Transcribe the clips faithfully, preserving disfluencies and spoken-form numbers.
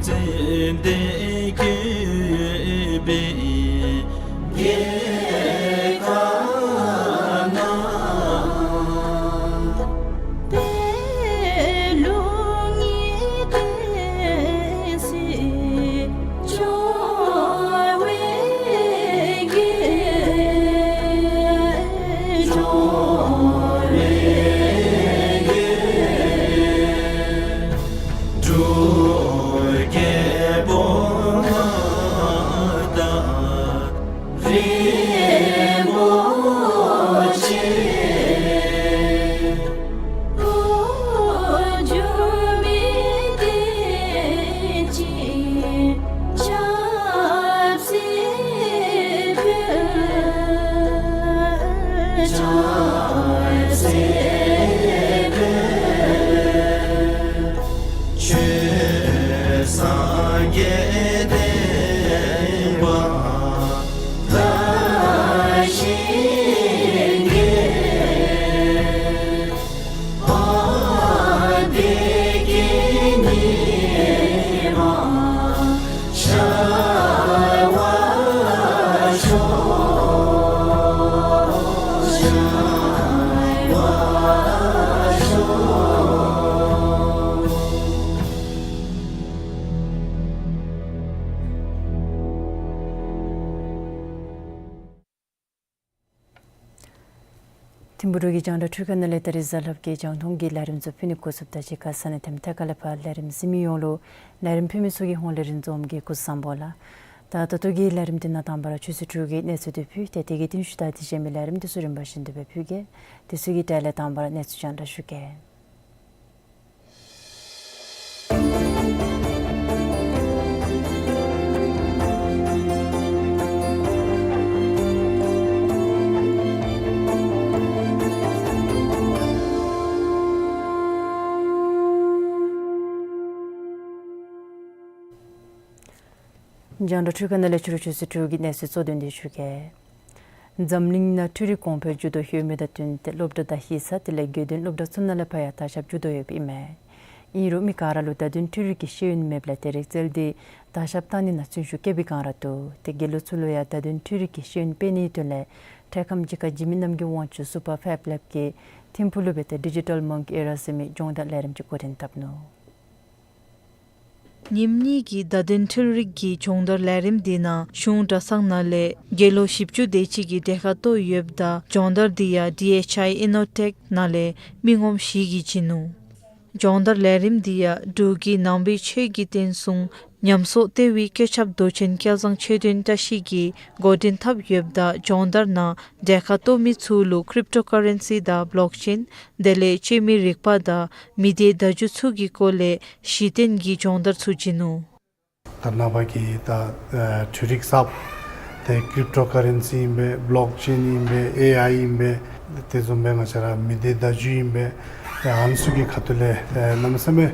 ཙན་དན་བཀོད་པའི་རྒྱལ་ཁབ་ན། པད་ལུང་གི་བསྟན་སྲིད་འབྱུང་བའི་རྒྱལ། འབྱུང་བའི་རྒྱལ། འབྲུག་རྒྱལ་པོ་མངའ་བདག་རིན་པོ་ཆེ། འོག་འཇུག་མི་བདེ་ཆེན་ཆབ་སྲིད་དཔོན། ཆབ་སྲིད་དཔོན། ཆོས་སངས་རྒྱས་བསྟན་པ་དར་ཞིང་རྒྱས། བདེ་སྐྱིད་ཉི་མ་ཤར་བར་ཤོག། ཤར་བར་ཤོག། ཐིམ་ཕུག་འབྲུག་གི་རྒྱང་བསྒྲགས་འཕྲུལ་ཁང་ནང་ལས་ད་རིས་གཟའ་ལྷག་པའི་རྒྱང་མཐོང་གི་ལས་རིམ་ཚུ་ཕུལ་ནི་འགོ་བཙུགསཔ་ད་གཅིག་ཁར་ས་གནས་དེ་མིན་ཐད་ཀར་ལས་ཕར་ལས་རིམ་གཟིགས་མི་ཡོངས་ལུ་ལས་རིམ་ཕུལ་མི་ཚུ་གི་ཧོངས་ལས་རིན་འཛོམས་ཀྱིས་སྐུ་གཟུགས་བཟང་པོ་ལགས། ད་ད་ལྟོ་གི་ལས་རིམ་འདི་ནང་དང་པ་ར་ཆོས་སྲིད་འཕྲུལ་གྱི་གནས་ཚུལ་འདི་ཕུལ་ཏེ་དེ་གི་རྟིང་ཤུལ་ད་དེ་གཞན་མི་ལས་རིམ་འདི་ཚུ་རིམ་པ་བཞིན་དུ་སྦེ་ཕུལ་གེ། དེ་ཚུ་གི་གྲས་ལས་དང་པ་ར་གནས་ཚུལ་རྒྱང་བསྒྲགས་ཞུ་གེ། རྒྱང་བསྒྲགས་འཕྲུལ་ཁང་ནང་ལས་ཕྱི་རུ་ཆོས་སྲིད་འཕྲུལ་གྱི་གནས་ཚུལ་གཙོ་དོན་འདི་ཞུ་གེ། འཛམ་གླིང་ནང་འཕྲུལ་རིག་གོང་འཕེལ་འགྱོ་དོ་ཡོད་མི་དང་བསྟུན་ཏེ་སློབ་གྲྭ་དང་ཧི་ས་དེ་ལས་དགེ་འདུན་སློབ་གྲྭ་ཚུ་ནང་ལས་ཕར་ཡང་དར་ཁྱབ་འགྱོ་དོ་ཡོདཔ་ཨིན་མས། ཨིན་རུང་མི་ག་ར་ལུ་བརྡ་དོན་འཕྲུལ་རིག་གི་ཤེས་ཡོན་མེདཔ་ལས་དེ་རིག་རྩལ་འདི་དར་ཁྱབ་གཏང་ནི་ནང་བརྩོན་ཤུགས་བསྐྱེད་པའི་སྒང་ར་འདུག། ཏེ་དགེ་སློང་ཚུ་ལུ་ཡང་བརྡ་དོན་འཕྲུལ་རིག་གི་ཤེས་ཡོན་སྤེལ་ནིའི་དོན་ལས་འཕྲལ་ཁམས་ཅིག་ཁར་འཇིགས་མེད་རྣམ་རྒྱལ་དབང་ཕྱུག་སུ་པར་ཕེབ་ལེབ་ཀྱིས་ཐིམ་ཕུག་ལུ་སྦེ་ཏེ་ཌི་ཇི་ཊལ་མོང་ཀི་ཨེ་ར་ཟེར་མི་སྦྱོང་བརྡར་ལས་རིམ་ཅིག་འགོ་འདྲེན་འཐབ་ནུག། ཉིནམ་གཉིས་ཀྱི་བརྡ་དོན་འཕྲུལ་རིག་གི་སྦྱོང་བརྡར་ལས་རིམ་འདི་ནང་གཞུང་གྲྭ་ཚང་ནང་ལས་དགེ་སློང་བཞི་བཅུ་དེ་ཅིག་གིས་གྲལ་ཁར་གཏོགས་ཡོདཔ་ད་སྦྱོང་བརྡར་འདི་ཡང་ཌི་ཨེཆ་ཨའི་ཨི་ནོ་ཊེཀ་ནང་ལས་མི་ངོམ་བཞི་གིས་བྱིན་ནུག། སྦྱོང་བརྡར་ལས་རིམ་འདི་ཡང་འབྲུག་གི་ནང་པའི་ཆོས་ཀྱི་བསྟན་སྲུང་ཉམས་གསོ་ལྟེ་བའི་བཀོད་ཁྱབ་མདོ་ཆེན་སྐལ་བཟང་ཆོས་ལྡན་བཀྲ་ཤིས་ཀྱིས་འགོ་འདྲེན་འཐབ་ཡོདཔ་ད་སྦྱོང་བརྡར་ནང་གྲལ་ཁར་གཏོགས་མི་ཚུ་ལུ་ཀྲིབ་ཊོ་ཀ་རེན་སི་དང་བློག་ཅེན་དེ་ལས་སྤྱོད་མི་རིག་པ་དང་མི་སྡེ་བརྡ་བརྒྱུད་ཚུ་གི་སྐོར་ལས་གཞི་རྟེན་གྱི་སྦྱོང་བརྡར་ཚུ་བྱིན་ནུག། ད་རེས་ནངས་པ་གི་ད་ཨ་འཕྲུལ་རིག་གསརཔ་ཏེ་ཀྲིབ་ཊོ་ཀ་རེན་སི་ཨིན་པས། བློག་ཅེན་ཨིན་པས། ཨེ་ཨའི་ཨིན་པས། དེ་བཟུམ་སྦེ་ང་བཅས་ར་མི་སྡེ་བརྡ་བརྒྱུད་ཨིན་པས། ཏེ་ཨ་ནི་ཚུ་གི་ཁ་ཐུག་ལས་ཨེ་གནམ་མེད་ས་མེད་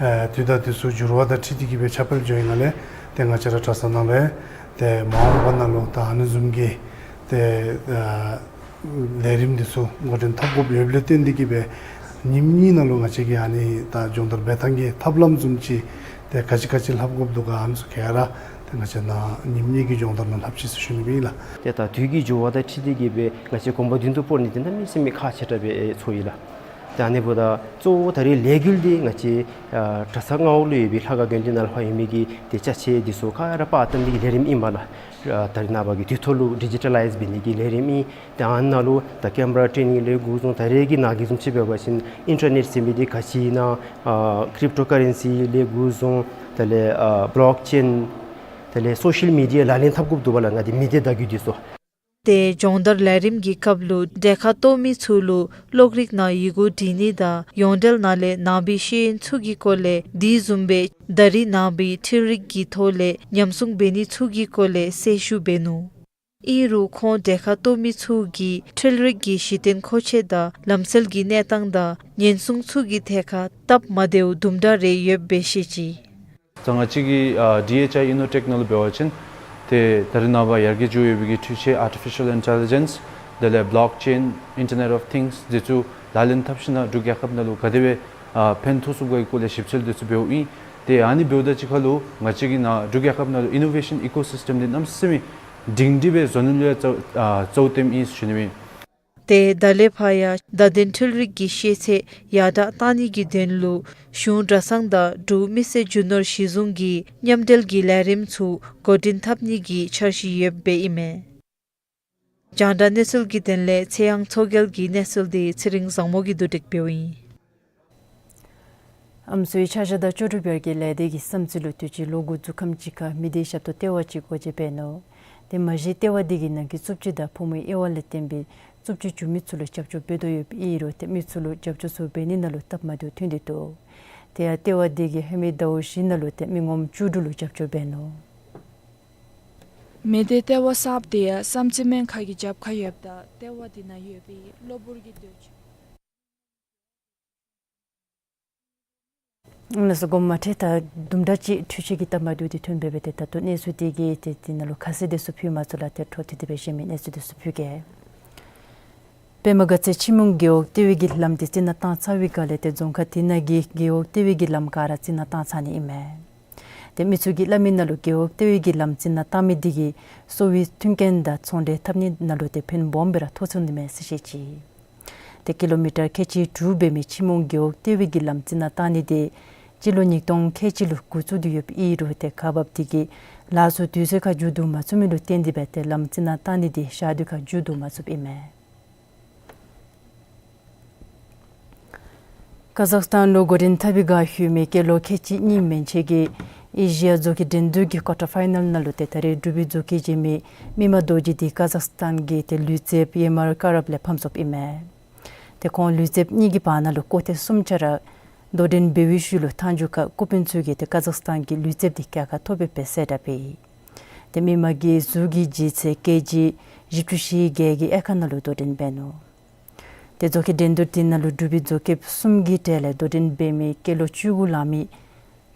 ཨེ་དུས་དང་དུས་སུ་འགྱུར་བ་དང་འཁྲིལ་ཏེ་གི་སྦེ་ཁྱབ་སྤེལ་འགྱོ་ཡི་ནང་ལས་ཏེ་ང་བཅས་ར་གྲྭ་ཚང་ནང་ལས་ཏེ་མ་འོངས་པ་ནང་ལུ་ད་ཨ་ནི་བཟུམ་གྱི་ཏེ་ཨ་ལས་རིམ་འདི་ཚུ་འགོ་འདྲེན་འཐབ་དགོཔ་ཡོདཔ་ལས་བརྟེན་ཏེ་གི་སྦེ་ཉིནམ་གཉིས་ནང་ལུ་ང་བཅས་ཀྱི་ཨ་ནི་ད་སྦྱོང་བརྡར་འབད་ཐངས་ཀྱི་ཐབས་ལམ་བཟུམ་ཅིག་ཏེ་ག་ཅི་ག་ཅི་ལྷབ་དགོཔ་འདུག་ག་ཨ་ནི་ཚུ་ག་ར་ཏེ་ང་བཅས་ནཱ་ཉིནམ་གཉིས་ཀྱི་སྦྱོང་བརྡར་ནང་ལྷབ་ཅི་ཟེར་ཞུ་ནི་སྦེ་ཨིན་ལགས། ཏེ་ད་དུས་ཀྱི་འགྱུར་བ་དང་འཁྲིལ་ཏེ་གི་སྦེ་ང་བཅས་གོམ་པ་མདུན་དུ་སྤོ་ནི་འདི་གནམ་མེད་ས་མེད་ཁག་ཆེ་དྲགས་སྦེ་ཚོར་ཡི་ལགས། ཏེ་ཨ་ནི་འབདཝ་ད་གཙོ་བོ་ད་རེས་ལས་འགུལ་འདི་ང་བཅས་ཨ་གྲྭ་ཚང་མངའ་འོག་ལུ་ཡོད་པའི་ལྷ་ཁང་དགོན་སྡེ་ནང་ལུ་ཕར་ཡོད་མི་གི་ཏེ་ཅ་ཆས་འདི་ཚུ་ག་ར་པར་བཏབ་ནི་གི་ལས་རིམ་ཨིན་པས་ལགས། ཨ་ད་རེས་ནངས་པ་གི་དུས་ཐོག་ལུ་ཌི་ཇི་ཊ་ལའིཛ་འབད་ནི་གི་ལས་རིམ་ཨིན། ཏེ་ཨ་ནཱ་ལུ་ད་ཀེམ་ར་ཊེ་ནིང་ལས་འགོ་བཟུང་ད་རེས་ཀྱི་ནང་གི་བཟུམ་ཅིག་འབད་བ་ཅིན་ཨིན་ཊར་ནེཊ་ཟེར་མི་འདི་ག་ཅི་ཨིན་ན་ཨ་ཀྲིབ་ཊོ་ཀ་རེན་སི་ལས་འགོ་བཟུང་དེ་ལས་ཨ་བློག་ཅེན་དེ་ལས་སོ་ཤལ་མི་ཌི་ཡ་ལག་ལེན་འཐབ་དགོཔ་འདུག་པ་ལགས། ང་འདི་མི་སྡེ་བརྡ་བརྒྱུད་འདི་ཚུ། ཏེ་སྦྱོང་བརྡར་ལས་རིམ་གྱི་སྐབས་ལུ་གྲལ་ཁར་གཏོགས་མི་ཚུ་ལུ་གློག་རིག་ནང་ཡི་གུ་འབྲི་ནི་དང་ཡོངས་འབྲེལ་ནང་ལས་ནང་པའི་ཤེས་ཡོན་ཚུ་གི་སྐོར་ལས་དེ་བཟུམ་སྦེ་ད་རིས་ནང་པའི་འཕྲུལ་རིག་གི་ཐོག་ལས་ཉམས་སྲུང་འབད་ནི་ཚུ་གི་སྐོར་ལས་གསལ་ཞུ་འབད་ནུག། ཨིན་རུང་ཁོང་གྲལ་ཁར་གཏོགས་མི་ཚུ་གིས་འཕྲུལ་རིག་གི་གཞི་རྟེན་མཁོ་ཆས་དང་ལམ་སྲོལ་གྱི་གནས་སྟངས་དང་ཉེན་སྲུང་ཚུ་གི་ཐད་ཁར་སྟབས་མ་བདེཝ་དུམ་གྲ་རེ་ཡོདཔ་སྦེ་བཤད་ཅི། ད་ང་བཅས་ཀྱི་ཨ་ཌི་ཨེཆ་ཨའི་ཨི་ནོ་ཊེཀ་ནང་ལུ་འབད་བ་ཅིན་ཏེ་ད་རེས་ནངས་པ་ཡར་རྒྱས་འགྱོ་ཡོད་པའི་གི་འཕྲུལ་ཆས་ཨར་ཊི་ཕི་ཤལ་ཨིན་ཊེ་ལི་ཇེནསི་དེ་ལས་བློག་ཅེན་ཨིན་ཊར་ནེཊ་ཨོཕ་ཐིངསི་འདི་ཚུ་ལག་ལེན་འཐབ་ཞིན་ན་འབྲུག་རྒྱལ་ཁབ་ནང་ལུ་ག་དེ་སྦེ་ཨ་ཕན་ཐོགས་ཚུགས་ག་གི་སྐོར་ལས་ཞིབ་འཚོལ་འདི་ཚུ་འབདཝ་ཨིན། ཏེ་ཨ་ནི་འབདཝ་ད་ཅིག་ཁར་ལུ་ང་བཅས་ཀྱི་ནཱ་འབྲུག་རྒྱལ་ཁབ་ནང་ལུ་ཨི་ནོ་ཝེ་ཤཱན་ཨི་ཀོ་སིསི་ཊེམ་འདི་གནམ་མེད་ས་མེད་སྒྲིང་སྒྲི་སྦེ་བཟོ་ནི་ལུ་ཡང་རྩ་ཨ་རྩ་བ་བཏོནམ་ཨིན་ཟེར་ཞུ་ནི་ཨིན། ཏེ་ད་ལས་ཕར་ཡང་བརྡ་དོན་འཕྲུལ་རིག་གི་ཤེས་ཚད་ཡར་དྲག་གཏང་ནི་གི་དོན་ལུ་གཞུང་གྲྭ་ཚང་དང་འབྲུག་མི་སེར་རྒྱུ་ནོར་གཞི་བཟུང་གི་མཉམ་འབྲེལ་གྱི་ལས་རིམ་ཚུ་འགོ་འདྲེན་འཐབ་ནི་གི་འཆར་གཞི་ཡོདཔ་ཨིན་མས། རྒྱང་བསྒྲགས་གནས་ཚུལ་གྱི་དོན་ལས་ཚེ་དབྱངས་མཚོ་རྒྱལ་གྱི་གནས་ཚུལ་འདི་ཚེ་རིང་བཟང་མོ་གིས་བསྡུ་སྒྲིག་འབདཝ་ཨིན། ཨམ་སྲུའི་ཆ་བཞག་དང་ལྕོགས་གྲུབ་བར་གྱི་ལས་སྡེ་གི་བསམ་རྩེ་ལུ་དུས་ཅི་ལོ་དགུ་འཛུགས་ཁམས་ཅིག་ཁར་མི་སྡེའི་ཞབས་ཏོག་ལྟེ་བ་ཅིག་སྒོ་འབྱེད་འབད་ནུག། དེ་མ་གཞི་ལྟེ་བ་འདི་གིས་ནང་འཁོད་རྩུབ་སྤྱོད་དང་ཕོ་མོའི་དབྱེ་བ་ལས་བརྟེན་པའི་རྩུབ་སྤྱོད་བྱུང་མི་ཚུ་ལུ་རྒྱབ་སྐྱོར་འབད་དོ་ཡོདཔ་ཨིན་རུང་ཏེ་མི་ཚུ་ལུ་རྒྱབ་སྐྱོར་ཚུ་འབད་ནི་ནང་ལུ་སྟབས་མ་བདེཝ་ཐོན་ཏེ་འདུག། དེ་ཡང་ལྟེ་བ་འདི་གིས་ཧེ་མའི་ཟླཝ་བཞི་ནང་ལུ་ཏེ་མི་ངོམ་བཅུ་དྲུག་ལུ་རྒྱབ་སྐྱོར་འབད་ནུག། མི་སྡེ་ལྟེ་བ་གསརཔ་དེ་ཡང་བསམ་རྩེ་སྨན་ཁང་གི་རྒྱབ་ཁར་ཡོདཔ་ད་ལྟེ་བ་འདི་ནང་ཡོད་པའི་གློ་བུར་གྱི་འདོད་ཆགས། ཨ་ནི་ཚུ་དགོངསམ་མ་ཁྲེལ། ད་དུམ་གྲ་ཅིག་འཕྲུལ་ཆས་ཀྱི་སྟབས་མ་བདེཝ་འདི་ཐོན་འབད་བས། ཏེ་ད་ལྟོ་གནས་ཚུལ་འདི་གི་ཏེ་འདི་ནང་ལུ་ཁ་གསལ་འདི་ཚུ་ཕུལ་མ་ཚུགས་ལགས། ཏེ་འཕྲོ་མཐུད་དེ་སྦེ་གཞན་མི་གནས་ཚུལ་འདི་ཚུ་ཕུལ་གེ། པདྨ་དགའ་ཚལ་ཆི་མོང་རྒེད་འོག་ལྟེ་བའི་གི་ལམ་འདི་རྩི་ནག་བཏང་ཚར་བའི་བསྒང་ལས་ཏེ་རྫོང་ཁག་འདི་ནང་གི་རྒེད་འོག་ལྟེ་བའི་གི་ལམ་ག་ར་རྩི་ནག་བཏང་ཚར་ནི་ཨིན་མས། ཏེ་མི་ཚུ་གིས་སླབ་མི་ནང་ལུ་རྒེད་འོག་ལྟེ་བའི་གི་ལམ་རྩི་ནག་བཏང་མི་འདི་གིས་གསོ་བའི་མཐུན་རྐྱེན་དང་ཚོང་འབྲེལ་འཐབ་ནི་ནང་ལུ་ཏེ་ཕན་སྦོམ་སྦེ་ར་ཐོགས་ཚུགས་ནི་མས་ཟེར་བཤད་ཅི། ཏེ་ཀི་ལོ་མི་ཊར་ཁལ་གཅིག་དྲུག་འབད་མི་ཆི་མོང་རྒེད་འོག་ལྟེ་བའི་གི་ལམ་རྩི་ནག་བཏང་ནི་འདི་སྤྱི་ལོ་ཉིས་སྟོང་ཁལ་གཅིག་ལུ་འགོ་བཙུགས་ཏེ་ཡོདཔ་ཨིན་རུང་ཏེ་ཁག་འབགཔ་འདི་གིས་ལཱ་ཚུ་དུས་ཚོད་ཁར་མཇུག་བསྡུ་མ་ཚུགས་མི་ལུ་བརྟེན་ཏེ་སྦེ་ཏེ་ལམ་རྩི་ནག་བཏང་ནི་འདི་ཞག་དུས་ཁར་མཇུག་བསྡུ་མ་ཚུགསཔ་ཨིན་མས། ཀ་ཟག་སི་ཐན་ལུ་འགོ་འདྲེན་འཐབ་པའི་བསྒང་ལྷོད་མི་སྐྱེས་ལོ་ཁལ་གཅིག་གཉིས་མན་ཆད་ཀྱི་ཨེ་ཤི་ཡ་མཛོད་ཀྱི་འགྲན་བསྡུར་གྱི་ཀོར་ཊར་ཕའི་ནཱལ་ནང་ལུ་ཏེ་ད་རེས་འབྲུག་པའི་མཛོད་དཀྱིལ་འགྱེལ་མི་མི་དམར་རྡོ་རྗེ་འདི་ཀ་ཟག་སི་ཐན་གྱི་ཏེ་ལུས་རྩལཔ་ཡེ་མར་ཀ་རབ་ལས་ཕམ་སོཔ་ཨིན་མས། ཏེ་ཁོང་ལུས་རྩལཔ་གཉིས་ཀྱི་བར་ན་ལུ་ཀོ་ཐེངས་གསུམ་ཆ་ར་དོ་འགྲན་འབད་བའི་ཤུལ་ལུ་མཐའ་མཇུག་ཁར་ཀོ་དཔོན་ཚུ་གིས་ཏེ་ཀ་ཟག་སི་ཐན་གྱི་ལུས་རྩལཔ་འདི་རྒྱལ་ཁ་ཐོབ་པའི་སྦེ་གསལ་བསྒྲགས་འབད་ཡི། ཏེ་མི་དམར་གྱིས་གཟུགས་ཀྱི་ལྗིད་ཚད་ཀེ་ཇི་བཞི་བཅུ་ཞེ་བརྒྱད་ཀྱི་དབྱེ་ཁག་ནང་ལུ་དོ་འགྲན་འབད་ནུག། ཏེ་མཛོད་ཀྱི་འགྲན་བསྡུར་འདི་ནང་ལུ་འབྲུག་པའི་མཛོད་དཀྱིལཔ་གསུམ་གྱི་གྲས་ལས་དོ་འགྲན་འབད་མི་སྐྱེས་ལོ་བཅུ་དགུ་ལང་མི་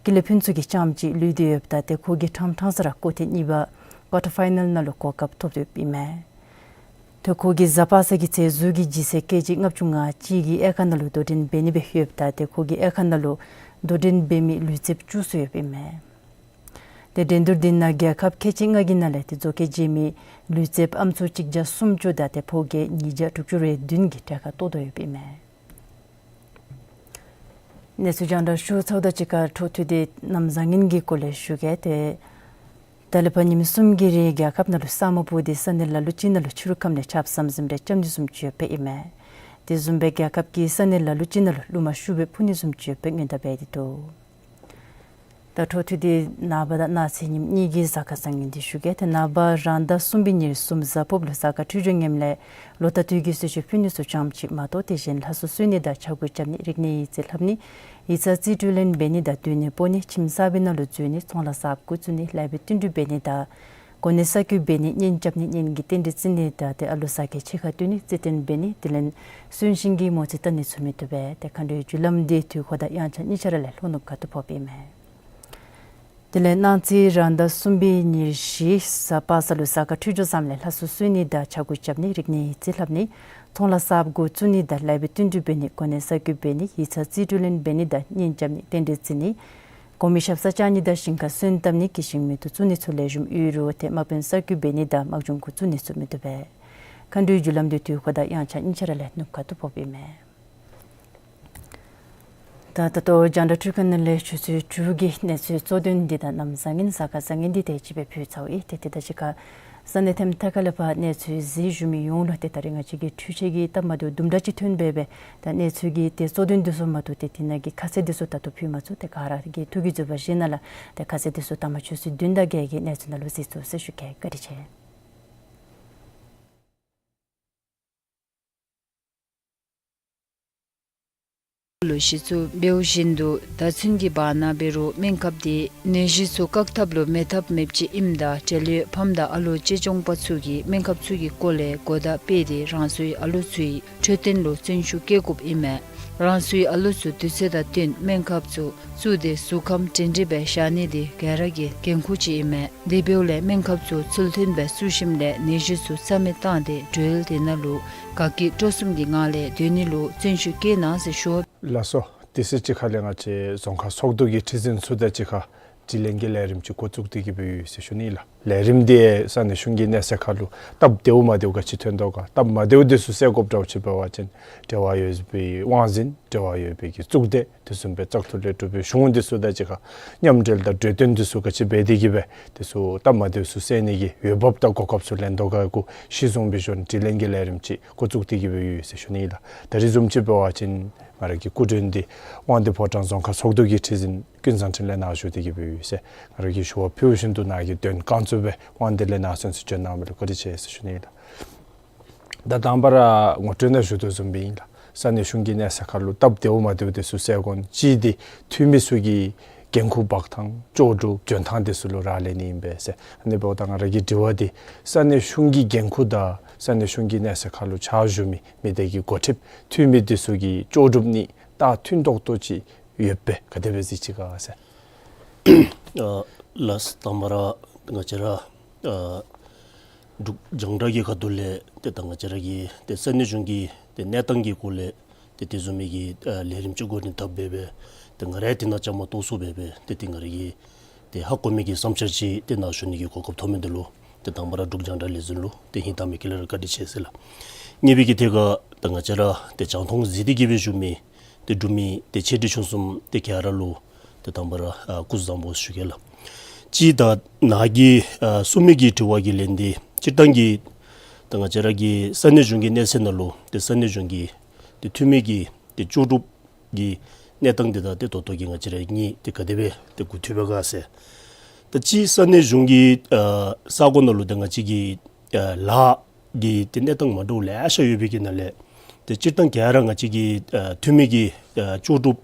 ཀེ་ལོ་ཕུན་ཚོགས་ཀྱིས་རྐྱངམ་གཅིག་ལུས་ཏེ་ཡོདཔ་ད་ཏེ་ཁོ་གིས་ཕྲང་ཕྲང་ས་ར་ཀོ་ཐེངས་གཉིས་པ་ཀོར་ཊར་ཕའི་ནཱལ་ནང་ལུ་གོ་སྐབས་ཐོབ་ཡོདཔ་ཨིན་མས། ཏེ་ཁོ་གིས་གཟའ་པ་སངས་ཀྱི་ཚེ་གཟུགས་ཀྱི་ལྗིད་ཚད་ཀེ་ཇི་ལྔ་བཅུ་ང་གཅིག་གི་དབྱེ་ཁག་ནང་ལུ་དོ་འགྲན་འབད་ནི་སྦེ་ཡོདཔ་ད་ཏེ་ཁོ་གི་དབྱེ་ཁག་ནང་ལུ་དོ་འགྲན་འབད་མི་ལུས་རྩལཔ་བཅུ་ཚུད་ཡོདཔ་ཨིན་མས། ཏེ་འགྲན་བསྡུར་འདི་ནང་རྒྱལ་ཁབ་ཁལ་གཅིག་ལྔ་གི་ནང་ལས་ཏེ་མཛོད་དཀྱིལ་འགྱེལ་མི་ལུས་རྩལཔ་ཨམ་སྲུ་གཅིག་བརྒྱ་སུམ་ཅུ་དང་ཏེ་ཕོ་རྒྱས་ཉིས་བརྒྱ་དྲུག་ཅུ་རེ་བདུན་གྱིས་གྲལ་ཁར་གཏོགས་དོ་ཡོདཔ་ཨིན་མས། གནས་ཚུལ་རྒྱང་བསྒྲགས་ཞུ་ཚརཝ་དང་གཅིག་ཁར་འཕྲོ་མཐུད་དེ་གནམ་བཟང་ངན་གྱི་སྐོར་ལས་ཞུ་གེ། ཏེ་ད་ལས་ཕར་ཉིནམ་གསུམ་གྱི་རིང་རྒྱལ་ཁབ་ནང་ལུ་ས་སྨུག་སྤུབས་ཏེ་ས་གནས་ལ་ལུ་ཅིག་ནང་ལུ་ཕྱི་རུ་ཁམས་ལས་ཆརཔ་ཟམ་ཟིམ་རེ་རྐྱབ་ནི་བཟུམ་ཅིག་ཡོདཔ་ཨིན་མས། དེ་བཟུམ་སྦེ་རྒྱལ་ཁབ་ཀྱི་ས་གནས་ལ་ལུ་ཅིག་ནང་ལུ་རླུང་མ་ཤུགས་སྦེ་འཕུ་ནི་བཟུམ་ཅིག་ཡོདཔ་སྔོན་བརྡ་འབད་དེ་འདུག། ད་འཕྲོ་མཐུད་དེ་ནངས་པ་དང་གནངས་ཚེ་ཉིནམ་གཉིས་ཀྱི་གཟའ་སྐར་བཟང་ངན་འདི་ཞུ་གེ། ཏེ་ནངས་པ་རང་ཟླ་གསུམ་པའི་ཉེར་གསུམ་གཟའ་ཕུརཔ་ལུ་གཟའ་སྐར་འཕྲོད་སྦྱོར་ངནམ་ལས་ལོ་རྟག་དུས་ཀྱི་གསོལ་མཆོད་ཕུལ་ནི་ཚུ་ཙམ་ཅིག་མ་གཏོགས་ཏེ་གཞན་ལྷ་གསོལ་གསོལ་ནི་དང་ཕྱག་འབུལ་རྐྱབ་ནི་རིག་གནས་ཡིག་རྩིས་ལྷབ་ནི་ཡིག་ཚང་རྩིས་སྤྲོད་ལེན་འབད་ནི་དང་སྡོད་གནས་སྤོ་ནི་ཁྱིམ་གསར་པའི་ནང་ལུ་འཛུལ་ནི་ཚོང་ལཱ་གསརཔ་འགོ་བཙུགས་ནི་ལཱ་འབད་བསྟུན་གྲོས་འབད་ནི་དང་གོ་གནས་གསར་བསྐོ་འབད་ནི་གཉེན་རྐྱབ་ནི་གཉེན་གྱི་རྟེན་འབྲེལ་བརྩི་ནི་དང་ཏེ་ཨ་ལོ་གཟའ་སྐར་ཕྱེད་ཀ་སྟོན་ནི་རྩིས་སྟོན་འབད་ནི་དེ་ལས་གསོན་གཤིན་གྱི་མོ་རྩིས་བལྟ་ནི་ཚུ་མི་བཏུབ་པས། ཏེ་མཁའ་འགྲོའི་རྒྱུ་ལམ་འདི་དུས་འཁོར་དང་དབྱངས་འཆར་གཉིས་ཆ་ར་ལས་ལྷོ་ནུབ་ཁ་ཐུག་ཕོགཔ་ཨིན་མས། དེ་ལས་གནངས་ཚེ་རང་ཟླ་གསུམ་པའི་ཉེར་བཞི་གཟའ་པ་སངས་ལུ་གཟའ་སྐར་འཕྲོད་སྦྱོར་བཟངམ་ལས་ལྷ་གསོལ་གསོལ་ནི་དང་ཕྱག་འབུལ་རྐྱབ་ནི་རིག་གནས་ཡིག་རྩིས་ལྷབ་ནི་ཚོང་ལཱ་གསརཔ་འགོ་བཙུགས་ནི་དང་ལཱ་འབད་བསྟུན་གྲོས་འབད་ནི་གོ་གནས་གསར་བསྐོ་འབད་ནི་ཡིག་ཚང་རྩིས་སྤྲོད་ལེན་འབད་ནི་དང་གཉེན་རྐྱབ་ནི་རྟེན་འབྲེལ་བརྩི་ནི་གོང་མའི་ཞབས་སར་བཅར་ནི་དང་ཞིང་ཁར་སོན་བཏབ་ནི་གི་ཞིང་མེ་ཏོག་བཙུགས་ནི་ཚུ་ལེགས་ཤོམ་ཡོད་རུང་ཏེ་དམག་དཔོན་གསར་བསྐོ་འབད་ནི་དང་དམག་སྦྱོང་འགོ་བཙུགས་ནི་ཚུ་མི་བཏུབ་པས། མཁའ་འགྲོའི་རྒྱུ་ལམ་འདི་དུས་འཁོར་དང་དབྱངས་འཆར་གཉིས་ཆ་ར་ལས་ནུབ་ཁ་ཐུག་ཕོགཔ་ཨིན་མས། ད་ད་ལྟོ་རྒྱང་བསྒྲགས་འཕྲུལ་ཁང་ནང་ལས་ཆུ་ཚོད་དྲུག་གི་གནས་ཚུལ་གཙོ་དོན་འདི་དང་གནམ་བཟང་ངན་གཟའ་སྐར་བཟང་ངན་འདི་དེ་ཅིག་སྦེ་ཕུལ་ཚརཝ་ཨིན། ཏེ་དེ་དང་གཅིག་ཁར་ས་གནས་ཐེམ་ཐ་ཁ་ལས་ཕར་གནས་ཚུལ་གཟིགས་བཞུགས་མི་ཡོངས་ལུ་ཏེ་ད་རིས་ང་བཅས་ཀྱི་འཕྲུལ་ཆས་ཀྱི་སྟབས་མ་བདེཝ་དུམ་གྲ་ཅིག་ཐོན་པས་པས། ད་གནས་ཚུལ་གྱི་ཏེ་གཙོ་དོན་འདི་ཚུ་མ་གཏོགས་ཏེ་དེ་ནང་གི་ཁ་གསལ་འདི་ཚུ་ད་ལྟོ་ཕུལ་མ་ཚུགས། ཏེ་ག་ར་གི་ཐུགས་ཀྱི་མཛོད་པ་གཞན་ནང་ལས་ཏེ་ཁ་གསལ་འདི་ཚུ་ད་མ་ཆུ་ཚོད་བདུན་དང་བརྒྱད་ཀྱི་གནས་ཚུལ་ནང་ལུ་གཟིགས་ཚུགས་ཟེར་ཞུ་གེ། བཀའ་དྲིན་ཆེ། ལུ་གཞི་བཙུགས་འབདཝ་བཞིན་དུ་ད་ཚུན་གྱི་བར་ན་འབད་རུང་སྨན་ཁབ་དེ་ནད་གཞི་ཚུ་བཀག་ཐབས་ལུ་མེད་ཐབས་མེདཔ་ཅིག་ཨིནམ་ད་འབྲེལ་ཡོད་ཕམ་དང་ཨ་ལོ་གཅེས་སྐྱོང་པ་ཚུ་གིས་སྨན་ཁབ་ཚུ་གི་སྐོར་ལས་གོ་བརྡ་སྤེལ་ཏེ་རང་སོའི་ཨ་ལོ་ཚུའི་འཕྲོད་བསྟེན་ལུ་བརྩོན་ཤུགས་བསྐྱེད་དགོཔ་ཨིན་མས། རང་སོའི་ཨ་ལོ་ཚུ་དུས་ཚོད་དང་བསྟུན་སྨན་ཁབ་ཚུ་བཙུགས་ཏེ་གཟུགས་ཁམས་སྒྲིང་སྒྲིང་སྦེ་བཞག་ནི་དེ་ག་ར་གི་འགན་ཁུར་ཅིག་ཨིན་མས། དེ་འབདཝ་ལས་སྨན་ཁབ་ཚུ་ཚུལ་མཐུན་སྦེ་བཙུགས་ཞིནམ་ལས་ནད་གཞི་ཚུ་རྩ་མེད་བཏང་སྟེ་འབྲེལ་ཡོད་དེ་ནང་ལུ་དགའ་སྐྱིད་སྤྲོ་གསུམ་གྱི་ངང་ལས་སྡོད་ནི་ལུ་བརྩོན་ཤུགས་བསྐྱེད་གནང་ཟེར་ཞུ། ལགས་སོ། དེ་ཚེ་གཅིག་ཁར་ལས་ང་བཅས་རྫོང་ཁག་ཚོགས་འདུ་གི་ཁྲི་འཛིན་ཚུ་དང་གཅིག་ཁར་དྲི་ལན་གྱི་ལས་རིམ་ཅིག་འགོ་བཙུགས་ཏེ་གི་སྦེ་ཡོད་ཟེར་ཞུ་ནི་ལགས། ལས་རིམ་འདི་ས་གནས་གཞུང་གི་གནས་ཚད་ཁར་ལུ་སྟབས་བདེཝ་མ་བདེཝ་ག་ཅི་ཐོན་དོ་ག། སྟབས་མ་བདེཝ་འདི་ཚུ་སེལ་དགོཔ་འདྲཝ་ཅིག་འབད་བ་ཅིན་འབྲེལ་བ་ཡོད་པའི་དབང་འཛིན་འབྲེལ་བ་ཡོད་པའི་གི་གཙུག་སྡེ་དེ་བཟུམ་སྦེ་བཙག་འཐུ་ལས་གྲུབ་པའི་གཞུང་འདི་ཚུ་དང་གཅིག་ཁར་མཉམ་འབྲེལ་དང་གྲོས་བསྟུན་འདི་ཚུ་ག་ཅི་འབད་དེ་གི་སྦེ་དེ་ཚུ་སྟབས་མ་བདེཝ་ཚུ་སེལ་ནི་གི་འོས་འབབ་དང་གོ་སྐབས་ཚུ་ལེན་དོ་ག་གུ་གཞི་བཟུང་སྦེ་ཞུ་ནི་དྲི་ལན་གྱི་ལས་རིམ་ཅིག་འགོ་བཙུགས་ཏེ་གི་སྦེ་ཡོད་ཟེར་ཞུ་ནི་ལགས། ད་རིས་བཟུམ་ཅིག་འབད་བ་ཅིན་ང་ར་གི་སྐུ་མགྲོན་འདི་དབང་འདུས་ཕོ་བྲང་རྫོང་ཁག་ཚོགས་འདུ་གི་ཁྲི་འཛིན་ཀུན་བཟང་འཕྲིན་ལས་ནཱ་བཞུགས་ཏེ་གི་སྦེ་ཡོད་ཟེར། ང་ར་གིས་ཞུ་བ་ཕུལ་བཞིན་དུ་ནཱ་གིས་དོན་རྐང་བཙུགས་སྦེ་དབང་འདུས་ལས་ནཱ་གསན་ཟེར་བྱོན་གནང་མི་ལུ་བཀའ་དྲིན་ཆེ་ཟེར་ཞུ་ནི་ལགས། ད་དང་པ་ར་ངོ་སྤྲོད་ནང་ཞུ་དོ་བཟུམ་སྦེ་ཨིན་ལགས། ས་གནས་གཞུང་གི་གནས་ཚད་ཁར་ལུ་སྟབས་བདེཝ་མ་བདེཝ་དེ་ཚུ་སེལ་དགོ་ནི་ཅིག་འདི་འཐུས་མི་ཚུ་གི་འགན་ཁུར་འབག་ཐངས་ལྕོགས་གྲུབ་འཇོན་ཐངས་དེ་ཚུ་ལུ་རག་ལས་ནི་ཨིན་པས་ཟེར། ཨ་ནི་འབདཝ་ད་ང་ར་གི་དྲི་བ་འདི་ས་གནས་གཞུང་གི་འགན་ཁུར་དང་ས་གནས་གཞུང་གི་གནས་ཚད་ཁར་ལུ་ཕྱག་ཞུ་མི་མི་སྡེ་གི་འགོ་ཁྲིདཔ་འཐུས་མི་དེ་ཚུ་གི་ལྕོགས་གྲུབ་གཉིས་ད་མཐུན་ཏོག་ཏོ་ཅིག་ཡོདཔ་སྦེ་ག་དེ་སྦེ་གཟིགས་ཅི་ག་ཟེར། ཨ་ལགས། དང་པ་ར་ང་བཅས་ར་ཨ་འབྲུག་རྒྱང་བསྒྲགས་ཀྱི་ཁ་ཐུག་ལས་ཏེ་ད་ང་བཅས་ར་གི་ཏེ་ས་གནས་གཞུང་གི་ཏེ་གནས་སྟངས་ཀྱི་སྐོར་ལས་ཏེ་དེ་བཟུམ་མའི་གི་ཨ་ལས་རིམ་ཅིག་འགོ་འདྲེན་འཐབ་སྦེ་སྦེ་ཏེ་ང་ར་ཡང་དེ་ནང་བཅའ་མར་གཏོགས་སོ་སྦེ་སྦེ་ཏེ་ཏེ་ང་ར་གི་ཏེ་ཧ་གོ་མི་གི་བསམ་འཆར་ཅིག་ཏེ་ནཱ་ཞུ་ནི་གི་གོ་སྐབས་ཐོབ་མི་འདི་ལུ་ཏེ་དང་པ་ར་འབྲུག་རྒྱང་བསྒྲགས་ལས་འཛིན་ལུ་ཏེ་ཧིང་དྭངས་མའི་དཀྱིལ་ལས་ར་བཀའ་དྲིན་ཆེ་ཟེར་ལགས། གཉིས་པའི་གི་ཐད་ཁར་ད་ང་བཅས་ར་ཏེ་རྒྱང་མཐོང་གཟིགས་ཏེ་གི་སྦེ་བཞུགས་མི་ཏེ་འབྲུག་མི་ཏེ་ཆེ་འབྲིང་ཆུང་གསུམ་ཏེ་ག་ར་ལུ་ཏེ་དང་པ་ར་ཨ་སྐུ་གཟུགས་བཟང་པོ་ཞུ་གེ་ལགས། གཅིག་ད་ནཱ་གིས་ཨ་གསུངས་མི་གི་དྲི་བ་གི་ལན་འདི་སྤྱིར་བཏང་གི་ད་ང་བཅས་ར་གི་ས་གནས་གཞུང་གི་གནས་ཚད་ནང་ལུ་ཏེ་ས་གནས་གཞུང་གི་ཏེ་འཐུས་མི་གི་ཏེ་ལྕོགས་གྲུབ་ཀྱི་གནས་སྟངས་འདི་དང་ཏེ་ད་ལྟོ་གི་ང་བཅས་ར་གཉིས་ཏེ་ག་དེ་སྦེ་ཏེ་གོ་ཐུབ་པས་ག་ཟེར། ད་གཅིག་ས་གནས་གཞུང་གི་ཨ་ས་གོ་ནང་ལུ་ཏེ་ང་བཅས་ཀྱི་ཨ་ལཱ་གི་ཏེ་གནས་སྟངས་མ་འདྲཝ་ལེ་ཤ་ཡོད་པའི་གི་ནང་ལས་ཏེ་སྤྱིར་བཏང་ག་ར་ང་བཅས་ཀྱི་ཨ་འཐུས་མི་གི་ཨ་ལྕོགས་གྲུབ་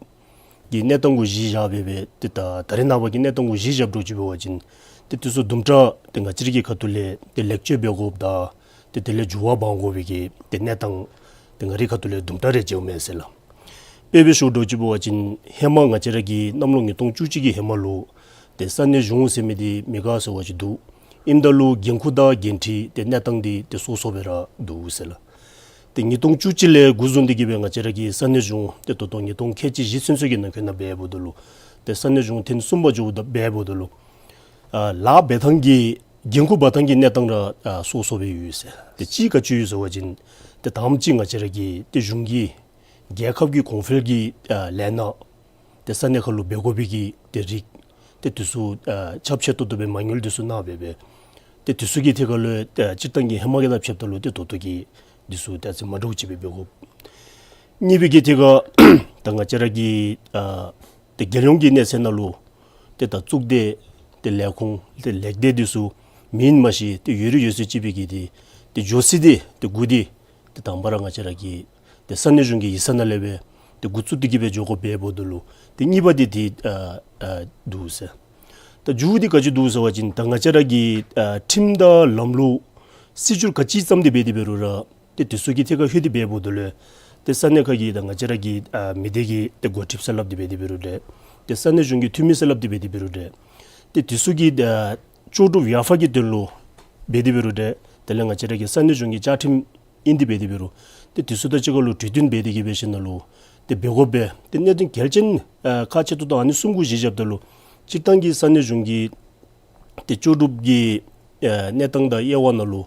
ཀྱི་གནས་སྟངས་གུ་གཞི་བཞག་སྦེ་སྦེ་ཏེ་ད་ད་རེས་ནངས་པ་གི་གནས་སྟངས་གུ་གཞི་བཞགཔ་འདྲཝ་ཅིག་འབད་བ་ཅིན་ཏེ་དེ་ཚུ་དུམ་གྲ་ཏེ་ང་བཅས་ར་གི་ཁ་ཐུག་ལས་ཏེ་ལེགས་བཅོས་འབད་དགོཔ་དང་ཏེ་དེ་ལས་འགྱུར་བ་འབག་དགོ་པའི་གི་ཏེ་གནས་སྟངས་ཏེ་ང་རའི་ཁ་ཐུག་ལས་དུམ་གྲ་རེ་མཇལཝ་མས་ཟེར་ལགས། དཔེ་སྦེ་ཞུཝ་འདྲཝ་ཅིག་འབད་བ་ཅིན་ཧེ་མ་ང་བཅས་ར་གི་གནམ་ལོ་ཉིས་སྟོང་བཅུ་གཅིག་གི་ཧེ་མ་ལུ་ཏེ་ས་གནས་གཞུང་ཟེར་མི་འདི་མེད་ག་ཟེར་བ་ཅིན་འདུག། ཨིནམ་ད་ལུ་འགན་ཁུར་དང་འགན་འཁྲི་ཏེ་གནས་སྟངས་འདི་ཏེ་སོ་སོ་སྦེ་ར་འདུག་ཟེར་ལགས། ཏེ་ཉིས་སྟོང་བཅུ་གཅིག་ལས་འགོ་བཟུང་སྟེ་གི་སྦེ་ང་བཅས་ར་གི་ས་གནས་གཞུང་ཏེ་ད་ལྟོ་ཉིས་སྟོང་ཁལ་གཅིག་བཞི་ཚུན་ཚོད་ཀྱི་ནང་འཁོད་ནང་འབདཝ་ད་ལུ་ཏེ་ས་གནས་གཞུང་ཐེངས་གསུམ་པ་འགྱོཝ་ད་འབདཝ་ད་ལུ་ཨ་ལཱ་འབད་ཐངས་ཀྱི་འགན་ཁུར་འབག་ཐངས་ཀྱི་གནས་སྟངས་ར་ཨ་སོ་སོ་སྦེ་ཡོད་ཟེར། ཏེ་གཅིག་ག་ཅི་ཡོད་ཟེར་བ་ཅིན་ཏེ་དང་པ་ཅིག་ང་བཅས་ར་གི་ཏེ་གཞུང་གི་རྒྱལ་ཁབ་ཀྱི་གོང་འཕེལ་གྱི་ཨ་ལས་སྣ་ཏེ་ས་གནས་ཁར་ལུ་འབད་དགོ་པའི་གི་ཏེ་རིགས་ཏེ་དེ་ཚུ་ཨ་ཁྱབ་ཆེ་ཏོག་ཏོ་སྦེ་མ་དངུལ་དེ་ཚུ་གནང་སྦེ་སྦེ་ཏེ་དེ་ཚུ་གི་ཐད་ཁར་ལུ་ཏེ་སྤྱིར་བཏང་གི་ཧེ་མ་གི་དང་ཕྱདཔ་ད་ལུ་ཏེ་ད་ལྟོ་གི་དེ་ཚུ་ཏེ་ཨ་ཙི་མ་འདྲཝ་ཅིག་སྦེ་འབད་དགོ། གཉིས་པའི་གི་ཐད་ཁར་ད་ང་བཅས་ར་གི་ཨ་ཏེ་རྒྱལ་ཡོངས་ཀྱི་གནས་ཚད་ནང་ལུ་ཏེ་ད་གཙུག་སྡེ་ཏེ་ལས་ཁུངས་ཏེ་ལེགས་སྡེ་དེ་ཚུ་མེན་མ་གཞི་ཏེ་ཡོད་རིགས་ཡོད་ཚད་ཅིག་སྦེ་གི་ཏེ་ཏེ་འགྱོ་ས་འདི་ཏེ་འགོ་འདི་ཏེ་དང་པ་ར་ང་བཅས་ར་གི་ཏེ་ས་གནས་གཞུང་གི་ཡིག་ཚང་ནང་ལས་སྦེ་ཏེ་འགོ་བཙུགས་ཏེ་གི་སྦེ་འགྱོ་དགོཔ་འབདཝ་ད་ལུ་ཏེ་གཉིས་པ་འདི་ཏེ་ཨ་ཨ་འདུག་ཟེར། ད་མཇུག་འདི་ག་ཅི་འདུག་ཟེར་བ་ཅིན་ད་ང་བཅས་ར་གི་ཨ་ཁྲིམས་དང་ལམ་ལུགས་སྲིད་བྱུས་ག་ཅི་བརྩམས་ཏེ་འབད་དེ་འབད་རུང་ར་ཏེ་དེ་ཚུ་གི་ཐད་ཁར་ལྷོད་དེ་འབདཝ་ད་ལུ་ཏེ་ས་གནས་ཁ་གི་ད་ང་བཅས་ར་གི་ཨ་མི་སྡེ་གི་ཏེ་འགོ་ཁྲིདཔ་ཟེར་སླབ་སྟེ་འབད་དེ་འབད་རུང་འདྲ། ཏེ་ས་གནས་གཞུང་གི་འཐུས་མི་ཟེར་སླབ་སྟེ་འབད་དེ་འབད་རུང་འདྲ། ཏེ་དེ་ཚུ་གི་ཨ་ལྕོགས་གྲུབ་ཡར་འཕར་གྱི་དོན་ལུ་འབད་དེ་འབད་རུང་འདྲ། དེ་ལས་ང་བཅས་ར་གི་ས་གནས་གཞུང་གི་བཅའ་ཁྲིམས་ཨིན་ཏེ་འབད་དེ་འབད་རུང་ཏེ་དེ་ཚུ་དང་གཅིག་ཁར་ལུ་གྲོས་བསྟུན་འབད་དེ་གི་འབད་ཞིནམ་ལས་ཏེ་འབད་དགོ་པས། ཏེ་གནད་དོན་གལ་ཆེན་ཨ་ཁག་ཆེ་ཏོག་ཏོ་ཨ་ནི་གསུམ་གུ་གཞི་བཞགཔ་ད་ལུ་སྤྱིར་བཏང་གི་ས་གནས་གཞུང་གི་ཏེ་ལྕོགས་གྲུབ་ཀྱི་ཨ་གནས་སྟངས་དང་དབྱེ་བ་ནང་ལུ་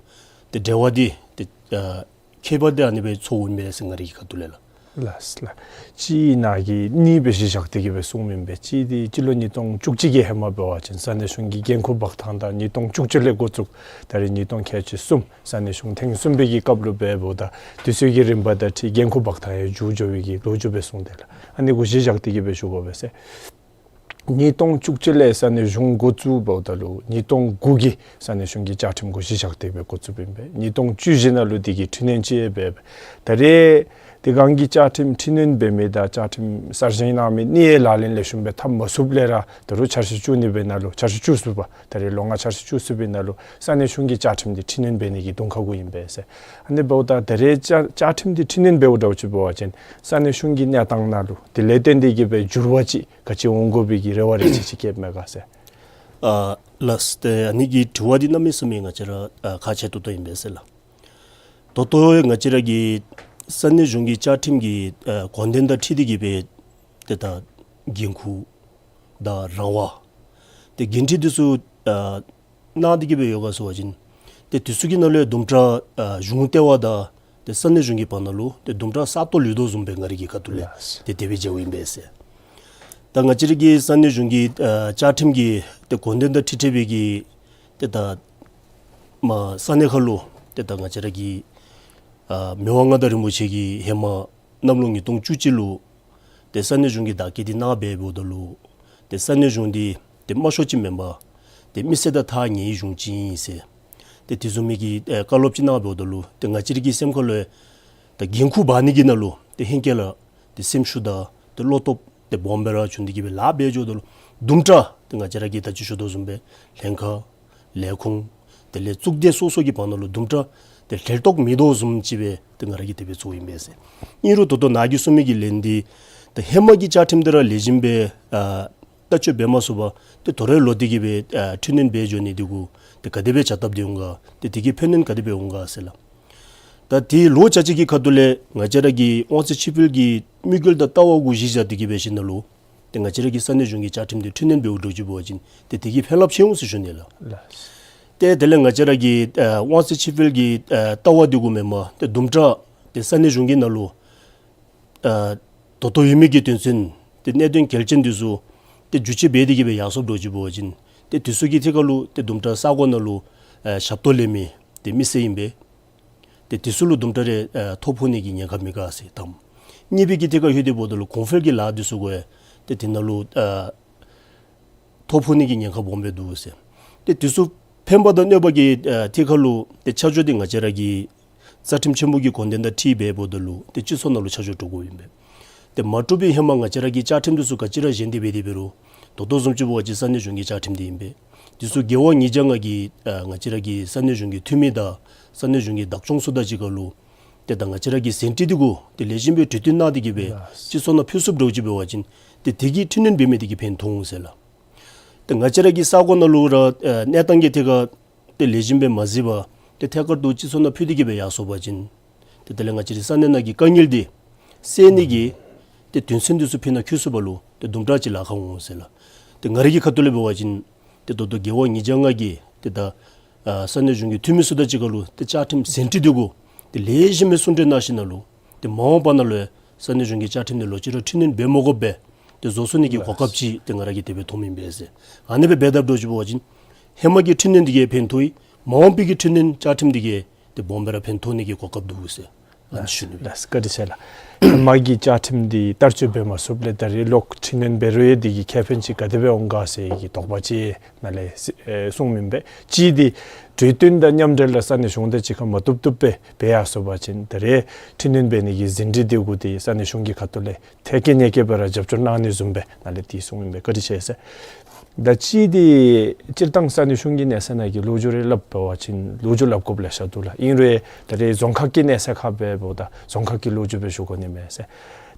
ཏེ་འབྲེལ་བ་འདི་ཏེ་ཨ་ཁྱད་པར་འདི་ཨ་ནི་སྦེ་ཚོརཝ་ཨིན་པས་ཟེར་ང་རའི་ཁ་ཐུག་ལས་ལགས། ལགས་ལགས། གཅིག་ནཱ་གིས་གཉིས་སྦེ་གཞི་བཞག་སྟེ་གི་སྦེ་གསུངམ་ཨིན་པས། གཅིག་འདི་སྤྱི་ལོ་ཉིས་སྟོང་བཅུ་གཅིག་གི་ཧེ་མ་འབད་བ་ཅིན་ས་གནས་གཞུང་གི་འགན་ཁུར་འབག་ཐངས་དང་ཉིས་སྟོང་བཅུ་བཅུ་ལས་འགོ་བཙུགས་ད་རེས་ཉིས་སྟོང་ཁལ་གཅིག་གསུམ་ས་གནས་གཞུང་ཐེངས་གསུམ་པའི་གི་སྐབས་ལུ་འབདཝ་ད་དེ་ཚུ་གི་རིམ་པ་དང་འཁྲིལ་འགན་ཁུར་འབག་ཐངས་ཡང་འགྱུར་འགྱོ་བའི་གི་ལོ་རྒྱུས་སྦེ་གསུངས་ཏེ་ལགས། ཨ་ནི་གུ་གཞི་བཞག་སྟེ་གི་སྦེ་ཞུ་དགོ་པས་ཟེར། ཉིས་སྟོང་བཅུ་གཅིག་ལས་ས་གནས་གཞུང་འགོ་བཙུགས་འབདཝ་ད་ལུ་ཉིས་སྟོང་དགུ་གི་ས་གནས་གཞུང་གི་བཅའ་ཁྲིམས་གུ་གཞི་བཞག་སྟེ་སྦེ་འགོ་བཙུགསཔ་ཨིན་པས། ཉིས་སྟོང་བཅུ་བཞི་ནང་ལུ་དེ་གི་འཕྲི་སྣོན་ཅིག་འབད་འབད། ད་རེས་དེ་སྒང་གི་བཅའ་ཁྲིམས་འཕྲི་སྣོན་འབད་མི་དང་བཅའ་ཁྲིམས་གསར་བཞེངས་གནང་མི་གཉིས་ལག་ལེན་ལེགས་ཤོམ་སྦེ་འཐབ་མ་ཚུགསཔ་ལས་ར་ད་རུང་འཆར་གཞི་བཅུ་གཉིས་པའི་ནང་ལུ་འཆར་གཞི་བཅུ་གསུམ་པ་ད་རེས་ལོ་ལྔ་འཆར་གཞི་བཅུ་གསུམ་པའི་ནང་ལུ་ས་གནས་གཞུང་གི་བཅའ་ཁྲིམས་འདི་འཕྲི་སྣོན་འབད་ནི་གི་གདོང་ཁ་གུ་ཨིན་པས་ཟེར། ཨ་ནི་འབདཝ་ད་ད་རེས་བཅའ་བཅའ་ཁྲིམས་འདི་འཕྲི་སྣོན་འབདཝ་འདྲཝ་ཅིག་འབད་བ་ཅིན་ས་གནས་གཞུང་གི་གནས་སྟངས་ནང་ལུ་དེ་ལས་བརྟེན་ཏེ་གི་སྦེ་འགྱུར་བ་ཅིག་ག་ཅི་འོང་དགོ་པའི་གི་རེ་བ་རེ་ཅིག་ཅིག་བསྐྱེདཔ་མས་ག་ཟེར། ཨ་ལགས། ཏེ་ཨ་ནི་གི་དྲི་བ་འདི་གནམ་མེད་ས་མེད་ང་བཅས་ར་ཨ་ཁག་ཆེ་ཏོག་ཏོ་ཨིན་པས་ཟེར་ལགས། ད་ལྟོ་ང་བཅས་ར་གི་ས་གནས་གཞུང་གི་བཅའ་ཁྲིམས་ཀྱི་ཨ་དགོངས་དོན་དང་འཁྲིལ་ཏེ་གི་སྦེ་ ཏེ་ད་འགན་ཁུར་དང་རང་དབང་ཏེ་འགན་འཁྲི་འདི་ཚུ་ཨ་གནང་སྟེ་གི་སྦེ་ཡོད་ག་ཟེར་བ་ཅིན་ཏེ་དེ་ཚུ་གི་ནང་ལས་དུམ་གྲ་ཨ་གཞུང་ལྟེ་བ་དང་ཏེ་ས་གནས་གཞུང་གི་བར་ན་ལུ་ཏེ་དུམ་གྲ་ས་སྟོང་ལུས་དོ་བཟུམ་སྦེ་ང་རའི་གི་ཁ་ཐུག་ལས་ལགས། ཏེ་དེ་སྦེ་མཇལཝ་ཨིན་པས་ཟེར། ད་ང་བཅས་རའི་གི་ས་གནས་གཞུང་གི་ཨ་བཅའ་ཁྲིམས་ཀྱི་ཏེ་དགོངས་དོན་དང་འཁྲིལ་འཁྲིལ་བའི་གི་ཏེ་ད་མ་ས་གནས་ཁ་ལུ་ཏེ་ད་ང་བཅས་ར་གི་ཨ་མི་དབང་མངའ་བདག་རིན་པོ་ཆེ་གིས་ཧེ་མ་གནམ་ལོ་ཉིས་སྟོང་བཅུ་གཅིག་ལུ་ཏེ་ས་གནས་གཞུང་གི་བདག་སྐྱེད་འདི་གནང་སྦེ་འབདཝ་ད་ལུ་ཏེ་ས་གནས་གཞུང་འདི་ཏེ་དམའ་ཤོས་ཅིག་མེན་པར་ཏེ་མི་སེར་དང་ཐག་ཉེ་བའི་གཞུང་ཅིག་ཨིན་ཟེར་ཏེ་དེ་བཟུམ་མའི་གི་ཨེ་བཀའ་སློབ་ཅིག་གནང་འབདཝ་ད་ལུ་ཏེ་ང་བཅས་རའི་གི་སེམས་ཁ་ལུ་ཡང་ད་འགན་ཁུར་འབག་ནི་གི་ནང་ལུ་ཏེ་ཧེང་སྐལ་ལུ་ཏེ་སེམས་ཤུགས་དང་ཏེ་བློ་སྟོབས་ཏེ་སྦོམ་སྦེ་ར་བྱུང་སྟེ་གི་སྦེ་ལཱ་འབད་འགྱོཝ་ད་ལུ་དུམ་གྲ་ཏེ་ང་བཅས་ར་གིས་ད་ཅི་ཞུ་དོ་བཟུམ་སྦེ་ལྷན་ཁག་ལས་ཁུངས་དེ་ལས་གཙུག་སྡེ་སོ་སོ་གི་བར་ན་ལུ་དུམ་གྲ་ཏེ་ལྷོད་ལྷོདཔ་མེད་དོ་བཟུམ་ཅིག་སྦེ་ཏེ་ང་ར་གིས་དེ་སྦེ་ཚོརཝ་ཨིན་པས་ཟེར། ཨིན་རུང་ད་ལྟོ་ནཱ་གིས་གསུངས་མི་གི་ལན་འདི་ད་ཧེ་མ་གི་བཅའ་ཁྲིམས་འདི་ར་ལེགས་ཤོམ་སྦེ་ཨ་བསྟར་སྤྱོད་འབད་མ་ཚུགས་པར་ཏེ་དོ་རུང་ལོག་སྟེ་གི་སྦེ་ཨ་འཕྲི་སྣོན་འབད་འགྱོ་ནི་འདི་གུ་ཏེ་ག་དེ་སྦེ་བྱ་སྟབས་འདི་འོང་ག། ཏེ་དེ་གིས་ཕན་གནོད་ག་དེ་སྦེ་འོང་ག་ཟེར་ལགས། ད་དེ་ལོག་ཅ་ཅིག་གི་ཁ་ཐུག་ལས་ང་བཅས་ར་གི་དབང་ཚད་ཕྱིར་སྤེལ་གྱི་དམིགས་ཡུལ་དང་ལྟ་བ་གུ་གཞི་བཞག་སྟེ་གི་འབད་ཞིནམ་ལས་ཏེ་ང་བཅས་ར་གི་ས་གནས་གཞུང་གི་བཅའ་ཁྲིམས་འདི་འཕྲི་སྣོན་འབདཝ་འདྲཝ་ཅིག་འབད་བ་ཅིན་ཏེ་དེ་གིས་ཕན་རླབས་ཆེ་འོང་ཟེར་ཞུ་ནི་ལགས། ལགས། ཏེ་དེ་ལས་ང་བཅས་ར་གི་ཨ་དབང་ཚད་ཕྱིར་སྤེལ་གྱི་ཨ་ལྟ་བ་འདི་གུ་མེན་པར་ཏེ་དུམ་གྲ་ཏེ་ས་གནས་གཞུང་གི་ནང་ལུ་ཨ་ད་ལྟོ་ཡོད་མི་གི་དོན་ཚན་ཏེ་གནད་དོན་གལ་ཆེན་འདི་ཚུ་ཏེ་བསྒྱུར་བཅོས་འབད་དེ་གི་སྦེ་ཡར་སོངམ་འདྲཝ་ཅིག་འབད་བ་ཅིན་ཏེ་དེ་ཚུ་གི་ཐད་ཁར་ལུ་ཏེ་དུམ་གྲ་ས་གོ་ནང་ལུ་ཨ་ཞབས་ཏོག་ལེན་མི་ཏེ་མི་སེར་ཨིན་པས། ཏེ་དེ་ཚུ་ལུ་དུམ་གྲ་རེ་ཨ་ཐོ་ཕོག་ནི་གི་ཉེན་ཁ་མེད་ག་ཟེར་དང་། གཉིས་པའི་གི་ཐད་ཁར་ལྷོད་དེ་འབདཝ་ད་ལུ་གོང་འཕེལ་གྱི་ལཱ་འདི་ཚུ་གུ་ཡང་ཏེ་དེ་ནང་ལུ་ཨ་ཐོ་ཕོག་ནི་གི་ཉེན་ཁ་སྦོམ་སྦེ་འདུག་ཟེར། ཏེ་དེ་ཚུ་ཕན་པ་དང་གནོད་པ་གི་ཨ་ཐད་ཁར་ལུ་ཏེ་ཆ་འཇོག་འདི་ང་བཅས་ར་གི་རྩ་ཁྲིམས་ཆེན་པོ་གི་དགོངས་དོན་དང་འཁྲིལ་སྦེ་འབདཝ་ད་ལུ་ཏེ་སྤྱི་ཚོགས་ནང་ལུ་ཆ་འཇོག་གྲུབ་དགོཔ་ཨིན་པས། ཏེ་མ་གྲུབ་པའི་ཧེ་མ་ང་བཅས་ར་གི་བཅའ་ཁྲིམས་འདི་ཚུ་ག་ཅི་ར་བཞེངས་ཏེ་འབད་དེ་འབད་རུང་ད་ལྟོ་བཟུམ་ཅིག་འབད་བ་ཅིན་ས་གནས་གཞུང་གི་བཅའ་ཁྲིམས་འདི་ཨིན་པས། དེ་ཚུ་རྒེད་འོག་ཉིས་བརྒྱ་ལྔ་གི་ཨ་ང་བཅས་ར་གི་ས་གནས་གཞུང་གི་འཐུས་མི་དང་ས་གནས་གཞུང་གི་བདག་སྐྱོང་ཚུ་དང་གཅིག་ཁར་ལུ་ཏེ་ད་ང་བཅས་ར་གི་ཟིན་བྲིས་འདི་གུ་ཏེ་ལེགས་ཤོམ་སྦེ་གྲོས་བསྟུན་གནང་སྟེ་གི་སྦེ་ལགས། སྤྱི་ཚོགས་ནང་ཕུལ་ཚུགསཔ་འདྲཝ་ཅིག་འབད་བ་ཅིན་ཏེ་དེ་གིས་འཕྲི་སྣོན་འབད་མི་དེ་གིས་ཕན་ཐོགས་འོང་ཟེར་ལགས། ཏེ་ང་བཅས་ར་གི་ས་གོ་ནང་ལུ་ར་ཨ་གནས་སྟངས་ཀྱི་ཐད་ཁར་ཏེ་ལེགས་ཤོམ་སྦེ་མ་གཟིགས་པར་ཏེ་ཐད་ཀར་དུ་སྤྱི་ཚོགས་ནང་ཕུལ་ཏེ་གི་སྦེ་ཡར་སོང་པ་ཅིན་ཏེ་དེ་ལས་ང་བཅས་རའི་ས་གནས་ནང་གི་དཀའ་ངལ་འདི་སེལ་ནི་གི་ཏེ་དོན་ཚན་འདི་ཚུ་ཕུལ་ནི་ཁུར་ཚུགས་པ་ལུ་ཏེ་དུམ་གྲ་ཅིག་ལཱ་ཁག་འོང་ཟེར་ལགས། ཏེ་ང་རའི་གི་ཁ་ཐུག་ལས་འབད་བ་ཅིན་ཏེ་ད་ལྟོ་རྒེད་འོག་ཉིས་བརྒྱ་ལྔ་གི་ཏེ་ད་ཨ་ས་གནས་གཞུང་གི་འཐུས་མི་ཚུ་དང་གཅིག་ཁར་ལུ་ཏེ་བཅའ་ཁྲིམས་ཟིན་བྲིས་འདི་གུ་ཏེ་ལེགས་ཤོམ་སྦེ་གསུང་གྲོས་གནང་ཞིནམ་ལས་ཏེ་མ་འོངས་པ་ནང་ལུ་ཡང་ས་གནས་གཞུང་གི་བཅའ་ཁྲིམས་འདི་ལོག་ཅི་ར་འཕྲི་སྣོན་འབད་མ་དགོཔ་སྦེ་ཏེ་བཟོ་ཚུགས་ནི་གི་གོ་སྐབས་ཅིག་ཏེ་ང་ར་གིས་དེ་སྦེ་མཐོངམ་ཨིན་པས་ཟེར། ཨ་ནི་སྦེ་འབད་དཔ་འདྲཝ་ཅིག་འབད་བ་ཅིན་ཧེ་མ་གི་འཕྲི་སྣོན་འདི་གིས་ཕན་ཐོགས་ཡི། མ་འོངས་པའི་གི་འཕྲི་སྣོན་བཅའ་ཁྲིམས་འདི་གིས་ཏེ་སྦོམ་སྦེ་ར་ཕན་ཐོགས་ནི་གི་གོ་སྐབས་འདུག་ཟེར་ཨ་ནི་ཞུ་ནི་ཨིན་པས། ལགས་བཀའ་དྲིན་ཆེ་ལགས། ཧེ་མ་གི་བཅའ་ཁྲིམས་འདི་བསྟར་སྤྱོད་འབད་མ་ཚུགསཔ་ལས་ད་རེས་ལོག་འཕྲི་སྣོན་འབད་རུང་ཡང་འདི་གིས་ཁེ་ཕན་ཅིག་ག་དེ་སྦེ་འོང་ག་ཟེར་གྱི་དོགས་པ་ཅིག་ནཱ་ལས་ཨེ་གསུངམ་ཨིན་པས། གཅིག་འདི་གྲོས་བསྟུན་དང་མཉམ་འབྲེལ་ལགས་ས་གནས་གཞུང་དང་གཅིག་ཁར་མ་བཏུབ་བཏུབ་སྦེ་འབད་ཡར་སོང་པ་ཅིན་ད་རེས་འཕྲི་སྣོན་འབད་ནི་གི་ཟིན་བྲིས་འདི་གུ་ཏེ་ས་གནས་གཞུང་གི་ཁ་ཐུག་ལས་ཐད་ཀར་ཉེ་ཀར་སྦེ་ར་རྒྱབ་སྐྱོར་གནང་ནི་བཟུམ་སྦེ་ནཱ་ལས་དེ་གསུངམ་ཨིན་པས། བཀའ་དྲིན་ཆེ་ཟེར། ད་གཅིག་འདི་སྤྱིར་བཏང་ས་གནས་གཞུང་གི་གནས་ཚད་ནང་གི་ལོ་རྒྱུས་རེ་སླབ་འབད་བ་ཅིན་ལོ་རྒྱུས་སླབ་དགོཔ་ལེ་ཤ་འདུག་ལགས། ཨིན་རུང་ད་རེས་རྫོང་ཁག་གི་གནས་ཚད་ཁར་འབདཝ་ད་རྫོང་ཁག་གི་ལོ་རྒྱུས་སྦེ་ཞུ་དགོ་ནི་མས་ཟེར།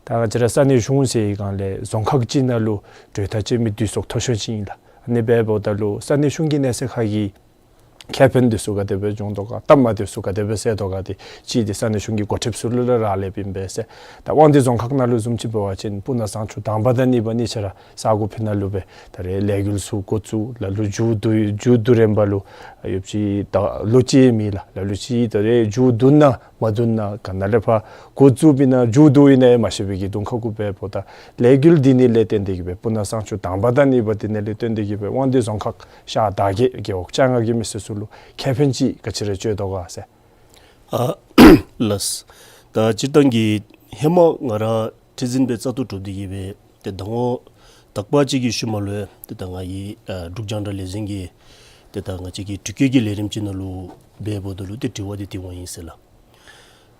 ད་ང་བཅས་ར་ས་གནས་གཞུང་ཟེར་བའི་སྒང་ལས་རྫོང་ཁག་ཅིག་ནང་ལུ་གྲོས་ཐག་བཅད་མི་འདུས་ཚོགས་མཐོ་ཤོས་ཅིག་ཨིན་ལགས། ཨ་ནི་འབདཝ་ད་ལུ་ས་གནས་གཞུང་གི་གནས་ཚད་ཁར་གྱི་ཁེ་ཕན་འདི་ཚུ་ག་དེ་སྦེ་འབྱུང་དོ་ག། སྟབས་མ་བདེཝ་ཚུ་ག་དེ་སྦེ་སེལ་དོ་ག། ཏེ་གཅིག་འདི་ས་གནས་གཞུང་གི་འགོ་ཁྲིདཔ་ཚུ་ལུ་ར་རག་ལསཔ་ཨིན་པས་ཟེར། ད་དབང་འདུས་རྫོང་ཁག་ནང་ལུ་བཟུམ་ཅིག་འབད་བ་ཅིན་སྤུ་ན་གཙང་ཆུ་དང་པ་དང་གཉིས་པ་གཉིས་ཆ་ར་ས་གོ་ཕི་ནང་ལུ་སྦེ་ད་རེས་ལས་འགུལ་ཚུ་འགོ་བཙུགས། ལ་ལུ་མཇུག་བསྡུ་མཇུག་བསྡུ་རན་པ་ལུ་ཡོདཔ་ཅིག་ད་ལོ་གཅིག་མེད་ལགས། ལ་ལུ་ཅིག་ད་རེས་མཇུག་བསྡུ་ན་མ་བསྡུ་ན་ག་ནཱ་ལས་ཕར་འགོ་བཙུགསཔ་ཨིན་ན་མཇུག་བསྡུཝ་ཨིན་ན་ཡང་མ་ཤེས་པའི་གི་གདོང་ཁ་གུ་འབདཝ་ད་ལས་འགུལ་འདི་ནི་ལས་བརྟེན་ཏེ་གི་སྦེ་སྤུ་ན་གཙང་ཆུ་དང་པ་དང་གཉིས་པ་འདི་ནི་ལས་བརྟེན་ཏེ་གི་སྦེ་དབང་འདུས་རྫོང་ཁག་ཤར་དར་རྒྱས་རྒེད་འོག་བཅོ་ལྔ་གི་མི་སེར་ཚུ་ལུ་ཁེ་ཕན་ཅིག་ག་ཅི་ར་ཅོ་དོ་ག་ཟེར། ཨ་ལགས། ད་སྤྱིར་བཏང་གི་ཧེ་མ་ང་ར་ཁྲི་འཛིན་སྦེ་བཙག་འཐུ་གྲུབ་སྟེ་གི་སྦེ་ཏེ་ཟླ་ངོ་དག་པ་ཅིག་གི་ཤུལ་མ་ལུ་ཏེ་ད་ང་གིས་ཨ་འབྲུག་རྒྱང་བསྒྲགས་ལས་འཛིན་གྱི་ཏེ་ད་ང་བཅས་ཀྱི་དྲི་བཀོད་ཀྱི་ལས་རིམ་ཅིག་ནང་ལུ་འབདཝ་ད་ལུ་ཏེ་དྲི་བ་འདི་དེ་འོང་ཡི་ཟེར་ལགས།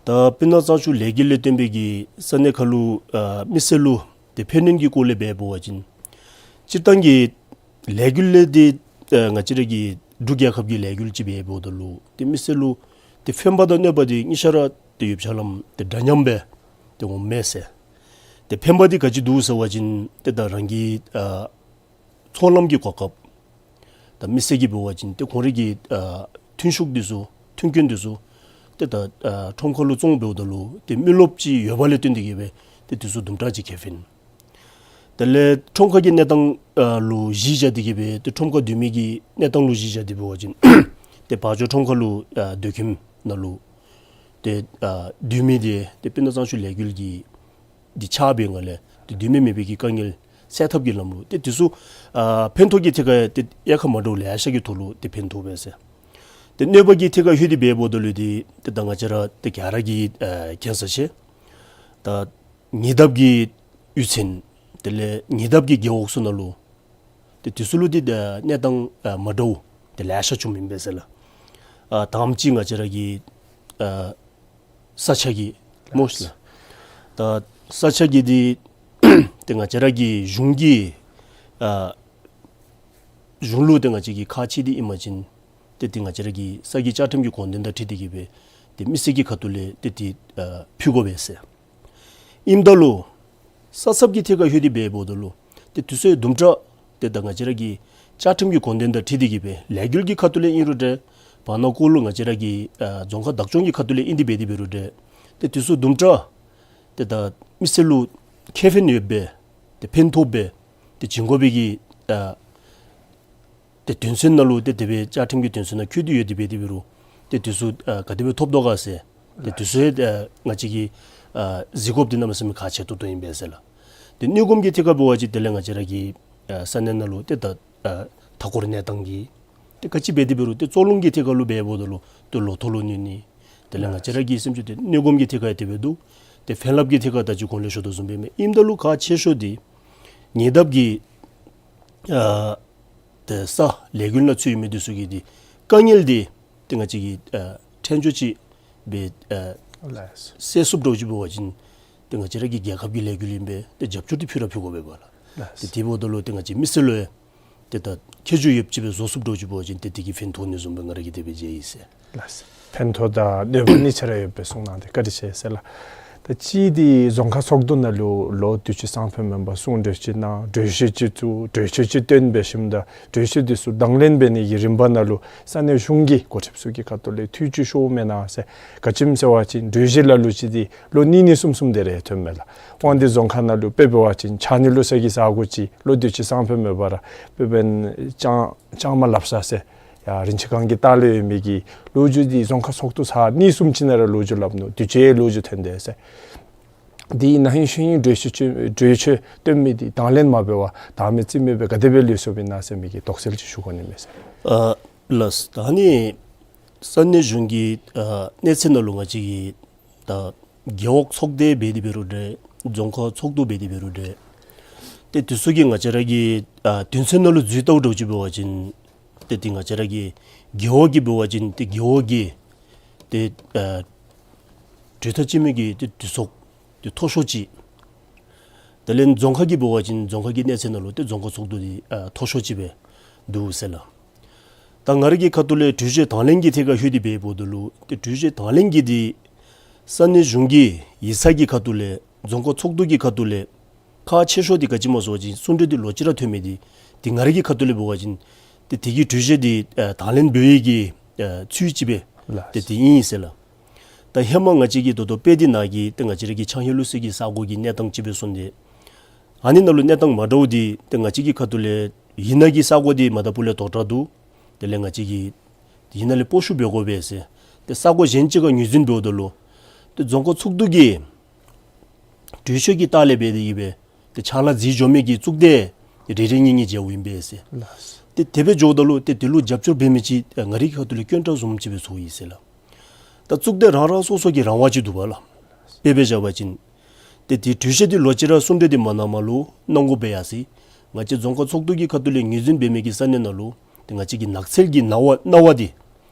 ད་སྤུ་ན་གཙང་ཆུ་ལས་འགུལ་ལས་བརྟེན་པའི་གི་ས་གནས་ཁར་ལུ་ཨ་མི་སེར་ལུ་ཏེ་ཕན་གནོད་ཀྱི་སྐོར་ལས་འབདཝ་ཅིན་སྤྱིར་བཏང་གི་ལས་འགུལ་ལས་འདི་ཨ་ང་བཅས་ར་གི་འབྲུག་རྒྱལ་ཁབ་ཀྱི་ལས་འགུལ་ཅིག་འབདཝ་ད་ལུ་ཏེ་མི་སེར་ལུ་ཏེ་ཕན་པ་དང་གནོད་པ་འདི་གཉིས་ཆ་ར་ཏེ་ཡོདཔ་ཆ་ལམ་ཏེ་འདྲ་མཉམ་སྦེ་ཏེ་འོངམ་མས་ཟེར། ཏེ་ཕན་པ་འདི་ག་ཅི་འདུག་ཟེར་བ་ཅིན་ཏེ་ད་རང་གི་ཨ་ཚོང་ལམ་གྱི་གོ་སྐབས། ད་མི་སེར་གྱིས་འབད་བ་ཅིན་ཏེ་ཁོང་རའི་གི་ཨ་ཐོན་ཤུགས་འདི་ཚུ་མཐུན་རྐྱེན་འདི་ཚུ་ཏེ་ད་ཨ་ཁྲོམ་ཁ་ལུ་བཙོང་འབདཝ་ད་ལུ་ཏེ་མི་རློབས་ཅིག་ཡོད་པ་ལས་བརྟེན་ཏེ་གི་སྦེ་ཏེ་འདི་ཚུ་དུམ་གྲ་ཅིག་ཁེ་ཕན། དེ་ལས་ཁྲོམ་ཁ་གི་གནས་སྟངས་ཨ་ལུ་གཞི་བཞག་སྟེ་གི་སྦེ་ཏེ་ཁྲོམ་ཁ་སྡོད་མི་གི་གནས་སྟངས་ལུ་གཞི་བཞག་སྟེ་འབད་བ་ཅིན་ཏེ་བ་ཇོ་ཁྲོམ་ཁ་ལུ་ཨ་སྡོད་ཁྱིམ་ནང་ལུ་ཏེ་ཨ་སྡོད་མི་དེ་ཏེ་སྤུ་ན་གཙང་ཆུ་ལས་འགུལ་གྱི་འདི་ཆགས་པའི་ངང་ལས་ཏེ་སྡོད་མི་མེད་པའི་གི་དཀའ་ངལ་སེལ་ཐབས་ཀྱི་ལམ་ལུགས་ཏེ་དེ་ཚུ་ཨ་ཕན་ཐོགས་ཀྱི་ཐད་ཁར་ཏེ་དབྱེ་ཁག་མ་འདྲཝ་ལེ་ཤ་གི་ཐོག་ལུ་ཏེ་ཕན་ཐོགས་པས་ཟེར། ཏེ་གནོད་པ་གི་ཐད་ཁར་ལྷོད་དེ་འབདཝ་ད་ལུ་ཏེ་ཏེ་ད་ང་བཅས་ར་ཏེ་ག་ར་གིས་ཨ་མཁྱེན་ས་ཅིག་ད་ཉེ་འདབས་ཀྱི་གཡུས་ཚན་དེ་ལས་ཉེ་འདབས་ཀྱི་རྒེད་འོག་ཚུ་ནང་ལུ་ཏེ་དེ་ཚུ་ལུ་ཏེ་ད་གནས་སྟངས་ཨ་མ་འདྲཝ་ཏེ་ལེ་ཤ་བྱུངམ་ཨིན་པས་ཟེར་ལགས། ཨ་དང་པ་ཅིག་ང་བཅས་ར་གི་ཨ་ས་ཆ་གི་སྨོ་ལགས། ད་ས་ཆ་གི་འདི་ཏེ་ང་བཅས་ར་གི་གཞུང་གི་ཨ་གཞུང་ལུ་ཏེ་ང་བཅས་ཀྱིས་ཁག་ཆེ་སྟེ་ཨིན་པ་ཅིན་ཏེ་ཏེ་ང་བཅས་ར་གི་ས་གི་བཅའ་ཁྲིམས་ཀྱི་དགོངས་དོན་དང་འཁྲིལ་ཏེ་གི་སྦེ་ཏེ་མི་སེར་གྱི་ཁ་ཐུག་ལས་ཏེ་ཏེ་ཨ་ཕུལ་དགོ་པས་ཟེར། ཨིནམ་ད་ལུ་ས་ཚབ་ཀྱི་ཐད་ཁར་ལྷོད་དེ་འབདཝ་ད་ལུ་ཏེ་དུས་ཚོད་དུམ་གྲ་ཏེ་ད་ང་བཅས་ར་གི་བཅའ་ཁྲིམས་ཀྱི་དགོངས་དོན་དང་འཁྲིལ་ཏེ་གི་སྦེ་ལས་འགུལ་གྱི་ཁ་ཐུག་ལས་ཨིན་རུང་འདྲ། བར་ན་ཀོ་ལུ་ང་བཅས་ར་གི་ཨ་རྫོང་ཁག་བདག་སྐྱོང་གི་ཁ་ཐུག་ལས་ཨིན་ཏེ་འབད་དེ་འབད་རུང་འདྲ། ཏེ་དུས་ཚོད་དུམ་གྲ་ཏེ་ད་མི་སེར་ལུ་ཁེ་ཕན་ཡོདཔ་སྦེ་ཏེ་ཕན་ཐོགས་སྦེ་ཏེ་བྱིན་དགོ་པའི་གི་ཨ་ཏེ་དོན་ཚན་ནང་ལུ་ཏེ་དེ་སྦེ་བཅའ་ཁྲིམས་ཀྱི་དོན་ཚན་ནང་བཀོད་དེ་ཡོད་དེ་འབད་དེ་འབད་རུང་ཏེ་དུས་ཚོད་ཨ་ག་དེ་སྦེ་ཐོབ་དོ་ག་ཟེར། ཏེ་དུས་ཚོད་ཨ་ང་བཅས་ཀྱིས་ཨ་གཟིགས་དགོཔ་འདི་གནམ་མེད་ས་མེད་ཁག་ཆེ་ཏོག་ཏོ་ཨིན་པས་ཟེར་ལགས། ཏེ་གནོད་སྐོམ་གྱི་ཐད་ཁར་འབད་བ་ཅིན་དེ་ལས་ང་བཅས་ར་གི་ཨ་ས་གནས་ནང་ལུ་ཏེ་ད་ཨ་མཐའ་འཁོར་གནས་སྟངས་ཀྱི་ཏེ་ག་ཅི་འབད་དེ་འབད་རུང་ཏེ་བཙོག་རླུང་གི་ཐད་ཁར་ལུ་འབདཝ་ད་ལུ་ཏེ་ལོ་ཐོག་ལུ་གནོད་ནི། དེ་ལས་ང་བཅས་ར་གི་སེམས་ཅན་ཏེ་གནོད་སྐོམ་གྱི་ཐད་ཁར་ཡང་དེ་སྦེ་འདུག། ཏེ་ཕན་རླབས་ཀྱི་ཐད་ཁར་ད་ཅི་གོང་ལས་ཞུ་དོ་བཟུམ་སྦེ་མས། ཨིནམ་ད་ལུ་ཁག་ཆེ་ཤོས་འདི་ཉེ་འདབས་ཀྱི་ཨ་ཏེ་ས་ལས་འགུལ་ནང་ཚུད་ཡོད་མི་འདི་ཚུ་གི་འདི་དཀའ་ངལ་འདི་ཏེ་ང་བཅས་ཀྱིས་ཨ་ཕྲན་བཅོས་ཅིག་སྦེ་ཨ་ལགས། སེལ་ཚུགསཔ་འདྲཝ་ཅིག་འབད་བ་ཅིན་ཏེ་ང་བཅས་ར་གི་རྒྱལ་ཁབ་ཀྱི་ལས་འགུལ་ཨིན་པས། ཏེ་རྒྱབ་སྐྱོར་འདི་ཕུལ་ར་ཕུལ་དགོ་པས་ལགས། ལགས། ཏེ་དེ་འབདཝ་ད་ལུ་ཏེ་ང་བཅས་མི་སེར་ལུ་ཡང་ཏེ་ད་ཁྱད་ཆོས་ཡོདཔ་ཅིག་སྦེ་བཟོ་ཚུགསཔ་འདྲཝ་ཅིག་འབད་བ་ཅིན་ཏེ་དེ་གིས་ཕན་ཐོགས་ནི་བཟུམ་སྦེ་ང་ར་གིས་དེ་སྦེ་མཇལ་ཡི་ཟེར། ལགས། ཕན་ཐོགས་དང་གནོད་པ་གཉིས་ཆ་ར་ཡོདཔ་སྦེ་གསུངས་གནང་སྟེ་བཀའ་དྲིན་ཆེ་ཟེར་ལགས། ད་ཅི་འདི་རྫོང་ཁག་ཚོགས་འདུ་ནང་ལུ་ལོ་དུས་ཅི་སང་ཕོད་མེན་པར་གསུང་གྲོས་ཅིག་གནང་གྲོས་གཞི་ཅིག་བཙུགས་གྲོས་ཆོད་ཅིག་བཏོན་འབད་ཞིནམ་ད་གྲོས་གཞི་འདི་ཚུ་དང་ལེན་འབད་ནི་གི་རིམ་པ་ནང་ལུ་ས་གནས་གཞུང་གི་འགོ་ཁྲིདཔ་ཚུ་གི་ཁ་ཐུག་ལས་ཐུགས་བཅུད་ཤོར་མེན་ན་ཟེར། ག་ཅི་སྨོ་ཟེར་བ་ཅིན་གྲོས་གཞི་ལ་ལུ་ཅིག་འདི་ལོ་གཉིས་གཉིས་གསུམ་གསུམ་དེ་རེ་ཐོནམ་མས་ལགས། དབང་འདུས་རྫོང་ཁག་ནང་ལུ་དཔེ་འབད་བ་ཅིན་ཕྱགས་སྙིགས་བླུག་ས་གི་ས་གོ་ཅིག་ལོ་དུས་ཅི་སང་ཕོད་མེན་པར་དཔེ་འབདན་ལྕང་ལྕང་མ་ལབ་ས་ཟེར་ཡར་རིན་ཆེན་སྒང་གི་ལྟག་ལུ་ཡོད་མི་གི་ལོ་རྒྱུས་འདི་རྫོང་ཁག་ཚོགས་འདུ་ཚར་གཉིས་གསུམ་ཅིག་ནང་ར་ལོ་རྒྱུས་སླབ་ནུག། དུས་ཅི་ལོ་རྒྱུས་ཐོན་དེས་ཟེར། འདི་ནང་ཧིང་ཤིང་ཧིང་གྲོས་ཆོད་གྲོས་ཆོད་བཏོན་མི་འདི་དང་ལེན་མ་འབད་བར་བདག་མེད་རྩིས་མེད་སྦེ་ག་དེ་སྦེ་ལུས་སོཔ་ཨིན་ན་ཟེར་མི་གི་དོགས་སེལ་ཅིག་ཞུ་དགོ་ནི་མས་ཟེར། ཨ་ལགས། ད་ཨ་ནི་ས་གནས་གཞུང་གི་ཨ་གནས་ཚད་ནང་ལུ་ང་བཅས་ཀྱི་ད་རྒེད་འོག་ཚོགས་སྡེ་འབད་དེ་འབད་རུང་འདྲ། རྫོང་ཁག་ཚོགས་འདུ་འབད་དེ་འབད་རུང་འདྲ། ཏེ་དེ་ཚུ་གི་ང་བཅས་ར་གི་ཨ་དོན་ཚན་ནང་ལུ་འཛུལ་བལྟཝ་འདྲཝ་ཅིག་འབད་བ་ཅིན་ཏེ་ཏེ་ང་བཅས་ར་གི་རྒེད་འོག་གི་འབད་བ་ཅིན་ཏེ་རྒེད་འོག་གི་ཏེ་ཨ་གྲོས་ཐག་བཅད་མི་གི་ཏེ་གྲོས་ཚོགས་ཏེ་མཐོ་ཤོས་ཅིག། དེ་ལས་རྫོང་ཁག་གི་འབད་བ་ཅིན་རྫོང་ཁག་གི་གནས་ཚད་ནང་ལུ་ཏེ་རྫོང་ཁག་ཚོགས་འདུ་འདི་ཨ་མཐོ་ཤོས་ཅིག་སྦེ་འདུག་ཟེར་ལགས། ད་ང་རའི་གི་ཁ་ཐུག་ལས་གྲོས་གཞི་དང་ལེན་གྱི་ཐད་ཁར་ལྷོད་དེ་འབདཝ་ད་ལུ་ཏེ་གྲོས་གཞི་དང་ལེན་གྱི་འདི་ས་གནས་གཞུང་གི་ཡིག་ཚང་གི་ཁ་ཐུག་ལས་རྫོང་ཁག་ཚོགས་འདུ་གི་ཁ་ཐུག་ལས་ཁག་ཆེ་ཤོས་འདི་ག་ཅི་སྨོ་ཟེར་བ་ཅིན་གསུང་གྲོས་འདི་ལོག་ཅི་ར་ཐོན་མི་འདི་ཏེ་ང་རའི་གི་ཁ་ཐུག་ལས་འབད་བ་ཅིན་ཏེ་དེ་གི་གྲོས་གཞི་འདི་ཨ་དང་ལེན་འབད་བའི་གི་ཨ་ཚུལ་ཅིག་སྦེ་ལགས། ཏེ་དེ་ཨིན་ཟེར་ལགས། ད་ཧེ་མ་ང་བཅས་ཀྱིས་ད་ལྟོ་དཔེ་འདི་ནང་གི་ཏེ་ང་བཅས་ར་གི་ཆང་ཧེ་ལུགས་སྲོལ་གྱི་ས་གོ་གི་གནས་སྟངས་ཅིག་སྦེ་སོང་སྟེ་ཨ་ནི་ནང་ལུ་གནས་སྟངས་མ་འདྲཝ་འདི་ཏེ་ང་བཅས་ཀྱི་ཁ་ཐུག་ལས་ཡིག་ནང་གི་ས་གོ་འདི་མ་དང་པོ་ལས་དོག་དྲགས་འདུག། དེ་ལས་ང་བཅས་ཀྱིས་ཡིག་ནང་ལས་སྤོ་བཤུད་འབད་དགོ་པས་ཟེར། ཏེ་ས་གོ་གཞན་ཅིག་ཁར་ངོས་འཛིན་འབདཝ་ད་ལུ་ཏེ་རྫོང་ཁག་ཚོགས་འདུ་གི་གྲོས་ཆོད་ཀྱི་ལྟག་ལས་འབད་དེ་གི་སྦེ་ཏེ་ཕྱག་ལཱ་མཛད་འགྱོ་མི་གི་གཙུག་སྡེ་རེ་རེ་གཉིས་གཉིས་མཇལཝ་ཨིན་པས་ཟེར། ལགས། ཏེ་དེ་སྦེ་འགྱོཝ་ད་ལུ་ཏེ་དེ་ལུ་རྒྱབ་སྐྱོར་འབད་མི་ཅིག་ང་རའི་ཁ་ཐུག་ལས་དཀོན་དྲགས་བཟུམ་ཅིག་སྦེ་ཚོརཝ་ཨིན་ཟེར་ལགས། ད་གཙུག་སྡེ་རང་རང་སོ་སོ་གི་རང་དབང་ཅིག་འདུག་པ་ལགས། དཔེ་སྦེ་བཞག་པ་ཅིན་ཏེ་དེ་གྲོས་གཞི་འདི་ལོག་ཅི་ར་གསུང་གྲོས་འདི་མ་གནངམ་ལུ་གནང་དགོ་པས་ཡ་ཟེར། ང་བཅས་རྫོང་ཁག་ཚོགས་འདུ་གི་ཁ་ཐུག་ལས་ངོས་འཛིན་འབད་མི་གི་ས་གནས་ནང་ལུ་ཏེ་ང་བཅས་ཀྱི་ནགས་ཚལ་གྱི་གནང་བ་གནང་བ་འདི་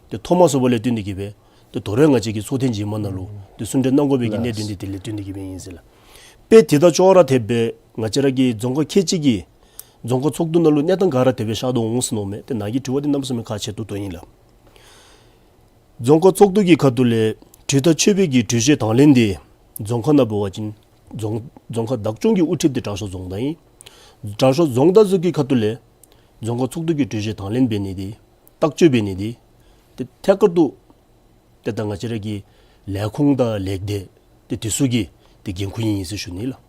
ཏེ་ཐོབ་མ་ཚུགསཔ་ལས་བརྟེན་ཏེ་གི་སྦེ་ཏེ་དོ་རུང་ང་བཅས་ཀྱིས་ཚོགས་ཐེངས་རྗེས་མ་ནང་ལུ་ཏེ་གསུང་གྲོས་གནང་དགོ་པའི་གི་གནད་དོན་འདི་དེ་ལས་བརྟེན་ཏེ་གི་སྦེ་ཨིན་ཟེར་ལགས། དཔེ་དེ་དང་ཅོག་ར་འཐདཔ་སྦེ་ང་བཅས་ར་གི་རྫོང་ཁག་ཁལ་གཅིག་གི་རྫོང་ཁག་ཚོགས་འདུ་ནང་ལུ་གནས་སྟངས་ག་ར་དེ་སྦེ་ཤར་དོ་འོང་ཟེར་མནོཝ་མས། ཏེ་ནཱ་གི་དྲི་བ་འདི་གནམ་མེད་ས་མེད་ཁག་ཆེ་ཏོག་ཏོ་ཨིན་ལགས། རྫོང་ཁག་ཚོགས་འདུ་གི་ཁ་ཐུག་ལས་གྲོས་ཐག་ཆོད་པའི་གི་གྲོས་གཞི་དང་ལེན་འདི་རྫོང་ཁག་ནང་འབད་བ་ཅིན་རྫོང་རྫོང་ཁག་བདག་སྐྱོང་གི་དབུ་ཁྲིདཔ་འདི་དྲག་ཤོས་རྫོང་བདག་ཨིན། དྲག་ཤོས་རྫོང་བདག་ཚུ་གི་ཁ་ཐུག་ལས་རྫོང་ཁག་ཚོགས་འདུ་གི་གྲོས་གཞི་དང་ལེན་འབད་ནི་འདི་བརྟག་དཔྱད་འབད་ནི་འདི་ཏེ་ཐད་ཀར་དུ་ཏེ་ད་ང་བཅས་ར་གི་ལས་ཁུངས་དང་ལས་སྡེ་ཏེ་དེ་ཚུ་གི་ཏེ་འགན་ཁུར་ཨིན་ཟེར་ཞུ་ནི་ལགས།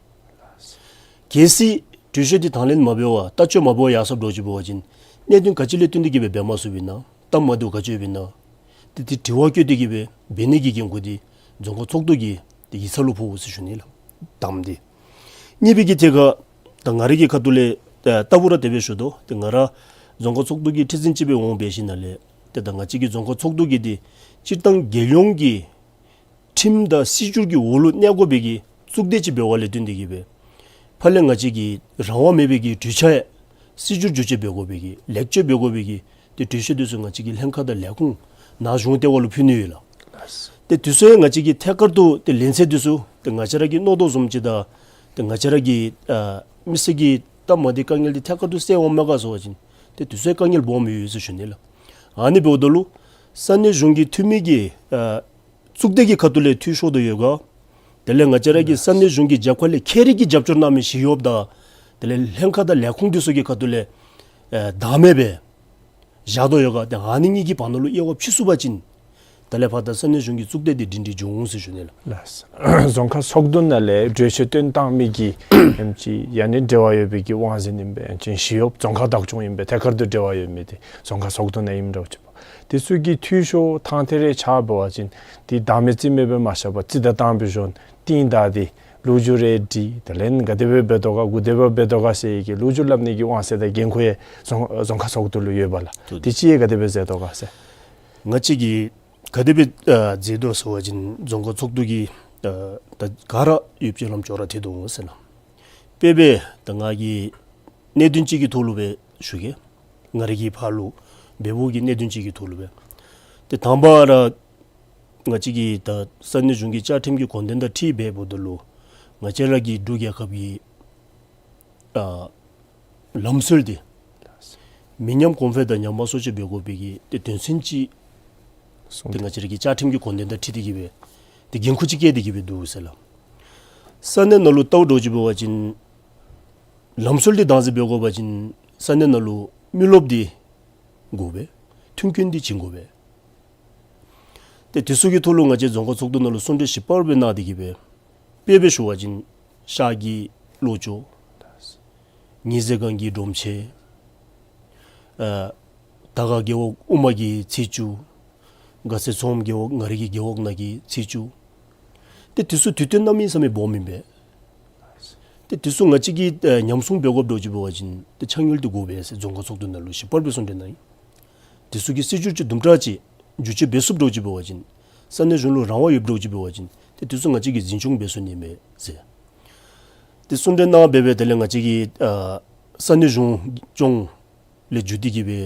གལ་སྲིད་ གྲོས་ཆོད་འདི་དང་ལེན་མ་འབད་བར་ལྟ་སྤྱོད་མ་འབད་བར་ཡར་སོངམ་འདྲཝ་ཅིག་འབད་བ་ཅིན་གནད་དོན་ག་ཅི་ལས་བརྟེན་ཏེ་གིས་སྦེ་འབད་མ་ཚུགསཔ་ཨིན་ན་སྟབས་མ་བདེཝ་ག་ཅི་ཡོདཔ་ཨིན་ན་ཏེ་དེ་དྲི་བ་བཀོད་དེ་གིས་སྦེ་འབད་ནི་གི་འགན་ཁུར་འདི་རྫོང་ཁག་ཚོགས་འདུ་གི་ཏེ་ཡིག་ཚང་ལུ་ཕོགཔ་ཟེར་ཞུ་ནི་ལགས། དང་པ་འདི། གཉིས་པའི་གི་ཐད་ཁར་ད་ང་རའི་གི་ཁ་ཐུག་ལས་ད་ལྟ་བུ་ར་དེ་སྦེ་ཞུ་དོ། ཏེ་ང་ར་རྫོང་ཁག་ཚོགས་འདུ་གི་ཁྲི་འཛིན་ཅིག་སྦེ་འོང་འབད་ཞིནམ་ལས་ཏེ་ད་ང་བཅས་ཀྱི་རྫོང་ཁག་ཚོགས་འདུ་གི་འདི་སྤྱིར་བཏང་རྒྱལ་ཡོངས་ཀྱི་ཁྲིམས་དང་སྲིད་བྱུས་ཀྱི་འོག་ལུ་གནས་དགོ་པའི་གི་གཙུག་སྡེ་ཅིག་འབདཝ་ལས་བརྟེན་ཏེ་གིས་སྦེ་ཕར་ལས་ང་བཅས་ཀྱི་རང་དབང་མེད་པའི་གི་གྲོས་འཆར་ཡང་སྲིད་བྱུས་བསྒྱུར་བཅོས་འབད་དགོ་པའི་གི་ལེགས་བཅོས་འབད་དགོ་པའི་གི་ཏེ་གྲོས་ཆོད་འདི་ཚུ་ང་བཅས་ཀྱི་ལྷན་ཁག་དང་ལས་ཁུངས་ནང་གཞུང་ལྟེ་བ་ལུ་ཕུལ་ནི་ཡོད་ལགས། ཏེ་དེ་ཚུ་ཡང་ང་བཅས་ཀྱིས་ཐད་ཀར་དུ་ཏེ་ལན་གསལ་འདི་ཚུ་ཏེ་ང་བཅས་ར་གིས་མནོ་དོ་བཟུམ་ཅིག་དང་ཏེ་ང་བཅས་ར་གི་ཨ་མི་སེར་གྱི་སྟབས་མ་བདེ་དཀའ་ངལ་འདི་ཐད་ཀར་དུ་སེལ་འོང་མས་ག་ཟེར་བ་ཅིན་ཏེ་དེ་ཚུ་ཡང་དཀའ་ངལ་སྦོམ་ཡོད་ཟེར་ཞུ་ནི་ལགས། ཨ་ནི་འབདཝ་ད་ལུ་ས་གནས་གཞུང་གི་འཐུས་མི་གིས་ཨ་གཙུག་སྡེ་གི་ཁ་ཐུག་ལས་འཐུས་ཤོར་དོ་ཡོད་ག། དེ་ལས་ང་བཅས་ར་གི་ས་གནས་གཞུང་གི་རྒྱབ་ཁ་ལས་ཁྱད་རིག་གི་རྒྱབ་སྐྱོར་གནང་མི་ཞི་གཡོགཔ་དང་དེ་ལས་ལྷན་ཁག་དང་ལས་ཁུངས་འདི་ཚུ་གི་ཁ་ཐུག་ལས་ཨེ་བདག་མེད་སྦེ་བཞག་དོ་ཡོད་ག། ཏེ་ཨ་ནི་གཉིས་ཀྱི་བར་ན་ལུ་དབྱེ་བ་ཕྱེ་ཚུགས་པ་ཅིན་དེ་ལས་ཕར་ད་ས་གནས་གཞུང་གི་གཙུག་སྡེ་འདི་སྒྲིང་སྒྲི་འགྱོ་འོང་ཟེར་ཞུ་ནི་ལགས། ལགས། རྫོང་ཁག་ཚོགས་འདུ་ནང་ལས་གྲོས་ཆོད་བཏོན་བཏང་མི་གི་ཨེམ་ཅིག་ཡང་ན་འབྲེལ་བ་ཡོད་པའི་གི་དབང་འཛིན་ཨིན་པས། ཡང་ཅིན་ཞི་གཡོགཔ་རྫོང་ཁག་བདག་སྐྱོང་ཨིན་པས། ཐད་ཀར་དུ་འབྲེལ་བ་ཡོད་མི་འདི་རྫོང་ཁག་ཚོགས་འདུ་ནང་ཨིནམ་འདྲཝ་ཅིག་འབད་དེ་ཚུ་གིས་འཐུས་ཤོར་ཐང་ཐད་རེ་ཆགས་འབད་བ་ཅིན་འདི་བདག་མེད་རྩིས་མེད་སྦེ་མ་བཞག་པར་རྩིས་ད་བཏང་སྦེ་བཞག་སྟེ་ད་འདི་ལོ་རྒྱུས་རེ་འདི་དེ་ལས་ག་དེ་སྦེ་འབད་དོ་ག་གུ་དེ་སྦེ་འབད་དོ་ག་ཟེར་གྱི་ལོ་རྒྱུས་སླབ་ནི་གི་དབང་ཚད་དང་འགན་ཁུར་ཡང་རྫོང་རྫོང་ཁག་ཚོགས་འདུ་ལུ་ཡོདཔ་ལགས། དེ་ཅིག་ཡང་ག་དེ་སྦེ་མཛད་དོ་ག་ཟེར། ང་བཅས་ཀྱིས་ག་དེ་སྦེ་ཨ་མཛད་དོ་ཟེར་བ་ཅིན་རྫོང་ཁག་ཚོགས་འདུ་གི་ཨ་ད་ག་ར་ཡོདཔ་ཅིག་ལམ་ཅོག་ར་འཐད་དོ་འོང་ཟེར་ན། དཔེ་སྦེ་ད་ང་གིས་གནད་དོན་ཅིག་གི་ཐོག་ལུ་སྦེ་ཞུ་གེ། ང་རའི་གི་ཕར་ལུ་འབད་བའི་གི་གནད་དོན་ཅིག་གི་ཐོག་ལུ་སྦེ། ཏེ་དང་པ་ར་ང་བཅས་ཀྱི་ད་ས་གནས་གཞུང་གི་བཅའ་ཁྲིམས་ཀྱི་དགོངས་དོན་དང་འཁྲིལ་འབདཝ་ད་ལུ་ང་བཅས་ར་གི་འབྲུག་རྒྱལ་ཁབ་ཀྱི་ཨ་ལམ་སྲོལ་འདི་མི་ཉམས་གོང་འཕེལ་དང་ཉམས་པ་སོར་ཆུད་འབད་དགོ་པའི་གི་ཏེ་དོན་ཚན་ཅིག་ཏེ་ང་བཅས་ར་གི་བཅའ་ཁྲིམས་ཀྱི་དགོངས་དོན་དང་འཁྲིལ་ཏེ་གིས་སྦེ་ཏེ་འགན་ཁུར་ཅིག་བཀལ་ཏེ་གིས་སྦེ་འདུག་ཟེར་ལགས། ས་གནས་ནང་ལུ་ལྟཝ་འདྲཝ་ཅིག་འབད་བ་ཅིན་ལམ་སྲོལ་འདི་བདག་འཛིན་འབད་དགོ་པ་ཅིན་ས་གནས་ནང་ལུ་མི་རློབས་འདི་དགོ་པས། མཐུན་རྐྱེན་འདི་བྱིན་དགོ་པས། ཏེ་དེ་ཚུ་གི་ཐོག་ལུ་ང་བཅས་རྫོང་ཁག་ཚོགས་འདུ་ནང་ལུ་གསུང་གྲོས་ཞིབ་པར་སྦེ་གནང་སྟེ་གིས་སྦེ་དཔེ་སྦེ་ཞུ་བ་ཅིན་ཤར་གྱི་ལོ་ཅོག། ཉི་ཟེར་སྒང་གི་སྒྲོམ་ཆེན། ཨ་དར་དཀར་རྒེད་འོག་དབུ་མ་གི་ཚེས་བཅུ། དགའ་ཚལ་ཚོང་རྒེད་འོག་ང་རའི་གི་རྒེད་འོག་ནང་གི་ཚེས་བཅུ། ཏེ་དེ་ཚུ་དུས་སྟོན་གནམ་མེད་ས་མེད་སྦོམ་ཨིན་པས། ཏེ་དེ་ཚུ་ང་བཅས་ཀྱིས་ཨ་ཉམས་སྲུང་འབད་དགོཔ་འདྲཝ་ཅིག་འབད་བ་ཅིན་ཏེ་ཕྱག་དངུལ་འདི་དགོ་པས་ཟེར་རྫོང་ཁག་ཚོགས་འདུ་ནང་ལུ་ཞིབ་པར་སྦེ་གསུང་གྲོས་གནང་ཡི། དེ་ཚུ་གི་སྲིད་བྱུས་ཅིག་དུམ་གྲ་ཅིག་བསྒྱུར་བཅོས་འབད་ཚུགསཔ་འདྲཝ་ཅིག་འབད་བ་ཅིན་ས་གནས་གཞུང་ལུ་རང་དབང་ཡོདཔ་འདྲཝ་ཅིག་འབད་བ་ཅིན་ཏེ་དེ་ཚུ་ང་བཅས་ཀྱིས་འཛིན་སྐྱོང་འབད་ཚུགས་ནི་མས་ཟེར། ཏེ་གསུང་གྲོས་གནང་འབད་སྦེ་དེ་ལས་ང་བཅས་ཀྱིས་ཨ་ས་གནས་གཞུང་སྐྱོང་ལས་བརྒྱུད་དེ་གིས་སྦེ་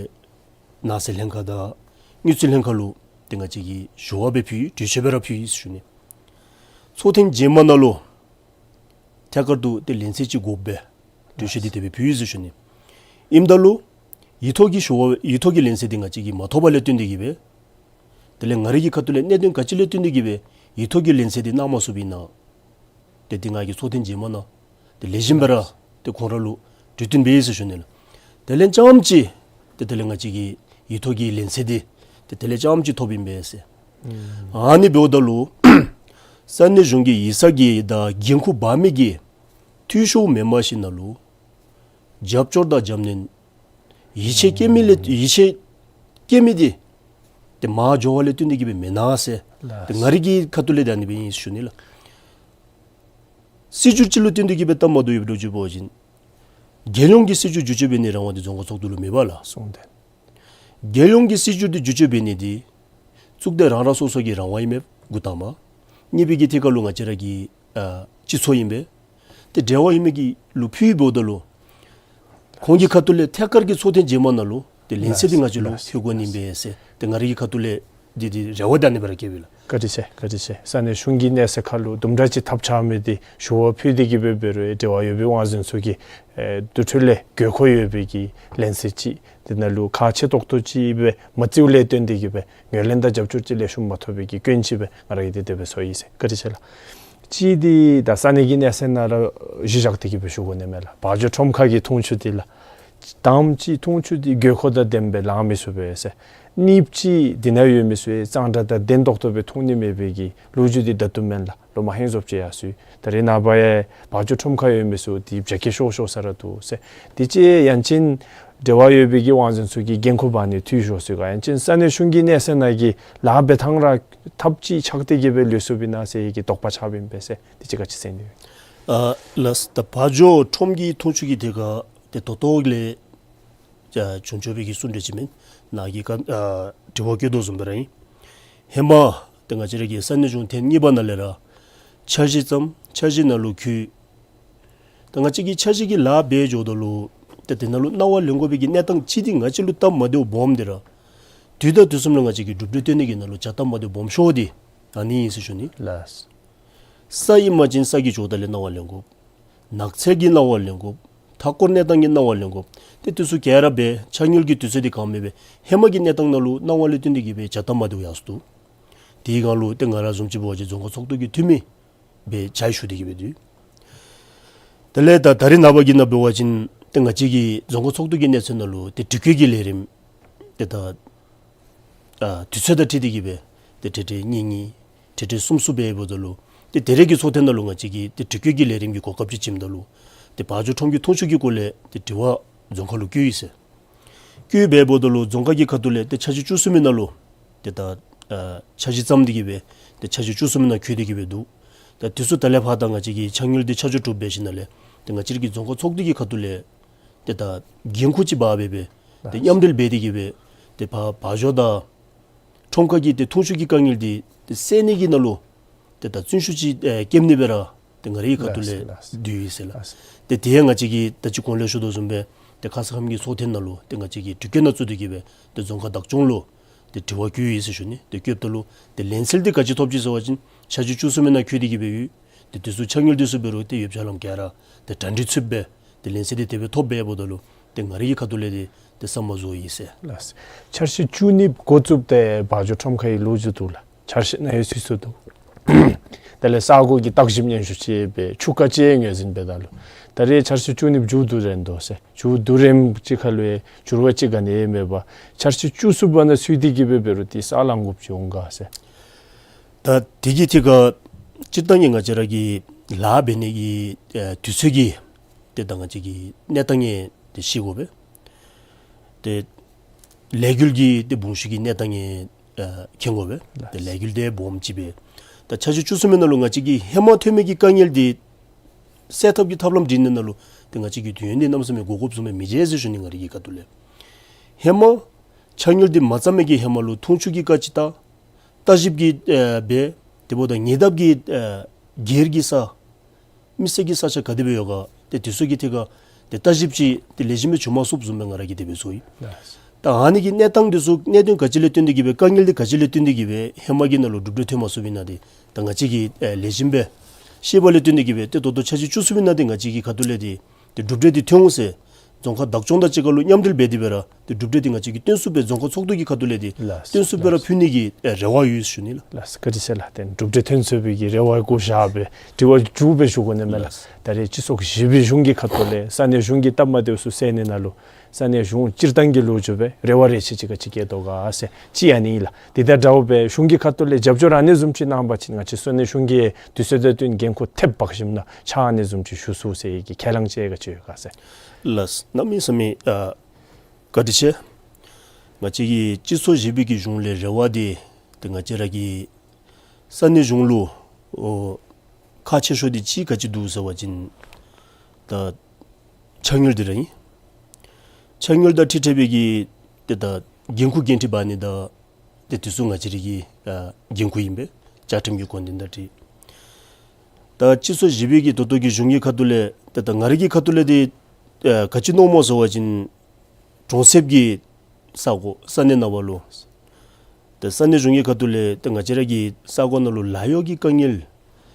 ནང་སྲིད་ལྷན་ཁག་དང་དངུལ་རྩིས་ལྷན་ཁག་ལུ་ཏེ་ང་བཅས་ཀྱིས་ཞུ་བ་སྦེ་ཕུལ་ཡི། གྲོས་ཆོད་སྦེ་ར་ཕུལ་ཡི་ཟེར་ཞུ་ནི། ཚོགས་ཐེངས་རྗེས་མ་ནང་ལུ་ཐད་ཀར་དུ་ཏེ་ལན་གསལ་ཅིག་དགོ་པས། གྲོས་ཆོད་འདི་དེ་སྦེ་ཕུལ་ཡི་ཟེར་ཞུ་ནི། ཨིནམ་ད་ལུ་ཡིག་ཐོག་གི་ཞུ་བ་ཡིག་ཐོག་གི་ལན་གསལ་འདི་ང་བཅས་ཀྱིས་མ་ཐོབ་པ་ལས་བརྟེན་ཏེ་གིས་སྦེ་དེ་ལས་ང་རའི་གི་ཁ་ཐུག་ལས་གནད་དོན་ག་ཅི་ལས་བརྟེན་ཏེ་གིས་སྦེ་ཡིག་ཐོག་གི་ལན་གསལ་འདི་གནང་མ་ཚུགསཔ་ཨིན་ན། ཏེ་འདི་ང་གིས་ཚོགས་ཐེངས་རྗེས་མ་ནང་ཏེ་ལེགས་ཤོམ་སྦེ་ར་ཏེ་ཁོང་ར་ལུ་གྲོས་བསྟུན་འབད་ཡི་ཟེར་ཞུ་ནི་ལགས། དེ་ལས་རྐྱངམ་ཅིག་ཏེ་དེ་ལས་ང་བཅས་ཀྱི་ཡིག་ཐོག་གི་ལན་གསལ་འདི་ཏེ་དེ་ལས་རྐྱངམ་ཅིག་ཐོབ་ཨིན་པས་ཟེར། ཨ་ནི་འབདཝ་ད་ལུ་ས་གནས་གཞུང་གི་ཡིག་ཚང་གི་དང་འགན་ཁུར་འབག་མི་གིས་འཐུས་ཤོར་མེནམ་ཞིནམ་ལས་རྒྱབ་སྐྱོར་དང་རྒྱབ་སྣོན་ཡིད་ཆེས་བསྐྱེད་མི་ལས་ཡིད་ཆེས་བསྐྱེད་མི་འདི་ཏེ་མར་འགྱོ་བ་ལས་བརྟེན་ཏེ་གིས་སྦེ་མེན་ན་ཟེར། ཏེ་ང་རའི་གི་ཁ་ཐུག་ལས་ད་ཨ་ནི་སྦེ་ཨིན་ཟེར་ཞུ་ནི་ལགས། སྲིད་བྱུས་ཅིག་ལུ་བརྟེན་ཏེ་གིས་སྦེ་སྟབས་མ་བདེཝ་ཡོདཔ་འདྲཝ་ཅིག་འབད་བ་ཅིན་རྒྱལ་ཡོངས་ཀྱི་སྲིད་བྱུས་བསྒྱུར་བཅོས་འབད་ནིའི་རང་དབང་འདི་རྫོང་ཁག་ཚོགས་འདུ་ལུ་མེད་པས་ལགས། གསུངས་ཏེ། རྒྱལ་ཡོངས་ཀྱི་སྲིད་བྱུས་འདི་བསྒྱུར་བཅོས་འབད་ནི་འདི་གཙུག་སྡེ་རང་རང་སོ་སོ་གི་རང་དབང་ཨིན་མས་འགོ་དང་པ། གཉིས་པའི་གི་ཐད་ཁར་ལུ་ང་བཅས་ར་གི་ཨ་སྤྱི་ཚོགས་ཨིན་པས། ཏེ་འབྲེལ་བ་ཡོད་མི་གི་ལུ་ཕུལ་འབདཝ་ད་ལུ་ཁོང་གི་ཁ་ཐུག་ལས་ཐད་ཀར་གྱི་ཚོགས་ཐེངས་རྗེས་མ་ནང་ལུ་ཏེ་ལན་གསལ་འདི་ང་བཅས་ལུ་ལགས། ཕུལ་དགོ་ནི་ཨིན་པས་ཟེར་ཏེ་ང་རའི་གི་ཁ་ཐུག་ལས་འདི་འདི་རེ་བ་ད་ཨ་ནི་སྦེ་ར་བསྐྱེདཔ་ཨིན་ལགས། བཀའ་དྲིན་ཆེ། བཀའ་དྲིན་ཆེ། ས་གནས་གཞུང་གི་གནས་ཚད་ཁར་ལུ་དུམ་གྲ་ཅིག་ཐབས་ཆག་མི་འདི་ཞུ་བ་ཕུལ་ཏེ་གིས་སྦེ་འབད་རུང་འབྲེལ་བ་ཡོད་པའི་དབང་འཛིན་ཚུ་གིས་ཨེ་དེ་འཕྲོ་ལས་དགོས་མཁོ་ཡོད་པའི་གི་ལན་གསལ་ཅིག་དེ་ནང་ལུ་ཁག་ཆེ་ཏོག་ཏོ་ཅིག་སྦེ་མ་བརྩིཝ་ལས་བརྟེན་ཏེ་གིས་སྦེ་ངོས་ལེན་དང་རྒྱབ་སྐྱོར་ཅིག་ལེགས་ཤོམ་མ་ཐོབ་པའི་གི་སྐྱོན་ཅིག་སྦེ་ང་ར་གིས་འདི་དེ་སྦེ་ཞུ་ཡི་ཟེར། བཀའ་དྲིན་ཆེ་ལགས། གཅིག་འདི་ད་ས་གནས་ཀྱི་གནས་ཚད་ནང་ར་གཞི་བཞག་སྟེ་གིས་སྦེ་ཞུ་དགོ་ནི་མས་ལགས། བ་འཇོ་ཁྲོམ་ཁ་གི་འཐུང་ཆུ་འདི་ལགས། དང་པ་ཅིག་འཐུང་ཆུ་འདི་དགོས་མཁོ་དང་ལྡནམ་སྦེ་ལང་མི་ཚུགས་པས་ཟེར། གཉིས་ཅིག་འདི་ནང་ཡོད་མི་ཚུ་གཙང་སྦྲ་དང་ལྡན་ཏོག་ཏོ་སྦེ་མཐོང་ནི་མེད་པའི་གི་ལོ་རྒྱུས་འདི་ད་ལྟོ་མེན་ལགས། ལོ་མ་ཧེང་བཟོཔ་ཅིག་ཡར་སོང་ཡི། ད་རེས་ནངས་པ་ཡང་བ་འཇོ་ཁྲོམ་ཁར་ཡོད་མི་ཚུ་འདི་བྱ་སྐྱེ་ཤོར་ཤོར་ས་ར་འདུག་ཟེར། འདི་ཅིག་ཡང་ཅིན་འབྲེལ་བ་ཡོད་པའི་གི་དབང་འཛིན་ཚུ་གིས་འགན་ཁུར་འབག་ནི་འཐུས་ཤོར་སོང་ག། ཡང་ཅིན་ས་གནས་གཞུང་གི་གནས་ཚད་ནང་གི་ལཱ་འབད་ཐངས་ར་ཐབས་ཅིག་ཆགས་ཏེ་གི་སྦེ་ལུས་སོཔ་ཨིན་ན་ཟེར་བའི་གི་དོགས་པ་ཆགསཔ་ཨིན་པས་ཟེར། འདི་ཅིག་ག་ཅི་ཟེར་ནི་ཡོད། ཨ་ལགས། ད་བ་འཇོ་ཁྲོམ་གྱི་མཐོང་ཆོས་ཀྱི་ཐད་ཁར་ཏེ་ད་ལྟོ་ལས་ཨ་བྱུང་ཆོག་པའི་གི་གསུང་གྲོས་ཅིག་མེན། ནཱ་གི་ཀ་ཨ་དྲི་བ་བཀོད་དོ་བཟུམ་སྦེ་ར་ཨིན། ཧེ་མ་ཏེ་ང་བཅས་ར་གི་ས་གནས་གཞུང་ཐེངས་གཉིས་པ་ནང་ལས་ར་འཆར་གཞི་བརྩམས། འཆར་གཞི་ནང་ལུ་བཀོད། ད་ང་བཅས་ཀྱིས་འཆར་གཞི་གི་ལཱ་འབད་འགྱོཝ་ད་ལུ་ཏེ་དེ་ནང་ལུ་གནང་བ་ལེན་དགོ་པའི་གི་གནས་སྟངས་ཅིག་འདི་ང་བཅས་ལུ་སྟབས་མ་བདེཝ་སྦོམ་འདི་ར་དུས་དང་དུས་གསུམ་ལུ་ང་བཅས་ཀྱིས་གྲུབ་འབྲས་སྟོན་ནི་གི་ནང་ལུ་བྱ་སྟབས་མ་བདེཝ་སྦོམ་ཤོས་འདི་ཨ་ནི་ཨིན་ཟེར་ཞུ་ནི། ལགས། ས་ཨིན་པ་ཅིན་ས་གི་ཇོ་བདག་ལས་གནང་བ་ལེན་དགོ། ནགས་ཚལ་གྱི་གནང་བ་ལེན་དགོ། མཐའ་འཁོར་གནས་སྟངས་ཀྱི་གནང་བ་ལེན་དགོ། ཏེ་དེ་ཚུ་ག་ར་འབད་ཆ་དངུལ་གྱི་དུས་ཚོད་འདི་གང་མེད་པས། ཧེ་མ་གི་གནས་སྟངས་ནང་ལུ་གནང་བ་ལས་བརྟེན་ཏེ་གི་སྦེ་བྱ་སྟབས་མ་བདེཝ་ཡར་སོང་འདུག། དེའི་སྒང་ལུ་ཏེ་ང་ར་བཟུམ་ཅིག་འབད་བ་ཅིན་རྫོང་ཁག་ཚོགས་འདུ་གི་འཐུས་མི་སྦེ་ཕྱག་ཞུ་སྟེ་གི་སྦེ་འདུག། དེ་ལས་ད་ད་རེས་ནངས་པ་གི་ནང་འབད་བ་ཅིན་ཏེ་ང་བཅས་ཀྱི་རྫོང་ཁག་ཚོགས་འདུ་གི་གནས་ཚད་ནང་ལུ་ཏེ་དྲི་བཀོད་ཀྱི་ལས་རིམ་ཏེ་ད་ཨ་དུས་ཚོད་དང་འཁྲིལ་ཏེ་གི་སྦེ་ཏེ་ཁྲི་ཁྲི་གཉིས་གཉིས་ཁྲི་ཁྲི་གསུམ་གསུམ་འབད་འབདཝ་ད་ལུ་ཏེ་དེ་རེས་ཀྱི་ཚོགས་ཐེངས་ནང་ལུ་ང་བཅས་ཀྱིས་ཏེ་དྲི་བཀོད་ཀྱི་ལས་རིམ་གྱི་གོ་སྐབས་ཅིག་བྱིནམ་ད་ལུ་ཏེ་བ་འཇོ་ཁྲོམ་གྱི་མཐོང་ཆོས་ཀྱི་སྐོར་ལས་ཏེ་དྲི་བ་རྫོང་ཁག་ལུ་བཀོད་ཡི་ཟེར། བཀོད་འབད་འབདཝ་ད་ལུ་རྫོང་ཁག་གི་ཁ་ཐུག་ལས་ཏེ་འཆར་གཞི་བཅུ་གསུམ་པའི་ནང་ལུ་ཏེ་ད་ཨ་འཆར་གཞི་བརྩམས་ཏེ་གི་སྦེ་ཏེ་འཆར་གཞི་བཅུ་གསུམ་པའི་ནང་བཀོད་དེ་གི་སྦེ་འདུག། ད་དེ་ཚུ་ད་ལས་ཕར་ད་ང་བཅས་ཀྱིས་ཆ་དངུལ་འདི་ཆ་འཇོག་གྲུབ་འབད་ཞིནམ་ལས་ཏེ་ང་བཅས་ར་གི་རྫོང་ཁག་ཚོགས་འདུ་གི་ཁ་ཐུག་ལས་ཏེ་ད་འགན་ཁུར་ཅིག་འབག་སྦེ་སྦེ་ཏེ་མཉམ་འབྲེལ་འབད་དེ་གི་སྦེ་ཏེ་ཕར་བ་འཇོ་དང་ཁྲོམ་ཁ་གི་ཏེ་མཐོང་ཆོས་ཀྱི་དཀའ་ངལ་འདི་ཏེ་སེལ་ནི་གི་ནང་ལུ་ཏེ་ད་བརྩོན་ཤུགས་ཅིག་ཨེ་བསྐྱེད་ནི་སྦེ་ར་ཏེ་ང་རའི་ཁ་ཐུག་ལས་ལགས་སོ་ལགས་སོ། འདུག་ཡོད་ཟེར་ལགས། ལགས་སོ། ཏེ་དེ་ཡང་ང་བཅས་ཀྱིས་ད་ཅི་གོང་ལས་ཞུ་དོ་བཟུམ་སྦེ་ཏེ་ཁ་ཙ་ཁམས་ཀྱི་ཚོགས་ཐེངས་ནང་ལུ་ཏེ་ང་བཅས་ཀྱིས་དྲི་བཀོད་ནང་བཙུགས་ཏེ་གི་སྦེ་ཏེ་རྫོང་ཁག་བདག་སྐྱོང་ལུ་ཏེ་དྲི་བ་བཀོད་ཡི་ཟེར་ཞུ་ནི། ཏེ་བཀོདཔ་ད་ལུ་ཏེ་ལན་གསལ་འདི་ག་ཅི་ཐོབ་ཅི་ཟེར་བ་ཅིན་འཆར་གཞི་བཅུ་གསུམ་པའི་ནང་བཀོད་དེ་གི་སྦེ་ཡོད། ཏེ་དེ་ཚུ་ཆ་དངུལ་འདི་ཚུ་འབད་རུང་ཏེ་ཡོདཔ་ཆ་ལམ་ག་ར་ཏེ་གྲ་སྒྲིག་ཚུདཔ་སྦེ་ཏེ་ལན་གསལ་འདི་དེ་སྦེ་ཐོབ་འབདཝ་ད་ལུ་ཏེ་ང་རའི་ཁ་ཐུག་ལས་ཏེ་ཏེ་བསམ་པ་རྫོགས་ཡི་ཟེར། ལགས། འཆར་གཞི་བཅུ་གཉིས་འགོ་བཙུགས་ཏེ་བ་འཇོ་ཁྲོམ་ཁ་གི་ལོ་རྒྱུས་འདུག་ལགས། འཆར་གཞི་ནང་ཡང་ཚུད་སོ་འདུག། དེ་ལས་ས་གོ་གི་བརྟག་ཞིབ་སྙན་ཞུ་ཅིག་འབད་ཆུ་རྐ་ཅིག་ངོས་འཛིན་འབད་ད་ལུ་ད་རེས་འཆར་གཞི་བཅུ་གཉིས་མཇུག་བསྡུ་རན་དོ་ཟེར། མཇུག་བསྡུ་རནམ་ཅིག་ཁར་ལུ་ཡང་འགྱུར་བ་ཅིག་ག་ནི་ཡང་མེད་པར་འཆར་གཞི་བཅུ་གསུམ་པ་ནང་ཚུད་དེ་གི་སྦེ་འབད་རུང་ཏེ་ས་ལང་དགོཔ་ཅིག་འོང་ག་ཟེར། ད་དེ་གི་ཐད་ཁར་སྤྱིར་བཏང་གི་ང་བཅས་ར་གི་ལཱ་འབད་ནི་གི་ཨེ་དུས་ཚོད་ཀྱི་ཏེ་ད་ང་བཅས་ཀྱི་གནས་སྟངས་ཡང་ཏེ་ཤེས་དགོ་པས། ཏེ་ལས་འགུལ་གྱི་ཏེ་འབུངས་ཤུགས་ཀྱི་གནས་སྟངས་ཡང་ཨ་མཁྱེན་དགོ་པས། ཏེ་ལས་འགུལ་འདི་སྦོམ་ཅིག་སྦེ་ད་འཆར་གཞི་བཅུ་གསུམ་པའི་ནང་ལུ་ང་བཅས་ཀྱིས་ཧེ་མ་ཐོན་མི་གི་དཀའ་ངལ་འདི་སེལ་ཐབས་ཀྱི་ཐབས་ལམ་སྒྲིག་ནི་ནང་ལུ་ཏེ་ང་བཅས་ཀྱིས་དུས་ཡུན་འདི་གནམ་མེད་ས་མེད་འགོར་དགོཔ་བཟུམ་སྦེ་མི་མཇལ་ཟེར་ཞུ་ནི། ང་རའི་གི་ཁ་ཐུག་ལས་ཧེ་མ་ཆ་དངུལ་འདི་མ་བརྩམ་མི་གི་ཧེ་མ་ལུ་མཐོང་ཆོས་ཀྱི་བཀའ་ཅིག་བཏང་། བརྟག་ཞིབ་ཀྱི་ཨེ་འབད། དེ་འབདཝ་ད་ཉེ་འདབས་ཀྱི་ཨེ་སྒེར་གྱི་ས་མི་སེར་གྱི་ས་ཆ་ག་དེ་སྦེ་ཡོད་ག་ཏེ་དེ་ཚུ་གི་ཐད་ཁར་ཏེ་བརྟག་ཞིབ་ཅིག་ཏེ་ལེགས་ཤོམ་སྦེ་བྱུང་མ་ཚུགསཔ་བཟུམ་སྦེ་ང་ར་གིས་དེ་སྦེ་ཚོར་ཡི། ད་ཨ་ནི་གི་གནས་སྟངས་དེ་ཚུ་གནད་དོན་ག་ཅི་ལས་བརྟེན་ཏེ་གི་སྦེ་དཀའ་ངལ་འདི་ག་ཅི་ལས་བརྟེན་ཏེ་གི་སྦེ་ཧེ་མ་གི་ནང་ལུ་གྲུབ་འབྲས་ཐོན་མ་ཚུགསཔ་ཨིན་ན་འདི་ད་ང་བཅས་ཀྱིས་ཨེ་ལེགས་ཤོམ་སྦེ་ཤེས་པ་ལས་བརྟེན་ཏེ་གི་སྦེ་ཏེ་ད་ལྟོ་འཆར་གཞི་བཅུ་གསུམ་པའི་ནང་འདི་ང་བཅས་ཀྱི་ཁ་ཐུག་ལས་འདི་ཏེ་གྲུབ་འབྲས་འདི་ཐོན་འོང་ཟེར། རྫོང་ཁག་བདག་སྐྱོང་དང་གཅིག་ཁར་ལུ་མཉམ་འབྲེལ་འབད་དེ་སྦེ་ར་ཏེ་གྲུབ་འབྲས་འདི་ང་བཅས་ཀྱིས་སྟོན་ཚུགསཔ་སྦེ་རྫོང་ཁག་ཚོགས་འདུ་གི་ཁ་ཐུག་ལས་འདི་ལགས་སོ། སྟོན་ཚུགསཔ་སྦེ་ར་ལགས་སོ། ཕུལ་ནི་གི་ཨེ་རེ་བ་ཡོད་ཞུ་ནི་ལགས། ལགས་སོ། བཀའ་དྲིན་ཆེ་ལགས། ཏེ་གྲུབ་འབྲས་ཐོན་ཚུགས་པའི་གི་རེ་བ་བསྐྱེད་བཞག་སྦེ་དྲི་བ་མཇུག་སྦེ་ཞུ་དགོ་ནི་མས་ལགས། ལགས་སོ། ད་རེས་སྤྱི་ཚོགས་བཞི་པའི་གཞུང་གི་ཁ་ཐུག་ལས་ས་གནས་གཞུང་གི་སྟབས་མ་བདེཝ་ཚུ་སེལ་ནི་ནང་ལུ་ས་གནས་གཞུང་སྤྱིར་བཏང་གི་ལོ་རྒྱུས་སྦེ་རེ་བ་རེ་ཆེ་ཅིག་ག་ཅི་བསྐྱེད་དོ་ག་ཟེར་ཅིག་ཨ་ནི་ཨིན་ལགས། དེ་དང་འདྲཝ་སྦེ་གཞུང་གི་ཁ་ཐུག་ལས་རྒྱབ་སྐྱོར་ཨ་ནི་བཟུམ་ཅིག་གནང་པ་ཅིན་ང་བཅས་ས་གནས་གཞུང་གིས་དུས་ཚོད་དང་བསྟུན་འགན་ཁུར་ཐེབས་འབག་ཞིནམ་ལས་ཕྱག་ཨ་ནི་བཟུམ་ཅིག་ཞུ་ཚུགས་ཟེར་བའི་གི་ཁས་བླངས་ཅིག་ག་ཅི་ཡོད་ག་ཟེར། ལགས་སོ། གནམ་མེད་ས་མེད་ཨ་བཀའ་དྲིན་ཆེ། ང་བཅས་ཀྱི་སྤྱི་ཚོགས་བཞི་པའི་གི་གཞུང་ལས་རེ་བ་འདི་ཏེ་ང་བཅས་ར་གི་ས་གནས་གཞུང་ལུ་ཨོ་ཁག་ཆེ་ཤོས་འདི་ཅིག་ག་ཅི་འདུག་ཟེར་བ་ཅིན་ད་ཆ་དངུལ་འདི་ར་ཨིན། ཆ་དངུལ་དང་འཁྲིལ་འཁྲིལ་བའི་གི་ཏེ་ད་འགན་ཁུར་འགན་འཁྲི་འབག་ནི་དང་ཏེ་དེ་ཚུ་ང་བཅས་ར་གི་ཨ་འགན་ཁུར་ཨིན་པས། བཅའ་ཁྲིམས་ཀྱི་དགོངས་དོན་དང་འཁྲིལ། ད་སྤྱི་ཚོགས་བཞི་པའི་གི་ད་ལྟོ་གི་གཞུང་གི་ཁ་ཐུག་ལས་ཏེ་ད་ང་རའི་གི་ཁ་ཐུག་ལས་འདི་ཨ་ག་ཅི་མནོཝ་སྨོ་ཟེར་བ་ཅིན་གྲོང་གསེབ་ཀྱི་ས་གོ་ས་གནས་ནང་བ་ལུ་ཏེ་ས་གནས་གཞུང་གི་ཁ་ཐུག་ལས་ཏེ་ང་བཅས་ར་གི་ས་གོ་ནང་ལུ་ལཱ་གཡོག་གི་དཀའ་ངལ་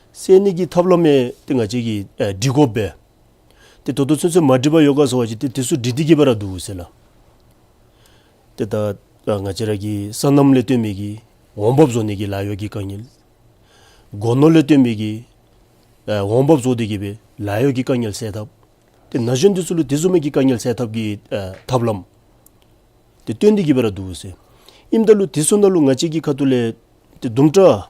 སེལ་ནི་གི་ཐབས་ལམ་ཡང་ཏེ་ང་བཅས་ཀྱིས་ཨ་སྒྲིག་དགོ་པས། ཏེ་ད་ལྟོ་ཚུན་ཚོད་མ་སྒྲིག་པར་ཡོད་ག་ཟེར་བ་ཅིན་ཏེ་དེ་ཚུ་སྒྲིག་སྟེ་གི་སྦེ་ར་འདུག་ཟེར་ལགས། ཏེ་ད་ང་བཅས་ར་གི་སོ་ནམ་ལས་བརྟེན་མི་གི་འོང་འབབ་བཟོ་ནི་གི་ལཱ་གཡོག་གི་དཀའ་ངལ། སྒོ་ནོར་ལས་བརྟེན་མི་གི་ཨ་འོང་འབབ་བཟོ་སྟེ་གི་སྦེ་ལཱ་གཡོག་གི་དཀའ་ངལ་སེལ་ཐབས། ཏེ་ན་གཞོན་འདི་ཚུ་ལུ་དེ་བཟུམ་མའི་གི་དཀའ་ངལ་སེལ་ཐབས་ཀྱི་ཨ་ཐབས་ལམ་ཏེ་སྟོན་ཏེ་གི་སྦེ་ར་འདུག་ཟེར། ཨིནམ་ད་ལུ་དེ་ཚུ་ནང་ལུ་ང་བཅས་ཀྱི་ཁ་ཐུག་ལས་ཏེ་དུམ་གྲ་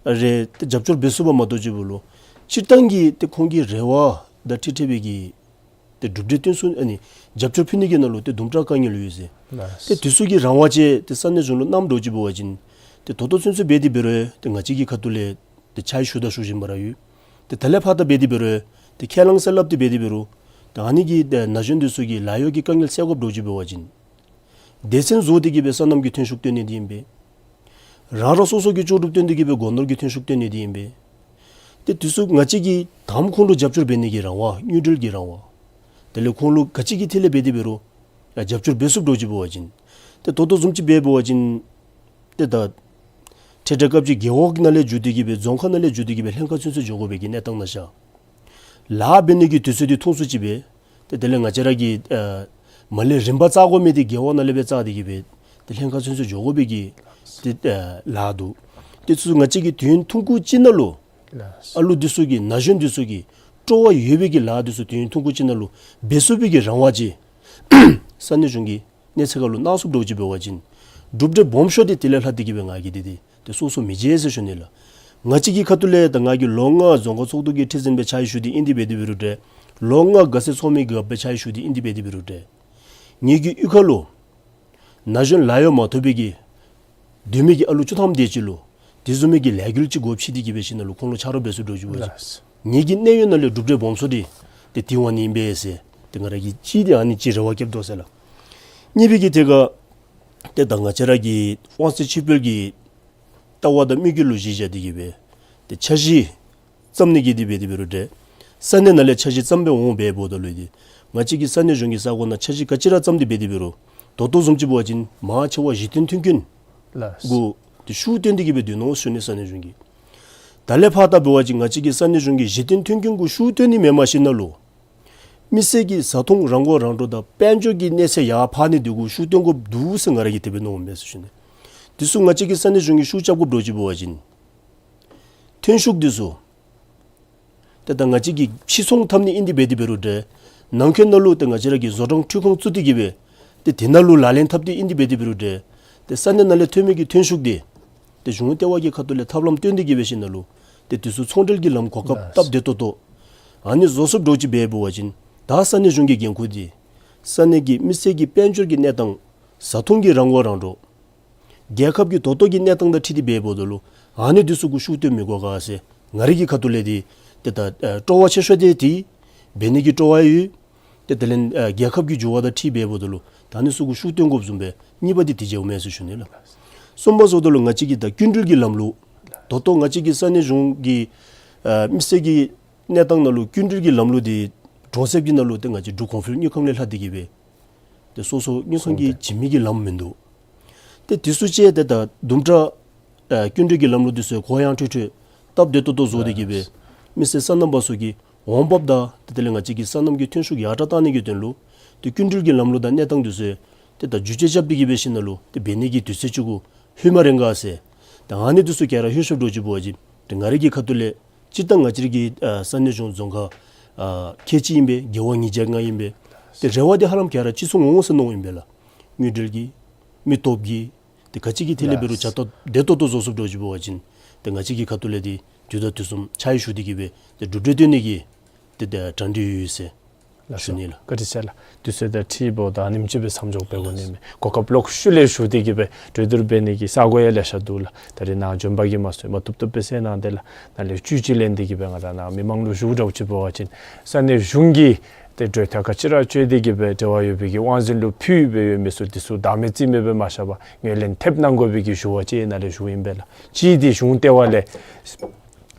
རེ་ཏེ་རྒྱབ་སྐྱོར་འབད་ཚུགསཔ་མ་གཏོགས་ཅིག་འབདཝ་ལུ་སྤྱིར་བཏང་གི་ཏེ་ཁོང་གི་རེ་བ་དང་འཁྲིལ་འཁྲིལ་བའི་གི་ཏེ་གྲུབ་འབྲས་སྟོན་ཚུགས་ཨ་ནི་རྒྱབ་སྐྱོར་ཕུལ་ནི་གི་ནང་ལུ་ཏེ་དུམ་གྲ་དཀའ་ངལ་ཡོད་ཟེར། ལགས། ཏེ་དེ་ཚུ་གི་རང་དབང་ཅིག་ཏེ་ས་གནས་གཞུང་ལུ་གནངམ་འདྲཝ་ཅིག་འབད་བ་ཅིན་ཏེ་ད་ལྟོ་ཚུན་ཚོད་འབད་དེ་འབད་རུང་ཏེ་ང་བཅས་ཀྱི་ཁ་ཐུག་ལས་ཏེ་ཕྱག་ཞུ་དང་ཞུ་བཞིན་པ་ར་ཡོད། ཏེ་ད་ལས་ཕར་ད་འབད་དེ་འབད་རུང་ཏེ་ཁས་བླངས་ཟེར་སླབ་སྟེ་འབད་དེ་འབད་རུང་ཏེ་ཨ་ནི་གི་ཏེ་ན་གཞོན་འདི་ཚུ་གི་ལཱ་གཡོག་གི་དཀའ་ངལ་སེལ་དགོཔ་འདྲཝ་ཅིག་འབད་བ་ཅིན་སྡེ་ཚན་བཟོ་སྟེ་གི་སྦེ་སོ་ནམ་གྱི་ཐོན་ཤུགས་བཏོན་ནི་འདི་ཨིན་པས། རང་རང་སོ་སོ་གི་ལྕོགས་གྲུབ་བཏོན་ཏེ་གི་སྦེ་སྒོ་ནོར་གྱི་ཐོན་ཤུགས་བཏོན་ནི་འདི་ཨིན་པས། ཏེ་དེ་ཚུ་ང་བཅས་ཀྱིས་དང་པ་ཁོང་ལུ་རྒྱབ་སྐྱོར་འབད་ནི་གི་རང་དབང་དངུལ་འབྲེལ་གྱི་རང་དབང་དེ་ལས་ཁོང་ལུ་ག་ཅི་གི་ཐད་ལས་འབད་དེ་འབད་རུང་ཡང་རྒྱབ་སྐྱོར་འབད་ཚུགསཔ་འདྲཝ་ཅིག་འབད་བ་ཅིན་ཏེ་ད་ལྟོ་བཟུམ་ཅིག་འབད་འབད་བ་ཅིན་ཏེ་ད་འཕྲལ་འཕྲལ་སྐབས་ཅིག་རྒེད་འོག་ནང་ལས་བརྒྱུད་དེ་གི་སྦེ་རྫོང་ཁག་ནང་ལས་བརྒྱུད་དེ་གི་སྦེ་ལྷན་ཁག་ཚུན་ཚོད་འགྱོ་དགོ་པའི་གི་གནས་སྟངས་ནང་ཤར། ལཱ་འབད་ནི་གི་དུས་ཚོད་འདི་ཐུང་སུ་ཅིག་སྦེ། ཏེ་དེ་ལས་ང་བཅས་ར་གིས་ཨ་མར་ལས་རིམ་པ་བཙག་དགོ་མི་འདི་རྒེད་འོག་ནང་ལས་སྦེ་བཙག་སྟེ་གི་སྦེ་ཏེ་ལྷན་ཁག་ཚུན་ཚོད་འགྱོ་དགོ་པའི་གི་ཏེ་ཨ་ལཱ་འདུག། ཏེ་ཚུ་ང་བཅས་ཀྱིས་དུས་ཡུན་ཐུང་ཀུ་ཅིག་ནང་ལུ་ལགས། ཨ་ལུ་འདི་ཚུ་གི་ན་གཞོན་འདི་ཚུ་གི་སྤྲོ་བ་ཡོད་པའི་གི་ལཱ་འདི་ཚུ་དུས་ཡུན་ཐུང་ཀུ་ཅིག་ནང་ལུ་འབད་ཚུགས་པའི་གི་རང་དབང་ཅིག་ས་གནས་གཞུང་གི་གནས་ཚད་ཁར་ལུ་གནང་ཚུགསཔ་འདྲཝ་ཅིག་འབད་བ་ཅིན་གྲུབ་འབྲས་སྦོམ་ཤོས་འདི་དེ་ལས་ལྷག་སྟེ་གི་སྦེ་ང་གིས་འདི་འདི་ཏེ་སོ་སོ་མི་བརྗེད་ཟེར་ཞུ་ནི་ལགས། ང་བཅས་ཀྱི་ཁ་ཐུག་ལས་ད་ང་གིས་ལོ་ལྔ་རྫོང་ཁག་ཚོགས་འདུ་གི་ཁྲི་འཛིན་སྦེ་ཕྱག་ཞུ་སྟེ་ཨིན་ཏེ་འབད་དེ་འབད་རུང་འདྲ། ལོ་ལྔ་དགའ་སེང་ཚོགས་མི་གི་སྦེ་ཕྱག་ཞུ་སྟེ་ཨིན་ཏེ་འབད་དེ་འབད་རུང་འདྲ། ངེ་གི་གཡུས་ཁ་ལུ་ན་གཞོན་ལཱ་གཡོག་མ་ཐོབ་པའི་གི་སྡོད་མི་གི་ཨ་ལུ་བཅུ་ཐམ་དེ་ཅིག་ལུ་དེ་བཟུམ་མའི་གི་ལས་འགུལ་ཅིག་འགོ་ཁྲིད་དེ་གི་སྦེ་ཞིནམ་ལས་ཁོང་ལུ་ཆ་རོགས་འབད་ཚུགསཔ་འདྲཝ་ཅིག་འབད་བ་ཅིན་ལགས། ངེ་གི་གནས་ཡུན་ནང་ལས་གྲུབ་འབྲས་སྦོམ་ཤོས་འདི་ཏེ་དེ་འབད་ནི་ཨིན་པས་ཟེར་ཏེ་ང་ར་གིས་ཅིག་འདི་ཨ་ནི་ཅིག་རེ་བ་བསྐྱེདཔ་འདུག་ཟེར་ལགས། གཉིས་པའི་གི་ཐད་ཁར་ཏེ་ད་ང་བཅས་ར་གི་དབང་ཚད་ཕྱིར་སྤེལ་གྱི་ལྟ་བ་དང་དམིགས་ཡུལ་ལུ་གཞི་བཞག་སྟེ་གི་སྦེ་ཏེ་འཆར་གཞི་བརྩམ་ནི་གི་འདི་འབད་དེ་འབད་རུང་འདྲ། ས་གནས་ནང་ལས་འཆར་གཞི་བརྩམས་སྦེ་འོང་འབདཝ་ད་ལུ་འདི་ང་བཅས་ཀྱི་ས་གནས་གཞུང་གི་ས་གོ་ནང་འཆར་གཞི་ག་ཅི་ར་བརྩམས་ཏེ་འབད་དེ་འབད་རུང་ད་ལྟོ་བཟུམ་ཅིག་འབད་བ་ཅིན་མང་ཆེ་བ་གཞི་རྟེན་མཐུན་རྐྱེན་ལགས། གུ་ཏེ་ཤུགས་བཏོན་ཏེ་གི་སྦེ་སྡོད་ནུག་ཟེར་ཞུ་ནི། ས་གནས་གཞུང་གིས་ད་ལས་ཕར་ད་འབད་བ་ཅིན་ང་བཅས་ཀྱི་ས་གནས་གཞུང་གིས་གཞི་རྟེན་མཐུན་རྐྱེན་གུ་ཤུགས་བཏོན་ནི་མེནམ་ཞིནམ་ལས་མི་སེར་གྱི་བཟའ་འཐུང་རང་མགོ་རང་འདྲོངས་དང་དཔལ་འབྱོར་གྱི་གནས་ཚད་ཡར་འཕར་ནི་འདི་གུ་ཤུགས་བཏོན་དགོཔ་འདུག་ཟེར་ང་ར་གིས་དེ་སྦེ་མནོཝ་མས་ཟེར་ཞུ་ནི། དེ་ཚུ་ང་བཅས་ཀྱི་ས་གནས་གཞུང་གིས་ཤུགས་རྐྱབ་དགོཔ་འདྲཝ་ཅིག་འབད་བ་ཅིན་ཐོན་ཤུགས་འདི་ཚུ་ཏེ་ད་ང་བཅས་ཀྱིས་ཕྱིར་ཚོང་འཐབ་ནི་ཨིན་ཏེ་འབད་དེ་འབད་རུང་འདྲ། ནང་འཁོད་ནང་ལུ་ཏེ་ང་བཅས་ར་གིས་བཟོ་གྲྭ་འཕྲུལ་ཁང་བཙུགས་ཏེ་གི་སྦེ་ཏེ་དེ་ནང་ལུ་ལག་ལེན་འཐབ་སྟེ་ཨིན་ཏེ་འབད་དེ་འབད་རུང་འདྲ། ཏེ་ས་གནས་ནང་ལས་ཐོན་མི་གི་ཐོན་ཤུགས་འདི་ཏེ་གཞུང་ལྟེ་བ་གི་ཁ་ཐུག་ལས་ཐབས་ལམ་སྟོན་ཏེ་གི་སྦེ་ཞིནམ་ལས་ཏེ་དེ་ཚུ་ཚོང་འབྲེལ་གྱི་ལམ་གོ་སྐབས་ལགས། སྟབས་བདེ་ཏོག་ཏོ་ཨ་ནི་བཟོ་ཚུགསཔ་འདྲཝ་ཅིག་འབད་འབད་བ་ཅིན་ད་ས་གནས་གཞུང་གི་འགན་ཁུར་འདི་ས་གནས་ཀྱི་མི་སེར་གྱི་དཔལ་འབྱོར་གྱི་གནས་སྟངས་བཟའ་འཐུང་གི་རང་མགོ་རང་འདྲོངས་རྒྱལ་ཁབ་ཀྱི་ད་ལྟོ་གི་གནས་སྟངས་དང་འཁྲིལ་ཏེ་འབད་འབདཝ་ད་ལུ་ཨ་ནི་འདི་ཚུ་གུ་ཤུགས་བཏོན་མི་དགོ་ག་ཟེར་ང་རའི་གི་ཁ་ཐུག་ལས་འདི་ཏེ་ད་ཨ་སྤྲོ་བ་ཆེ་ཤོས་འདི་འདི་འབད་ནི་གི་སྤྲོ་བ་ཡོད། ཏེ་དེ་ལས་ཨ་རྒྱལ་ཁབ་ཀྱི་འགྱུར་བ་དང་འཁྲིལ་འབད་འབདཝ་ད་ལུ་ད་ཨ་ནི་ཚུ་གུ་ཤུགས་བཏོན་དགོཔ་བཟུམ་སྦེ་གཉིས་པ་འདི་དེ་བྱུངམ་མས་ཟེར་ཞུ་ནི་ལགས། གསུམ་པ་ཟེརཝ་ད་ལུ་ང་བཅས་ཀྱི་ད་སྐྱིན་འགྲུལ་གྱི་ལམ་ལུགས་ད་ལྟོ་ང་བཅས་ཀྱི་ས་གནས་གཞུང་གི་ཨ་མི་སེར་གྱི་གནས་སྟངས་ནང་ལུ་སྐྱིན་འགྲུལ་གྱི་ལམ་ལུགས་འདི་གྲོང་གསེབ་ཀྱི་ནང་ལུ་ཏེ་ང་བཅས་འབྲུག་གོང་འཕེལ་དངུལ་ཁང་ལས་ལྷག་སྟེ་གི་སྦེ་ཏེ་སོ་སོ་དངུལ་ཁང་གིས་བྱིན་མི་གི་ལམ་མིན་འདུག། ཏེ་དེ་ཚུ་ཅིག་ཏེ་ད་དུམ་གྲ་ཨ་སྐྱིན་འགྲུལ་གྱི་ལམ་ལུགས་འདི་ཚུ་གུ་ཡངས་ཁྲོལ་ཁྲོལ་སྟབས་བདེ་ཏོག་ཏོ་བཟོ་སྟེ་གི་སྦེ་མི་སེར་སོ་ནམ་པ་ཚུ་གི་འོང་འབབ་དང་ཏེ་དེ་ལས་ང་བཅས་ཀྱི་སོ་ནམ་གྱི་ཐོན་ཤུགས་ཡར་དྲག་བཏང་ནི་གི་དོན་ལུ་ཏེ་སྐྱིན་འགྲུལ་གྱི་ལམ་ལུགས་དང་གནས་སྟངས་འདི་ཚུ་ཏེ་ད་བསྒྱུར་བཅོས་རྐྱབ་སྟེ་གི་སྦེ་ཞིནམ་ལས་ཏེ་འབད་ནི་གི་དུས་ཚོད་ཅིག་གུ་ལྷོད་མ་རན་ག་ཟེར། ད་ཨ་ནི་འདི་ཚུ་ག་ར་ལྷོད་ཤོརཝ་འདྲཝ་ཅིག་འབད་བ་ཅིན་ཏེ་ང་རའི་གི་ཁ་ཐུག་ལས་སྤྱིར་བཏང་ང་བཅས་ཀྱི་ཨ་ས་གནས་གཞུང་རྫོང་ཁག་ཨ་ཁལ་གཅིག་ཨིན་པས། རྒེད་འོག་ཉིས་བརྒྱ་ལྔ་ཨིན་པས། ཏེ་རེ་བ་འདི་ཧ་ལམ་ག་ར་ཅིག་ཚུ་འོང་ཟེར་མནོཝ་ཨིན་པས་ལགས། དངུལ་འབྲེལ་གྱི་མི་སྟོབས་ཀྱི་ཏེ་ག་ཅི་གི་ཐད་ལས་འབད་རུང་བྱ་སྟབས་བདེ་ཏོག་ཏོ་བཟོ་ཚུགསཔ་འདྲཝ་ཅིག་འབད་བ་ཅིན་ཏེ་ང་བཅས་ཀྱི་ཁ་ཐུག་ལས་འདི་དུས་དང་དུས་གསུམ་ཕྱག་ཞུ་སྟེ་གི་སྦེ་ཏེ་གྲུབ་འབྲས་སྟོན་ནི་གི་ཏེ་ཏེ་གྲ་སྒྲིག་ཡོད་ཟེར་ཞུ་ནི་ལགས། བཀའ་དྲིན་ཆེ་ལགས། དུས་ཚོད་དང་འཁྲིལཝ་ད་ཨ་ནེམ་ཅིག་སྦེ་མཚམས་འཇོག་འབད་དགོ་ནི་མས། གོ་སྐབས་ལོག་ཤུལ་ལས་ཞུ་སྟེ་གི་སྦེ་གྲོས་བསྡུར་འབད་ནི་གི་ས་གོ་ཡང་ལེ་ཤ་འདུག་ལགས། ད་རིས་ནཱ་འབྱོན་པ་གིས་མ་ཚུགས་མ་བཏུབ་བཏུབ་སྦེ་གསན་གནང་སྟེ་ལགས། ནཱ་ལས་བཅུད་ཅིག་ལེན་ཏེ་གི་སྦེ་ང་ར་ནཱ་མི་མང་ལུ་ཞུཝ་འདྲཝ་ཅིག་འབད་བ་ཅིན་ས་གནས་གཞུང་གིས་ཏེ་གྲོས་ཐག་ག་ཅི་ར་གཅོད་དེ་གི་སྦེ་འབྲེལ་བ་ཡོད་པའི་གི་དབང་འཛིན་ལུ་ཕུལ་སྦེ་ཡོད་མི་ཚུ་འདི་ཚུ་བདག་མེད་རྩིས་མེད་སྦེ་མ་བཞག་པར་ངོས་ལེན་ཐེབས་གནང་དགོ་པའི་གི་ཞུ་བ་ཅིག་ནཱ་ལས་ཞུཝ་ཨིན་པས་ལགས། གཅིག་འདི་གཞུང་ལྟེ་བ་ལས་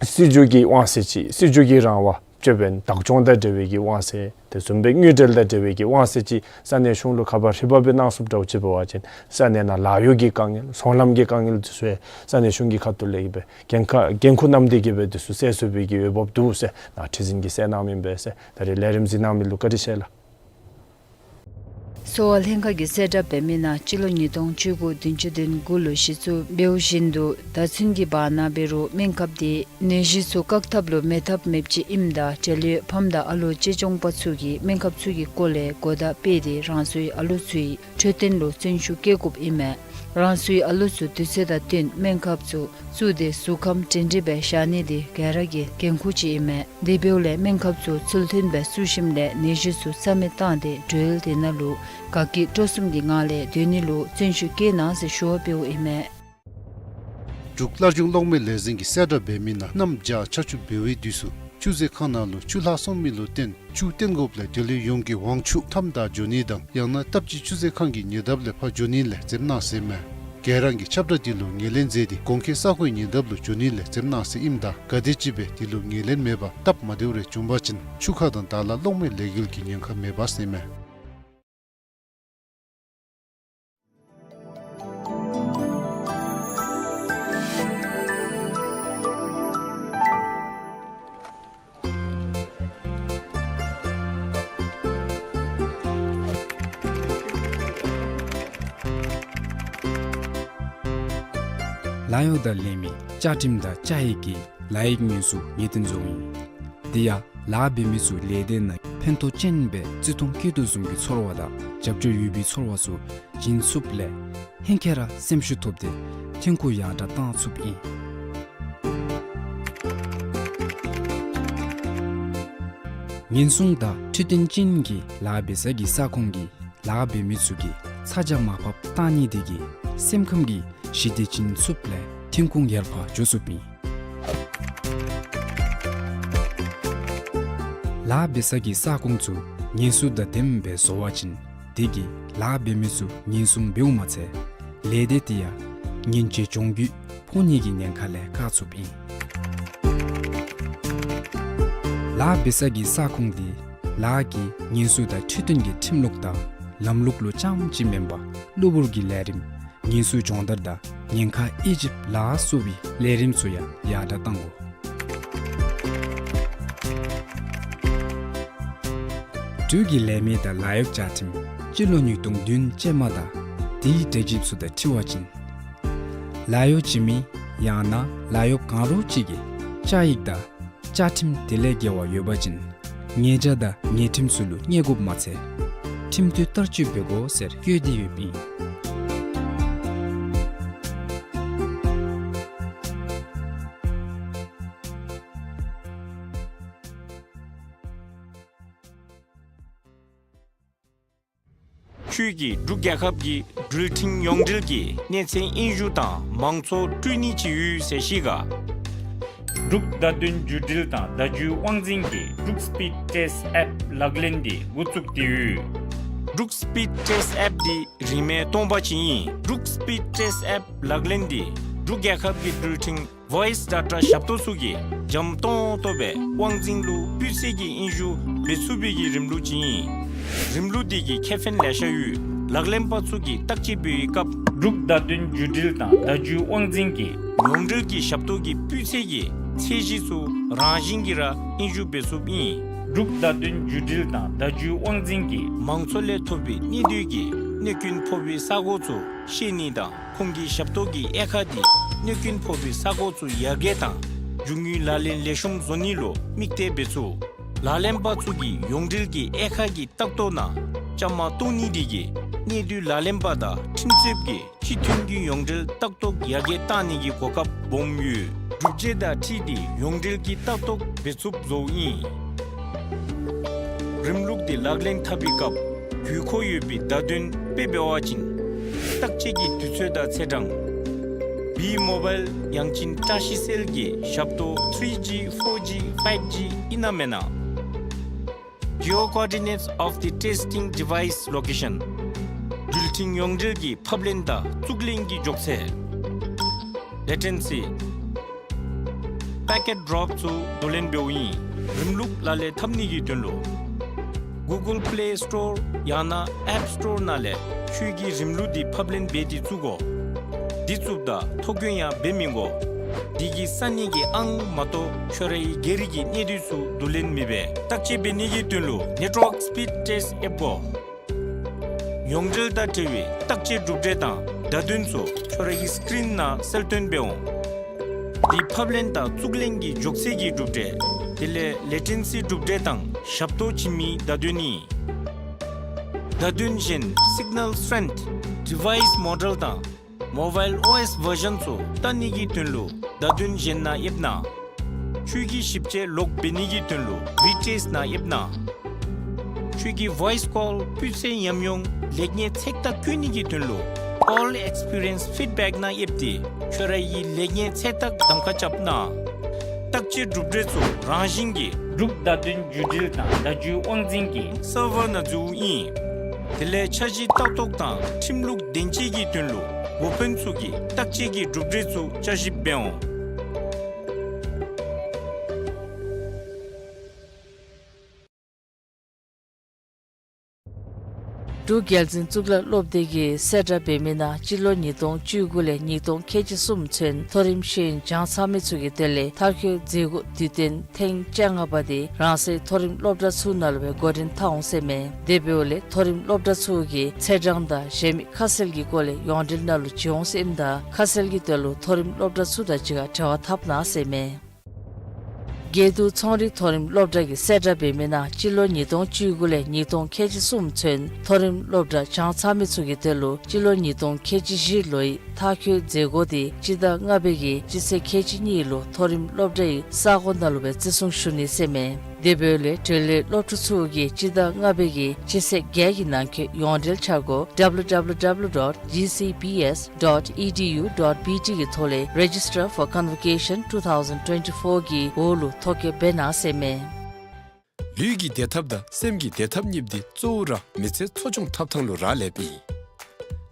སྲིད་བྱུས་ཀྱི་དབང་ཚད་ཅིག་སྲིད་བྱུས་ཀྱི་རང་དབང་སྤྱོད་ཡོན་བདག་སྐྱོང་དང་འབྲེལ་བའི་གི་དབང་ཚད་དེ་བཟུམ་སྦེ་དངུལ་འབྲེལ་དང་འབྲེལ་བའི་གི་དབང་ཚད་ཅིག་ས་གནས་གཞུང་ལུ་ཁ་པར་ཧྲིལ་བུ་སྦེ་གནང་ཚུགསཔ་འདྲཝ་ཅིག་འབད་བ་ཅིན་ས་གནས་ནང་ལཱ་གཡོག་གི་དཀའ་ངལ་ཚོང་ལམ་གྱི་དཀའ་ངལ་འདི་ཚུ་ཡང་ས་གནས་གཞུང་གི་ཁ་ཐུག་ལས་གི་སྦེ་འགན་ཁག་འགན་ཁུར་བསྣམས་ཏེ་གི་སྦེ་འདི་ཚུ་སེལ་ཚུགས་པའི་གི་འོས་འབབ་འདུག་ཟེར་ནཱ་ཁྲི་འཛིན་གྱིས་གསལ་གནངམ་ཨིན་པས་ཟེར། ད་རིས་ལས་རིམ་གཟིགས་གནང་མི་ལུ་བཀའ་དྲིན་ཆེ་ལགས། གསོ་བ་ལྷན་ཁག་གིས་གསལ་བསྒྲགས་འབད་མི་ནང་སྤྱི་ལོ་ཉིས་སྟོང་བཅུ་དགུ་བདུན་ཅུ་དོན་དགུ་ལུ་གཞི་བཙུགས་འབདཝ་བཞིན་དུ་ད་ཚུན་གྱི་བར་ན་འབད་རུང་སྨན་ཁབ་དེ་ནད་གཞི་ཚུ་བཀག་ཐབས་ལུ་མེད་ཐབས་མེདཔ་ཅིག་ཨིནམ་ད་འབྲེལ་ཡོད་ཕམ་དང་ཨ་ལོ་གཅེས་སྐྱོང་པ་ཚུ་གིས་སྨན་ཁབ་ཚུ་གི་སྐོར་ལས་གོ་བརྡ་སྤེལ་ཏེ་རང་སོའི་ཨ་ལོ་ཚུའི་འཕྲོད་བསྟེན་ལུ་བརྩོན་ཤུགས་བསྐྱེད་དགོཔ་ཨིན་མས། རང་སོའི་ཨ་ལོ་ཚུ་དུས་ཚོད་དང་བསྟུན་སྨན་ཁབ་ཚུ་བཙུགས་ཏེ་གཟུགས་ཁམས་སྒྲིང་སྒྲིང་སྦེ་བཞག་ནི་དེ་ག་ར་གི་འགན་ཁུར་ཅིག་ཨིན་མས། དེ་འབདཝ་ལས་སྨན་ཁབ་ཚུ་ཚུལ་མཐུན་སྦེ་བཙུགས་ཞིནམ་ལས་ནད་གཞི་ཚུ་རྩ་མེད་བཏང་སྟེ་འགྲུལ་དེ་ནང་ལུ་དགའ་སྐྱིད་སྤྲོ་གསུམ་གྱི་ངང་ལས་སྡོད་ནི་ལུ་བརྩོན་ཤུགས་བསྐྱེད་གནང་ཟེར་ཞུ་བ་འབདཝ་ཨིན་མས། འབྲུག་སླར་འབྱུང་གློག་མེ་ལས་འཛིན་གྱིས་གསལ་བསྒྲགས་འབད་མི་ནང་གནམ་བྱཱར་ཆར་ཆུ་འབེལ་བའི་དུས་སུ་ཆུ་མཛོད་ཁང་ནང་ལུ་ཆུ་ལྷག་སོང་མི་ལུ་བརྟེན་ཆུ་བཏོན་དགོཔ་ལས་དེ་ལུ་ཡོང་གི་དབང་ཕྱུག་མཐའམ་བདའ་འགྱོ་ནི་དང་ཡང་ན་སྟབས་གཅིག་ཆུ་མཛོད་ཁང་གི་ཉེ་འདབས་ལས་ཕར་འགྱོ་ནི་ལས་འཛེམ་གནང་ཟེར་མས། ག་ར་གིས་ཁྱབ་བསྒྲགས་འདི་ལུ་ངོས་ལེན་མཛད་དེ་གོང་འཁོད་ས་གོའི་ཉེ་འདབས་ལུ་འགྱོ་ནི་ལས་འཛེམ་གནང་ཟེར་ཨིནམ་ད་ག་དེམ་ཅིག་སྦེ་འདི་ལུ་ངོས་ལེན་མེད་པར་སྟབས་མ་བདེཝ་རེ་བྱུང་པ་ཅིན་ཆུ་ཁ་དང་དྭགས་ལྷ་གློག་མེ་ལས་འགུལ་གྱི་ཉེན་ཁ་མེད་པ་ཟེར་མས། ལཱ་གཡོག་དང་ལས་མི་བཅའ་ཁྲིམས་དང་བཅའ་ཡིག་གི་ལཱ་ཡིག་ཉེས་འཛུགས་ངེས་བསྟན་བཟོཝ་ཨིན། དེ་ཡང་ལཱ་འབད་མི་ཚུ་ལས་སྡེ་ནང་ཕན་ཐོགས་ཅན་སྦེ་བརྩི་མཐོང་བསྐྱེད་དོ་བཟུམ་གྱི་ཚོར་བ་དང་རྒྱབ་སྐྱོར་ཡོད་པའི་ཚོར་བ་ཚུ་བྱིན་ཚུགསཔ་ལས་ཧེང་སྐལ་ར་སེམས་ཤུགས་ཐོབ་སྟེ་ཐོན་ཁུངས་ཡར་དྲག་བཏང་ཚུགསཔ་ཨིན། ཉེན་སྲུང་དང་འཕྲོད་བསྟེན་ཅན་གྱི་ལཱ་འབད་ས་གི་ས་ཁོངས་ཀྱི་ལཱ་འབད་མི་ཚུ་གིས་ཚ་གྱང་མར་ཕབ་བཏང་ནི་དེ་གིས་སེམས་ཁམས་ཀྱི་ཞི་བདེ་བྱིན་ཚུགསཔ་ལས་ཐོན་ཁུངས་ཡར་འཕར་འགྱོ་ཚུགསཔ་ཨིན། ལཱ་འབད་ས་གི་ས་ཁོངས་ཚུ་ངལ་གསོ་དང་ལྡནམ་སྦེ་བཟོ་བ་ཅིན་དེ་གིས་ལཱ་འབད་མི་ཚུ་ཉེན་སྲུང་འབདཝ་མ་ཚད་ལས་སྡེ་དེ་ཡང་ཉེན་བཅོལ་གྱོང་གུད་ཕོག་ནི་གི་ཉེན་ཁ་ལས་བཀག་ཚུགསཔ་ཨིན། ལཱ་འབད་ས་གི་ས་ཁོངས་དེ་ལཱ་གི་ཉེན་སྲུང་དང་འཕྲོད་བསྟེན་གྱི་ཁྲིམས་ལུགས་དང་ལམ་ལུགས་ལུ་རྐྱངམ་ཅིག་མེན་པར་གློ་བུར་གྱི་ལས་རིམ་ཉེན་སྲུང་སྦྱོང་བརྡར་དང་ཉེན་ཁ་དབྱེ་ཞིབ་ལ་སོགས་པའི་ལས་རིམ་ཚུ་ཡང་ཡར་དྲག་བཏང་དགོ། འབྲུག་གི་ལས་མི་དང་ལཱ་གཡོག་བཅའ་ཁྲིམས་སྤྱི་ལོ་ཉིས་སྟོང་བདུན་ཅན་མ་དང་དེའི་འབྲེལ་ཞིབ་ཚུ་དང་འཁྲིལ་བ་ཅིན་ལཱ་གཡོག་བྱིན་མི་ཡང་ན་ལཱ་གཡོག་གང་རུང་ཅིག་གིས་བཅའ་ཡིག་དང་བཅའ་ཁྲིམས་དེ་ལས་འགལ་བ་ཡོད་པ་ཅིན་ཉེས་བྱ་དང་ཉེས་ཁྲིམས་ཚུ་ལུ་བརྙས་དགོཔ་མ་ཚད་ཁྲིམས་མཐུན་བསྟར་སྤྱོད་འབད་དགོ་ཟེར་བཀོད་དེ་ཡོདཔ་ཨིན། ཁྱོད་ཀྱིས་འབྲུག་རྒྱལ་ཁབ་ཀྱི་འགྲུལ་འཕྲིན་ཡོངས་འབྲེལ་གྱི་གནས་ཚད་དབྱིན་ཞུ་དང་མང་ཚོགས་སྤྲོད་ནི་ཅིག་ཡོད་ཟེར་ཤེས་ག། འབྲུག་བརྡ་དོན་བརྒྱུད་འབྲེལ་དང་བརྡ་བརྒྱུད་དབང་འཛིན་གྱིས་འབྲུག་སི་པིཌ་ཊེསཊ་ཨེཔ་ལག་ལེན་འདི་འགོ་བཙུགས་ཏེ་ཡོད། འབྲུག་སི་པིཌ་ཊེསཊ་ཨེཔ་འདི་རིན་མེད་སྟོང་པ་ཅིག་ཨིན། འབྲུག་སི་པིཌ་ཊེསཊ་ཨེཔ་ལག་ལེན་འདི་འབྲུག་རྒྱལ་ཁབ་ཀྱི་འགྲུལ་འཕྲིན་ཝོའིསི་ཌེ་ཊ་ཞབས་ཏོག་ཚུ་གིས་འཇམ་ཏོང་ཏོ་སྦེ་དབང་འཛིན་ལུ་སྤུས་ཚད་ཀྱི་དབྱིན་ཞུ་འབད་ཚུགས་པའི་གི་རིམ་ལུགས་ཅིག་ཨིན། རིམ་ལུགས་འདི་གི་ཁེ་ཕན་ལེ་ཤ་ཡོད། ལག་ལེན་པ་ཚུ་གིས་བརྟག་དཔྱད་འབད་བའི་སྐབས་འབྲུག་བརྡ་དོན་བརྒྱུད་འབྲེལ་དང་བརྡ་བརྒྱུད་དབང་འཛིན་གྱི་ཡོངས་འབྲེལ་གྱི་ཞབས་ཏོག་གི་སྤུས་ཚད་ཀྱི་ཚད་གཞི་ཚུ་རང་བཞིན་གྱིས་ར་དབྱིན་ཞུ་འབད་ཚུགསཔ་ཨིན། འབྲུག་བརྡ་དོན་བརྒྱུད་འབྲེལ་དང་བརྡ་བརྒྱུད་དབང་འཛིན་གྱིས་མང་ཚོགས་ལས་ཐོབ་པའི་གནས་སྡུད་ཀྱི་གནོད་སྐྱོན་ཕོག་པའི་ས་གོ་ཚུ་ཤེས་ནི་དང་ཁོང་གི་ཞབས་ཏོག་གི་དབྱེ་ཁག་འདི་གནོད་སྐྱོན་ཕོག་པའི་ས་གོ་ཚུ་ཡར་རྒྱས་དང་རྒྱུ་དངོས་ལག་ལེན་ལེགས་ཤོམ་བཟོ་ནི་ལུ་དམིགས་གཏད་འབད་ཚུགས། ལག་ལེན་པ་ཚུ་གིས་ཡོངས་འབྲེལ་གྱི་དབྱེ་ཁག་གི་ལྟ་རྟོག་ནང་བཅའ་མར་གཏོགས་ནི་འདི་གིས་གནས་སྡུད་ལག་ལེན་པ་དང་ཁྲིམས་རྩོདཔ་གིས་སྤྱི་མཐུན་གྱི་ཡོངས་འབྲེལ་ལྟ་རྟོག་ཡར་རྒྱས་གཏང་ནི་གི་གོ་སྐབས་སྦོམ་ཡོད། སྒྲུབ་བྱེད་དང་འཁྲིལ་ཏེ་ཡོངས་འབྲེལ་གྱི་ལྟ་རྟོག་འབད་ཚུགསཔ་བཟོཝ་ཨིན། རིམ་ལུགས་འདི་ལག་ལེན་འཐབ་པའི་སྐབས་དགོས་མཁོ་ཡོད་པའི་བརྡ་དོན་དཔེ་འབད་བ་ཅིན་བརྟག་དཔྱད་ཀྱི་དུས་ཚོད་དང་ཚེས་གྲངས། བི་མོ་བཱའིལ་ཡང་ཅིན་བཀྲ་ཤིས་སེལ་གྱི་ཞབས་ཏོག་ཐི་རི་ཇི་ཕོར་ཇི་ཕའིབ་ཇི་ཨིན་ན་མེན་ན། Geo coordinates of the testing device location། འགྲུལ་འཕྲིན་ཡོངས་འབྲེལ་གྱི་ཕབ་ལེན་དང་བཙུགས་ལེན་གྱི་མགྱོགས་ཚད། Latency། Packet drop ཚུ་བསྡུ་ལེན་འབདཝ་ཨིན། རིམ་ལུགས་ལག་ལེན་འཐབ་ནི་གི་དོན་ལུ་Google Play Store ཡང་ན་App Store ནང་ལས་ཁྱོད་ཀྱིས་རིམ་ལུགས་འདི་ཕབ་ལེན་འབད་དེ་བཙུགས་དགོ། འདི་བཙུགསཔ་ད་ཐོ་འགོད་ཡང་འབད་མི་དགོ། འདི་གིས་ས་གནས་ཀྱི་ཨང་མ་གཏོགས་ཁྱོད་རའི་སྒེར་གྱི་གནས་སྡུད་ཚུ་བསྡུ་ལེན་མི་འབད། བརྟག་དཔྱད་འབད་ནི་གི་དོན་ལུ་Network Speed Test ཨེཔ་དགོ། ཡོངས་འབྲེལ་དང་འབྲེལ་བའི་བརྟག་དཔྱད་གྲུབ་འབྲས་དང་བརྡ་དོན་ཚུ་ཁྱོད་རའི་སི་ཀྲིན་ནང་གསལ་སྟོན་འབད་འོང་། དེ་ཕབ་ལེན་དང་བཙུགས་ལེན་གྱི་མགྱོགས་ཚད་ཀྱི་གྲུབ་འབྲས། དེ་ལས་ལེ་ཊེན་སི་གྲུབ་འབྲས་དང་ཞབས་ཏོག་བྱིན་མིའི་བརྡ་དོན་ཨིན། བརྡ་དོན་གཞན་སིག་ནཱལ་སི་ཊེ་རེནཐ། ཌི་ཝའིས་མོ་ཌེལ་དང་མོ་བཱའིལ་ཨོ་ཨེསི་བར་ཞཱན་ཚུ་བལྟ་ནི་གི་དོན་ལུ་བརྡ་དོན་གཞན་ནང་ཡེབ་གནང་། ཁྱོད་ཀྱི་ཞིབ་དཔྱད་ལོག་འབད་ནི་གི་དོན་ལུ་ཝི་ཊེསཊ་ནང་ཡེབ་གནང་། ཁྱོད་ཀྱི་ཝོའིསི་ཀོལ་སྤུས་ཚད་ཉམས་མྱོང་ལེགས་ཉེས་ཚེག་ཐག་བཀོད་ནི་གི་དོན་ལུ་ཀོལ་ཨེགསི་པི་རི་ཡེནསི་ཕིཌ་བེཀ་ནང་ཡེབ་སྟེ་ཁྱོད་རའི་ལེགས་ཉེས་ཚེག་ཐག་གདམ་ཁ་རྐྱབ་གནང་། བརྟག་དཔྱད་གྲུབ་འབྲས་ཚུ་རང་བཞིན་གྱིས་འབྲུག་བརྡ་དོན་བརྒྱུད་འབྲེལ་དང་བརྡ་བརྒྱུད་དབང་འཛིན་གྱི་སར་བར་ནང་འཛུལཝ་ཨིན། དེ་ལས་འཆར་གཞི་ལྟ་རྟོག་དང་ཁྲིམས་ལུགས་བདེན་དཔྱད་ཀྱི་དོན་ལུ་འགོ་དཔོན་ཚུ་གིས་བརྟག་དཔྱད་ཀྱི་གྲུབ་འབྲས་ཚུ་བསྐྱར་ཞིབ་འབད་འོང་། འབྲུག་རྒྱལ་འཛིན་གཙུག་ལག་སློབ་སྡེ་གིས་གསལ་བསྒྲགས་འབད་མི་ནང་སྤྱི་ལོ་ཉིས་སྟོང་བཅུ་དགུ་ལས་ཉིས་སྟོང་ཁལ་གཅིག་གསུམ་ཚུན་མཐོ་རིམ་ཤེས་ཡོན་སྦྱང་ཚར་མི་ཚུ་གི་དོན་ལས་མཐར་འཁྱོལ་མཛད་སྒོ་དུས་སྟོན་ཐེངས་བཅོ་ལྔ་པ་དེ་རང་སའི་མཐོ་རིམ་སློབ་གྲྭ་ཚུ་ནང་ལུ་སྦེ་འགོ་འདྲེན་འཐབ་འོང་ཟེར་མས། དེ་འབདཝ་ལས་མཐོ་རིམ་སློབ་གྲྭ་ཚུ་གིས་ཚེས་གྲངས་དང་གཞན་མི་ཁ་གསལ་གྱི་སྐོར་ལས་ཡོངས་འབྲེལ་ནང་ལུ་བྱོན་འོང་ཟེར་ཨིནམ་ད་ཁ་གསལ་གྱི་དོན་ལུ་མཐོ་རིམ་སློབ་གྲྭ་ཚུ་དང་གཅིག་ཁར་འབྲེལ་བ་འཐབ་གནང་ཟེར་མས། དགེ་འདུན་ཚོང་རིག་མཐོ་རིམ་སློབ་གྲྭ་གིས་གསལ་བསྒྲགས་འབད་མི་ནང་སྤྱི་ལོ་ཉིས་སྟོང་བཅུ་དགུ་ལས་ཉིས་སྟོང་ཁལ་གཅིག་གསུམ་ཚུན་མཐོ་རིམ་སློབ་གྲྭ་སྦྱང་ཚར་མི་ཚུ་གི་དོན་ལུ་སྤྱི་ལོ་ཉིས་སྟོང་ཁལ་གཅིག་བཞི་ལོའི་མཐར་འཁྱོལ་མཛད་སྒོ་དེ་སྤྱི་ཟླ་ལྔ་པའི་གི་སྤྱི་ཚེས་ཁལ་གཅིག་གཉིས་ལུ་མཐོ་རིམ་སློབ་གྲྭའི་ས་གོ་ནང་ལུ་སྦེ་བརྩི་སྲུང་ཞུ་ནི་ཟེར་མས། དེ་འབདཝ་ལས་འབྲེལ་ཡོད་སློབ་ཕྲུག་ཚུ་གིས་སྤྱི་ཟླ་ལྔ་པའི་གི་སྤྱི་ཚེས་བརྒྱད་ཀྱི་ནང་འཁོད་ཡོངས་འབྲེལ་འཆར་སྒོ་W W W dot G C P S dot E D U dot B T གི་ཐོག་ལས་Register for Convocation two thousand twenty-four གི་འོག་ལུ་ཐོ་བཀོད་འབད་གནང་ཟེར་མས། ལུས་ཀྱི་བདེ་ཐབས་དང་སེམས་ཀྱི་བདེ་ཐབས་གཉིས་འདི་གཙོ་བོ་ར་མི་ཚེ་འཚོ་སྐྱོང་ཐབས་ཐངས་ལུ་རག་ལསཔ་ཨིན།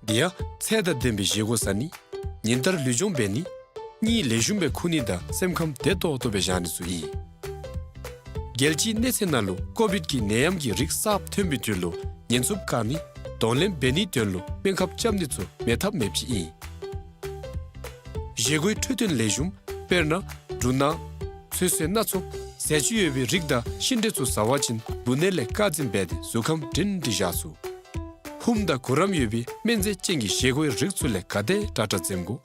དེ་ཡང་ཚད་དང་ལྡན་པའི་བཞེས་སྒོ་ཟ་ནི། ཉིན་ལྟར་ལུས་སྦྱོང་འབད་ནི། གཉིད་ལེགས་ཤོམ་སྦེ་ཁུག་ནི་དང་སེམས་ཁམས་བདེ་ཏོག་ཏོ་སྦེ་བཞག་ནི་ཚུ་ཨིན། རྒྱལ་སྤྱིའི་གནས་ཚད་ནང་ལུ་ཀོ་བིཌ་ཀྱི་ནད་ཡམས་ཀྱི་རིགས་གསརཔ་ཐོན་པའི་དུས་ལུ་ཉེན་ཚབས་བཀག་ནི། གདོང་ལེན་འབད་ནིའི་དོན་ལུ་སྨན་ཁབ་རྐྱབ་ནི་ཚུ་མེད་ཐབས་མེདཔ་ཅིག་ཨིན། བཞེས་སྒོའི་འཕྲོད་བསྟེན་ལེགས་ཤོམ་དཔེར་ན་འབྲུ་སྣ་ཚོད་བསྲེ་སྣ་ཚོགས་ཟས་བཅུད་ཡོད་པའི་རིགས་དང་ཤིང་འབྲས་ཚུ་ཟ་བ་ཅིན་འབུ་ནད་ལས་བཀག་འཛིན་འབད་དེ་གཟུགས་ཁམས་སྒྲིང་སྒྲི་བཞག་ཚུགས། ཧུམ་དང་གུ་རམ་ཡོད་པའི་སྨན་རྫས་ཅན་གྱི་བཞེས་སྒོའི་རིགས་ཚུ་ལས་ག་དེ་དྲག་དྲག་འཛེམ་དགོ།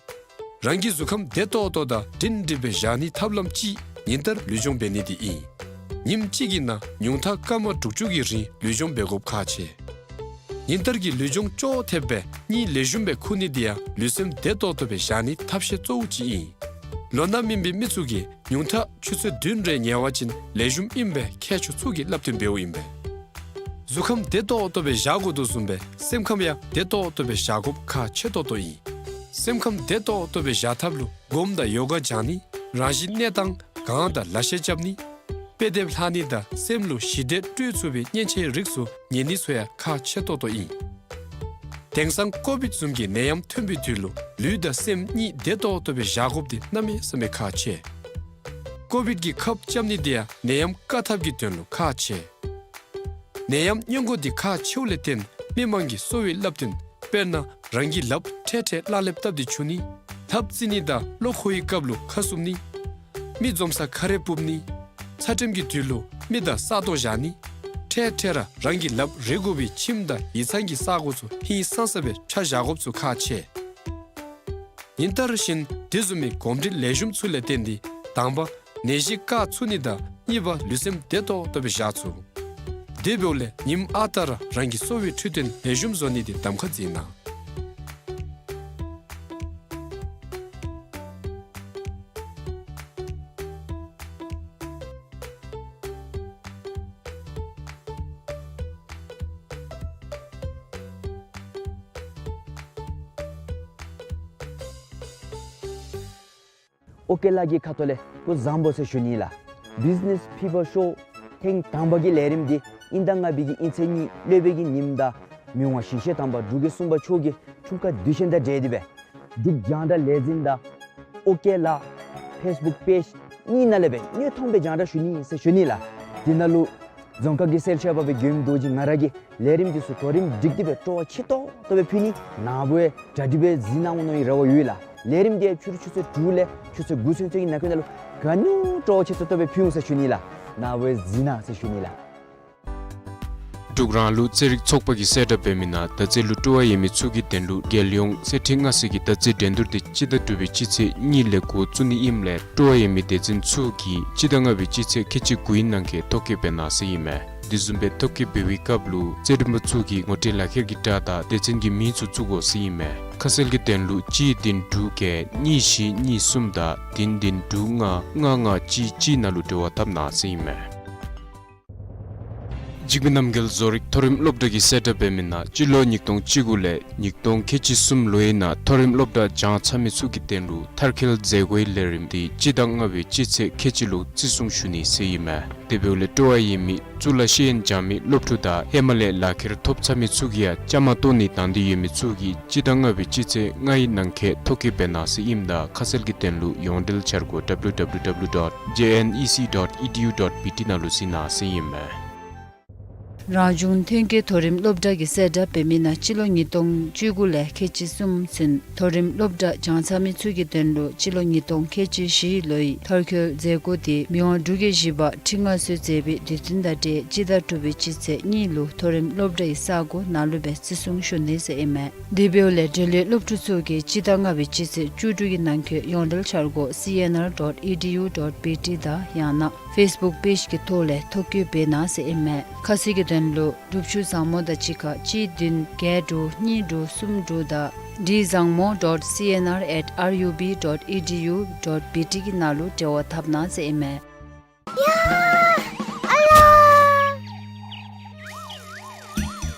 རང་གི་གཟུགས་ཁམས་བདེ་ཏོག་ཏོ་དང་སྒྲིང་སྒྲི་སྦེ་བཞག་ནིའི་ཐབས་ལམ་གཅིག་ཉིན་ལྟར་ལུས་སྦྱོང་འབད་ནི་འདི་ཨིན། ཉིནམ་གཅིག་གི་ནང་ཉུང་མཐའ་སྐར་མ་དྲུག་ཅུ་གི་རིང་ལུས་སྦྱོང་འབད་དགོཔ་ཁག་ཆེ། ཉིན་ལྟར་གྱི་ལུས་སྦྱོང་ཅོག་འཐདཔ་སྦེ་གཉིད་ལེགས་ཤོམ་སྦེ་ཁུག་ནི་འདི་ཡང་ལུས་སེམས་བདེ་ཏོག་ཏོ་སྦེ་བཞག་ནིའི་ཐབས་ཤེས་གཙོ་བོ་ཅིག་ཨིན། ལོ་ན་སྨིན་པའི་མི་ཚུ་གིས་ཉུང་མཐའ་ཆུ་ཚོད་བདུན་རེ་ཉལ་བ་ཅིན་ལེགས་ཤོམ་ཨིན་པའི་མཁས་མཆོག་ཚུ་གིས་སླབ་སྟོན་འབདཝ་ཨིན་པས། གཟུགས་ཁམས་བདེ་ཏོག་ཏོ་སྦེ་བཞག་དགོ་དོ་བཟུམ་སྦེ་སེམས་ཁམས་ཡང་བདེ་ཏོག་ཏོ་སྦེ་བཞག་དགོཔ་ཁག་ཆེ་ཏོག་ཏོ་ཨིན། སེམས་ཁམས་བདེ་ཏོག་ཏོ་སྦེ་བཞག་ཐབས་ལུ་སྒོམ་དང་ཡོ་ག་སྦྱང་ནི། རང་བཞིན་གནས་སྟངས་གང་དང་ལག་ཤེས་རྐྱབ་ནི། དཔེ་དེབ་ལྷག་ནི་དང་སེམས་ལུ་ཞི་བདེ་སྤྲོད་ཚུགས་པའི་མཉེན་ཆས་རིགས་ཚུ་ཉོ་ནི་ཚུ་ཡང་ཁག་ཆེ་ཏོག་ཏོ་ཨིན། དེང་སང་ཀོ་བིཌ་བཟུམ་གྱི་ནད་ཡམས་ཐོན་པའི་དུས་ལུ་ལུས་དང་སེམས་གཉིས་བདེ་ཏོག་ཏོ་སྦེ་བཞག་དགོཔ་འདི་གནམ་མེད་ས་མེད་ཁག་ཆེ། ཀོ་བིཌ་ཀྱི་ཁབ་རྐྱབ་ནི་འདི་ཡང་ནད་ཡམས་བཀག་ཐབས་ཀྱི་དོན་ལུ་ཁག་ཆེ། ནད་ཡམས་སྔོན་འགོག་འདི་ཁག་ཆེཝ་ལས་བརྟེན་མི་མང་གིས་གསོ་བའི་བསླབ་སྟོན་དཔེར་ན་རང་གི་ལགཔ་འཕྲལ་འཕྲལ་གླང་ལེབ་བཏབ་སྟེ་འཁྱུ་ནི། ལྷབ་རྩེ་ནི་དང་གློ་ཁོག་གི་སྐབས་ལུ་ཁ་བསུབ་ནི། མི་འཛོམས་སར་ཁ་རས་སྤུབ་ནི། ཚ་ཁྲིམས་ཀྱི་དུས་ལུ་མི་དང་ས་སྟོང་བཞག་ནི། འཕྲལ་འཕྲལ་ར་རང་གི་ལགཔ་རེག་དགོ་པའི་ཁྱིམ་དང་ཡིག་ཚང་གི་ས་གོ་ཚུ་ཧིང་སངས་ས་སྦེ་ཕྱགས་བཞག་དགོཔ་ཚུ་ཁག་ཆེ། ཉིན་ལྟར་བཞིན་དེ་བཟུམ་མའི་གོམས་འདྲིས་ལེགས་ཤོམ་ཚུ་ལས་བརྟེན་ཏེ་དང་པ་ནད་གཞི་བཀག་ཚུགས་ནི་དང་གཉིས་པ་ལུས་སེམས་བདེ་ཏོག་ཏོ་སྦེ་བཞག་ཚུགས། དེ་འབདཝ་ལས་ཉིནམ་ཨ་རྟག་ར་རང་གི་གསོ་བའི་འཕྲོད་བསྟེན་ལེགས་ཤོམ་བཟོ་ནི་འདི་གདམ་ཁ་མཛད་གནང་། ཨོ་ཀེ་ལགས་ཀྱི་ཁ་ཐུག་ལས་སྐུ་གཟུགས་བཟང་པོ་ཟེར་ཞུ་ནི་ལགས། བིཛ་ནེས་ཕི་བར་ཤོ་ཐེངས་དང་པ་གི་ལས་རིམ་འདི་དབྱིན་ཟླ་ལྔ་པའི་གི་དབྱིན་ཚེས་གཉིས་སློབ་དཔོན་གྱི་ཉིནམ་དང་མི་དབང་ཞིང་གཤེགས་དམ་པ་འབྲུག་རྒྱལ་གསུམ་པ་མཆོག་གི་འཁྲུངས་སྐར་དུས་ཆེན་དང་འབྲེལ་ཏེ་སྦེ་འབྲུག་རྒྱང་བསྒྲགས་ལས་འཛིན་དང་ཨོ་ཀེ་ལགས་ཕེསི་བུཀ་པེཇ་གཉིས་ནང་ལས་སྦེ་དངོས་མཐོང་སྦེ་རྒྱང་བསྒྲགས་ཞུ་ནི་ཟེར་ཞུ་ནི་ལགས། དེ་ནང་ལུ་རྫོང་ཁག་གི་གསལ་བཤད་པ་སྦེ་མགོནམ་རྡོ་རྗེ་ང་ར་གིས་ལས་རིམ་འདི་ཚུ་གོ་རིམ་སྒྲིག་སྟེ་སྦེ་སྤྲོ་བ་ཆེ་ཏོག་ཏོ་སྦེ་ཕུལ་ནི། ནཱ་བུ་ཡང་གྲ་སྒྲིག་སྦེ་གཟིགས་གནང་འོང་མནོ་བའི་རེ་བ་ཡོད་ལགས། ལས་རིམ་འདི་ཕྱི་རུ་ཆུ་ཚོད་དྲུག་ལས་ཆུ་ཚོད་དགུ་ཚུན་ཚོད་ཀྱི་ནང་འཁོད་ནང་ལུ་ག་ནི་སྤྲོ་བ་ཆེ་ཏོག་ཏོ་སྦེ་ཕུལ་འོང་ཟེར་ཞུ་ནི་ལགས། ནཱ་བུ་ཡང་གཟིགས་གནང་ཟེར་ཞུ་ནི་ལགས། འབྲུག་རང་ལུགས་རྩེད་རིགས་ཚོགས་པ་གིས་གསལ་བསྒྲགས་འབད་མི་ནང་མདའ་རྩེད་ལུ་སྤྲོ་བ་ཡོད་མི་ཚུ་གི་དོན་ལུ་རྒྱལ་ཡོངས་རྩེད་འགྲན་སྔ་སེ་གི་མདའ་རྩེད་འགྲན་བསྡུར་དེ་སྤྱི་ཟླ་དྲུག་པའི་སྤྱི་ཚེས་གཉིས་ལས་འགོ་བཙུགས་ནི་ཨིནམ་ལས་སྤྲོ་བ་ཡོད་མི་སྡེ་ཚན་ཚུ་གིས་སྤྱི་ཟླ་ལྔ་པའི་སྤྱི་ཚེས་ཁལ་གཅིག་དགུའི་ནང་འཁོད་ཐོ་བཀོད་འབད་གནང་ཟེར་ཨིན་མས། དེ་བཟུམ་སྦེ་ཐོ་བཀོད་འབད་བའི་སྐབས་ལུ་རྩེད་འགྲན་པ་ཚུ་གིས་ངོ་སྤྲོད་ལག་ཁྱེར་གྱི་སྒྲ་དང་སྡེ་ཚན་གྱི་མིང་ཚུ་བཙུགས་དགོ་ཟེར་ཨིན་མས། ཁ་གསལ་གྱི་དོན་ལུ་གཅིག་བདུན་དྲུག་བརྒྱད་གཉིས་བཞི་གཉིས་གསུམ་དང་བདུན་བདུན་དྲུག་ལྔ་ལྔ་ལྔ་གཅིག་གཅིག་ནང་ལུ་འབྲེལ་བ་འཐབ་གནང་ཟེར་ཨིན་མས། འཇིགས་མེད་རྣམ་རྒྱལ་བཟོ་རིག་མཐོ་རིམ་སློབ་གྲྭ་གིས་གསལ་བསྒྲགས་འབད་མི་ནང་སྤྱི་ལོ་ཉིས་སྟོང་བཅུ་དགུ་ལས་ཉིས་སྟོང་ཁལ་གཅིག་གསུམ་ལོའི་ནང་མཐོ་རིམ་སློབ་གྲྭ་སྦྱང་ཚར་མི་ཚུ་གི་དོན་ལུ་མཐར་འཁྱོལ་མཛད་སྒོའི་ལས་རིམ་དེ་སྤྱི་ཟླ་ལྔ་པའི་སྤྱི་ཚེས་ཁལ་གཅིག་ལུ་བརྩི་སྲུང་ཞུ་ནི་ཟེར་ཨིན་མས། དེ་འབདཝ་ལས་སྤྲོ་བ་ཡོད་མི་གཙུག་ལག་ཤེས་ཡོན་སྦྱང་མི་སློབ་ཕྲུག་དང་ཧེ་མ་ལས་ལག་ཁྱེར་ཐོབ་ཚར་མི་ཚུ་གིས་ཡང་བཅའ་མར་གཏོགས་ནི་དང་འདོད་ཡོད་མི་ཚུ་གིས་སྤྱི་ཟླ་ལྔ་པའི་སྤྱི་ཚེས་ལྔའི་ནང་འཁོད་ཐོ་བཀོད་འབད་གནང་ཟེར་ཨིནམ་ད་ཁ་གསལ་གྱི་དོན་ལུ་ཡོངས་འབྲེལ་འཆར་སྒོ་W W W dot J N E C dot E D U dot B T ནང་ལུ་གཟིགས་གནང་ཟེར་ཨིན་མས། རང་གཞུང་ཐོན་སྐྱེད་མཐོ་རིམ་སློབ་གྲྭ་གིས་གསལ་བསྒྲགས་འབད་མི་ནང་སྤྱི་ལོ་ཉིས་སྟོང་བཅུ་དགུ་ལས་ཁལ་གཅིག་གསུམ་ཚུན་མཐོ་རིམ་སློབ་གྲྭ་སྦྱང་ཚར་མི་ཚུ་གི་དོན་ལུ་སྤྱི་ལོ་ཉིས་སྟོང་ཁལ་གཅིག་བཞི་ལོའི་མཐར་འཁྱོལ་མཛད་སྒོ་དེ་མི་དབང་འབྲུག་རྒྱལ་བཞི་པ་ཁྲི་མངའ་གསོལ་མཛད་པའི་དུས་སྟོན་དང་འབྲེལ་སྤྱི་ཟླ་དྲུག་པའི་སྤྱི་ཚེས་གཉིས་ལུ་མཐོ་རིམ་སློབ་གྲྭའི་ས་སྒོ་ནང་ལུ་སྦེ་བརྩི་སྲུང་ཞུ་ནི་ཟེར་ཨིན་མས། དེ་འབདཝ་ལས་འབྲེལ་ཡོད་སློབ་ཕྲུག་ཚུ་གིས་སྤྱི་ཟླ་ལྔ་པའི་སྤྱི་ཚེས་བཅུ་དྲུག་གི་ནང་འཁོད་ཡོངས་འབྲེལ་འཆར་སྒོ་C N R dot E D U dot B T དང་ཡང་ན་Facebook page གི་ཐོག་ལས་ཐོ་བཀོད་འབད་གནང་ཟེར་ཨིན་མས། ཁ་གསལ་གྱི་དོན་ལུ་སྒྲུབ་བཅུད་བཟང་མོ་དང་གཅིག་ཁར་གཅིག་བདུན་བརྒྱད་དྲུག་གཉིས་དྲུག་གསུམ་དྲུག་དང་D བཟང་མོ་dot C N R at R U B dot E D U dot B T གི་ནང་ལུ་འབྲེལ་བ་འཐབ་གནང་ཟེར་ཨིན་མས། ཡ། ཨ་ལ།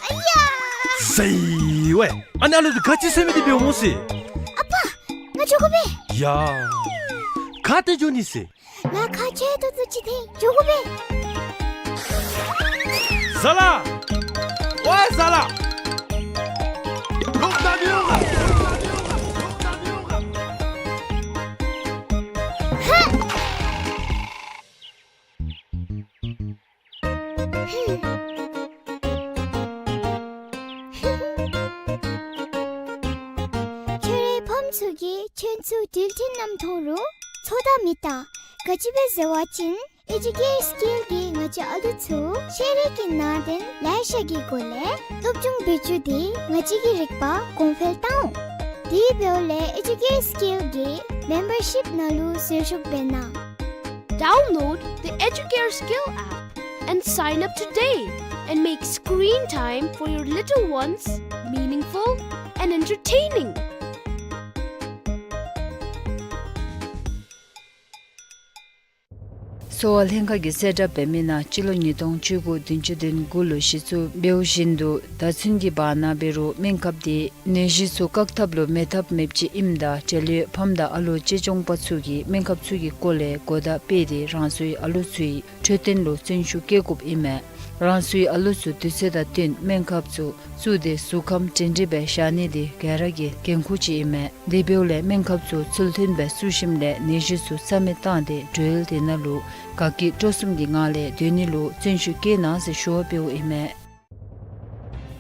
ཨ་ཡ། ཟེར་ཝའེ། ཨ་ནི་ཨ་ལུ་འདི་ག་ཅི་ཟེར་མི་འདི་འབདཝ་སྨོ་ཟེར། ཨ་པ། ང་འགྱོ་དགོ་པས། ཡ། ག་ཏེ་འགྱོ་ནི་ཟེར། ང་ཁ་ཆེ་ཏོག་ཏོ་ཅིག་འཐེན་འགྱོ་དགོ་པས། ཟ་ལ། ཝའེ་ཟ་ལ། ཧ། ཁྱོད་རའི་ཕམ་ཚུ་གིས་ཁྱོད་ཚུ་འགྲུལ་འཕྲིན་ནང་མཐོང་རུང་ཚོར་དོ་མེད་ད། ག་ཅི་སྦེ་ཟེར་བ་ཅིན་ཨེ་ཇུ་ཀེར་སི་ཀིལ་གྱིས་ང་བཅས་ཨ་ལུ་ཚུ་ཤེས་རིག་གི་ནང་དོན་ལེ་ཤ་གི་སྒོ་ལས་སློབ་སྦྱོང་འབད་བཅུག་སྟེ་ང་བཅས་ཀྱི་རིག་པ་གོང་འཕེལ་བཏང་འོང་། དེ་འབདཝ་ལས་ཨེ་ཇུ་ཀེར་སི་ཀིལ་གྱི་མེམ་བར་ཤིཔ་ནང་ལུ་ཟུར་ཞུགས་འབད་གནང་། Download the Educare Skill app and sign up today and make screen time for your little ones meaningful and entertaining. གསོ་བ་ལྷན་ཁག་གིས་གསལ་བསྒྲགས་འབད་མི་ནང་སྤྱི་ལོ་ཉིས་སྟོང་བཅུ་དགུ་བདུན་ཅུ་དོན་དགུ་ལུ་གཞི་བཙུགས་འབདཝ་བཞིན་དུ་ད་ཚུན་གྱི་བར་ན་འབད་རུང་སྨན་ཁབ་དེ་ནད་གཞི་ཚུ་བཀག་ཐབས་ལུ་མེད་ཐབས་མེདཔ་ཅིག་ཨིནམ་ད་འབྲེལ་ཡོད་ཕམ་དང་ཨ་ལོ་གཅེས་སྐྱོང་པ་ཚུ་གིས་སྨན་ཁབ་ཚུ་གི་སྐོར་ལས་གོ་བརྡ་སྤེལ་ཏེ་རང་སོའི་ཨ་ལོ་ཚུའི་འཕྲོད་བསྟེན་ལུ་བརྩོན་ཤུགས་བསྐྱེད་དགོཔ་ཨིན་མས། རང་སོའི་ཨ་ལོ་ཚུ་དུས་ཚོད་དང་བསྟུན་སྨན་ཁབ་ཚུ་བཙུགས་ཏེ་གཟུགས་ཁམས་སྒྲིང་སྒྲིང་སྦེ་བཞག་ནི་དེ་ག་ར་གི་འགན་ཁུར་ཅིག་ཨིན་མས། དེ་འབདཝ་ལས་སྨན་ཁབ་ཚུ་ཚུལ་མཐུན་སྦེ་བཙུགས་ཞིནམ་ལས་ནད་གཞི་ཚུ་རྩ་མེད་བཏང་སྟེ་འགྲུལ་དེ་ནང་ལུ་དགའ་སྐྱིད་སྤྲོ་གསུམ་གྱི་ངང་ལས་སྡོད་ནི་ལུ་བརྩོན་ཤུགས་བསྐྱེད་གནང་ཟེར་ཞུ་བ་འབདཝ་ཨིན་མས།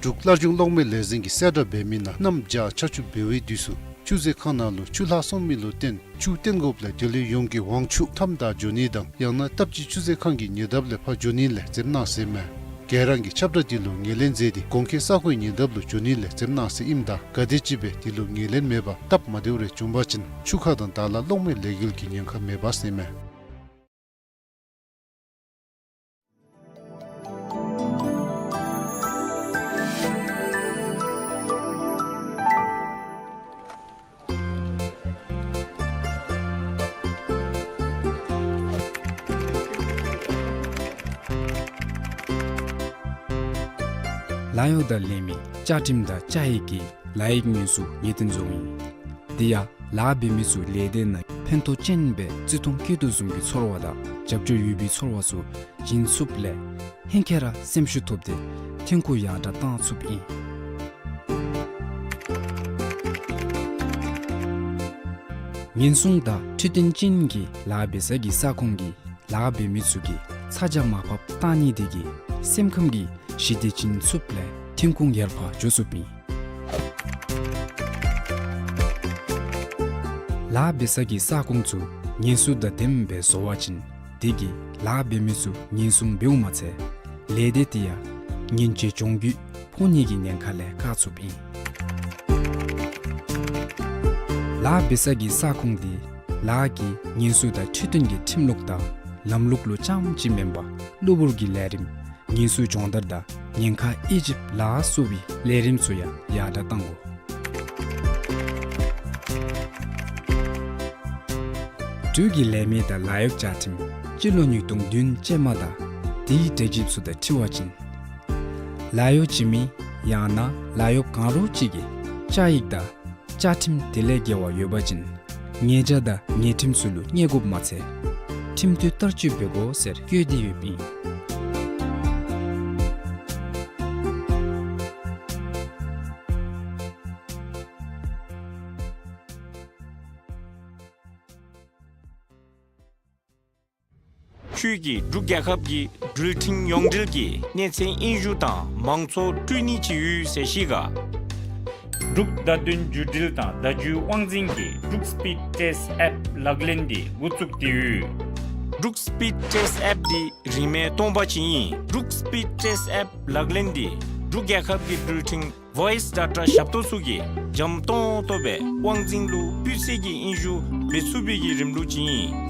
འབྲུག་སླར་འབྱུང་གློག་མེ་ལས་འཛིན་གྱིས་གསལ་བསྒྲགས་འབད་མི་ནང་གནམ་བྱཱར་ཆར་ཆུ་འབེལ་བའི་དུས་སུ་ཆུ་མཛོད་ཁང་ནང་ལུ་ཆུ་ལྷག་སོང་མི་ལུ་བརྟེན་ཆུ་བཏོན་དགོཔ་ལས་དེ་ལུ་ཡོངས་ཀྱི་དབང་ཆུ་མཐའམ་བདའ་འགྱོ་ནི་དང་ཡང་ན་སྟབས་གཅིག་ཆུ་མཛོད་ཁང་གི་ཉེ་འདབས་ལས་ཕར་འགྱོ་ནི་ལས་འཛེམ་གནང་ཟེར་མས། ག་ར་གིས་ཁྱབ་བསྒྲགས་འདི་ལུ་ངོས་ལེན་མཛད་དེ་གོང་འཁོད་ས་གོའི་ཉེ་འདབས་ལུ་འགྱོ་ནི་ལས་འཛེམ་གནང་ཟེར་ཨིནམ་ད་ག་དེམ་ཅིག་སྦེ་འདི་ལུ་ངོས་ལེན་མེད་པར་སྟབས་མ་བདེཝ་རེ་བྱུང་པ་ཅིན་ཆུ་ཁ་དང་དྭགས་ལྷ་གློག་མེ་ལས་འགུལ་གྱི་ཉེན་ཁ་མེད་པ་ཟེར་མས། ལཱ་གཡོག་དང་ལས་མི་བཅའ་ཁྲིམས་དང་བཅའ་ཡིག་གི་ལཱ་ཡིག་ཉེས་འཛུགས་ངེས་གཏན་བཟོཝ་ཨིན། དེ་ཡང་ལཱ་འབད་མི་ཚུ་ལས་སྡེ་ནང་ཕན་ཐོགས་ཅན་སྦེ་བརྩི་མཐོང་བསྐྱེད་དོ་བཟུམ་གྱི་ཚོར་བ་དང་རྒྱབ་སྐྱོར་ཡོད་པའི་ཚོར་བ་ཚུ་བྱིན་ཚུགསཔ་ལས་ཧེང་སྐལ་ར་སེམས་ཤུགས་ཐོབ་སྟེ་ཐོན་ཁུངས་ཡར་དྲག་བཏང་ཚུགསཔ་ཨིན། ཉེན་སྲུང་དང་འཕྲོད་བསྟེན་ཅན་གྱི་ལཱ་འབད་ས་གི་ས་ཁོངས་ཀྱི་ལཱ་འབད་མི་ཚུ་གིས་ཚ་གྱང་མ་ཕབ་བཏང་ནི་དེ་གིས་སེམས་ཁམས་ཀྱི་ཞི་བདེ་བྱིན་ཚུགསཔ་ལས་ཐོན་ཁུངས་ཡར་འཕར་འགྱོ་ཚུགསཔ་ཨིན། ལཱ་འབད་ས་གི་ས་ཁོངས་ཚུ་ངལ་གསོ་དང་ལྡནམ་སྦེ་བཟོ་བ་ཅིན་དེ་གིས་ལཱ་འབད་མི་ཚུ་ཉེན་སྲུང་འབདཝ་མ་ཚད་ལས་སྡེ་དེ་ཡང་ ཉེན་བཅོལ་ལྗོངས་རྒྱུ་ཕོག་ནི་གི་ཉེན་ཁ་ལས་བཀག་ཚུགསཔ་ཨིན། ལཱ་འབད་ས་གི་ས་ཁོངས་འདི་ལཱ་གི་ཉེན་སྲུང་དང་འཕྲོད་བསྟེན་གྱི་ཁྲིམས་ལུགས་དང་ལམ་ལུགས་ལུ་རྐྱངམ་ཅིག་མེན་པར་གློ་བུར་གྱི་ལས་རིམ་ཉེན་སྲུང་སྦྱོང་བརྡར་དང་ཉེན་ཁ་དབྱེ་ཞིབ་ལ་སོགས་པའི་ལས་རིམ་ཚུ་ཡང་ཡར་དྲགས་གཏང་དགོ། འབྲུག་གི་ལས་མི་དང་ལཱ་གཡོག་བཅའ་ཁྲིམས་སྤྱི་ལོ་ཉིས་སྟོང་བདུན་ཅན་མ་དང་དེའི་འབྲེལ་ཞིབ་ཚུ་དང་འཁྲིལ་བ་ཅིན། ལཱ་གཡོག་བྱིན་མི་ཡང་ན་ལཱ་གཡོག་གང་རུང་ཅིག་གིས་བཅའ་ཡིག་དང་བཅའ་ཁྲིམས་དེ་ལས་འགལ་བ་ཡོད་པ་ཅིན། ཉེས་བྱ་དང་ཉེས་ཁྲིམས་ཚུ་ལུ་བརྙས་དགོཔ་མ་ཚད་ཁྲིམས་མཐུན་བསྟར་སྤྱོད་འབད་དགོ་ཟེར་བཀོད་དེ་ཡོདཔ་ཨིན། ཁྱོད་ཀྱིས་འབྲུག་རྒྱལ་ཁབ་ཀྱི་འགྲུལ་འཕྲིན་ཡོངས་འབྲེལ་གྱི་གནས་ཚད་དབྱིན་ཞུ་དང་མང་གཙོ་སྤྲོད་ནི་ཅིག་ཡོད་ཟེར་ཤེས་ག། འབྲུག་བརྡ་དོན་བརྒྱུད་འབྲེལ་དང་བརྡ་བརྒྱུད་དབང་འཛིན་གྱིས་འབྲུག་སྤིཌ་ཊེསཊ་ཨེཔ་ལག་ལེན་འདི་འགོ་བཙུགས་ཏེ་ཡོད། འབྲུག་སྤིཌ་ཊེསཊ་ཨེཔ་འདི་རིན་མེད་སྟོང་པ་ཅིག་ཨིན། འབྲུག་སྤིཌ་ཊེསཊ་ཨེཔ་ལག་ལེན་འདི་འབྲུག་རྒྱལ་ཁབ་ཀྱི་འགྲུལ་འཕྲིན་ཝོའིསི་ཌེ་ཊ་ཞབས་ཏོག་ཚུ་གིས་འཇམ་ཏོང་ཏོ་སྦེ་དབང་འཛིན་ལུ་སྤུས་ཚད་ཀྱི་དབྱིན་ཞུ་འབད་ཚུགས་པའི་གི་རིམ་ལུགས་ཅིག་ཨིན།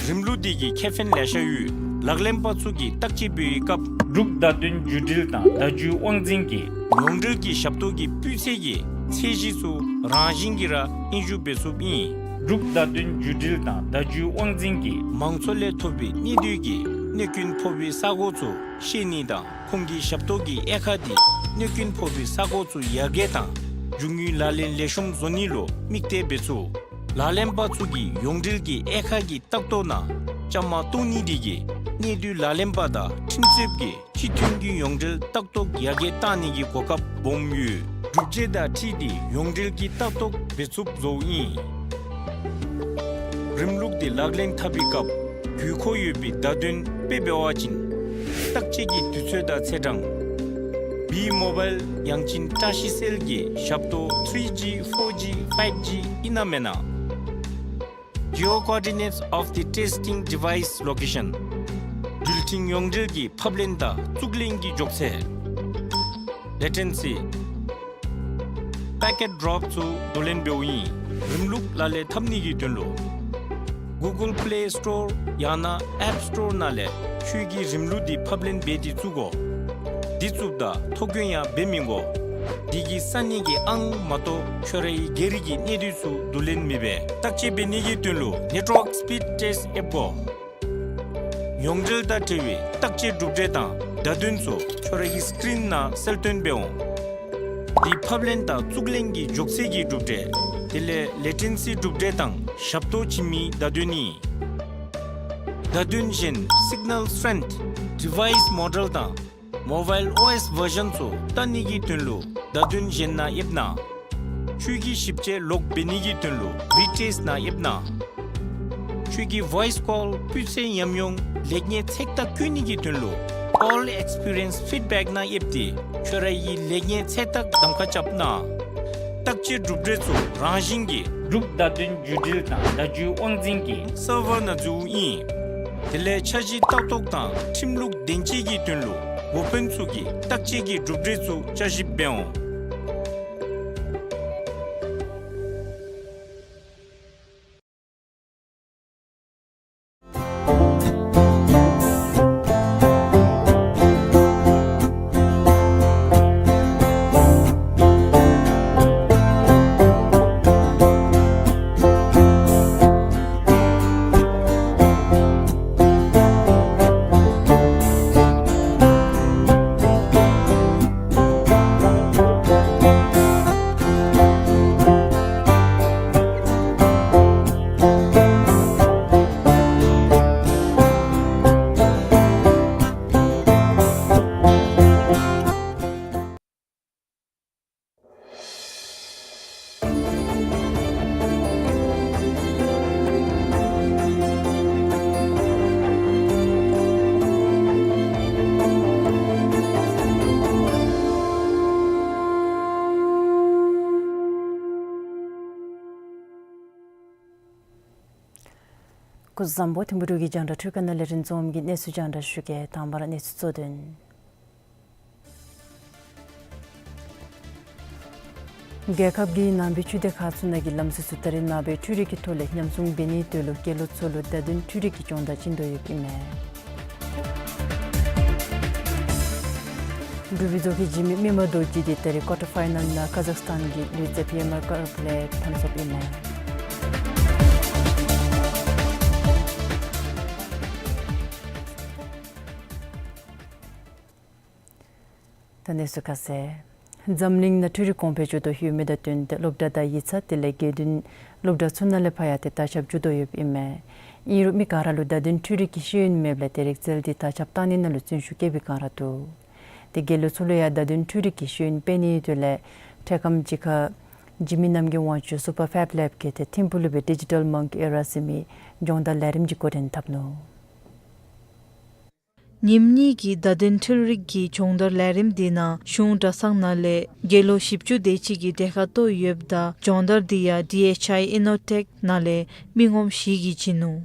རིམ་ལུགས་འདི་གི་ཁེ་ཕན་ལེ་ཤ་ཡོད། ལག་ལེན་པ་ཚུ་གིས་བརྟག་དཔྱད་འབད་བའི་སྐབས་འབྲུག་བརྡ་དོན་བརྒྱུད་འབྲེལ་དང་བརྡ་བརྒྱུད་དབང་འཛིན་གྱི་ཡོངས་འབྲེལ་གྱི་ཞབས་ཏོག་གི་སྤུས་ཚད་ཀྱི་ཚད་གཞི་ཚུ་རང་བཞིན་གྱིས་ར་དབྱིན་ཞུ་འབད་ཚུགསཔ་ཨིན། འབྲུག་བརྡ་དོན་བརྒྱུད་འབྲེལ་དང་བརྡ་བརྒྱུད་དབང་འཛིན་གྱིས་མང་ཚོགས་ལས་ཐོབ་པའི་གནས་སྡུད་ཀྱི་གནོད་སྐྱོན་ཕོག་པའི་ས་གོ་ཚུ་ཤེས་ནི་དང་ཁོང་གི་ཞབས་ཏོག་གི་དབྱེ་ཁག་འདི་གནོད་སྐྱོན་ཕོག་པའི་ས་གོ་ཚུ་ཡར་རྒྱས་དང་རྒྱུ་དངོས་ལག་ལེན་ལེགས་ཤོམ་བཟོ་ནི་ལུ་དམིགས་གཏད་འབད་ཚུགས། ལག་ལེན་པ་ཚུ་གིས་ཡོངས་འབྲེལ་གྱི་དབྱེ་ཁག་གི་ལྟ་རྟོག་ནང་བཅའ་མར་གཏོགས་ནི་འདི་གིས་གནས་སྡུད་ལག་ལེན་པ་དང་ཁྲིམས་རྩོདཔ་གི་སྤྱི་མཐུན་གྱི་ཡོངས་འབྲེལ་ལྟ་རྟོག་ཡར་རྒྱས་གཏང་ནི་གི་གོ་སྐབས་སྦོམ་ཡོད། གྲུབ་འབྲས་དང་འཁྲིལ་ཏེ་ཡོངས་འབྲེལ་གྱི་ལྟ་རྟོག་འབད་ཚུགསཔ་བཟོཝ་ཨིན། རིམ་ལུགས་འདི་ལག་ལེན་འཐབ་པའི་སྐབས་དགོས་མཁོ་ཡོད་པའི་བརྡ་དོན་དཔེ་འབད་བ་ཅིན། བརྟག་དཔྱད་ཀྱི་དུས་ཚོད་དང་ཚེས་གྲངས། བི་མོ་བཱའིལ་ཡང་ཅིན་བཀྲ་ཤིས་སེལ་གྱི་ཞབས་ཏོག་ཐི་རི་ཇི་ཕོར་ཇི་ཕའིབ་ཇི་ཨིན་ན་མེན་ན། Geo coordinates of the testing device location། འགྲུལ་འཕྲིན་ཡོངས་འབྲེལ་གྱི་ཕབ་ལེན་དང་བཙུགས་ལེན་གྱི་མགྱོགས་ཚད། ལེ་ཊེན་སི། པེ་ཀེཊ་ཌོརོབ་ཚུ་བསྡུ་ལེན་འབདཝ་ཨིན། རིམ་ལུགས་ལག་ལེན་འཐབ་ནི་གི་དོན་ལུ་གུ་གཱལ་པེ་ལེ་སི་ཊོར་ཡང་ན་ཨེཔ་སི་ཊོར་ནང་ལས་ཁྱོད་ཀྱིས་རིམ་ལུགས་འདི་ཕབ་ལེན་འབད་དེ་བཙུགས་དགོ། འདི་བཙུགསཔ་ད་ཐོ་བཀོད་ཡང་འབད་མི་དགོ། འདི་གིས་ས་གནས་ཀྱི་ཨང་མ་གཏོགས་ཁྱོད་ར་གི་སྒེར་གྱི་གནས་སྡུད་ཚུ་བསྡུ་ལེན་མི་འབད། བརྟག་དཔྱད་འབད་ནི་གི་དོན་ལུ་ནེཊ་ཝརཀ་སྤིཌ་ཊེསཊ་ཨེཔ་དགོ། ཡོངས་འབྲེལ་དང་འབྲེལ་བའི་བརྟག་དཔྱད་གྲུབ་འབྲས་དང་བརྡ་དོན་ཚུ་ཁྱོད་ར་གི་སི་ཀིརིན་ནང་གསལ་སྟོན་འབད་འོང་། འདི་ཕབ་ལེན་དང་བཙུགས་ལེན་གྱི་མགྱོགས་ཚད་ཀྱི་གྲུབ་འབྲས། དེ་ལས་ལེ་ཊེན་སི་གྲུབ་འབྲས་དང་ཞབས་ཏོག་བྱིན་མིའི་བརྡ་དོན་ཨིན། བརྡ་དོན་གཞན་སིག་ནཱལ་སི་ཊེན་ཐི། ཌི་ཝའིསི་མོ་ཌེལ་དང་མོ་བཱའིལ་ཨོ་ཨེསི་བར་ཞཱན་ཚུ་བལྟ་ནི་གི་དོན་ལུ་བརྡ་དོན་གཞན་ནང་ཡིབ་གནང་། ཁྱོད་ཀྱིས་ཞིབ་དཔྱད་ལོག་འབད་ནི་གི་དོན་ལུ་རི་ཊེསཊ་ནང་ཡིབ་གནང་། ཁྱོད་ཀྱི་ཝོའིསི་ཀོལ་སྤུས་ཚད་ཉམས་མྱོང་ལེགས་ཉེས་ཚད་བརྟག་བཀོད་ནི་གི་དོན་ལུ་ཀོལ་ཨེགསི་པི་རི་ཡེནསི་ཕིཌ་བེཀ་ནང་ཡིབ་སྟེ་ཁྱོད་ར་གི་ལེགས་ཉེས་ཚད་བརྟག་གདམ་ཁ་རྐྱབ་གནང་། བརྟག་དཔྱད་གྲུབ་འབྲས་ཚུ་རང་བཞིན་གྱིས་འབྲུག་བརྡ་དོན་བརྒྱུད་འབྲེལ་དང་བརྡ་བརྒྱུད་དབང་འཛིན་གྱི་སར་ཝར་ནང་འཛུལཝ་ཨིན། དེ་ལས་འཆར་གཞི་ལྟ་རྟོག་དང་ཁྲིམས་ལུགས་བདེན་དཔྱད་ཀྱི་དོན་ལུ་འགོ་དཔོན་ཚུ་གིས་བརྟག་དཔྱད་ཀྱི་གྲུབ་འབྲས་ཚུ་བསྐྱར་ཞིབ་འབད་འོང་། སྐུ་གཟུགས་བཟང་པོ། ཐིམ་ཕུ་འབྲུག་གི་རྒྱང་བསྒྲགས་འཕྲུལ་ཁང་ནང་ལས་རིན་འཛོམས་ཀྱིས་གནས་ཚུལ་རྒྱང་བསྒྲགས་ཞུ་གེ། དང་པ་ར་གནས་ཚུལ་གཙོ་དོན། རྒྱལ་ཁབ་ཀྱི་ནང་པའི་ཆོས་སྡེ་ཁག་ཚུ་ནང་གི་ལམ་སྲོལ་ཚུ་ད་རེས་ནངས་པ་འཕྲུལ་རིག་གི་ཐོག་ལས་ཉམས་སྲུང་འབད་ནིའི་དོན་ལུ་དགེ་སློང་ཚུ་ལུ་བརྡ་དོན་འཕྲུལ་རིག་གི་སྦྱོང་བརྡར་བྱིན་དོ་ཡོདཔ་ཨིན་མས། འབྲུག་པའི་རྫོང་གི་འཇིགས་མེད་མི་མ་རྡོ་རྗེ་འདི་ད་རེས་ཀོར་ཊར་ཕའི་ནཱལ་ནང་ཀ་ཛག་སི་ཐཱན་གྱི་ལུའི་ཛེབ་ཡེ་མར་ཀོབ་ལས་ཕམ་སོཔ་ཨིན་མས། ད་གནས་ཚུལ་ཁ་གསལ། འཛམ་གླིང་ནང་འཕྲུལ་རིག་གོང་འཕེལ་འགྱོ་དོ་ཡོད་མི་དང་བསྟུན་ཏེ་སློབ་གྲྭ་དང་ཡིག་ཚང་དེ་ལས་དགེ་འདུན་སློབ་གྲྭ་ཚུ་ནང་ལས་ཕར་ཡང་ཏེ་དར་ཁྱབ་འགྱོ་དོ་ཡོདཔ་ཨིན་མས། ཨིན་རུང་མི་ག་ར་ལུ་བརྡ་དོན་འཕྲུལ་རིག་གི་ཤེས་ཡོན་མེདཔ་ལས་ཏེ་རིག་རྩལ་འདི་དར་ཁྱབ་གཏང་ནི་ནང་ལུ་བརྩོན་ཤུགས་བསྐྱེད་པའི་བསྒང་ར་འདུག། ཏེ་དགེ་སློང་ཚུ་ལུ་ཡང་བརྡ་དོན་འཕྲུལ་རིག་གི་ཤེས་ཡོན་སྤེལ་ནིའི་དོན་ལས་འཕྲལ་ཁམས་ཅིག་ཁར་འཇིགས་མེད་རྣམ་རྒྱལ་དབང་ཕྱུག་སུ་པར་ཕེབ་ལེབ་ཀྱིས་ཏེ་ཐིམ་ཕུག་ལུ་སྦེ་ཌི་ཇི་ཊལ་མོང་ཀི་ཨེ་ར་ཟེར་མི་སྦྱོང་བརྡར་ལས་རིམ་ཅིག་འགོ་འདྲེན་འཐབ་ནུག། ཉིནམ་གཉིས་ཀྱི་བརྡ་དོན་འཕྲུལ་རིག་གི་སྦྱོང་བརྡར་ལས་རིམ་འདི་ནང་གཞུང་གྲྭ་ཚང་ནང་ལས་དགེ་སློང་བཞི་བཅུ་དེ་ཅིག་གིས་གྲལ་ཁར་གཏོགས་ཡོདཔ་ད་སྦྱོང་བརྡར་འདི་ཡང་ཌི་ཨེཆ་ཨའི་ཨི་ནོ་ཊེཀ་ནང་ལས་མི་ངོམ་བཞི་གིས་བྱིན་ནུག།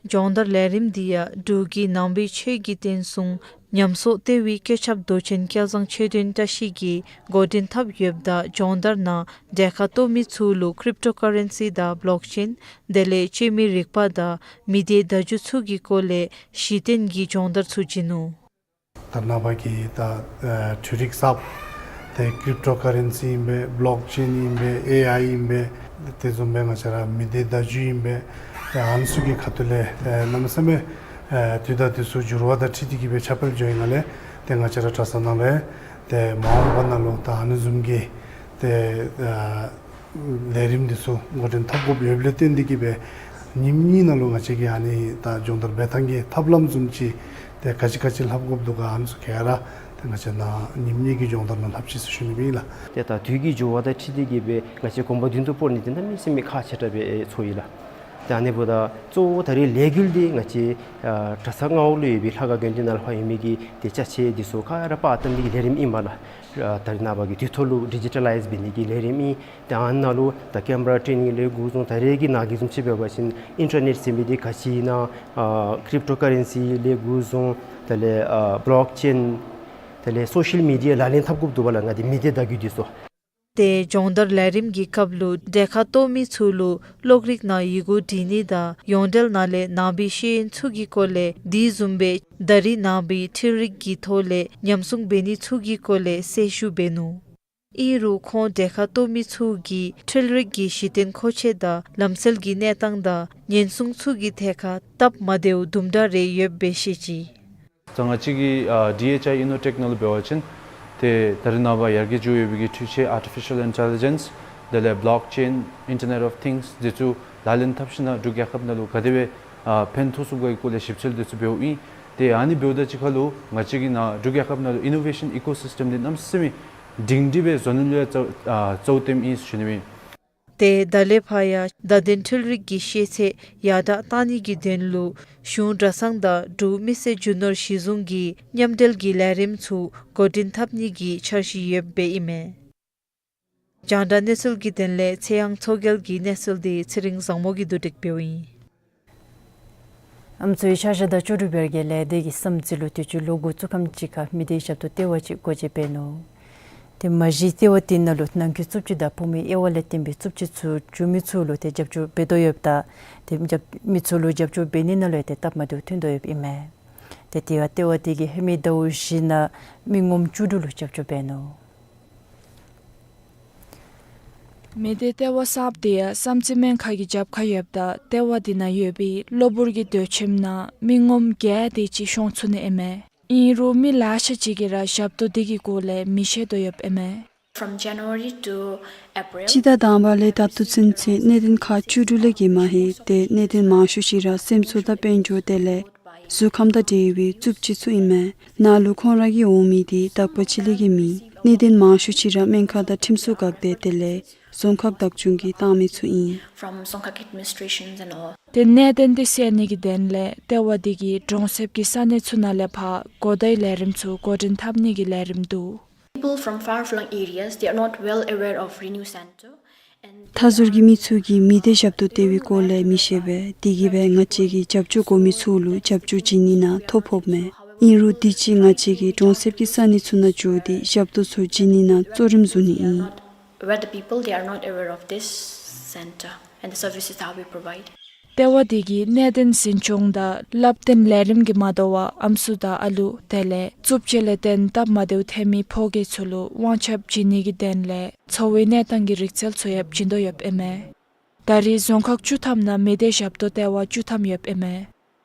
སྦྱོང་བརྡར་ལས་རིམ་འདི་ཡང་འབྲུག་གི་ནང་པའི་ཆོས་ཀྱི་བསྟན་སྲུང་ཉམས་གསོ་ལྟེ་བའི་བཀོད་ཁྱབ་མདོ་ཆེན་སྐལ་བཟང་ཆོས་དོན་བཀྲ་ཤིས་ཀྱིས་འགོ་འདྲེན་འཐབ་ཡོདཔ་ད་སྦྱོང་བརྡར་ནང་གྲལ་ཁར་གཏོགས་མི་ཚུ་ལུ་ཀྲིབ་ཊོ་ཀ་རེན་སི་དང་བློག་ཅེན་དེ་ལས་སྤྱོད་མི་རིག་པ་དང་མི་སྡེ་བརྡ་བརྒྱུད་ཚུ་གི་སྐོར་ལས་གཞི་རྟེན་གྱི་སྦྱོང་བརྡར་ཚུ་བྱིན་ནུག། ད་རེས་ནངས་པ་གི་ད་ཨ་འཕྲུལ་རིག་གསརཔ་ཏེ་ཀྲིབ་ཊོ་ཀ་རེན་སི་ཨིན་པས། བློག་ཅེན་ཨིན་པས། ཨེ་ཨའི་ཨིན་པས། དེ་བཟུམ་སྦེ་ང་བཅས་ར་མི་སྡེ་བརྡ་བརྒྱུད་ཨིན་པས། ཏེ་ཨ་ནི་ཚུ་གི་ཁ་ཐུག་ལས་ཨེ་གནམ་མེད་ས་མེད་ཨེ་དུས་དང་དུས་སུ་འགྱུར་བ་དང་འཁྲིལ་ཏེ་གིས་སྦེ་ཁྱབ་སྤེལ་འགྱོ་ཡི་ནང་ལས་ཏེ་ང་བཅས་ར་གྲྭ་ཚང་ནང་ལས་ཏེ་མ་འོངས་པ་ནང་ལུ་ད་ཨ་ནི་བཟུམ་གྱི་ཏེ་ཨ་ལས་རིམ་འདི་ཚུ་འགོ་འདྲེན་འཐབ་དགོཔ་ཡོདཔ་ལས་བརྟེན་ཏེ་གིས་སྦེ་ཉིནམ་གཉིས་ནང་ལུ་ང་བཅས་ཀྱིས་ཨ་ནི་ད་སྦྱོང་བརྡར་འབད་ཐངས་ཀྱི་ཐབས་ལམ་བཟུམ་ཅིག་ཏེ་ག་ཅི་ག་ཅི་ལྷབ་དགོཔ་འདུག་ག་ཨ་ནི་ཚུ་ག་ར་ཏེ་ང་བཅས་ནཱ་ཉིནམ་གཉིས་ཀྱི་སྦྱོང་བརྡར་ནང་ལྷབ་ཅི་ཟེར་ཞུ་ནི་ཨིན་ལགས། ཏེ་ད་དུས་ཀྱི་འགྱུར་བ་དང་འཁྲིལ་ཏེ་གིས་སྦེ་ང་བཅས་གོམ་པ་མདུན་དུ་སྤོ་ནི་འདི་གནམ་མེད་ས་མེད་ཁག་ཆེ་དྲགས་སྦེ་ཚོར་ཡི་ལགས། ཏེ་ཨ་ནི་འབདཝ་ད་གཙོ་བོ་ད་རེས་ལས་འགུལ་འདི་ང་བཅས་ཨ་གྲྭ་ཚང་མངའ་འོག་ལུ་ཡོད་པའི་ལྷ་ཁང་དགོན་སྡེ་ནང་ལུ་ཕར་ཡོད་མི་གིས་ཏེ་ཅ་ཆས་འདི་ཚུ་ག་ར་པར་བཏབ་ནི་གི་ལས་རིམ་ཨིན་མས་ལགས། ཨ་ད་རེས་ནངས་པ་གི་དུས་ཐོག་ལུ་ཌི་ཇི་ཊ་ལའིཛ་འབད་ནི་གི་ལས་རིམ་ཨིན། ཏེ་ཨ་ནཱ་ལུ་ད་ཀེམ་ར་ཊེ་ནིང་ལས་འགོ་བཟུང་ད་རེས་ཀྱི་ནཱ་གི་བཟུམ་ཅིག་འབད་བ་ཅིན་ཨིན་ཊར་ནེཊ་ཟེར་མི་འདི་ག་ཅི་ཨིན་ན་ཨ་ཀྲིབ་ཊོ་ཀ་རེན་སི་ལས་འགོ་བཟུང་དེ་ལས་ཨ་བློག་ཅེན་དེ་ལས་སོ་ཤལ་མི་ཌི་ཡ་ལག་ལེན་འཐབ་དགོཔ་འདུག་པ་ལགས། ང་འདི་མི་སྡེ་བརྡ་བརྒྱུད་འདི་ཚུ། ཏེ་སྦྱོང་བརྡར་ལས་རིམ་གྱི་སྐབས་ལུ་གྲལ་ཁར་གཏོགས་མི་ཚུ་ལུ་གློག་རིག་ནང་ཡི་གུ་འབྲི་ནི་དང་ཡོངས་འབྲེལ་ནང་ལས་ནང་པའི་ཤེས་ཡོན་ཚུ་གི་སྐོར་ལས་དེ་བཟུམ་སྦེ་ད་རེས་ནངས་པའི་འཕྲུལ་རིག་གི་ཐོག་ལས་ཉམས་སྲུང་འབད་ནི་ཚུ་གི་སྐོར་ལས་གསལ་ཞུ་འབད་ནུག། ཨིན་རུང་ཁོང་གྲལ་ཁར་གཏོགས་མི་ཚུ་གིས་འཕྲུལ་རིག་གི་གཞི་རྟེན་མཁོ་ཆས་དང་ལམ་སྲོལ་གྱི་གནས་སྟངས་དང་ཉེན་སྲུང་ཚུ་གི་ཐད་ཁར་སྟབས་མ་བདེཝ་དུམ་གྲ་རེ་ཡོདཔ་སྦེ་བཤད་ཅི། ད་ང་བཅས་ཀྱི་ཨ་ཌི་ཨེཆ་ཨའི་ཨི་ནོ་ཊེཀ་ནང་ལུ་འབད་བ་ཅིན་ཏེ་ད་རེས་ནངས་པ་ཡར་རྒྱས་འགྱོ་ཡོད་པའི་གི་འཕྲུལ་ཆས་ཨར་ཊི་ཕི་ཤལ་ཨིན་ཊེ་ལི་ཇེནསི་དེ་ལས་བློག་ཅེན་ཨིན་ཊར་ནེཊ་ཨོཕ་ཐིངསི་འདི་ཚུ་ལག་ལེན་འཐབ་ཞིན་ན་འབྲུག་རྒྱལ་ཁབ་ནང་ལུ་ག་དེ་སྦེ་ཨ་ཕན་ཐོགས་ཚུགས་ག་གི་སྐོར་ལས་ཞིབ་འཚོལ་འདི་ཚུ་འབདཝ་ཨིན། ཏེ་ཨ་ནི་འབདཝ་ད་གཅིག་ཁར་ལུ་ང་བཅས་ཀྱི་ནཱ་འབྲུག་རྒྱལ་ཁབ་ནང་ལུ་ཨི་ནོ་ཝེ་ཤཱན་ཨི་ཀོ་སིསི་ཊེམ་འདི་གནམ་མེད་ས་མེད་སྒྲིང་སྒྲི་སྦེ་བཟོ་ནི་ལུ་ཡང་གཙོ་ཨ་གཙོ་བོ་བཏོནམ་ཨིན་ཟེར་ཞུ་ནི་ཨིན། ཏེ་ད་ལས་ཕར་ཡང་བརྡ་དོན་འཕྲུལ་རིག་གི་ཤེས་ཚད་ཡར་དྲག་གཏང་ནི་གི་དོན་ལུ་གཞུང་གྲྭ་ཚང་དང་འབྲུག་མི་སེར་རྒྱུ་ནོར་གཞི་བཟུང་གིས་མཉམ་འབྲེལ་གྱི་ལས་རིམ་ཚུ་འགོ་འདྲེན་འཐབ་ནི་གི་འཆར་གཞི་ཡོདཔ་སྦེ་ཨིན་མས། རྒྱང་བསྒྲགས་གནས་ཚུལ་གྱི་དོན་ལས་ཚེ་དབྱངས་མཚོ་རྒྱལ་གྱི་གནས་ཚུལ་འདི་ཚེ་རིང་བཟང་མོ་གིས་བསྡུ་སྒྲིག་འབདཝ་ཨིན། ཨམ་སྲུའི་ཤར་ཤར་དང་ལྕོགས་གྲུབ་བར་གྱི་ལས་སྡེ་གི་བསམ་རྩེ་ལུ་དུས་ཅི་ལོ་འགོ་བཙུགས་ཁམས་ཅིག་ཁར་མི་སྡེ་ཞབས་ཏོག་ལྟེ་བ་ཅིག་སྒོ་འབྱེད་འབད་ནུག། ཏེ་མ་གཞི་ལྟེ་བ་དེ་ནང་ལུ་ནང་འཁོད་རྩུབ་སྤྱོད་དང་ཕོ་མོའི་དབྱེ་བ་ལས་བརྟེན་པའི་རྩུབ་སྤྱོད་ཚུ་བྱུང་མི་ཚུ་ལུ་ཏེ་རྒྱབ་སྐྱོར་འབད་དོ་ཡོདཔ་ད་ཏེ་རྒྱབ་མི་ཚུ་ལུ་རྒྱབ་སྐྱོར་འབད་ནི་ནང་ལུ་ཡང་ཏེ་སྟབས་མ་བདེཝ་ཐོན་དོ་ཡོདཔ་ཨིན་མས། ཏེ་དེ་ཡང་ལྟེ་བ་དེ་གིས་ཧེ་མའི་ཟླཝ་བཞི་ནང་མི་ངོམ་བཅུ་དྲུག་ལུ་རྒྱབ་སྐྱོར་འབད་ནུག། མི་སྡེ་ལྟེ་བ་གསརཔ་དེ་ཡང་བསམ་རྩེ་སྨན་ཁང་གི་རྒྱབ་ཁར་ཡོདཔ་ད་ལྟེ་བ་དེ་ནང་ཡོད་པའི་གློ་བུར་གྱི་སྡོད་ཁྱིམ་ནང་མི་ངོམ་བརྒྱད་དེ་ཅིག་ཤོང་ཚུགས་ནི་ཨིན་མས། ཨིན་རུང་མི་ལེ་ཤ་ཅིག་གིས་ར་ཞབས་ཏོག་དེ་གི་སྐོར་ལས་མི་ཤེས་དོ་ཡོདཔ་ཨིན་མས། From January to April. སྤྱི་ཟླ་དང་པ་ལས་ད་ལྟོ་ཚུན་ཚོད་གནད་དོན་ཁག་བཅུ་དྲུག་ལས་བརྒལ་མ་ཧེ། ཏེ་གནད་དོན་མང་ཤོས་ཅིག་ར་སེམས་གསོ་དང་དཔལ་འབྱོར་དེ་ལས་གཟུགས་ཁམས་དང་འབྲེལ་བའི་རྩུབ་སྤྱོད་ཚུ་ཨིན་མས། ནཱ་ལུ་ཁོང་ར་གིས་འོང་མི་དེ་དག་པ་ཅིག་ལས་བརྒལ་མེད། གནད་དོན་མང་ཤོས་ཅིག་ར་སྨན་ཁང་དང་ཁྲིམས་སྲུང་འགག་སྡེ་དེ་ལས་རྫོང་ཁག་བདག་སྐྱོང་གིས་བཏང་མི་ཚུ་ཨིན། From Dzongkhag administrations and all. ཏེ་གནད་དོན་དེ་སེལ་ནི་གི་དོན་ལས་ལྟེ་བ་དེ་གིས་གྲོང་གསེབ་ཀྱི་ས་གནས་ཚུ་ནང་ལས་ཕར་གོ་བརྡའི་ལས་རིམ་ཚུ་འགོ་འདྲེན་འཐབ་ནི་གི་ལས་རིམ་འདུག། People from far-flung areas, they are not well aware of Renew Center. And མཐའ་ཟུར་གྱི་མི་ཚུ་གིས་མི་སྡེ་ཞབས་ཏོག་ལྟེ་བའི་སྐོར་ལས་མི་ཤེས་པས། དེ་གིས་སྦེ་ང་བཅས་ཀྱིས་རྒྱབ་སྐྱོར་དགོ་མི་ཚུ་ལུ་རྒྱབ་སྐྱོར་བྱིན་ནི་ནང་ཐོ་ཕོགཔ་མས། ཨིན་རུང་དུས་ཅི་ང་བཅས་ཀྱིས་གྲོང་གསེབ་ཀྱི་ས་གནས་ཚུ་ནང་འགྱོ་སྟེ་ཞབས་ཏོག་ཚུ་བྱིན་ནི་ནང་གཙོ་རིམ་བཟུང་ནི་ཨིན། Where the people, they are not aware of this center and the services that we provide. ལྟེ་བ་འདི་གིས་གནད་དོན་འཛིན་སྐྱོང་དང་བསླབ་སྟོན་ལས་རིམ་གྱིས་མ་དོ་བར་ཨམ་སྲུ་དང་ཨ་ལུ་དེ་ལས་རྩུབ་སྤྱོད་ལས་བརྟེན་སྟབས་མ་བདེཝ་ཐོན་མི་ཕོ་སྐྱེས་ཚུ་ལུ་དབང་ཆ་བྱིན་ནི་གི་དོན་ལས་འཚོ་བའི་གནས་སྟངས་ཀྱི་རིག་རྩལ་ཚུ་ཡང་བྱིན་དོ་ཡོདཔ་ཨིན་མས། ད་རེས་རྫོང་ཁག་བཅུ་ཐམ་ནང་མི་སྡེ་ཞབས་ཏོག་ལྟེ་བ་བཅུ་ཐམ་ཡོདཔ་ཨིན་མས།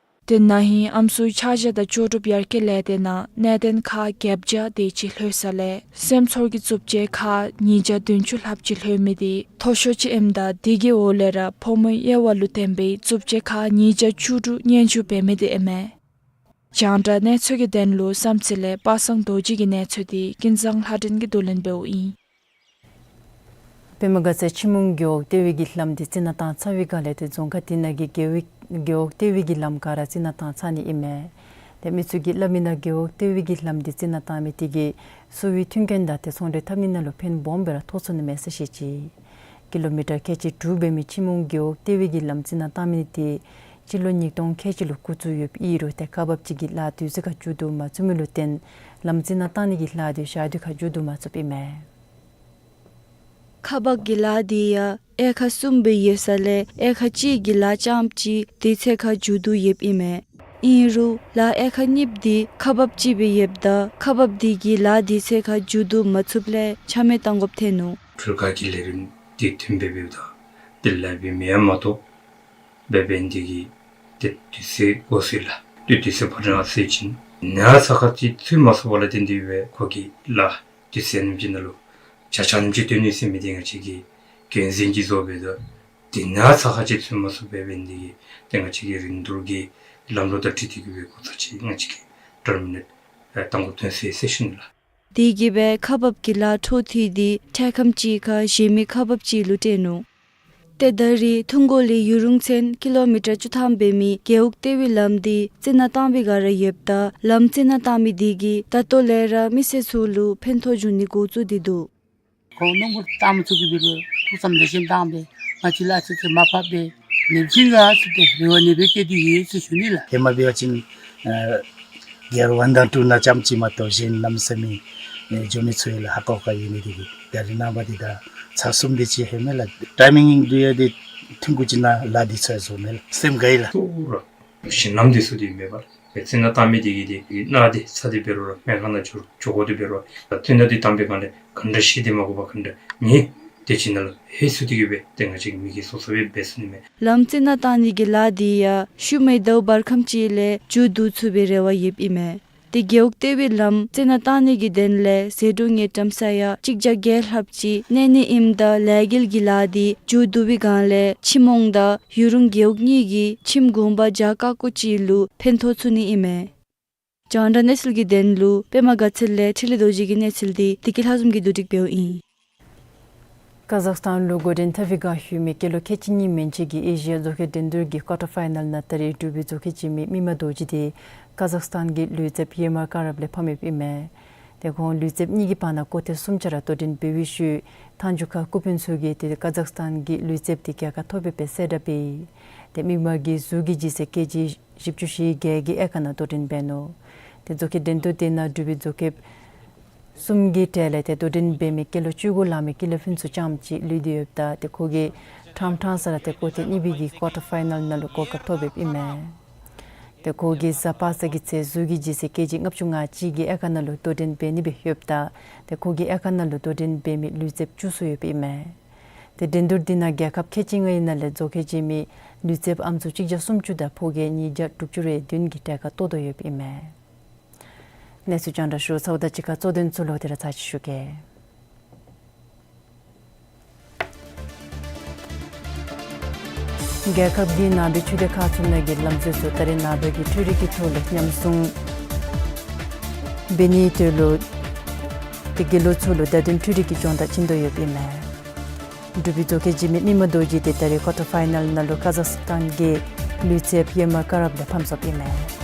དེ་ན་ཧིང་ཨམ་སྲུའི་ཆ་བཞག་དང་ལྕོགས་གྲུབ་ཡར་རྒྱས་ལས་སྡེ་ནང་གནད་དོན་ཁག་བརྒྱད་བརྒྱ་དེ་ཅིག་ལྷོད་ས་ལས་སེམས་ཚོར་གྱི་རྩུབ་སྤྱོད་ཁག་ཉིས་བརྒྱ་བདུན་ཅུ་ལྷགཔ་ཅིག་ལྷོད་མི་དེ་མཐོ་ཤོས་ཅིག་ཨིནམ་ད་དེ་གི་འོག་ལས་ར་ཕོ་མོའི་དབྱེ་བ་ལུ་བརྟེན་པའི་རྩུབ་སྤྱོད་ཁག་ཉིས་བརྒྱ་བཅུ་དྲུག་སྙན་ཞུ་འབད་མི་དེ་ཨིན་མས། རྒྱང་བསྒྲགས་གནས་ཚུལ་གྱི་དོན་ལུ་བསམ་རྩེ་ལས་པ་སངས་རྡོ་རྗེ་གི་གནས་ཚུལ་དེ་ཀུན་བཟང་ལྷ་སྒྲོན་གྱིས་བསྡུ་ལེན་འབདཝ་ཨིན། པདྨ་དགའ་ཚལ་ཆུ་མོང་རྒེད་འོག་ལྟེ་བའི་གི་ལམ་འདི་རྩི་ནག་བཏང་ཚར་བའི་སྒང་ལས་ཏེ་རྫོང་ཁག་དེ་ནང་གི་རྒེད་འོག་རྒེད་འོག་ལྟེ་བའི་གི་ལམ་ག་ར་རྩི་ནག་བཏང་ཚར་ནི་ཨིན་མས། ཏེ་མི་ཚུ་གིས་སླབ་མི་ནང་རྒེད་འོག་ལྟེ་བའི་གི་ལམ་འདི་རྩི་ནག་བཏང་མི་དེ་གིས་སོ་པའི་མཐུན་རྐྱེན་དང་ཏེ་ཚོང་འབྲེལ་འཐབ་ནི་ནང་ལུ་ཕན་སྦོམ་སྦེ་ར་ཐོགས་ཚུགས་ནི་མས་ཟེར་བཤད་ཅི། ཀི་ལོ་མི་ཊར་ཁལ་གཅིག་དྲུག་འབད་མི་ཆུ་མོང་རྒེད་འོག་ལྟེ་བའི་གི་ལམ་རྩི་ནག་བཏང་མི་དེ་སྤྱི་ལོ་ཉིས་སྟོང་ཁལ་གཅིག་ལུ་འགོ་བཙུགས་ཡོདཔ་ཨིན་རུང་ཏེ་ཁག་འབགཔ་ཅིག་གིས་ལཱ་དུས་ཚོད་ཁར་མཇུག་བསྡུ་མ་ཚུགས་མི་ལུ་བརྟེན་ལམ་རྩི་ནག་བཏང་ནི་གི་ལཱ་དེ་ཞག་དུས་ཁར་མཇུག་བསྡུ་མ་ཚུགསཔ་ཨིན་མས། ཁག་འབག་གི་ལཱ་འདི་ཡང་དབྱེ་ཁག་གསུམ་སྦེ་ཡོད་ས་ལས་དབྱེ་ཁག་གཅིག་གི་ལཱ་རྐྱངམ་ཅིག་དུས་ཚོད་ཁར་མཇུག་བསྡུ་ཡོདཔ་ཨིན་མས། ཨིན་རུང་ལཱ་དབྱེ་ཁག་གཉིས་པ་འདི་ཁག་འབགཔ་ཅིག་སྦེ་ཡོདཔ་ད་ཁག་འབགཔ་འདི་གིས་ལཱ་དུས་ཚོད་ཁར་མཇུག་བསྡུ་མ་ཚུགསཔ་ལས་ཆ་མེད་བཏང་དགོཔ་ཐོན་ནུག། འཕྲུལ་ཁང་གི་ལས་རིམ་འདི་མཐུན་སྦེ་འབདཝ་ད་དེ་ལཱ་འབད་མི་ཡང་མ་ཐོབ། འབད་འབད་ནི་དེ་གིས་ཏེ་དུས་ཚོད་འགོར་སོ་ཡི་ལགས། ཏེ་དུས་ཚོད་ཕོ་བྲང་ཟེར་བྱིན་ན་ཚ་ཁ་ཅིག་ཚུད་མ་ཚུགས་པ་ལས་བརྟེན་ཏེ་སྦེ་ཁོ་གིས་ལཱ་དུས་ཚོད་ནམ་ཅིག་ནང་ལུ་ཆ་ཆ་ནམ་ཅིག་སྟོན་ནི་ཟེར་མི་དེ་ང་བཅས་ཀྱིས་འགན་འཛིན་གྱིས་བཟོ་འབདཝ་ད་དེ་ན་ཚ་ཁ་ཅིག་ཚུད་མ་ཚུགས། འབད་འབད་ནི་དེ་གིས་ཏེ་ང་བཅས་ཀྱིས་རིན་བསྡུར་གྱི་ལམ་ལུགས་དང་འཁྲིལ་ཏེ་གིས་སྦེ་འགོ་བཙུགས་ཅི། ང་བཅས་ཀྱིས་ཊར་མི་ནེཊ་ཨེ་བཏང་དགོཔ་ཐོན་སོ་ཡི་ཟེར་ཞུ་ནི་ལགས། དེ་གིས་སྦེ་ཁག་འབགཔ་གི་ལཱ་འཕྲོ་མཐུད་དེ་འཕྲལ་ཁམས་ཅིག་ཁར་གཞན་མི་ཁག་འབགཔ་ཅིག་ལུ་སྤྲོད་ནུག། ཏེ་ད་རེས་ཐུང་གོ་ལས་ཡུ་རུང་ཚུན་ཀི་ལོ་མི་ཊར་བཅུ་ཐམ་འབད་མི་རྒེད་འོག་ལྟེ་བའི་ལམ་འདི་རྩི་ནག་བཏང་པའི་སྒང་ར་ཡོདཔ་ད་ལམ་རྩི་ནག་བཏང་མི་དེ་གིས་ད་ལྟོ་ལས་ར་མི་སེར་ཚུ་ལུ་ཕན་ཐོགས་འབྱུང་ནི་འགོ་བཙུགས་ཏེ་འདུག། ཁོང་རྣམ་པ་བཏང་མི་ཚུགས་ཀྱི་འབད་རུང་ཐུགས་བསམ་ལེགས་ཤོམ་བཏང་སྦེ་ང་བཅས་ལཱ་ཚུ་ཚུ་མར་ཕབ་སྦེ་ནེམ་ཅིག་ག་ཚུད་དེ་རེ་བ་ནེ་སྦེ་བསྐྱེད་དེ་ཡོད་ཟེར་ཞུ་ནི་ལགས། ཧེ་མ་འབད་བ་ཅིན་ཨ་གེར་ཝན་དང་ཀྲུ་ནང་རྐྱངམ་ཅིག་མ་གཏོགས་གཞན་གནམ་མེད་ས་མེད་ཨེ་འགྱོ་མི་ཚུ་ཡོད་ལགས། ཧ་ཀོ་ཀ་ཡོད་ནི་དེ་གིས། ད་རེས་ནངས་པ་འདི་ད་ཚར་གསུམ་དེ་ཅིག་ལྷོད་མས་ལགས། ཊའི་མིང་འདི་ཡང་ཏེ་ཐུང་ཀུ་ཅིག་ནང་ལཱ་འདི་ཚར་བཟོ་མས་ལགས། སེམས་དགའ་ཡི་ལགས། གཏོར་ར་ཞིང་ལམ་འདི་ཚུ་འདི་མེད་པར་རྩི་ནག་བཏང་མི་དེ་གིས་ཏེ་གནག་དེ་ཚ་དེ་འབད་རུང་ར་སྨན་ཁང་ནང་འགྱོ་འགྱོ་དགོ་དེ་འབད་རུང་ར་རྩི་ནག་འདི་བཏང་པའི་སྒང་ལས་ག་འདྲ་ཤི་སྟེ་མ་དགོ་པར་ག་འདྲ་ངེ་དེ་ཅིག་ནང་ལུ་ལྷོད་ཚུགས་ཏེ་གིས་སྦེ་ཏེ་ང་བཅས་ཀྱིས་མི་གིས་སོ་སོ་སྦེ་འབད་ཚུགས་ནི་མས། ལམ་རྩི་ནག་བཏང་ནི་གི་ལཱ་འདི་ཡང་ཤུལ་མའི་ཟླཝ་བར་ཁམས་ཅིག་ལས་མཇུག་བསྡུ་ཚུགས་པའི་རེ་བ་ཡོདཔ་ཨིན་མས། ཏེ་རྒེད་འོག་ལྟེ་བའི་ལམ་རྩི་ནག་བཏང་ནི་གི་དོན་ལས་ཟད་འགྲོ་དངུལ་ཀྲམ་ས་ཡ་གཅིག་བརྒྱ་བརྒྱད་ལྷགཔ་ཅིག་གནས་ནི་ཨིནམ་ད་ལས་འགུལ་གྱི་ལཱ་འདི་མཇུག་བསྡུ་བའི་སྒང་ལས་ཆུ་མོང་དང་ཡུ་རུང་རྒེད་འོག་གཉིས་ཀྱི་ཁྱིམ་གུང་པ་བརྒྱ་ཀ་ཀོ་ཅིག་ལུ་ཕན་ཐོགས་ཚུགས་ནི་ཨིན་མས། རྒྱང་བསྒྲགས་གནས་ཚུལ་གྱི་དོན་ལུ་པདྨ་དགའ་ཚལ་ལས་འཕྲིན་ལས་རྡོ་རྗེ་གི་གནས་ཚུལ་འདི་བདེ་སྐྱིད་ལྷ་འཛོམས་ཀྱིས་བསྡུ་སྒྲིག་འབདཝ་ཨིན། ཀ་ཛག་སི་ཐན་ལུ་འགོ་འདྲེན་འཐབ་པའི་སྒང་ལྷོད་མི་སྐྱེས་ལོ་ཁལ་གཅིག་གཉིས་མན་ཆད་ཀྱི་ཨེ་ཤི་ཡ་མཛོག་ཁའི་འགྲན་བསྡུར་གྱི་ཀོར་ཊར་ཕའི་ནཱལ་ནང་ད་རེས་འབྲུག་པའི་མཛོག་ཁ་འཇུ་མི་རྨིས་མ་རྡོ་རྗེ་དེ་ཀ་ཛག་སི་ཐན་གྱི་ལུས་རྩལཔ་ཡེར་མར་ཀ་རབ་ལས་ཕམ་ཡོདཔ་ཨིན་མས། ཏེ་ཁོང་ལུས་རྩལཔ་གཉིས་ཀྱི་བར་ན་སྐོར་ཐེངས་གསུམ་ཆ་ར་དོ་འགྲན་འབད་བའི་ཤུལ་མཐའ་མཇུག་ཁར་སྐུ་དཔོན་ཚུ་གིས་ཏེ་ཀ་ཛག་སི་ཐན་གྱི་ལུས་རྩལཔ་དེ་རྒྱལ་ཁ་ཐོབ་པའི་སྦེ་གསལ་བསྒྲགས་འབད་ཡི། ཏེ་རྨིས་མ་གིས་གཟུགས་ཀྱི་ལྗིད་ཚད་ཀེ་ཇི་བཞི་བཅུ་ཞེ་བརྒྱད་ཀྱི་དབྱེ་ཁག་ནང་དོ་འགྲན་འབད་ནུག། ཏེ་མཛོག་ཁའི་འགྲན་བསྡུར་དེ་ནང་འབྲུག་པའི་མཛོག་ཁ་གསུམ་གྱི་གྲས་ལས་ཏེ་དོ་འགྲན་འབད་མི་སྐྱེས་ལོ་བཅུ་དགུ་ལང་མི་ཀི་ལོ་ཕུན་ཚོགས་རྐྱངམ་ཅིག་ལུས་ཏེ་ཡོདཔ་ད་ཏེ་ཁོ་གིས་ཕྲང་ཕྲང་ས་ར་ཏེ་སྐོར་ཐེངས་གཉིས་པའི་གི་ཀོར་ཊར་ཕའི་ནཱལ་ནང་ལུ་གོ་སྐབས་ཐོབ་ཡོདཔ་ཨིན་མས། ཏེ་ཁོ་གིས་གཟའ་པ་སངས་ཀྱི་ཚེ་གཟུགས་ཀྱི་ལྗིད་ཚད་ཀེ་ཇི་ལྔ་བཅུ་ང་གཅིག་གི་དབྱེ་ཁག་ནང་ལུ་དོ་འགྲན་འབད་ནི་སྦེ་ཡོདཔ་ད་ཏེ་ཁོ་གི་དབྱེ་ཁག་ནང་ལུ་དོ་འགྲན་འབད་མི་ལུས་རྩལཔ་བཅུ་གསོལ་ཡོདཔ་ཨིན་མས། ཏེ་འགྲན་བསྡུར་དེ་ནང་རྒྱལ་ཁབ་ཁལ་གཅིག་ལྔའི་ནང་ལས་མཛོག་ཁ་འཇུ་མི་ལུས་རྩལཔ་ཨམ་སྲུ་གཅིག་བརྒྱ་སུམ་ཅུ་དང་ཕོ་རྒྱས་ཉིས་བརྒྱ་དྲུག་ཅུ་རེ་བདུན་གྱིས་གྲལ་ཁར་གཏོགས་དོ་ཡོདཔ་ཨིན་མས། གནས་ཚུལ་རྒྱང་བསྒྲགས་ཞུ་ཚརཝ་དང་གཅིག་ཁར་གཙོ་དོན་ཚུ་ལོག་སྟེ་ར་ཚར་ཅིག་ཞུ་གེ། རྒྱལ་ཁབ་འདི་ནང་པའི་ཆོས་སྡེ་ཁག་ཚུ་ནང་གི་ལམ་འཛོལ་ཚུ་ད་རེས་ནངས་པ་གི་འཕྲུལ་རིག་གི་ཐོག་ལས་ཉམས་སྲུང་འབད་ནིའི་དོན་ལུ་ཏེ་དགེ་སློང་ཚུ་ལུ་བརྡ་དོན་འཕྲུལ་རིག་གི་སྦྱོང་བརྡར་བྱིན་དོ་ཡོདཔ་ཨིན་མས། འབྲུག་པའི་མཛོག་ཁ་འཇུ་མི་རྨིས་མ་རྡོ་རྗེ་དེ་ད་རེས་ཀོར་ཊར་ཕའི་ནཱལ་ནང་ལུ་ཀ་ཛག་སི་ཐན་གྱི་ལུས་རྩལཔ་ཡེར་མར་ཀ་རབ་ལས་ཕམ་སོཔ་ཨིན་མས།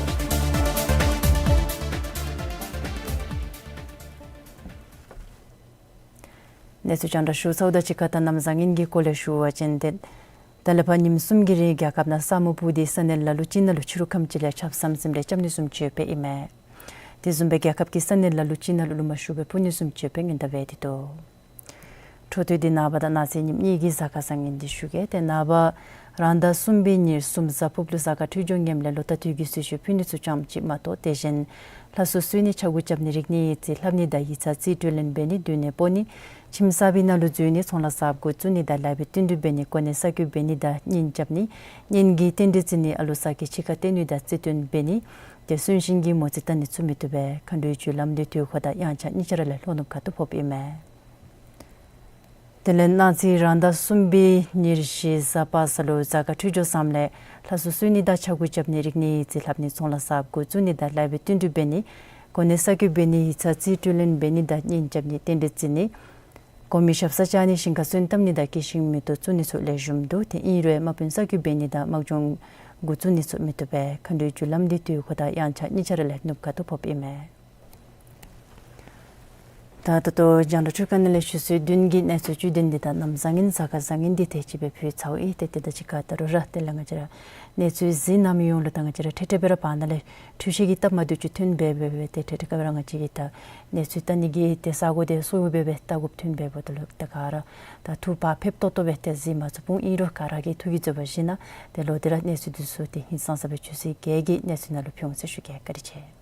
གནས་ཚུལ་རྒྱང་བསྒྲགས་ཞུ་ཚརཝ་དང་གཅིག་ཁར་ད་གནམ་བཟང་ངན་གྱི་སྐོར་ལས་ཞུ་བ་ཅིན་ཏེ་ད་ལས་ཕར་ཉིནམ་གསུམ་གྱི་རིང་རྒྱལ་ཁབ་ནང་ས་སྨུག་སྤུབས་ཏེ་ས་གནས་ལ་ལུ་ཅིག་ནང་ལུ་ཕྱི་རུ་ཁམས་ཅིག་ལས་ཆརཔ་ཟམ་ཟིམ་རེ་རྐྱབ་ནི་བཟུམ་ཅིག་ཡོདཔ་ཨིན་མས། དེ་བཟུམ་སྦེ་རྒྱལ་ཁབ་ཀྱི་ས་གནས་ལ་ལུ་ཅིག་ནང་ལུ་རླུང་མ་ཤུགས་སྦེ་འཕུ་ནི་བཟུམ་ཅིག་ཡོདཔ་སྔོན་བརྡ་འབད་དེ་འདུག། འཕྲོ་མཐུད་དེ་ནངས་པ་དང་གནངས་ཚེ་ཉིནམ་གཉིས་ཀྱི་གཟའ་སྐར་བཟང་ངན་འདི་ཞུ་གེ། ཏེ་ནངས་པ་རང་ཟླ་གསུམ་པའི་ཉེར་གསུམ་གཟའ་ཕུར་བུ་གཟའ་སྐར་འཕྲོད་སྦྱོར་ངནམ་ལས་ལོ་རྟགས་དུས་ཀྱི་གསོལ་མཆོད་ཕུལ་ནི་ཚུ་ཙམ་ཅིག་མ་གཏོགས། དེ་བཞིན་ལྷ་གསོལ་གསོལ་ནི་ཕྱག་འགུགས་རྐྱབ་ནི་རིག་གནས་ཡིག་རྩིས་ལྷབ་ནི་དང་ཡིག་ཚང་རྩིས་སྤྲོད་ལེན་འབད་ནི་མདུན་ནས་སྤོ་ནི་ཁྱིམ་གསར་པའི་ནང་ལུ་འཛུལ་ནི་ཚོང་ལཱ་གསརཔ་འགོ་བཙུགས་ནི་དང་ལཱ་འབད་བསྟུན་གྲོས་འབད་ནི་གོ་གནས་གསར་བསྐོ་འབད་ནི་དང་གཉེན་རྐྱབ་ནི་གཉེན་གྱི་རྟེན་འབྲེལ་བརྩི་ནི་ཨ་ལུ་ས་སྐྱེས་ཕྱི་ཁར་བཏོན་ནི་དང་རྩིས་སྟོན་འབད་ནི་ཏེ་གསོན་གཤིན་གྱི་མོ་རྩིས་བལྟ་ནི་ཚུ་མི་བཏུབ་པས། མཁའ་འགྲོའི་རྒྱུ་ལམ་འདི་དུས་འཁོར་དང་དབྱངས་འཆར་གཉིས་ཆ་ར་ལས་ལྷོ་ནུབ་ཁ་ཐུག་ཕོགཔ་ཨིན་མས། དེ་ལས་གནངས་ཚེ་རང་ཟླ་གསུམ་པའི་ཉེར་བཞི་གཟའ་པ་སངས་ལུ་གཟའ་སྐར་འཕྲོད་སྦྱོར་བཟངམ་ལས་ལྷ་གསོལ་གསོལ་ནི་དང་ཕྱག་འགུགས་རྐྱབ་ནི་རིག་གནས་ཡིག་རྩིས་ལྷབ་ནི་ཚོང་ལཱ་གསརཔ་འགོ་བཙུགས་ནི་དང་ལཱ་འབད་བསྟུན་གྲོས་འབད་ནི་གོ་གནས་གསར་བསྐོ་འབད་ནི་ཡིག་ཚང་རྩིས་སྤྲོད་ལེན་འབད་ནི་དང་གཉེན་རྐྱབ་ནི་རྟེན་འབྲེལ་བརྩི་ནི་གོང་མའི་ཞབས་སར་བཅར་ནི་ཞིང་ཁར་སོན་བཏབ་ནི་དང་སྐྱེས་ཤིང་མེ་ཏོག་བཙུགས་ནི་ཚུ་ལེགས་ཤོམ་འདུག། ཏེ་ཨིན་རུང་དམག་དཔོན་གསར་བསྐོ་འབད་ནི་དང་དམག་སྦྱོང་འགོ་བཙུགས་ནི་ཚུ་མི་བཏུབ་པས། མཁའ་འགྲོའི་རྒྱུ་ལམ་འདི་དུས་འཁོར་དང་དབྱངས་འཆར་གཉིས་ཆ་ར་ལས་ནུབ་ཁ་ཐུག་ཕོགཔ་ཨིན་མས། ད་ད་ལྟོ་རྒྱང་བསྒྲགས་འཕྲུལ་ཁང་ནང་ལས་ཞུ་སྲོལ་བདུན་གྱི་གནས་ཚུལ་བཅུད་དོན་འདི་དང་གནམ་བཟང་ངན་གཟའ་སྐར་བཟང་ངན་འདི་ཏེ་ཅིག་སྦེ་ཕུལ་ཚརཝ་ཨིན། ཏེ་དེ་དང་གཅིག་ཁར་ད་རུང་ར་དེ་ལས་ང་བཅས་ར་གནས་ཚུལ་གཟིགས་གནང་མི་ཡོངས་ལུ་དང་ང་བཅས་ར་འཕྲལ་འཕྲལ་སྦེ་ར་བར་ན་ལས་འཕྲུལ་ཆས་ཀྱི་སྟབས་མ་བདེཝ་ཅིག་ཐོན་སྦེ་འབད་འབད་འབད་ཏེ་འཕྲལ་འཕྲལ་སྦེ་ར་ང་བཅས་ཀྱིས་ད་གནས་ཚུལ་བལྟ་ནི་གི་ཏེ་ས་གོ་དེ་སོར་སྦེ་འབད་བལྟ་དགོཔ་ཐོན་འབདཝ་ད་ལུ་ད་ག་ར་ད་ཐུགས་བག་ཕེབས་ཏོག་ཏོ་སྦེ་ཏེ་གཟིགས་མ་ཚུགསཔ་འོང་། ཨིན་རུང་ག་ར་གིས་ཐུགས་ཀྱི་བཟོད་པ་བཞེས་གནང་། ཏེ་ལོག་སྟེ་ར་གནས་ཚུལ་འདི་ཚུ་ཏེ་ཧིང་སངས་ས་སྦེ་ཆུ་ཚོད་བརྒྱད་ཀྱི་གནས་ཚུལ་ནང་ལུ་ཕུལ་འོང་ཟེར་ཞུ་གེ། བཀའ་དྲིན་ཆེ།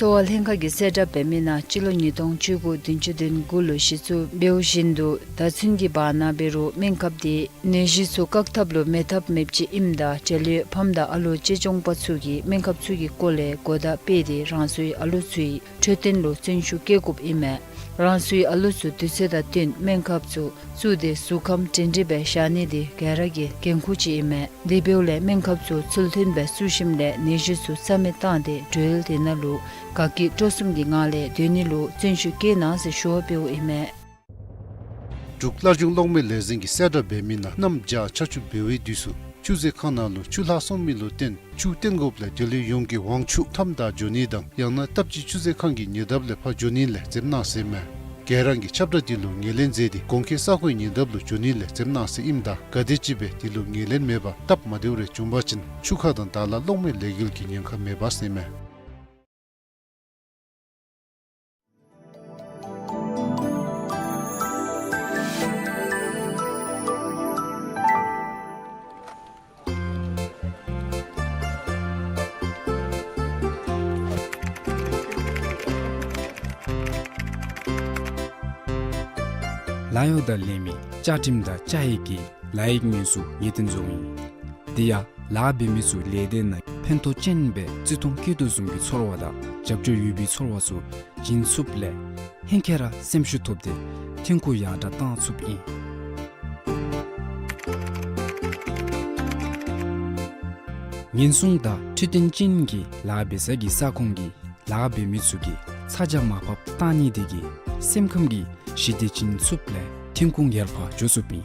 གསོ་བ་ལྷན་ཁག་གིས་གསལ་བསྒྲགས་འབད་མི་ནང་སྤྱི་ལོ་ཉིས་སྟོང་བཅུ་དགུ་བདུན་ཅུ་དོན་དགུ་ལུ་གཞི་བཙུགས་འབདཝ་བཞིན་དུ་ད་ཚུན་གྱི་བར་ན་འབད་རུང་སྨན་ཁབ་དེ་ནད་གཞི་ཚུ་བཀག་ཐབས་ལུ་མེད་ཐབས་མེདཔ་ཅིག་ཨིནམ་ད་འབྲེལ་ཡོད་ཕམ་དང་ཨ་ལོ་གཅེས་སྐྱོང་པ་ཚུ་གིས་སྨན་ཁབ་ཚུ་གི་སྐོར་ལས་གོ་བརྡ་སྤེལ་ཏེ་རང་སོའི་ཨ་ལོ་ཚུའི་འཕྲོད་བསྟེན་ལུ་བརྩོན་ཤུགས་བསྐྱེད་དགོཔ་ཨིན་མས། རང་སོའི་ཨ་ལོ་ཚུ་དུས་ཚོད་དང་བསྟུན་སྨན་ཁབ་ཚུ་བཙུགས་ཏེ་གཟུགས་ཁམས་སྒྲིང་སྒྲིང་སྦེ་བཞག་ནི་དེ་ག་ར་གི་འགན་ཁུར་ཅིག་ཨིན་མས། དེ་འབདཝ་ལས་སྨན་ཁབ་ཚུ་ཚུལ་མཐུན་སྦེ་བཙུགས་ཞིནམ་ལས་ནད་གཞི་ཚུ་རྩ་མེད་བཏང་སྟེ་འབྲེལ་ཡོད་དེ་ནང་ལུ་དགའ་སྐྱིད་སྤྲོ་གསུམ་གྱི་ངང་ལས་སྡོད་ནི་ལུ་བརྩོན་ཤུགས་བསྐྱེད་གནང་ཟེར་ཞུ་བ་འབདཝ་ཨིན་མས། འབྲུག་སླར་འབྱུང་གློག་མེ་ལས་འཛིན་གྱིས་གསལ་བསྒྲགས་འབད་མི་ནང་གནམ་བྱཱར་ཆར་ཆུ་འབེལ་བའི་དུས་སུ་ཆུ་མཛོད་ཁང་ནང་ལུ་ཆུ་ལྷག་སོང་མི་ལུ་བརྟེན་ཆུ་བཏོན་དགོཔ་ལས་འབྲེལ་ཡོད་ཡོངས་ཀྱིས་དབང་ཕྱུག་མཐའམ་བདའ་འགྱོ་ནི་དང་ཡང་ན་སྟབས་གཅིག་ཆུ་མཛོད་ཁང་གི་ཉེ་འདབས་ལས་ཕར་འགྱོ་ནི་ལས་འཛེམ་གནང་ཟེར་མས། ག་ར་གིས་ཁྱབ་བསྒྲགས་འདི་ལུ་ངོས་ལེན་མཛད་དེ་གོང་འཁོད་ས་གོའི་ཉེ་འདབས་ལུ་འགྱོ་ནི་ལས་འཛེམ་གནང་ཟེར་ཨིནམ་ད་ག་དེམ་ཅིག་སྦེ་འདི་ལུ་ངོས་ལེན་མེད་པར་སྟབས་མ་བདེཝ་རེ་བྱུང་པ་ཅིན་ཆུ་ཁ་དང་དྭགས་ལྷ་གློག་མེ་ལས་འགུལ་གྱིས་ཉེན་ཁ་མེད་པ་ཟེར་མས། ལཱ་གཡོག་དང་ལས་མི་བཅའ་ཁྲིམས་དང་བཅའ་ཡིག་གི་ལཱ་ཡིག་ཉེས་འཛུགས་ངེས་བསྟན་བཟོཝ་ཨིན། དེ་ཡང་ལཱ་འབད་མི་ཚུ་ལས་སྡེ་ནང་ཕན་ཐོགས་ཅན་སྦེ་བརྩི་མཐོང་བསྐྱེད་དོ་བཟུམ་གྱི་ཚོར་བ་དང་རྒྱབ་སྐྱོར་ཡོད་པའི་ཚོར་བ་ཚུ་བྱིན་ཚུགསཔ་ལས་ཧེང་སྐལ་ར་སེམས་ཤུགས་ཐོབ་སྟེ་ཐོན་ཁུངས་ཡར་དྲགས་བཏང་ཚུགསཔ་ཨིན། ཉེན་སྲུང་དང་འཕྲོད་བསྟེན་ཅན་གྱི་ལཱ་འབད་ས་གི་ས་ཁོངས་ཀྱི་ལཱ་འབད་མི་ཚུ་གིས་ཚ་གྱང་མ་ཕབ་བཏང་ནི་དེ་གིས་སེམས་ཁམས་ཀྱི་ཞི་བདེ་བྱིན་ཚུགསཔ་ལས་ཐོན་ཁུངས་ཡར་འཕར་འགྱོ་ཚུགསཔ་ཨིན།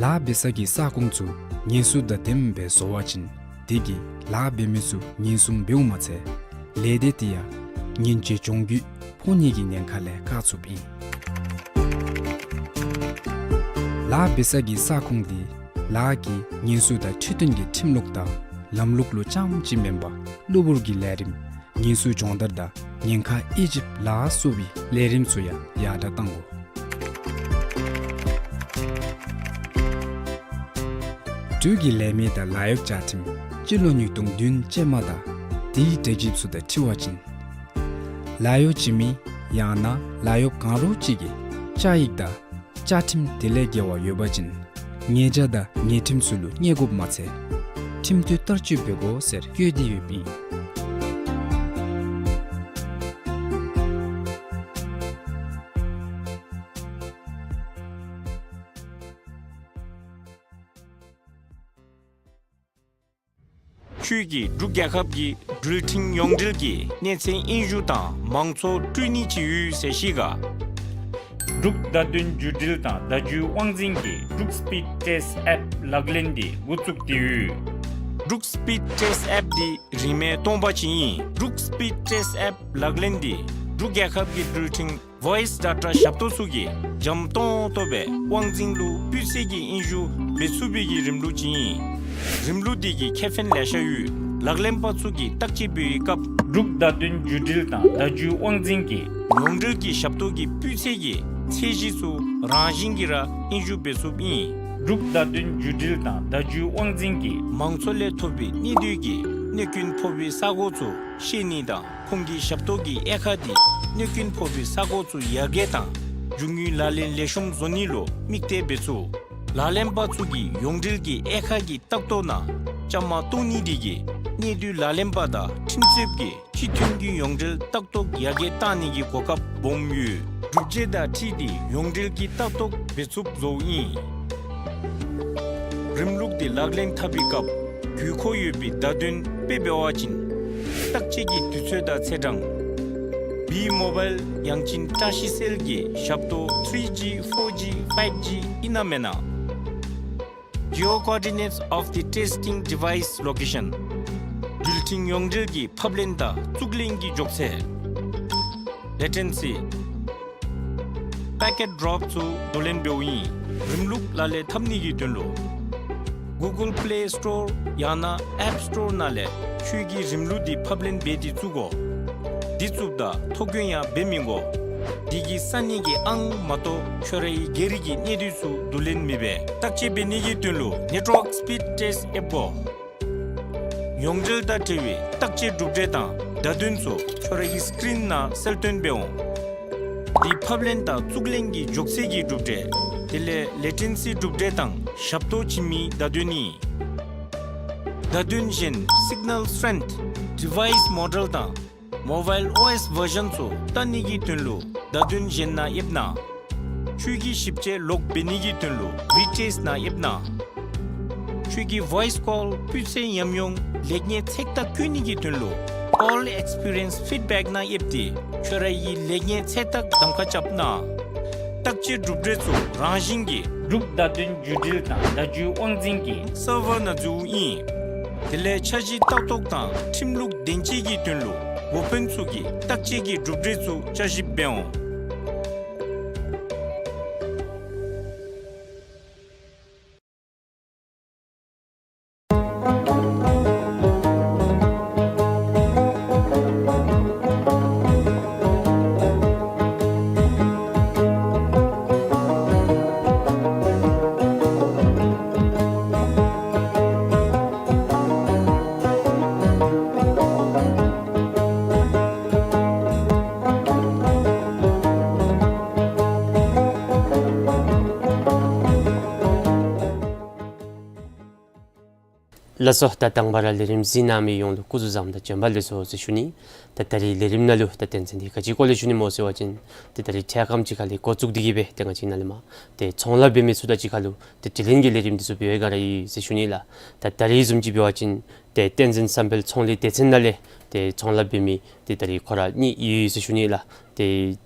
ལཱ་འབད་ས་གི་ས་ཁོངས་ཚུ་ཉེན་སྲུང་དང་ལྡནམ་སྦེ་བཟོ་བ་ཅིན་དེ་གིས་ལཱ་འབད་མི་ཚུ་ཉེན་སྲུང་འབདཝ་མ་ཚད་ལས་སྡེ་དེ་ཡང་ཉེན་བཅོལ་གྱོང་གུད་ཕོག་ནི་གི་ཉེན་ཁ་ལས་བཀག་ཚུགསཔ་ཨིན། ལཱ་འབད་ས་གི་ས་ཁོངས་དེ་ལཱ་གི་ཉེན་སྲུང་དང་འཕྲོད་བསྟེན་གྱི་ཁྲིམས་ལུགས་དང་ལམ་ལུགས་ལུ་རྐྱངམ་ཅིག་མེན་པར་གློ་བུར་གྱི་ལས་རིམ་ཉེན་སྲུང་སྦྱོང་བརྡར་དང་ཉེན་ཁ་དབྱེ་ཞིབ་ལ་སོགས་པའི་ལས་རིམ་ཚུ་ཡང་ཡར་དྲགས་བཏང་དགོ། འབྲུག་གི་ལས་མི་དང་ལཱ་གཡོག་བཅའ་ཁྲིམས་སྤྱི་ལོ་ཉིས་སྟོང་བདུན་ཅན་མ་དང་དེའི་འབྲེལ་ཞིབ་ཚུ་དང་འཁྲིལ་བ་ཅིན་ལཱ་གཡོག་བྱིན་མི་ ཡང་ན་ལཱ་གཡོག་གང་རུང་ཅིག་གིས་བཅའ་ཡིག་དང་བཅའ་ཁྲིམས་དེ་ལས་འགལ་བ་ཡོད་པ་ཅིན་ཉེས་བྱ་དང་ཉེས་ཁྲིམས་ཚུ་ལུ་བརྙས་དགོཔ་མ་ཚད་ཁྲིམས་མཐུན་བསྟར་སྤྱོད་འབད་དགོ་ཟེར་བཀོད་དེ་ཡོདཔ་ཨིན། ཁྱོད་ཀྱིས་འབྲུག་རྒྱལ་ཁབ་ཀྱི་འགྲུལ་འཕྲིན་ཡོངས་འབྲེལ་གྱི་གནས་ཚད་དབྱིན་ཞུ་དང་མང་ཚོགས་སྤྲོད་ནི་ཅིག་ཡོད་ཟེར་ཤེས་ག། འབྲུག་བརྡ་དོན་བརྒྱུད་འབྲེལ་དང་བརྡ་བརྒྱུད་དབང་འཛིན་གྱིས་འབྲུག་སི་པིཌ་ཊེསཊ་ཨེཔ་ལག་ལེན་འདི་འགོ་བཙུགས་ཏེ་ཡོད། འབྲུག་སི་པིཌ་ཊེསཊ་ཨེཔ་འདི་རིན་མེད་སྟོང་པ་ཅིག་ཨིན། འབྲུག་སི་པིཌ་ཊེསཊ་ཨེཔ་ལག་ལེན་འདི་འབྲུག་རྒྱལ་ཁབ་ཀྱི་འགྲུལ་འཕྲིན་ཝོའིསི་ཌེ་ཊ་ཞབས་ཏོག་ཚུ་གིས་འཇམ་ཏོང་ཏོ་སྦེ་དབང་འཛིན་ལུ་སྤུས་ཚད་ཀྱི་དབྱིན་ཞུ་འབད་ཚུགས་པའི་གི་རིམ་ལུགས་ཅིག་ཨིན། རིམ་ལུགས་འདི་གི་ཁེ་ཕན་ལེ་ཤ་ཡོད། ལག་ལེན་པ་ཚུ་གིས་བརྟག་དཔྱད་འབད་བའི་སྐབས་འབྲུག་བརྡ་དོན་བརྒྱུད་འབྲེལ་དང་བརྡ་བརྒྱུད་དབང་འཛིན་གྱི་ཡོངས་འབྲེལ་གྱི་ཞབས་ཏོག་གི་སྤུས་ཚད་ཀྱི་ཚད་གཞི་ཚུ་རང་བཞིན་གྱིས་ར་དབྱིན་ཞུ་འབད་ཚུགསཔ་ཨིན། འབྲུག་བརྡ་དོན་བརྒྱུད་འབྲེལ་དང་བརྡ་བརྒྱུད་དབང་འཛིན་གྱིས་མང་ཚོགས་ལས་ཐོབ་པའི་གནད་དོན་གྱི་གནོད་སྐྱོན་ཕོག་པའི་ས་གོ་ཚུ་ཤེས་ནི་དང་ཁོང་གི་ཞབས་ཏོག་གི་དབྱེ་ཁག་འདི་གནོད་སྐྱོན་ཕོག་པའི་ས་གོ་ཚུ་ཡར་རྒྱས་དང་རྒྱུ་དངོས་ལག་ལེན་ལེགས་ཤོམ་བཟོ་ནི་ལུ་དམིགས་གཏད་འབད་ཚུགས། ལག་ལེན་པ་ཚུ་གིས་ཡོངས་འབྲེལ་གྱི་དབྱེ་ཁག་གི་ལྟ་རྟོག་ནང་བཅའ་མར་གཏོགས་ནི་འདི་གིས་གནས་སྡུད་ལག་ལེན་པ་དང་ཁྲིམས་རྩོདཔ་གིས་སྤྱི་མཐུན་གྱི་ཡོངས་འབྲེལ་ལྟ་རྟོག་ཡར་རྒྱས་གཏང་ནི་གི་གོ་སྐབས་སྦོམ་ཡོད། སྒྲུབ་བྱེད་དང་འཁྲིལ་ཏེ་ཡོངས་འབྲེལ་གྱི་ལྟ་རྟོག་འབད་ཚུགསཔ་བཟོཝ་ཨིན། རིམ་ལུགས་འདི་ལག་ལེན་འཐབ་པའི་སྐབས་དགོས་མཁོ་ཡོད་པའི་བརྡ་དོན་དཔེ་འབད་བ་ཅིན་བརྟག་དཔྱད་ཀྱི་དུས་ཚོད་དང་ཚེས་གྲངས། བི་མོ་བཱའིལ་ཡང་ཅིན་བཀྲ་ཤིས་སེལ་གྱི་ཞབས་ཏོག་ཐི་རི་ཇི་ཕོར་ཇི་ཕའིབ་ཇི་ཨིན་ན་མེན་ན། Geo coordinates of the testing device location། འགྲུལ་འཕྲིན་ཡོངས་འབྲེལ་གྱི་ཕབ་ལེན་དང་བཙུགས་ལེན་གྱི་མགྱོགས་ཚད། ལེ་ཊེན་སི། པེ་ཀེཊ་ཌོརོབ་ཚུ་བསྡུ་ལེན་འབདཝ་ཨིན། རིམ་ལུགས་ལག་ལེན་འཐབ་ནི་གི་དོན་ལུ་གུ་གཱལ་པེ་ལེ་སི་ཊོར་ཡང་ན་ཨེཔ་སི་ཊོར་ནང་ལས་ཁྱོད་ཀྱིས་རིམ་ལུགས་འདི་ཕབ་ལེན་འབད་དེ་བཙུགས་དགོ། འདི་བཙུགསཔ་ད་ཐོ་བཀོད་ཡང་འབད་མི་དགོ། འདི་གིས་ས་གནས་ཀྱི་ཨང་མ་གཏོགས་ཁྱོད་རའི་སྒེར་གྱི་གནས་སྡུད་ཚུ་བསྡུ་ལེན་མི་འབད། བརྟག་དཔྱད་འབད་ནི་གི་དོན་ལུ་ནེཊ་ཝརཀ་སི་པིཌ་ཊེསཊ་ཨེཔ་དགོ། ཡོངས་འབྲེལ་དང་འབྲེལ་བའི་བརྟག་དཔྱད་གྲུབ་འབྲས་དང་བརྡ་དོན་ཚུ་ཁྱོད་རའི་སི་ཀི་རིན་ནང་གསལ་སྟོན་འབད་འོང་། འདི་ཕབ་ལེན་དང་བཙུགས་ལེན་གྱི་མགྱོགས་ཚད་ཀྱི་གྲུབ་འབྲས། དེ་ལས་ལེ་ཊེན་སི་གྲུབ་འབྲས་དང་ཞབས་ཏོག་བྱིན་མིའི་བརྡ་དོན་ཨིན། བརྡ་དོན་གཞན་སིག་ནཱལ་སི་ཊེན་ཐི། ཌི་ཝའིསི་མོ་ཌེལ་དང་མོ་བཱའིལ་ཨོ་ཨེསི་ཝར་ཤཱན་ཚུ་བལྟ་ནི་གི་དོན་ལུ་བརྡ་དོན་གཞན་ནང་ཡིབ་གནང་། ཁྱོད་ཀྱིས་ཞིབ་དཔྱད་ལོག་འབད་ནི་གི་དོན་ལུ་རི་ཊེསཊ་ནང་ཡིབ་གནང་། ཁྱོད་ཀྱི་ཝའིསི་ཀོལ་སྤུས་ཚད་ཉམས་མྱོང་ལེགས་ཉེས་ཚད་བརྟག་བཀོད་ནི་གི་དོན་ལུ་ཀོལ་ཨེགསི་པི་རི་ཡེནསི་ཕིཌ་བེཀ་ནང་ཡིབ་སྟེ་ཁྱོད་རའི་ལེགས་ཉེས་ཚད་བརྟག་གདམ་ཁ་རྐྱབ་གནང་། བརྟག་དཔྱད་གྲུབ་འབྲས་ཚུ་རང་བཞིན་གྱིས་འབྲུག་བརྡ་དོན་བརྒྱུད་འབྲེལ་དང་བརྡ་བརྒྱུད་དབང་འཛིན་གྱི་སར་ཝར་ནང་འཛུལཝ་ཨིན། དེ་ལས་འཆར་གཞི་ལྟ་རྟོག་དང་ཁྲིམས་ལུགས་བདེན་དཔྱད་ཀྱི་དོན་ལུ་འགོ་དཔོན་ཚུ་གིས་བརྟག་དཔྱད་ཀྱི་གྲུབ་འབྲས་ཚུ་བསྐྱར་ཞིབ་འབད་འོང་། ལགས་སོ། ད་དང་པ་ར་ལས་རིམ་གཟིགས་གནང་མི་ཡོངས་ལུ་སྐུ་གཟུགས་བཟང་དང་བྱོན་པ་ལེགས་སོ་ཟེར་ཞུ་ནི། ད་ད་རིས་ལས་རིམ་ནང་ལུ་ད་དོན་ཚན་འདི་ག་ཅིའི་སྐོར་ལས་ཞུ་ནི་སྨོ་ཟེར་བ་ཅིན་ཏེ་ད་རིས་འཕྲལ་ཁམས་ཅིག་ཁ་ལས་འགོ་བཙུགས་ཏེ་གི་སྦེ་ཏེ་ང་བཅས་ནཱ་ལས་མར་ཏེ་ཚོང་ལཱ་འབད་མི་ཚུ་དང་གཅིག་ཁར་ལུ་ཏེ་དྲི་ལན་གྱི་ལས་རིམ་འདི་ཚུ་འབད་བའི་སྒང་ར་ཨིན་ཟེར་ཞུ་ནི་ལགས། ད་ད་རིས་བཟུམ་ཅིག་འབད་བ་ཅིན་ཏེ་བསྟན་འཛིན་བསམ་འཕེལ་ཚོང་ལས་སྡེ་ཚན་ནང་ལས་ཏེ་ཚོང་ལཱ་འབད་མི་ཏེ་ད་རིས་ཁོ་ར་གཉིས་ཡོད་ཟེར་ཞུ་ནི་ལགས། ཏེ་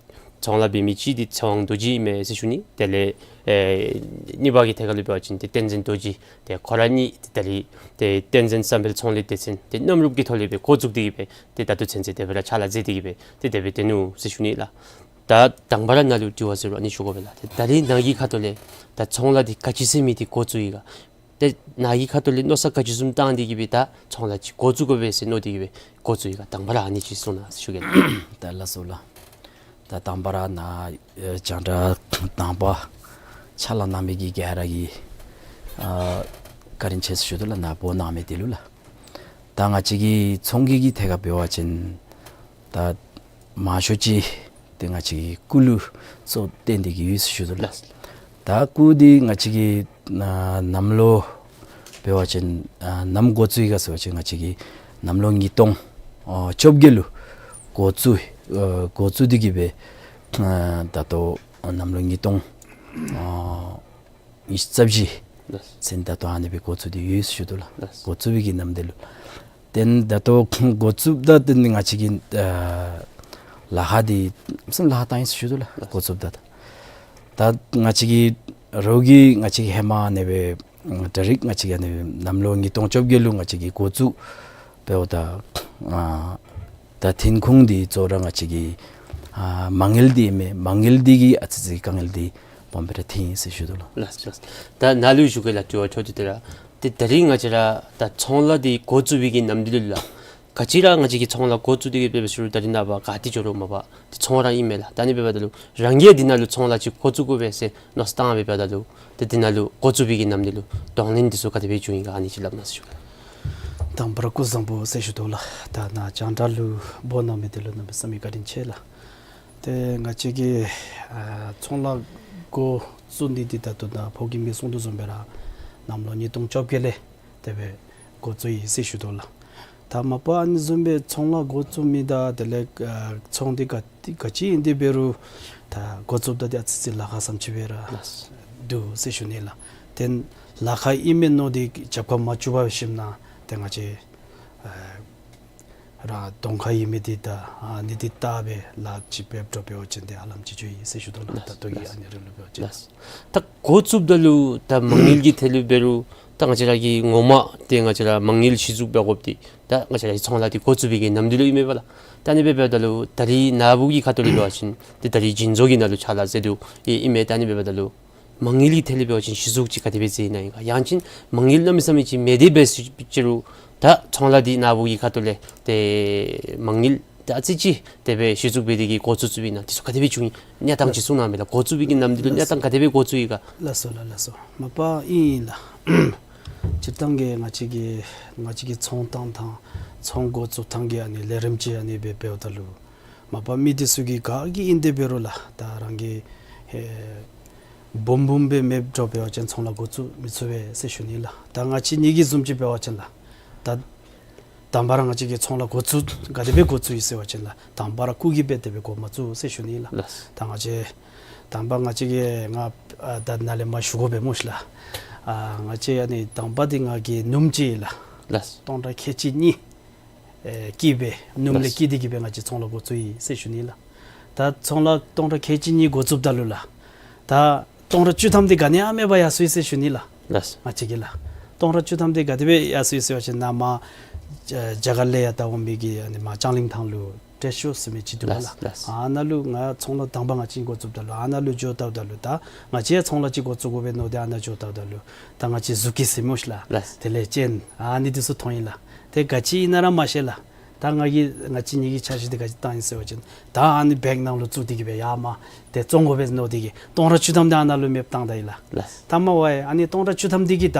ཚོང་ལཱ་འབད་མི་གཅིག་འདི་ཚེ་དབང་རྡོ་རྗེ་ཨིན་མས་ཟེར་ཞུ་ནི། དེ་ལས་ཨེ་གཉིས་པ་གི་ཐད་ཁར་ལུ་འབད་བ་ཅིན་ཏེ་བསྟན་འཛིན་རྡོ་རྗེ། ཏེ་ཁོ་ར་གཉིས་ཏེ་ད་རིས་ཏེ་བསྟན་འཛིན་བསམ་འཕེལ་ཚོང་ལས་སྡེ་ཚན་ཏེ་མཉམ་རུབ་ཀྱི་ཐོག་ལས་སྦེ་འགོ་བཙུགས་ཏེ་གི་སྦེ་ཏེ་ད་ལྟོ་ཚུན་ཚོད་དེ་སྦེ་ར་ཕྱག་ལཱ་མཛད་དེ་གི་སྦེ་ཏེ་དེ་སྦེ་སྡོད་ནུག་ཟེར་ཞུ་ནི་ལགས། ད་དང་པ་ར་ནཱ་ལུ་དྲི་བ་ཟེར་རུང་ཨ་ནི་ཞུ་དགོ་པས་ལགས། ཏེ་ད་རིས་ནཱ་གི་ཁ་ཐུག་ལས་ད་ཚོང་ལཱ་འདི་ག་ཅི་ཟེར་མི་འདི་འགོ་བཙུགས་ཡི་ག། ཏེ་ནཱ་གི་ཁ་ཐུག་ལས་མནོ་བསམ་ག་ཅི་བཟུམ་བཏང་སྟེ་གི་སྦེ་ད་ཚོང་ལཱ་ཅིག་འགོ་བཙུགས་དགོ་པས་ཟེར་མནོ་སྟེ་གི་སྦེ་འགོ་བཙུགས་ཡི་ག། དང་པ་ར་ཨ་ནི་ཅིག་གསུང་གནང་ཟེར་ཞུ་གེ་ལགས། ད་ལགས་སོ་ལགས། ད་དང་པ་ར་ནཱ་ཨེ་རྒྱང་བསྒྲགས་དང་པ་ཕྱག་ལཱ་གནང་མི་གི་ག་ར་གིས་ཨ་བཀའ་དྲིན་ཆེ་ཟེར་ཞུ་དོ་ལགས། ནཱ་འབོ་གནང་མི་དེ་ལུ་ལགས། ད་ང་བཅས་ཀྱི་ཚོང་གི་གི་ཐད་ཁར་འབད་བ་ཅིན་ད་མང་ཤོས་ཅིག་ ཏེ་ང་བཅས་ཀྱི་སྐུ་ལུ་གཙོ་བོ་བཏོན་ཏེ་གི་ཡོད་ཟེར་ཞུ་དོ་ལགས། ལགས། ད་སྐུ་འདི་ང་བཅས་ཀྱིས་ཨ་གནམ་ལོ་འབད་བ་ཅིན་ཨ་ནམ་འགོ་བཙུགས་ཡི་ག་ཟེར་བ་ཅིན་ང་བཅས་ཀྱིས་གནམ་ལོ་ཉིས་སྟོང་ཨ་བཅོ་བརྒྱད་ལུ་འགོ་བཙུགས་ཨ་འགོ་བཙུགས་ཏེ་གི་སྦེ་ཨ་ད་ལྟོ་གནམ་ལོ་ཉིས་སྟོང་ཨ་ཉི་ཤུ་རྩ་བཞི་ལགས། ཚུན་ད་ལྟོ་ཨ་ནི་སྦེ་འགོ་བཙུགས་ཏེ་ཡོད་ཟེར་ཞུ་དོ་ལགས། ལགས། འགོ་བཙུགས་པའི་གི་ནམ་དུས་ལུ། ཏེ་ད་ལྟོ་འགོ་བཙུགསཔ་ད་ཏེ་ང་བཅས་ཀྱི་ཨ་ལ་ཁ་འདི་སེམས་ལ་ཁ་བཏང་ཡི་ཟེར་ཞུ་དོ་ལགས། འགོ་བཙུགསཔ་ད་ད་ང་བཅས་ཀྱི་རོགས་ཀྱིས་ང་བཅས་ཀྱི་ཧེ་མ་ཨ་ནི་སྦེ་ད་རིས་ང་བཅས་ཀྱིས་ཨ་ནི་སྦེ་གནམ་ལོ་ཉིས་སྟོང་བཅོ་བརྒྱད་ལུ་ང་བཅས་ཀྱིས་འགོ་བཙུགས་འབདཝ་ད་ཨ་ད་ཐོན་ཁུངས་འདི་གཙོ་བོ་ར་ང་བཅས་ཀྱི་ཨ་མ་དངུལ་འདི་ཨིན་མས། མ་དངུལ་འདི་གིས་ཨ་ཙི་ཙི་དཀའ་ངལ་འདི་སྦོམ་སྦེ་ར་ཐོན་ཡི་ཟེར་ཞུ་དོ་ལགས། ལགས་ལགས། ད་ནཱ་ལུ་ཞུ་གེ་ལགས། དྲི་བ་འཕྲོ་མཐུད་དེ་ར། ཏེ་ད་རིས་ང་བཅས་ར་ད་ཚོང་ལཱ་འདི་འགོ་བཙུགས་པའི་གི་ནམ་དུས་ལུ་ལགས། ག་ཅི་ར་ང་བཅས་ཀྱིས་ཚོང་ལཱ་འགོ་བཙུགས་ཏེ་གི་འབད་བའི་ཤུལ་ད་རིས་ནངས་པ་ག་ཏེ་འགྱོ་རུང་མ་པ་ཏེ་ཚོང་ར་ཨིན་མས་ལགས། ད་ཨ་ནི་འབདཝ་ད་ལུ་རང་གིས་འདི་ནང་ལུ་ཚོང་ལཱ་ཅིག་འགོ་བཙུགས་དགོ་པས་ཟེར་མནོ་བསམ་བཏང་འབདཝ་ད་ལུ་ཏེ་འདི་ནང་ལུ་འགོ་བཙུགས་པའི་གི་ནམ་དུས་ལུ་གདོང་ལེན་འདི་ཚུ་ག་དེ་སྦེ་བྱུང་ཡི་ག་ཨ་ནི་ཅིག་སླབ་གནང་ཟེར་ཞུ་གེ། དང་པ་ར་སྐུ་གཟུགས་བཟང་པོ་ཟེར་ཞུ་དོ་ལགས། ད་ནཱ་རྒྱང་བསྒྲགས་ལུ་འབོ་གནང་མི་འདི་ལུ་གནམ་མེད་ས་མེད་བཀའ་དྲིན་ཆེ་ལགས། ཏེ་ང་བཅས་ཀྱིས་ཨ་ཚོང་ལཱ་འགོ་བཙུགས་ནི་འདི་ད་ལྟོ་ད་ཕོ་རྒནམ་གིས་གསུང་དོ་བཟུམ་སྦེ་ར་གནམ་ལོ་ཉིས་སྟོང་བཅོ་བརྒྱད་ལས་དེ་སྦེ་འགོ་བཙུགས་ཡི་ཟེར་ཞུ་དོ་ལགས། ད་མ་པ་ཨ་ནི་བཟུམ་སྦེ་ཚོང་ལཱ་འགོ་བཙུགས་མི་དང་དེ་ལས་ཨ་ཚོང་འདི་ག་ག་ཅི་ཨིན་ཏེ་འབད་རུང་ད་འགོ་བཙུགསཔ་ད་འདི་ཨ་ཙི་ཙི་ལཱ་ཁག་བཟུམ་ཅིག་སྦེ་ར་ལགས། འདུག་ཟེར་ཞུ་ནི་ལགས། ཏེ་ལཱ་ཁག་ཨིན་མས་མནོ་སྟེ་རྒྱབ་ཁར་མ་བཙུགས་པར་ཞིནམ་ན་ཏེ་ང་བཅས་ཨ་ར་གདོང་ཁར་ཡོད་མི་འདི་ད་ཨ་ནི་འདི་བལྟ་སྦེ་ལཱ་ཅིག་འབད་འགྱོ་འབད་བ་ཅིན་ཏེ་ཧ་ལམ་ཅིག་འགྱོ་ཡི་ཟེར་ཞུ་དོ་ལགས། ད་ལྟོ་གི་ཨ་ནི་རིམ་ལུ་འབད་བ་ཅིན། ལགས། ད་འགོ་བཙུགསཔ་ད་ལུ་ད་མ་དངུལ་གྱི་ཐད་ལུ་འབད་རུང་ད་ང་བཅས་ར་གི་ངོ་མ་ཏེ་ང་བཅས་ར་མ་དངུལ་གཞི་བཙུགས་འབད་དགོཔ་འདི་ད་ང་བཅས་ར་གི་ཚོང་ལཱ་འདི་འགོ་བཙུགས་པའི་གི་ནམ་དུས་ལུ་ཨིན་མས་པ་ལགས། ད་ཨ་ནི་སྦེ་འབདཝ་ད་ལུ་ད་རིས་ནཱ་བུ་གི་ཁ་ཐུག་ལས་འབད་བ་ཅིན་ཏེ་ད་རིས་བྱིན་མཛོད་ཀྱི་ནང་ལུ་ཕྱག་ལཱ་མཛད་དོ་ཨིན་མས། ད་ཨ་ནི་སྦེ་འབདཝ་ད་ལུ་མ་དངུལ་གྱི་ཐད་ལས་འབད་བ་ཅིན་གཞི་བཙུགས་ཅིག་ག་དེ་སྦེ་མཛད་ནི་ཨིན་ག། ཡང་ཅིན་མ་དངུལ་གནམ་མེད་ས་མེད་ཅིག་མེད་དེ་འབད་ཟེར་ཅི་རུང་ད་ཚོང་ལཱ་འདི་ནཱ་བུ་གི་ཁ་ཐུག་ལས་ཏེ་མ་དངུལ་ད་ཨ་ཙི་ཅིག་དེ་སྦེ་གཞི་བཙུགས་འབད་དེ་གི་འགོ་བཙུགས་བཙུགསཔ་ཨིན་ན་འདི་ཚུ་ག་དེ་སྦེ་བྱུང་ཡི། གནས་སྟངས་ཅིག་གསུང་གནང་མས་ལགས། འགོ་བཙུགས་པའི་གི་ནམ་དུས་ལུ་གནས་སྟངས་ག་དེ་སྦེ་འགོ་བཙུགས་ཡི་ག། ལགས་སོ་ལགས། ལགས་སོ། མ་པ་ཨིན་ལགས། སྤྱིར་བཏང་གི་ང་བཅས་ཀྱི་ང་བཅས་ཀྱི་ཚོང་བཏང་ཐངས་ཚོང་འགོ་བཙུགས་ཐངས་ཀྱི་ཨ་ནི་ལས་རིམ་ཅིག་ཨ་ནི་སྦེ་འབདཝ་ད་ལུ་མ་པ་མི་འདི་ཚུ་གིས་ག་གིས་ཨིན་ཏེ་འབད་རུང་ལགས་ད་རང་གི་ཧེ་སྦོམ་སྦོམ་སྦེ་མེདཔ་འགྱོ་འབད་བ་ཅིན་ཚོང་ལཱ་འགོ་བཙུགས་མི་ཚུགས་པས་ཟེར་ཞུ་ནི་ལགས། ད་ང་བཅས་གཉིས་ཀྱི་བཟུམ་ཅིག་འབད་བ་ཅིན་ལགས་ད་དང་པ་ར་ང་བཅས་ཀྱིས་ཚོང་ལཱ་འགོ་བཙུགས་ག་དེ་སྦེ་འགོ་བཙུགས་ཡི་ཟེར་བ་ཅིན་ལགས་དང་པ་ར་སྐུ་གིས་སྦེ་དེ་སྦེ་འགོ་མ་བཙུགས་ཟེར་ཞུ་ནི་ལགས། ལགས། ད་ང་བཅས་དང་པ་ང་བཅས་ཀྱིས་ང་ཨ་ད་ནཱ་ལས་མར་ཞུ་དགོ་པས་སྨོ་ཤི་ལགས། ཨ་ང་བཅས་ཨ་ནི་དང་པ་འདི་ང་གི་ནུམོ་ཅིག་ལགས། ལགས། སྟོང་ཕྲག་ཁལ་གཅིག་གཉིས་ཨེ་བསྐྱིས་སྦེ་ནུམོ་ལས་ལགས། བསྐྱིས་ཏེ་གི་སྦེ་ང་བཅས་ཚོང་ལཱ་འགོ་བཙུགས་ཡི་ཟེར་ཞུ་ནི་ལགས། ད་ཚོང་ལཱ་སྟོང་ཕྲག་ཁལ་གཅིག་གཉིས་འགོ་བཙུགསཔ་ད་ལུ་ལགས་ད་སྟོང་ཕྲག་བཅུ་ཐམ་འདི་ག་ནི་ཡང་མེད་པར་ཡར་སོང་ཡི་ཟེར་ཞུ་ནི་ལགས། ལགས། ང་བཅས་ཀྱིས་ལགས་སྟོང་ཕྲག་བཅུ་ཐམ་འདི་ག་དེ་སྦེ་ཡར་སོང་ཡི་ཟེར་བ་ཅིན་ནཱ་མར་རྒྱ་གར་ལས་ཡར་ད་འོང་མི་གི་ཨ་ནི་མར་ལྕང་གླིང་ཐང་ལུ་ཏྲེ་ཤོ་ཟེར་མི་ཅིག་འདུག་ལགས། ལགས། ལགས། ཨ་ནཱ་ལུ་ང་ཚོང་ལཱ་དང་པ་ང་བཅས་འགོ་བཙུགསཔ་ད་ལུ་ཨ་ནཱ་ལུ་འགྱོ་བལྟཝ་ད་ལུ་ད་ང་བཅས་ཡང་ཚོང་ལཱ་ཅིག་འགོ་བཙུགས་དགོ་པས་མནོ་སྟེ་ཨ་ནཱ་འགྱོ་བལྟཝ་ད་ལུ་ད་ང་བཅས་གཟུགས་ཀྱི་ཟེར་སྨོ་ཤི་ལགས། ལགས། དེ་ལས་ཅན་ཨ་ནི་འདི་ཚུ་མཐོང་ཡི་ལགས། ཏེ་ག་ཅི་ཨིན་ན་ར་མ་ཤེས་ལགས། ད་ང་གིས་ང་བཅས་གཉིས་ཀྱིས་འཆར་གཞི་འདི་ག་ཅི་བཏང་ཡི་ཟེར་བ་ཅིན་ད་ཨ་ནི་བེག་ནང་ལུ་བཙུགས་ཏེ་གི་སྦེ་ཡར་མར་ཏེ་བཙོང་དགོ་པས་མནོ་སྟེ་གི་སྟོང་ཕྲག་བཅུ་ཐམ་འདི་ཨ་ནཱ་ལུ་མེདཔ་བཏང་ད་ཡི་ལགས། ལགས། ད་མ་པ་ཨ་ནི་སྟོང་ཕྲག་བཅུ་ཐམ་འདི་གིས་ད་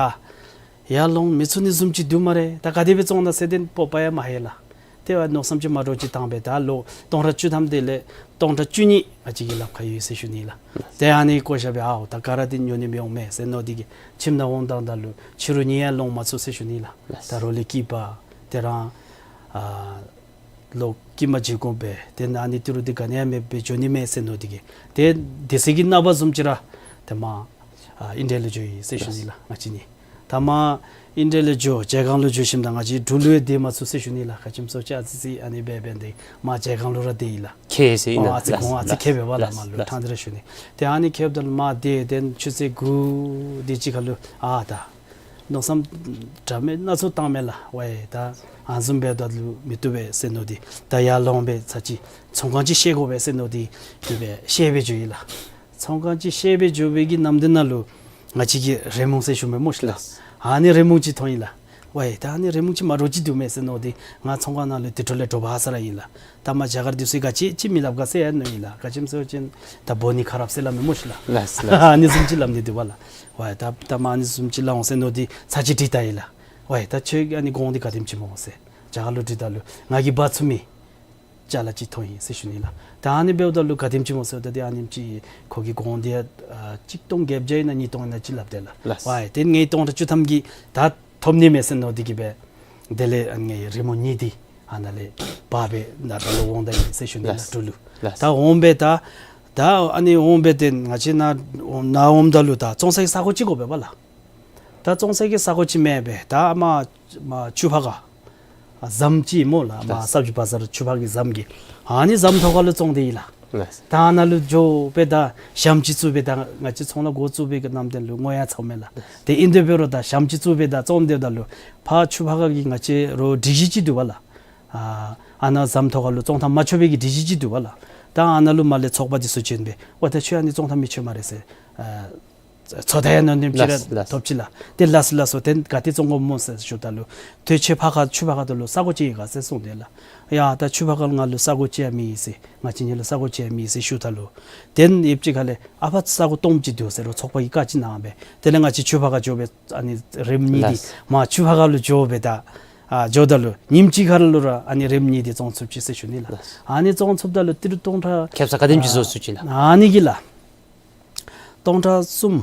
ཡར་ལོང་མི་ཚུགས་ནི་བཟུམ་ཅིག་འདུག་སྨ་རེ། ད་ག་དེ་སྦེ་བཙོང་ན་ཟེར་ཏེ་སྤོབས་པ་ཡང་མ་ལྷོད་ལགས། ཏེ་ཨ་མནོ་བསམ་ཅིག་མ་འདྲཝ་ཅིག་བཏང་སྦེ་ད་ལོག་སྟོང་ཕྲག་བཅུ་ཐམ་དེ་ལས་སྟོང་ཕྲག་བཅུ་གཉིས་ང་བཅས་ཀྱི་ལགཔ་ཁར་ཡོད་ཟེར་ཞུ་ནི་ལགས། ཏེ་ཨ་ནི་བཀོ་བཞག་སྦེ་ཨའོ་ད་ག་ར་འདི་ཉོ་ནི་མི་འོང་མས་ཟེར་མནོ་སྟེ་གི་ཁྱིམ་ནང་འོང་བཏང་ད་ལུ་ཕྱི་རུ་གཉིད་ཡང་ལོང་མ་ཚུགས་ཟེར་ཞུ་ནི་ལགས། ད་རོགས་ལས་སྐྱིད་པ་དེ་རང་ཨ་ལོག་སྐྱིད་མ་བྱིན་དགོ་པས། ཏེ་ཨ་ནི་ཏི་རུ་འདི་ག་ནི་ཡང་མེད་པར་འགྱོ་ནི་མས་ཟེར་མནོ་སྟེ་གི་ཏེ་དེ་ཚེ་གི་ནངས་པ་བཟུམ་ཅིག་ར་ཏེ་མར་ཨ་ཨིན་ཌི་ཡ་ལུ་འགྱོ་ཡི་ཟེར་ཞུ་ནི་ལགས་ང་བཅས་གཉིས། ད་མར་ཨིན་ཌི་ཡ་ལུ་འགྱོ་བྱེ་སྒང་ལུ་འགྱོ་ཞིནམ་ད་ང་བཅས་འབྲུག་ལུ་ཡང་སྡོད་མ་ཚུགས་ཟེར་ཞུ་ནི་ལགས། ག་ཅི་སྨོ་ཟེར་བ་ཅིན་ཨ་ཙི་ཙི་ཨ་ནི་སྦེ་འབད་དེ་མར་བྱེ་སྒང་ལུ་ར་སྡོད་ཡི་ལགས། ཁེ་ཟེར་ཨིན་ན་ཨ་ཙི་ལགས། གོང་ཨ་ཙི་ལགས། ཁེ་སྦེ་འབདཝ་ལགས། ལགས། མར་ལུ་ལགས། ཕྲང་སྟེ་ར་ཞུ་ནི། ཏེ་ཨ་ནི་ཁེ་སྦེ་ད་ལུ་མར་སྡོད་དེ་ཆུ་ཚོད་དགུ་དེ་ཅིག་ཁར་ལུ་ཨ་ད་མནོ་བསམ་འདྲ་མིན་སྣ་ཚོགས་བཏངམ་མས་ལགས། ཝའེ་ད་ཨ་ནི་བཟུམ་འབདཝ་ད་ལུ་མི་བཏུབ་པས་ཟེར་མནོ་སྟེ་ད་ཡར་ལོང་སྦེ་ཚར་གཅིག་ཚོང་ཁང་ཅིག་བཤལ་དགོ་པས་ཟེར་མནོ་སྟེ་དེ་སྦེ་བཤལ་སྦེ་འགྱོ་ཡི་ལགས། ཚོང་ཁང་ཅིག་བཤལ་སྦེ་འགྱོ་བའི་གི་ནམ་དུས་ནང་ལུ་ང་བཅས་ཀྱི་རི་མོ་ཟེར་ཞུ་མི་སྨོ་ཤི་ལགས། ལགས། ཨ་ནི་རི་མོ་ཅིག་མཐོང་ཡི་ལགས། ཝའེ་ད་ཨ་ནི་རི་མོ་ཅིག་མ་འདྲཝ་ཅིག་འདུག་མས་ཟེར་མནོ་སྟེ་ང་ཚོང་ཁང་ནང་ལུ་དེ་འཕྲོ་ལས་འདྲོག་པ་ཧ་སག་ར་ཨིན་ལགས། ད་མར་རྒྱ་གར་འདི་ཚུ་གིས་ག་ཅི་ཅིག་མི་སླབ་ག་ཟེར་ཡང་མནོ་ཡི་ལགས། ག་ཅི་སྨོ་ཟེར་བ་ཅིན་ད་བོ་ནི་ཁ་རབ་ཟེར་སླབ་མི་སྨོ་ཤི་ལགས། ལགས་ལགས། ཨ་ནི་བཟུམ་ཅིག་སླབ་ནི་འདུག་པ་ལགས། ཝའེ་ད་ད་མར་ཨ་ནི་བཟུམ་ཅིག་སླབ་འོང་ཟེར་མནོ་སྟེ་ཚར་གཅིག་དྲིས་ད་ཡི་ལགས། ཝའེ་ད་ཁྱོད་ཨ་ནི་གོང་འདི་ག་དེམ་ཅིག་སྨོ་ཟེར་རྒྱ་གར་ལུ་དྲིས་ད་ལུ་ང་གིས་འབག་ཚུགས་མི་ ཅ་ལ་ཅིག་ཐོབ་ཡི་ཟེར་ཞུ་ནི་ལགས། ད་ཨ་ནི་འབདཝ་ད་ལུ་ག་དེམ་ཅིག་སྨོ་ཟེརཝ་ད་ཏེ་ཨ་ནེམ་ཅིག་ཁོ་གི་གོང་འདི་ཡང་ཨ་གཅིག་སྟོང་བརྒྱད་བརྒྱ་ཨིན་ན་གཉིས་སྟོང་ཨིན་ན་ཅིག་སླབ་དེས་ལགས། ལགས། ཝའི་ཏེ་ངེའི་སྟོང་ཕྲག་བཅུ་ཐམ་གྱིས་ད་ཐོབ་ནི་མས་ཟེར་མནོ་སྟེ་གིས་སྦེ་དེ་ལས་ཨ་ནི་རི་མོ་གཉིས་འདི་ཨ་ནཱ་ལས་འབག་སྦེ་ནཱ་ད་ལུ་འོང་ད་ཡི་ཟེར་ཞུ་ནི་ལགས། ལགས། འབྲུག་ལུ། ལགས། ད་འོང་སྦེ་ད་ད་ཨ་ནི་འོང་སྦེ་ཏེ་ང་བཅས་ནཱ་ནཱ་འོངམ་ད་ལུ་ད་བཙོང་ས་གི་ས་གོ་ཅིག་དགོ་པས་པ་ལགས། ད་བཙོང་ས་གི་ས་གོ་ཅིག་མེད་པས། ད་མར་མར་ཆུ་ཕར་ཁ་ཨ་ཟམ་ཅིག་སྨོ་ལགས། མར་ལགས། སབ་ཇི་བ་ཟར་ཆུ་ཕར་གི་ཟམ་གྱི་ཨ་ནི་ཟམ་ཐོག་ཁ་ལུ་བཙོང་སྟེ་ཡོད་ལགས། ལགས། ད་ཨ་ནཱ་ལུ་འགྱོ་སྦེ་ད་ཞྭམོ་ཅིག་བཙུགས་སྦེ་ད་ང་བཅས་ཚོང་ལཱ་འགོ་བཙུགས་པའི་གི་ནམ་དེ་ལུ་སྔོ་ཡང་ཚཝ་མས་ལགས། ལགས། ཏེ་ཨིན་དེ་འབད་རུང་ད་ཞྭམོ་ཅིག་བཙུགས་སྦེ་ད་བཙོང་སྡོདཔ་ད་ལུ་ཕར་ཆུ་ཕར་ཁ་གི་ང་བཅས་རོགས་སྒྲིག་གཞི་ཅིག་འདུག་པ་ལགས། ཨ་ཨ་ནཱ་ཟམ་ཐོག་ཁ་ལུ་བཙོང་ཐངས་མ་ཆོག་པའི་གི་སྒྲིག་གཞི་ཅིག་འདུག་པ་ལགས། ད་ཨ་ནཱ་ལུ་མར་ལས་ཚོགས་པ་འདི་ཚུ་བྱོན་སྦེ་ཝའི་ད་ཁྱོད་ཨ་ནི་བཙོང་ཐངས་མི་ཆོག་སྨ་རེ་ཟེར། ཨ་ཚོད་ལྟ་ཡང་ཨ་ནེམ་ཅིག་ར་ལགས། ལགས། ཐོབ་ཅི་ལགས། ཏེ་ལགས་ལགས་སོ། ཏེ་ག་ཏེ་བཙོང་དགོཔ་སྨོ་ཟེར་ཞུཝ་ད་ལུ་ཏེ་ཁྱོད་ཕར་ཁ་ཆུ་ཕར་ཁ་ད་ལུ་ས་གོ་ཅིག་ཡོད་ག་ཟེར་གསུངས་དེས་ལགས། ཡ་ད་ཆུ་ཕར་ཁ་ང་ལུ་ས་གོ་ཅིག་ཡང་མེད་ཟེར། ང་བཅས་གཉིས་ལུ་ས་གོ་ཅིག་ཡང་མེད་ཟེར་ཞུཝ་ད་ལུ་ཏེ་ཡུདཔ་ཅིག་ཁ་ལས་ཨ་ཕར་ས་གོ་སྟོངམ་ཅིག་འདུག་ཟེར་རོགས་ཚོགས་པ་གིས་བཀའ་ཅིག་གནང་སྦེ་དེ་ལས་ང་བཅས་ཆུ་ཕར་ཁ་འགྱོ་སྦེ་ཨ་ནི་རེབ་གཉིས་འདི་ལགས། མར་ཆུ་ཕར་ཁ་ལུ་འགྱོ་སྦེ་ད་ཨ་འགྱོཝ་ད་ལུ་ཉིནམ་གཅིག་ཁར་ལུ་ར་ཨ་ནི་རེབ་གཉིས་འདི་བཙོང་ཚུགས་ཅི་ཟེར་ཞུ་ནི་ལགས། ལགས། ཨ་ནི་བཙོང་ཚུགསཔ་ད་ལུ་ཏི་རུ་སྟོང་ཕྲག་ཁེབ་ས་ག་དེམ་ཅིག་བཟོ་ཚུགས་ཅི་ལགས། ཨ་ནི་གི་ལགས། སྟོང་ཕྲག་གསུམ་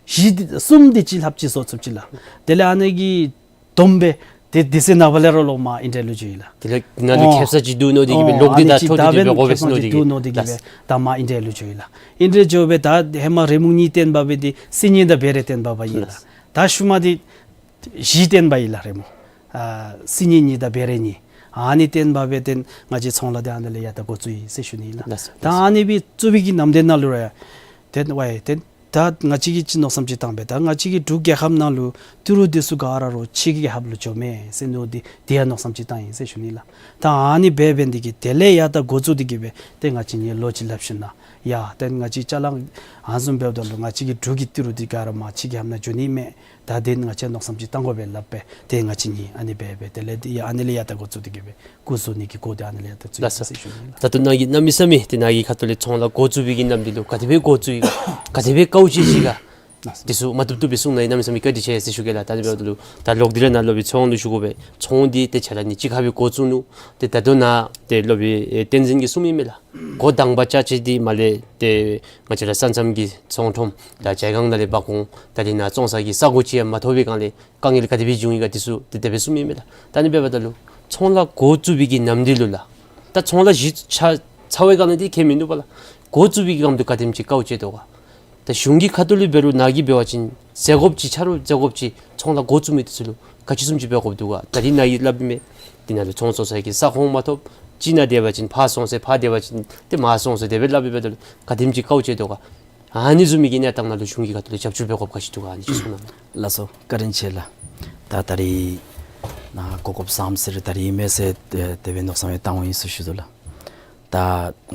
བཞི་འདི་གསུམ་འདི་ཅིག་ལྷགཔ་ཅིག་བཟོ་ཚུགས་ཅི་ལགས། དེ་ལས་ཨ་ནི་གི་བསྡོམས་སྦེ་ཏེ་དེ་ཚེ་ནངས་པ་ལས་ར་ལོག་མར་ཨིན་ཌི་ཡ་ལུ་འགྱོ་ཡི་ལགས། དེ་ལས་ནཱ་ལུ་ཨོ་ཁེབ་ས་ཅིག་འདུག་མནོ་སྟེ་གིས་སྦེ་ཨོ་ལོག་སྟེ་ཨ་ནི་ད་ཅིག་འཐོབ་ད་སྟེ་འབད་འབདན་དགོ་པས་ཁེབ་ས་མནོ་སྟེ་ཅིག་གིས་འདུག་མནོ་སྟེ་གིས་སྦེ། ལགས། ད་མར་ཨིན་ཌི་ཡ་ལུ་འགྱོ་ཡི་ལགས། ཨིན་ཌི་ཡ་འགྱོ་སྦེ་ད་ཧེ་མ་རེབ་གཉིས་བཏོན་པ་སྦེ་འདི་སི་ཉིས་དང་བེ་རེ་བཏོན་པ་སྦེ་ཨིན་ལགས། ལགས། ད་ཤུལ་མ་འདི་བཞི་བཏོན་པ་ཨིན་ལགས་རེབ་མོ། ཨ་སི་ཉིས་གཉིས་དང་བེ་རེ་གཉིས། ཨ་ནི་བཏོན་པ་སྦེ་ཏེ་ང་བཅས་ཚོང་ལཱ་འདི་ཨ་ནཱ་ལས་ཡར་ད་འགོ་བཙུགས་ཡི་ཟེར་ཞུ་ནི་ཨིན་ལགས། ལགས་སོ། ད་ཨ་ནི་སྦེ་བཙུགས་པའི་གི་ནམ་དེ་ནང་ལུ་ར་ཏེ་ཝའི་ཏེ་ད་ང་བཅས་ཀྱིས་ཅིག་མནོ་བསམ་ཅིག་བཏང་སྦེ་ད་ང་བཅས་ཀྱི་འབྲུག་རྒྱལ་ཁབ་ནང་ལུ་ཏི་རུ་འདི་ཚུ་ག་ར་རོགས་ཕྱི་གི་རྒྱལ་ཁབ་ལུ་འགྱོཝ་མས་ཟེར་མནོ་སྟེ་དེ་ཡང་མནོ་བསམ་ཅིག་བཏང་ཡི་ཟེར་ཞུ་ནི་ལགས། ད་ཨ་ནི་སྦེ་འབད་ནི་འདི་གིས་དེ་ལས་ཡར་ད་འགོ་བཙུགས་ཏེ་གིས་སྦེ་ཏེ་ང་བཅས་གཉིས་ལོག་ཅིག་སླབ་ཞིནམ་ལས་ཡ་ཏེ་ང་བཅས་ཅ་ལ་ཨ་ནི་བཟུམ་འབདཝ་ད་ལུ་ང་བཅས་ཀྱི་འབྲུག་གི་ཏི་རུ་འདི་ག་ར་མར་ཕྱི་གི་རྒྱལ་ཁབ་ནང་འགྱོ་ནི་མས། ད་དེ་ང་བཅས་མནོ་བསམ་ཅིག་བཏང་དགོ་པས་སླབ་སྦེ་ཏེ་ང་བཅས་གཉིས་ཨ་ནི་སྦེ་སྦེ་དེ་ལས་ཏེ་ཡ་ཨ་ནི་ལས་ཡར་ད་འགོ་བཙུགས་ཏེ་གིས་སྦེ་སྐུ་བཟོ་ནི་གི་སྐོར་འདི་ཨ་ནི་ལས་ཡར་ད་བཙུགས་ཡི་ལགས་སོ། ཟེར་ཞུ་ནི་ལགས། ད་ལྟོ་ནཱ་གིས་གནམ་མེད་ས་མེད་ཏེ་ནཱ་གི་ཁ་ཐུག་ལས་ཚོང་ལཱ་འགོ་བཙུགས་པའི་གི་གནམ་དུས་ལུ་ག་དེ་སྦེ་འགོ་བཙུགས་ཡི་ག་ག་དེ་སྦེ་དཀའཝ་སྤྱད་ཅི་ག་དེ་ཚུ་མ་བཏུབ་བཏུབ་སྦེ་གསུང་གནང་ཡི། གནམ་མེད་ས་མེད་བཀའ་དྲིན་ཆེ་ཟེར་ཞུ་གེ་ལགས། ད་ཨ་ནི་འབདཝ་ད་ལུ་ད་ལོག་སྟེ་ར་ནཱ་སློབ་དཔོན་ཚོང་ལུ་ཞུ་དགོ་པས། ཚོང་འདི་ཏེ་ཆ་ར་ཨ་ནི་གཅིག་ཁར་སྦེ་འགོ་བཙུགས་ནུག། ཏེ་ད་ལྟོ་ནཱ་ཏེ་སློབ་དཔོན་ཨེ་བསྟན་འཛིན་གྱིས་གསུངས་མི་མས་ལགས། འགོ་དང་པ་རྐྱབ་ཅི་འདི་མར་ལས་ཏེ་ང་བཅས་ར་ས་མཚམས་ཀྱི་ཚོང་ཁྲོམ་ད་ཇ་ཁང་ནང་ལས་འབག་འོང་། ད་རིས་ནཱ་བཙོང་ས་གི་ས་གོ་ཅིག་ཡང་མ་ཐོབ་པའི་སྒང་ལས་དཀའ་ངལ་ག་དེ་སྦེ་འབྱུང་ཡི་ག་དེ་ཚུ་ཏེ་དེ་སྦེ་གསུངས་མི་མས་ལགས། ད་ཨ་ནི་འབདཝ་ད་ལུ་ཚོང་ལཱ་འགོ་བཙུགས་པའི་གི་གནམ་དུས་ལུ་ལགས། ད་ཚོང་ལཱ་གཞི་ཆགས་ཚར་བའི་སྒང་ལས་འདི་ཁྱད་མིན་འདུག་པ་ལགས། འགོ་བཙུགས་པའི་གི་སྒང་དུ་ག་དེམ་ཅིག་དཀའཝ་སྤྱད་དོ་ག་ད་གཞུང་གི་ཁ་ཐུག་ལས་འབད་རུང་ནཱ་གིས་འབད་བ་ཅིན་ཟད་དགོཔ་ཅིག་ཆ་རོགས་ཟད་དགོཔ་ཅིག་ཚོང་ལཱ་འགོ་བཙུགས་མི་དེ་ཚུ་ལུ་ག་ཅི་བཟུམ་ཅིག་འབད་དགོཔ་འདུག་ག་ད་རིས་ནཱ་གིས་སླབ་མི་འདི་ནང་ལུ་ཚོང་བཙོང་ས་གི་ས་ཁོངས་མ་ཐོབ། གཅིག་ནཱ་སྡོད་པ་ཅིན་ཕར་སོང་ཟེར་ཕར་སྡོད་པ་ཅིན་ཏེ་མར་སོང་ཟེར་དེ་སྦེ་སླབ་པའི་འབདཝ་ད་ལུ་ག་དེམ་ཅིག་དཀའཝ་སྤྱད་དོ་ག་ཨ་ནི་བཟུམ་མའི་གི་གནས་སྟངས་ནང་ལུ་གཞུང་གི་ཁ་ཐུག་ལས་རྒྱབ་སྐྱོར་འབད་དགོཔ་ག་ཅི་འདུག་ག་ཨ་ནི་ཅིག་གསུང་གནང་། ལགས་སོ། བཀའ་དྲིན་ཆེ་ལགས། ད་ད་རིས་ནཱ་གོ་སྐབས་བཟངམ་ཟེར་ད་རིས་ཨིན་མས་ཟེར་ཏེ་དེ་སྦེ་མནོ་བསམ་ཡང་བཏང་འོང་ཡི་ཟེར་ཞུ་དོ་ལགས། ད་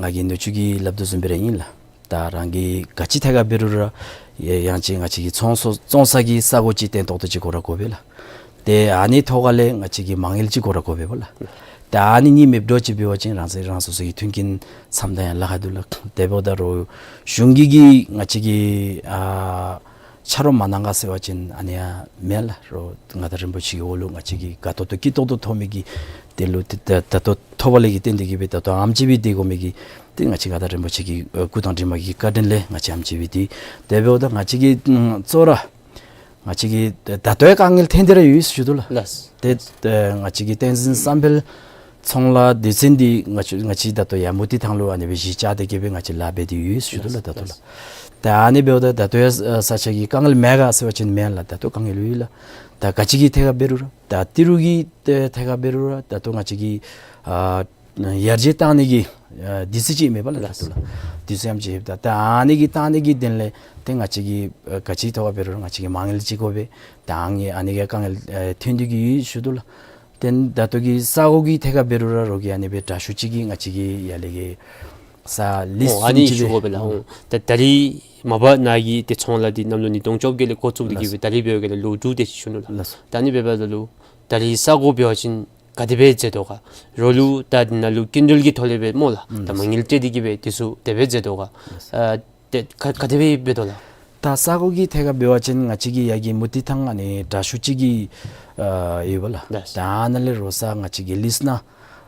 ང་གིས་ནུ་གཅུང་གིས་སླབ་དོ་བཟུམ་སྦེ་ར་ཨིན་ལགས། ད་རང་གིས་ག་ཅི་ཐད་ཁར་འབད་རུང་ར་ཡ་ཡང་ཅིན་ང་བཅས་ཀྱི་ཚོང་ཚོང་ཚོང་ས་གི་ས་གོ་ཅིག་བརྟན་ཏོག་ཏོ་ཅིག་དགོ་ར་དགོ་པས་ལགས། ཏེ་ཨ་ནི་ཐོག་ཁ་ལས་ང་བཅས་ཀྱི་མ་དངུལ་ཅིག་དགོ་ར་དགོ་པས་པ་ལགས། ཏེ་ཨ་ནི་གཉིས་མེདཔ་འདྲཝ་ཅིག་འབད་བ་ཅིན་རང་སོ་རང་སོ་སོ་གི་མཐུན་རྐྱེན་འཚམ་ད་ཡང་ལཱ་ཁག་འདུག་ལགས། དེ་འབདཝ་ད་རོགས་གཞུང་གིས་ང་བཅས་ཀྱི་ཨ་ཆ་རོགས་མ་གནང་ག་ཟེར་བ་ཅིན་ཨ་ནི་ཡང་མེན་ལགས། རོགས་མངའ་བདག་རིན་པོ་ཆེ་གི་འོག་ལུ་ང་བཅས་ཀྱིས་དགའ་ཏོག་ཏོ་སྐྱིད་ཏོག་ཏོ་ཐོབ་མི་གི་དེ་ལུ་ཏེ་ད་ད་ལྟོ་ཐོབ་པ་ལས་ཀྱི་རྟེན་འདི་གིས་སྦེ་ད་ལྟོ་ཨེམ་ཅིག་སྦེ་སྡོད་དགོ་མི་གི་ཏེ་ང་བཅས་མངའ་བདག་རིན་པོ་ཆེ་གི་ཨ་སྐུ་དྲིན་དྲི་མ་གི་བཀའ་དྲིན་ལས་ང་བཅས་ཨེམ་ཅིག་སྦེ་སྡོད། དེ་འབདཝ་ད་ང་བཅས་ཀྱིས་ཨམ་གཙོ་བོ་ར་ང་བཅས་ཀྱིས་ད་ལྟོ་ཡང་དཀའ་ངལ་ཐོན་ཏེ་ར་ཡོད་ཟེར་ཞུ་དོ་ལགས། ལགས། ཏེ་ཏེ་ང་བཅས་ཀྱི་བསྟན་འཛིན་བསམ་འཕེལ་ཚོང་ལཱ་སྡེ་ཚན་འདི་ང་བཅས་ང་བཅས་ད་ལྟོ་ཡར་མུ་ཏིག་ཐང་ལུ་ཨ་ནི་སྦེ་གཞི་བཅག་སྟེ་གིས་སྦེ་ང་བཅས་ལཱ་འབད་དེ་ཡོད་ཟེར་ཞུ་དོ་ལགས། ད་ལྟོ་ལགས། ད་ཨ་ནི་འབདཝ་ད་ད་ལྟོ་ཡང་ས་ཆ་གི་དཀའ་ངལ་མེད་ག་ཟེར་བ་ཅིན་མེན་ལགས། ད་ལྟོ་དཀའ་ངལ་ཡོད་ལགས། ད་ག་ཅི་གི་ཐད་ཁར་འབད་རུང་ར་ད་ཏི་རུ་གི་ཐད་ཁར་འབད་རུང་ར་ད་ལྟོ་ང་བཅས་ཀྱི་ཨ་ཡར་རྒྱས་གཏང་ནི་གི་ཨ་དུས་ཚོད་ཅིག་མེད་པ་ལགས། ད་ལྟོ་ལགས། དུས་ཚོད་ཨེམ་ཅིག་ཡོདཔ་ད་ད་ཨ་ནི་གི་གཏང་ནི་གི་དོན་ལས་ཏེ་ང་བཅས་ཀྱིས་ཨ་ག་ཅི་ཐོག་ཁར་འབད་རུང་ར་ང་བཅས་ཀྱིས་མ་དངུལ་ཅིག་དགོ་པས། ད་ཨ་ནི་ཨ་ནི་གི་དཀའ་ངལ་ཨ་ཐོན་ཏེ་གིས་ཡོད་ཟེར་ཞུ་དོ་ལགས། ཏེ་ད་ལྟོ་གི་ས་གོ་གི་ཐད་ཁར་འབད་རུང་ར་རོགས་ཀྱིས་ཨ་ནི་སྦེ་དྲག་ཤོས་ཅིག་གིས་ང་བཅས་ཀྱི་ཡར་ལས་ཀྱི་ས་ལིསི་ཨོ་ཨ་ནི་ཅིག་ཞུ་དགོ་པས་ལགས། ཨོ་ད་ད་རིས་མ་པ་ནཱ་གི་ཏེ་ཚོང་ལཱ་འདི་གནམ་ལོ་ཉིས་སྟོང་བཅོ་བརྒྱད་ལས་འགོ་བཙུགས་ཏེ་གིས་སྦེ་ད་རིས་འབད་བའི་སྒང་ལས་ལོ་དྲུག་དེ་ཅིག་ཞུ་ནུག་ལགས། ལགས། ད་ཨ་ནི་འབདཝ་ད་ལུ་ད་རིས་ས་གོ་འབད་བ་ཅིན་ག་དེ་སྦེ་མཛད་དོ་ག། རོགས་ལུ་ད་ནཱ་ལུ་སྐྱིན་འགྲུལ་གྱི་ཐོག་ལས་སྦེ་སྨོ་ལགས། ད་མ་དངུལ་སྤྲོད་དེ་གིས་སྦེ་དེ་ཚུ་དེ་སྦེ་མཛད་དོ་ག། ཨ་ཏེ་ག་ག་དེ་སྦེ་འབད་དོ་ལགས། ད་ས་གོ་གི་ཐད་ཁར་འབད་བ་ཅིན་ང་བཅས་ཀྱི་ཡར་གྱི་མུ་ཏིག་ཐང་ཨ་ནི་དྲག་ཤོས་ཅིག་གི་ཨ་ཡོད་པ་ལགས། ད་ཨ་ནཱ་ལས་རོགས་ས་ང་བཅས་ཀྱི་ལིསི་ནང་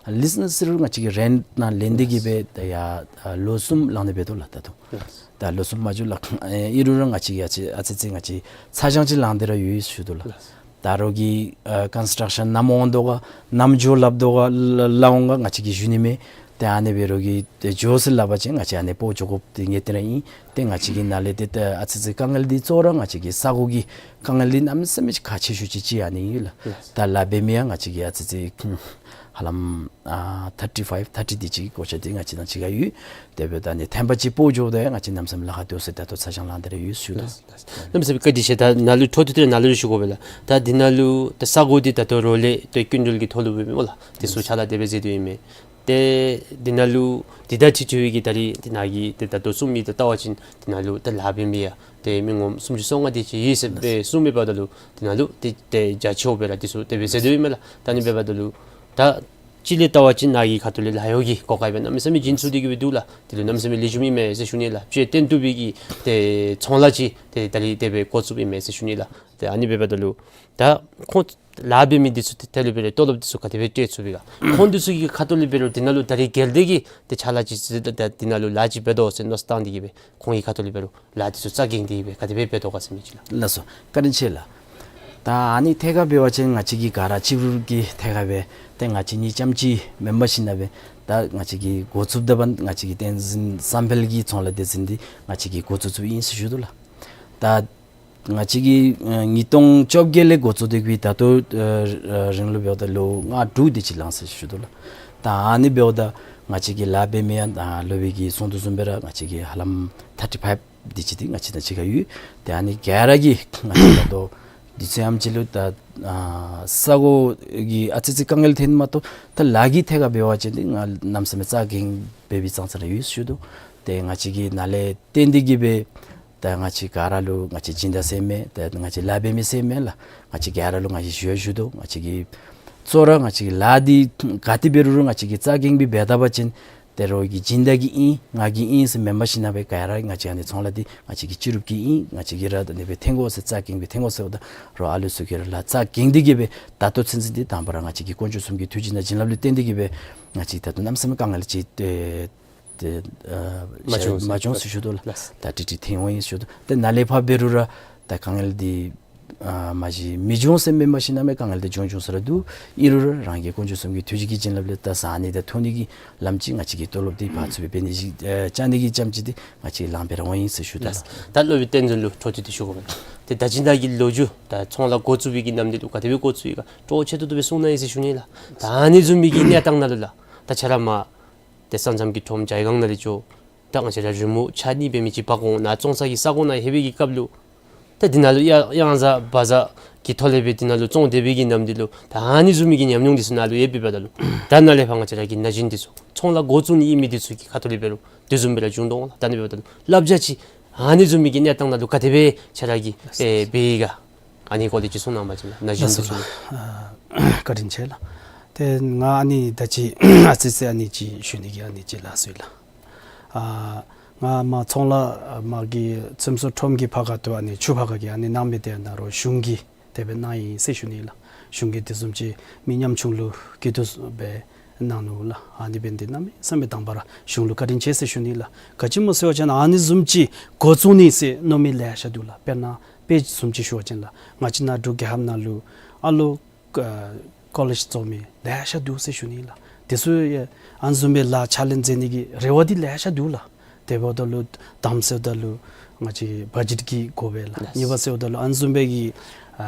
ལིས་ནང་ཟེར་རུང་ང་བཅས་ཀྱིས་རེནཊ་ནང་ལེན་ཏེ་གི་སྦེ་ད་ཡར་ཨ་ལོ་གསུམ་ལང་སྟེ་འབད་དོ་ལགས། ད་ལྟོ་ད་ལོ་གསུམ་མ་འགྱོ་ལགས། ཨེ་ཨིན་རུང་ར་ང་བཅས་ཀྱིས་ཨ་ཙི་ཨ་ཙི་ཅིག་ང་བཅས་ཚ་གྱང་ཅིག་ལང་སྟེ་ར་ཡོད་ཟེར་ཞུ་དོ་ལགས། ད་རོགས་ཀྱིས་ཨ་ཀོན་སི་ཊག་ཤཱན་ནམ་འོང་དོ་ག་ནམ་འགྱོ་སླབ་དོ་ག་ལ་ལ་འོང་ག་ང་བཅས་ཀྱིས་ཞུ་ནི་མེད། ཏེ་ཨ་ནི་འབད་རོགས་ཀྱིས་ཏེ་འགྱོ་ཟེར་སླབ་པ་ཅིན་ང་བཅས་ཨ་ནི་སྤོ་འགྱོ་དགོཔ་འདི་ངེས་ཏེ་ར་ཨིན། ཏེ་ང་བཅས་ཀྱི་ནཱ་ལས་ཏེ་ད་ཨ་ཙི་ཅིག་དཀའ་ངལ་འདི་གཙོ་བོ་ར་ང་བཅས་ཀྱི་ས་གོ་གི་དཀའ་ངལ་འདི་གནམ་མེད་ས་མེད་ཅིག་ཁག་ཆེ་ཤོས་ཅིག་ཅིག་ཨ་ནི་ཨིན་ལགས། ལགས། ད་ལཱ་འབད་མི་ཡང་ང་བཅས་ཀྱིས་ཨ་ཙི་ཅིག་ཧ་ལམ་ཨ་ཐར་ཊི་ཕའིབ་ཐར་ཊི་དེ་ཅིག་གི་གོ་ཆ་འདི་ང་བཅས་དང་གཅིག་ཁར་ཡོད། དེ་འབདཝ་ད་ཨ་ནི་ཐེངས་པ་ཅིག་སྤོ་འགྱོཝ་ད་ཡང་ང་བཅས་གནམ་མེད་ས་མེད་ལཱ་ཁག་འདུག་ཟེར་ད་ལྟོ་ཚ་གྱང་ལང་སྟེ་ར་ཡོད་ཟེར་ཞུ་དོ། ལགས། གནམ་མེད་ས་མེད་བཀའ་དྲིན་ཆེ། ད་ནཱ་ལུ་འཕྲོ་མཐུད་དེ་ནཱ་ལུ་ཞུ་དགོ་པས་ལགས། ད་འདི་ནང་ལུ་ད་ས་གོ་འདི་ད་ལྟོ་རོགས་ལས་ཏེ་སྐྱིན་འགྲུལ་གྱི་ཐོག་ལུ་འབད་མི་སྨོ་ལགས། དེ་ཚུ་ཕྱག་ལཱ་དེ་སྦེ་མཛད་དོ་ཨིན་མས། ཏེ་འདི་ནང་ལུ་འདི་དང་འཁྲིལ་འཁྲིལ་བའི་གི་ད་རིས་འདི་ནང་གི་ཏེ་ད་ལྟོ་གསུང་མི་ད་ལྟ་བ་ཅིན་འདི་ནང་ལུ་ད་ལཱ་འབད་མི་ཡང་ཏེ་མི་ངོམ་སུམ་ཅུ་སོ་ལྔ་དེ་ཅིག་ཡོད་ཟེར་སྦེ་གསུངས་མི་འབདཝ་ད་ལུ་འདི་ནང་ལུ་ཏེ་ཏེ་བརྒྱ་ཆ་བརྒྱ་སྦེ་ར་དེ་ཚུ་དེ་སྦེ་མཛད་དོ་ཨིན་མས་ལགས། ད་ཨ་ནི་འབདཝ་ད་ལུ་ད་སྤྱིར་ལས་བལྟ་བ་ཅིན་ནཱ་གི་ཁ་ཐུག་ལས་ལཱ་གཡོག་གི་གོ་སྐབས་སྦེ་གནམ་མེད་ས་མེད་བྱིན་ཚུགས་ཏེ་གི་སྦེ་འདུག་ལགས། དེ་ལུ་གནམ་མེད་ས་མེད་ལེགས་ཤོམ་ཨིན་མས་ཟེར་ཞུ་ནི་ལགས། དཔྱེ་སྟོན་བཏུབ་པའི་གི་ཏེ་ཚོང་ལཱ་ཅིག་ཏེ་ད་རིས་དེ་སྦེ་འགོ་བཙུགསཔ་ཨིན་མས་ཟེར་ཞུ་ནི་ལགས། ཏེ་ཨ་ནི་འབདཝ་ད་ལུ་ད་ཁོང་ལཱ་འབད་མི་འདི་ཚུ་ཏེ་དེ་ལུ་འབད་རུང་ཏོ་ལོབ་འདི་ཚུ་ག་དེ་སྦེ་སྤྲོད་ཚུགས་པས་ག། ཁོང་འདི་ཚུ་གི་ཁ་ཐུག་ལས་འབད་རུང་འདི་ནང་ལུ་ད་རིས་གལ་ཏེ་གིས་ཏེ་ཕྱག་ལཱ་ཅིག་ཅིག་ད་འདི་ནང་ལུ་ལཱ་ཅིག་འབད་དོ་ཟེར་མནོ་བསམ་བཏང་སྟེ་གི་སྦེ་ཁོང་གི་ཁ་ཐུག་ལས་འབད་རུང་ལཱ་འདི་ཚུ་རྩ་འགེངས་ཏེ་གི་སྦེ་ག་དེ་སྦེ་འབད་དོ་ག་ཟེར་མི་ཅིག་ལགས། ལགས་སོ། བཀའ་དྲིན་ཆེ་ལགས། ད་ཨ་ནི་ཐད་ཁར་འབད་བ་ཅིན་ང་བཅས་ཀྱི་ག་ར་གཅིག་རུ་གི་ཐད་ཁར་སྦེ་ཏེ་ང་བཅས་གཉིས་རྐྱངམ་ཅིག་མེན་པར་ཞིན་ན་སྦེ་ད་ང་བཅས་ཀྱིས་འགོ་བཙུགསཔ་ད་འབདན་ང་བཅས་ཀྱི་བསྟན་འཛིན་བསམ་འཕེལ་གྱི་ཚོང་ལཱ་སྡེ་ཚན་འདི་ང་བཅས་ཀྱིས་འགོ་བཙུགས་བཙུགསཔ་ཨིན་ཟེར་ཞུ་དོ་ལགས། ད་ང་བཅས་ཀྱིས་ཨ་ཉིས་སྟོང་བཅོ་བརྒྱད་ལས་འགོ་བཙུགས་ཏེ་གི་ད་ལྟོ་ཨ་རིང་ལུ་འབདཝ་ད་ལོ་ལྔ་དྲུག་དེ་ཅིག་ལང་ཟེར་ཞུ་དོ་ལགས། ད་ཨ་ནི་འབདཝ་ད་ང་བཅས་ཀྱིས་ལཱ་འབད་མི་ཡང་ད་སློབ་དཔོན་གྱིས་གསུངས་དོ་བཟུམ་སྦེ་ར་ང་བཅས་ཀྱིས་ཧ་ལམ་ཐར་ཊི་ཕའིབ་དེ་ཅིག་འདི་ང་བཅས་དང་གཅིག་ཁར་ཡོད། ཏེ་ཨ་ནི་ག་ར་གིས་ང་བཅས་ད་ལྟོ་དུས་ཚོད་ཨེམ་ཅིག་ལུ་ད་ཨ་ས་གོ་གི་ཨ་ཙི་ཅིག་དཀའ་ངལ་ཐོན་མ་གཏོགས་ད་ལཱ་གི་ཐད་ཁར་འབད་བ་ཅིན་འདི་ང་གནམ་མེད་ས་མེད་རྩ་འགེངས་འབད་བའི་ཙང་ཙ་ར་ཡོད་ཟེར་ཞུ་དོ། ཏེ་ང་བཅས་ཀྱིས་ནཱ་ལས་བརྟེན་ཏེ་གི་སྦེ་ད་ང་བཅས་ག་ར་ལུ་ང་བཅས་སྦྱིན་བདག་ཟེར་མེན། ད་ང་བཅས་ལཱ་འབད་མི་ཟེར་མེན་ལགས། ང་བཅས་ག་ར་ལུ་ང་བཅས་ཞུ་ཡང་ཞུ་དོ། ང་བཅས་ཀྱིས་གཙོ་བོ་ར་ང་བཅས་ཀྱི་ལཱ་འདི་ག་ཏེ་འབད་རུང་ར་ང་བཅས་ཀྱིས་རྩ་འགེངས་སྦེ་འབད་ད་པ་ཅིན་ཏེ་རོགས་ཀྱི་སྦྱིན་བདག་གི་ཨིན་ང་གི་ཨིན་ཟེར་མེན་པར་ཞིན་ན་སྦེ་ག་ར་ང་བཅས་ཨ་ནི་ཚོང་ལཱ་འདི་ང་བཅས་ཀྱི་སྤྱི་རུབ་ཀྱི་ཨིན། ང་བཅས་ཀྱིས་ར་ད་ཨ་ནི་སྦེ་འཐོན་དགོ་ཟེར་རྩ་འགེངས་སྦེ་འཐོན་དགོ་ཟེརཝ་ད་རོགས་ཨ་ལུ་ཚུ་གིས་ར་ལཱ་རྩ་འགེངས་ཏེ་གི་སྦེ་ད་ལྟོ་ཚུན་ཚོད་འདི་དང་པ་ར་ང་བཅས་ཀྱི་དཀོན་མཆོག་གསུམ་གྱི་ཐུགས་རྗེ་དང་བྱིན་རླབས་ལུ་བརྟེན་ཏེ་གི་སྦེ་ང་བཅས་ད་ལྟོ་གནམ་མེད་ས་མེད་དཀའ་ངལ་ཅིག་ཏེ་ཏེ་ཨ་མ་བྱུང་ཟེར་མ་བྱུང་ཟེར་ཞུ་དོ་ལགས། ལགས། ད་ཏིག་ཏིག་ཐོན་འོང་ཡི་ཟེར་ཞུ་དོ། ཏེ་ནཱ་ལས་ཕར་འབད་རུང་ར་ད་དཀའ་ངལ་འདི་ཨ་མ་གཞི་མི་འབྱུང་ཟེར་མེན་པར་ཞིན་ན་མེན་དཀའ་ངལ་འདི་འབྱུང་འབྱུང་ས་ར་འདུག། ཨིན་རུང་ར་རང་གི་དཀོན་མཆོག་གསུམ་གྱི་ཐུགས་རྗེ་གི་བྱིན་རླབས་ལས་ད་བཟའ་ནི་དང་འཐུང་ནི་གི་ལམ་ཅིག་ང་བཅས་ཀྱིས་ཏོ་ལོབ་འདི་ཕར་ཚུར་སྦེ་འབད་ནི་ཅིག་ཨ་བཅའ་ནི་གི་རྐྱངམ་ཅིག་འདི་ང་བཅས་ལང་སྦེ་ར་འོང་ཡི་ཟེར་ཞུ་དོ་ལགས། ལགས། ད་སློབ་དཔོན་བསྟན་འཛིན་ལུ་འཕྲོ་མཐུད་དེ་ཞུ་དགོ་པས། ཏེ་ད་ཅི་ནཱ་གི་ལོ་རྒྱུས་ད་ཚོང་ལཱ་འགོ་བཙུགས་པའི་གི་ནམ་དུས་ལུ་ག་དེ་སྦེ་འགོ་བཙུགས་ཡི་ག་སྤྲོ་བོ་ཆེ་ཏོག་ཏོ་སྦེ་གསུང་གནང་ཡི་ཟེར་ཞུ་ནི་ལགས། ད་ཨ་ནི་བཟུམ་མའི་གི་གནས་སྟངས་ནང་ལུ་ལགས། ད་ཁྱོད་ར་མར་ཏེ་ས་མཚམས་ཀྱི་ཁྲོམ་ཇའི་སྒང་ནང་ལས་འགྱོ། ད་ང་བཅས་ར་རི་མོ་ཆ་གཉིས་འབད་མི་ཅིག་འབག་འོང་ནཱ་བཙོང་ས་གི་ས་གོ་ནང་ལྷོད་པའི་གི་སྐབས་ལུ་ད་འདི་ནང་ལུ་གཡང་གཡང་གཟར་བ་གཟར་གྱི་ཐོག་ལས་སྦེ་འདི་ནང་ལུ་བཙོང་སྡོད་པའི་གི་ནམ་དུས་ལུ་ད་ཨ་ནི་བཟུམ་མའི་གི་ཉམས་མྱོང་འདི་ཚུ་ནཱ་ལུ་ཡོད་པའི་འབདཝ་ད་ལུ་ད་ནཱ་ལས་ཕར་ང་བཅས་ར་གི་ན་གཞོན་འདི་ཚུ་ཚོང་ལཱ་འགོ་བཙུགས་ནི་ཨིན་མི་འདི་ཚུ་གི་ཁ་ཐུག་ལས་འབད་རུང་དེ་བཟུམ་སྦེ་ར་འབྱུང་དོ་འོང་ལགས། ད་ཨ་ནི་འབདཝ་ད་ལུ་བསླབ་བྱ་ཅིག་ཨ་ནི་བཟུམ་མའི་གི་གནས་སྟངས་ནང་ལུ་ག་དེ་སྦེ་ཁྱོད་ར་གིས་ཨེ་འབད་ཡི་ག། ཨ་ནི་སྐོར་ལས་ཅིག་གསུང་གནང་བ་ཅིན་ན་གཞོན་ལགས་སོ་འདི་ཚུ་ལགས། ཨ་བཀའ་དྲིན་ཆེ་ལགས། ཏེ་ང་ཨ་ནི་ད་ཅི་ཨ་ཙི་ཙི་ཨ་ནི་ཅིག་ཞུ་ནི་གི་ཨ་ནི་ཅིག་ལགས་སོ་ལགས། ཨ་ང་མར་ཚོང་ལཱ་མར་གྱི་ཚོང་ཟོག་ཁྲོམ་གྱི་ཕར་ཁ་ཐུག་ཨ་ནི་ཆུ་ཕར་ཁ་གི་ཨ་ནི་གནང་མི་འདི་ནཱ་རོགས་གཞུང་གིས་དེ་སྦེ་གནང་ཡི་ཟེར་ཞུ་ནི་ལགས། གཞུང་གིས་དེ་བཟུམ་ཅིག་མི་ཉམ་ཆུང་ལུ་སྐྱིད་སྡུག་སྦེ་གནང་ནུག་ལགས། ཨ་ནི་འབད་ནི་འདི་གནམ་མེད་ས་མེད་དང་པ་ར་གཞུང་ལུ་བཀའ་དྲིན་ཆེ་ཟེར་ཞུ་ནི་ལགས། ག་ཅི་སྨོ་ཟེར་བ་ཅིན་ཨ་ནི་བཟུམ་ཅིག་འགོ་བཙུགས་ནི་ཟེར་མནོ་མི་ལེ་ཤ་འདུག་ལགས། དཔེར་ན་དཔེ་བཟུམ་ཅིག་ཞུ་བ་ཅིན་ལགས། ང་བཅས་ནཱ་འབྲུག་རྒྱལ་ཁབ་ནང་ལུ་ཨ་ལོ་ཨ་ཀོ་ལེཇ་རྫོགས་མི་ལེ་ཤ་འདུག་ཟེར་ཞུ་ནི་ལགས། དེ་ཚུ་ཡང་ཨ་ནི་བཟུམ་སྦེ་ལཱ་ཕྱག་ལཱ་མཛད་ནི་གི་རེ་བ་འདི་ལེ་ཤ་འདུག་ལགས། དེ་འབདཝ་ད་ལུ་དང་པ་ཟེརཝ་ད་ལུ་ང་བཅས་བ་ཇེཊ་ཀྱི་དགོ་པས་ལགས། ལགས། གཉིས་པ་ཟེརཝ་ད་ལུ་ཨ་ནི་བཟུམ་སྦེ་གི་ཨ་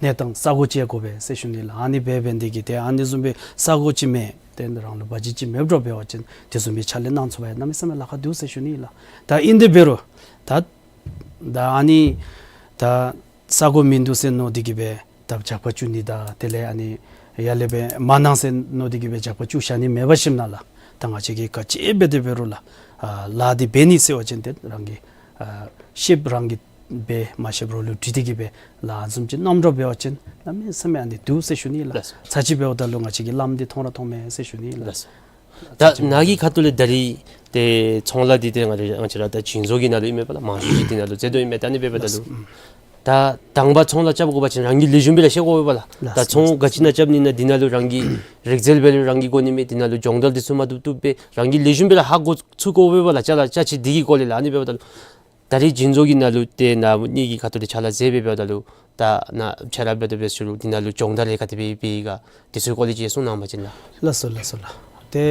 གནས་སྟངས་ས་གོ་ཅིག་ཡང་དགོ་པས་ཟེར་ཞུ་ནི་ལགས། ཨ་ནི་འབད་འབད་ནི་འདི་གིས་ཏེ་ཨ་ནི་བཟུམ་སྦེ་ས་གོ་ཅིག་མེད། ཏེ་རང་ལུ་བ་ཇེཊ་ཅིག་མེདཔ་འདྲཝ་འབད་བ་ཅིན་དེ་བཟུམ་སྦེ་ཕྱག་ལཱ་གནང་ཚུགས་པར་གནམ་མེད་ས་མེད་ལཱ་ཁག་འདུག་ཟེར་ཞུ་ནི་ལགས། ད་ཨིན་ཏེ་འབད་རུང་ད་ད་ཨ་ནི་ད་ས་གོ་མིན་འདུག་ཟེར་མནོ་སྟེ་གི་སྦེ་ད་ཇག་པ་རྐྱབ་ནི་དང་དེ་ལས་ཨ་ནི་ཡར་ལས་སྦེ་མ་གནང་ཟེར་མནོ་སྟེ་གི་སྦེ་ཇག་པ་རྐྱབ་བཞག་ནི་མེད་པར་ཞིནམ་ལས་ད་ང་བཅས་ཀྱིས་ག་ཅི་འབད་དེ་འབད་རུང་ལགས། ཨ་ལཱ་འདི་འབད་ནི་ཟེར་བ་ཅིན་ཏེ་རང་གིས་ཨ་ཤེསཔ་རང་གིས་འབད་མ་ཤེསཔ་རོགས་ལུ་དྲི་སྟེ་གི་སྦེ་ལཱ་བཟུམ་ཅིག་གནངམ་འདྲཝ་འབད་བ་ཅིན་གནམ་མེད་ས་མེད་ཨ་ནི་སྡུག་ཟེར་ཞུ་ནི་ལགས། ལགས། ཚར་གཅིག་འབདཝ་ད་ལུ་ང་བཅས་ཀྱི་ལམ་འདི་མཐོང་ར་མཐོང་མས་ཟེར་ཞུ་ནི་ལགས། ལགས། ད་ནཱ་གི་ཁ་ཐུག་ལས་ད་རིས་ཏེ་ཚོང་ལཱ་འདི་ཏེ་ང་ར་ང་བཅས་ར་ད་བྱིན་བཟོ་གི་ནང་ལུ་ཨིན་མས་པ་ལགས། མང་ཤོས་ཅིག་འདི་ནང་ལུ་མཛད་དོ་ཨིན་མས། ད་ཨ་ནི་འབདཝ་ད་ལུ་ལགས། ཨུམ། ད་དང་པ་ཚོང་ལཱ་རྐྱབ་དགོ་པ་ཅིན་རང་གིས་ལེགས་ཤོམ་སྦེ་ར་ཤེས་དགོ་པས་ལགས། ལགས། ད་ཚོང་ག་ཅི་ནང་རྐྱབ་ནི་ན་འདི་ནང་ལུ་རང་གི་རིག་རྩལ་སྦེ་ར་རང་གིས་དགོ་ནི་མས། འདི་ནང་ལུ་སྦྱོང་བརྡར་འདི་ཚུ་མ་བཏུབ་བཏུབ་སྦེ་རང་གིས་ལེགས་ཤོམ་སྦེ་ར་ཧ་གོ་ཚུགས་དགོ་པས་ལགས། ཅ་ལ་ཅ་ཆས་འདི་གི་སྐོར་ལས་ལགས། ཨ་ནི་འབདཝ་ད་ལུ་ད་རིས་སྦྱིན་བདག་གི་ནང་ལུ་ཏེ་ནཱ་ངེ་གི་ཁ་ཐུག་ལས་ཕྱག་ལཱ་མཛད་སྦེ་འབདཝ་ད་ལུ་ད་ནཱ་ཕྱག་ལཱ་འབད་དོ་འབད་ཞུ་རུང་འདི་ནང་ལུ་སྦྱོང་བརྡར་ལས་ག་དེ་སྦེ་འབད་ཡི་ག་འདི་ཚུ་སྐོར་ལས་ཅིག་གསུང་གནང་བ་ཅིན་ལགས། ལགས་སོ་ལགས་སོ་ལགས། ཏེ་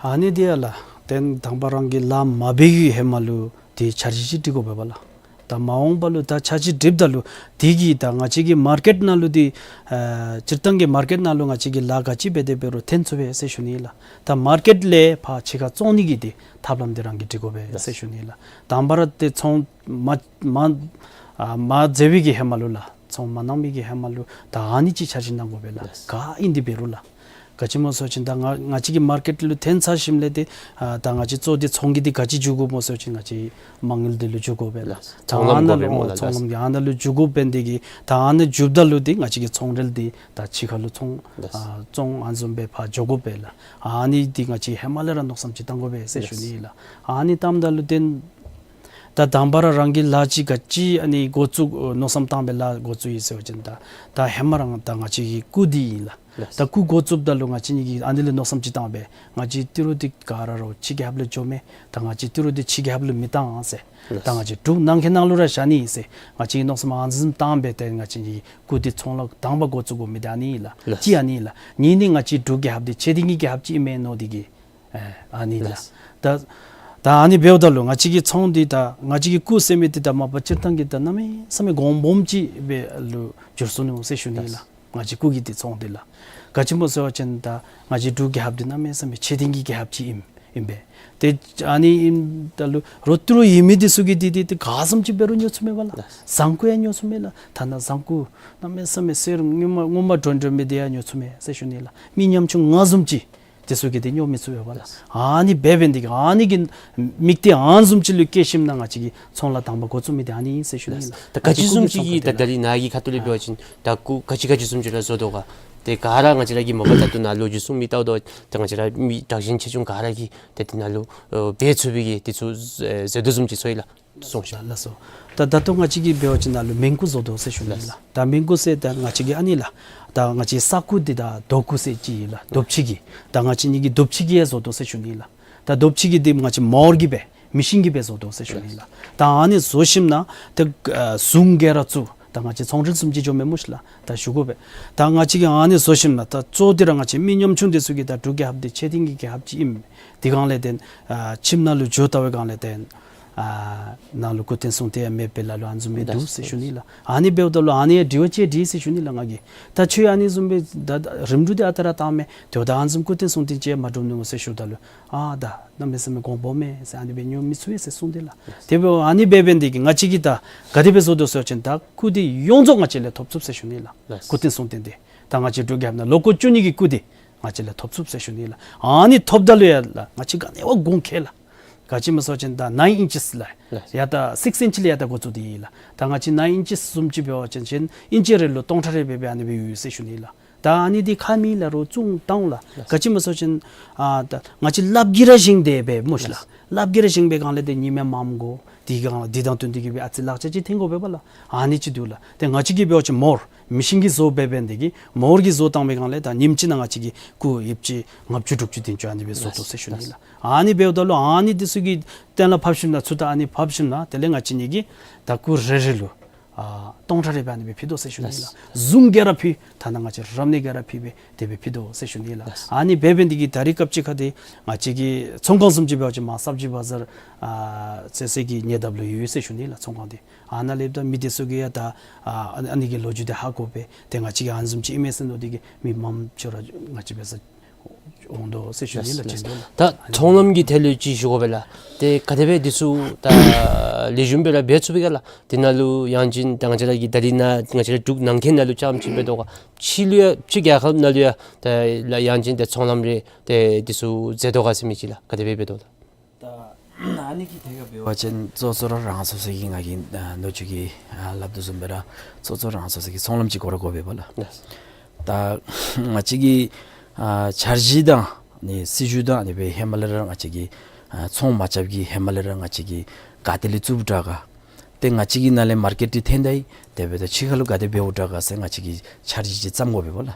ཨ་ནི་འདི་ཡང་ལགས། ཏེ་དང་པ་རང་གིས་ལཱ་མ་འབད་བའི་ཧེ་མ་ལུ་ཏེ་འཆར་གཞི་ཅིག་སྒྲིག་དགོ་པས་ལགས། ད་མ་འོངས་པ་ལུ་ད་འཆར་གཞི་སྒྲིགཔ་ད་ལུ་འདི་གིས་ད་ང་བཅས་ཀྱི་མར་ཀེཊ་ནང་ལུ་འདི་ཨ་སྤྱིར་བཏང་གི་མར་ཀེཊ་ནང་ལུ་ང་བཅས་ཀྱིས་ལཱ་ག་ཅི་འབད་དེ་འབད་རུང་འཐོན་ཚུགས་པས་ཟེར་ཞུ་ནི་ལགས། ད་མར་ཀེཊ་ལས་ཕར་ཕྱི་ཁར་བཙོང་ནི་གི་འདི་ཐབས་ལམ་འདི་རང་གིས་སྒྲིག་དགོ་པས་ཟེར་ཞུ་ནི་ལགས། དང་པ་ར་ཏེ་ཚོང་མ་མ་ཨ་མ་མཛད་པའི་གི་ཧེ་མ་ལུ་ལགས། ཚོང་མ་གནང་མི་གི་ཧེ་མ་ལུ་ད་ཨ་ནི་ཅིག་འཆར་གཞི་གནང་དགོ་པས་ལགས། ལགས། ག་ཨིན་འདི་འབད་རུང་ལགས། ག་ཅི་སྨོ་ཟེར་བ་ཅིན་ད་ང་ང་བཅས་ཀྱི་མར་ཀེཊ་ལུ་འཐོན་ཚར་ཞིནམ་ལས་ཏེ་ཨ་ད་ང་བཅས་གཙོ་འདི་ཚོང་གི་འདི་ག་ཅི་འགྱོ་དགོཔ་སྨོ་ཟེར་བ་ཅིན་ང་བཅས་མ་དངུལ་འདི་ལུ་འགྱོ་དགོ་པས་ལགས། ལགས། ད་ཚོང་ཨ་ལམ་ནཱ་དགོ་པས་ལུ་སྨོ་ལགས། ཚོང་ལམ་གྱི་ཨ་ནཱ་ལུ་འགྱོ་དགོཔ་འབད་ནི་དེ་གིས་ད་ཨ་ནཱ་འགྱོཝ་ད་ལུ་འདི་ང་བཅས་ཀྱི་ཚོང་རལ་འདི་ད་ཕྱི་ཁ་ལུ་ཚོང་ལགས། ཨ་བཙོང་ཨ་ནི་བཟུམ་སྦེ་ཕར་འགྱོ་དགོ་པས་ལགས། ཨ་ནི་འདི་ང་བཅས་ཧེ་མ་ལས་ར་མནོ་བསམ་ཅིག་བཏང་དགོ་པས་ཟེར་ཞུ་ནི་ལགས། ཨ་ནི་བཏངམ་ད་ལུ་ཏེ་ད་དང་པ་ར་རང་གིས་ལཱ་ཅིག་ག་ཅི་ཨ་ནི་འགོ་བཙུགས་མནོ་བསམ་བཏང་སྦེ་ལཱ་འགོ་བཙུགས་ཡི་ཟེར་བ་ཅིན་ད་ད་ཧེ་མ་རང་ད་ང་བཅས་ཀྱི་སྐུ་འདི་ཨིན་ལགས། ལགས། ད་སྐུ་འགོ་བཙུགསཔ་ད་ལུ་ང་བཅས་ནི་གིས་ཨ་ནི་ལས་མནོ་བསམ་ཅིག་བཏང་སྦེ་ང་བཅས་ཏི་རུ་འདི་ག་ར་ར་ཕྱི་རྒྱལ་ཁབ་ལུ་འགྱོ་མས། ད་ང་བཅས་ཏི་རུ་འདི་ཕྱི་རྒྱལ་ཁབ་ལུ་མི་བཏང་ཟེར། ལགས། ད་ང་བཅས་འབྲུག་ནང་གི་ནང་ལུ་ར་བཞག་ནི་ཟེར་ང་བཅས་ཀྱིས་མནོ་བསམ་ཨ་ནི་བཟུམ་བཏང་སྦེ་ཏེ་ང་བཅས་ནི་གི་སྐུ་འདི་ཚོང་ལཱ་དང་པ་འགོ་བཙུགས་དགོ་མི་འདི་ཨ་ནི་ཨིན་ལགས། ལགས། གཅིག་ཨ་ནི་ཨིན་ལགས། གཉིས་ནི་ང་བཅས་འབྲུག་རྒྱལ་ཁབ་འདི་ཆེ་ལྡིང་གི་རྒྱལ་ཁབ་ཅིག་ཨིན་མས་མནོ་འདི་གིས་ཨ་ཨ་ནི་ལགས། ལགས། ད་ད་ཨ་ནི་འབདཝ་ད་ལུ་ང་བཅས་ཀྱི་ཚོང་འདི་ད་ང་བཅས་ཀྱི་སྐུ་ཟེར་མི་འདི་ད་མ་པ་སྤྱིར་བཏང་གི་ད་གནམ་མེད་ས་མེད་གོང་སྦོམ་ཅིག་སྦེ་ལུ་འགྱུར་སོ་ནུག་ཟེར་ཞུ་ནི་ཨིན་ལགས། ལགས། ང་བཅས་སྐུ་གི་འདི་ཚོང་འདི་ལགས། ག་ཅི་སྨོ་ཟེར་བ་ཅིན་ད་ང་བཅས་འབྲུག་རྒྱལ་ཁབ་འདི་གནམ་མེད་ས་མེད་ཆེ་ལྡིང་གི་རྒྱལ་ཁབ་ཅིག་ཨིན་ཨིན་པས། ཏེ་ཨ་ནི་ཨིནམ་ད་ལུ་རོགས་ཏི་རུ་ཡོད་མི་འདི་ཚུ་གིས་འདི་འདི་ཏེ་ག་བཟུམ་ཅིག་འབད་རུང་ཉོ་ཚུགས་མས་པ་ལགས། ལགས། ཟངས་སྐུ་ཡང་ཉོ་ཚུགས་མས་ལགས། ཐ་ན་ཟངས་སྐུ་གནམ་མེད་ས་མེད་གསེར་སྔོན་མ་སྔོན་མ་འདྲོན་འདྲོན་མི་འདི་ཡང་ཉོ་ཚུགས་མས་ཟེར་ཞུ་ནི་ལགས། མི་ཉམ་ཆུང་ང་བཟུམ་ཅིག་འདི་ཚུ་གིས་འདི་ཉོ་མི་ཚུགས་པས་པ་ལགས། ཨ་ནི་འབད་འབད་ནི་འདི་གིས་ཨ་ནི་གི་དམིགས་གཏད་ཨ་ནི་བཟུམ་ཅིག་ལུ་བསྐྱེད་ཞིནམ་ན་ང་བཅས་ཀྱིས་ཚོང་ལཱ་དང་པ་འགོ་བཙུགས་མི་འདི་ཨ་ནི་ཨིན་ཟེར་ཞུ་ནི་ལགས། ད་ག་ཅི་བཟུམ་ཅིག་གིས་ད་ད་རིས་ནཱ་གི་ཁ་ཐུག་ལས་འབད་བ་ཅིན་ད་སྐུ་ག་ཅི་ག་ཅི་བཟུམ་ཅིག་ར་བཟོ་དོ་ག། ཏེ་ག་ར་ང་བཅས་ར་གིས་མ་པ་ད་ལྟོ་ནཱ་ལོ་རྒྱུས་གསུང་མི་ལྟཝ་ད་ཏེ་ང་བཅས་ར་མི་དྲག་ཞན་ཆེ་ཆུང་ག་ར་གིས་ཏེ་འདི་ནང་ལུ་ཨེ་འབད་ཚུགས་པའི་གི་འདི་ཚུ་ཨེ་ཟད་འགྲོ་བཟུམ་ཅིག་ཚོར་ཡི་ལགས། གསུངས་ཤིག། ལགས་སོ། ད་ད་ལྟོ་ང་བཅས་ཀྱིས་འབད་བ་ཅིན་ནཱ་ལུ་མིང་སྐུ་བཟོ་དོ་ཟེར་ཞུ་ནི་ལགས། ལགས། ད་མིང་སྐུ་ཟེར་ད་ང་བཅས་ཀྱིས་ཨ་ནི་ལགས། ད་ང་བཅས་ས་སྐུ་འདི་ད་རྡོ་སྐུ་ཟེར་ཅིག་ཨིན་ལགས། རྡོ་ཕྱེ་གི། ད་ང་བཅས་ནི་གི་རྡོ་ཕྱེ་གི་ཡང་བཟོ་དོ་ཟེར་ཞུ་ནི་ལགས། ད་རྡོ་ཕྱེ་གི་འདི་ང་བཅས་མོ་ར་གིས་སྦེ་མེ་ཤིན་གྱིས་སྦེ་བཟོ་དོ་ཟེར་ཞུ་ནི་ལགས། ད་ཨ་ནི་བཟོ་ཞིནམ་ན་ཏེ་ཨ་ཟུང་གི་ར་བཙུགས། ད་ང་བཅས་ཚོང་འབྲེལ་བཟུམ་ཅིག་འགྱོ་མས་སྨོ་ཤིག་ལགས། ད་ཞུ་དགོ་པས། ད་ང་བཅས་ཀྱིས་ཨ་ནི་བཟོ་ཞིནམ་ན་ད་གཙོ་འདི་ར་ང་བཅས་མི་ཉམ་ཆུང་འདི་ཚུ་གིས་ད་འབྲུག་རྒྱལ་ཁབ་འདི་ཆེ་ལྡིང་གི་རྒྱལ་ཁབ་ཅིག་ཨིནམ་འདི་སྒང་ལས་ཏེ་ཨ་ཁྱིམ་ནང་ལུ་འགྱོ་ལྟ་བའི་སྒང་ལས་ཏེ་ཨ་ནཱ་ལུ་སྐུ་རྟེན་གསུང་རྟེན་ཡང་མེདཔ་སྦེ་ལ་ལུ་ཨ་ནི་བཟུམ་སྦེ་འདུག་ཟེར་ཞུ་ནི་ལགས། ཨ་ནི་འབདཝ་ད་ལུ་ཨ་ནི་ཡང་དྲི་བ་ཅིག་དྲིས་ཟེར་ཞུ་ནི་ལགས་ང་གིས། ད་ཁྱོད་ཨ་ནི་བཟུམ་སྦེ་ད་ད་རིམ་གྲོ་འདི་ཨ་རྟག་ར་བཏང་མས། དེ་འབདཝ་ད་ཨ་ནི་བཟུམ་སྐུ་རྟེན་གསུང་རྟེན་ཅིག་མ་གྲུབ་ནུག་ཟེར་ཞུཝ་ད་ལུ་ཨ་ད་གནམ་མེད་ས་མེད་གོང་སྦོམ་མས་ཟེར། ཨ་ནི་སྦེ་ཉོ་མི་ཚུགས་པས་ཟེར་གསུངས་ཏེ་ལགས། དེ་འབདཝ་ཨ་ནི་སྦེ་འབད་ནི་འདི་གིས་ང་བཅས་ཀྱིས་ད་ག་དེ་སྦེ་བཟོ་དོ་ཟེར་བ་ཅིན་ད་སྐུ་འདི་ཡོངས་རྫོགས་ང་བཅས་ལས་ཐོབ་ཚུགས་ཟེར་ཞུ་ནི་ལགས། ལགས། སྐུ་རྟེན་གསུང་རྟེན་འདི་ད་ང་བཅས་འབྲུག་རྒྱལ་ཁབ་ནང་ལོ་འཁོར་བཅུ་གཉིས་ཀྱི་སྐུ་འདི་ང་བཅས་ལས་ཐོབ་ཚུགས་ཟེར་ཞུ་ནི་ལགས། ཨ་ནི་ཐོབ་ད་ལུ་ཡང་ལགས་ང་བཅས་ག་ནི་བ་དགོངས་ཁེལ་ལགས། ག་ཅི་སྨོ་ཟེར་བ་ཅིན་ད་ནའིན་ཨིན་ཅིས་ལགས། ལགས། ཡར་ད་སིགས་ཨིན་ཅི་ལས་ཡར་ད་འགོ་བཙུགས་ཏེ་ཡོད་ལགས། ད་ང་བཅས་ནའིན་ཨིན་ཅིས་བཟུམ་ཅིག་འབད་བ་ཅིན་ཨིན་ཅི་རེ་ལུ་སྟོང་ཕྲག་རེ་སྦེ་སྦེ་ཨ་ནི་སྦེ་ཡོད་ཟེར་ཞུ་ནི་ལགས། ད་ཨ་ནི་འདི་ཁ་མེད་ལ་རོགས་བཙོང་བཏང་ལགས། ལགས། ག་ཅི་སྨོ་ཟེར་བ་ཅིན་ཨ་ད་ང་བཅས་ལགཔ་གིས་ར་བཞེངས་ཏེ་སྦེ་སྨོ་ཤིག་ལགས། ལགས། ལགཔ་གིས་ར་བཞེངས་པའི་སྒང་ལས་ཏེ་ཉིམ་ཡང་མངམ་དགོ། དེ་སྒང་ལས་འདི་དང་བསྟུན་ཏེ་གིས་སྦེ་ཨ་ཙི་ལག་ཆ་ཅིག་འཐོན་དགོ་པས་པ་ལགས། ཨ་ནི་ཅིག་འདུག་ལགས། ཏེ་ང་བཅས་ཀྱིས་འབད་བ་ཅིན་མོ་ར་མེ་ཤིན་གྱིས་བཟོ་འབད་འབད་ནི་འདི་གིས་མོ་ར་གིས་བཟོ་བཏང་པའི་སྒང་ལས་ད་ཉིནམ་གཅིག་ནང་ང་བཅས་ཀྱིས་སྐུ་ཡོདཔ་ཅིག་ལྔ་བཅུ་དྲུག་ཅུ་བདུན་ཅུ་ཨ་ནི་སྦེ་བཟོ་དོ་ཟེར་ཞུ་ནི་ལགས། ལགས། ཨ་ནི་འབདཝ་ད་ལུ་ཨ་ནི་འདི་ཚུ་གི་གཏན་ལ་ཕབ་ཞིནམ་ན་ཚུར་ད་ཨ་ནི་ཕབ་ཞིནམ་ན་དེ་ལས་ང་བཅས་ནི་གིས་ད་སྐུ་རེ་རེ་ལུ་ཨ་སྟོང་ཕྲག་རེ་སྦེ་ཨ་ནི་སྦེ་ཕུལ་དོ་ཟེར་ཞུ་ནི་ལགས། ལགས། ཟུང་གི་ར་ཕུལ། ཐ་ན་ང་བཅས་རབ་གནས་ཀྱི་ར་ཕུལ་སྦེ་དེ་སྦེ་ཕུལ་དོ་ཟེར་ཞུ་ནི་ལགས། ལགས། ཨ་ནི་འབད་འབད་ནི་འདི་གིས་ད་རིས་སྐབས་ཅིག་ཁར་ཏེ་ང་བཅས་ཀྱི་ཚོང་ཁང་བཟུམ་ཅིག་འབད་བ་ཅིན་མར་སབ་ཇི་བ་ཛར་ཨ་ཟེར་ཟེར་གྱི་ཉེ་འདབས་ལུ་ཡོད་ཟེར་ཞུ་ནི་ལགས་ཚོང་ཁང་འདི། ཨ་ནཱ་ལས་ད་མི་འདི་ཚུ་གིས་ཡང་ད་ཨ་ཨ་ནི་གི་ལོ་རྒྱུས་འདི་ཧ་གོ་སྦེ་ཏེ་ང་བཅས་ཀྱིས་ཨ་ནི་བཟུམ་ཅིག་ཨིན་མས་ཟེར་མནོ་སྟེ་གིས་མི་མང་ཤོས་ར་ང་བཅས་འབད་སར་འོང་དོ་ཟེར་ཞུ་ནི་ལགས། ལགས། ཅན་དོ་ལགས། ད་ཚོང་ལམ་གྱི་ཐད་ལུ་ཅིག་ཞུ་དགོ་པས་ལགས། ཏེ་ག་དེ་སྦེ་འདི་ཚུ་ད་ལེགས་ཤོམ་སྦེ་ར་འབད་ཚུགས་པས་ག་ལགས། འདི་ནང་ལུ་ཡང་ཅིན་ད་ང་བཅས་ར་གི་ད་རིས་ནཱ་ང་བཅས་ར་འབྲུག་ནང་འཁོད་ནང་ལུ་རྐྱངམ་ཅིག་འབད་དོ་ག། ཕྱི་ལུ་ཡང་ཕྱི་རྒྱལ་ཁབ་ནང་ལུ་ཡང་ད་ལགས་ཡང་ཅིན་ད་ཚོང་ལམ་རེ་ཏེ་འདི་ཚུ་མཛད་དོ་ག་ཟེར་མི་ཅིག་ལགས། ག་དེ་སྦེ་འབད་དོ་ལགས། ད་ཨ་ནི་གི་ཐད་ཁར་འབད་བ་ཅིན་གཙོ་གཙོ་ར་རང་སོ་སོ་གི་ང་གིས་ཨ་ལོ་རྒྱུས་ཀྱི་ཨ་སླབ་དོ་བཟུམ་སྦེ་ར་གཙོ་གཙོ་རང་སོ་སོ་གི་ཚོང་ལམ་ཅིག་དགོ་ར་དགོ་པས་པ་ལགས། ལགས། ད་ང་བཅས་ཀྱི་ཨ་འཆར་གཞི་དང་ནི་སྲིད་བྱུས་དང་ནི་སྦེ་ཧེ་མ་ལས་ར་ང་བཅས་ཀྱི་ཨ་ཚོང་མ་རྐྱབ་ཀྱི་ཧེ་མ་ལས་ར་ང་བཅས་ཀྱིས་ག་ཏེ་ལས་བཙུགསཔ་དྲག་ག། ཏེ་ང་བཅས་ཀྱི་ནཱ་ལས་མར་ཀེཊ་འདི་འཐོན་ད་ཡི། དེ་འབདཝ་ད་ཕྱི་ཁ་ལུ་ག་དེ་འབདཝ་དྲག་ག་ཟེར་ང་བཅས་ཀྱིས་འཆར་གཞི་ཅིག་བརྩམ་དགོ་པས་པ་ལགས།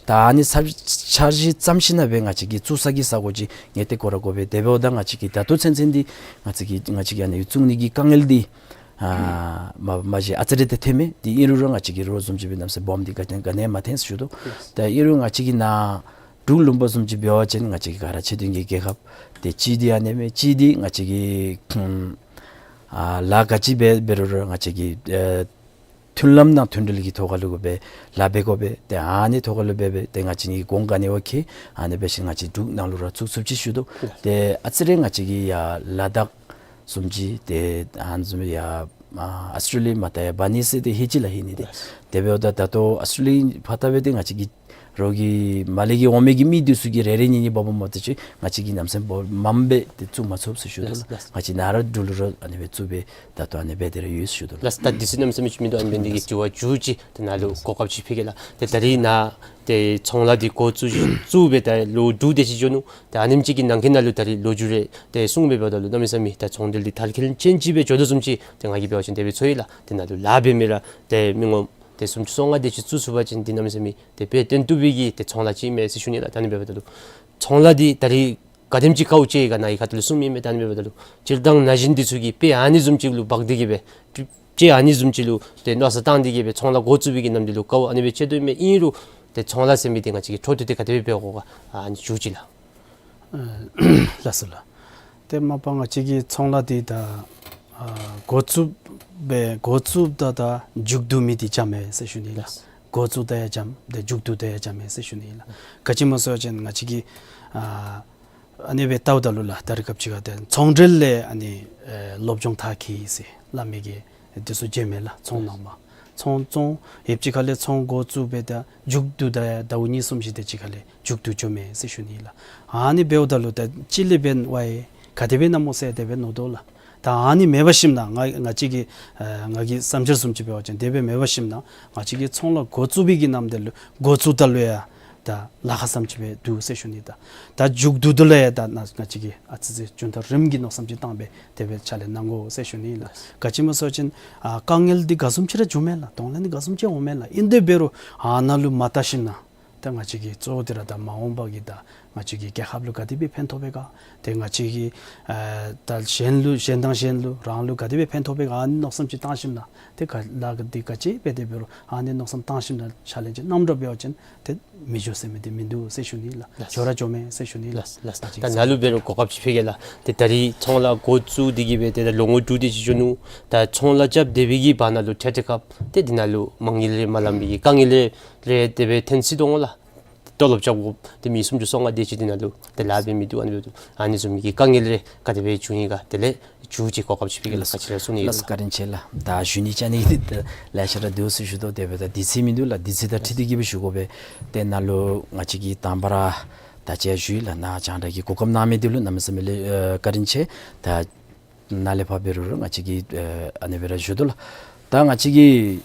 ད་ཨ་ནི་འཆར་འཆར་གཞི་བརྩམ་ཞིནམ་ལས་ང་བཅས་ཀྱིས་བཙུགས་ས་གི་ས་གོ་ཅིག་ངེས་ཏིག་བཀོད་ར་དགོ་པས། དེ་འབདཝ་ད་ང་བཅས་ཀྱིས་ད་ལྟོ་ཚུན་ཚོད་འདི་ང་བཅས་ཀྱིས་ང་བཅས་ཀྱིས་ཨ་ནི་བཙུགས་ནི་གི་དཀའ་ངལ་འདི་ཨ་མ་མ་གཞི་ཨ་ཙི་རེ་ཏེ་ཐོན་མས། དེ་ཨིན་རུང་ར་ང་བཅས་ཀྱིས་རོགས་བཟུམ་ཅིག་འབད་གནམ་མེད་ས་མེད་སྦོམ་འདི་ག་ནི་ག་ནི་མ་ཐོན་ཟེར་ཞུ་དོ། ད་ཨིན་རུང་ང་བཅས་ཀྱི་ནཱ་འབྲུག་ལུང་པ་བཟུམ་ཅིག་འབད་བ་ཅིན་ང་བཅས་ཀྱི་ག་ར་ཕྱི་དོན་གྱི་རྒྱལ་ཁབ་ཏེ་གཅིག་འདི་ཨ་ནི་མས། གཅིག་འདི་ང་བཅས་ཀྱི་ཨ་ལཱ་ག་ཅི་འབད་འབད་རུང་ར་ང་བཅས་ཀྱི་ཨ་མཐུན་ལམ་དང་མཐུན་སྒྲིལ་གྱི་ཐོག་ཁ་ལུ་གུ་སྦེ་ལཱ་འབད་དགོ་པས། ཏེ་ཨ་ནི་ཐོག་ཁ་ལུ་འབད་འབད་ཏེ་ང་བཅས་ནི་གོང་ག་ནི་བ་ཁེ་ཨ་ནི་འབད་ཞིནམ་ང་བཅས་འབྲུག་ནང་ལུ་ར་བཙུགས་ཚུགསཔ་ཅིག་ཞུ་དོ། ཏེ་ཨ་ཙི་རེ་ང་བཅས་ཀྱི་ཡར་ལ་དྭགས་བཟུམ་ཅིག་ཏེ་ཨ་ནི་བཟུམ་ཡར་ཨ་ཨཱོས་ཊྲེ་ལི་ཡ་མར་ད་ཡར་འབག་ནི་ཟེར་ཏེ་ཧེ་ཅི་ལགས་ཧེ་ནི་ཏེ། དེ་འབདཝ་ད་ད་ལྟོ་ཨཱོས་ཊྲེ་ལི་ཡ་ཕར་ལྟ་སྦེ་ཏེ་ང་བཅས་ཀྱི་རོགས་ཀྱི་མར་ལས་ཀྱི་འོང་མི་གི་མི་འདི་ཚུ་གིས་རེ་རེ་གཉིས་གཉིས་འབག་འབག་མ་གཏོགས་ཅིག་ང་བཅས་ཀྱིས་གནམ་མེད་ས་མེད་སྦོམ་སྦེ་ཏེ་བཙུགས་མ་ཚུགས་ཟེར་ཞུ་དོ་ལགས། ལགས་ལགས། ང་བཅས་ནཱ་ར་འབྲུག་ལུ་ར་ཨ་ནི་སྦེ་བཙུགས་སྦེ་ད་ལྟོ་ཨ་ནི་སྦེ་ཏེ་ར་ཡོད་ཟེར་ཞུ་དོ་ལགས། ལགས། ད་དུས་ཚོད་གནམ་མེད་ས་མེད་ཅིག་མིན་འདུག། ཨ་ནི་འབད་ནི་འདི་གིས་དྲི་བ་མཇུག་ཅིག་ཏེ་ནཱ་ལུ་གོ་སྐབས་ཅིག་ཕུལ་གེ་ལགས། ཏེ་ད་རིས་ནཱ་ཏེ་ཚོང་ལཱ་འདི་འགོ་བཙུགས་བཙུགས་སྦེ་ད་ལོ་དྲུག་དེ་ཅིག་འགྱོ་ནུག། ཏེ་ཨ་ནེམ་ཅིག་གི་ནང་འཁོད་ནང་ལུ་ད་རིས་ལོ་རྒྱུས་རེ་ཏེ་གསུངས་སྦེ་འབདཝ་ད་ལུ་གནམ་མེད་ས་མེད་ད་ཚོང་འབྲེལ་འདི་དར་ཁྱབ་ཅན་ཅིག་སྦེ་འགྱོ་དོ་བཟུམ་ཅིག་ཏེ་ང་གིས་འབད་བ་ཅིན་དེ་སྦེ་ཚོར་ཡི་ལགས། ཏེ་ནཱ་ལུ་ལཱ་འབད་མི་ར་ཏེ་མི་ངོམ་ཏེ་སུམ་ཅུ་སོ་ལྔ་དེ་ཅིག་བཙུགས་ཚུགས་པ་ཅིན་འདི་གནམ་མེད་ས་མེད་ཏེ་དཔེ་སྟོན་བཏུབ་པའི་གི་ཏེ་ཚོང་ལཱ་ཅིག་མས་ཟེར་ཞུ་ནི་ལགས། ད་ཨ་ནི་འབདཝ་ད་ལུ་ཚོང་ལཱ་འདི་ད་རིས་ག་དེམ་ཅིག་དཀའཝ་སྤྱད་ཡི་ག་ནཱ་གི་ཁ་ཐུག་ལུ་གསུངམ་ཨིན་མས། ད་ཨ་ནི་འབདཝ་ད་ལུ་སྤྱིར་བཏང་ན་གཞོན་འདི་ཚུ་གིས་དཔེ་ཨ་ནི་བཟུམ་ཅིག་ལུ་འབག་སྟེ་གིས་སྦེ་དཔེ་ཨ་ནི་བཟུམ་ཅིག་ལུ་ཏེ་མནོ་བསམ་བཏང་སྟེ་གིས་སྦེ་ཚོང་ལཱ་འགོ་བཙུགས་པའི་གི་ནམ་དུས་ལུ་དཀའཝ་ཨ་ནི་སྦེ་སྤྱད་དོ་ཨིན་མས། ཨིན་རུང་ཏེ་ཚོང་ལཱ་ཟེར་མི་འདི་ང་བཅས་ཀྱིས་འཕྲོ་མཐུད་དེ་ག་དེ་སྦེ་འབད་དགོ་ག་ཨ་ནི་མཇུག་ཅིག་ལགས། ལགས་སོ་ལགས། ཏེ་མ་པ་ང་བཅས་ཀྱི་ཚོང་ལཱ་འདི་ད་ཨ་འགོ་བཙུགས་སྦེ་འགོ་བཙུགསཔ་ད་ད་མཇུག་བསྡུ་མི་འདི་འཇམ་མས་ཟེར་ཞུ་ནི་ལགས། འགོ་བཙུགས་ད་ཡང་འཇམ་ཏེ་མཇུག་བསྡུ་ད་ཡང་འཇམ་མས་ཟེར་ཞུ་ནི་ལགས། ག་ཅི་སྨོ་ཟེར་བ་ཅིན་ང་བཅས་ཀྱིས་ཨ་ཨ་ནི་སྦེ་ལྟཝ་ད་ལུ་ལགས་ད་རིས་སྐབས་ཅིག་ཁར་ཏེ་ཚོང་འབྲེལ་ལས་ཨ་ནི་ཨེ་སློབ་སྦྱོང་མཐར་འཁྱོལ་ཡི་ཟེར་སླབ་མི་གི་འདི་ཚུ་མཇལཝ་མས་ལགས། ཚོང་ནང་མར་ཚོང་ཚོང་ཡོདཔ་ཅིག་ཁ་ལས་ཚོང་འགོ་བཙུགས་སྦེ་ད་མཇུག་བསྡུ་ད་ཡང་ཟླཝ་གཉིས་གསུམ་བཞི་དེ་ཅིག་ཁ་ལས་མཇུག་བསྡུ་འགྱོཝ་མས་ཟེར་ཞུ་ནི་ལགས། ཨ་ནི་འབདཝ་ད་ལུ་ད་ཅི་ལས་འབད་བ་ཡི་ག་དེ་སྦེ་ཨིན་ན་སྨོ་ཟེར་དེ་སྦེ་མནོ་དོ་ལགས། ད་ཨ་ནི་མེད་པར་ཞིནམ་ན་ང་ང་བཅས་ཀྱི་ཨ་ང་གི་བསམ་འཆར་བཟུམ་ཅིག་འབད་བ་ཅིན་དེ་སྦེ་མེད་པར་ཞིནམ་ན་ང་བཅས་ཀྱི་ཚོང་ལཱ་འགོ་བཙུགས་པའི་གི་ནམ་དུས་ལུ་འགོ་བཙུགསཔ་ད་ལུ་ཡང་ད་ལཱ་ཁག་བཟུམ་ཅིག་སྦེ་འདུག་ཟེར་ཞུ་ནི། ད་ད་མཇུག་བསྡུཝ་ད་ལུ་ཡང་ད་ནཱ་ང་བཅས་ཀྱིས་ཨ་ཙི་ཙི་རྒྱུན་ཐག་རིངམོ་གི་མནོ་བསམ་ཅིག་བཏང་སྦེ་དེ་སྦེ་ཕྱག་ལཱ་གནང་དགོ་ཟེར་ཞུ་ནི་ལགས། ག་ཅི་སྨོ་ཟེར་བ་ཅིན་ཨ་དཀའ་ངལ་འདི་ག་བཟུམ་ཅིག་ར་འབྱུངམ་མས་ལགས། གདོང་ལེན་འདི་ག་བཟུམ་ཅིག་འོངམ་མས་ལགས། ཨིན་དེ་འབད་རུང་ཨ་ནཱ་ལུ་མ་བལྟ་ཞིནམ་ན་ད་ང་བཅས་ཀྱིས་གཙོ་བོ་འདི་ར་ད་མ་འོངས་པ་གི་ད་ང་བཅས་ཀྱི་རྒྱལ་ཁབ་ལུ་ག་དེ་སྦེ་ཕན་ཐོགས་པས་ག། ཏེ་ང་བཅས་ཀྱིས་ཨ་ད་གཞན་ལུ་གཞན་དང་གཞན་ལུ་རང་ལུ་ག་དེ་སྦེ་ཕན་ཐོགས་པས་ག། ཨ་ནི་མནོ་བསམ་ཅིག་བཏང་ཞིནམ་ན་ཏེ་ག་ལཱ་འདི་ག་ཅི་འབད་དེ་འབད་རུང་ཨ་ནི་མནོ་བསམ་བཏང་ཞིནམ་ན་ཕྱག་ལཱ་ཅིག་གནངམ་འདྲ་འབད་བ་ཅིན་ཏེ་མི་འགྱོ་ཟེར་མི་འདི་མིན་འདུག་ཟེར་ཞུ་ནི་ལགས། ལགས། འགྱོ་ར་འགྱོཝ་མས་ཟེར་ཞུ་ནི་ལགས། ལགས་ལགས། ད་ནཱ་ལུ་འབད་རུང་གོ་སྐབས་ཅིག་ཕུལ་གེ་ལགས། ཏེ་ད་རིས་ཚོང་ལཱ་འགོ་བཙུགས་ཏེ་གིས་སྦེ་ཏེ་ད་ལོ་ངོ་དྲུག་དེ་ཅིག་འགྱོ་ནུག། ད་ཚོང་ལཱ་རྐྱབ་སྡོད་པའི་གི་བར་ན་ལུ་ཏེ་ཏེ་སྐབས་ཏེ་འདི་ནང་ལུ་མ་ངེས་ལེ་མ་ལངམ་པའི་གི་དཀའ་ངལ་ལེ་རེ་དེ་སྦེ་ཐོན་སྲིད་དོ་འོང་ལགས། ཏེ་ལོ་རྒྱུས་འདི་མི་སུམ་ཅུ་སོ་ལྔ་དེ་ཅིག་འདི་ནང་ལུ་ཏེ་ལཱ་འབད་མི་འདུག། ཨ་ནི་འབདཝ་ད་ཨ་ནི་བཟུམ་མའི་གི་དཀའ་ངལ་རེ་ག་དེ་སྦེ་བྱུང་ཡི་ག། དེ་ལས་མཇུག་ཅིག་གོ་སྐབས་ཅིག་ཕུལ་གེ་ལགས། ག་ཅི་ར་གསུང་ནི་ཡོད་ལགས། བཀའ་དྲིན་ཆེ་ལགས། ད་ཞུ་ནི་བཅའ་ནི་འདི་ལེ་ཤ་ར་འདུག་ཟེར་ཞུ་དོ། དེ་འབདཝ་ད་དུས་ཚོད་མིན་འདུག་ལགས། དུས་ཚོད་དང་འཁྲིལ་ཏེ་གིས་སྦེ་ཞུ་དགོ་པས། ཏེ་ནཱ་ལུ་ང་བཅས་ཀྱིས་དང་པ་ར་ད་ཅི་ཡང་ཞུ་ཡི་ལགས། ནཱ་རྒྱང་བསྒྲགས་ཀྱི་གོ་སྐབས་གནང་མི་འདི་ལུ་གནམ་མེད་ས་མེད་ལས་ཨ་བཀའ་དྲིན་ཆེ། ད་ནཱ་ལས་ཕར་འབད་རུང་ར་ང་བཅས་ཀྱིས་ཨ་ཨ་ནི་སྦེ་ར་ཞུ་དོ་ལགས། ད་ང་བཅས་ཀྱི་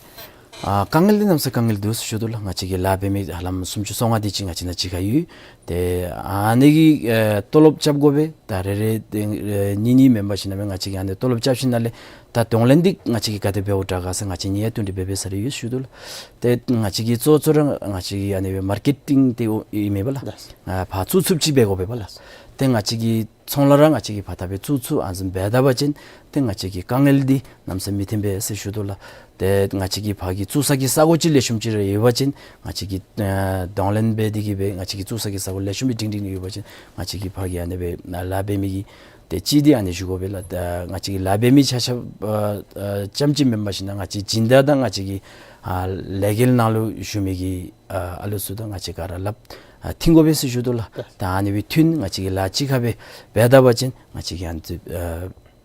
ཨ་དཀའ་ངལ་འདི་གནམ་མེད་ས་མེད་དཀའ་ངལ་འདུག་ཟེར་ཞུ་དོ་ལགས། ང་བཅས་ཀྱི་ལཱ་འབད་མི་ཧ་ལམ་སུམ་ཅུ་སོ་ལྔ་དེ་ཅིག་ང་བཅས་ནཱ་གཅིག་ཁར་ཡོད། ཏེ་ཨ་ནི་གི་ཨེ་ལྟོ་ལོབ་རྐྱབ་དགོ་པས། ད་རེ་རེ་ཏེ་ཨེ་གཉིས་གཉིས་མེན་པར་ཞིནམ་ལས་ང་བཅས་ཀྱིས་ཨ་ནི་ལྟོ་ལོབ་རྐྱབ་ཞིནམ་ལས་ད་གདོང་ལེན་འདི་ང་བཅས་ཀྱིས་ག་དེ་འབདཝ་དྲག་ག་ཟེར་ང་བཅས་གཉིས་ཡང་བསྟུན་ཏེ་འབད་འབད་ས་ར་ཡོད་ཟེར་ཞུ་དོ་ལགས། ཏེ་ང་བཅས་ཀྱི་གཙོ་གཙོ་ར་ང་བཅས་ཀྱི་ཨ་ནི་སྦེ་མར་ཀེ་ཊིང་འདི་ཨིན་མས་པ་ལགས། ལགས། ཨ་ཕར་བཙུགས་ཚུགསཔ་ཅིག་འབད་དགོ་པས་པ་ལགས། ཏེ་ང་བཅས་ཀྱི་ཚོང་ལཱ་ར་ང་བཅས་ཀྱིས་ཕར་ད་སྦེ་བཙུགས་ཚུགས་ཨ་ནི་བཟུམ་འབད་ད་པ་ཅིན་ཏེ་ང་བཅས་ཀྱི་དཀའ་ངལ་འདི་གནམ་མེད་ས་མེད་མི་ཐོན་པས་ཟེར་ཞུ་དོ་ལགས། ཏེ་ང་བཅས་ཀྱི་ཕར་གྱི་བཙུགས་ས་གི་ས་གོ་ཅིག་ལེགས་ཤོམ་ཅིག་ར་ཡོད་པ་ཅིན་ང་བཅས་ཀྱིས་ཨ་གདོང་ལེན་འབད་དེ་གིས་སྦེ་ང་བཅས་ཀྱི་བཙུགས་ས་གི་ས་གོ་ལེགས་ཤོམ་སྦེ་སྒྲིང་སྒྲིང་ཡོད་པ་ཅིན་ང་བཅས་ཀྱིས་ཕར་གྱི་ཨ་ནི་སྦེ་ལཱ་འབད་མི་གི་ཏེ་གཅིག་འདི་ཨ་ནི་ཞུ་དགོ་པས་ལགས། ད་ང་བཅས་ཀྱི་ལཱ་འབད་མི་ཆ་ཁྱབ་ཨ་ཨ་རྐྱངམ་ཅིག་མེན་པར་ཞིནམ་ལས་ང་བཅས་སྦྱིན་བདག་དང་ང་བཅས་ཀྱི་ཨ་ལས་འགུལ་ནང་ལུ་ཞུགས་མི་གི་ཨ་ཨ་ལུ་ཚུ་དང་ང་བཅས་ག་ར་སླབ་ཨ་མཐུན་དགོ་པས་ཟེར་ཞུ་དོ་ལགས། ད་ཨ་ནི་སྦེ་མཐུན་ང་བཅས་ཀྱིས་ལཱ་གཅིག་ཁར་སྦེ་འབད་ད་པ་ཅིན་ང་བཅས་ཀྱིས་ཨ་ནི་ཚུ་ཨ་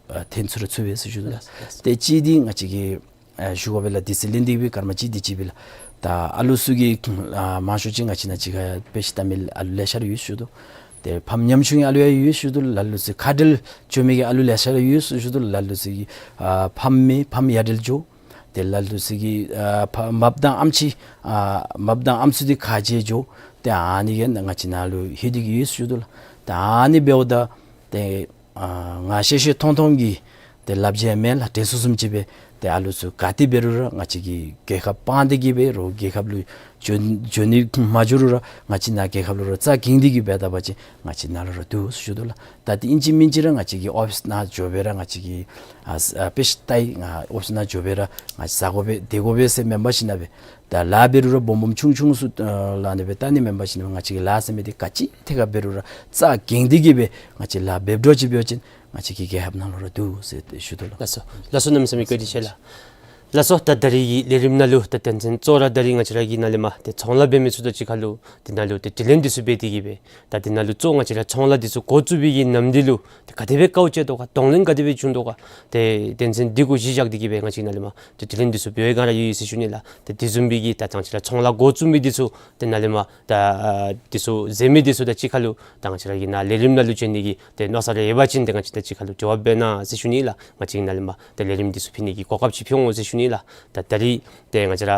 ཨ་ཐོན་ཚུགས་ར་ཚུགས་པས་ཟེར་ཞུ་དོ་ལགས། ལགས་ལགས། ཏེ་གཅིག་འདི་ང་བཅས་ཀྱིས་ཨ་ཞུ་དགོ་པས་ལགས། དུས་ཚོད་ལེན་ཏེ་སྦེ་སྐར་མ་གཅིག་དེ་ཅིག་སྦེ་ལགས། ད་ཨ་ལུ་ཚུ་གིས་ཨ་མང་ཤོས་ཅིག་ང་བཅས་ནཱ་གཅིག་ཁར་དཔེ་ཆ་ལྟ་མི་ཨ་ལུ་ལེ་ཤ་ར་ཡོད་ཟེར་ཞུ་དོ། ཏེ་ཕམ་ཉམ་ཆུང་གི་ཨ་ལུ་ཡང་ཡོད་ཟེར་ཞུ་དོ། ལ་ལུ་ཚུ་ཁ་བྲལ་འགྱོ་མི་གི་ཨ་ལུ་ལེ་ཤ་ར་ཡོད་ཟེར་ཞུ་དོ། ལ་ལུ་ཚུ་གིས་ཨ་ཕམ་མེད་ཕམ་ཡ་བྲལ་འགྱོ། ཏེ་ལ་ལུ་ཚུ་གིས་ཨ་ཕ་མ་པ་དང་ཨམ་ཆི་ཨ་མ་པ་དང་ཨམ་སྲུ་འདི་ཁ་བྱལ་འགྱོ། ཏེ་ཨ་ནི་གིས་ང་བཅས་ནཱ་ལུ་ལྷོད་དེ་གིས་ཡོད་ཟེར་ཞུ་དོ་ལགས། ད་ཨ་ནི་འབདཝ་ད་ཏེ་ཨ་ང་ཤེས་ཤེས་མཐོང་མཐོང་གི་ཏེ་ལགཔ་རྗེས་མེད་ལགས། དྲན་གསོ་བཟུམ་ཅིག་སྦེ་ ཏེ་ཨ་ལུ་ཚུ་ག་ཏེ་འབད་རུང་ར་ང་བཅས་ཀྱིས་རྒྱལ་ཁབ་སྤང་སྟེ་གི་སྦེ་རོགས་རྒྱལ་ཁབ་ལུ་འགྱོ་འགྱོ་ནི་མ་འགྱོ་རུང་ར་ང་བཅས་ནཱ་རྒྱལ་ཁབ་ལུ་ར་རྩ་འགེངས་ཏེ་གི་སྦེ་ད་པ་ཅིན་ང་བཅས་ནཱ་ལུ་ར་འདུག་ཟེར་ཞུ་དོ་ལགས། ད་ཏེ་ཨིན་ཅི་མིན་ཅི་ར་ང་བཅས་ཀྱིས་ཨོ་ཕིསི་ནང་འགྱོ་སྦེ་ར་ང་བཅས་ཀྱིས་ཨ་ཨ་དཔེ་ཆ་ལྟ་ཡི། ང་ཨོ་ཕིསི་ནང་འགྱོ་སྦེ་ར་ང་བཅས་ཟ་དགོ་པས་སྡོད་དགོ་པས་ཟེར་མེན་པར་ཞིན་ན་སྦེ་ད་ལཱ་འབད་རུང་ར་སྦོམ་སྦོམ་ཆུང་ཆུང་ཚུ་ཨ་ལགས་ཨ་ནི་སྦེ་ལྟ་ནི་མེན་པར་ཞིན་ན་ང་བཅས་ཀྱི་ལཱ་ཟེར་མི་འདི་ག་ཅི་ཐད་ཁར་འབད་རུང་ར་རྩ་འགེངས་ཏེ་གི་སྦེ་ང་བཅས་ལཱ་འབདཝ་ཅིག་འབད་བ་ཅིན་ང་བཅས་ཀྱི་རྒྱལ་ཁབ་ནང་ལུ་ར་འདུག་ཟེར་ཏེ་ཞུ་དོ་ལགས། ལགས་སོ། ལགས་སོ་གནམ་མེད་ས་མེད་བཀའ་དྲིན་ཆེ་ལགས། ལགས་སོ། ད་ད་རིས་ཀྱི་ལས་རིམ་ནང་ལུ་ད་དོན་ཚན་གཙོ་བོ་ར་ད་རིས་ང་བཅས་ར་གི་ནཱ་ལས་མར་ཏེ་ཚོང་ལཱ་འབད་མི་ཚུ་དང་གཅིག་ཁར་ལུ་དེ་ནང་ལུ་ཏེ་དྲི་ལན་འདི་ཚུ་འབད་དེ་གི་སྦེ་ད་དེ་ནང་ལུ་གཙོ་ང་བཅས་ར་ཚོང་ལཱ་འདི་ཚུ་འགོ་བཙུགས་པའི་གི་ནམ་དུས་ལུ་ཏེ་ག་དེ་སྦེ་དཀའཝ་སྤྱད་དོ་ག་གདོང་ལེན་ག་དེ་སྦེ་བྱུང་དོ་ག་ཏེ་དོན་ཚན་འདི་གུ་གཞི་བཞག་སྟེ་གི་སྦེ་ང་བཅས་ནཱ་ལས་མར་ཏེ་དྲི་ལན་འདི་ཚུ་འབད་བའི་སྒང་ར་ཡོད་ཡོད་ཟེར་ཞུ་ནི་ལགས། ཏེ་དེ་བཟུམ་སྦེ་གི་ད་ང་བཅས་ར་ཚོང་ལཱ་འགོ་བཙུགས་མི་འདི་ཚུ་དེ་ནང་ལས་མར་ད་ཨ་འདི་ཚུ་མཛད་མི་འདི་ཚུ་དང་གཅིག་ཁར་ལུ་ད་ང་བཅས་ར་གི་ནཱ་ལས་རིམ་ནང་ལུ་བྱོན་ནི་གི་ཏེ་མནོ་བསམ་རེ་ཡོད་པ་ཅིན་ཏེ་ང་བཅས་དང་གཅིག་ཁར་ལུ་འབྲེལ་བ་འབད་གནང་ཟེར་ཞུ་ནི་ལགས། ང་བཅས་ཀྱིས་ནཱ་ལས་མར་ཏེ་ལས་རིམ་འདི་ཚུ་ཕུལ་ནི་གི་གོ་སྐབས་ཅིག་ཕུལ་འོང་ཟེར་ཞུ་ནི་ལགས། ད་ད་རིས་ཏེ་ང་བཅས་ར་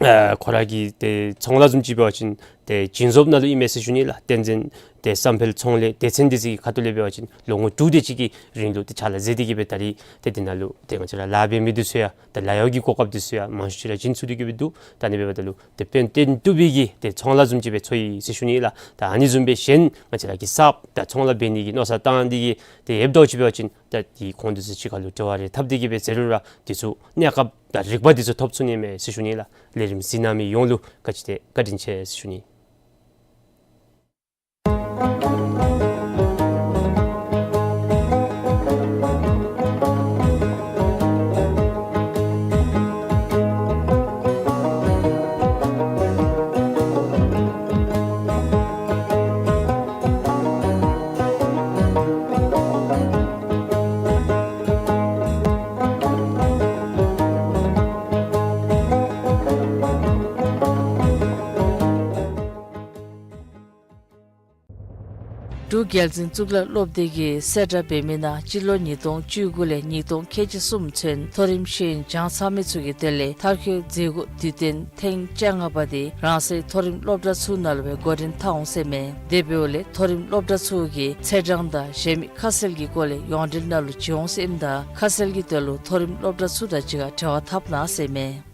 ཨ་ཁོ་ར་གི་ཏེ་ཚོང་ལཱ་བཟུམ་ཅིག་འབད་བ་ཅིན་ཏེ་བྱིན་རྫོབ་ནང་ལུ་ཨིན་མས་ཟེར་ཞུ་ནི་ལགས། བསྟན་འཛིན་ཏེ་བསམ་འཕེལ་ཚོང་ལས་སྡེ་ཚན་འདི་ཚུ་གི་ཁ་ཐུག་ལས་འབད་བ་ཅིན་ལོ་ངོ་དྲུག་དེ་ཅིག་གི་རིང་ལུ་ཏེ་ཕྱག་ལཱ་མཛད་དེ་གི་སྦེ་ད་རིས་ཏེ་དེ་ནང་ལུ་ཏེ་ང་བཅས་ར་ལཱ་འབད་མི་འདི་ཚུ་ཡང་ད་ལཱ་གཡོག་གི་གོ་སྐབས་འདི་ཚུ་ཡང་མང་ཤོས་ཅིག་ར་བྱིན་ཚུགས་ཏེ་གི་སྦེ་འདུག། ད་ཨ་ནི་འབདཝ་ད་ལུ་ཏེ་དཔལ་ལྡན་ཏོ་བི་གིས་ཏེ་ཚོང་ལཱ་བཟུམ་ཅིག་སྦེ་འཚོལ་ཡི་ཟེར་ཞུ་ནི་ལགས། ད་ཨ་ནི་བཟུམ་སྦེ་གཞན་ང་བཅས་ར་གི་གསརཔ་ད་ཚོང་ལཱ་འབད་ནི་གི་མནོ་བསམ་བཏང་སྟེ་གི་ཏེ་ཡོདཔ་འདྲཝ་ཅིག་འབད་བ་ཅིན་ད་ཏེ་ཁོང་འདི་ཚུ་གཅིག་ཁར་ལུ་འབྲེལ་བ་རེ་འཐབ་སྟེ་གི་སྦེ་ཟེར་རུང་ར་འདི་ཚུ་གནས་སྐབས་དང་རིག་པ་འདི་ཚུ་ཐོབ་ཚུགས་ནི་མས་ཟེར་ཞུ་ནི་ལགས། ལས་རིམ་གཟིགས་གནང་མི་ཡོངས་ལུ་བཀའ་དྲིན་ཆེ་བཀའ་དྲིན་ཆེ་ཟེར་ཞུ་ནི། འབྲུག་རྒྱལ་འཛིན་གཙུག་ལག་སློབ་སྡེ་གིས་གསལ་བསྒྲགས་འབད་མི་ནང་སྤྱི་ལོ་ཉིས་སྟོང་བཅུ་དགུ་ལས་ཉིས་སྟོང་ཁལ་གཅིག་གསུམ་ཚུན་མཐོ་རིམ་ཤེས་ཡོན་སྦྱང་ཚར་མི་ཚུ་གི་དོན་ལས་མཐར་འཁྱོལ་མཛད་སྒོ་དུས་སྟོན་ཐེངས་བཅོ་ལྔ་པ་དེ་རང་སོའི་མཐོ་རིམ་སློབ་གྲྭ་ཚུ་ནང་ལུ་སྦེ་འགོ་འདྲེན་འཐབ་འོང་ཟེར་མས། དེ་འབདཝ་ལས་མཐོ་རིམ་སློབ་གྲྭ་ཚུ་གིས་ཚེས་གྲངས་དང་གཞན་མི་ཁ་གསལ་གྱི་སྐོར་ལས་ཡོངས་འབྲེལ་ནང་ལུ་བྱོན་འོང་ཟེར་ཨིནམ་ད་ཁ་གསལ་གྱི་དོན་ལུ་མཐོ་རིམ་སློབ་གྲྭ་ཚུ་དང་གཅིག་ཁར་འབྲེལ་བ་འཐབ་གནང་ཟེར་མས།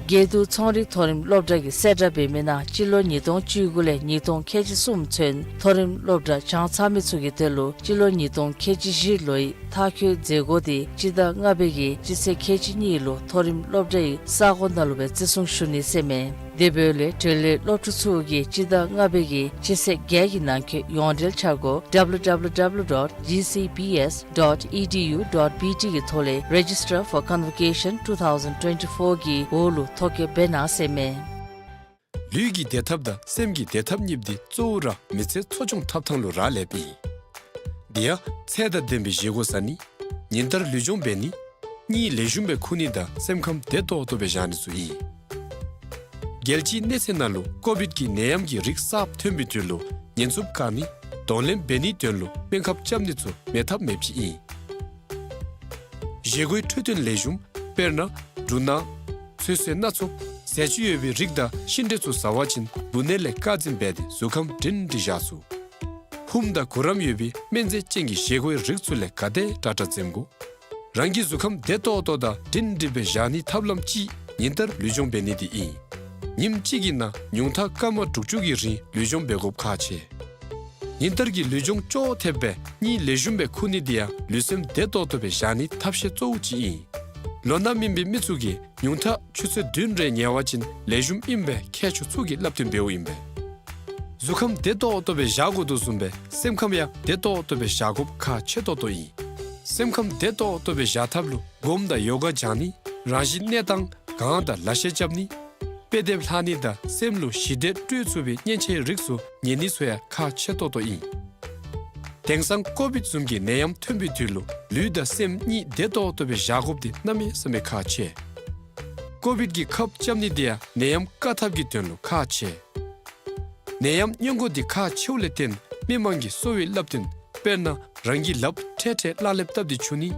དགེ་འདུན་ཚོང་རིག་མཐོ་རིམ་སློབ་གྲྭ་གིས་གསལ་བསྒྲགས་འབད་མི་ནང་སྤྱི་ལོ་ཉིས་སྟོང་བཅུ་དགུ་ལས་ཉིས་སྟོང་ཁལ་གཅིག་གསུམ་ཚུན་མཐོ་རིམ་སློབ་གྲྭ་སྦྱང་ཚར་མི་ཚུ་གི་དོན་ལུ་སྤྱི་ལོ་ཉིས་སྟོང་ཁལ་གཅིག་བཞི་ལོའི་མཐར་འཁྱོལ་མཛད་སྒོ་དེ་སྤྱི་ཟླ་ལྔ་པའི་གི་སྤྱི་ཚེས་ཁལ་གཅིག་གཉིས་ལུ་མཐོ་རིམ་སློབ་གྲྭའི་ས་གོ་ནང་ལུ་སྦེ་བརྩི་སྲུང་ཞུ་ནི་ཟེར་མས། དེ་འབདཝ་ལས་འབྲེལ་ཡོད་སློབ་ཕྲུག་ཚུ་གིས་སྤྱི་ཟླ་ལྔ་པའི་གི་སྤྱི་ཚེས་བརྒྱད་ཀྱི་ནང་འཁོད་ཡོངས་འབྲེལ་འཆར་སྒོ་W W W dot G C B S dot E D U dot B T གི་ཐོག་ལས་Register for Convocation two thousand twenty-four གི་འོག་ལུ་ཐོ་བཀོད་འབད་གནང་ཟེར་མས། ལུས་ཀྱི་བདེ་ཐབས་དང་སེམས་ཀྱི་བདེ་ཐབས་གཉིས་འདི་གཙོ་བོ་ར་མི་ཚེ་འཚོ་སྐྱོང་འཐབ་ཐངས་ལུ་རག་ལསཔ་ཨིན། དེ་ཡང་ཚད་དང་ལྡན་པའི་བཞེས་སྒོ་ཟ་ནི། ཉིན་ལྟར་ལུས་སྦྱོང་འབད་ནི། གཉིད་ལེགས་ཤོམ་སྦེ་ཁུག་ནི་དང་སེམས་ཁམས་བདེ་ཏོག་ཏོ་སྦེ་བཞག་ནི་ཚུ་ཨིན། རྒྱལ་སྤྱིའི་གནས་ཚད་ནང་ལུ་ཀོ་བིཌ་ཀྱི་ནད་ཡམས་ཀྱི་རིགས་གསརཔ་ཐོན་པའི་དུས་ལུ་ཉེན་ཚབས་བཀག་ནི། གདོང་ལེན་འབད་ནིའི་དོན་ལུ་སྨན་ཁབ་རྐྱབ་ནི་ཚུ་མེད་ཐབས་མེདཔ་ཅིག་ཨིན། བཞེས་སྒོའི་འཕྲོད་བསྟེན་ལེགས་ཤོམ་དཔེར་ན་འབྲུ་སྣ་ཚོད་བསྲེ་སྣ་ཚོགས་ཟས་བཅུད་ཡོད་པའི་རིགས་དང་ཤིང་འབྲས་ཚུ་ཟ་བ་ཅིན་འབུ་ནད་ལས་བཀག་འཛིན་འབད་དེ་གཟུགས་ཁམས་སྒྲིང་སྒྲི་བཞག་ཚུགས། ཧུམ་དང་གུ་རམ་ཡོད་པའི་སྨན་རྫས་ཅན་གྱི་བཞེས་སྒོའི་རིགས་ཚུ་ལས་ག་དེ་དྲག་དྲག་འཛེམ་དགོ། རང་གི་གཟུགས་ཁམས་བདེ་ཏོག་ཏོ་དང་སྒྲིང་སྒྲི་སྦེ་བཞག་ནིའི་ཐབས་ལམ་གཅིག་ཉིན་ལྟར་ལུས་སྦྱོང་འབད་ནི་འདི་ཨིན། ཉིནམ་གཅིག་གི་ནང་ཉུང་མཐའ་སྐར་མ་དྲུག་ཅུ་གི་རིང་ལུས་སྦྱོང་འབད་དགོཔ་ཁག་ཆེ། ཉིན་ལྟར་གྱི་ལུས་སྦྱོང་ཅོག་འཐདཔ་སྦེ་གཉིད་ལེགས་ཤོམ་སྦེ་ཁུག་ནི་འདི་ཡང་ལུས་སེམས་བདེ་ཏོག་ཏོ་སྦེ་བཞག་ནིའི་ཐབས་ཤེས་གཙོ་བོ་ཅིག་ཨིན། ལོ་ན་སྨིན་པའི་མི་ཚུ་གིས་ཉུང་མཐའ་ཆུ་ཚོད་བདུན་རེ་ཉལ་བ་ཅིན་ལེགས་ཤོམ་ཨིན་པའི་མཁས་མཆོག་ཚུ་གིས་སླབ་སྟོན་འབདཝ་ཨིན་པས། གཟུགས་ཁམས་བདེ་ཏོག་ཏོ་སྦེ་བཞག་དགོ་དོ་བཟུམ་སྦེ་སེམས་ཁམས་ཡང་བདེ་ཏོག་ཏོ་སྦེ་བཞག་དགོཔ་ཁག་ཆེ་ཏོག་ཏོ་ཨིན། སེམས་ཁམས་བདེ་ཏོག་ཏོ་སྦེ་བཞག་ཐབས་ལུ་སྒོམ་དང་ཡོ་ག་སྦྱང་ནི། རང་བཞིན་གནས་སྟངས་གང་དང་ལག་ཤེས་རྐྱབ་ནི། དཔེ་དེབ་ལྷག་ནི་དང་སེམས་ལུ་ཞི་བདེ་སྤྲོད་ཚུགས་པའི་མཉེན་ཆས་རིགས་ཚུ་ཉོ་ནི་ཚུ་ཡང་ཁག་ཆེ་ཏོག་ཏོ་ཨིན། དེང་སང་ཀོ་བིཌ་བཟུམ་གྱི་ནད་ཡམས་ཐོན་པའི་དུས་ལུ་ལུས་དང་སེམས་གཉིས་བདེ་ཏོག་ཏོ་སྦེ་བཞག་དགོཔ་འདི་གནམ་མེད་ས་མེད་ཁག་ཆེ། ཀོ་བིཌ་ཀྱི་ཁབ་རྐྱབ་ནི་འདི་ཡང་ནད་ཡམས་བཀག་ཐབས་ཀྱི་དོན་ལུ་ཁག་ཆེ། ནད་ཡམས་སྔོན་འགོག་འདི་ཁག་ཆེཝ་ལས་བརྟེན་མི་མང་གིས་གསོ་བའི་བསླབ་སྟོན་དཔེར་ན་རང་གི་ལགཔ་འཕྲལ་འཕྲལ་བརླག་ལེབ་བཏབ་སྟེ་འཁྱུ་ནི།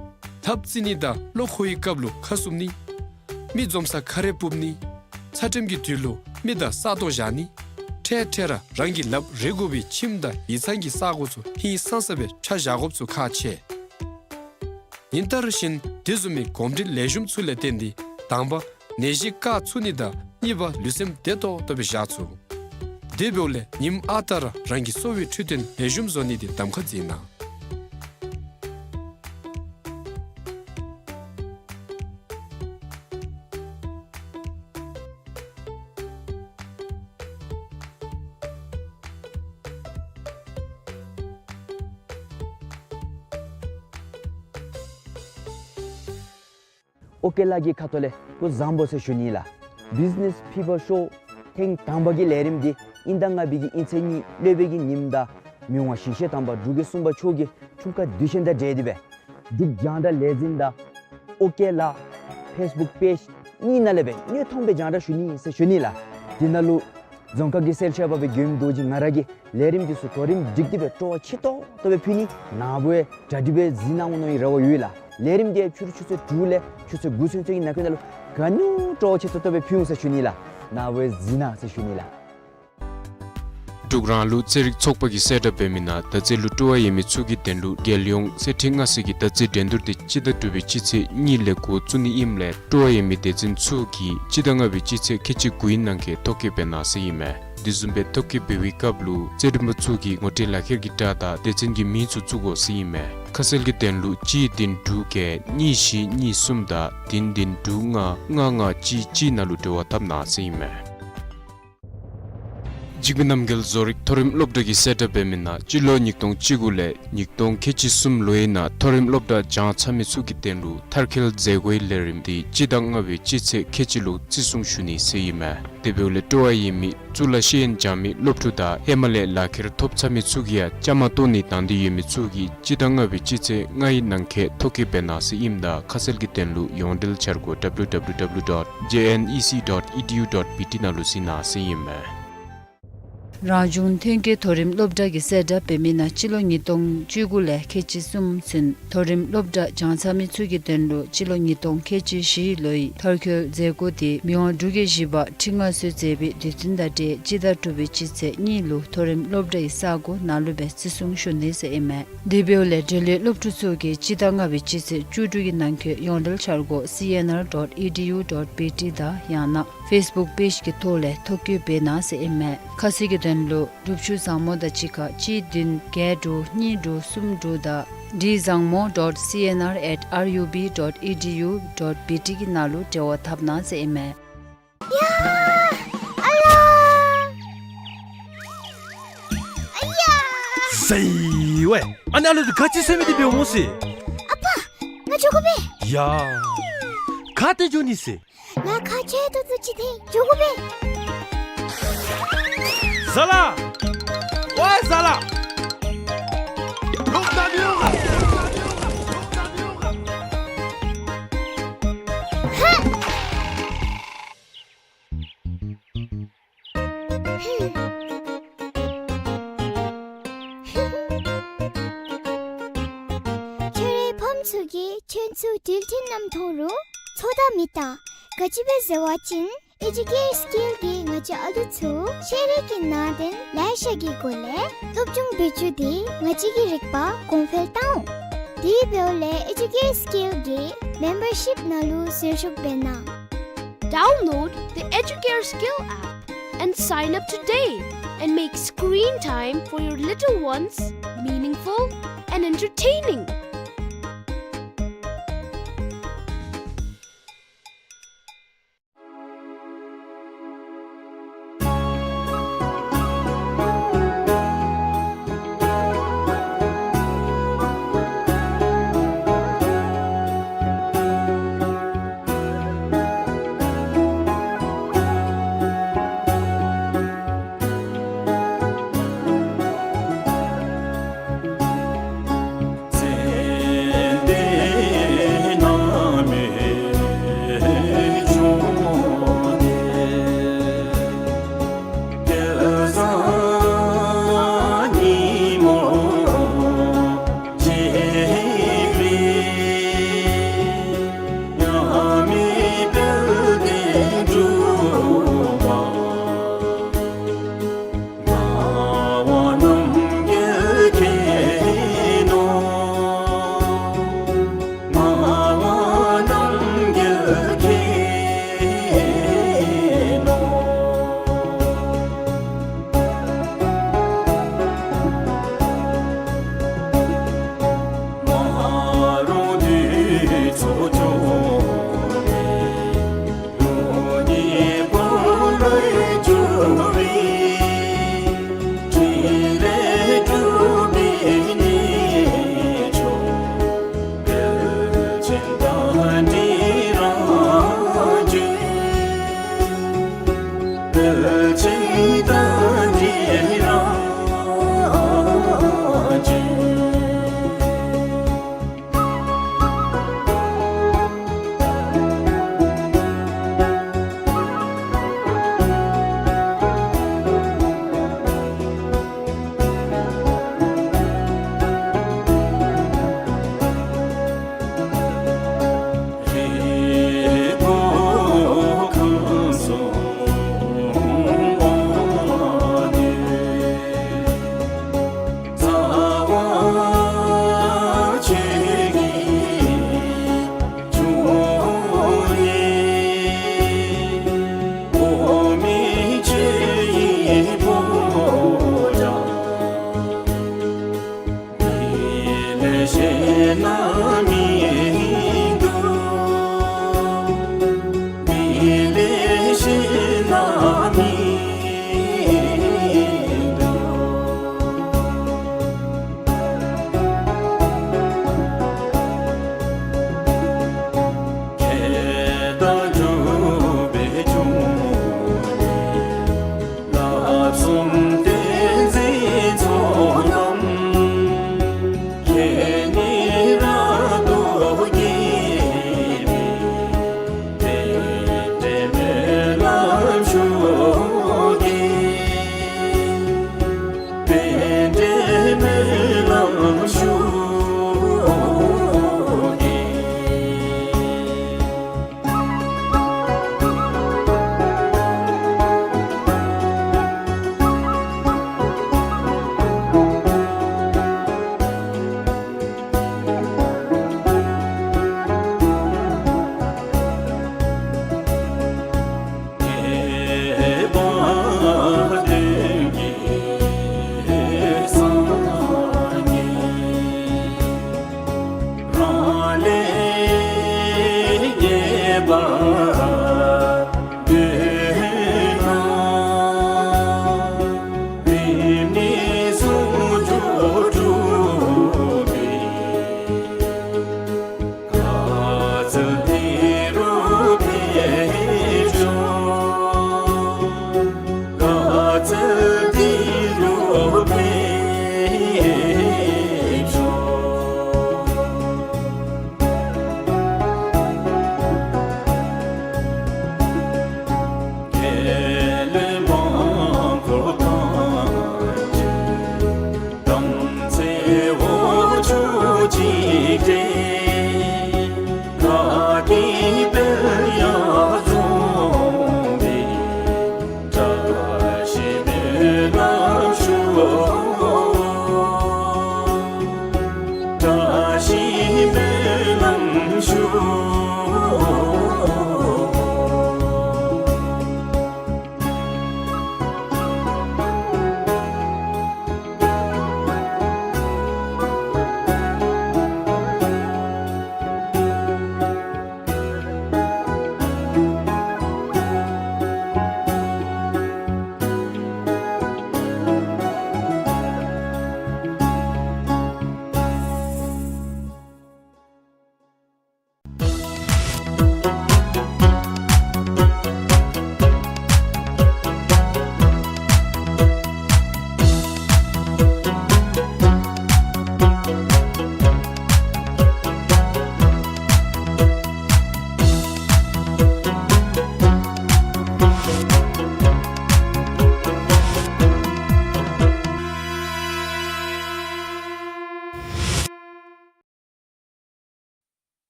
ཐབ་བརྩིགས་ནི་དང་གློ་ཁོག་གི་སྐབས་ལུ་ཁ་བསུབ་ནི། མི་འཛོམས་སར་ཁ་རས་སྤུབ་ནི། ཚ་དྲོད་ཀྱི་དུས་ལུ་མི་དང་ས་སྟོང་བཞག་ནི། འཕྲལ་འཕྲལ་ར་རང་གི་ལགཔ་རེག་དགོ་པའི་ཁྱིམ་དང་ཡིག་ཚང་གི་ས་གོ་ཚུ་ཧིང་སངས་ས་སྦེ་ཆ་བཞག་དགོཔ་ཚུ་ཁག་ཆེ། ཉིན་ལྟར་བཞིན་དེ་བཟུམ་མའི་གོམས་འདྲིས་ལེགས་ཤོམ་ཚུ་ལས་བརྟེན་ཏེ་དང་པ་ནད་གཞི་བཀག་ཚུགས་ནི་དང་གཉིས་པ་ལུས་སེམས་བདེ་ཏོག་ཏོ་སྦེ་བཞག་ཚུགས། དེ་འབདཝ་ལས་ཉིནམ་ཨ་རྟག་ར་རང་གི་གསོ་བའི་འཕྲོད་བསྟེན་ལེགས་ཤོམ་བཟོ་ནི་དེ་གདམ་ཁ་མཛད་གནང་། ཨོ་ཀེ་ལགས་ཀྱི་ཁ་ཐུག་ལས་སྐུ་གཟུགས་བཟང་པོ་ཟེར་ཞུ་ནི་ལགས། བིཛ་ནེས་ཕི་བར་ཤོ་ཐེངས་དང་པ་གི་ལས་རིམ་འདི་དབྱིན་ཟླ་ལྔ་པའི་གི་དབྱིན་ཚེས་གཉིས་སློབ་དཔོན་གྱི་ཉིནམ་དང་མི་དབང་ཞིང་གཤེགས་དམ་པ་འབྲུག་རྒྱལ་གསུམ་པ་མཆོག་གི་འཁྲུངས་སྐར་དུས་ཆེན་དང་འབྲེལ་ཏེ་སྦེ་འབྲུག་རྒྱང་བསྒྲགས་ལས་འཛིན་དང་ཨོ་ཀེ་ལགས་ཕེསི་བུཀ་པེཇ་གཉིས་ནང་ལས་སྦེ་དངོས་མཐོང་སྦེ་རྒྱང་བསྒྲགས་ཞུ་ནི་ཟེར་ཞུ་ནི་ལགས། དེ་ནང་ལུ་རྫོང་ཁག་གི་གསལ་བཤད་པ་སྦེ་མགྱོནམ་རྡོ་རྗེ་ང་ར་གིས་ལས་རིམ་འདི་ཚུ་གོ་རིམ་སྒྲིག་སྟེ་སྦེ་སྤྲོ་བ་ཆེ་ཏོག་ཏོ་སྦེ་ཕུལ་ནི། ནཱ་བུ་ཡང་གྲ་སྒྲིག་སྦེ་གཟིགས་གནང་གནང་བའི་རེ་བ་ཡོད་ལགས། ལས་རིམ་འདི་ཕྱི་རུ་ཆུ་ཚོད་དྲུག་ལས་ཆུ་ཚོད་དགུ་ཚུན་ཚོད་ཀྱི་ནང་འཁོད་ནང་ལུ་ག་ནི་སྤྲོ་བ་ཆེ་ཏོག་ཏོ་སྦེ་ཕུལ་འོང་ཟེར་ཞུ་ནི་ལགས། ནཱ་བུ་ཡང་གཟིགས་གནང་ཟེར་ཞུ་ནི་ལགས། འབྲུག་རང་ལུགས་རྩེད་རིགས་ཚོགས་པ་གིས་གསལ་བསྒྲགས་འབད་མི་ནང་མདའ་རྩེད་ལུ་སྤྲོ་བ་ཡོད་མི་ཚུ་གི་དོན་ལུ་རྒྱལ་ཡོངས་རྩེད་འགྲན་ལྔ་ཙམ་གྱི་མདའ་རྩེད་འགྲན་བསྡུར་དེ་སྤྱི་ཟླ་དྲུག་པའི་སྤྱི་ཚེས་གཉིས་ལས་འགོ་བཙུགས་ནི་ཨིནམ་ལས་སྤྲོ་བ་ཡོད་མི་སྡེ་ཚན་ཚུ་གིས་སྤྱི་ཟླ་ལྔ་པའི་སྤྱི་ཚེས་ཁལ་གཅིག་དགུའི་ནང་འཁོད་ཐོ་བཀོད་འབད་གནང་ཟེར་ཨིན་མས། དེ་བཟུམ་སྦེ་ཐོ་བཀོད་འབད་བའི་སྐབས་ལུ་རྩེད་འགྲན་པ་ཚུ་གིས་ངོ་སྤྲོད་ལག་ཁྱེར་གྱི་སྒྲ་དང་སྡེ་ཚན་གྱི་མིང་ཚུ་བཙུགས་དགོ་ཟེར་ཨིན་མས། ཁ་གསལ་གྱི་དོན་ལུ་གཅིག་བདུན་དྲུག་བརྒྱད་གཉིས་བཞི་གཉིས་གསུམ་དང་བདུན་བདུན་དྲུག་ལྔ་ལྔ་ལྔ་གཅིག་གཅིག་ནང་ལུ་འབྲེལ་བ་འཐབ་གནང་ཟེར་ཨིན་མས། འཇིགས་མེད་རྣམ་རྒྱལ་བཟོ་རིག་མཐོ་རིམ་སློབ་གྲྭ་གིས་གསལ་བསྒྲགས་འབད་མི་ནང་སྤྱི་ལོ་ཉིས་སྟོང་བཅུ་དགུ་ལས་ཉིས་སྟོང་ཁལ་གཅིག་གསུམ་ལོའི་ནང་མཐོ་རིམ་སློབ་གྲྭ་སྦྱང་ཚར་མི་ཚུ་གི་དོན་ལུ་མཐར་འཁྱོལ་མཛད་སྒོའི་ལས་རིམ་འདི་སྤྱི་ཟླ་ལྔ་པའི་སྤྱི་ཚེས་ཁལ་གཅིག་ལུ་བརྩི་སྲུང་ཞུ་ནི་ཟེར་ཨིན་མས། དེ་འབདཝ་ལས་སྤྲོ་བ་ཡོད་མི་གཙུག་ལག་ཤེས་ཡོན་སྦྱང་མི་སློབ་ཕྲུག་དང་ཧེ་མ་ལས་ལག་ཁྱེར་ཐོབ་ཚར་མི་ཚུ་གིས་ཡང་བཅའ་མར་གཏོགས་ནི་དང་འདོད་ཡོད་མི་ཚུ་གིས་སྤྱི་ཟླ་ལྔ་པའི་སྤྱི་ཚེས་ལྔའི་ནང་འཁོད་ཐོ་བཀོད་འབད་གནང་ཟེར་ཨིནམ་ད་ཁ་གསལ་གྱི་དོན་ལུ་ཡོངས་འབྲེལ་འཆར་སྒོ་W W W dot J N E C dot E D U dot B T ནང་ལུ་གཟིགས་གནང་ཟེར་ཨིན་མས། རང་བྱུང་ཐོན་སྐྱེད་མཐོ་རིམ་སློབ་གྲྭ་གིས་གསལ་བསྒྲགས་འབད་མི་ནང་སྤྱི་ལོ་ཉིས་སྟོང་བཅུ་དགུ་ལས་ཁལ་གཅིག་གསུམ་ཚུན་མཐོ་རིམ་སློབ་གྲྭ་སྦྱང་ཚར་མི་ཚུ་གི་དོན་ལུ་སྤྱི་ལོ་ཉིས་སྟོང་ཁལ་གཅིག་བཞི་ལོའི་མཐར་འཁྱོལ་མཛད་སྒོ་དེ་མི་དབང་འབྲུག་རྒྱལ་བཞི་པ་ཁྲི་མངའ་གསོལ་མཛད་པའི་དུས་སྟོན་དང་འབྲེལ་སྤྱི་ཟླ་དྲུག་པའི་སྤྱི་ཚེས་གཉིས་ལུ་མཐོ་རིམ་སློབ་གྲྭའི་ས་གོ་ནང་ལུ་སྦེ་བརྩི་སྲུང་ཞུ་ནི་ཟེར་ཨིན་མས། དེ་འབདཝ་ལས་འབྲེལ་ཡོད་སློབ་ཕྲུག་ཚུ་གིས་སྤྱི་ཟླ་ལྔ་པའི་སྤྱི་ཚེས་བཅུ་དྲུག་གི་ནང་འཁོད་ཡོངས་འབྲེལ་འཆར་སྒོ་C N R dot E D U dot B T དང་ཡང་ན་ཕེསི་བུཀ་པེཇ་གི་ཐོག་ལས་ཐོ་བཀོད་འབད་གནང་ཟེར་ཨིན་མས། ཁ་གསལ་གྱི་དོན་ལུ་སྒྲུབ་ཞུགས་བཟང་མོ་དང་གཅིག་ཁར་གཅིག་བདུན་བརྒྱད་དྲུག་གཉིས་དྲུག་གསུམ་དྲུག་དང་D བཟང་མོ་dot C N R at R U B dot E D U dot B T གི་ནང་ལུ་འབྲེལ་བ་འཐབ་གནང་ཟེར་ཨིན་མས། ཡ། ཨ་ལ། ཨ་ཡ། ཟེར་ཝའི། ཨ་ནི་ཨ་ལུ་འདི་ག་ཅི་ཟེར་མི་འདི་འབདཝ་སྨོ་ཟེར། ཨ་པ། ང་འགྱོ་དགོ་པས། ཡ། ག་ཏེ་འགྱོ་ནི་ཟེར། ལཱ་ཁག་ཆེ་ཏོག་ཏོ་ཅིག་འདུག། འགྱོ་དགོ་པས། ཟ་ལ། ཝའི་ཟ་ལ། ལོག་ད་མི་འོང་ག། ལོག་ད་མི་འོང་ག། ཧ། ཁྱོད་རའི་ཕམ་ཚུ་གིས་ཁྱོད་ཚུ་འགྲུལ་འཕྲིན་ནང་མཐོང་རུང་ཚོར་དོ་མེད་ད། ག་ཅི་སྦེ་ཟེར་བ་ཅིན་ཨེ་ཇུ་ཀེར་སི་ཀིལ་གྱིས་ང་བཅས་ཨ་ལུ་ཚུ་ཤེས་རིག་གི་ནང་དོན་ལེ་ཤ་གི་སྒོ་ལས་སློབ་སྦྱོང་འབད་བཅུག་སྟེ་ང་བཅས་ཀྱི་རིག་པ་གོང་འཕེལ་བཏང་འོང་། དེ་འབདཝ་ལས་ཨེ་ཇུ་ཀེར་སི་ཀིལ་གྱི་མེམ་བར་ཤིཔ་ནང་ལུ་ཟུར་ཞུགས་འབད་གནང་། Download the Educare Skill app and sign up today and make screen time for your little ones meaningful and entertaining.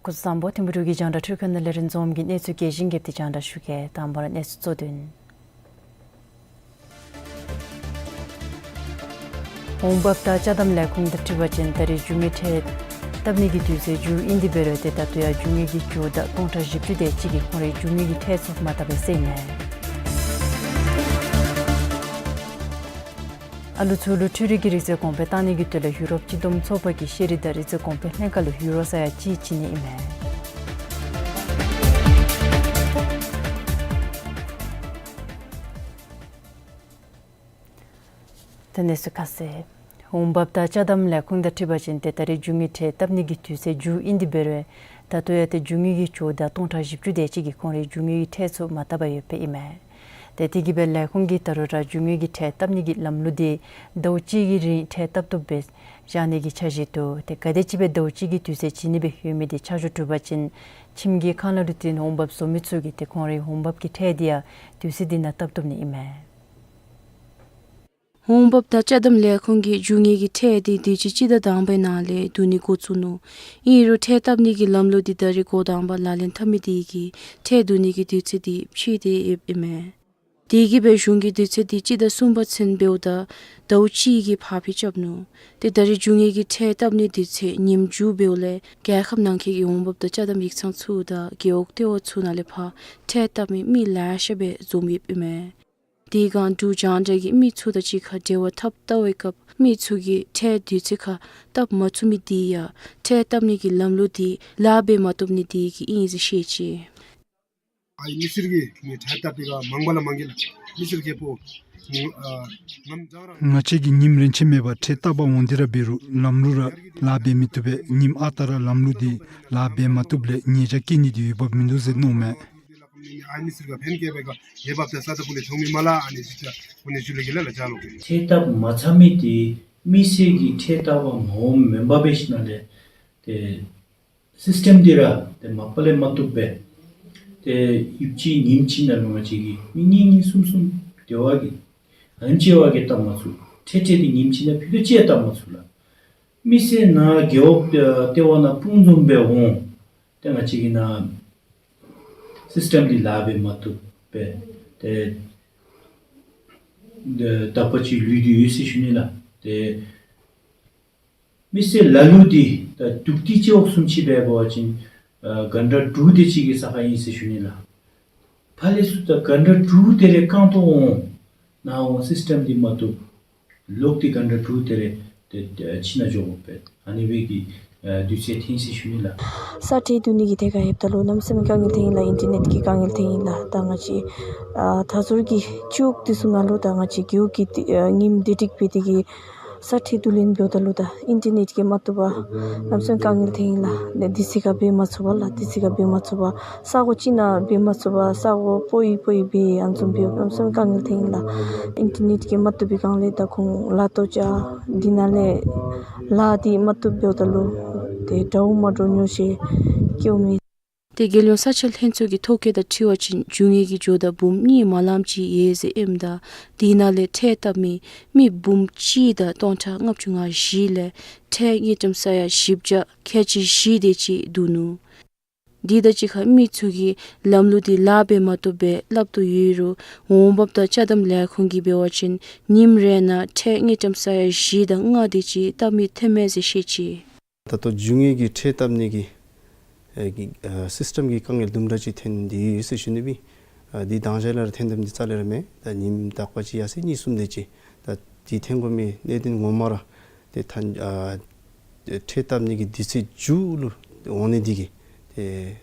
སྐུ་གཟུགས་བཟང་པོ། ཐིམ་ཕུ་འབྲུག་གི་རྒྱང་བསྒྲགས་འཕྲུལ་ཁང་ནང་ལས་རིན་འཛོམས་ཀྱིས་གནས་ཚུལ་རྒྱས་ཤིང་རྒྱས་པ་དེ་རྒྱང་བསྒྲགས་ཞུ་གེ། དང་པ་ར་གནས་ཚུལ་གཙོ་དོན། འོང་འབབ་དང་ཅ་དམ་ལས་ཁུངས་དང་འཁྲིལ་བ་ཅིན་ད་རེས་རྒྱུ་དངོས་ཁྲལ་བཏབ་ནི་གི་དུས་ཚོད་མཇུག་ཨིན་ཏེ་འབད་རུང་ཏེ་ད་ལྟོ་ཡང་རྒྱུ་དངོས་ཀྱི་ཇོ་བདག་སྟོང་ཕྲག་བཞི་བཅུ་དེ་ཅིག་གིས་ཁོང་རའི་རྒྱུ་དངོས་ཀྱི་ཁྲལ་ཚུ་མ་བཏབ་པས་ཟེར་ཨིན་མས། ཨ་ལུ་ཚུ་ལུ་འཕྲུལ་རིག་གི་རིག་རྩལ་གོང་འཕེལ་བཏང་ནི་གི་དོན་ལས་ཡུ་རོབ་སྤྱི་བསྡོམས་ཚོགས་པ་གི་ཤེས་རིག་དང་རིག་རྩལ་གོང་འཕེལ་ལྷན་ཁག་ལུ་ཡུ་རོ་ས་ཡ་གཅིག་བྱིན་ནི་ཨིན་མས། ད་གནས་ཚུལ་ཁ་གསལ། འོང་འབབ་དང་ཅ་དམ་ལས་ཁུངས་དང་འཁྲིལ་བ་ཅིན་ཏེ་ད་རེས་རྒྱུ་དངོས་ཁྲལ་བཏབ་ནི་གི་དུས་ཚོད་མཇུག་ཨིན་ཏེ་འབད་རུང་ད་ལྟོ་ཡང་ཏེ་རྒྱུ་དངོས་ཀྱི་ཇོ་བདག་སྟོང་ཕྲག་བཞི་བཅུ་དེ་ཅིག་གིས་ཁོང་རའི་རྒྱུ་དངོས་ཀྱི་ཁྲལ་ཚུ་མ་བཏབ་པར་ཡོདཔ་ཨིན་མས། ཏེ་དེ་གིས་སྦེ་ལས་ཁུངས་ཀྱིས་ད་རུང་ར་རྒྱུ་དངོས་ཀྱི་ཁྲལ་བཏབ་ནི་གི་ལམ་ལུགས་དེ་ཟླཝ་གཅིག་གི་རིང་ཁྲལ་བཏབ་བཏུབ་སྦེ་བཞག་ནི་གི་འཆར་གཞི་འདུག། ཏེ་ག་དེམ་ཅིག་སྦེ་ཟླཝ་གཅིག་གི་དུས་ཚོད་བྱིན་ནི་སྦེ་ཡོད་མི་དེ་ཆ་འཇོག་གྲུབ་པ་ཅིན་ཁྱིམ་གྱི་ཁང་གླ་ལུ་བརྟེན་འོང་འབབ་བཟོ་མི་ཚུ་གིས་ཏེ་ཁོང་རའི་འོང་འབབ་ཀྱི་ཁྲལ་དེ་ཡང་དུས་ཚོད་དེ་ནང་བཏབ་བཏུབ་ནི་ཨིན་མས། འོང་འབབ་དང་ཅ་དམ་ལས་ཁུངས་ཀྱིས་རྒྱུ་དངོས་ཀྱི་ཁྲལ་དེ་དུས་ཅི་སྤྱི་ཟླ་དང་པའི་ནང་ལས་བསྡུ་ནི་འགོ་བཙུགས་ནུག། ཨིན་རུང་ཁྲལ་བཏབ་ནི་གི་ལམ་ལུགས་དེ་ད་རེས་འགོ་དང་པ་ལག་ལེན་འཐབ་མི་དེ་གིས་ཁྲལ་བསྡུ་ནི་གི་དུས་ཚོད་དེ་ཕྱེ་སྟེ་ཡོདཔ་ཨིན་མས། དེ་གིས་སྦེ་གཞུང་གིས་དུས་ཚོད་དེ་སྤྱི་ཟླ་གསུམ་པ་ཚུན་འབདཝ་ད་ཟླཝ་གཅིག་གི་ཕར་འགྱངས་རྐྱབ་ནུག། ཏེ་ད་རེས་རྒྱུ་དངོས་ཀྱི་ཁྲལ་བཏབ་ནི་དུས་ཚོད་ཉིནམ་མཇུག་འབདཝ་ལས་རྒྱལ་ཁབ་ནང་འཁོད་ཀྱི་འོང་འབབ་དང་ཅ་དམ་ཡིག་ཚང་ཚུ་དང་རྒེད་འོག་ལྟེ་བ་ཚུ་ནང་ལས་ཕར་ཁྲལ་བཏབ་མི་མི་ལེ་ཤ་སྦེ་འཛོམས་ཡོདཔ་ཨིན་མས། དེ་སྒང་འབྲུག་རྒྱང་བསྒྲགས་ཀྱིས་མི་ཚུ་དང་གཅིག་ཁར་འབྲེལ་བ་འཐབ་བལྟ་བའི་སྐབས་མི་ཚུ་གིས་ཁྲལ་དུས་ཚོད་ཁར་བཏབ་མ་ཚུགས་མི་དེ་ཡང་ཁྲལ་བཏབ་ནི་གི་ལམ་ལུགས་དེ་ལཱ་འབད་མ་བཏུབ་ནི་དེ་གིས་ཨིན་ཟེར་བཤད་ཅི། ཨའི་མི་སེར་གྱིས་ནི་ཁྲལ་བཏབ་པའི་ཁར་མང་པ་ལས་མང་གི་ལགས། མི་སེར་གྱི་པོ་ཨ་ངམ་ཛང་ར་ང་བཅས་ཀྱིས་ཉིནམ་རེ་ཆད་མེད་པར་ཁྲལ་བཏབ་པར་འོང་སྟེ་ར་འབད་རུང་ལམ་ལུགས་ར་ལཱ་འབད་མི་བཏུབ་པས། ཉིནམ་ཨ་རྟག་ར་ལམ་ལུགས་དེ་ལཱ་འབད་མ་བཏུབ་ལས་ཉེས་བྱ་བཀལ་ནི་དེ་འོས་འབབ་མིན་འདུག་ཟེར་མནོཝ་མས། ཨའི་མི་སེར་གྱིས་ཕན་སྐྱེད་པའི་ཁར་ཉེས་འབབ་དེ་ས་ཏ་ཕུ་ལས་བྱུང་མི་མས་ལགས། ཨ་ནི་ཅིག་ཁོ་ནི་ཞུ་ལེ་གི་ལ་ལ་ཅ་ལོ་གི། ཁྲལ་བཏབ་མ་ཚར་མི་དེ་མི་སེར་གྱིས་ཁྲལ་བཏབ་པར་མ་འོངམ་མེན་པར་འབད་ཞིནམ་ལས་ཏེ་སིསི་ཊེམ་དེ་ར་ཏེ་མ་པ་ལས་མ་བཏུབ་པས། ཏེ་ཡུདཔ་ཅིག་ཉིནམ་ཅིག་ནང་ལུ་ང་བཅས་ཀྱིས་མི་གཉིས་གཉིས་གསུམ་གསུམ་དེ་བ་གིས་ཨ་ནེམ་ཅིག་བ་གིས་བཏབ་མ་ཚུགས། ཁྲལ་ཁྲལ་དེ་ཉིནམ་ཅིག་ནང་ཕུད་རྡོག་ཅིག་བཏབ་མ་ཚུགས་ལགས། མི་སེར་ནཱ་རྒེད་འོག་ལྟེ་བ་ནང་སྤུངས་འཛོམས་སྦེ་འོང་། ཏེ་ང་བཅས་ཀྱིས་ནཱ་སིསི་ཊེམ་འདི་ལཱ་འབད་མ་བཏུབ་པས། ཏེ་ཏེ་དག་པ་ཅིག་ལུས་ཏེ་ཡོད་ཟེར་ཞུ་ནི་ལགས། ཏེ་མི་སེར་ལ་ལུ་འདི་ད་དུག་ཏི་ཅིག་འོག་སུམ་ཅིག་འབད་བ་ཅིན་ཨ་གན་ཊ་དྲུག་དེ་ཅིག་གི་ས་ཁར་ཨིན་ཟེར་ཞུ་ནི་ལགས། ཕར་ལས་ཚུར་ད་གན་ཊ་དྲུག་དེ་རེ་རྐང་ཐོག་འོང་། ནཱ་འོང་སིསི་ཊེམ་འདི་མ་བཏུབ། ལོག་སྟེ་གན་ཊ་དྲུག་དེ་རེ་ཏེ་ཏེ་ཕྱི་ནང་འགྱོ་དགོ་པས། ཨ་ནི་སྦེ་གི་ཨ་དུས་ཚོད་འཐོན་ཟེར་ཞུ་ནི་ལགས། ས་ཁྲལ་བསྡུ་ནི་གི་ཐད་ཁར་ལྷོདཔ་ད་ལུ་གནམ་མེད་ས་མེད་དཀའ་ངལ་ཐོན་ཡི་ལགས། ཨིན་ཊར་ནེཊ་ཀྱི་དཀའ་ངལ་ཐོན་ཡི་ལགས། ད་ང་བཅས་ཨ་མཐའ་ཟུར་གྱི་ཕྱོགས་འདི་ཚུ་ནང་ལུ་ད་ང་བཅས་རྒེད་འོག་གི་ཏེ་ཨ་ཉིནམ་དེ་ཏིག་སྦེ་དེ་གིས་ས་ཁྲལ་བསྡུ་ལེན་འབདཝ་ད་ལུ་ད་ཨིན་ཊར་ནེཊ་ཀྱིས་མ་བཏུབ་པར་གནམ་མེད་ས་མེད་དཀའ་ངལ་ཐོན་ཡི་ལགས། ཏེ་དུས་ཚོད་ཁར་འབད་མ་ཚུགས་པར་ལགས། དུས་ཚོད་ཁར་འབད་མ་ཚུགས་པར་ས་གོ་ཅིག་ནང་འབད་མ་ཚུགས་པར་ས་གོ་སྤོ་ཡི་སྤོ་ཡི་སྦེ་ཨ་ནི་བཟུམ་འབདཝ་གནམ་མེད་ས་མེད་དཀའ་ངལ་ཐོན་ཡི་ལགས། ཨིན་ཊར་ནེཊ་ཀྱིས་མ་བཏུབ་པའི་སྒང་ལས་ད་ཁོང་ལཱ་ཐོག་ཅིག་འདི་ནང་ལས་ལཱ་འདི་མ་བཏུབ་འབདཝ་ད་ལུ་ཏེ་དྲག་མ་འདྲཝ་ཉོ་ཤེས་སྐྱེཝ་མས། ཏེ་རྒྱལ་ཡོངས་ས་ཆ་ལྷན་ཚོགས་ཀྱི་ཐོ་བཀོད་དང་འཁྲིལ་བ་ཅིན་རྒྱུ་དངོས་ཀྱི་ཇོ་བདག་འབུམ་གཉིས་མ་ལངམ་ཅིག་ཡོད་ཟེར་ཨིནམ་ད་དེ་ནང་ལས་ཁྲལ་བཏབ་མི་མི་འབུམ་གཅིག་དང་སྟོང་ཕྲག་ལྔ་བཅུ་ང་བཞི་ལས་ཁྲལ་དངུལ་ཀྲམ་ས་ཡ་བཞི་བརྒྱ་ཁལ་གཅིག་བཞི་དེ་ཅིག་བསྡུ་ནུག། དེ་དང་གཅིག་ཁར་མི་ཚུ་གིས་ལམ་ལུགས་འདི་ལཱ་འབད་མ་བཏུབ་པས་སླབ་དོ་ཡོད་རུང་འོང་འབབ་དང་ཅ་དམ་ལས་ཁུངས་ཀྱིས་འབད་བ་ཅིན་ཉིནམ་རེ་ནང་ཁྲལ་དངུལ་ཀྲམ་ས་ཡ་བཞི་དང་ལྔ་དེ་ཅིག་བཏབ་མི་ཐོན་མས་ཟེར་བཤད་ཅི། ད་ལྟོ་རྒྱུ་དངོས་ཀྱི་ཁྲལ་བཏབ་ནི་གི་ཨེ་གི་ཨ་སིསི་ཊེམ་གྱི་དཀའ་ངལ་དུམ་གྲ་ཅིག་ཐོན་ཏེ་ཡོད་ཟེར་ཞུ་ནི་སྦེ། ཨ་འདི་དང་ཞག་ལས་ར་ཐོན་ཐོནམ་འདི་རྩ་ལས་ར་མེད། ད་ཉིནམ་དག་པ་ཅིག་ཡར་སོང་གཉིས་གསུམ་དེ་ཅིག་ད་འདི་ཐོན་དགོ་མི་གནད་དོན་ངོ་མ་ར་ཏེ་ད་ཨ་ཁྲལ་བཏབ་ནི་གི་དུས་ཚོད་མཇུག་ལུ་འོང་ནི་འདི་གིས་ཏེ་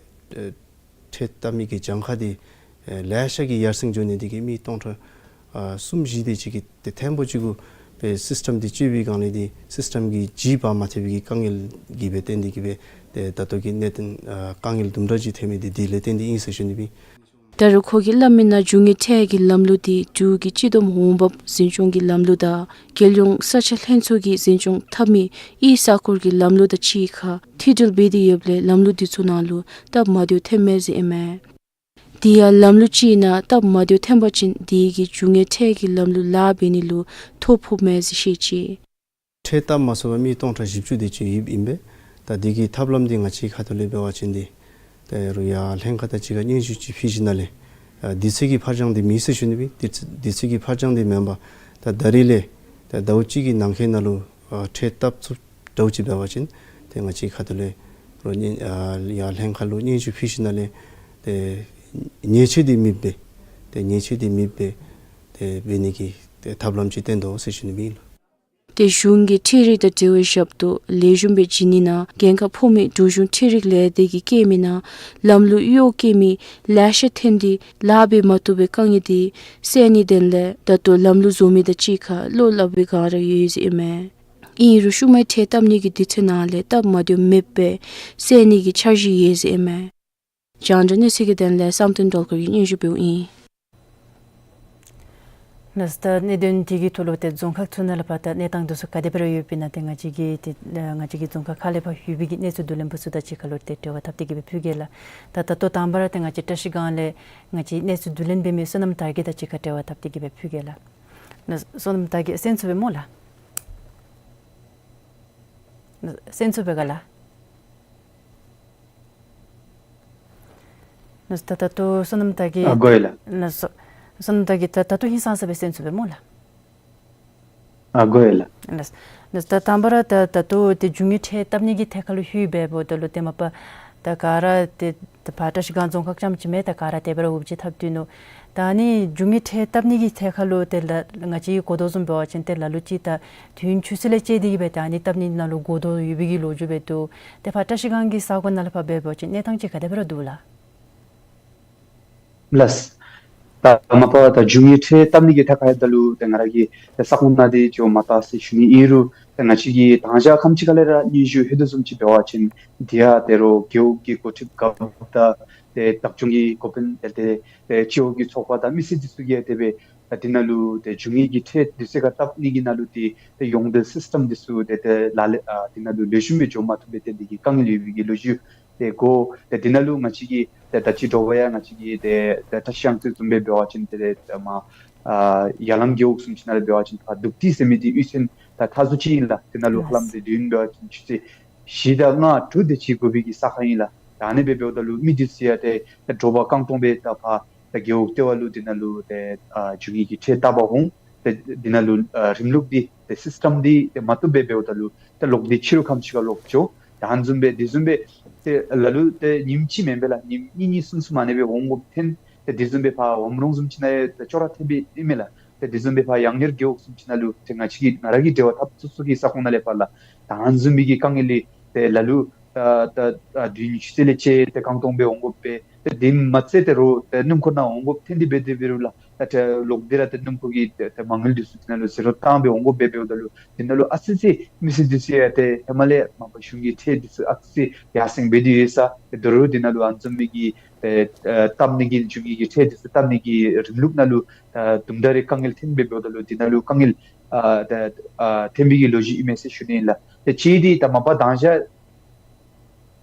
ཨེ་ཁྲལ་བཏབ་མི་གི་གྱངས་ཁ་འདི་ཨེ་ལེ་ཤ་གིས་ཡར་སེང་འགྱོ་ནི་འདི་གིས་མི་སྟོང་ཕྲག་ཨ་གསུམ་བཞི་དེ་ཅིག་གིས་ཏེ་ཐེངས་པོ་གཅིག་གུ་སྦེ་སིསི་ཊེམ་འདི་བཅོས་པའི་སྒང་ལས་འདི་སིསི་ཊེམ་གྱི་ཇུས་པ་མ་ཐེབས་པའི་གི་དཀའ་ངལ་གྱིས་སྦེ་བརྟེན་ཏེ་གིས་སྦེ་ཏེ་ད་ལྟོ་གི་གནད་དོན་ཨ་དཀའ་ངལ་དུམ་གྲ་ཅིག་ཐོན་མི་འདི་འདི་ལས་བརྟེན་ཏེ་ཨིན་ཟེར་ཞུ་ནི་སྦེ། ད་རུང་ཁོ་གིས་སླབ་མི་ནང་རྒྱུ་དངོས་ཁྲལ་གྱི་ལམ་ལུགས་འདི་འབྲུག་གི་སྤྱི་བསྡོམས་འོང་འབབ་འཛིན་སྐྱོང་གི་ལམ་ལུགས་དང་རྒྱལ་ཡོངས་ས་ཆ་ལྷན་ཚོགས་ཀྱིས་འཛིན་སྐྱོང་འཐབ་མི་ཨི་ས་ཁུལ་གྱི་ལམ་ལུགས་དང་གཅིག་ཁར་མཐུད་སྒྲིལ་འབད་དེ་ཡོདཔ་ལས་ལམ་ལུགས་འདི་ཚུ་ནང་ལུ་སྟབས་མ་བདེཝ་ཐོན་མས་ཟེར་ཨིན་མས། དེ་ཡང་ལམ་ལུགས་གཅིག་ནང་སྟབས་མ་བདེཝ་ཐོན་པ་ཅིན་དེ་གིས་རྒྱུ་དངོས་ཁྲལ་གྱི་ལམ་ལུགས་ལཱ་འབད་ནི་ལུ་ཐོ་ཕོགཔ་མས་ཟེར་བཤད་ཅི། ཁྲལ་བཏབ་མ་ཚུགས་པར་མི་སྟོང་ཕྲག་བཞི་བཅུ་དེ་ཅིག་ཡོདཔ་ཨིན་པས། ད་འདི་གི་ཐབས་ལམ་འདི་ང་བཅས་ཁ་ཐུག་ལས་འབད་བ་ཅིན་འདི་ད་རུང་ཡར་ལྷན་ཁག་དང་གཅིག་ཁར་སྙན་ཞུ་ཅིག་ཕུལ་ཞིནམ་ལས་ཨ་དུས་ཚོད་ཀྱི་ཕར་འགྱངས་འདི་མེད་ཟེར་ཞུ་ནི་སྦེ། དུས་ཚོད་དུས་ཚོད་ཀྱི་ཕར་འགྱངས་འདི་མེན་པར་ད་ད་རིས་ལས་ད་ཟླཝ་གཅིག་གི་ནང་འཁོད་ནང་ལུ་ཨ་ཁྲལ་བཏབ་ཚུགསཔ་འདྲཝ་ཅིག་འབད་བ་ཅིན་ཏེ་ང་བཅས་ཁ་ཐུག་ལས་རོགས་སྙན་ཨ་ཡར་ལྷན་ཁག་ལུ་སྙན་ཞུ་ཕུལ་ཞིནམ་ལས་ཏེ་ཉེས་ཆད་འདི་མེདཔ་སྦེ་ཏེ་ཉེས་ཆད་འདི་མེདཔ་སྦེ་ཏེ་འབད་ནི་གི་ཏེ་ཐབས་ལམ་ཅིག་བཏོན་དོ་ཟེར་ཞུ་ནི་ཨིན་ལགས། ཏེ་གཞུང་གི་ཁྲལ་རིག་དང་འབྲེལ་བའི་ཞབས་ཏོག་ལེགས་ཤོམ་སྦེ་བྱིན་ནི་ནང་འགན་ཁག་ཕོག་མི་འབྲུག་གཞུང་ཁྲལ་རིག་ལས་སྡེ་གིས་བཀལ་མི་ནང་ལམ་ལུགས་གཡོག་བཀོལ་མི་ལེ་ཤ་ཐོན་ཏེ་ལཱ་འབད་མ་བཏུབ་པའི་དཀའ་ངལ་འདི་སེལ་ནིའི་དོན་ལས་ད་ལྟོ་ལམ་ལུགས་བཟོ་མི་དང་གཅིག་ཁར་བློ་སླབ་པའི་སྒང་ར་ཡོད་ཟེར་ཨིན་མས། ཨིན་རུང་ཤུལ་མའི་ཁྲལ་བཏབ་ནི་གི་དུས་ཚོད་ནང་ལས་སྟབས་མ་བདེཝ་མེདཔ་སྦེ་སེལ་ནི་གི་འཆར་གཞི་ཡོད་ཟེར་ཨིན་མས། རྒྱང་བསྒྲགས་གནས་ཚུལ་གྱི་དོན་ལས་བསམ་གཏན་སྒྲོལ་དཀར་གྱིས་སྙན་ཞུ་འབདཝ་ཨིན། ལགས། ད་གནད་དོན་འདི་གི་ཐོག་ལུ་ཏེ་རྫོང་ཁག་ཚུ་ནང་ལས་ཕར་ད་གནས་སྟངས་འདི་ཚུ་ག་དེ་སྦེ་ར་ཡོདཔ་ཨིན་ན་ཏེ་ང་བཅས་ཀྱི་ཏེ་ང་བཅས་ཀྱི་རྫོང་ཁག་ཁག་ལས་ཕར་ཡོད་པའི་གི་གནས་ཚུལ་བསྡུ་ལེན་པ་ཚུ་དང་གཅིག་ཁར་ལུ་ཏེ་འབྲེལ་བ་འཐབ་སྟེ་གི་སྦེ་ཕུལ་གེ་ལགས། ད་ད་ལྟོ་དང་པ་ར་ཏེ་ང་བཅས་བཀྲ་ཤིས་སྒང་ལས་ང་བཅས་གནས་ཚུལ་བསྡུ་ལེན་འབད་མི་བསོད་ནམས་དར་རྒྱས་དང་གཅིག་ཁར་འབྲེལ་བ་འཐབ་སྟེ་གི་སྦེ་ཕུལ་གེ་ལགས། ལགས། བསོད་ནམས་དར་རྒྱས་གསན་ཚུགས་པས་སྨོ་ལགས། གསན་ཚུགས་པས་ག་ལགས། ལགས། ད་ད་ལྟོ་བསོད་ནམས་དར་རྒྱས། ཨ་གོ་ཡི་ལགས། ལགས་སོ། བསོད་ནམས་དར་རྒྱས་ད་ད་ལྟོ་ཧིང་སངས་ས་སྦེ་གསན་ཚུགས་པས་སྨོ་ལགས། ཨ་གོ་ཡི་ལགས། ལགས། ལགས། ད་དང་པ་ར་ད་ད་ལྟོ་ཏེ་རྒྱུ་དངོས་ཁྲལ་བཏབ་ནི་གི་ཐད་ཁར་ལུ་ལྷོད་འབདཝ་ད་ལུ་ཏེ་མ་པ་ད་ག་ར་ཏེ་ད་ཕར་བཀྲ་ཤིས་སྒང་རྫོང་ཁག་རྐྱངམ་ཅིག་མེན། ད་ག་ར་དེ་སྦེ་ར་འུ་ཅིག་འཐབ་སྡོད་ནུག། ད་ཨ་ནི་རྒྱུ་དངོས་ཁྲལ་བཏབ་ནི་གི་ཐད་ཁར་ལུ་ཏེ་ལགས་ང་བཅས་གོ་དོ་བཟུམ་འབད་བ་ཅིན་ཏེ་ལ་ལུ་ཅིག་ད་དུས་ཡུན་ཆུ་ཚོད་ལས་བཅད་དེ་གི་སྦེ་ད་ཨ་ནི་བཏབ་ནི་ནང་ལུ་གོ་དོ་ཡོད་པའི་གི་ལོ་རྒྱུས་སྦེ་འདུག། ཏེ་ཕར་བཀྲ་ཤིས་སྒང་གི་ས་གོ་ནང་ལས་ཕར་འབད་བ་ཅིན་གནས་སྟངས་ཅིག་ག་དེ་སྦེ་ར་འདུག་ལགས། ལགས། ད་མ་པ་ད་རྒྱུ་དངོས་ཁྲལ་བཏབ་ནི་གི་ཐད་ཁར་ལྷོདཔ་ད་ལུ་ཏེ་ང་ར་གིས་ཏེ་ས་ཁོངས་ནང་འདི་ཅིག་མ་བལྟ་ཟེར་ཞུ་ནི། ཨིན་རུང་ཏེ་ང་བཅས་ཀྱིས་ད་ཅི་ཁམས་ཅིག་ཁ་ལས་ར་སྙན་ཞུ་ལྷོད་དོ་བཟུམ་ཅིག་འབད་བ་ཅིན་འདི་ཡང་ཏེ་རོགས་རྒེད་འོག་གི་འགོ་ཁྲིདཔ་དང་ཏེ་བདག་སྐྱོང་གི་འགོ་དཔོན་དེ་ལས་ཏེ་སྤྱི་འོག་གི་ཚོགས་པ་དང་མི་སེར་འདི་ཚུ་གིས་དེ་སྦེ་ད་འདི་ནང་ལུ་ཏེ་རྒྱུ་དངོས་ཀྱི་ཁྲལ་དུས་ཚོད་ཁར་བཏབ་ནི་གི་ནང་ལུ་ཏེ་ཏེ་ཡོངས་འབྲེལ་སིསི་ཊམ་འདི་ཚུ་ཏེ་ཏེ་ལ་ལས་ཨ་འདི་ནང་ལུ་ལེགས་ཤོམ་སྦེ་འགྱོ་མ་བཏུབ་པའི་ཏེ་འདི་གི་དཀའ་ངལ་ཡོད་པའི་གི་ལོ་རྒྱུས་ཏེ་གོ། ཏེ་འདི་ནང་ལུ་ང་བཅས་ཀྱིས་ཏེ་ད་ཅི་དྲོ་པ་ཡང་ང་བཅས་ཀྱིས་ཏེ་ཏེ་བཀྲ་ཤིས་གཡང་རྩེ་བཟུམ་སྦེ་འབད་བ་ཅིན་ཏེ་ཏེ་མར་ཨ་ཡར་ལམ་རྒེད་འོག་བཟུམ་ཅིག་ནང་ལུ་འབད་བ་ཅིན་ཕར་དུག་ཏི་ཟེར་མི་འདི་གཡུས་ཚན་ད་མཐའ་ཟུར་ཅིག་ཨིན་ལགས། འདི་ནང་ལུ་ཧ་ལམ་ཏེ་དུས་ཡུན་འབད་བ་ཅིན་ཆུ་ཚོད་བཞི་དང་ལྔ་དྲུག་དེ་ཅིག་འགོར་བའི་གི་ས་ཁར་ཨིན་ལགས། ད་ཨ་ནི་སྦེ་འབདཝ་ད་ལུ་མི་འདི་ཚུ་ཡང་ཏེ་ཏེ་དྲོ་པ་རྐང་སྟོང་སྦེ་ད་ཕར་ད་རྒེད་འོག་ལྟེ་བ་ལུ་འདི་ནང་ལུ་ཏེ་ཨ་རྒྱུ་དངོས་ཀྱི་ཁྲལ་བཏབ་པར་འོང་། ཏེ་འདི་ནང་ལུ་ཨ་རིམ་ལུགས་འདི་ཏེ་སིསི་ཊམ་འདི་ཏེ་མ་བཏུབ་སྦེ་འབདཝ་ད་ལུ་ཏེ་ལོག་སྟེ་ཕྱི་རུ་ཁམས་ཅིག་ཁར་ལོག་འགྱོ། ད་ཨ་ནི་བཟུམ་སྦེ་འདི་བཟུམ་སྦེ་ཏེ་ལ་ལུ་ཏེ་ཉིནམ་གཅིག་མེན་པས་ལགས། ཉིནམ་གཉིས་གཉིས་གསུམ་གསུམ་ཨ་ནི་སྦེ་འོང་དགོཔ་ཐོན། ཏེ་འདི་བཟུམ་སྦེ་ཕར་ཝམ་རོང་བཟུམ་ཅིག་ནང་ཡང་ཏེ་ཅོག་ར་འཐདཔ་ཨིན་མས་ལགས། ཏེ་འདི་བཟུམ་སྦེ་ཕར་གཡང་གཉེར་རྒེད་འོག་བཟུམ་ཅིག་ནང་ལུ་ཏེ་ང་བཅས་ཀྱིས་ང་ར་གིས་འབྲེལ་བ་འཐབ་ཚུགས་ཚུགས་ཀྱི་ས་ཁོངས་ནང་ལས་ཕར་ལགས། ད་ཨ་ནི་བཟུམ་མའི་གི་དཀའ་ངལ་འདི་ཏེ་ལ་ལུ་ད་ད་ད་དུས་ཡུན་ཆུ་ཚོད་ལས་བཅད་དེ་རྐང་སྟོང་སྦེ་འོང་དགོཔ་སྦེ་ཏེ་འདི་མ་ཚད་ཏེ་རོགས་ཏེ་སྣུམ་འཁོར་ནང་འོང་དགོཔ་ཐོན་ཏེ་འབད་དེ་འབད་རུང་ལགས། ད་ཏེ་ལོག་སྟེ་ར་ཏེ་སྣུམ་འཁོར་གྱི་ཏེ་ཏེ་མ་དངུལ་འདི་ཚུ་འདི་ནང་ལུ་ཟད་འགྲོ་བཏང་སྦེ་འོང་དགོཔ་སྦེ་འབདཝ་ད་ལུ་འདི་ནང་ལུ་ཨ་ཙི་ཅིག་མི་སེར་འདི་ཚུ་ཡང་ཏེ་ཧེ་མ་ལས་མ་པ་གཞུང་གི་ཁྲལ་འདི་ཚུ་ཨ་ཙི་ཅིག་ཡར་སེང་འབད་དེ་ཡོད་ས། ཏེ་ད་རུང་འདི་ནང་ལུ་ཨ་ནི་བཟུམ་མའི་གི་ཏེ་ཨ་བཏབ་ནི་གི་རྒྱུ་དངོས་ཀྱི་ཁྲལ་འདི་ཚུ་བཏབ་ནི་གི་རིམ་ལུགས་ནང་ལུ་ད་དུམ་གྲ་རེ་དཀའ་ངལ་ཐོན་སྦེ་འབདཝ་ད་ལུ་འདི་ནང་ལུ་དཀའ་ངལ་ཨ་ད་ཨ་ཐོན་པའི་གི་ལོ་རྒྱུས་ཨིན་མས་ཟེར་ཞུ་ནི་ཨིན་ལགས། ཏེ་གཅིག་འདི་ད་མ་པ་ད་ཅི་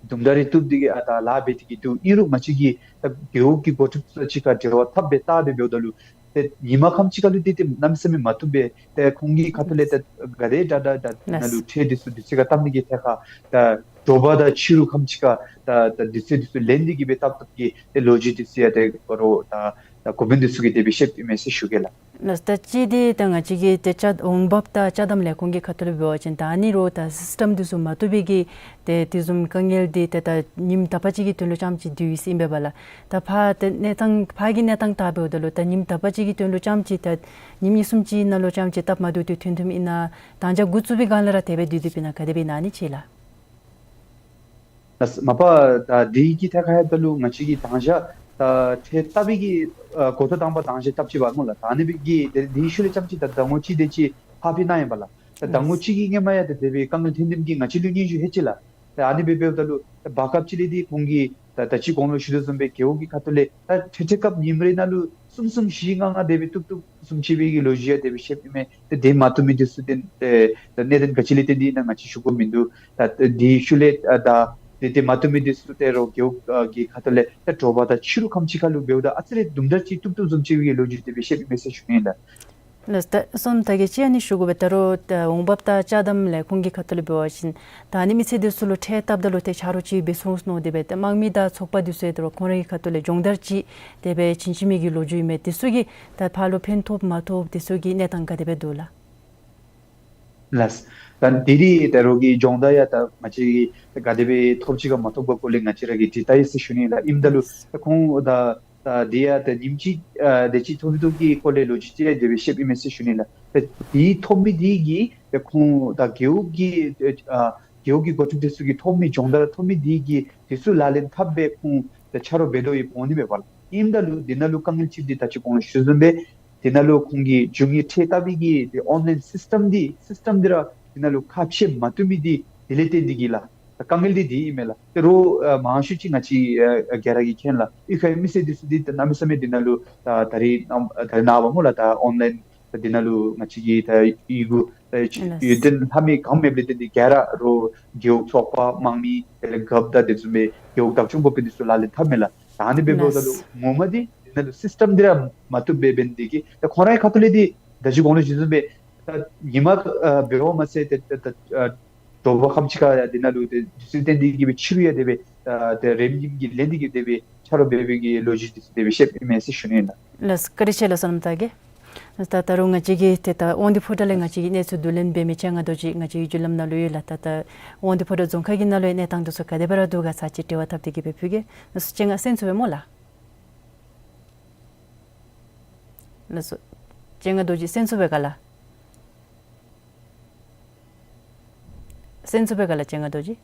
དུམ་གྲ་རེ་བཏུབ་སྟེ་གི་ཨ་ད་ལཱ་འབད་དེ་གི་འདུག། ཨིན་རུང་ང་བཅས་ཀྱིས་ད་རྒེད་འོག་གི་འགོ་ཁྲིདཔ་ཚུ་གཅིག་ཁར་འབྲེལ་བ་འཐབ་སྦེ་བལྟ་སྦེ་འབདཝ་ད་ལུ་ཏེ་ཉིན་མ་ཁམས་ཅིག་ཁར་ལུ་འདི་ཏེ་གནམ་མེད་ས་མེད་མ་བཏུབ་པས། ཏེ་ཁོང་གི་ཁ་ཐུག་ལས་ཏེ་ག་དེ་དྲག་དྲག་ད་ནཱ་ལུ་ཁྲལ་འདི་ཚུ་དུས་ཚོད་ཁར་བཏབ་ནི་གི་ཐད་ཁར་ད་དྲོ་པ་དང་ཕྱི་རུ་ཁམས་ཅིག་ཁར་ད་ད་དུས་ཚོད་འདི་ཚུ་ལེན་ཏེ་གི་སྦེ་བཏབ་བཏབ་ཀྱི་ཏེ་ལོ་རྒྱུས་འདི་ཚུ་ཡང་ཏེ་ཁོ་ར་ད་ད་འགོ་དཔོན་འདི་ཚུ་གིས་དེ་སྦེ་བཤདཔ་ཨིན་མས་ཟེར་ཞུ་གེ་ལགས། ལགས། ད་གཅིག་འདི་ད་ང་བཅས་ཀྱི་ཏེ་ཅ་འོང་འབབ་དང་ཅ་དམ་ལས་ཁུངས་ཀྱི་ཁ་ཐུག་ལས་འབད་བ་ཅིན་ད་ཨ་ནི་རོགས་ད་སིསི་ཊམ་འདི་ཚུ་མ་བཏུབ་པའི་གི་ཏེ་དེ་བཟུམ་དཀའ་ངལ་འདི་ཏེ་ད་ཉིནམ་དག་པ་ཅིག་གི་དོན་ལུ་རྐྱངམ་ཅིག་འདུག་ཟེར་ཨིན་པས་ལགས། ད་ཕར་ཏེ་གནས་སྟངས་ཕར་གྱི་གནས་སྟངས་བལྟ་འབདཝ་ད་ལུ་ད་ཉིནམ་དག་པ་ཅིག་གི་དོན་ལུ་རྐྱངམ་ཅིག་ད་ཉིནམ་གཉིས་གསུམ་ཅིག་ནང་ལུ་རྐྱངམ་ཅིག་སྟབས་མ་བདེཝ་འདི་ཐོན་ཐོནམ་ཨིན་ན། ད་ཅི་འགོ་བཙུགས་པའི་སྒང་ལས་ར་དེ་སྦེ་སྡོད་སྡོདཔ་ཨིན་ན་ག་དེ་སྦེ་ཨིན་ན་ཨ་ནི་ཅིག་ལགས། ལགས། མ་པ་ད་འདི་གི་ཐད་ཁར་ལྷོདཔ་ད་ལུ་ང་བཅས་ཀྱིས་ད་ཅི་ད་ཁྲལ་བཏབ་པའི་གི་ཨ་འགོ་ཐོག་དང་པ་ད་ཅི་བཏབ་ཅི་པ་སྨོ་ལགས། ད་ཨ་ནི་སྦེ་གི་ཏེ་འདི་ཤུལ་ལས་རྐྱངམ་ཅིག་ད་ཟླ་ངོ་གཅིག་དེ་ཅིག་ཕར་འཕུལ་གནང་ཡི་པ་ལགས། ད་ཟླ་ངོ་གཅིག་གི་སྔོན་མ་ཡང་ཏེ་དེ་སྦེ་དཀའ་ངལ་ཐོན་ཐོནམ་གིས་ང་བཅས་ལུ་སྙན་ཞུ་ལྷོད་ཅི་ལགས། ཏེ་ཨ་ནི་སྦེ་འབདཝ་ད་ལུ་ཏེ་བར་སྐབས་ཅིག་ལས་འདི་ཁོང་གིས་ད་ད་ཅི་གོང་ལུ་ཞུ་དོ་བཟུམ་སྦེ་རྒེད་འོག་གི་ཁ་ཐུག་ལས་ད་ཁྲལ་ཁྲལ་སྐབས་ཉིནམ་རེ་ནང་ལུ་གསུམ་གསུམ་བཞི་ལྔ་ལྔ་དེ་སྦེ་བཏུབ་བཏུབ་བཟུམ་ཅིག་སྦེ་གི་ལོ་རྒྱུས་ཡང་དེ་སྦེ་བཤདཔ་ཨིན་མས། ཏེ་དེ་མ་བཏུབ་མི་འདི་ཚུ་ཏེ་ཏེ་ད་གནད་དོན་ག་ཅི་ལས་བརྟེན་ཏེ་ཨིན་ན་ང་བཅས་ཞུ་དགོཔ་མིན་འདུག། ད་ཏེ་འདི་ཤུལ་ལས་ཨ་ད་ཏེ་དེ་མ་བཏུབ་མི་འདི་ཚུ་ཏེ་རོགས་རྒེད་འོག་ཨ་གི་ཁ་ཐུག་ལས་ད་དྲོ་པ་དང་ཕྱི་རུ་ཁམས་ཅིག་ཁར་ལུ་འབདཝ་ད་ཨ་ཙི་རེ་དུམ་གྲ་ཅིག་བཏུབ་བཏུབ་བཟུམ་ཅིག་སྦེ་གི་ལོ་རྒྱུས་དེ་སྦེ་བཤདཔ་ཨིན་མས་ཟེར་ཞུ་ནི་ཨིན་ལགས། ལགས། ད་བསོད་ནམས་དགེ་ཅིག་ཨ་ནི་ཞུ་དགོ་པས། ད་རུང་ད་འོང་འབབ་ད་ཅ་དམ་ལས་ཁུངས་ཀྱི་ཁ་ཐུག་ལས་འབད་བ་ཅིན་ད་ཨ་ནི་མི་སེར་འདི་ཚུ་ལུ་ཁྲལ་བཏབ་ད་ལུ་ཏེ་ཆ་རོགས་ཅིག་འབད་ཚུགས་ནུག། དེ་སྦེ་ཏེ་དམངས་མི་དང་ཚོགས་པ་འདི་ཚུ་ཡང་ད་རུང་ཁོང་རའི་ཁ་ཐུག་ལས་སྦྱོང་བརྡར་ཅིག་དེ་སྦེ་བྱིན་བྱིན་མི་གི་ལོ་རྒྱུས་ཨིན་མས། དེ་ཚུ་གིས་ད་ཕར་ལུ་ཕན་ཐོགས་མ་ཐོགས་དེ་ཚུ་གི་གནས་སྟངས་ག་དེ་སྦེ་འདུག་ལགས། ལགས། ད་དེ་རིགས་ད་རུང་གི་སྦྱོང་བརྡར་ཡང་ད་ང་བཅས་ཀྱིས་ག་དེ་སྦེ་ཐོབ་ཅི་ག་མ་ཐོབ་ག་སྐོར་ལས་ང་བཅས་ར་གིས་དྲི་ལྟ་ཡི་ཟེར་ཞུ་ནི་ལགས། ཨིནམ་ད་ལུ་ད་ཁོང་ད་ད་དེ་ཡང་ད་ཉིནམ་གཅིག་ཨ་དེ་ཅིག་ཐོབ་ཐོབ་ཀྱི་སྐོར་ལས་ལོ་རྒྱུས་ཅིག་ཡང་དེ་སྦེ་བཤདཔ་ཨིན་མས་ཟེར་ཞུ་ནི་ལགས། ད་དེ་ཐོབ་མི་དེ་གིས་ད་ཁོང་ད་རྒེད་འོག་གི་ཨ་རྒེད་འོག་གི་འགོ་ཁྲིདཔ་དེ་ཚུ་གིས་ཐོབ་མི་སྦྱོང་བརྡར་ཐོབ་མི་དེ་གིས་དེ་ཚུ་ལག་ལེན་འཐབ་སྦེ་ཁོང་ད་ཆ་རོགས་འབད་དོ་ཡོདཔ་འོང་ནི་མས་པ་ལགས། ཨིནམ་ད་ལུ་དེ་ནང་ལུ་དཀའ་ངལ་ཅིག་འདི་ད་ཅི་གོང་ལུ་ཞུ་བཟུམ་སྦེ་དེ་ནང་ལུ་ཁོང་གི་རྒྱུ་དངོས་ཁྲལ་བཏབ་པའི་གི་དེ་ཨོན་ལའིན་སིསི་ཊམ་འདི་སིསི་ཊམ་འདི་ར་དེ་ནང་ལུ་ཁ་ཕྱེ་མ་བཏུབ་མི་འདི་དེ་ལས་བརྟེན་ཏེ་གིས་ལགས། ད་དཀའ་ངལ་འདི་དེ་ཨིན་མས་ལགས། ད་རུང་ཨ་མང་ཤོས་ཅིག་ང་བཅས་ཨ་ཨ་ག་ར་གིས་མཁྱེན་ལགས། གཡུས་ཁའི་མི་སེར་འདི་ཚུ་འདི་ད་གནམ་མེད་ས་མེད་དེ་ནང་ལུ་ད་ད་རེས་ནངས་ད་རེས་ནངས་པ་སྨོ་ལགས། ད་ཨོན་ལའིན་ད་དེ་ནང་ལུ་ང་བཅས་ཀྱི་ད་ཡི་གུ་ད་ཡོད་དེ་ལྷབ་མི་གང་མེདཔ་ལས་བརྟེན་ཏེ་ག་ར་རུང་རྒེད་འོག་ཚོགས་པ་དམངས་མི་དེ་ལས་རྒཔོ་དང་དེ་བཟུམ་སྦེ་རྒེད་འོག་བདག་སྐྱོང་འགོ་དཔོན་འདི་ཚུ་ལག་ལེན་འཐབ་མས་ལགས། ད་ཨ་ནི་འབདཝ་ད་ལུ་ངོ་མ་འདི་དེ་ནང་ལུ་སིསི་ཊམ་འདི་ར་མ་བཏུབ་སྦེ་འབད་ནི་དེ་གིས་ད་ཁོང་རའི་ཁ་ཐུག་ལས་འདི་ད་ཅི་གོང་ལུ་ཞུ་བཟུམ་སྦེ་ད་ཉིན་མ་ཨ་འབདཝ་མ་ཚད་ཏེ་ད་ད་ཨ་དྲོ་པ་ཁམས་ཅིག་ཁར་ཡང་དེ་ནང་ལུ་ཏེ་དུས་ཚོད་བཏོན་ཏེ་གིས་སྦེ་ཕྱི་རུ་ཡང་དེ་སྦེ་ཨ་ཏེ་རེམ་ཉིམ་གྱི་ལེན་ཏེ་གིས་དེ་སྦེ་ཆ་རོགས་འབད་བའི་གི་ལོ་རྒྱུས་འདི་ཚུ་དེ་སྦེ་བཤདཔ་ཨིན་མས་ཟེར་ཞུ་ནི་ལགས། ལགས། བཀའ་དྲིན་ཆེ་ལགས་བསོད་ནམས་དགེ། ད་ད་རུང་ང་བཅས་ཀྱི་ཏེ་ད་དབང་འདུས་ཕོ་བྲང་ལས་ང་བཅས་ཀྱིས་གནས་ཚུལ་བསྡུ་ལེན་འབད་མི་སྤྱན་སྔ་རྡོ་རྗེ་ང་བཅས་ཀྱི་བརྒྱུད་ལམ་ནང་ལུ་ཡོད་ལགས། ད་ད་དབང་འདུས་ཕོ་བྲང་རྫོང་ཁག་གི་ནང་ལུ་ཡང་གནས་སྟངས་འདི་ཚུ་ག་དེ་སྦེ་ར་འདུག་ག་ཚར་ཅིག་དྲི་བ་འཐབ་སྟེ་གིས་སྦེ་ཕུལ་གེ། ང་བཅས་སྤྱན་སྔ་གསན་ཚུགས་པས་སྨོ་ལགས། ལགས་སོ། སྤྱན་སྔ་རྡོ་རྗེ་གསན་ཚུགས་པས་ག་ལགས། གསན་ཚུགས་པས་ག་ལགས་སྤྱན་སྔ་རྡོ་རྗེ།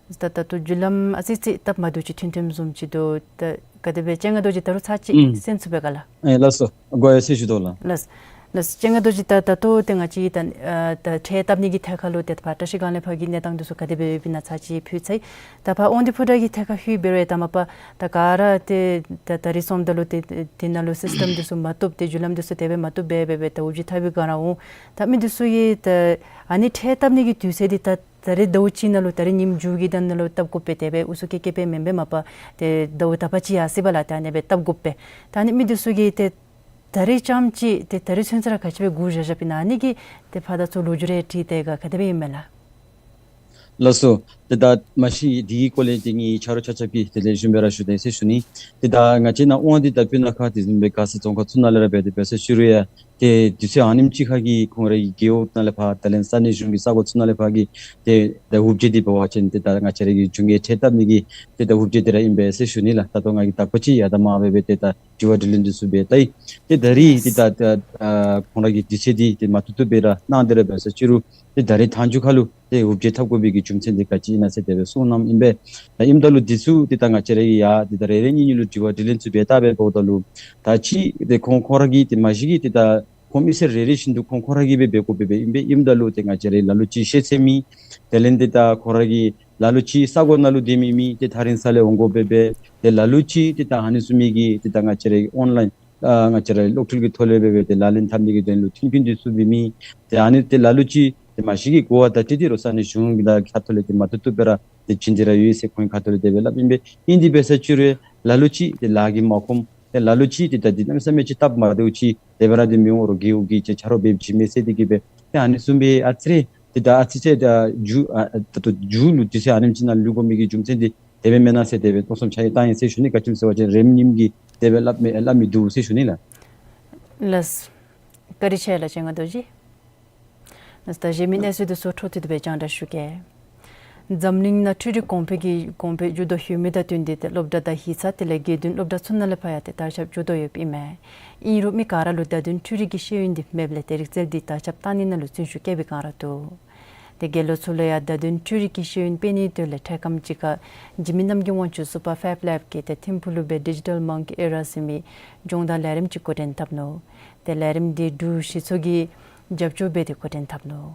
ད་ད་ལྟོ་བརྒྱུད་ལམ་ཨ་ཙི་ཙི་སྟབས་མ་བདེཝ་ཅིག་ཐོན་ཐོནམ་བཟུམ་ཅིག་འདུག། ད་ག་དེ་སྦེ་སྤྱན་སྔ་རྡོ་རྗེ་ད་རུང་ཚར་ཅིག་ཨུམ་གསན་ཚུགས་པས་ག་ལགས། ཨེ་ལགས་སོ། དགོངས་ཡོད་ཟེར་ཞུ་དོ་ལགས། ལགས། ལགས། སྤྱན་སྔ་རྡོ་རྗེ་ད་ད་ལྟོ་ཏེ་ང་བཅས་ད་ཨ་ད་ཁྲལ་བཏབ་ནི་གི་ཐད་ཁར་ལུ་ཏེ་ཕར་བཀྲིས་སྒང་ལས་ཕར་གྱི་གནས་སྟངས་འདི་ཚུ་ག་དེ་སྦེ་ཡོདཔ་ཨིན་ན་ཚར་ཅིག་ཕུལ་ཚར་ཡི། ད་ཕར་དབང་འདུས་ཕོ་བྲང་གི་ཐད་ཁར་ལྷོད་འབད་རུང་ད་མ་པ་ད་ག་ར་ཏེ་ད་ད་རིས་སོངམ་ད་ལུ་ཏེ་དེ་ནང་ལུ་སིསི་ཊམ་འདི་ཚུ་མ་བཏུབ་སྟེ་བརྒྱུད་ལམ་འདི་ཚུ་དེ་སྦེ་མ་བཏུབ་སྦེ་སྦེ་སྦེ་ད་འུབ་བརྗིད་འཐབ་པའི་སྒང་ར་འོང་། ད་མི་འདི་ཚུ་གིས་ད་ཨ་ནི་ཁྲལ་བཏབ་ནི་གི་དུས་ཚོད་འདི་ད་ད་རེས་ཟླཝ་གཅིག་ནང་ལུ་ད་རེས་ཉིནམ་མཇུག་གི་དོན་ལུ་བཏབ་དགོ་པས། དེ་སྦེ་ཨུ་ཚུགས་བསྐྱེད་བསྐྱེད་སྦེ་མེན་པར་མ་པ་ཏེ་ཟླཝ་དག་པ་ཅིག་ཡར་སོ་བ་ལགས། ཏེ་ཨ་ནི་སྦེ་བཏབ་དགོ་པས། ད་ཨ་ནི་མི་འདི་ཚུ་གིས་ཏེ་ད་རེས་རྐྱངམ་ཅིག་ཏེ་ད་རེས་ཚུན་ཚོད་ར་ག་ཅི་སྦེ་སྒུག་བཞག་བཞགཔ་ཨིན་ན་ཨ་ནི་གི་ཏེ་ཕར་དང་ཚུར་ལོ་རྒྱུས་རེ་དྲི་སྟེ་ག་ག་དེ་སྦེ་ཨིན་མས་ལགས། ལགས་སོ། ཏེ་ད་མ་གཞི་འདི་གི་སྐོར་ལས་ཏེ་ངེའི་ཆ་རོགས་ཆ་ཁྱབ་ཀྱིས་དེ་ལས་ཞུ་བར་ཞུ་དེས་ཟེར་ཞུ་ནི། ཏེ་ད་ང་བཅས་ནཱ་དབང་འདུས་དང་སྤུ་ན་ཁ་དེ་བཟུམ་སྦེ་མགར་ས་རྫོང་ཁག་ཚུ་ནང་ལས་ར་འབད་དེ་འབད་ས་ཕྱི་རུ་ཡང་ཏེ་དུས་ཚོད་ཨ་ནེམ་ཅིག་ཁར་གྱི་ཁོང་རའི་རྒེད་འོག་ནང་ལས་ཕར་དེ་ལས་ས་གནས་གཞུང་གི་ས་གོ་ཚུ་ནང་ལས་ཕར་གྱི་ཏེ་ད་འུབ་བརྗིད་འདི་འབད་བ་ཅིན་ཏེ་ད་ང་བཅས་རའི་གི་རྒྱུ་དངོས་ཁྲལ་བཏབ་ནི་གི་ཏེ་ད་འུབ་བརྗིད་འདི་ར་ཨིན་པས་ཟེར་ཞུ་ནི་ལགས། ད་ལྟོ་ང་གིས་དག་པ་ཅིག་ཡང་ད་མ་འབད་བར་ཏེ་ད་དྲི་བ་དྲིས་ལན་འདི་ཚུ་འབད་ད་ཡི། ཏེ་ད་རེས་ཏེ་ད་ད་ཨ་ཁོང་ར་གི་དུས་ཚོད་འདི་ཏེ་མ་བཏུབ་བཏུབ་སྦེ་ར་གནང་སྟེ་ར་འབད་ས་ཕྱི་རུ་ཏེ་ད་རེས་མཐའ་མཇུག་ཁར་ལུ་ཏེ་འུབ་བརྗིད་འཐབ་དགོ་པའི་གི་རྒྱུ་མཚན་འདི་ག་ཅི་ཨིན་ན་ཟེར་དེ་སྦེ་གསུངས་གནངམ་ཨིན་པས། ད་ཨིནམ་ད་ལུ་འདི་ཚུ་ཏེ་ད་ང་བཅས་ར་གིས་ཡང་ཏེ་ད་རེ་རེ་གཉིས་གཉིས་ལུ་དྲི་བ་དྲིས་ལན་ཚུ་འབད་བལྟ་སྦེ་འབདཝ་ད་ལུ་ད་ཅི་ཏེ་ཁོང་ཁོང་ར་གིས་ཏེ་མ་གཞི་གིས་ཏེ་ད་ཁོང་མི་སེར་རེ་རེ་བཞིན་དུ་ཁོང་ཁོང་ར་གིས་སྦེ་འབད་དགོཔ་སྦེ་ཨིན་པས། ཨིནམ་ད་ལུ་ཏེ་ང་བཅས་ར་ལ་ལུ་ཅིག་ཤེས་ཚད་མེད། དེ་ལས་ཏེ་ད་ཁོང་ར་གིས་ལ་ལུ་ཅིག་ས་གོ་ནང་ལུ་སྡོད་མི་མེད། ཏེ་ཐག་རིང་ས་ལས་འོང་དགོཔ་སྦེ་འབད། ཏེ་ལ་ལུ་ཅིག་ཏེ་ད་ཨ་ནི་བཟུམ་མའི་གི་ཏེ་ད་ང་བཅས་ར་ཨོན་ལའིན་ཨ་ང་བཅས་ར་གློག་འཕྲུལ་གྱི་ཐོག་ལས་སྦེ་འབད་དེ་ལག་ལེན་འཐབ་ནི་གི་དོན་ལུ་མཐུན་རྐྱེན་འདི་ཚུ་འབད་མི། ཏེ་ཨ་ནི་ཏེ་ལ་ལུ་ཅིག་ཏེ་མ་གཞི་གིས་གོ་བ་བརྡ་སྤྲོད་འདི་རོགས་ས་གནས་གཞུང་གི་དང་ཁ་ཐུག་ལས་ཏེ་མ་བཏུབ་བཏུབ་སྦེ་ར་ཏེ་བྱིན་ཏེ་ར་ཡོད་ཟེར་ཁོང་གི་ཁ་ཐུག་ལས་དེ་སྦེ་སླབ་ཨིན་པས། ཨིན་དེ་འབད་ས་ཕྱི་རུ་ལ་ལུ་ཅིག་ཏེ་ལཱ་གིས་མ་ཁོམ། ཏེ་ལ་ལུ་ཅིག་ཏེ་ད་འདི་གནམ་མེད་ས་མེད་ཅིག་སྟབས་མ་བདེཝ་ཅིག་དེ་སྦེ་ར་ཏེ་མི་འོང་རུང་རྒེད་འོག་གིས་ཅིག་ཆ་རོགས་འབད་བྱིན་མས་ཟེར་དེ་གིས་སྦེ་ཏེ་ཨ་ནི་བཟུམ་སྦེ་ཨ་ཙི་རེ་ཏེ་ད་ཨ་ཙི་ཅིག་ད་མཇུག་ཨ་ད་ལྟོ་མཇུག་ལུ་དུས་ཚོད་ཨ་ནེམ་ཅིག་ནང་ལུས་དགོ་མི་གི་རྒྱུ་མཚན་འདི་དེ་སྦེ་མེན་ན་ཟེར་དེ་སྦེ་མནོ་བསམ་ཆགས་ཡི་བཏང་ཡི་ཟེར་ཞུ་ནི། ག་ཅི་སྨོ་ཟེར་བ་ཅིན་རེམ་ཉིམ་གིས་དེ་སྦེ་སླབ་མི་སླབ་མི་འདུག་ཟེར་ཞུ་ནི་ལགས། ལགས། བཀའ་དྲིན་ཆེ་ལགས་སྤྱན་སྔ་རྡོ་རྗེ། ད་གཞན་མི་གནས་ཚུལ་འདི་ཚུ་འཕྲོ་མཐུད་དེ་སྦེ་རྒྱང་བསྒྲགས་ཞུ་གེ། འཛམ་གླིང་ནང་འཕྲུལ་རིག་གོང་འཕེལ་གྱི་གོང་འཕེལ་འགྱོ་དོ་ཡོད་མི་དང་བསྟུན་ཏེ་ཏེ་སློབ་གྲྭ་དང་ཡིག་ཚང་དེ་ལས་དགེ་འདུན་སློབ་གྲྭ་ཚུ་ནང་ལས་ཕར་ཡང་ཏེ་དར་ཁྱབ་འགྱོ་དོ་ཡོདཔ་ཨིན་མས། ཨིན་རུང་མི་ག་ར་ལུ་བརྡ་དོན་འཕྲུལ་རིག་གི་ཤེས་ཡོན་འདི་མེདཔ་ལས་ཏེ་རིག་རྩལ་འདི་དར་ཁྱབ་གཏང་ནི་ནང་ལུ་བརྩོན་ཤུགས་བསྐྱེད་པའི་སྒང་ར་འདུག། ཏེ་དགེ་སློང་ཚུ་ལུ་ཡང་བརྡ་དོན་འཕྲུལ་རིག་གི་ཤེས་ཡོན་སྤེལ་ནིའི་དོན་ལས་འཕྲལ་ཁམས་ཅིག་ཁར་འཇིགས་མེད་རྣམ་རྒྱལ་དབང་ཕྱུག་གསུམ་པ་ཕཱའིབ་ལེབ་ཀྱིས་ཏེ་ཐིམ་ཕུག་ལུ་སྦེ་ཌི་ཇི་ཊལ་མང་ཀི་ཨེ་ར་ཟེར་མི་སྦྱོང་བརྡར་ལས་རིམ་ཅིག་འགོ་འདྲེན་འཐབ་ནུག། ཏེ་ལས་རིམ་འདི་འབྲུག་གཞི་ཚོགས་ཀྱིས་རྒྱབ་སྐྱོར་འབད་དེ་འགོ་འདྲེན་འཐབ་ནུག།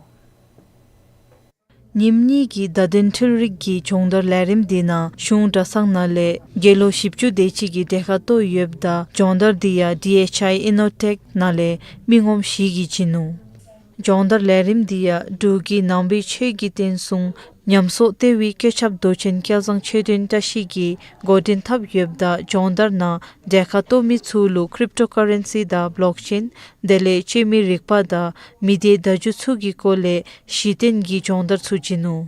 ཉིནམ་གཉིས་ཀྱི་བརྡ་དོན་འཕྲུལ་རིག་གི་སྦྱོང་བརྡར་ལས་རིམ་འདི་ནང་གཞུང་གྲྭ་ཚང་ནང་ལས་དགེ་སློང་བཞི་བཅུ་དེ་ཅིག་གིས་གྲལ་ཁར་གཏོགས་ཡོདཔ་ད་སྦྱོང་བརྡར་འདི་ཡང་ཌི་ཨེཆ་ཨའི་ཨིན་ནོ་ཊེཀ་ནང་ལས་མི་ངོམ་བཞི་གིས་བྱིན་ནུག། སྦྱོང་བརྡར་ལས་རིམ་འདི་ཡང་འབྲུག་གི་ནང་པའི་ཆོས་ཀྱི་བསྟན་སྲུང་ཉམས་གསོ་ལྟེ་བའི་བཀོད་ཁྱབ་མདོ་ཆེན་སྐལ་བཟང་ཆོས་དོན་བཀྲ་ཤིས་ཀྱིས་འགོ་འདྲེན་འཐབ་ཡོདཔ་ད་སྦྱོང་བརྡར་ནང་གྲལ་ཁར་གཏོགས་མི་ཚུ་ལུ་ཀྲིབ་ཊོ་ཀ་རེན་སི་དང་བོ་ལོག་ཅེན་དེ་ལས་བཅོས་མའི་རིག་པ་དང་མི་སྡེ་བརྡ་བརྒྱུད་ཚུ་གི་སྐོར་ལས་གཞི་རྟེན་གྱི་སྦྱོང་བརྡར་ཚུ་བྱིན་ནུག།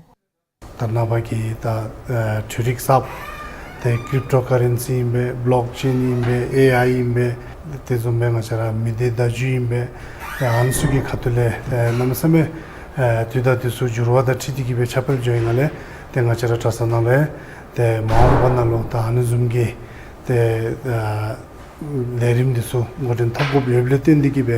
ད་རེས་ནངས་པ་གི་ད་ཨ་འཕྲུལ་རིག་གསརཔ་ཏེ་ཀྲིབ་ཊོ་ཀ་རེན་སི་ཨིན་པས། བོ་ལོག་ཅེན་ཨིན་པས། ཨེ་ཨའི་ཨིན་པས། དེ་བཟུམ་སྦེ་ང་བཅས་ར་མི་སྡེ་བརྡ་བརྒྱུད་ཨིན་པས། ཏེ་ཨ་ནི་ཚུ་གི་ཁ་ཐུག་ལས་ཨེ་གནམ་མེད་ས་མེད་ཨེ་དུས་དང་དུས་སུ་འགྱུར་བ་དང་འཁྲིལ་ཏེ་གི་སྦེ་ཁྱབ་སྤེལ་འགྱོ་ཡི། ནཱ་ལས་ཏེ་ང་བཅས་ར་གྲྭ་ཚང་ནང་ལས་ཏེ་མ་འོངས་པ་ནང་ལུ་ད་ཨ་ནི་བཟུམ་གྱི་ཏེ་ཨ་ལས་རིམ་འདི་ཚུ་འགོ་འདྲེན་འཐབ་དགོཔ་ཡོདཔ་ལས་བརྟེན་ཏེ་གི་སྦེ་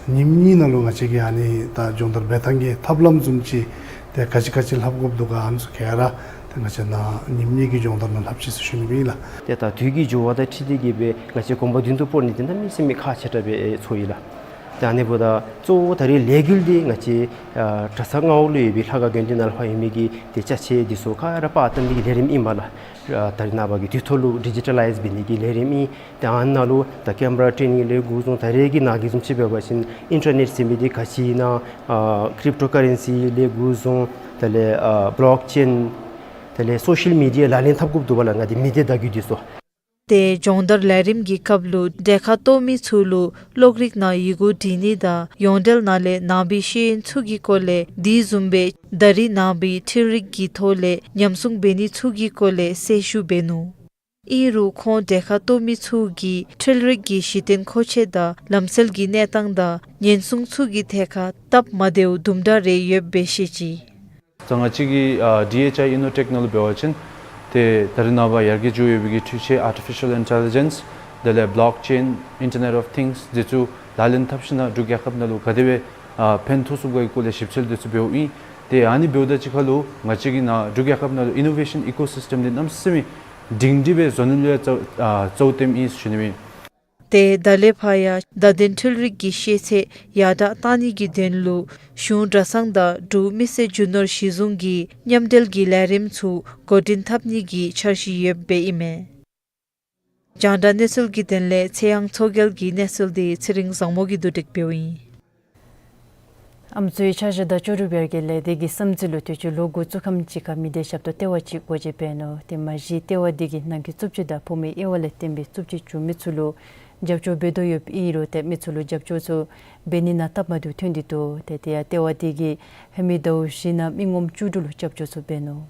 ཉིནམ་གཉིས་ནང་ལུ་ང་བཅས་ཀྱིས་ཨ་ནི་ད་སྦྱོང་བརྡར་འབད་ཐངས་ཀྱི་ཐབས་ལམ་བཟུམ་ཅིག་ཏེ་ག་ཅི་ག་ཅི་ལྷབ་དགོཔ་འདུག་ག་ཨ་ནི་ཚུ་ག་ར་ཏེ་ང་བཅས་ནཱ་ཉིནམ་གཉིས་ཀྱི་སྦྱོང་བརྡར་ནང་ལྷབ་ཅི་ཟེར་ཞུ་ནི་ཨིན་ལགས། ཏེ་ད་དུས་ཀྱི་འགྱུར་བ་དང་འཁྲིལ་ཏེ་གི་སྦེ་ང་བཅས་གོམ་པ་མདུན་དུ་སྤོ་ནི་འདི་གནམ་མེད་ས་མེད་ཁག་ཆེ་དྲགས་སྦེ་ཚོར་ཡི་ལགས། ཏེ་ཨ་ནི་འབདཝ་ད་གཙོ་བོ་ད་རེས་ལས་འགུལ་འདི་ང་བཅས་ཨ་གྲྭ་ཚང་མངའ་འོག་ལུ་ཡོད་པའི་ལྷ་ཁང་དགོན་སྡེ་ནང་ལུ་ཕར་ཡོད་མི་གི་ཏེ་ཅ་ཆས་འདི་ཚུ་ག་ར་པར་བཏབ་ནི་གི་ལས་རིམ་ཨིན་པས་ལགས། ཨ་ད་རེས་ནངས་པ་གི་དུས་ཐོག་ལུ་ཌི་ཇི་ཊ་ལའིཛ་འབད་ནི་གི་ལས་རིམ་ཨིན། ཏེ་ཨ་ནཱ་ལུ་ད་ཀེམ་ར་ཊེ་ནིང་ལས་འགོ་བཟུང་ད་རེས་ཀྱི་ནང་གི་བཟུམ་ཅིག་འབད་བ་ཅིན་ཨིན་ཊར་ནེཊ་ཟེར་མི་འདི་ག་ཅི་ཨིན་ན་ཨ་ཀྲིབ་ཊོ་ཀ་རེན་སི་ལས་འགོ་བཟུང་དེ་ལས་ཨ་བོ་ལོག་ཅེན་དེ་ལས་སོ་ཤལ་མི་ཌི་ཡ་ལག་ལེན་འཐབ་དགོཔ་འདུག་པས་ལགས། ང་འདི་མི་སྡེ་བརྡ་བརྒྱུད་འདི་ཚུ། ཏེ་སྦྱོང་བརྡར་ལས་རིམ་གྱི་སྐབས་ལུ་གྲལ་ཁར་གཏོགས་མི་ཚུ་ལུ་གློག་རིག་ནང་ཡི་གུ་འབྲི་ནི་དང་ཡོངས་འབྲེལ་ནང་ལས་ནང་པའི་ཤེས་ཡོན་ཚུ་གི་སྐོར་ལས་དེ་བཟུམ་སྦེ་ད་རེས་ནང་པའི་འཕྲུལ་རིག་གི་ཐོག་ལས་ཉམས་སྲུང་འབད་ནི་ཚུ་གི་སྐོར་ལས་གསལ་ཞུ་འབད་ནུག། ཨིན་རུང་ཁོང་གྲལ་ཁར་གཏོགས་མི་ཚུ་གིས་འཕྲུལ་རིག་གི་གཞི་རྟེན་མཁོ་ཆས་དང་ལམ་སྲོལ་གྱི་གནས་སྟངས་དང་ཉེན་སྲུང་ཚུ་གི་ཐད་ཁར་སྟབས་མ་བདེཝ་དུམ་གྲ་རེ་ཡོདཔ་སྦེ་བཤད་ཅི། ད་ང་བཅས་ཀྱི་ཨ་ཌི་ཨེཆ་ཨའི་ཨི་ནོ་ཊེཀ་ནང་ལུ་འབད་བ་ཅིན་ཏེ་ད་རེས་ནངས་པ་ཡར་རྒྱས་འགྱོ་ཡོད་པའི་གི་འཕྲུལ་ཆས་ཨར་ཊི་ཕི་ཤལ་ཨིན་ཊེ་ལི་ཇེནསི་དེ་ལས་བོ་ལོག་ཅེན་ཨིན་ཊར་ནེཊ་ཨོཕ་ཐིངསི་འདི་ཚུ་ལག་ལེན་འཐབ་ཞིནམ་ལས་འབྲུག་རྒྱལ་ཁབ་ནང་ལུ་ག་དེ་སྦེ་ཨ་ཕན་ཐོགས་ཚུགས་ག་གི་སྐོར་ལས་ཞིབ་འཚོལ་འདི་ཚུ་འབདཝ་ཨིན། ཏེ་ཨ་ནི་འབདཝ་ད་གཅིག་ཁར་ལུ་ང་བཅས་ཀྱི་ནཱ་འབྲུག་རྒྱལ་ཁབ་ནང་ལུ་ཨི་ནོ་ཝེ་ཤཱན་ཨི་ཀོ་སིསི་ཊེམ་འདི་གནམ་མེད་ས་མེད་སྒྲིང་སྒྲི་སྦེ་བཟོ་ནི་ལུ་ཡང་གཙོ་ཨ་གཙོ་བོ་བཏོནམ་ཨིན་ཟེར་ཞུ་ནི་ཨིན། ཏེ་ད་ལས་ཕར་ཡང་བརྡ་དོན་འཕྲུལ་རིག་གི་ཤེས་ཚད་ཡར་དྲགས་གཏང་ནི་གི་དོན་ལུ་གཞུང་གྲྭ་ཚང་དང་འབྲུག་མི་སེར་རྒྱུ་ནོར་གཞི་བཟུང་གིས་མཉམ་འབྲེལ་གྱི་ལས་རིམ་ཚུ་འགོ་འདྲེན་འཐབ་ནི་གི་འཆར་གཞི་ཡོདཔ་སྦེ་ཨིན་མས། རྒྱང་བསྒྲགས་གནས་ཚུལ་གྱི་དོན་ལས་ཚེ་དབྱངས་མཚོ་རྒྱལ་གྱི་གནས་ཚུལ་འདི་ཚེ་རིང་བཟང་མོ་གིས་བསྡུ་སྒྲིག་འབདཝ་ཨིན། ཨམ་སྲུའི་ཆ་བཞག་དང་ལྕོགས་གྲུབ་ཡར་རྒྱས་ལས་སྡེ་གིས་བསམ་རྩེ་ལུ་དུས་ཅི་ལོ་དགུ་བཅུ་ཁམས་ཅིག་ཁར་མི་སྡེ་ཞབས་ཏོག་ལྟེ་བ་ཅིག་སྒོ་འབྱེད་འབད་ནུག། ཏེ་མ་གཞི་ལྟེ་བ་འདི་གིས་ནང་འཁོད་རྩུབ་སྤྱོད་དང་ཕོ་མོའི་དབྱེ་བ་ལས་བརྟེན་པའི་རྩུབ་སྤྱོད་བྱུང་མི་ཚུ་ལུ་རྒྱབ་སྐྱོར་འབད་དོ་ཡོདཔ་ཨིན་རུང་ཏེ་མི་ཚུ་ལུ་རྒྱབ་སྐྱོར་ཚུ་འབད་ནི་ནང་སྟབས་མ་བདེཝ་ཐོན་ཏེ་འདུག། ཏེ་དེ་ཡང་ལྟེ་བ་འདི་གིས་ཧེ་མའི་ཟླཝ་བཞི་ནང་མི་ངོམ་བཅུ་དྲུག་ལུ་རྒྱབ་སྐྱོར་ཚུ་འབད་ནུག།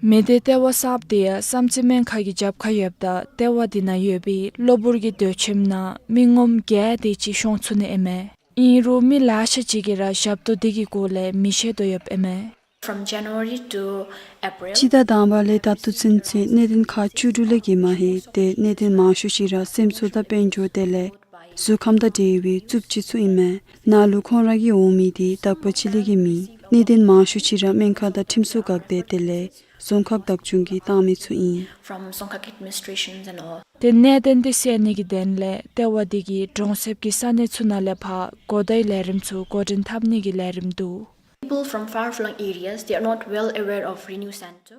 མི་སྡེ་ལྟེ་བ་གསརཔ་འདི་ཡང་བསམ་རྩེ་སྨན་ཁང་གི་རྒྱབ་ཁར་ཡོདཔ་ད་ལྟེ་བ་འདི་ནང་ཡོད་པའི་གློ་བུར་གྱི་སྡོད་ཁྱིམ་ནང་མི་ངོམ་བརྒྱད་དེ་ཅིག་ཤོང་ཚུགས་ནི་ཨིན་མས། ཨིན་རུང་མི་ལེ་ཤ་ཅིག་གིས་ར་ཞབས་ཏོག་འདི་གི་སྐོར་ལས་མི་ཤེས་དོ་ཡོདཔ་ཨིན་མས། From January to April. སྤྱི་ཟླ་དང་པ་ལས་ད་ལྟོ་ཚུན་ཚོད་གནད་དོན་ཁག་བཅུ་དྲུག་ལས་བརྒལ་མ་ཧེ། ཏེ་གནད་དོན་མང་ཤོས་ཅིག་ར་སེམས་ཚོར་དང་དཔལ་འབྱོར་དེ་ལས་གཟུགས་ཁམས་དང་འབྲེལ་བའི་རྩུབ་སྤྱོད་ཚུ་ཨིན་མས། ནཱ་ལུ་ཁོང་ར་གིས་འོང་མི་འདི་དག་པ་ཅིག་ལས་བརྒལ་མེད། གནད་དོན་མང་ཤོས་ཅིག་ར་སྨན་ཁང་དང་ཁྲིམས་སྲུང་འགག་སྡེ་དེ་ལས་རྫོང་ཁག་བདག་སྐྱོང་གིས་བཏང་མི་ཚུ་ཨིན། From Dzongkhag administrations and all. ཏེ་གནད་དོན་འདི་སེལ་ནི་གི་དོན་ལས་ལྟེ་བ་འདི་གིས་གྲོང་གསེབ་ཀྱི་ས་གནས་ཚུ་ནང་ལས་ཕར་གོ་བརྡའི་ལས་རིམ་ཚུ་འགོ་འདྲེན་འཐབ་ནི་གི་ལས་རིམ་འདུག། People from far-flung areas, they are not well aware of Renew Center.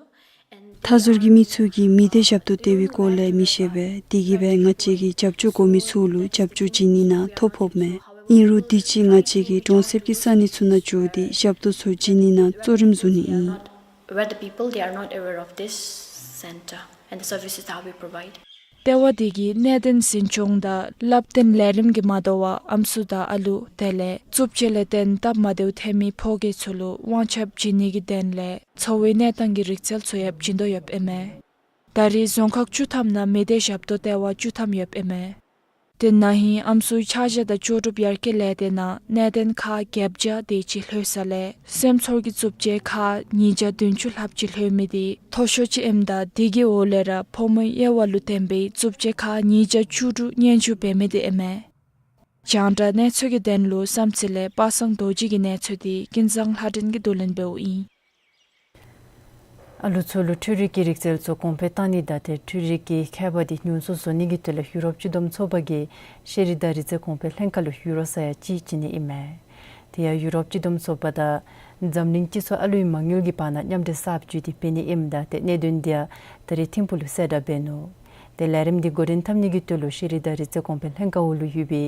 And ད་ཟུར་གྱི་མི་ཚུ་གིས་མི་སྡེ་ཞབས་ཏོག་ལྟེ་བའི་སྐོར་ལས་མི་ཤེས་པས། དེ་གིས་སྦེ་ང་བཅས་ཀྱིས་རྒྱབ་སྐྱོར་དགོ་མི་ཚུ་ལུ་རྒྱབ་སྐྱོར་བྱིན་ནི་ནང་ཐོ་ཕོགཔ་མས། ཨིན་རུང་དུས་ཅི་ང་བཅས་ཀྱིས་གྲོང་གསེབ་ཀྱི་ས་གནས་ཚུ་ནང་འགྱོ་སྟེ་ཞབས་ཏོག་ཚུ་བྱིན་ནི་ནང་གཙོ་རིམ་བཟུང་ནི་ཨིན། Where the people, they are not aware of this center and the services that we provide. ལྟེ་བ་འདི་གིས་གནད་དོན་འཛིན་སྐྱོང་དང་བསླབ་སྟོན་ལས་རིམ་གྱིས་མ་དོ་བར་ཨམ་སྲུ་དང་ཨ་ལུ་དེ་ལས་རྩུབ་སྤྱོད་ལས་བརྟེན་སྟབས་མ་བདེཝ་ཐོན་མི་ཕོ་སྐྱེས་ཚུ་ལུ་དབང་ཆ་བྱིན་ནི་གི་དོན་ལས་འཚོ་བའི་གནས་སྟངས་ཀྱི་རིག་རྩལ་ཚུ་ཡང་བྱིན་དོ་ཡོདཔ་ཨིན་མས། ད་རེས་རྫོང་ཁག་བཅུ་ཐམ་ནང་མི་སྡེ་ཞབས་ཏོག་ལྟེ་བ་བཅུ་ཐམ་ཡོདཔ་ཨིན་མས། དེ་ན་ཧིང་ཨམ་སྲུའི་ཆ་བཞག་དང་ལྕོགས་གྲུབ་ཡར་རྒྱས་ལས་སྡེ་ནང་གནད་དོན་ཁག་བརྒྱད་བརྒྱ་དེ་ཅིག་ལྷོད་ས་ལས་སེམས་ཚོར་གྱི་རྩུབ་སྤྱོད་ཁག་ཉིས་བརྒྱ་བདུན་ཅུ་ལྷགཔ་ཅིག་ལྷོད་མི་དེ་མཐོ་ཤོས་ཅིག་ཨིནམ་ད་དེ་གི་འོག་ལས་ར་ཕོ་མོའི་དབྱེ་བ་ལུ་བརྟེན་པའི་རྩུབ་སྤྱོད་ཁག་ཉིས་བརྒྱ་བཅུ་དྲུག་སྙན་ཞུ་འབད་མི་དེ་ཨིན་མས། རྒྱང་བསྒྲགས་གནས་ཚུལ་གྱི་དོན་ལུ་བསམ་རྩེ་ལས་པ་སངས་རྡོ་རྗེ་གི་གནས་ཚུལ་དེ་ཀུན་བཟང་ལྷ་སྒྲོན་གྱིས་བསྡུ་ལེན་འབདཝ་ཨིན། ཨ་ལུ་ཚུ་ལུ་འཕྲུལ་རིག་གི་རིག་རྩལ་ཚུ་གོང་འཕེལ་གཏང་ནི་དང་ཏེ་འཕྲུལ་རིག་གི་མཁས་པ་དེ་ཉུང་སུ་བཟོ་ནི་གི་དོན་ལུ་ཡུ་རོབ་སྤྱི་བསྡོམས་ཚོགས་པ་གིས་ཤེས་རིག་དང་རིག་རྩལ་གོང་འཕེལ་ལྷན་ཁག་ལུ་ཡུ་རོ་ས་ཡ་གཅིག་བྱིན་ནི་ཨིན་མས། དེ་ཡང་ཡུ་རོབ་སྤྱི་བསྡོམས་ཚོགས་པ་དང་འཛམ་གླིང་སྤྱི་ཚོགས་ཨ་ལུའི་མ་དངུལ་གྱི་བར་ན་མཉམ་འབྲེལ་གསརཔ་བརྒྱུད་དེ་འབད་ནི་ཨིནམ་ད་ཏེ་གནད་དོན་དེ་ཡང་ད་རེས་ཐིམ་ཕུག་ལུ་གསལ་བསྒྲགས་འབད་ནུག། ཏེ་ལས་རིམ་འདི་འགོ་འདྲེན་འཐབ་ནི་གི་དོན་ལུ་ཤེས་རིག་དང་རིག་རྩལ་གོང་འཕེལ་ལྷན་ཁག་འོག་ལུ་ཡོད་པའི་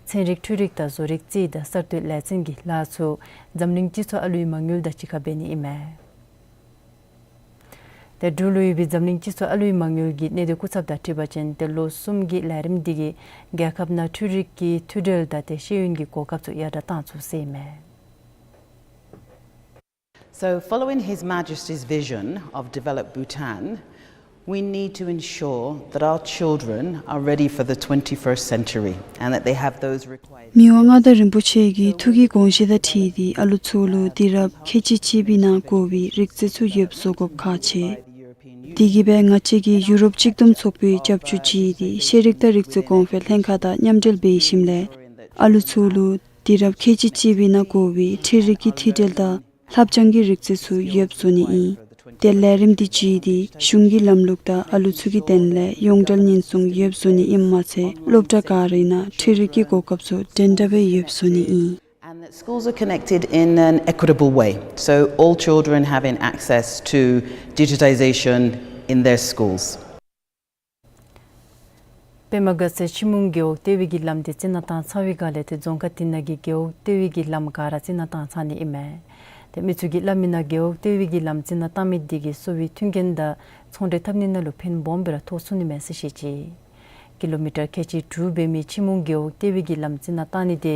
ཚན་རིག་འཕྲུལ་རིག་དང་བཟོ་རིག་རྩིས་དང་གསར་གཏོད་ལས་ཚན་གྱི་ལཱ་ཚུ་འཛམ་གླིང་སྤྱི་ཚོགས་ཨ་ལུའི་མ་དངུལ་དང་གཅིག་ཁར་འབད་ནི་ཨིན་མས། ཏེ་འབྲུག་ལུ་ཡོད་པའི་འཛམ་གླིང་སྤྱི་ཚོགས་ཨ་ལུའི་མ་དངུལ་གྱི་གནད་དོན་སྐུ་ཚབ་དང་འཁྲིལ་བ་ཅིན་ཏེ་ལོ་གསུམ་གྱི་ལས་རིམ་འདི་གིས་རྒྱལ་ཁབ་ནང་འཕྲུལ་རིག་གི་མཐུད་འབྲེལ་དང་ཏེ་ཤེས་ཡོན་གྱི་གོ་སྐབས་ཚུ་ཡར་དྲག་བཏང་ཚུགས་ཟེར་ཨིན་མས། So, following His Majesty's vision of developed Bhutan, we need to ensure that our children are ready for the twenty-first century and that they have those required. མི་དབང་མངའ་བདག་རིན་པོ་ཆེ་གི་ཐུགས་ཀྱི་དགོངས་བཞེད་དང་འཁྲིལ་ཏེ་ཨ་ལུ་ཚུ་ལུ་དུས་རབས་ཁལ་གཅིག་གཅིག་པའི་ནང་དགོ་པའི་རིག་རྩལ་ཚུ་ཡོདཔ་བཟོ་དགོཔ་ཁག་ཆེ། དེ་གིས་སྦེ་ང་བཅས་ཀྱིས་ཡུ་རོབ་གཅིག་བསྡོམས་ཚོགས་པའི་རྒྱབ་སྐྱོར་ཅིག་ཡོད་དེ་ཤེས་རིག་དང་རིག་རྩལ་གོང་འཕེལ་ལྷན་ཁག་དང་མཉམ་འབྲེལ་འབད་ཞིནམ་ལས་ཨ་ལུ་ཚུ་ལུ་དུས་རབས་ཁལ་གཅིག་གཅིག་པའི་ནང་དགོ་པའི་འཕྲུལ་རིག་གི་མཐུད་འབྲེལ་དང་ལྷབ་སྦྱང་གི་རིག་རྩལ་ཚུ་ཡོདཔ་བཟོ་ནི་ཨིན། ཏེ་ལས་རིམ་འདི་ཅིག་འདི་གཞུང་གི་ལམ་ལུགས་དང་ཨ་ལུ་ཚུ་གི་དོན་ལས་ཡོངས་འབྲེལ་ཉེན་སྲུང་ཡོདཔ་བཟོ་ནི་ཨིནམ་མ་ཚད་སློབ་གྲྭ་ག་ར་ནང་འཕྲུལ་རིག་གི་གོ་སྐབས་ཚུ་འདྲན་འདྲ་སྦེ་ཡོདཔ་བཟོ་ནི་ཨིན། And that schools are connected in an equitable way, so all children having access to digitization in their schools. པདྨ་དགའ་ཚལ་ཕྱི་མུང་རྒེད་འོག་ལྟེ་བའི་གི་ལམ་འདི་རྩི་ནག་བཏང་ཚར་བའི་སྒང་ལས་ཏེ་རྫོང་ཁག་དེ་ནང་གི་རྒེད་འོག་ལྟེ་བའི་གི་ལམ་ག་ར་རྩི་ནག་བཏང་ཚར་ནི་ཨིན་མས། ཏེ་མི་ཚུ་གིས་སླབ་མི་ནང་རྒེད་འོག་ལྟེ་བའི་གི་ལམ་རྩི་ནག་བཏང་མི་འདི་གིས་གསོ་བའི་མཐུན་རྐྱེན་དང་ཚོང་འབྲེལ་འཐབ་ནི་ནང་ལུ་ཕན་སྦོམ་སྦེ་ར་ཐོགས་ཚུགས་ནི་མས་ཟེར་བཤད་ཅི། ཀི་ལོ་མི་ཊར་ཁལ་གཅིག་དྲུག་འབད་མི་ཕྱི་མུང་རྒེད་འོག་ལྟེ་བའི་གི་ལམ་རྩི་ནག་བཏང་ནི་འདི་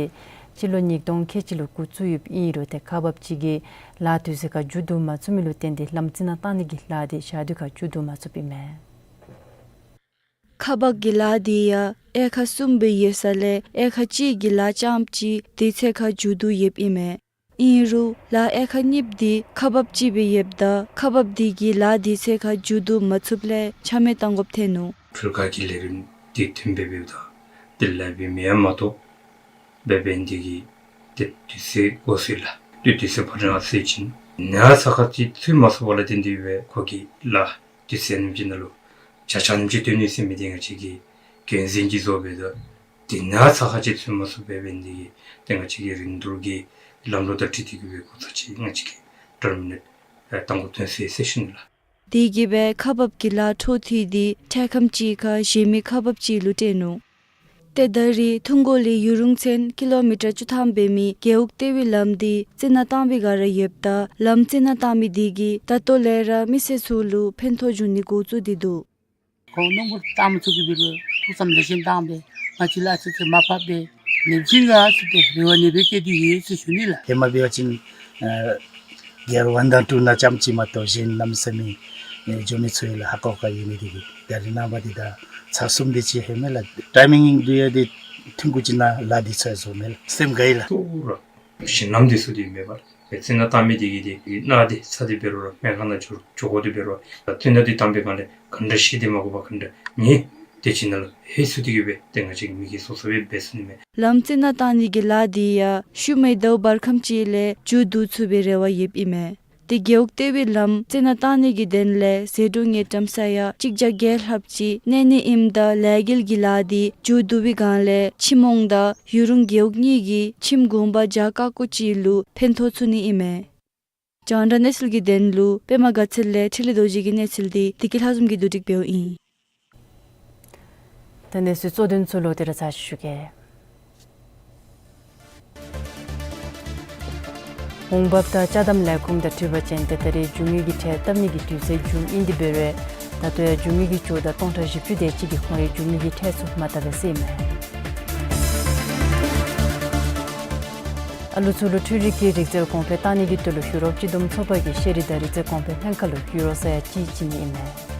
སྤྱི་ལོ་ཉིས་སྟོང་ཁལ་གཅིག་ལུ་འགོ་བཙུགས་ཡོདཔ་ཨིན་རུང་ཏེ་ཁག་འབགཔ་ཅིག་གིས་ལཱ་དུས་ཚོད་ཁར་མཇུག་བསྡུ་མ་ཚུགས་མི་ལུ་བརྟེན་ཏེ་ལམ་རྩི་ནག་བཏང་ནི་གི་ལཱ་འདི་ཞག་དུས་ཁར་མཇུག་བསྡུ་མ་ཚུགསཔ་ཨིན་མས། ཁག་འབག་གི་ལཱ་འདི་ཡང་དབྱེ་ཁག་གསུམ་སྦེ་ཡོད་ས་ལས་དབྱེ་ཁག་གཅིག་གི་ལཱ་རྐྱངམ་ཅིག་དུས་ཚོད་ཁར་མཇུག་བསྡུ་ཡོདཔ་ཨིན་མས། ཨིན་རུང་ལཱ་དབྱེ་ཁག་གཉིས་པོ་འདི་ཁག་འབགཔ་ཅིག་སྦེ་ཡོདཔ་ད་ཁག་འབགཔ་འདི་གིས་ལཱ་དུས་ཚོད་ཁར་མཇུག་བསྡུ་མ་ཚུགསཔ་ལས་ཆ་མེད་བཏང་དགོཔ་ཐོན་ནུག། འཕྲུལ་ཁང་གི་ལས་རིམ་འདི་ཐོན་སྦེ་འབདཝ་ད་དེ་ལས་འབད་མི་ཡང་མ་ཐོབ། འབད་འབད་ནི་དེ་གིས་ཏེ་དུས་ཚོད་འགོར་སོ་ཡི་ལགས། ཏེ་དུས་ཚོད་ཕར་ནང་སོང་ཞིནམ་ནཱ་ཚ་ཁ་ཅིག་ཚུད་མ་ཚུགས་པ་ལུ་བརྟེན་ཏེ་སྦེ་ཁོ་གིས་ལཱ་དུས་ཚོད་ནམ་ཅིག་ནང་ལུ་ཆ་ཆ་ནམ་ཅིག་སྟོན་ནི་ཟེར་མི་འདི་ང་བཅས་ཀྱིས་འགན་འཛིན་ཅིག་བཟོ་འབདཝ་ད་ཏེ་ནཱ་ཚ་ཁ་ཅིག་ཚུད་མ་ཚུགས་པར་འབད་ནི་དེ་གིས་ཏེ་ང་བཅས་ཀྱིས་རིན་བསྡུར་གྱི་ལམ་ལུགས་དང་འཁྲིལ་ཏེ་གིས་སྦེ་ཁོ་ཚ་ཅིག་ང་བཅས་ཀྱིས་ཊར་མི་ནེཊ་ཨེ་བཏང་དགོཔ་ཐོན་སོ་ཡི་ཟེར་ཞུ་ནི་ལགས། དེ་གིས་སྦེ་ཁག་འབགཔ་གི་ལཱ་འཕྲོ་མཐུད་དེ་འཕྲལ་ཁམས་ཅིག་ཁར་གཞན་མི་ཁག་འབགཔ་ཅིག་ལུ་སྤྲོད་ནུག། ཏེ་ད་རེས་ཐུང་ཀོ་ལས་ཡུ་རུང་ཚུན་ཀི་ལོ་མི་ཊར་བཅུ་ཐམ་འབད་མི་རྒེད་འོག་ལྟེ་བའི་ལམ་འདི་རྩི་ནག་བཏང་པའི་སྒང་ར་ཡོདཔ་ད་ལམ་རྩི་ནག་བཏང་མི་འདི་གིས་ད་ལྟོ་ལས་ར་མི་སེར་ཚུ་ལུ་ཕན་ཐོགས་འབྱུང་ནི་འགོ་བཙུགས་ཏེ་འདུག། ཁོང་གནོང་འབུ་བཏང་མི་ཚུགས་པའི་འབད་རུང་ཐུགས་བསམ་ལེགས་ཤོམ་བཏང་སྦེ་ང་བཅས་ལུ་ཨ་ཙི་ཅིག་མར་ཕབ་སྦེ་ནིམ་ཅིག་ང་ཨ་ཙི་ཅིག་རེ་བ་ནི་སྦེ་བསྐྱེད་དེ་ཡོད་ཟེར་ཞུ་ནི་ལགས། ཧེ་མ་འབད་བ་ཅིན་ཨ་གེར་ཝན་དང་ཊུ་ནང་རྐྱངམ་ཅིག་མ་གཏོགས་གཞན་གནམ་མེད་ས་མེད་ཨེ་འགྱོ་མི་ཚུགས་ཡི་ལགས། ཧ་ཀོ་ཀ་ཡོད་ནི་དེ་གིས། ད་རེས་ནངས་པ་འདི་ད་ཚར་གསུམ་དེ་ཅིག་ཧེ་མ་ལགས། ཊའི་མིང་འདི་ཡང་འདི་ཐུང་ཀུ་ཅིག་ནང་ལཱ་འདི་ཚར་བཟོ་མས་ལགས། སེམས་དགའ་ཡི་ལགས། ཏོག་ར་ཞིང་ལམ་འདི་ཚུ་འདི་མེད་པར་རྩི་ནག་བཏང་མི་དེ་གིས་དེ་གནག་དེ་ཚ་དེ་འབད་རུང་ར་སྨན་ཁང་ནང་འགྱོ་འགྱོ་དགོ་དེ་འབད་རུང་ར་ད་རྩི་ནག་འདི་བཏང་པའི་སྒང་ལས་ག་འདྲ་ཤེད་དེ་མ་གོ་བར་ག་འདྲ་ཉལ་ཏེ་ཅིག་ནང་ལུ་ཧེ་སུ་དེ་གིས་སྦེ་ཏེ་ང་བཅས་ཀྱིས་མི་གིས་སོ་སོ་སྦེ་འབད་ཚུགས་ནི་མས། ལམ་རྩི་ནག་བཏང་ནི་གི་ལཱ་འདི་ཡང་ཤུལ་མའི་ཟླཝ་བར་ཁམས་ཅིག་ལས་མཇུག་བསྡུ་ཚུགས་པའི་རེ་བ་ཡོདཔ་ཨིན་མས། ཏེ་རྒེད་འོག་ལྟེ་བའི་ལམ་རྩི་ནག་བཏང་ནི་གི་དོན་ལས་ཟད་འགྲོ་དངུལ་ཀྲམ་ས་ཡ་གཅིག་བརྒྱ་བརྒྱད་ལྷགཔ་ཅིག་གནས་ནི་ཨིནམ་ད་ལས་འགུལ་གྱི་ལཱ་འདི་མཇུག་བསྡུ་བའི་སྒང་ལས་ཕྱི་མོང་དང་ཡུ་རུང་རྒེད་འོག་གཉིས་ཀྱི་ཁྱིམ་གུང་པ་བརྒྱ་ཀ་ཀོ་ཅིག་ལུ་ཕན་ཐོགས་ཚུགས་ནི་ཨིན་མས། རྒྱང་བསྒྲགས་གནས་ཚུལ་གྱི་དོན་ལུ་པདྨ་དགའ་ཚལ་ལས་འཕྲིན་ལས་རྡོ་རྗེ་གི་གནས་ཚུལ་འདི་བདེ་སྐྱིད་ལྷ་འཛོམས་ཀྱིས་བསྡུ་སྒྲིག་འབདཝ་ཨིན། ད་གནས་ཚུལ་གཙོ་དོན་ཚུ་ལོག་སྟེ་ར་ཚར་ཞུ་གེ། འོང་འབབ་དང་ཅ་དམ་ལས་ཁུངས་དང་འཁྲིལ་བ་ཅིན་ཏེ་ད་རེས་རྒྱུ་དངོས་ཀྱི་ཁྲལ་བཏབ་ནི་གི་དུས་ཚོད་མཇུག་ཨིན། དེ་འབད་རུང་ད་ལྟོ་ཡང་རྒྱུ་དངོས་ཀྱི་ཅོག་དང་སྟོང་ཕྲག་བཞི་བཅུ་དེ་ཅིག་གིས་ཁོང་རའི་རྒྱུ་དངོས་ཀྱི་ཁྲལ་ཚུ་མ་བཏབ་པས་ཟེར་ཨིན་མས། ཨ་ལུ་ཚུ་ལུ་འཕྲུལ་རིག་གི་རིག་རྩལ་གོང་འཕེལ་བཏང་ནི་གི་དོན་ལུ་ཡུ་རོབ་སྤྱི་བསྡོམས་ཚོགས་པ་གིས་ཤེས་རིག་དང་རིག་རྩལ་གོང་འཕེལ་ལྷན་ཁག་ལུ་ཡུ་རོ་ས་ཡ་གཅིག་བྱིན་ནི་ཨིན་མས།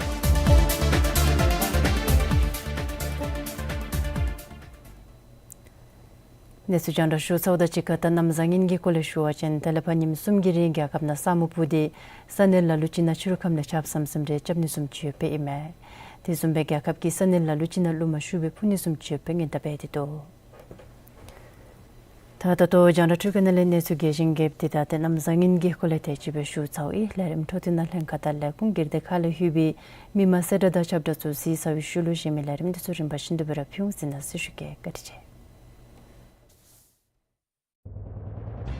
གནས་ཚུལ་རྒྱང་བསྒྲགས་ཞུ་ཚརཝ་དང་གཅིག་ཁར་ད་གནམ་བཟང་ངན་གྱི་སྐོར་ལས་ཞུ་བ་ཅིན་ད་ལས་ཕར་ཉིནམ་གསུམ་གྱི་རིང་རྒྱལ་ཁབ་ནང་ས་སྨུག་སྤུབས་ཏེ་ས་གནས་ལ་ལུ་ཅིག་ནང་ཕྱི་རུ་ཁམས་ལས་ཆརཔ་ཟམ་ཟིམ་རེ་རྐྱབ་ནི་བཟུམ་ཅིག་ཡོདཔ་ཨིན་མས། དེ་བཟུམ་སྦེ་རྒྱལ་ཁབ་ཀྱི་ས་གནས་ལ་ལུ་ཅིག་ནང་རླུང་མ་ཤུགས་སྦེ་འཕུ་ནི་བཟུམ་ཅིག་ཡོདཔ་སྦེ་སྔོན་བརྡ་འབད་དེ་འདུག། ད་ད་ལྟོ་རྒྱང་བསྒྲགས་འཕྲུལ་ཁང་ནང་ལས་གནས་ཚུལ་རྒྱས་ཤིང་རྒྱསཔ་འདི་ད་ཏེ་གནམ་བཟང་ངན་གྱི་སྐོར་ལས་དེ་ཅིག་སྦེ་ཞུ་ཚརཝ་ཨིན། ལས་རིམ་འཕྲོ་མཐུད་ནང་ལྷན་ཁག་དང་ལས་ཁུངས་སྒེར་སྡེ་ཁག་ལས་ཡོད་པའི་མི་མང་གསལ་བསྒྲགས་དང་ཁྱབ་བསྒྲགས་ཚུ་གཟིགས་ཚར་བའི་ཤུལ་ལུ་གཞན་མི་ལས་རིམ་འདི་ཚུ་རིམ་པ་བཞིན་དུ་སྦེ་ར་ཕུལ་འོང་། གཟིགས་གནང་ཟེར་ཞུ་གེ། བཀའ་དྲིན་ཆེ།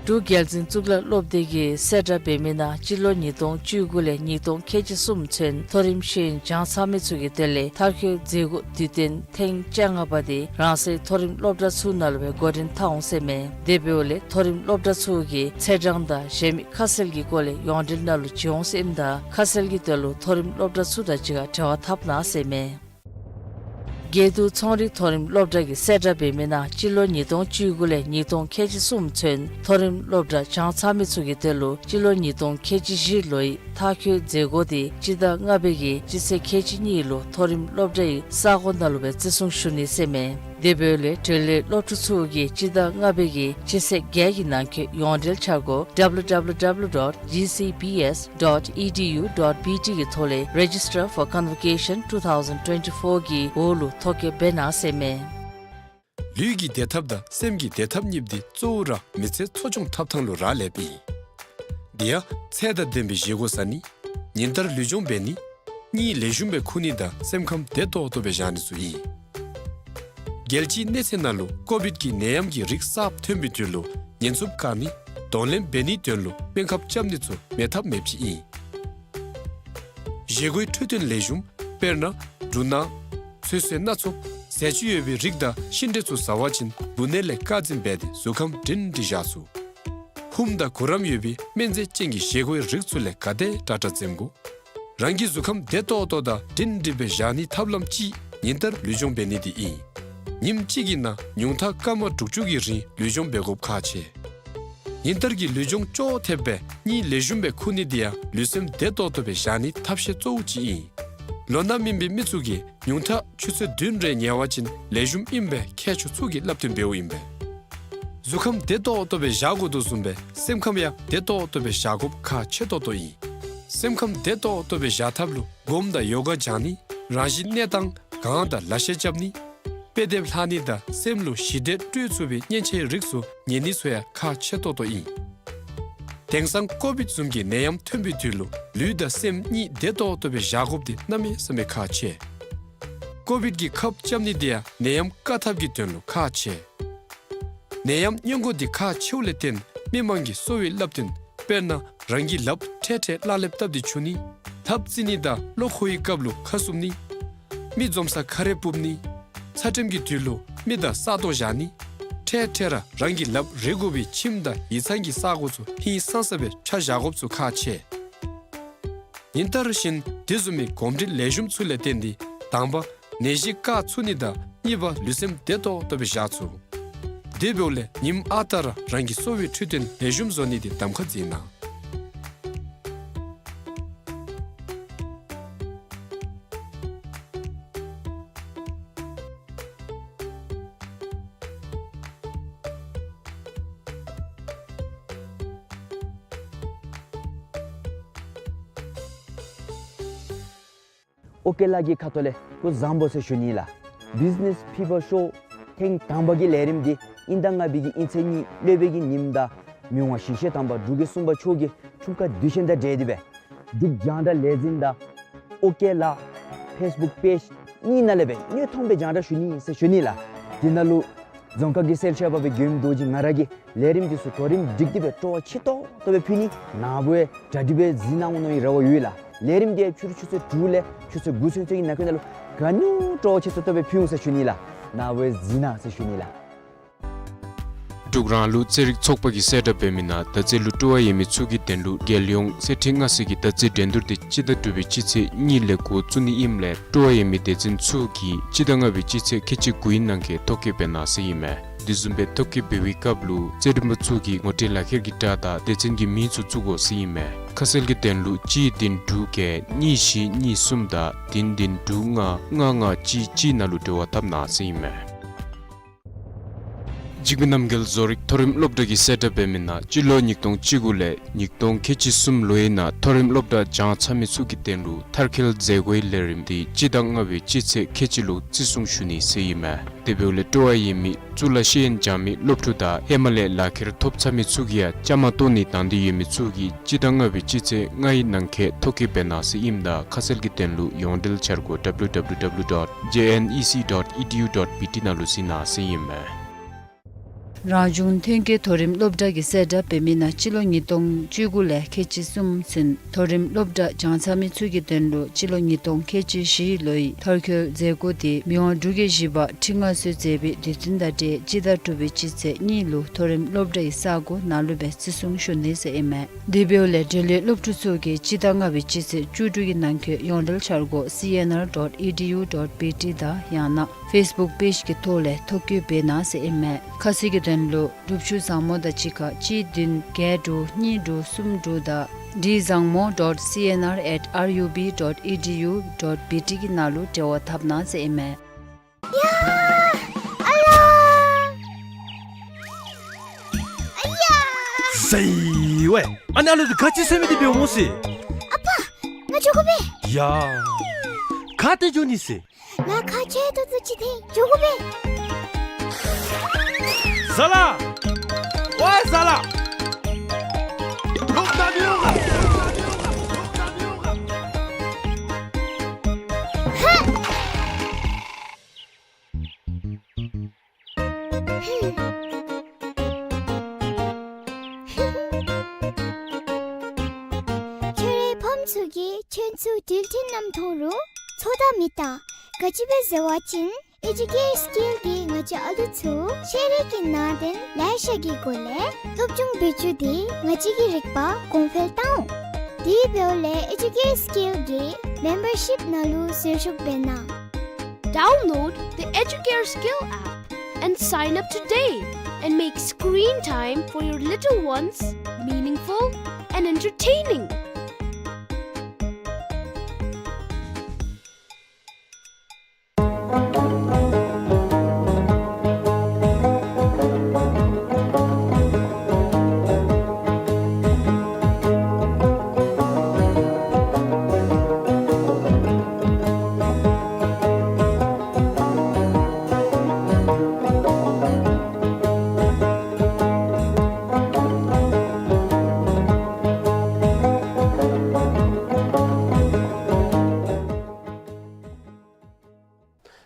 འབྲུག་རྒྱལ་འཛིན་གཙུག་ལག་སློབ་སྡེ་གིས་གསལ་བསྒྲགས་འབད་མི་ནང་སྤྱི་ལོ་ཉིས་སྟོང་བཅུ་དགུ་ལས་ཉིས་སྟོང་ཁལ་གཅིག་གསུམ་ཚུན་མཐོ་རིམ་ཤེས་ཡོན་སྦྱང་ཚར་མི་ཚུ་གི་དོན་ལས་མཐར་འཁྱོལ་མཛད་སྒོ་དུས་སྟོན་ཐེངས་བཅོ་ལྔ་པ་དེ་རང་སོའི་མཐོ་རིམ་སློབ་གྲྭ་ཚུ་ནང་ལུ་སྦེ་འགོ་འདྲེན་འཐབ་འོང་ཟེར་མས། དེ་འབདཝ་ལས་མཐོ་རིམ་སློབ་གྲྭ་ཚུ་གིས་ཚེས་གྲངས་དང་གཞན་མི་ཁ་གསལ་གྱི་སྐོར་ལས་ཡོངས་འབྲེལ་ནང་ལུ་བྱོན་འོང་ཟེར་ཨིནམ་ད་ཁ་གསལ་གྱི་དོན་ལུ་མཐོ་རིམ་སློབ་གྲྭ་ཚུ་དང་གཅིག་ཁར་འབྲེལ་བ་འཐབ་གནང་ཟེར་མས། དགེ་འདུན་ཚོང་རིག་མཐོ་རིམ་སློབ་གྲྭ་གིས་གསལ་བསྒྲགས་འབད་མི་ནང་སྤྱི་ལོ་ཉིས་སྟོང་བཅུ་དགུ་ལས་ཉིས་སྟོང་ཁལ་གཅིག་གསུམ་ཚུན་མཐོ་རིམ་སློབ་གྲྭ་སྦྱང་ཚར་མི་ཚུ་གི་དོན་ལུ་སྤྱི་ལོ་ཉིས་སྟོང་ཁལ་གཅིག་བཞི་ལོའི་མཐར་འཁྱོལ་མཛད་སྒོ་དེ་སྤྱི་ཟླ་ལྔ་པའི་གི་སྤྱི་ཚེས་ཁལ་གཅིག་གཉིས་ལུ་མཐོ་རིམ་སློབ་གྲྭའི་ས་གོ་ནང་ལུ་སྦེ་བརྩི་སྲུང་ཞུ་ནི་ཟེར་མས། དེ་འབདཝ་ལས་འབྲེལ་ཡོད་སློབ་ཕྲུག་ཚུ་གིས་སྤྱི་ཟླ་ལྔ་པའི་གི་སྤྱི་ཚེས་བརྒྱད་ཀྱི་ནང་འཁོད་ཡོངས་འབྲེལ་འཆར་སྒོ་W W W dot G C B S dot E D U dot B T གི་ཐོག་ལས་Register for Convocation two thousand twenty-four གི་འོག་ལུ་ཐོ་བཀོད་འབད་གནང་ཟེར་མས། ལུས་ཀྱི་བདེ་ཐབས་དང་སེམས་ཀྱི་བདེ་ཐབས་གཉིས་འདི་གཙོ་བོ་ར་མི་ཚེ་འཚོ་སྐྱོང་འཐབ་ཐངས་ལུ་རག་ལསཔ་ཨིན། དེ་ཡང་ཚད་དང་ལྡན་པའི་བཞེས་སྒོ་ཟ་ནི། ཉིན་ལྟར་ལུས་སྦྱོང་འབད་ནི། གཉིད་ལེགས་ཤོམ་སྦེ་ཁུག་ནི་དང་སེམས་ཁམས་བདེ་ཏོག་ཏོ་སྦེ་བཞག་ནི་ཚུ་ཨིན། རྒྱལ་སྤྱིའི་གནས་ཚད་ནང་ལུ་ཀོ་བིཌ་ཀྱི་ནད་ཡམས་ཀྱི་རིགས་གསརཔ་ཐོན་པའི་དུས་ལུ་ཉེན་ཚབས་བཀག་ནི། གདོང་ལེན་འབད་ནིའི་དོན་ལུ་སྨན་ཁབ་རྐྱབ་ནི་ཚུ་མེད་ཐབས་མེདཔ་ཅིག་ཨིན། བཞེས་སྒོའི་འཕྲོད་བསྟེན་ལེགས་ཤོམ་དཔེར་ན་འབྲུ་སྣ་ཚོད་བསྲེ་སྣ་ཚོགས་ཟས་བཅུད་ཡོད་པའི་རིགས་དང་ཤིང་འབྲས་ཚུ་བཟའ་བ་ཅིན་འབུ་ནད་ལས་བཀག་འཛིན་འབད་དེ་གཟུགས་ཁམས་སྒྲིང་སྒྲི་བཞག་ཚུགས། ཧུམ་དང་གུ་རམ་ཡོད་པའི་སྨན་རྫས་ཅན་གྱི་བཞེས་སྒོའི་རིགས་ཚུ་ལས་ག་དེ་དྲག་དྲག་འཛེམ་དགོ། རང་གི་གཟུགས་ཁམས་བདེ་ཏོག་ཏོ་དང་སྒྲིང་སྒྲི་སྦེ་བཞག་ནིའི་ཐབས་ལམ་གཅིག་ཉིན་ལྟར་ལུས་སྦྱོང་འབད་ནི་འདི་ཨིན། ཉིནམ་གཅིག་གི་ནང་ཉུང་མཐའ་སྐར་མ་དྲུག་ཅུ་གི་རིང་ལུས་སྦྱོང་འབད་དགོཔ་ཁག་ཆེ། ཉིན་ལྟར་གྱི་ལུས་སྦྱོང་ཅོག་འཐདཔ་སྦེ་གཉིད་ལེགས་ཤོམ་སྦེ་ཁུག་ནི་འདི་ཡང་ལུས་སེམས་བདེ་ཏོག་ཏོ་སྦེ་བཞག་ནིའི་ཐབས་ཤེས་གཙོ་བོ་ཅིག་ཨིན། ལོ་ན་སྨིན་པའི་མི་ཚུ་གིས་ཉུང་མཐའ་ཆུ་ཚོད་བདུན་རེ་ཉལ་བ་ཅིན་ལེགས་ཤོམ་ཨིན་པའི་མཁས་མཆོག་ཚུ་གིས་སླབ་སྟོན་འབདཝ་ཨིན་པས། གཟུགས་ཁམས་བདེ་ཏོག་ཏོ་སྦེ་བཞག་དགོ་དོ་བཟུམ་སྦེ་སེམས་ཁམས་ཡང་བདེ་ཏོག་ཏོ་སྦེ་བཞག་དགོཔ་ཁག་ཆེ་ཏོག་ཏོ་ཨིན། སེམས་ཁམས་བདེ་ཏོག་ཏོ་སྦེ་བཞག་ཐབས་ལུ་སྒོམ་དང་ཡོ་ག་སྦྱང་ནི། རང་བཞིན་གནས་སྟངས་གང་དང་ལ་གཞས་རྐྱབ་ནི། དཔེ་དེབ་ལྷག་ནི་དང་སེམས་ལུ་ཞི་བདེ་སྤྲོད་ཚུགས་པའི་མཉེན་ཆས་རིགས་ཚུ་ཉོ་ནི་ཚུ་ཡང་ཁག་ཆེ་ཏོག་ཏོ་ཨིན། དེང་སང་ཀོ་བིཌ་བཟུམ་གྱི་ནད་ཡམས་ཐོན་པའི་དུས་ལུ་ལུས་དང་སེམས་གཉིས་བདེ་ཏོག་ཏོ་སྦེ་བཞག་དགོཔ་འདི་གནམ་མེད་ས་མེད་ཁག་ཆེ། ཀོ་བིཌ་ཀྱི་ཁབ་རྐྱབ་ནི་འདི་ཡང་ནད་ཡམས་བཀག་ཐབས་ཀྱི་དོན་ལུ་ཁག་ཆེ། ནད་ཡམས་སྔོན་འགོག་འདི་ཁག་ཆེཝ་ལས་བརྟེན་མི་མང་གིས་གསོ་བའི་བསླབ་སྟོན་དཔེར་ན་རང་གི་ལགཔ་འཕྲལ་འཕྲལ་ལག་ལེབ་བཏབ་སྟེ་འཁྱུ་ནི། ལྷབ་རྩེ་ནི་དང་གློ་ཁོག་གི་སྐབས་ལུ་ཁ་བཙུམ་ནི། མི་འཛོམས་ས་ཁ་རས་སྤུབ་ནི། ཚ་དྲོད་ཀྱི་དུས་ལུ་མི་དང་ས་སྟོང་བཞག་ནི། འཕྲལ་འཕྲལ་ར་རང་གི་ལགཔ་རེག་དགོ་པའི་ཁྱིམ་དང་ཡིག་ཚང་གི་ས་གོ་ཚུ་ཧིང་སངས་ས་སྦེ་ཆ་བཞག་དགོཔ་ཚུ་ཁག་ཆེ། ཉིན་ལྟར་བཞིན་དེ་བཟུམ་མའི་གོམས་འདྲིས་ལེགས་ཤོམ་ཚུ་ལས་བརྟེན་ཏེ་དང་པ་ནད་གཞི་བཀག་ཚུགས་ནི་དང་གཉིས་པ་ལུས་སེམས་བདེ་ཏོག་ཏོ་སྦེ་བཞག་ཚུགས། དེ་འབདཝ་ལས་ཉིནམ་ཨ་རྟག་ར་རང་གི་གསོ་བའི་འཕྲོད་བསྟེན་ལེགས་ཤོམ་བཟོ་ནི་འདི་གདམ་ཁ་མཛད་གནང་། ཨོ་ཀེ་ལགས་ཀྱི་ཁ་ཐུག་ལས་སྐུ་གཟུགས་བཟང་པོ་ཟེར་ཞུ་ནི་ལགས། བིཛ་ནེས་ཕི་བར་ཤོ་ཐེངས་དང་པ་གི་ལས་རིམ་འདི་དབྱིན་ཟླ་ལྔ་པའི་གི་དབྱིན་ཚེས་གཉིས་ལོ་པའི་གི་ཉིནམ་དང་མི་དབང་ཞིང་གཤེགས་དམ་པ་འབྲུག་རྒྱལ་གསུམ་པ་མཆོག་གི་འཁྲུངས་སྐར་དུས་ཆེན་དང་འབྲེལ་ཏེ་སྦེ་འབྲུག་རྒྱང་བསྒྲགས་ལས་འཛིན་དང་ཨོ་ཀེ་ལགས་ཕེསི་བུཀ་པེཇ་གཉིས་ནང་ལས་སྦེ་དངོས་མཐོང་སྦེ་རྒྱང་བསྒྲགས་ཞུ་ནི་ཟེར་ཞུ་ནི་ལགས། དེ་ནང་ལུ་རྫོང་ཁག་གི་གསལ་བཤད་པ་སྦེ་མགྱོནམ་རྡོ་རྗེ་ང་ར་གིས་ལས་རིམ་འདི་ཚུ་གོ་རིམ་སྒྲིག་སྟེ་སྦེ་སྤྲོ་བ་ཆེ་ཏོག་ཏོ་སྦེ་ཕུལ་ནི། ནཱ་བུ་ཡང་གྲ་སྒྲིག་སྦེ་གཟིགས་གནང་གནང་ནིའི་རེ་བ་ཡོད་ལགས། ལས་རིམ་འདི་ཕྱི་རུ་ཆུ་ཚོད་དྲུག་ལས་ཆུ་ཚོད་དགུ་ཚུན་ཚོད་ཀྱི་ནང་འཁོད་ནང་ལུ་ག་ནི་སྤྲོ་བ་ཆེ་ཏོག་ཏོ་སྦེ་ཕུལ་འོང་ཟེར་ཞུ་ནི་ལགས། ནཱ་བུ་ཡང་གཟིགས་གནང་ཟེར་ཞུ་ནི་ལགས། འབྲུག་རང་ལུགས་རྩེད་རིགས་ཚོགས་པ་གིས་གསལ་བསྒྲགས་འབད་མི་ནང་མདའ་རྩེད་ལུ་སྤྲོ་བ་ཡོད་མི་ཚུ་གི་དོན་ལུ་རྒྱལ་ཡོངས་གསེར་ཁྲི་མངའ་གསོལ་གྱི་མདའ་རྩེད་འགྲན་བསྡུར་འདི་སྤྱི་ཟླ་དྲུག་པའི་སྤྱི་ཚེས་གཉིས་ལས་འགོ་བཙུགས་ནི་ཨིནམ་ལས་སྤྲོ་བ་ཡོད་མི་སྡེ་ཚན་ཚུ་གིས་སྤྱི་ཟླ་ལྔ་པའི་སྤྱི་ཚེས་ཁལ་གཅིག་དགུའི་ནང་འཁོད་ཐོ་བཀོད་འབད་གནང་ཟེར་ཨིན་མས། དེ་བཟུམ་སྦེ་ཐོ་བཀོད་འབད་བའི་སྐབས་ལུ་རྩེད་འགྲན་པ་ཚུ་གིས་ངོ་སྤྲོད་ལག་ཁྱེར་གྱི་སྒྲ་དང་སྡེ་ཚན་གྱི་མིང་ཚུ་བཙུགས་དགོ་ཟེར་ཨིན་མས། ཁ་གསལ་གྱི་དོན་ལུ་གཅིག་བདུན་དྲུག་བརྒྱད་གཉིས་བཞི་གཉིས་གསུམ་དང་བདུན་བདུན་དྲུག་ལྔ་ལྔ་ལྔ་གཅིག་གཅིག་ནང་ལུ་འབྲེལ་བ་འཐབ་གནང་ཟེར་ཨིན་མས། འཇིགས་མེད་རྣམ་རྒྱལ་བཟོ་རིག་མཐོ་རིམ་སློབ་གྲྭ་གིས་གསལ་བསྒྲགས་འབད་མི་ནང་སྤྱི་ལོ་ཉིས་སྟོང་བཅུ་དགུ་ལས་ཉིས་སྟོང་ཁལ་གཅིག་གསུམ་ལོའི་ནང་མཐོ་རིམ་སློབ་གྲྭ་སྦྱང་ཚར་མི་ཚུ་གི་དོན་ལུ་མཐར་འཁྱོལ་མཛད་སྒོའི་ལས་རིམ་འདི་སྤྱི་ཟླ་ལྔ་པའི་སྤྱི་ཚེས་ཁལ་གཅིག་ལུ་བརྩི་སྲུང་ཞུ་ནི་ཟེར་ཨིན་མས། དེ་འབདཝ་ལས་སྤྲོ་བ་ཡོད་མི་གཙུག་ལག་ཤེས་ཡོན་སྦྱང་མི་སློབ་ཕྲུག་དང་ཧེ་མ་ལས་ལག་ཁྱེར་ཐོབ་ཚར་མི་ཚུ་གིས་ཡང་བཅའ་མར་གཏོགས་ནི་དང་འདོད་ཡོད་མི་ཚུ་གིས་སྤྱི་ཟླ་ལྔ་པའི་སྤྱི་ཚེས་ལྔའི་ནང་འཁོད་ཐོ་བཀོད་འབད་གནང་ཟེར་ཨིནམ་ད་ཁ་གསལ་གྱི་དོན་ལུ་ཡོངས་འབྲེལ་འཆར་སྒོ་W W W dot J N E C dot E D U dot B T ནང་ལུ་གཟིགས་གནང་ཟེར་ཨིན་མས། རང་བྱུང་ཐོན་སྐྱེད་མཐོ་རིམ་སློབ་གྲྭ་གི་གསལ་བསྒྲགས་འབད་མི་ནང་སྤྱི་ལོ་ཉིས་སྟོང་བཅུ་དགུ་ལས་ཁལ་གཅིག་གསུམ་ཚུན་མཐོ་རིམ་སློབ་གྲྭ་སྦྱང་ཚར་མི་ཚུ་གི་དོན་ལུ་སྤྱི་ལོ་ཉིས་སྟོང་ཁལ་གཅིག་བཞི་ལོའི་མཐར་འཁྱོལ་མཛད་སྒོ་དེ་མི་དབང་འབྲུག་རྒྱལ་བཞི་པ་ཁྲི་མངའ་གསོལ་མཛད་པའི་དུས་སྟོན་དང་འབྲེལ་སྤྱི་ཟླ་དྲུག་པའི་སྤྱི་ཚེས་གཉིས་ལུ་མཐོ་རིམ་སློབ་གྲྭའི་ས་གོ་ནང་ལུ་སྦེ་བརྩི་སྲུང་ཞུ་ནི་ཟེར་ཨིན་མས། དེ་འབདཝ་ལས་འབྲེལ་ཡོད་སློབ་ཕྲུག་ཚུ་གིས་སྤྱི་ཟླ་ལྔ་པའི་སྤྱི་ཚེས་བཅུ་དྲུག་གི་ནང་འཁོད་ཡོངས་འབྲེལ་འཆར་སྒོ་C N R dot E D U dot B T དང་ཡང་ན་Facebook page གི་ཐོག་ལས་ཐོ་བཀོད་འབད་གནང་ཟེར་ཨིན་མས། ཁ་གསལ་གྱི་དོན་ལུ་སྒྲུབ་ཞུགས་བཟང་མོ་དང་གཅིག་ཁར་གཅིག་བདུན་བརྒྱད་དྲུག་གཉིས་དྲུག་གསུམ་དྲུག་དང་D zangmo dot C N R at R U B dot E D U dot B T གི་ནང་ལུ་འབྲེལ་བ་འཐབ་གནང་ཟེར་ཨིན་མས། ཡ། ཨ་ལ། ཨ་ཡ། ཟེར་ཝའི། ཨ་ནི་ཨ་ལུ་འདི་ག་ཅི་ཟེར་མི་འདི་འབད་འོང་ཟེར། ཨ་པ། ང་འགྱོ་དགོ་པས། ཡ། ག་ཏེ་འགྱོ་ནི་ཟེར། ང་ཁ་ཆེ་ཏོག་ཏོ་ཅིག་འཐེན་འགྱོ་དགོ་པས། ཟ་ལ། ཝའི་ཟ་ལ། ཧ། ཁྱོད་རའི་ཕམ་ཚུ་གིས་ཁྱོད་ཚུ་འགྲུལ་འཕྲིན་ནང་མཐོང་རུང་ཚོར་དང་མི་བལྟ། ག་ཅི་སྦེ་ཟེར་བ་ཅིན་Educare Skill གིས་ང་བཅས་ཨ་ལུ་ཚུ་ཤེས་རིག་གི་ནང་དོན་ལེ་ཤ་གི་སྒོ་ལས་སློབ་སྦྱོང་འབད་བཅུག་སྟེ་ང་བཅས་ཀྱི་རིག་པ་གོང་འཕེལ་བཏང་འོང་། དེ་འབདཝ་ལས་Educare Skill གི་membership ནང་ལུ་ཟུར་ཞུགས་འབད་གནང་། Download the Educare Skill app and sign up today and make screen time for your little ones meaningful and entertaining.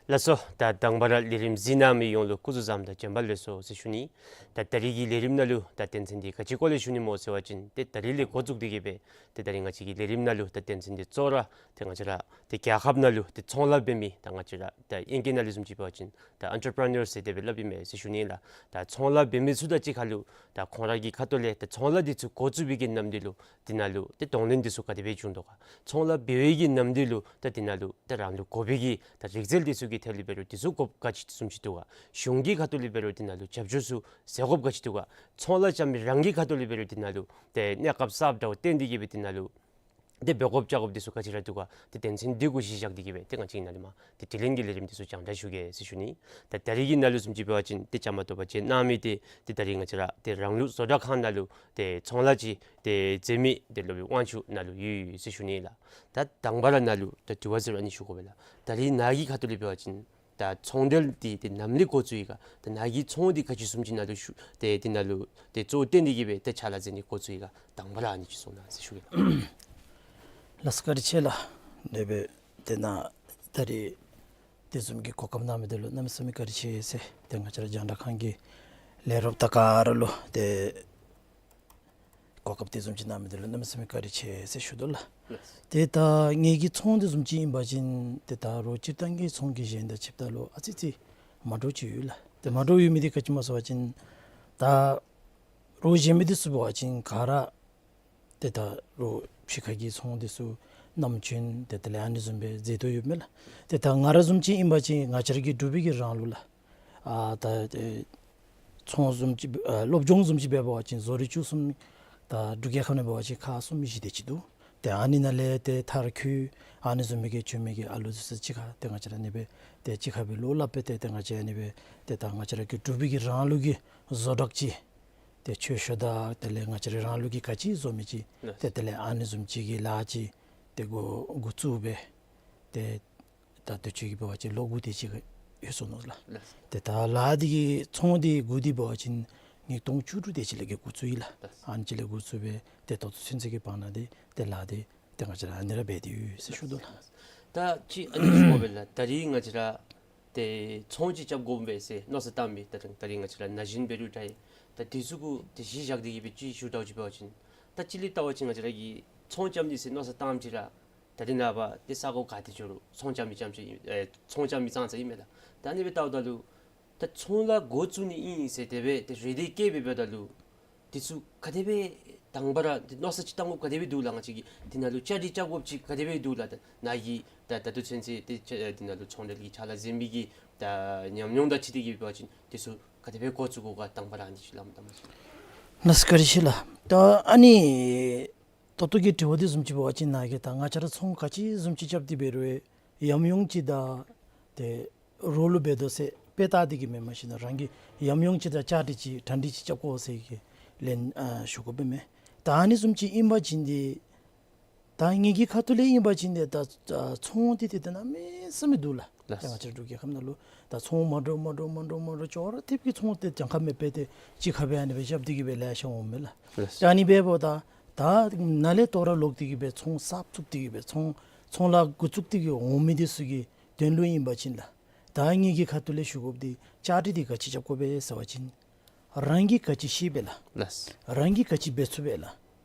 ལགས་སོ། ད་དང་པ་ར་ལས་རིམ་གཟིགས་གནང་མི་ཡོངས་ལུ་སྐུ་གཟུགས་བཟང་དང་བྱོན་པ་ལེགས་སོ་ཟེར་ཞུ་ནི། ད་ད་རིས་ཀྱི་ལས་རིམ་ནང་ལུ་ད་དོན་ཚན་འདི་ག་ཅི་སྐོར་ལས་ཞུ་ནི་སྨོ་ཟེར་བ་ཅིན་ཏེ་ད་རིས་ལས་འགོ་བཙུགས་ཏེ་གི་སྦེ་ཏེ་ད་རིས་ང་བཅས་ཀྱི་ལས་རིམ་ནང་ལུ་ད་དོན་ཚན་འདི་གཙོ་བོ་ར་ཏེ་ང་བཅས་ར་ཏེ་རྒྱལ་ཁབ་ནང་ལུ་ཏེ་ཚོང་ལཱ་འབད་མི་ད་ང་བཅས་ར་ད་ཨིང་སྐད་ནང་ལུ་བཟུམ་ཅིག་འབད་བ་ཅིན་ད་entrepreneur ཟེར་དེ་སྦེ་སླབ་ཨིན་མས་ཟེར་ཞུ་ནི་ལགས། ད་ཚོང་ལཱ་འབད་མི་ཚུ་དང་གཅིག་ཁར་ལུ་ད་ཁོང་ར་གི་ཁ་ཐུག་ལས་ད་ཚོང་ལཱ་འདི་ཚུ་འགོ་བཙུགས་པའི་གི་ནམ་དུས་ལུ་དེ་ནང་ལུ་ཏེ་གདོང་ལེན་འདི་ཚུ་ག་དེ་སྦེ་བྱུང་དོ་ག། ཚོང་ལཱ་འབད་བའི་གི་ནམ་དུས་ལུ་ད་དེ་ནང་ལུ་ད་རང་ལུ་དགོ་པའི་གི་ད་རིག་རྩལ་འདི་ཚུ་གི་ཐད་ལུ་འབད་རུང་འདི་ཚུ་དགོཔ་ག་ཅི་བཟུམ་ཅིག་འདུག་ག། གཞུང་གི་ཁ་ཐུག་ལས་འབད་རུང་དེ་ནང་ལུ་རྒྱབ་སྐྱོར་ཚུ་མཛད་དགོཔ་ག་ཅི་འདུག་ག། ཚོང་ལཱ་རྐྱབ་མི་རང་གི་ཁ་ཐུག་ལས་འབད་རུང་དེ་ནང་ལུ་ཏེ་གནས་སྐབས་གསརཔ་འདྲཝ་བཏོན་ཏེ་གི་སྦེ་དེ་ནང་ལུ་ཏེ་འབད་དགོཔ་རྐྱབ་དགོཔ་འདི་ཚུ་ག་ཅི་ར་འདུག་ག། ཏེ་དོན་ཚན་འདི་གུ་གཞི་བཞག་སྟེ་གི་སྦེ་ཏེ་ང་བཅས་ནཱ་ལས་མར་ཏེ་དྲི་ལན་གྱི་ལས་རིམ་འདི་ཚུ་སྤྱན་འདྲེན་ཞུ་གེ་ཟེར་ཞུ་ནི། ད་ད་རིས་ཀྱི་ནང་ལུ་བཟུམ་ཅིག་འབད་བ་ཅིན་ཏེ་བཅའ་མར་གཏོགས་པ་ཅིག་གནང་མི་འདི་ཏེ་ད་རིས་ང་བཅས་ར་ཏེ་རང་ལུགས་བཟོ་གྲྭ་ཁང་ནང་ལུ་ཏེ་ཚོང་ལཱ་ཅིག་ཏེ་མཛད་མི་ཏེ་སློབ་དཔོན་དབང་ཕྱུག་ནཱ་ལུ་ཡོད་ཟེར་ཞུ་ནི་ལགས། ད་དང་པ་ར་ནཱ་ལུ་ད་དྲི་བ་ཟེར་རུང་ཨ་ནི་ཞུ་དགོ་པས་ལགས། ད་རིས་ནཱ་གི་ཁ་ཐུག་ལས་འབད་བ་ཅིན་ད་ཚོང་འབྲེལ་འདི་ཏེ་ནམ་ལས་འགོ་བཙུགས་ཡི་ག། ད་ནཱ་གི་ཚོང་འདི་ག་ཅི་བཟུམ་ཅིག་ནཱ་ལུ་ཞུ་ཏེ་དེ་ནང་ལུ་ཏེ་གཙོ་བོ་བཏོན་ཏེ་གི་སྦེ་ཏེ་ཕྱག་ལཱ་མཛད་ནི་འགོ་བཙུགས་ཡི་ག། དང་པ་ར་ཨ་ནི་ཅིག་གསུང་གནང་ཟེར་ཞུ་གེ་ལགས། ལགས་སོ་བཀའ་དྲིན་ཆེ་ལགས། དེ་སྦེ་དེ་ནཱ་ད་རིས་དེ་བཟུམ་གྱི་གོ་སྐབས་གནང་མི་འདི་ལུ་གནམ་མེད་ས་མེད་བཀའ་དྲིན་ཆེ་ཟེར་ཏེ་ང་བཅས་ར་རྒྱང་བསྒྲགས་ཁང་གི་ལས་རོགསཔ་དང་ག་ར་ལུ་ཏེ་གོ་སྐབས་དེ་བཟུམ་ཅིག་གནང་མི་འདི་ལུ་གནམ་མེད་ས་མེད་བཀའ་དྲིན་ཆེ་ཟེར་ཞུ་དོ་ལགས། ལགས། ཏེ་ད་ངེ་གི་ཚོང་འདི་བཟུམ་ཅིག་ཨིན་པ་ཅིན་ཏེ་ད་རོགས་སྤྱིར་བཏང་གི་ཚོང་གི་གཞན་དང་ཕྱདཔ་ད་ལུ་ཨ་ཙི་ཙི་མ་འདྲཝ་ཅིག་ཡོད་ལགས། ཏེ་མ་འདྲཝ་ཡོད་མི་འདི་ག་ཅི་སྨོ་ཟེར་བ་ཅིན་ད་རོགས་གཞན་མི་འདི་ཚུ་འབད་བ་ཅིན་ག་ར་ཏེ་ད་རོགས་ཕྱི་ཁ་གི་ཚོང་འདི་ཚུ་ནམ་རྒྱུན་ཏེ་དེ་ལས་ཨ་ནི་བཟུམ་སྦེ་མཛད་དོ་ཡོདཔ་མས་ལགས། ཏེ་ད་ང་ར་བཟུམ་ཅིག་ཨིན་པ་ཅིན་ང་བཅས་ར་གི་འབྲུག་པའི་གི་རང་ལུགས་ལགས། ཨ་ད་ཏེ་ཚོང་བཟུམ་ཅིག་ཨ་སློབ་སྦྱོང་བཟུམ་ཅིག་འབད་བ་ཅིན་བཟོ་རིག་བཅུ་གསུམ་ད་འབྲུག་རྒྱལ་ཁབ་ནང་འབད་བ་ཅིན་ཁག་གསུམ་བཞི་དེ་ཅིག་འདུག། ཏེ་ཨ་ནི་ནང་ལས་ཏེ་མཐར་འཁྱོལ་ཨ་ནི་བཟུམ་མའི་གི་བྱོན་མི་གི་ཨ་ལུ་འདི་ཚུ་གཅིག་ཁར་ཏེ་ང་བཅས་ར་ཨ་ནི་སྦེ་ཏེ་གཅིག་ཁར་སྦེ་བློ་སླབ་སྦེ་ཏེ་ཏེ་ང་བཅས་ཨ་ནི་སྦེ་ཏེ་ད་ང་བཅས་ར་གི་འབྲུག་པའི་གི་རང་ལུགས་ཀྱི་བཟོ་གྲྭ་ཅིག་ཏེ་ཆོས་ཤོག་དང་དེ་ལས་ང་བཅས་ར་རང་ལུགས་ཀྱི་ག་ཅི་བཟོ་མི་ཅིག་ལགས། ཏེ་དེ་ལས་ཨ་ནི་བཟུམ་ཅིག་གི་ལཱ་ཅིག་ཏེ་འགོ་འགོ་བཙུགས་སྦེ་ཏེ་ད་དུས་ཅི་གི་འབད་བ་ཅིན་ལོ་དགུ་དེ་ཅིག་ཡོད་སོ་ནུག་ལགས། ལགས། ཏེ་ད་ལཱ་འདི་གི་ཚོང་འདི་འགོ་འདི་འབད་བ་ཅིན་ཉིས་སྟོང་བཅུ་དྲུག་དེ་ཅིག་ལས་ཀྱི་འགོ་བཙུགས་ཡི་ལགས། ལགས། ཨ་ནི་ཅིག་ལས་འགོ་བཙུགས་སྦེ་ཏེ་ད་ལྟོ་ཚུན་ཚོད་ཀྱི་བར་ན་འདི་ཏེ་ལཱ་འདི་ཏེ་ང་བཅས་ར་ཨ་ནི་ར་འབད་དེ་ཡོད་ཟེར་ཞུ་དོ་ལགས། ད་ཅི་ཨ་ནི་ཞུ་དགོ་པས་ལགས། ད་རིས་ང་བཅས་ར་ད་ ཏེ་ཚོང་ཅིག་རྐྱབ་དགོ་པས་ཟེར་མནོ་བསམ་བཏངམ་མས། ད་ད་རིས་ང་བཅས་ར་ན་གཞོན་འབད་རུང་འདྲ་ད་དེ་ཚུ་གུ་ཏེ་གཞི་བཞག་སྟེ་གི་སྦེ་ཅིག་ཞུ་དྲག་ཅིག་འབད་བ་ཅིན་ད་ཅི་ལས་བལྟ་བ་ཅིན་ང་བཅས་ར་གིས་ཚོང་རྐྱབ་ནི་ཟེར་མནོ་བསམ་བཏངམ་ཅིག་ར་ད་རེས་ནངས་པ་ཏེ་ས་གོ་ག་ཏེ་འགྱོ་རུང་ཚོང་རྐྱབ་མི་རྐྱངམ་ཅིག་ཨིན་ཨེ་ཚོང་རྐྱབ་མི་ཙང་ཙ་ཨིན་མས་ལགས། ད་ཨ་ནི་སྦེ་བལྟཝ་ད་ལུ་ད་ཚོང་ལཱ་འགོ་བཙུགས་ནི་ཨིན་ཟེར་དེ་སྦེ་ཏེ་རེ་འདུན་བསྐྱེད་སྦེ་འབདཝ་ད་ལུ་དེ་ཚུ་ག་དེ་སྦེ་དང་པ་ར་ཏེ་མནོ་བསམ་ཅིག་བཏང་དགོཔ་ག་དེ་སྦེ་འདུག་ལགས། ང་བཅས་ཀྱིས་དེ་ནང་ལུ་བཅའ་སྒྲིག་རྐྱབ་དགོཔ་ཅིག་ག་དེ་སྦེ་འདུག་ལགས། ད་ནཱ་གིས་ད་ད་ལྟོ་ཚུན་ཚོད་ཏེ་ཅ་དེ་ནང་ལུ་ཚོང་འབྲེལ་གྱི་ཕྱག་ལཱ་མཛད་མི་གི་ད་ཉམས་མྱོང་དང་འཁྲིལ་ཏེ་གི་འབད་བ་ཅིན་དེ་ཚུ་ག་དེ་སྦེ་འགོ་བཙུགས་དགོ་ག་དང་པ་ར་ཨ་ནི་ཅིག་སླབ་མས་ད་མ་གཞི། ལགས་སོ་བཀའ་དྲིན་ཆེ་ལགས། ད་ཨ་ནི་ད་ལྟོ་གི་དྲི་བ་འདི་བཟུམ་ཅིག་འབད་བ་ཅིན་ནཱ་གིས་ད་ང་བཅས་ར་ཚོང་ག་ཅི་བཟུམ་ཅིག་རྐྱབ་སྟེ་འབད་རུང་ཡམ་ཡོམ་ཅིག་དང་ཏེ་རོགས་ལུ་འབད་དོ་ཟེར་དཔེ་བལྟ་སྟེ་གི་མེན། མ་གཞི་ནཱ་རང་གིས་ཡམ་ཡོམ་ཅིག་དང་བཅའ་སྒྲིག་ཅིག་གྲ་སྒྲིག་ཅིག་རྐྱབ་དགོ་ཟེར་གི་ལན་ཨ་ཞུ་དགོ་པས་མས། ད་ཨ་ནི་བཟུམ་ཅིག་ཨིན་པ་ཅིན་ཏེ་ད་ངེ་གི་ཁ་ཐུག་ལས་ཨིན་པ་ཅིན་ཏེ་ད་ད་ཚོང་འདི་ཏེ་ད་གནམ་མེད་ས་མེད་འདུག་ལགས། ལགས། ད་ང་བཅས་ར་འབྲུག་རྒྱལ་ཁབ་ནང་ལུ་ད་ཚོང་མ་འདྲཝ་མ་འདྲཝ་མ་འདྲཝ་མ་འདྲཝ་ཅོག་ར་འཐདཔ་གི་ཚོང་ཏེ་གྱངས་ཁ་མེད་པར་ཏེ་གཅིག་ཁར་སྦེ་ཨ་ནི་སྦེ་རྐྱབ་སྟེ་གི་སྦེ་ལེ་ཤ་འོངམ་མས་ལགས། ལགས། ད་ཨ་ནི་འབདཝ་ད་ད་ནཱ་ལས་དོ་རུང་ལོག་སྟེ་གི་སྦེ་ཚོང་གསརཔ་བཙུགས་ཏེ་གི་སྦེ་ཚོང་ཚོང་ལཱ་འགོ་བཙུགས་ཏེ་གི་འོང་མི་འདི་ཚུ་གི་དོན་ལུ་ཨིན་པ་ཅིན་ལགས། ད་ངེ་གི་ཁ་ཐུག་ལས་ཞུ་དགོཔ་འདི་བཅའ་སྒྲིག་འདི་ག་ཅི་རྐྱབ་དགོ་པས་ཟེར་བ་ཅིན་རང་གིས་ག་ཅི་ཤེས་པས་ལགས། ལགས། རང་གིས་ག་ཅི་འབད་ཚུགས་པས་ལགས།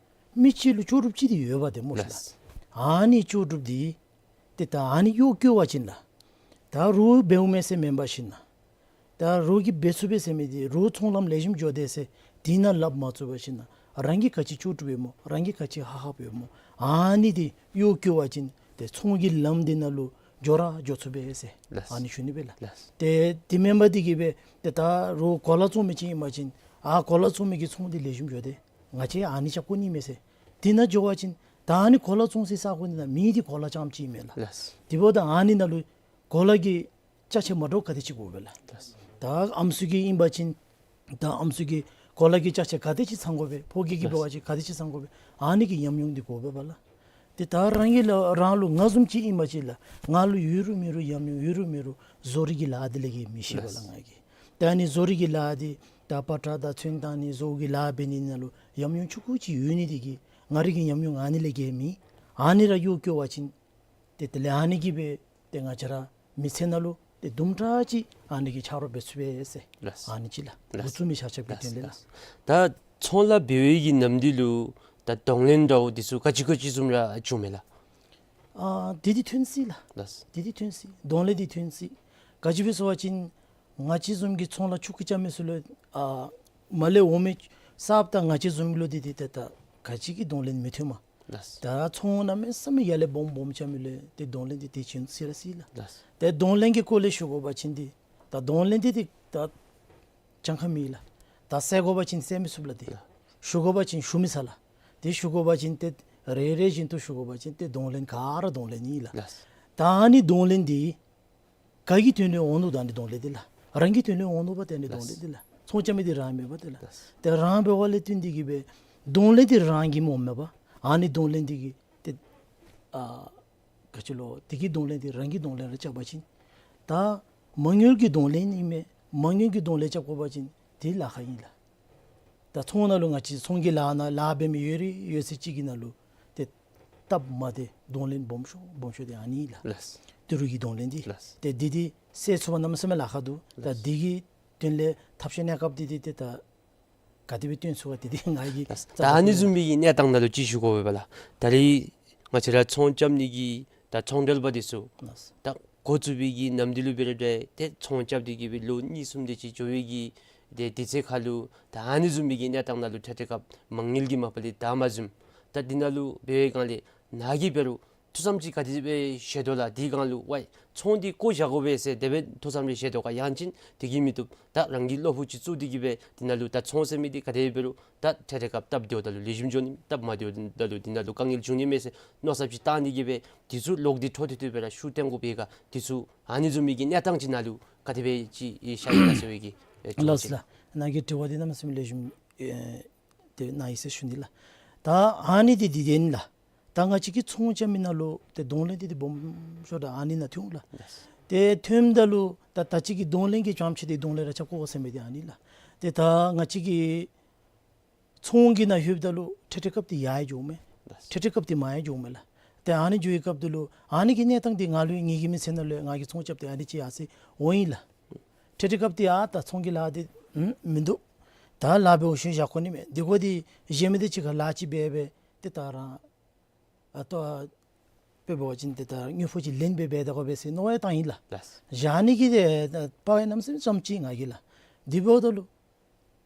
མི་གཅིག་ལུ་ལྕོགས་གྲུབ་ཅིག་འདི་ཡོད་པ་ཏེ་སྨོ་ལགས། ལགས། ཨ་ནི་ལྕོགས་གྲུབ་འདི་ཏེ་ད་ཨ་ནི་གཡོག་བཀོལ་བ་ཅིན་ལགས། ད་རོགས་འབདཝ་མས་ཟེར་མེན་པར་ཞིན་ན་ད་རོགས་ཀྱིས་འབད་ཚུགས་པས་ཟེར་མི་འདི་རོགས་ཚོང་ལམ་ལེགས་ཤོམ་འགྱོ་དེས་ཟེར་དེ་ནང་ལགཔ་མ་བཙུགས་པར་ཞིན་ན་རང་གིས་ག་ཅི་ལྕོགས་གྲུབ་ཡོད་སྨོ། རང་གིས་ག་ཅི་ཧ་ཧབ་ཡོད་སྨོ། ཨ་ནི་འདི་གཡོག་བཀོལ་བ་ཅིན་ཏེ་ཚོང་གི་ལམ་འདི་ནང་ལུ་འགྱོ་ར་འགྱོ་ཚུགས་པས་ཟེར། ལགས། ཨ་ནི་ཞུ་ནི་སྦེ་ལགས། ལགས། ཏེ་དེ་མེན་པར་འདི་གིས་སྦེ་ཏེ་ད་རོགས་གོ་ལ་བཙོང་མི་ཅིག་ཨིན་པ་ཅིན་ཨ་གོ་ལ་བཙོང་མི་གི་ཚོང་འདི་ལེགས་ཤོམ་འགྱོ་དེས། ང་བཅས་ཨ་ནི་རྐྱབ་དགོ་ནི་མས་ཟེར། དེ་ནང་འགྱོ་བ་ཅིན་ད་ཨ་ནི་གོ་ལ་བཙོང་སའི་ས་གོ་འདི་ནང་མི་འདི་གོ་ལ་རྐྱངམ་ཅིག་ཨིན་མས་ལགས། ལགས། དེ་འབདཝ་ད་ཨ་ནི་ནང་ལུ་གོ་ལ་གི་ཅ་ཆས་མ་འདྲཝ་ག་དེ་ཅིག་དགོ་པས་ལགས། ལགས། ད་ཨམ་སྲུ་གི་ཨིན་པ་ཅིན་ད་ཨམ་སྲུ་གི་གོ་ལ་གི་ཅ་ཆས་ག་དེ་ཅིག་ཚང་དགོ་པས། ཕོ་སྐྱེས་ཀྱི་འབད་བ་ཅིན་ག་དེ་ཅིག་ཚང་དགོ་པས། ཨ་ནི་གི་ཉམས་མྱོང་འདི་དགོ་པས་པ་ལགས། ཏེ་ད་རང་གི་ལགས་རང་ལུ་ང་བཟུམ་ཅིག་ཨིན་པ་ཅིན་ལགས་ང་ལུ་ཡོད་རུང་མེད་རུང་ཉམས་མྱོང་ཡོད་རུང་མེད་རུང་བཟོ་རིག་གི་ལཱ་འདི་ལས་གི་མི་ཤེས་པས་ལགས། ལགས། ང་གིས་ད་ཨ་ནི་བཟོ་རིག་གི་ལཱ་འདི་ད་པ་ཏྲ་དང་ཚོན་བཏང་ནི་བཟོ་གི་ལཱ་འབད་ནི་ནང་ལུ་ཉམས་མྱོང་ཆུང་ཀུ་ཅིག་ཡོད་ནི་འདི་གིས་ང་རའི་གི་ཉམས་མྱོང་ཨ་ནི་ལས་གི་མེད། ཨ་ནི་ར་གཡོག་བཀོལ་བ་ཅིན་ཏེ་དེ་ལས་ཨ་ནི་གིས་སྦེ་ཏེ་ང་བཅས་ར་མི་ཚེ་ནང་ལུ་ཏེ་དུམ་གྲ་ཅིག་ཨ་ནི་གི་ཆ་རོགས་འབད་ཚུགས་པས་ཟེར། ལགས། ཨ་ནི་ཅིག་ལགས། ལགས། འགོ་བཙུགས་མི་ཆ་ཁྱབ་ཀྱི་དོན་ལས་ལགས། ལགས། ད་ཚོང་ལཱ་འབད་བའི་གི་ནམ་དུས་ལུ་ད་གདོང་ལེན་འདྲཝ་འདི་ཚུ་ག་ཅི་ག་ཅི་བཟུམ་ར་བྱུངམ་མས་ལགས། ཨ་འདི་འདི་ཐོན་སྲིད་ལགས། ལགས། འདི་འདི་ཐོན་སྲིད། གདོང་ལེན་འདི་ཐོན་སྲིད། ག་ཅི་སྦེ་ཟེར་བ་ཅིན་ང་བཅས་བཟུམ་གྱི་ཚོང་ལཱ་ཆུང་ཀུ་རྐྱབ་མི་ཚུ་ལུ་ཨ་མར་ལས་འོང་མི་གསརཔ་དང་ང་བཅས་བཟུམ་ལུ་འདི་འདི་ཏེ་ད་ག་ཅི་གི་གདོང་ལེན་མི་ཐོན་མས། ལགས། ད་ཚོང་གནམ་མེད་ས་མེད་ཡར་ལས་སྦོམ་སྦོམ་རྐྱབ་མི་ལུ་ཏེ་གདོང་ལེན་འདི་ཏེ་ཐོན་སྲིད་ར་སྲིད་ལགས། ལགས། ཏེ་གདོང་ལེན་གྱི་སྐོར་ལས་ཞུ་དགོ་པ་ཅིན་འདི་ད་གདོང་ལེན་འདི་ཏེ་ད་གྱངས་ཁ་མེད་ལགས། ད་བསལ་དགོ་པ་ཅིན་བསལ་མི་ཚུགས་ལགས། ཏེ་ལགས། ཞུ་དགོ་པ་ཅིན་ཞུ་མི་ཚར་ལགས། ཏེ་ཞུ་དགོ་པ་ཅིན་ཏེ་རེ་རེ་བཞིན་དུ་ཞུ་དགོ་པ་ཅིན་ཏེ་གདོང་ལེན་ག་ར་གདོང་ལེན་ཨིན་ལགས། ལགས། ད་ཨ་ནི་གདོང་ལེན་འདི་ག་གི་དོན་ལུ་འོང་ནུག། ད་ཨ་ནི་གདོང་ལེན་འདི་ལགས་རང་གི་དོན་ལུ་འོང་ནུག་པ། ཏེ་ཨ་ནི་གདོང་ལེན་འདི་ལགས་ཚོང་རྐྱབ་མི་འདི་རང་མེན་པ་ཏེ་ལགས། ལགས། ཏེ་རང་འབད་བ་ལས་བརྟེན་ཏེ་གིས་སྦེ་གདོང་ལེན་འདི་རང་གིས་སྨོ་མེན་པ། ཨ་ནི་གདོང་ལེན་འདི་གིས་ཏེ་ཨ་ག་ཅི་ལོ་འདི་གི་གདོང་ལེན་འདི་རང་གི་གདོང་ལེན་ར་རྐྱབ་པ་ཅིན་ད་མ་དངུལ་གྱི་གདོང་ལེན་ཨིན་མས། མ་དངུལ་གྱི་གདོང་ལེན་རྐྱབ་དགོ་པ་ཅིན་འདི་ལཱ་ཁག་ཨིན་ལགས། ད་ཚོང་ནང་ལུ་ང་བཅས་ཚོང་གི་ལཱ་ནང་ལཱ་འབད་མི་ཡོད་རིགས་ཡོད་ཚད་ཅིག་གི་ནང་ལུ་ཏེ་སྟབས་མ་བདེ་གདོང་ལེན་སྦོམ་ཤོས་སྦོམ་ཤོས་འདི་ཨ་ནི་ལགས། ལགས། ཏི་རུ་གི་གདོང་ལེན་འདི། ལགས། ཏེ་འདི་འདི་བསལ་ཚུགས་པ་གནམ་མེད་ས་མེད་ལཱ་ཁག་འདུག། ད་ལགས། འདི་གི་དོན་ལས་ཐབས་ཤེས་གནས་སྐབས་འདི་འདི་ཏེ་ད་ག་དེ་སྦེ་སྟོན་ཚུགས་པ་འདི་འདི་ང་གིས། ལགས། ད་ཨ་ནི་བཟུམ་མའི་གི་གནས་སྟངས་ནང་ལུ་ཅིག་ཞུ་དགོ་པས་པ་ལགས། ད་རེས་ང་བཅས་ར་ཚོང་རྐྱབ་ནི་གི་ད་ཚོང་འབྲེལ་པ་འདི་ཚུ། ལགས། ད་འགོ་བཙུགས་པའི་གི་ནམ་དུས་ལུ་འབད་རུང་འདྲ་ཏེ་ཚོང་རྐྱབ་སྟེ་གིས་སྦེ་ལོ་གཉིས་གསུམ་དེ་ཅིག་འགྱོ་བའི་གི་ཏེ་དུས་ཚོད་ཁར་ལུ་ད་ཨ་ནི་བཟུམ་མའི་གི་གནས་སྟངས་ནང་ལུ་འཕྲལ་འཕྲལ་སྐབས་མ་དངུལ་གྱི་མ་པ་ལས་ད་མ་བཟུམ། ད་འདི་ནང་ལུ་འབད་བའི་སྒང་ལས་ནཱ་གིས་འབད་རུང་ཐུགས་བསམ་ཅིག་ག་དེ་སྦེ་བཞེས་དོ་ལགས། དེའི་སྒང་ལུ་ཝའི་ཚོང་འདི་བཀོ་བཞག་དགོ་པས་ཟེར་དེ་སྦེ་ཐུགས་བསམ་རེ་བཞེས་དོ་ག། ཡང་ཅིན་དེ་གིས་མི་བཏུབ་ད་རང་གི་བློ་ཕུགས་ཅིག་བཙུགས་ཏེ་གིས་སྦེ་འདི་ནང་ལུ་ད་ཚོང་ཟེར་མི་འདི་ག་དེ་འབད་རུང་ད་འཕྲལ་འཕྲལ་སྐབས་སྟབས་བདེཝ་ད་ལུ་ལེགས་ཤོམ་འགྱོ་ནི། སྟབས་མ་བདེཝ་ད་ལུ་འདི་ནང་ལུ་དཀའ་ངལ་འབྱུང་ནི་མས་ཟེར་མནོ་བསམ་ཅིག་བཏང་ནི་གིས་སྦེ་འདི་ཚུ་ལོག་སྟེ་འཕྲོ་མཐུད་དེ་སྦེ་ར་ཤུགས་བཏོན་དགོ་པས་ག། འདི་ཚུ་ཨ་ནི་བཟུམ་མའི་གི་གནས་སྟངས་ཅིག་ནང་ལུ་ག་དེ་སྦེ་ཅིག་ཨེ་ཤར་ཡི་ན་ཟེར་བའི་གི་ཨེ་ལགས་ལགས། ནཱ་གི་དྲི་བ་འདི་གནམ་མེད་ས་མེད་ལེགས་ཤོམ་ཨེ་དེ་ནཱ་ཨིན་ཟེར་ཞུ་ནི་ལགས། ད་ཨ་ནི་འདི་འདི་དེ་ཨིན་ལགས། ད་ང་བཅས་ཀྱི་ཚོང་རྐྱབ་མི་ནང་ལུ་ཏེ་གདོང་ལེན་འདི་འདི་སྦོམ་ཤོས་ར་ཨ་ནི་ནང་ཐོན་ལགས། ལགས། ཏེ་ཐོནམ་ད་ལུ་ད་ད་ཅི་གི་གདོང་ལེན་གྱི་རྐྱངམ་ཅིག་འདི་གདོང་ལེན་ར་རྐྱབ་དགོ་ཟེར་མི་འདི་ཨ་ནི་ལགས། ཏེ་ད་ང་བཅས་ཀྱི་ཚོང་གི་ནང་ལྷོདཔ་ད་ལུ་འཕྲལ་འཕྲལ་སྐབས་འདི་ཡར་ཡར་འགྱོཝ་མས། ལགས། འཕྲལ་འཕྲལ་སྐབས་འདི་མར་ཡར་འགྱོཝ་མས་ལགས། ཏེ་ཨ་ནི་འགྱོ་བའི་སྐབས་དེ་ལུ་ཨ་ནི་གི་གནས་སྟངས་འདི་ང་ལུ་ངེ་གི་མི་ཚེ་ནང་ལུ་ང་གིས་ཚོང་རྐྱབ་སྟེ་ཨ་ནི་ཅིག་ཡར་སོ་འོང་ཡི་ལགས། ཏེ་དེ་སྐབས་དེ་ཡང་ད་ཚོང་གི་ལཱ་འདི་ཨམ་མིན་འདུག། ད་ལཱ་འབད་བའི་ཤུལ་བཞག་དགོ་ནི་མས། དེ་གོ་དེ་གཞན་མི་དེ་ཅིག་ཁར་ལཱ་ཅིག་འབད་འབད་ཏེ་ད་རང་ཨ་ཏོ་དཔེ་འབད་བ་ཅིན་ཏེ་ད་དངུལ་ཕོགས་ཅིག་ལེན་སྦེ་འབད་དགོ་པས་ཟེར་མནོ་བ་བཏང་ཡི་ལགས། ལགས། བཞག་ནི་གི་ཏེ་ད་དཔའ་བའི་རྣམ་སེམས་ཙམ་ཅིག་ང་གིས་ལགས། དེ་འབདཝ་ད་ལུ་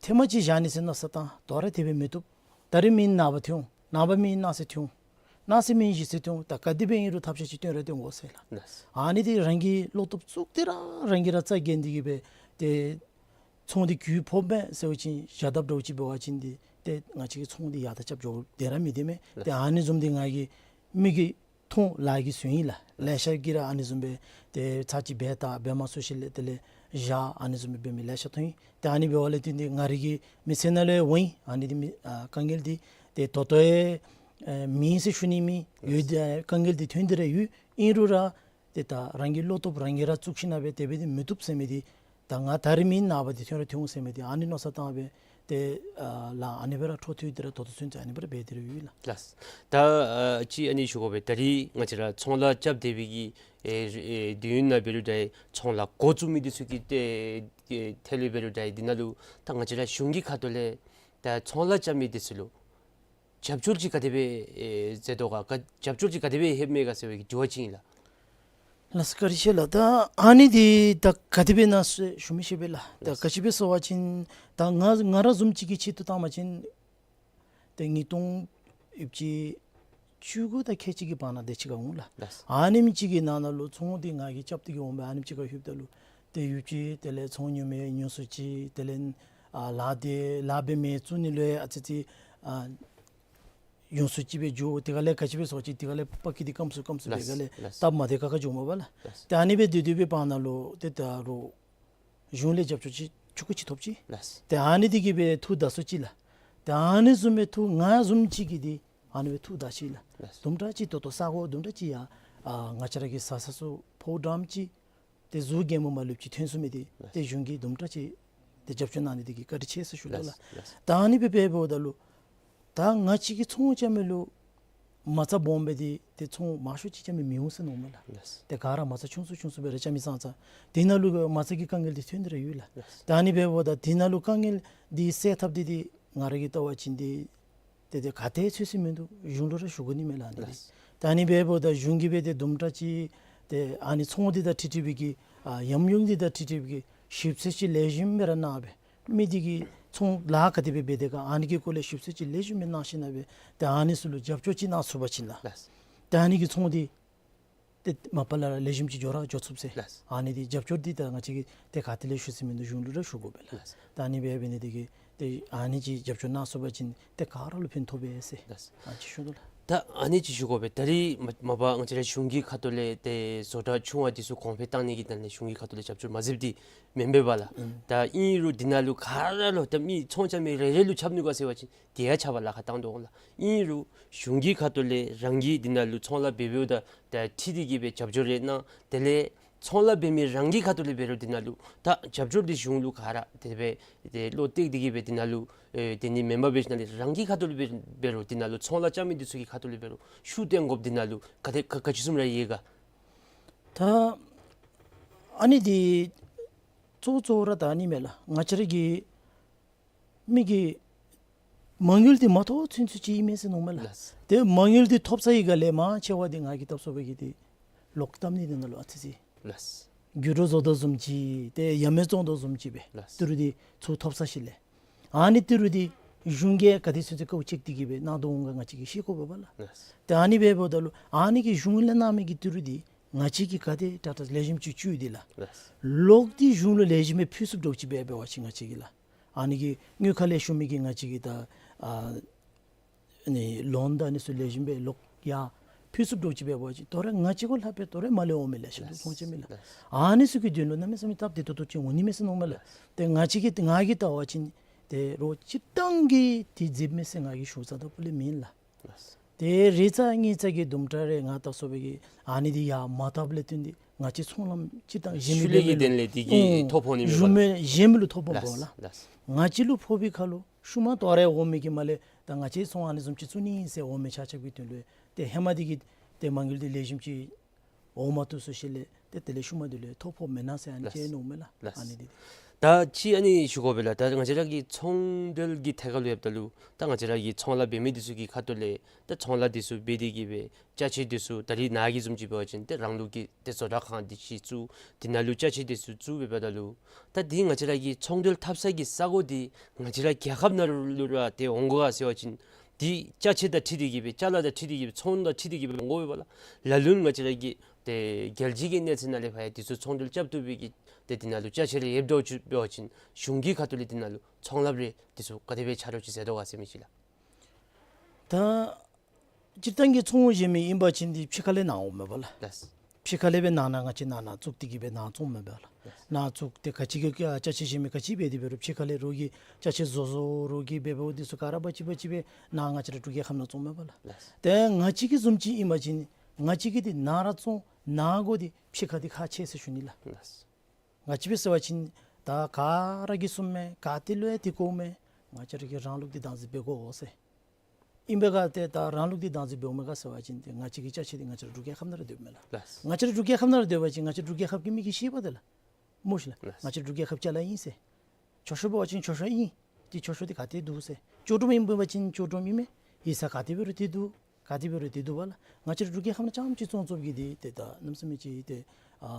ཐེངས་མ་གཅིག་བཞག་ནི་ཟེར་མནོ་བསམ་བཏང་། དོ་རུང་དེ་སྦེ་མི་བཏུབ། ད་རིས་མི་ནངས་པ་ཐོན་འོང་། ནངས་པ་མི་གནངས་ཚེ་ཐོན་འོང་། གནངས་ཚེ་མི་གཞེས་ཚེ་ཐོན་འོང་། ད་ག་དེ་སྦེ་ཨིན་རུང་ཐབས་ཤེས་ཅིག་བཏོན་ར་བཏོན་དགོ་ཟེར་ལགས། ལགས། ཨ་ནི་དེ་རང་གི་བློ་སྟོབས་བཙུགས་ཏེ་ར་རང་གིས་ར་རྩ་འགེངས་ཏེ་གི་སྦེ་ཏེ་ཚོང་འདི་གུ་ཕོགཔ་མས་ཟེར་བ་ཅིན་བཞག་དཔ་འདྲཝ་ཅིག་འབད་བ་ཅིན་འདི་ཏེ་ང་བཅས་ཀྱི་ཚོང་འདི་ཡར་དང་རྐྱབ་འགྱོ་བདེ་ར་མི་བདེ་མས། ཏེ་ཨ་ནི་བཟུམ་འདི་ང་གིས་མིག་གིས་མཐོང་ལཱ་གིས་གཟིགས་ཡི་ལགས། ལེ་ཤ་གིས་ར་ཨ་ནི་བཟུམ་སྦེ་ཏེ་ཚར་གཅིག་འབད་ད་འབད་མ་ཚུགས་ཞིནམ་ལས་དེ་ལས་བཞག་ཨ་ནི་བཟུམ་སྦེ་འབད་མི་ལེ་ཤ་མཐོང་ཡི། ཏེ་ཨ་ནི་འབདཝ་ལས་བརྟེན་ཏེ་ང་རའི་གི་མི་ཚེ་ནང་ལུ་འོང་ཡི། ཨ་ནི་འདི་མི་ཨ་དཀའ་ངལ་འདི་ཏེ་ད་ལྟོ་ཡང་ཨེ་མེད་ཟེར་ཞུ་ནི་མེད། ཡོད་དེ་དཀའ་ངལ་འདི་ཐོན་ཏེ་ར་ཡོད། ཨིན་རུང་ར་ཏེ་ད་རང་གི་བློ་སྟོབས་རང་གིས་ར་བཙུགས་ཞིནམ་ལས་དེ་སྦེ་འདི་མི་བཏུབ་ཟེར་མི་འདི་ད་ང་ད་རིས་མེན་ནངས་པ་འདི་ཐོན་ར་ཐོན་འོང་ཟེར་མི་འདི་ཨ་ནི་མནོ་བསམ་བཏང་སྦེ་ཏེ་ཨ་ལཱ་ཨ་ནི་སྦེ་ར་འཕྲོ་མཐུད་དེ་ར་ད་ལྟོ་ཚུན་ཚོད་ཨ་ནི་སྦེ་ར་འབད་དེ་ར་ཡོད་ལགས། ལགས། ད་ཨ་ཅིག་ཨ་ནི་ཞུ་དགོ་པས། ད་རིས་ང་བཅས་ར་ཚོང་ལཱ་རྐྱབ་སྡོད་པའི་གི་ཨེ་ཨེ་དུས་ཡུན་ནང་འབད་རུང་འདྲ་ཚོང་ལཱ་འགོ་བཙུགས་མི་འདི་ཚུ་གི་ཏེ་ཨེ་ཐད་ལུ་འབད་རུང་འདྲ་འདི་ནང་ལུ་ད་ང་བཅས་ར་གཞུང་གི་ཁ་ཐུག་ལས་ད་ཚོང་ལཱ་རྐྱབ་མི་འདི་ཚུ་ལུ་རྒྱབ་སྐྱོར་ཅིག་ག་དེ་སྦེ་ཨེ་མཛད་དོ་ག། ག་རྒྱབ་སྐྱོར་ཅིག་ག་དེ་སྦེ་ལྷོདཔ་མས་ག་ཟེར་བའི་གི་དྲི་བ་ཅིག་ཨིན་ལགས། ལགས་སོ་བཀའ་དྲིན་ཆེ་ལགས། ད་ཨ་ནི་འདི་ད་ག་དེ་སྦེ་ཨིན་ན་ཟེར་ཞུ་མི་ཤེས་པས་ལགས། ད་ལགས། ག་ཅི་སྦེ་ཟེར་བ་ཅིན་ད་ང་ང་ར་བཟུམ་ཅིག་གི་ཆེད་དུ་བཏང་བ་ཅིན་ཏེ་ཉིས་སྟོང་ཡོད་ཅི་བཅུ་དགུ་དང་ཁལ་གཅིག་གི་བར་ན་དེ་ཅིག་ཁར་འོང་ལགས། ལགས། ཨ་ནེམ་ཅིག་གི་ནང་ན་ལུ་ཚོང་འདི་ང་གིས་རྐྱབ་སྟེ་གི་འོང་སྦེ་ཨ་ནེམ་ཅིག་ཁར་ལྷོདཔ་ད་ལུ་ཏེ་ཡོད་ཅི་དེ་ལས་ཚོང་ཉོ་མི་ཉུང་སུ་ཅིག། དེ་ལས་ཨ་ལཱ་འདི་ལཱ་འབད་མི་བཙུགས་ནི་ལུ་ཡང་ཨ་ཙི་ཅིག་ཨ་ཉུང་སུ་ཅིག་སྦེ་འགྱོ། དེ་ཁར་ལས་ག་ཅི་སྦེ་ཟེར་བ་ཅིན་དེ་ཁར་ལས་དཔའ་སྐྱིད་འདི་སྐམ་སུ་སྐམ་སུ་སྦེ་ལགས། ག་ལས་ལགས། སྟབས་མ་བདེ་ཁག་ཁ་འགྱོཝ་མས་པ་ལགས། ལགས། ཏེ་ཨ་ནི་སྦེ་སྡོད་སྡོད་པའི་བར་ན་ལུ་ཏེ་ད་རུང་གཞུང་ལས་རྒྱབ་སྐྱོར་ཅིག་ཆུང་ཀུ་ཅིག་ཐོབ་ཅི། ལགས། ཏེ་ཨ་ནི་འདི་གིས་སྦེ་ཐུགས་དགའ་སུ་ཅིག་ལགས། ཏེ་ཨ་ནི་བཟུམ་སྦེ་ཐུགས་ང་བཟུམ་ཅིག་གིས་འདི་ཨ་ནི་སྦེ་ཐུགས་དགའ་ཅི་ལགས། ལགས། དུམ་གྲ་ཅིག་ད་ལྟོ་ས་གོ་དུམ་གྲ་ཅིག་ཡར་ཨ་ང་བཅས་ར་གི་ས་ས་སུ་ཕོཝ་འགྲངམ་ཅིག་ཏེ་གཟུགས་རྒྱལ་མོ་མ་ལུས་ཅིག་ཐོན་ཚུགས་མི་འདི་ལགས། ཏེ་གཞུང་གིས་དུམ་གྲ་ཅིག་ཏེ་རྒྱབ་སྐྱོར་གནང་ནི་འདི་གིས་བཀའ་དྲིན་ཆེ་ཟེར་ཞུ་དོ་ལགས། ལགས། ལགས། ད་ཨ་ནི་སྦེ་འབདཝ་ད་ལུ་ད་ང་བཅས་ཀྱི་ཚོང་རྐྱབ་མི་ལུ་མ་རྩ་སྦོམ་སྦེ་འདི་ཏེ་ཚོང་མང་ཤོས་ཅིག་རྐྱབ་མི་མི་འོང་ཟེར་མནོཝ་མས་ལགས། ལགས། ཏེ་ག་ར་མ་རྩ་ཆུང་སུ་ཆུང་སུ་སྦེ་ར་རྐྱབ་མི་ཙང་ཙང་དེ་ནང་ལུ་མ་རྩ་གི་དཀའ་ངལ་འདི་ཐོན་ཏེ་ར་ཡོད་ལགས། ལགས། ད་ཨ་ནི་འབདཝ་ད་དེ་ནང་ལུ་དཀའ་ངལ་འདི་སེལ་ཐབས་འདི་འདི་ང་ར་གིས་བལྟ་བ་ཅིན་འདི་ཏེ་ཏེ་ག་ཏེ་ཚོད་ཅིག་མིན་འདུག། གཞུང་ལུ་ར་ཞུ་དགོ་ནི་མས་ལགས་ཨ་ནི་འདི། ལགས། ད་ཨ་ནི་འབདཝ་ད་གཞུང་གིས་སྦེ་ཏེ་དུམ་གྲ་ཅིག་ཏེ་ཨ་ནི་ཚོང་འདི་དང་འཁྲིལ་འཁྲིལ་བའི་གི་ཨ་ཉམས་མྱོང་འདི་དང་འཁྲིལ་འཁྲིལ་བའི་གི་ཞིབ་འཚོལ་ཅིག་ལེགས་ཤོམ་སྦེ་ར་གནང་སྦེ་མི་འདི་གིས་ཚོང་ལཱ་ག་དེ་སྦེ་འབད་དེས་ག་ཨ་ནི་གི་སྐོར་ལས་ཞིབ་འཚོལ་ཅིག་ལེགས་ཤོམ་སྦེ་གནང་ཞིནམ་ལས་སྦེ་ཏེ་ཨ་ནི་ཚུ་ལུ་རྒྱབ་སྐྱོར་ཅིག་གནང་ཚུགས་པ་ཅིན་ལགས། ལགས། ཏེ་ཨ་ནི་གི་ཚོང་འདི་ཏེ་མ་པ་ལས་ར་ལེགས་ཤོམ་ཅིག་འགྱོ་ར་འགྱོ་ཚུགས་ཟེར། ལགས། ཨ་ནི་འདི་རྒྱབ་སྐྱོར་འདི་ད་ང་བཅས་ཀྱིས་ཏེ་ག་ཏེ་ལས་ཞུ་ས་མིན་འདུག། གཞུང་ལུ་ར་ཞུ་དགོ་པས་ལགས། ལགས། ད་ཨ་ནི་སྦེ་འབད་ནི་འདི་གིས་ཏེ་ཨ་ནི་ཅིག་རྒྱབ་སྐྱོར་གནང་ཚུགས་པ་ཅིན་ཏེ་ག་ར་ལུ་ཕན་ཐོགས་པས་ཟེར། ལགས། ཨ་ཅིག་ཞུ་དོ་ལགས། ད་ཨ་ནི་ཅིག་ཞུ་དགོ་པས། ད་རིས་མ་མ་པ་ང་བཅས་ར་གཞུང་གི་ཁ་ཐུག་ལས་ཏེ་བཟོ་གྲྭ་ཆུང་བ་འདི་ཚུ་གོང་འཕེལ་གཏང་ནི་གི་དོན་ལས་གཞུང་གི་ཁ་ཐུག་ལས་རྒྱབ་སྐྱོར་མ་མཛདཔ་འདི་མེན་པས་པ་ལགས། ཨུམ། ད་ཨིན་རུང་འདི་ནང་ལུ་ག་ར་ལུ་ད་མི་ཚོང་རྐྱབ་མི་རེ་རེ་ལུ་ཁྱབ་ནུག་ག་ཟེར་བ་ཅིན་དེ་ཡང་ཁྱབ་པར་ལཱ་ཁག་བཏང་དོ་འོང་ལགས། ཨིན་རུང་གཞུང་གི་ཁ་ཐུག་ལས་རང་གིས་འདི་ནང་ལུ་ཚོང་ལཱ་འབད་འབདཝ་ད་ད་འཁྲིལ་ཏེ་གི་སྦེ་རྒྱབ་སྐྱོར་རེ་གནང་། དེ་ལས་ཚོང་ལཱ་འབད་མི་རང་གི་ཁ་ཐུག་ལས་འབད་རུང་འདི་ནང་ལུ་ད་རྒྱབ་སྐྱོར་འདི་གཞུང་ལུ་ག་ར་དེ་སྦེ་ཏེ་བློ་གཏད་དེ་གི་སྦེ་འདི་ནང་ལུ་ཨེ་དེ་ནི་མེན་པར་འབད་ཞིནམ་ལས་རང་གི་ཁ་ཐུག་ལས་འབད་འབད་རུང་འདི་ནང་ལུ་ཚོང་ལཱ་རྐྱབ་མི་འདི་ཚུ་གི་ཁ་ཐུག་ལས་འབད་རུང་ཤུགས་བཏོན་དགོཔ་འདི་ནང་ལུ་ག་དེ་ག་ག་ཅི་བཟུམ་ར་ཡོད་ག། ད་ཨ་ནི་འདི་གཙོ་གཙོ་བོ་ར་ད་ཨ་ནི་མས་ལགས། ང་བཅས་ར་གི་མི་གིས་མ་དངུལ་འདི་མ་ཐོབ་ཚུན་ཚོད་ཅིག་ཨིན་མས་ཟེར་མནོཝ་མས་ལགས། ལགས། ཏེ་མ་དངུལ་འདི་ཐོབ་ཚར་བའི་སྒང་ལས་མང་ཆེ་བ་འདི་ང་གིས་བལྟ་སོང་བའི་གི་འདི་ལོག་བཏབ་ནི་འདི་ནང་ལུ་ཨ་ཙི་ཅིག། ལགས། རྒྱུ་འགྲོ་བཟོ་དོ་བཟུམ་ཅིག་ཏེ་ཡ་མེད་བཙོང་དོ་བཟུམ་ཅིག་སྦེ། ལགས། ཏི་རུ་འདི་ཚུར་ཐོབ་ཚར་ཞིནམ་ལས་ཨ་ནི་ཏི་རུ་འདི་གཞུང་གིས་ག་དེ་ཚུན་ཚོད་དཀའཝ་སྤྱད་དེ་གི་སྦེ་གནང་དོ་འོང་ག་ང་བཅས་ཀྱིས་ཤེས་དགོ་པས་པ་ལགས། ལགས། ཏེ་ཨ་ནི་སྦེ་འབདཝ་ད་ལུ་ཨ་ནི་གི་གཞུང་ལས་གནང་མི་གི་ཏི་རུ་འདི་ང་བཅས་ཀྱིས་ག་དེ་དྲག་དྲག་ལེགས་ཤོམ་ཅིག་བཙུགས་ཏེ་ལགས། ལགས། ལོག་སྟེ་གཞུང་ལུ་ལེགས་ཤོམ་སྦེ་ཕུལ་ཚུགསཔ་འདྲཝ་ཅིག་སྦེ་འབད་བ་ཅིན་ང་བཅས་ཀྱིས་ལགས། ཨ་ནི་གི་དངུལ་ཁང་ལས་ཞུ་མི་གིས་ང་བཅས་ཀྱི་ད་ཨ་ནི་ལོན་དང་ཨ་ནི་ཚུ་ལེགས་ཤོམ་སྦེ་ལོག་ཡར་ཕུལ་ཚུགསཔ་འདྲཝ་ཅིག་འབད་བ་ཅིན་དོ་རུང་ང་བཅས་གུ་ལྷག་སྦེ་དོ་རུང་མར་ལས་འོང་མི་ལེ་ཤ་འདུག། ལགས། ཚོང་རྐྱབ་མི་ལགས། ལགས། ཨ་ནི་ཚུ་གི་དོན་ལུ་གནམ་མེད་ས་མེད་སྟབས་བདེ་ཏོག་ཏོ་ཅིག་འོང་ནི་མས་ཟེར་མནོཝ་མས་ལགས། ཏེ་ང་བཅས་ཀྱིས་ང་གིས་བལྟ་བ་ཅིན་ཏེ་རོགས་སྤྱིར་བཏང་གིས་འདི་མཛདཔ་མས་ཟེར་ང་གིས་ཞུ་ཚར་དོ་པོ་ལས་མེན་ལགས། ལགས། ཏེ་རེ་ཚ་གཉིས་ཚ་གི་དུམ་གྲ་རེ་ང་བལྟ་སོང་བའི་གི་ཨ་ནི་འདི་ཡར་མ་བཏབ་ལས་བརྟེན་ཏེ་ང་བཅས་ཚོང་ལམ་སྤྱིར་བཏང་གཞན་མི་ཤུལ་ལས་ཀྱི་དོན་ལས་འདི་གིས་ཨུམ་ཐོ་ཕོག་ནི་མས་པ་ལགས། གཞན་མི་ལུ་ཐོ་ཕོགཔ་འོང་ལགས། ལགས། ལགས། ང་བཅས་ལུ་ཕོག་པའི་ཁར་ལུ་ཤུལ་མ་དོ་རུང་འོང་མི་གིས་མར་ལས་ད་ང་བཅས་ཚོང་ཨ་ནི་བཟུམ་ཅིག་བཙུགས་ནི་ཨིན་ཟེར་འོང་མི་ཆ་ཁྱབ་ཀྱི་དོན་ལུ་ཏེ་ཧེ་མ་འདི་གིས་ ཏེ་མ་དངུལ་འདི་ལེགས་ཤོམ་ཅིག་འོང་མ་བཏུབ་ཟེར་ཞིནམ་ལས་ཏེ་དེ་ལས་ཤུལ་མ་འདི་ལུ་ཐོ་ཕོགཔ་མེན་ན་ཟེར་ཨ་ནི་ལགས། ཅིག་མནོཝ་མས་ལགས། ལགས། ཨ་ནི་འདི་ད་ཅིག་ཨ་ནི་ཞུ་དགོ་པས་ལགས། ད་ང་བཅས་ར་གི་ཚོང་འབྲེལ་གྱི་ཐད་ཁར་ལུ་ཡོདཔ་ད་ལུ་ད་ང་བཅས་ར་གི་ཚོང་ལཱ་འབད་མི་འདི་ཚུ་གི་ཁ་ཐུག་ལས་ད་ཚོང་ལཱ་འདི་ཚུ་འབད་དེ་གི་སྦེ་ཅ་ཆས་འདི་ཚུ་ད་རིས་ནཱ་གི་བཟུམ་ཅིག་འབད་བ་ཅིན་ཏེ་རང་ལུགས་ཀྱི་ཏེ་བཟོ་གྲྭ་ཁང་འདི་ཅིག་བཙུགས། དེ་ནང་ལུ་ཅ་ཆས་འདི་ཚུ་བཙུགས་སྦེ་འབདཝ་ད་ལུ་ད་འདི་ང་བཅས་ར་གི་ཚོང་འབྲེལ་འཐབ་ས་གི་ས་གོ་འདི་ང་བཅས་ར་རྒྱལ་ཁབ་ནང་ལུ་ར་ཏེ་འོང་དགོ་ག་ཟེར་བ་ཅིན་འདི་ཅ་ཆས་དང་འཁྲིལ་ཏེ་གི་སྦེ་ཅ་ལ་དང་འཁྲིལ་ཏེ་གི་སྦེ་ཚོང་དང་འཁྲིལ་ཏེ་གི་སྦེ་འོང་དགོ་པས་ལགས། ལ་ལུ་ང་བཅས་ར་གི་ཏེ་རྒྱལ་སྤྱི་གི་གནས་ཚད་ནང་ལས་ཕར་ཡང་འདི་ཚུ་ཚོང་འབྲེལ་རྐྱབ་བཏུབ་པའི་གི་ཏེ་འདི་ནང་ལུ་ཅ་ཆས་རེ་ཡོདཔ་འདྲཝ་ཅིག་འབད་བ་ཅིན་གཞུང་གི་ཁ་ཐུག་ལས་འདི་ནང་ལུ་ཚོང་ལཱ་རེ་འདི་ཚུ་ག་དེ་སྦེ་ཆ་རོགས་ཅིག་མཛད་དོ་ག་ཟེར་མི་ཅིག་ལགས། ད་སྤྱིར་བཏང་གི་ཚོང་བཟོ་མི་ཨིན་པ་ཅིན་འདི་ཕྱི་ཁ་ལས་ནཱ་འོངམ་མས་པ་ལགས། ལགས། ཕྱི་ཁ་ལས་སྦེ་ནཱ་ནཱ་ང་བཅས་ནཱ་ནཱ་བཙུགས་ཏེ་གི་སྦེ་ནཱ་བཙོངམ་མས་པ་ལགས། ལགས། ནཱ་བཙུགས་ཏེ་ག་ཅི་གི་ཨ་ཅ་ཆས་བཟོ་མི་ག་ཅི་འབད་དེ་འབད་རུང་ཕྱི་ཁ་ལས་རོགས་ཀྱིས་ཅ་ཆས་བཟོ་བཟོ་རོགས་ཀྱིས་འབད་འབདཝ་འདི་ཚུ་ག་ར་འབག་ཅི་འབག་ཅི་སྦེ་ནཱ་ང་བཅས་ར་འབྲུག་རྒྱལ་ཁབ་ནང་བཙོངམ་མས་པ་ལགས། ལགས། ཏེ་ང་བཅས་ཀྱི་བཟུམ་ཅིག་ཨིན་པ་ཅིན་ང་བཅས་ཀྱིས་འདི་ནཱ་ར་བཙོང་ནཱ་དགོ། འདི་ཕྱི་ཁ་འདི་ཁག་ཆེ་ཟེར་ཞུ་ནི་ལགས། ལགས། ང་བཅས་འབད་ཟེར་བ་ཅིན་ད་ག་ར་གིས་གསུངམ་མས། ག་ཏེ་ལུ་ཡང་འདི་གོཝ་མས། ང་བཅས་ར་གིས་རང་ལུགས་འདི་བདག་འཛིན་འབད་དགོ་ཟེར། ཨིན་པས་ག། ཏེ་ད་རང་ལུགས་འདི་བདག་འཛིན་འབདཝ་མས་ག་ཟེར་བ་ཅིན་ཏེ་ང་བཅས་ཀྱི་ཅ་ཆས་འདི་ང་བཅས་ར་འབྲུག་རྒྱལ་ཁབ་ནང་ར་སྡོདཔ་མས་ལགས། ལགས། ང་བཅས་ར་འབྲུག་རྒྱལ་ཁབ་ནང་ར་སྡོད་པ་ཅིན་ང་བཅས་ར་འབྲུག་རྒྱལ་ཁབ་ཀྱི་མི་གིས་ཤེས་པས་ཏེ་ལགས། སྨོ་ཤིག་ལགས། ལགས། ང་བཅས་ར་འབྲུག་རྒྱལ་ཁབ་ཅ་ལ་ཨིན་ཟེར། མཆོད་བཤམ་འབད་བ་ཅིན་མཆོད་བཤམ་ཨིན། ཏེ་མཆོད་བཤམ་འདི་ག་ཏེ་འདུག་ཟེར། མཆོད་སྒྲོམ་ཨིན་པ་ཅིན་མཆོད་སྒྲོམ་ཨིན་མས། ཡིག་ཚང་ག་ཏེ་འབད་རུང་འདི་འདུག། ག་ཏེ་འབད་རུང་འདི་འདུག་པ་ལགས། ང་བཅས་ར་འབྲུག་རྒྱལ་ཁབ་ནང་རྐྱངམ་ཅིག་བཙོང་བཙོངམ་གིས་འདི་ཏེ་ད་གནམ་མེད་ས་མེད་ཅིག་ཏེ་ཨ་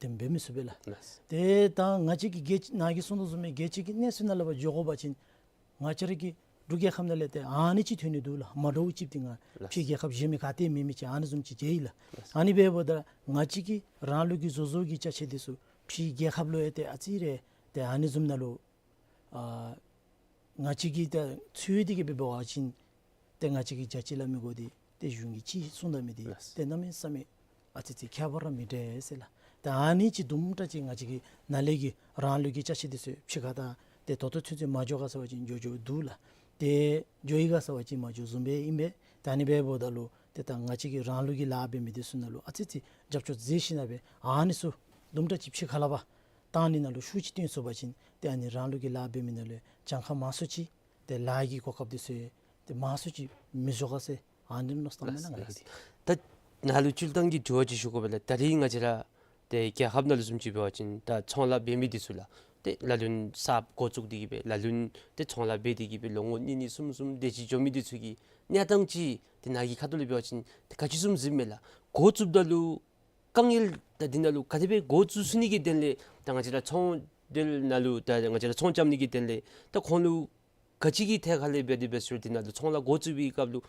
དེ་འབད་མི་ཚུགས་པས་ལགས། ལགས། ཏེ་ད་ང་བཅས་ཀྱི་རྒྱལ་ནཱ་གིས་གསུངས་དོ་བཟུམ་སྦེ་རྒྱལ་སྤྱི་གི་གནས་ཚད་ནང་ལས་ཕར་འགྱོ་དགོ་པ་ཅིན་ང་བཅས་ར་གི་འབྲུག་རྒྱལ་ཁབ་ནང་ལས་ཏེ་ཨ་ནི་ཅིག་ཐོན་ནི་འདུག་ལགས། མ་འདྲཝ་ཅིག་འདི་ང་ལགས། ཕྱི་རྒྱལ་ཁབ་གཞན་མི་ག་ཏེ་མེད་མི་ཅིག་ཨ་ནི་བཟུམ་ཅིག་མཇལ་ཡི་ལགས། ལགས། ཨ་ནི་འབདཝ་ད་ང་བཅས་ཀྱི་རང་ལུགས་ཀྱི་བཟོ་བཟོ་གི་ཅ་ཆས་འདི་ཚུ་ཕྱི་རྒྱལ་ཁབ་ལུ་ཡང་ཏེ་ཨ་ཙི་རེ་ཏེ་ཨ་ནི་བཟུམ་ནང་ལུ་ཨ་ང་བཅས་ཀྱིས་ཏེ་ཚུད་དེ་གི་སྦེ་འབད་བ་ཅིན་ཏེ་ང་བཅས་ཀྱིས་རྒྱ་ཆེ་སླབ་མི་དགོ། འདི་ཏེ་གཞུང་གིས་ཅིག་གསུངས་ད་མི་འདི་ལགས། ཏེ་གནམ་མེད་ས་མེད་ཨ་ཙི་ཙི་ཁྱད་པར་ར་མི་འདྲ་ཟེར་ལགས། ཏེ་ཨ་ནི་ཅིག་དུམ་གྲ་ཅིག་ང་བཅས་ཀྱི་ནཱ་ལས་ཀྱི་རང་ལུགས་ཀྱི་ཅ་ཆས་འདི་ཚུ་ཕྱི་ཁ་ད་ཏེ་ད་ལྟོ་ཚུན་ཚོད་མ་འགྱོ་ག་ཟེར་བ་ཅིན་འགྱོ་འགྱོཝ་འདུག་ལགས། ཏེ་འགྱོ་ཡི་ག་ཟེར་བ་ཅིན་མ་འགྱོ་བཟུམ་སྦེ་ཨིན་པས། ཏེ་ཨ་ནི་འབདཝ་ད་ལུ་ཏེ་ད་ང་བཅས་ཀྱི་རང་ལུགས་ཀྱི་ལཱ་འབད་མི་འདི་ཚུ་ནང་ལུ་ཨ་ཙི་ཙི་རྒྱབ་སྐྱོར་མཛད་ཞིནམ་སྦེ་ཨ་ནི་ཚུ་དུམ་གྲ་ཅིག་ཕྱི་ཁ་ལས་ཕར་བཏང་ནི་ནང་ལུ་ཤུགས་ཅིག་བཏོན་ཚུགས་པ་ཅིན་ཏེ་ཨ་ནི་རང་ལུགས་ཀྱི་ལཱ་འབད་མི་ནང་ལུ་གྱངས་ཁ་མང་སུ་ཅིག་ཏེ་ལཱ་གི་གོ་སྐབས་འདི་ཚུ་ཏེ་མང་སུ་ཅིག་མི་འགྱོ་ག་ཟེར་ཨ་ནི་མནོ་བསམ་མས་ལགས། ལགས། ང་ར་གི་ད་ནཱ་ལུ་སྤྱིར་བཏང་གི་དྲི་བ་ཅིག་ཞུ་དགོ་པས་ལགས། ད་རིས་ང་བཅས་ར་ཏེ་རྒྱལ་ཁབ་ནང་ལུ་བཟུམ་ཅིག་འབད་བ་ཅིན་ད་ཚོང་ལཱ་འབད་མི་འདི་ཚུ་ལགས། ཏེ་ལ་ལུ་གསརཔ་འགོ་བཙུགས་ཏེ་གི་སྦེ་ལ་ལུ་ཏེ་ཚོང་ལཱ་འབད་དེ་གི་སྦེ་ལོ་ངོ་གཉིས་གཉིས་གསུམ་གསུམ་དེ་ཅིག་འགྱོ་མི་འདི་ཚུ་གི་གནས་སྟངས་ཅིག་ཏེ་ནཱ་གི་ཁ་ཐུག་ལས་འབད་བ་ཅིན་ཏེ་ག་ཅི་བཟུམ་གཟིགསཔ་མས་ལགས། འགོ་བཙུགསཔ་ད་ལུ་དཀའ་ངལ་ད་འདི་ནང་ལུ་ག་དེ་སྦེ་འགོ་བཙུགས་ཚུགས་ནི་གི་དོན་ལས་ད་ང་བཅས་ར་ཚོང་འདི་ནང་ལུ་ད་ང་བཅས་ར་ཚོང་རྐྱབ་ནི་གི་དོན་ལས་ད་ཁོང་ལུ་ག་ཅི་གི་ཐད་ཁ་ལས་འབད་དེ་འབད་ཟེར་འདི་ནང་ལུ་ཚོང་ལཱ་འགོ་བཙུགས་པའི་སྐབས་ལུ་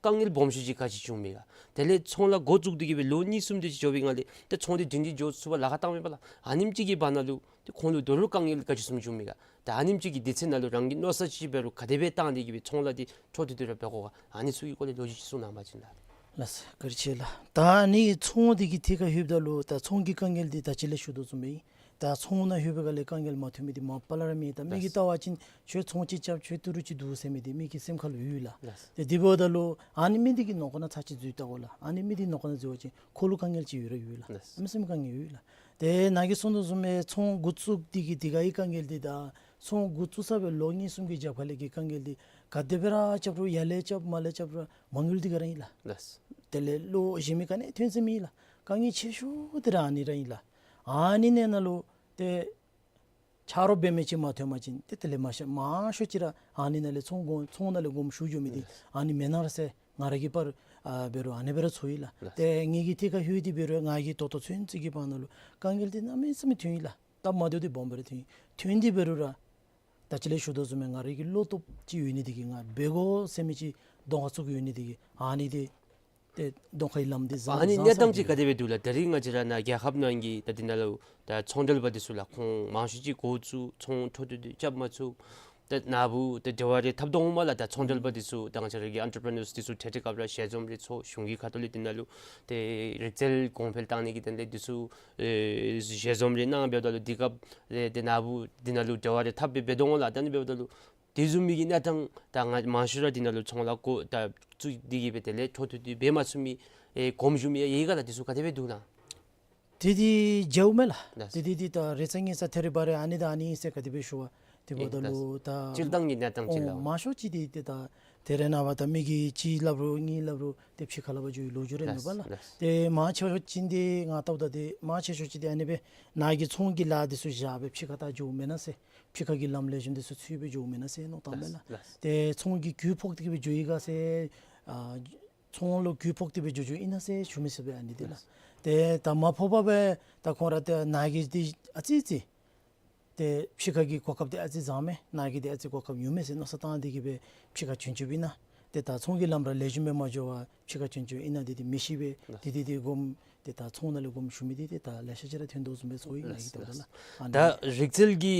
དཀའ་ངལ་སྦོམ་ཤོས་ཅིག་ག་ཅི་བྱུངམ་མས་ག། དེ་ལས་ཚོང་ལཱ་འགོ་བཙུགས་ཏེ་གི་སྦེ་ལོ་གཉིས་གསུམ་དེ་ཅིག་འགྱོ་བའི་སྒང་ལས་ཏེ་ཚོང་འདི་སྒྲིང་སྒྲིང་འགྱོ་ཚུགས་པར་ལཱ་ཁག་བཏངམ་མས་པ་ལགས། ཨ་ནེམ་ཅིག་གི་བར་ན་ལུ་ཏེ་ཁོང་ལུ་དོ་རུང་དཀའ་ངལ་ག་ཅི་བཟུམ་བྱུངམ་མས་ག། ད་ཨ་ནེམ་ཅིག་གི་དུས་ཚོད་ནང་ལུ་རང་གི་མནོ་བསམ་ཅིག་འབད་རུང་ག་དེ་སྦེ་བཏང་སྟེ་གི་སྦེ་ཚོང་ལཱ་འདི་འཕྲོ་མཐུད་དེ་ར་འབད་དགོ་ག། ཨ་ནི་ཚུ་གི་སྐོར་ལས་ལོ་རྒྱུས་ཅིག་གསུང་གནང་བ་ཅིན་ལགས། ལགས་སོ། བཀའ་དྲིན་ཆེ་ལགས། ད་ཨ་ནི་ཚོང་འདི་གི་ཐད་ཁར་ལྷོདཔ་ད་ལུ་ད་ཚོང་གི་དཀའ་ངལ་འདི་ད་ཅི་ལས་ཞུ་དོ་བཟུམ་སྦེ་ཨིན། ད་ཚོང་ནང་ལྷོད་པའི་སྒང་ལས་དཀའ་ངལ་མ་ཐོན་མི་འདི་མ་པ་ལས་ར་མེད། ད་མི་གིས་ལགས། བལྟ་བ་ཅིན་ཁྱོད་ཚོང་ཅིག་རྐྱབ་ཁྱོད་ཏི་རུ་ཅིག་འདུག་ཟེར་མི་འདི་མི་གི་སེམས་ཁར་ལུ་ཡོད་ལགས། ལགས། ཏེ་དེ་འབདཝ་ད་ལུ་ཨ་ནི་མི་འདི་གི་ནང་ཁོག་ནང་ཚར་ཅིག་འཛུལ་བལྟ་དགོ་ལགས། ཨ་ནི་མི་འདི་ནང་ཁོག་ནང་འཛུལ་བ་ཅིན་ཁོ་ལུ་དཀའ་ངལ་ཅིག་ཡོད་ར་ཡོད་ལགས། ལགས། མི་སེམས་དཀའ་ངལ་ཡོད་ལགས། ཏེ་ནཱ་གིས་གསུངས་དོ་བཟུམ་སྦེ་ཚོང་འགོ་བཙུགས་འདི་གི་དེ་ག་གི་དཀའ་ངལ་འདི་དང་ཚོང་འགོ་བཙུགས་ས་སྦེ་ལོ་གཉིས་གསུམ་གྱི་རྒྱབ་ཁ་ལས་ཀྱི་དཀའ་ངལ་འདི་ག་དེ་སྦེ་ར་རྐྱབ་རུང་ཡར་ལས་རྐྱབ་མར་ལས་རྐྱབ་རུང་མ་དངུལ་འདི་ག་ར་ཨིན་ལགས། ལགས། དེ་ལས་ལོག་གཞན་མི་ག་ནི་ཐོན་ས་མེད་ལགས། དཀའ་ངལ་ཆེ་ཤོས་འདི་ར་ཨ་ནི་ར་ཨིན་ལགས། ཨ་ནི་ནང་ན་ལུ་ཏེ་ཆ་རོགས་འབད་མི་ཅིག་མ་ཐོན་པ་ཅིན་ཏེ་དེ་ལས་མང་ཤོས་མང་ཤོས་ཅིག་ར་ཨ་ནི་ནང་ལས་ཚོང་དགོ་ཚོང་ནང་ལས་དགོངསམ་ཞུ་འགྱོ་མི་འདི་ལགས། ཨ་ནི་མེན་ན་ར་ཟེར་ང་ར་གི་པར་ཨ་འབད་རུང་ཨ་ནི་སྦེ་ར་ཚོར་ཡི་ལགས། ལགས། ཏེ་ངེ་གི་ཐད་ཁར་ལྷོད་དེ་འབད་རུང་ང་གིས་ད་ལྟོ་ཚུན་ཚོད་ཀྱི་བར་ན་ལུ་དཀའ་ངལ་འདི་གནམ་མེད་ས་མེད་ཐོན་ཡི་ལགས། སྟབས་མ་བདེཝ་འདི་སྦོམ་སྦེ་ར་ཐོན་ཡི། ཐོན་ཏེ་འབད་རུང་ར་ད་ཅི་ལས་ཞུ་དོ་བཟུམ་སྦེ་ང་ར་གི་བློ་སྟོབས་ཅིག་ཡོད་ནི་འདི་གིས་ང་འབད་དགོ་ཟེར་མི་ཅིག་གདོང་ཁར་ཚུད་ཡོད་ནི་འདི་གིས་ཨ་ནི་འདི་ཏེ་གདོང་ཁའི་ལམ་འདི་བཟང་ཨ་ནི་བཟང་གནས་སྟངས་ཅིག་ག་དེ་སྦེ་འདུག་ལགས། ད་རིས་ང་བཅས་ར་ནཱ་རྒྱལ་ཁབ་ནང་གི་ད་འདི་ནང་ལུ་ད་ཚོང་འབྲེལ་པ་འདི་ཚུ་ལགས་ཁོང་མང་ཤོས་ཅིག་འགོ་བཙུགས་ཚོང་འཕྲོ་མཐུད་དེ་རྐྱབ་མ་ཚུགས། ད་ནཱ་བུ་ད་འབྲེལ་བ་རེ་འཐབ་དོ་འོང་མས་ལགས། ད་ཚོང་འབྲེལ་པ་འདི་ཚུ་ད་ང་བཅས་ར་གི་ཨེན་ཊར་པི་རི་ནརསི་འདི་ཚུ་ཏེ་ཏེ་སྐབས་ར་ཞལ་འཛོམས་རེ་ཚོགས་གཞུང་གི་ཁ་ཐུག་ལས་འདི་ནང་ལུ་ཏེ་རིག་རྩལ་གོང་འཕེལ་བཏང་ནི་གི་དོན་ལས་འདི་ཚུ་ཨེ་ཞལ་འཛོམས་རེ་གནང་འབདཝ་ད་ལུ་འདི་སྐབས་ཨེ་ཏེ་ནཱ་བུ་འདི་ནང་ལུ་འབྲེལ་བ་རེ་འཐབ་སྦེ་འབད་དོ་འོང་ལགས། ད་ནི་འབདཝ་ད་ལུ་དེ་བཟུམ་མའི་གི་གནས་སྟངས་ད་ང་མང་ཤོས་ར་འདི་ནང་ལུ་ཚོང་ལཱ་འགོ་ད་བཙུགས་ཏེ་གི་སྦེ་དེ་ལས་འཕྲོ་མཐུད་དེ་འབད་མ་ཚུགས་མི་ཨེ་གོངམ་བཞུགས་མི་ཡང་ཡོད་ག་ལགས། འདི་ཚུ་ག་དེ་སྦེ་འདུག་ལགས། དེ་འདི་མཇལཝ་མས་ལགས། ལགས། དེ་འདི་འདི་ད་རེ་ཚ་ངེ་ཚ་ཐེ་རི་བ་རི་ཨ་ནི་དང་ཨ་ནི་ཨིན་ཟེར་ག་དེ་སྦེ་ཞུ་བ་དེ་འབདཝ་ད་ལུ་ད་སྤྱིར་བཏང་གི་གནས་སྟངས་ཅིག་ལགས། མང་ཤོས་ཅིག་འདི་ཏེ་ད་ དེ་རེ་ནངས་པ་ད་མི་གིས་གཅིག་སླབ་རུང་གཉིས་སླབ་རུང་ཏེ་ཕྱི་ཁར་ལས་ཕར་འགྱོ་བའི་ལོ་རྒྱུས་རེ་མེད་པ་ལགས། ལགས། ཏེ་མང་ཆེ་ཤོས་ཅིག་འདི་ང་བལྟཝ་ད་ཏེ་མང་ཆེ་ཤོས་ཅིག་འདི་ཨ་ནི་སྦེ་ནཱ་གི་ཚོང་གི་ལཱ་འདི་ཚུ་བཞག་སྦེ་ཕྱི་ཁར་ད་འགྱོཝ་མེན་ན་ཟེར། ཕྱི་ཁ་གི་ལམ་ལེགས་ཤོམ་འདི་ཚུ་ཚུད་སྦེ་འགྱོཝ་མེན་ན་ཟེར་མནོ་བཏངམ་མས་ལགས། ལགས། ཏེ་ཚོང་གི་རྒུད་ཕོག་སྟེ་གི་སྦེ་འགྱོ་ཡི་ག་ཟེར། ཨ་ཚོང་ལུ་རྒུད་ཕོག་སྟེ་སྦེ་འགྱོ་འགྱོཝ་ཨིན་ན་ཟེར་ཞུ་མི་ཚུགས་པས་ཨ་ནི་འདི་ལགས། ཏེ་ད་མ་ཕོག་པར་སྦེ་ད་ཁོང་ར་ཏེ་ནཱ་གི་འདི་ཨ་ཙི་ཙི་ཏེ་ཕྱི་ཁ་གི་གོ་སྐབས་འདི་ཨ་ཙི་བཟང་མས། ནཱ་གི་འདི་ཨ་ཙི་གོ་སྐབས་ཉུང་མས་ཟེར་མནོ་བསམ་བཏང་སྟེ་གི་སྦེ་ཕྱི་ཁར་བྱོན་བྱོནམ་ཨིན་ན། ཏེ་ད་ཚོང་གི་ལམ་ར་ལེགས་ཤོམ་སྦེ་མ་འགྱོ་བར་ཕྱི་ཁར་བྱོན་བྱོནམ་ཨིན་ན་འདི་འདི་མི་ཤེས་པས། ལགས། འདི་འདི་འདི་དགོངསམ་ཏེ་ད་ཚོང་ནང་ལས་དགོངསམ་ཞུ་མི་འདི་ཏེ་ད་ལེ་ཤ་ཅིག་ར་ཐོན་དོ་བཟུམ་སྦེ་ཚོར་ཡི། ལགས། ནཱ་གི་ལྟཝ་ད་ལགས། ལགས། ཨ་ནི་ད་རིག་རྩལ་གྱི་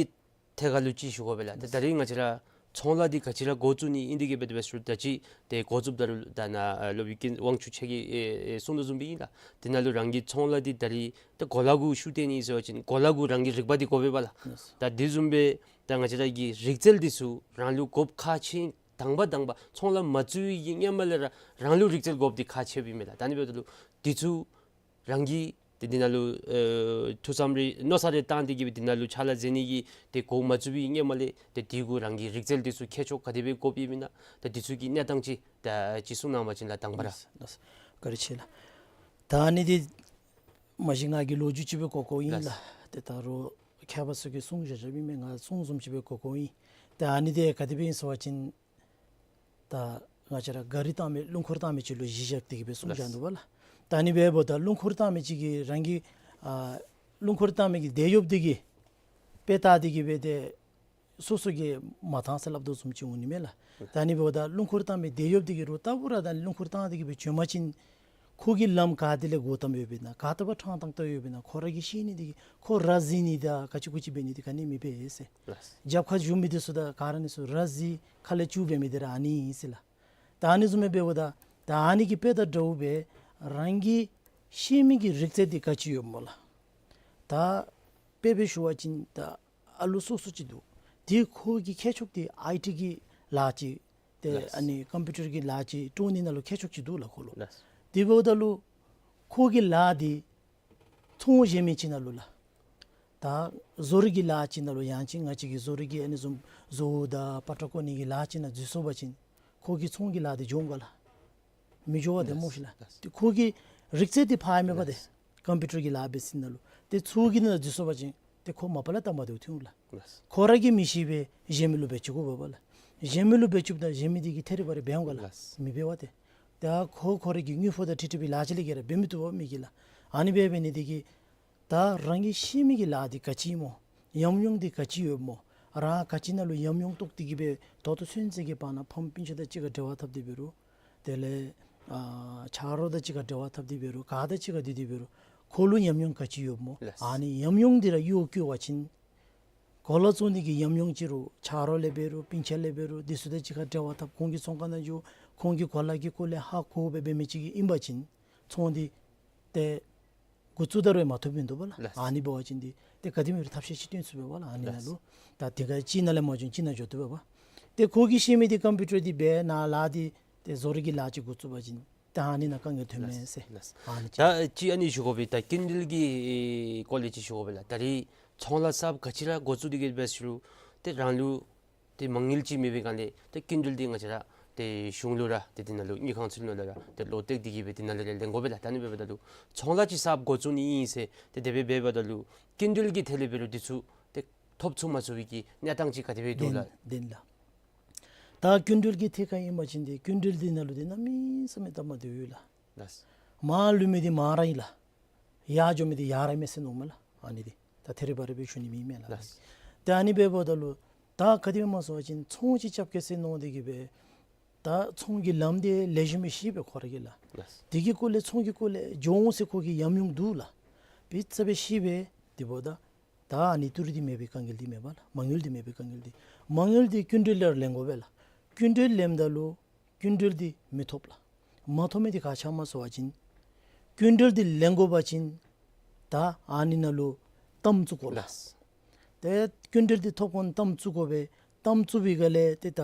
ཐད་ཁར་ལུ་ཅིག་ཞུ་དགོ་པས་ལགས། ཏེ་ད་རིས་ང་བཅས་ར་ཚོང་ལཱ་འདི་ག་ཅི་ར་འགོ་བཙུགས་ནི་ཨིན་འདི་གིས་སྦེ་དེ་སྦེ་ཞུ་ད་ཅི་ཏེ་འགོ་བཙུགསཔ་ད་ལུ་ད་ནཱ་ཨ་སློབ་དཔོན་ཀུན་དབང་ཕྱུག་མཆོག་གིས་ཨེ་ཨེ་གསུངས་དོ་བཟུམ་སྦེ་ཨིན་ལགས། དེ་ནང་ལུ་རང་གི་ཚོང་ལཱ་འདི་ད་རིས་ད་གོ་ལ་གུ་ཤུགས་བཏོན་ནི་ཟེར་བ་ཅིན་གོ་ལ་གུ་རང་གི་རིག་པ་འདི་དགོ་པས་པ་ལགས། ལགས། ད་དེ་བཟུམ་སྦེ་ད་ང་བཅས་ར་གི་རིག་རྩལ་འདི་ཚུ་རང་ལུ་དགོཔ་ཁག་ཆེ་དང་པ་དང་པ་ཚོང་ལཱ་མ་བཙུགས་པའི་གི་སྔོན་མ་ལས་ར་རང་ལུ་རིག་རྩལ་དགོཔ་འདི་ཁག་ཆེཝ་ཨིན་མས་ལགས། ད་ཨ་ནི་འབདཝ་ད་ལུ་འདི་ཚུ་རང་གིས་ཏེ་འདི་ནང་ལུ་ཨེ་ཐུགས་བསམ་རེ་མནོ་བསམ་རེ་བཏང་སྟེ་གི་སྦེ་འདི་ནང་ལུ་ཕྱག་ལཱ་མཛད་ནི་གི་ཏེ་འགོ་མ་བཙུགས་པའི་སྔོན་མ་ལས་ཏེ་འདི་གུ་རང་གི་རིག་རྩལ་འདི་ཚུ་ཁྱད་ཆོས་ག་དེ་སྦེ་དགོཔ་ཨིན་མེན་ན། ད་འདི་ཚུ་གི་གནས་སྟངས་ཅིག་ད་ཅིག་གསུང་གནང་བ་ཅིན་ལགས་དང་པ་ར། ལགས་སོ། བཀའ་དྲིན་ཆེ་ལགས། ད་ཨ་ནི་འདི་མ་གཞི་ང་གིས་ལོ་རྒྱུས་ཅིག་སྦེ་གོ་གོཝ་ཨིན་ལགས། ལགས། ཏེ་ད་རུང་མཁས་པ་ཚུ་གིས་གསུང་བཞག་བཞགཔ་ཨིན་མས། ང་གསུང་བཟུམ་ཅིག་སྦེ་གོ་གོཝ་ཨིན། ད་ཨ་ནི་འདི་ག་དེ་སྦེ་ཨིན་ཟེར་བ་ཅིན་ད་ང་བཅས་ར་ག་རི་བཏང་མི་རླུང་འཁོར་བཏང་མི་ཅིག་ལུ་གཞི་བཞག་སྟེ་གི་སྦེ་གསུངས་བཞག་འདུག་པ་ལགས། ད་ཨ་ནི་འབདཝ་ད་རླུང་འཁོར་བཏང་མི་ཅིག་གིས་རང་གི་ཨ་རླུང་འཁོར་བཏང་མི་གི་དེད་གཡོགཔ་འདི་གིས་དཔེ་བལྟ་སྟེ་གི་སྦེ་ཏེ་སོ་སོ་གིས་མ་བཏང་ཟེར་སླབ་དོ་བཟུམ་ཅིག་འོང་ནི་མས་ལགས། ད་ཨ་ནི་འབདཝ་ད་རླུང་འཁོར་བཏང་མི་དེད་གཡོགཔ་འདི་གིས་རུང་རྟག་བུ་ར་ད་རླུང་འཁོར་བཏང་སྟེ་གི་སྦེ་བྱོན་པ་ཅིན་ཁོ་གིས་ལམ་ག་ཏེ་ལས་འགོ་བཏངམ་ཡོདཔ་ཨིན་ན་ག་ཏེ་འཕྲང་བཏང་བཏངམ་ཡོདཔ་ཨིན་ན་ཁོ་ར་གིས་ཤེས་ནི་འདི་གིས་ཁོ་ར་བཟི་ནི་དང་ག་ཅི་གུ་ཅི་འབད་ནི་འདི་ག་ནི་མི་འབད་ཟེར། ལགས། རྒྱབ་ཁར་བཞུགས་མི་འདི་ཚུ་དང་ག་ར་ཨ་ནི་ཚུ་ར་བཟི་ཁ་ལས་སྐྱུག་འབད་མི་འདི་ར་ཨ་ནི་ཨིན་ཟེར་ལགས། ད་ཨ་ནི་བཟུམ་སྦེ་འབདཝ་ད་ད་ཨ་ནི་གི་དཔེ་དང་འདྲཝ་སྦེ་རང་གིས་ཤེས་མི་གི་རིག་རྩལ་འདི་ག་ཅི་ཡོདཔ་སྨོ་ལགས། ད་དཔེ་སྦེ་ཞུ་བ་ཅིན་ད་ཨ་ལུ་སོ་སོ་ཅིག་འདུག། དེ་ཁོ་གི་ཁྱད་ཆོས་འདི་ཨའི་ཊི་གི་ལཱ་ཅིག་ཏེ་ལགས། ཨ་ནི་ཀམ་པིའུ་ཊར་གྱི་ལཱ་ཅིག་སྤྲོ་ནི་ནང་ལུ་ཁྱད་ཆོས་ཅིག་འདུག་ལགས་ཁོ་ལུ། ལགས། དེ་འབདཝ་ད་ལུ་ཁོ་གི་ལཱ་འདི་ཚོང་གཞན་མི་ཅིག་ནང་ལུ་ལགས། ད་བཟོ་རིག་གི་ལཱ་ཅིག་ནང་ལུ་ཡང་ཅིན་ང་བཅས་ཀྱི་བཟོ་རིག་གི་ཨ་ནི་བཟུམ་བཟོ་བོ་དང་པ་ཏྲ་བརྐོ་ནི་གི་ལཱ་ཅིག་ནང་འཛུལ་སོང་པ་ཅིན་ཁོ་གི་ཚོང་གི་ལཱ་འདི་འགྱོ་འོང་ག་ལགས། མི་འགྱོ་བས་ཏེ་ལགས། སྨོ་ཤིག་ལགས། ལགས། ཏེ་ཁོ་གི་རིག་རྩལ་འདི་ཕར་ཡང་མེད་པ་ཏེ། ལགས། ཀམ་པིའུ་ཊར་གྱི་ལཱ་འབད་ས་ནང་ལུ་ཏེ་ཚོང་གི་ནང་འཛུལ་སོང་པ་ཅིན་ཏེ་ཁོ་མ་པ་ལས་ལྟ་མ་བཏུབ་ཐོན་འོང་ལགས། ལགས། ཁོ་ར་གིས་མི་ཤེས་པས་གཞན་མི་ལུ་འབད་བཅུག་དགོ་པས་ལགས། གཞན་མི་ལུ་འབད་བཅུགཔ་ད་གཞན་མི་འདི་གིས་ཐད་རི་བ་རི་འབད་འོང་ག་ལགས། ལགས། མི་འབད་བས་ཏེ། ད་ཁོ་ཁོ་ར་གི་དངུལ་ཕོགས་དང་འཁྲིལ་འཁྲིལ་བའི་ལཱ་ཅིག་ལས་བརྒལ་ར་འབད་མི་བཏུབ་པས་མི་གིས་ལགས། ཨ་ནི་འབད་འབད་ནི་འདི་གིས་ད་རང་གིས་ཤེས་མི་གི་ལཱ་འདི་ག་ཅི་སྨོ། ཉམས་མྱོང་འདི་ག་ཅི་ཡོདཔ་སྨོ། རང་ག་ཅི་ནང་ལུ་ཉམས་མྱོང་རྟོགས་ཏེ་གི་སྦེ་ད་ལྟོ་ཚུན་ཚོད་ཀྱི་བར་ན་ཕམ་སྤུན་ཆ་དང་གཅིག་ཁར་འབྲེལ་བ་འཐབ་སྟེ་འབད་རུང་དེ་ལས་ཨ་ཆ་རོགས་དང་གཅིག་ཁར་འབྲེལ་བ་འཐབ་སྟེ་འབད་རུང་ག་དང་གཅིག་ཁར་སྡོད་དེ་འབད་རུང་ཁོ་ལུ་ཉམས་མྱོང་ག་ཅི་ཡོདཔ་སྨོ། ལགས། ཨ་ནི་ཉམས་མྱོང་འདི་ར་གཡོག་བཀོལ་བ་ཅིན་གོ་ལ་བཙོང་ནི་གི་ཉམས་མྱོང་ཅིག་རུང་ཆ་རོགས་ལས་འབད་རུང་སྤུན་ཆ་ལས་འབད་རུང་འདི་ཚུ་དང་གཅིག་ཁར་འབྲེལ་བ་འཐབ་ཁོང་གི་ཚོང་ཁང་ནང་འགྱོ་ཁོང་གི་གོ་ལ་གི་སྐོར་ལས་ཧ་གོ་སྦེ་འབད་མི་ཅིག་ཨིན་པ་ཅིན་ཚོང་འདི་ཏེ་འགོ་བཙུགས་ད་རུང་མ་ཐོབ་མི་འདུག་པ་ལགས། ལགས། ཨ་ནི་འབད་བ་ཅིན་འདི་ཏེ་ག་དེ་མེད་རུང་ཐབས་ཤེས་ཅིག་སྟོན་ཚུགས་པས་པ་ལགས། ཨ་ནི་ནང་ལུ། ལགས། ད་དེ་ག་གཅིག་ནང་ལས་མ་བྱུང་གཅིག་ནང་འགྱོ་བཏུབ་པས་པ། ཏེ་ཁོ་གིས་ཤེས་མི་འདི་ཀམ་པིའུ་ཊར་འདི་འབད་ནཱ་ལཱ་འདི་ཏེ་བཟོ་རིག་གི་ལཱ་ཅིག་འགོ་བཙུགས་པ་ཅིན་ད་ཨ་ནི་ནང་དཀའ་ངལ་ཐོན་མས་ཟེར། ལགས། ཨ་ནི་ཅིག། ད་ཅིག་ཨ་ནི་ཞུ་དགོ་པས། ད་སྐྱིན་འགྲུལ་གྱི་སྐོར་ལས་ཅིག་ཞུ་དགོ་པས་ལགས། ད་རིས་ཚོང་ལཱ་གསརཔ་ག་ཅི་ར་འགོ་བཙུགས་ཏེ་གི་འབད་ཟེར་རུང་ཏེ་རང་ལུ་ཏེ་མ་དངུལ་ཅིག་མེད་པའི་སྒང་ལས་ཏེ་སྐྱིན་འགྲུལ་འདི་ང་བཅས་ར་ཏེ་གཞུང་ལུ་ར་ཏེ་དེ་ནང་ལུ་དངུལ་ཁང་ཚུ་ནང་ལུ་ར་ཏེ་ལོག་སྟེ་གི་སྦེ་དེ་ནང་ལས་ར་ལེན་དགོ་པས་ལགས། ད་ཨ་ནི་འབདཝ་ད་ལུ་ཚོང་ལཱ་ཅིག་གསརཔ་འགོ་བཙུགས་ནི་ཨིན་ཟེར་ཏེ་དེ་སྦེ་འབདཝ་ད་ལུ་སྐྱིན་འགྲུལ་གྱི་ཐད་ལས་འབད་རུང་འདི་ཚུ་ཏེ་ཐོབ་ཚུགས་མ་ཚུགས་པའི་གི་གནས་སྟངས་ཅིག་ག་དེ་སྦེ་འདུག་ལགས། བདེན་བདེན་ལགས། ད་སྐྱིན་འགྲུལ་གྱི་ཐད་ཁར་ཨིན་པ་ཅིན་ཏེ་སྐྱིན་འགྲུལ་འདི་ནང་ལུ་ཏེ་གནམ་མེད་ས་མེད་སྟབས་མ་བདེཝ་ཡོད་ལགས། ལགས། མར་ལུས་མི་འདི་མར་ར་ཨིན་ལགས། ཡར་འགྱོ་མི་འདི་ཡར་ར་མས་ཟེར་མནོཝ་མས་ལགས། ཨ་ནི་འདི་ད་ཐད་རི་བ་རི་སྦེ་ཞུ་ནི་མེད་མས་ལགས། ལགས། ཏེ་ཨ་ནི་འབདཝ་ད་ལུ་ད་ག་དེ་སྦེ་སྨོ་ཟེར་བ་ཅིན་ཚོང་ཅིག་རྐྱབ་གེ་ཟེར་མནོ་སྟེ་གི་སྦེ་ད་ཚོང་གི་ལམ་འདི་ལེགས་ཤོམ་སྦེ་ཤེས་པས་ཁོ་ར་གིས་ལགས། ལགས། དེ་གི་སྐོར་ལས་ཚོང་གི་སྐོར་ལས་འགྱོ་འོང་ཟེར་ཁོ་གི་ཉམས་མྱོང་འདུག་ལགས། དཔེ་ཆ་སྦེ་ཤེས་པས། དེ་འབདཝ་ད་ད་ཨ་ནི་ཏི་རུ་འདི་མེད་པའི་དཀའ་ངལ་འདི་མེད་པ་ལགས། མ་དངུལ་འདི་མེད་པའི་དཀའ་ངལ་འདི། མ་དངུལ་འདི་སྐྱིན་འགྲུལ་ལས་ར་ལེན་དགོ་པས་ལགས། སྐྱིན་འགྲུལ་ལེནམ་ད་ལུ་སྐྱིན་འགྲུལ་འདི་མི་ཐོབ་ལགས། མ་ཐོབ་མི་འདི་ག་ཅི་སྨོ་ཟེར་བ་ཅིན་སྐྱིན་འགྲུལ་འདི་ལེན་དགོ་པ་ཅིན་ད་ཨ་ནི་ནང་ལུ་གཏའམ་བཙུགས་དགོ་ལགས། ལགས། ཏེ་སྐྱིན་འགྲུལ་འདི་ཐོབ་གོ་ནི་གཏའམ་བཙུགས་དགོ་པས། གཏའམ་བཙུགས་པའི་སྒང་ལས་ཏེ་ད་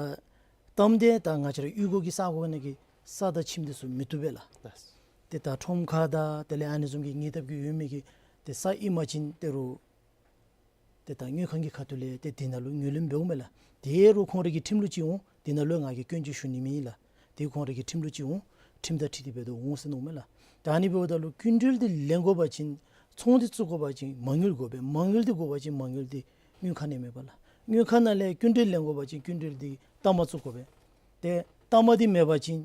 གཏའམ་འདི་ད་ང་བཅས་ར་གཡུས་སྒོ་གི་ས་གོ་ནང་གི་ས་དང་ཁྱིམ་འདི་ཚུ་མི་བཏུབ་པས་ལགས། ལགས། ཏེ་ད་ཁྲོམ་ཁ་དང་དེ་ལས་ཨ་ནི་བཟུམ་གྱི་ཉེ་འདབས་ཀྱི་ཡོད་མི་གི་ཏེ་ས་ཨིན་པ་ཅིན་ཏེ་རུང་ཏེ་ད་དངུལ་ཁང་གི་ཁ་ཐུག་ལས་ཏེ་དེ་ནང་ལུ་ངོས་ལེན་འབདཝ་མས་ལགས། དེ་རུང་ཁོང་ར་གི་ཁྲིམས་ལུགས་ཅིག་འོང་། དེ་ནང་ལུ་ང་གིས་སྐྱོན་ཅིག་ཞུ་ནི་མེད་ལགས། དེ་ཁོང་རའི་གི་ཁྲིམས་ལུགས་ཅིག་འོང་། ཁྲིམས་དང་འཁྲིལ་ཏེ་འབད་དོ་འོང་ཟེར་མནོཝ་མས་ལགས། ད་ཨ་ནི་འབདཝ་ད་ལུ་སྐྱིན་འགྲུལ་འདི་ལེན་དགོ་པ་ཅིན་ཚོང་འདི་བཙུགས་དགོ་པ་ཅིན་མ་དངུལ་དགོ་པས། མ་དངུལ་འདི་དགོ་པ་ཅིན་མ་དངུལ་འདི་དངུལ་ཁང་ནང་མེད་པས་ལགས། དངུལ་ཁང་ནང་ལས་སྐྱིན་འགྲུལ་ལེན་དགོ་པ་ཅིན་སྐྱིན་འགྲུལ་འདི་གཏའ་མ་བཙུགས་དགོ་པས། ཏེ་གཏའ་མ་འདི་མེད་པ་ཅིན་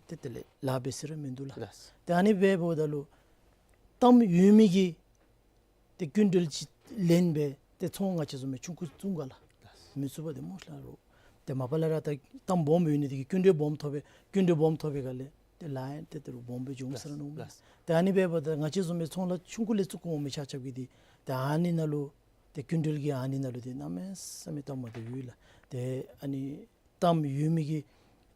ཏེ་དེ་ལས་ལཱ་འབད་ས་ར་མིན་འདུག་ལགས། ལགས། ཏེ་ཨ་ནི་འབདཝ་ད་ལུ་གཏའམ་ཡོད་མི་གིས་ཏེ་སྐྱིན་འགྲུལ་ཅིག་ལེན་སྦེ་ཏེ་ཚོང་ང་བཅས་བཟུམ་སྦེ་ཆུང་ཀུ་བཙུགས་ག་ལགས། ལགས། མི་ཚུགས་པས་ཏེ་སྨོ་ལགས་རོགས། ཏེ་མ་པ་ལས་ར་ད་གཏའམ་སྦོམ་ཡོད་ནི་དེ་གིས་སྐྱིན་འགྲུལ་སྦོམ་ཐོབ་པས། སྐྱིན་འགྲུལ་སྦོམ་ཐོབ་པའི་སྒང་ལས་ཏེ་ལཱ་ཡང་ཏེ་དེ་རུ་སྦོམ་སྦེ་འབྱུང་ས་ར་མནོཝ་མས། ལགས། ཏེ་ཨ་ནི་འབདཝ་ད་ང་བཅས་བཟུམ་སྦེ་ཚོང་ལཱ་ཆུང་ཀུ་ལས་བཙུགས་འོང་མི་ཆ་ཁྱབ་ཀྱིས་ཏེ་ཏེ་ཨ་ནི་ནང་ལུ་ཏེ་སྐྱིན་འགྲུལ་གྱི་ཨ་ནི་ནང་ལུ་ཏེ་གནམ་མེད་ས་མེད་གཏའ་མ་དེ་ཡོད་ལགས། ཏེ་ཨ་ནི་གཏའམ་ཡོད་མི་གིས་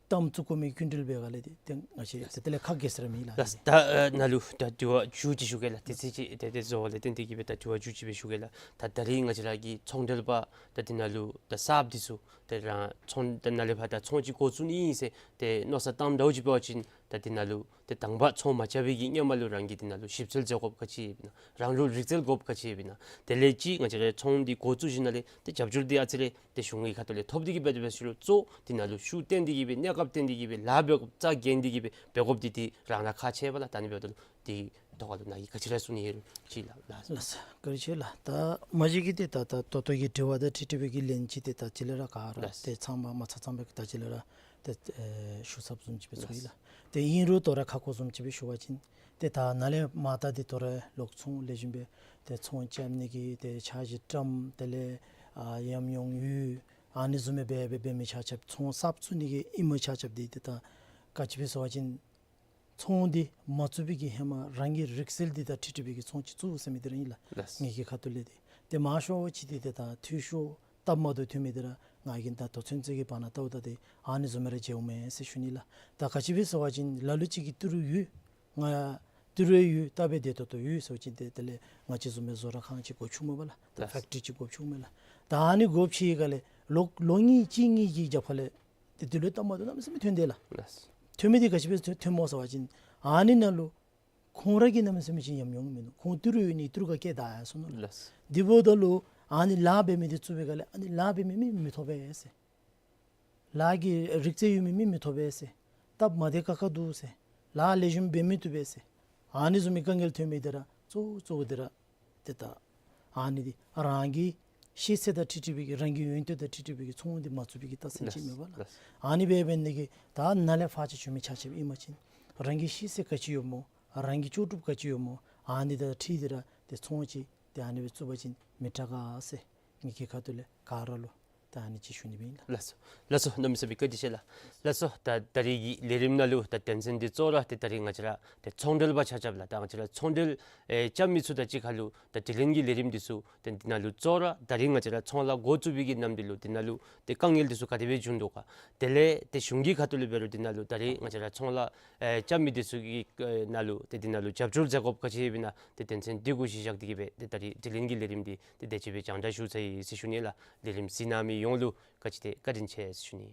གཏའམ་བཙུགས་དགོ་མི་སྐྱིན་འགྲུལ་འབད་སྒང་ལས་ཏེ་ཏེ་ང་བཅས་ཏེ་དེ་ལས་ཁག་གེ་ས་ར་མེད་ལགས། ལགས། ད་ཨ་ནཱ་ལུ་ད་དྲི་བ་མཇུག་ཅིག་ཞུ་གེ་ལགས། ཏེ་ཚེ་ཅིག་ཏེ་ཏེ་བཟོ་བ་ལས་བརྟེན་ཏེ་གིས་སྦེ་ད་དྲི་བ་མཇུག་ཅིག་སྦེ་ཞུ་གེ་ལགས། ད་ད་རིས་ང་བཅས་ར་གི་ཚོང་འབྲེལ་པ་ད་འདི་ནང་ལུ་ད་གསརཔ་འདི་ཚུ་ཏེ་རང་ཚོང་ད་ནཱ་ལས་ཕར་ད་ཚོང་ཅིག་འགོ་བཙུགས་ནི་ཨིན་ཟེར་ཏེ་མནོ་བསམ་བཏངམ་འདྲཝ་ཅིག་འབད་བ་ཅིན་ད་འདི་ནང་ལུ་ཏེ་དང་པ་ཚོང་མ་རྐྱབ་པའི་གི་སྔོན་མ་ལུ་རང་གིས་འདི་ནང་ལུ་ཞིབ་འཚོལ་མཛད་དགོཔ་ག་ཅི་ཡོདཔ་ཨིན་ན། རང་ལུགས་རིག་རྩལ་དགོཔ་ག་ཅི་ཡོདཔ་ཨིན་ན། དེ་ལས་ཅིག་ང་བཅས་ར་ཚོང་འདི་འགོ་བཙུགས་ཞིནམ་ལས་ཏེ་རྒྱབ་སྐྱོར་འདི་ཨ་ཙི་རེ་ཏེ་གཞུང་གི་ཁ་ཐུག་ལས་ཐོབ་སྟེ་གིས་སྦེ་འབད་དེ་འབད་ཞུ་རུང་གཙོ་འདི་ནང་ལུ་ཤུགས་བཏོན་ཏེ་གིས་སྦེ་གནས་སྐབས་བཏོན་ཏེ་གིས་སྦེ་ལཱ་འབད་དགོཔ་རྩ་འགེངས་ཏེ་གིས་སྦེ་འབད་དགོཔ་འདི་ཏེ་རང་ར་ཁག་ཆེ་བས་ལགས། ད་ཨ་ནི་འབདཝ་ད་ལུ་འདི་ཐོག་ཁ་ལུ་ནཱ་གིས་ག་ཅི་ར་གསུང་ནི་ཡོད་རུང་ཅིག་ལགས། ལགས། ལགས་སོ། བཀའ་དྲིན་ཆེ་ལགས། ད་མ་གཞི་གིས་ཏེ་ད་ད་ད་ལྟོ་གི་དྲི་བ་དང་འཁྲིལ་འཁྲིལ་བའི་གི་ལན་ཅིག་ཏེ་ད་ཅི་ལས་ར་ག་ར་ལགས། ཏེ་ཚང་མ་མ་ཚང་ཚང་སྦེ་ད་ཅི་ལས་ར་ཏེ་ཨེ་ཞུ་ཚརཝ་བཟུམ་ཅིག་སྦེ་ཚོར་ཡི་ལགས། ལགས། ཏེ་ཨིན་རུང་དོ་རུང་ཁ་སྐོང་བཟུམ་ཅིག་སྦེ་ཞུ་བ་ཅིན་ཏེ་ད་ནཱ་ལས་མར་ད་འདི་དོ་རུང་ལོག་ཚོང་ལེགས་ཤོམ་སྦེ་ཏེ་ཚོང་རྐྱབ་ནི་གི་ཏེ་འཆར་གཞི་བཀྲམ། དེ་ལས་ཨ་ཉམས་མྱོང་ཡོད། ཨ་ནི་བཟུམ་སྦེ་འབད་འབད་འབད་མི་ཆ་ཁྱབ་ཚོང་གསརཔ་བཙུགས་ནི་གི་ཨིནམ་ཆ་ཁྱབ་འདི་ཏེ་ད་ག་ཅི་སྦེ་ཟེར་བ་ཅིན་ཚོང་འདི་མ་བཙུགས་པའི་གི་ཧེ་མ་རང་གི་རིག་རྩལ་འདི་དང་འཁྲིལ་འཁྲིལ་བའི་གི་ཚོང་ཅིག་བཙུགས་ཟེར་མི་འདི་ར་ཨིན་ལགས། ལགས། ངེ་གི་ཁ་ཐུག་ལས་ཏེ་ཏེ་མང་ཤོས་ཅིག་འདི་ཏེ་ད་འཐུས་ཤོར་སྟབས་མ་བདེཝ་ཐོན་མི་འདི་ར་ང་གིས་ད་ལྟོ་ཚུན་ཚོད་ཀྱི་བར་ན་བལྟཝ་ད་ཏེ་ཨ་ནི་བཟུམ་སྦེ་ར་མཇལཝ་མས་ཟེར་ཞུ་ནི་ལགས། ད་ག་ཅི་སྦེ་ཟེར་བ་ཅིན་ལ་ལུ་ཅིག་གིས་ཏི་རུ་ཡོད། ང་ཏི་རུ་ཡོད། ད་འབད་བདེ་ཏོག་ཏོ་ཡོད་ཟེར་བ་ཅིན་ཏེ་དེ་ལས་ང་བཅས་བཟུམ་སྦེ་བཟོ་གྲྭ་ཁང་ཅིག་སྒོ་ཕྱུག་མས་པ་ལགས། ད་ལགས། ཕེཀ་ཊི་རི་ཅིག་སྒོ་ཕྱུག་མས་ལགས། ད་ཨ་ནི་སྒོ་ཕྱེ་བའི་སྒང་ལས་ལོ་ལོ་གཉིས་གཅིག་གཉིས་ཀྱི་རྒྱབ་ཁ་ལས་ཏེ་འདི་ལུ་སྟབས་མ་བདེཝ་གནམ་མེད་ས་མེད་ཐོན་དེས་ལགས། ལགས། ཐོན་མི་འདི་ག་ཅི་སྦེ་ཐོན་ཐོནམ་སྨོ་ཟེར་བ་ཅིན་ཨ་ནི་ནང་ལུ་ཁོང་ར་གིས་གནམ་མེད་ས་མེད་ཅིག་ཉམས་མྱོང་མིན་འདུག། ཁོང་ཏི་རུ་ཡོད་ནི་ཏི་རུ་ཁར་སྐྱེལ་བཏང་ཡར་སོང་ནུག་ལགས། ལགས། དེ་འབདཝ་ད་ལུ་ཨ་ནི་ལཱ་འབད་མི་འདི་བཙུགས་པའི་སྒང་ལས་ཨ་ནི་ལཱ་འབད་མི་མི་མི་ཐོབ་པས་ཟེར། ལཱ་གི་རིག་རྩལ་ཡོད་མི་མི་མི་ཐོབ་པས་ཟེར། སྟབས་མ་བདེ་ཁག་ཁ་འདུག་ཟེར། ལཱ་ལེགས་ཤོམ་འབད་མི་བཏུབ་པས་ཟེར། ཨ་ནི་བཟུམ་མའི་དཀའ་ངལ་ཐོན་མི་འདི་ར་གཙོ་བོ་གཙོ་བོ་འདི་ར་ཏེ་ད་ཨ་ནི་འདི་རང་གི་ཤེས་ཚད་དང་འཁྲིལ་འཁྲིལ་བའི་གི་རང་གི་ཡོན་ཏན་དང་འཁྲིལ་འཁྲིལ་བའི་གི་ཚོང་འདི་མ་བཙུགས་པའི་གི་རྟགས་མཚན་ཅིག་མས་པ་ལགས། ལགས། ཨ་ནི་འབད་འབད་ནི་གིས་ད་ནཱ་ལས་ཕར་ཅིག་བྱོན་མི་ཆ་ཁྱབ་ཨིན་པ་ཅིན་རང་གི་ཤེས་ཚད་ག་ཅི་ཡོདཔ་སྨོ། རང་གི་ལྕོགས་གྲུབ་ག་ཅི་ཡོདཔ་སྨོ། ཨ་ནི་དང་འཁྲིལ་ཏེ་ར་ཏེ་ཚོང་ཅིག་ཏེ་ཨ་ནི་སྦེ་བཙུགས་པ་ཅིན་མི་དྲག་ག་ཟེར་ངེ་གི་ཁ་ཐུག་ལས་ག་ར་ལུ་ད་ཨ་ནི་ཅིག་ཞུ་ནི་སྦེ་ཨིན་ལགས། ལགས་སོ། ལགས་སོ། གནམ་མེད་ས་མེད་བཀའ་དྲིན་ཆེ་ལགས། ལགས་སོ། ད་ད་རིས་ཀྱི་ལས་རིམ་ནང་ལུ་ད་དོན་ཚན་འདི་གཙོ་བོ་ར་ཏེ་ད་རིས་ང་བཅས་ར་ཏེ་ཚོང་འབྲེལ་པ་ཆ་ཁྱབ་ལགས། ད་ང་བཅས་ར་ཚོང་འབྲེལ་ཨེ་རྐྱབ་མི་ཚུ་དང་གཅིག་ཁར་ལུ་ད་དྲི་ལན་གྱི་ལས་རིམ་འདི་ཚུ་ཏེ་འདི་ནང་ལུ་གཙོ་བོ་ར་ད་རིས་ང་བཅས་ར་ཚོང་ལཱ་འགོ་བཙུགས་པའི་གི་ནམ་དུས་ལུ་འདི་ནང་ལུ་ཏེ་དཀའ་ངལ་འདི་ཚུ་ག་དེ་སྦེ་བྱུང་དོ་ག། དེ་ལས་ཏེ་གཞུང་གི་ཁ་ཐུག་ལས་འབད་རུང་འདི་ནང་ལུ་ད་རིས་ང་བཅས་ར་ཚོང་ལཱ་ཨེ་རྐྱབ་མི་འདི་ཚུ་གི་ཨེ་ནང་ལུ་ཏེ་འདི་ནང་ལུ་རྒྱབ་སྐྱོར་མཛད་དགོཔ་ག་ཅི་ཡོདཔ་ཨིན་ན་ཏེ་དོན་ཚན་འདི་གུ་གཞི་བཞག་སྟེ་གིས་སྦེ་ཏེ་ད་རིས་དྲི་ལན་གྱི་ལས་རིམ་འདི་ཏེ་དེ་ཅིག་སྦེ་རྒྱང་བསྒྲགས་ཞུ་ཚར་ཡི་ཟེར་ཞུ་ནི་ལགས། ལས་རིམ་གཟིགས་གནང་མི་ཡོངས་ལུ་བཀའ་དྲིན་ཆེ་ཟེར་ཞུ་ནི།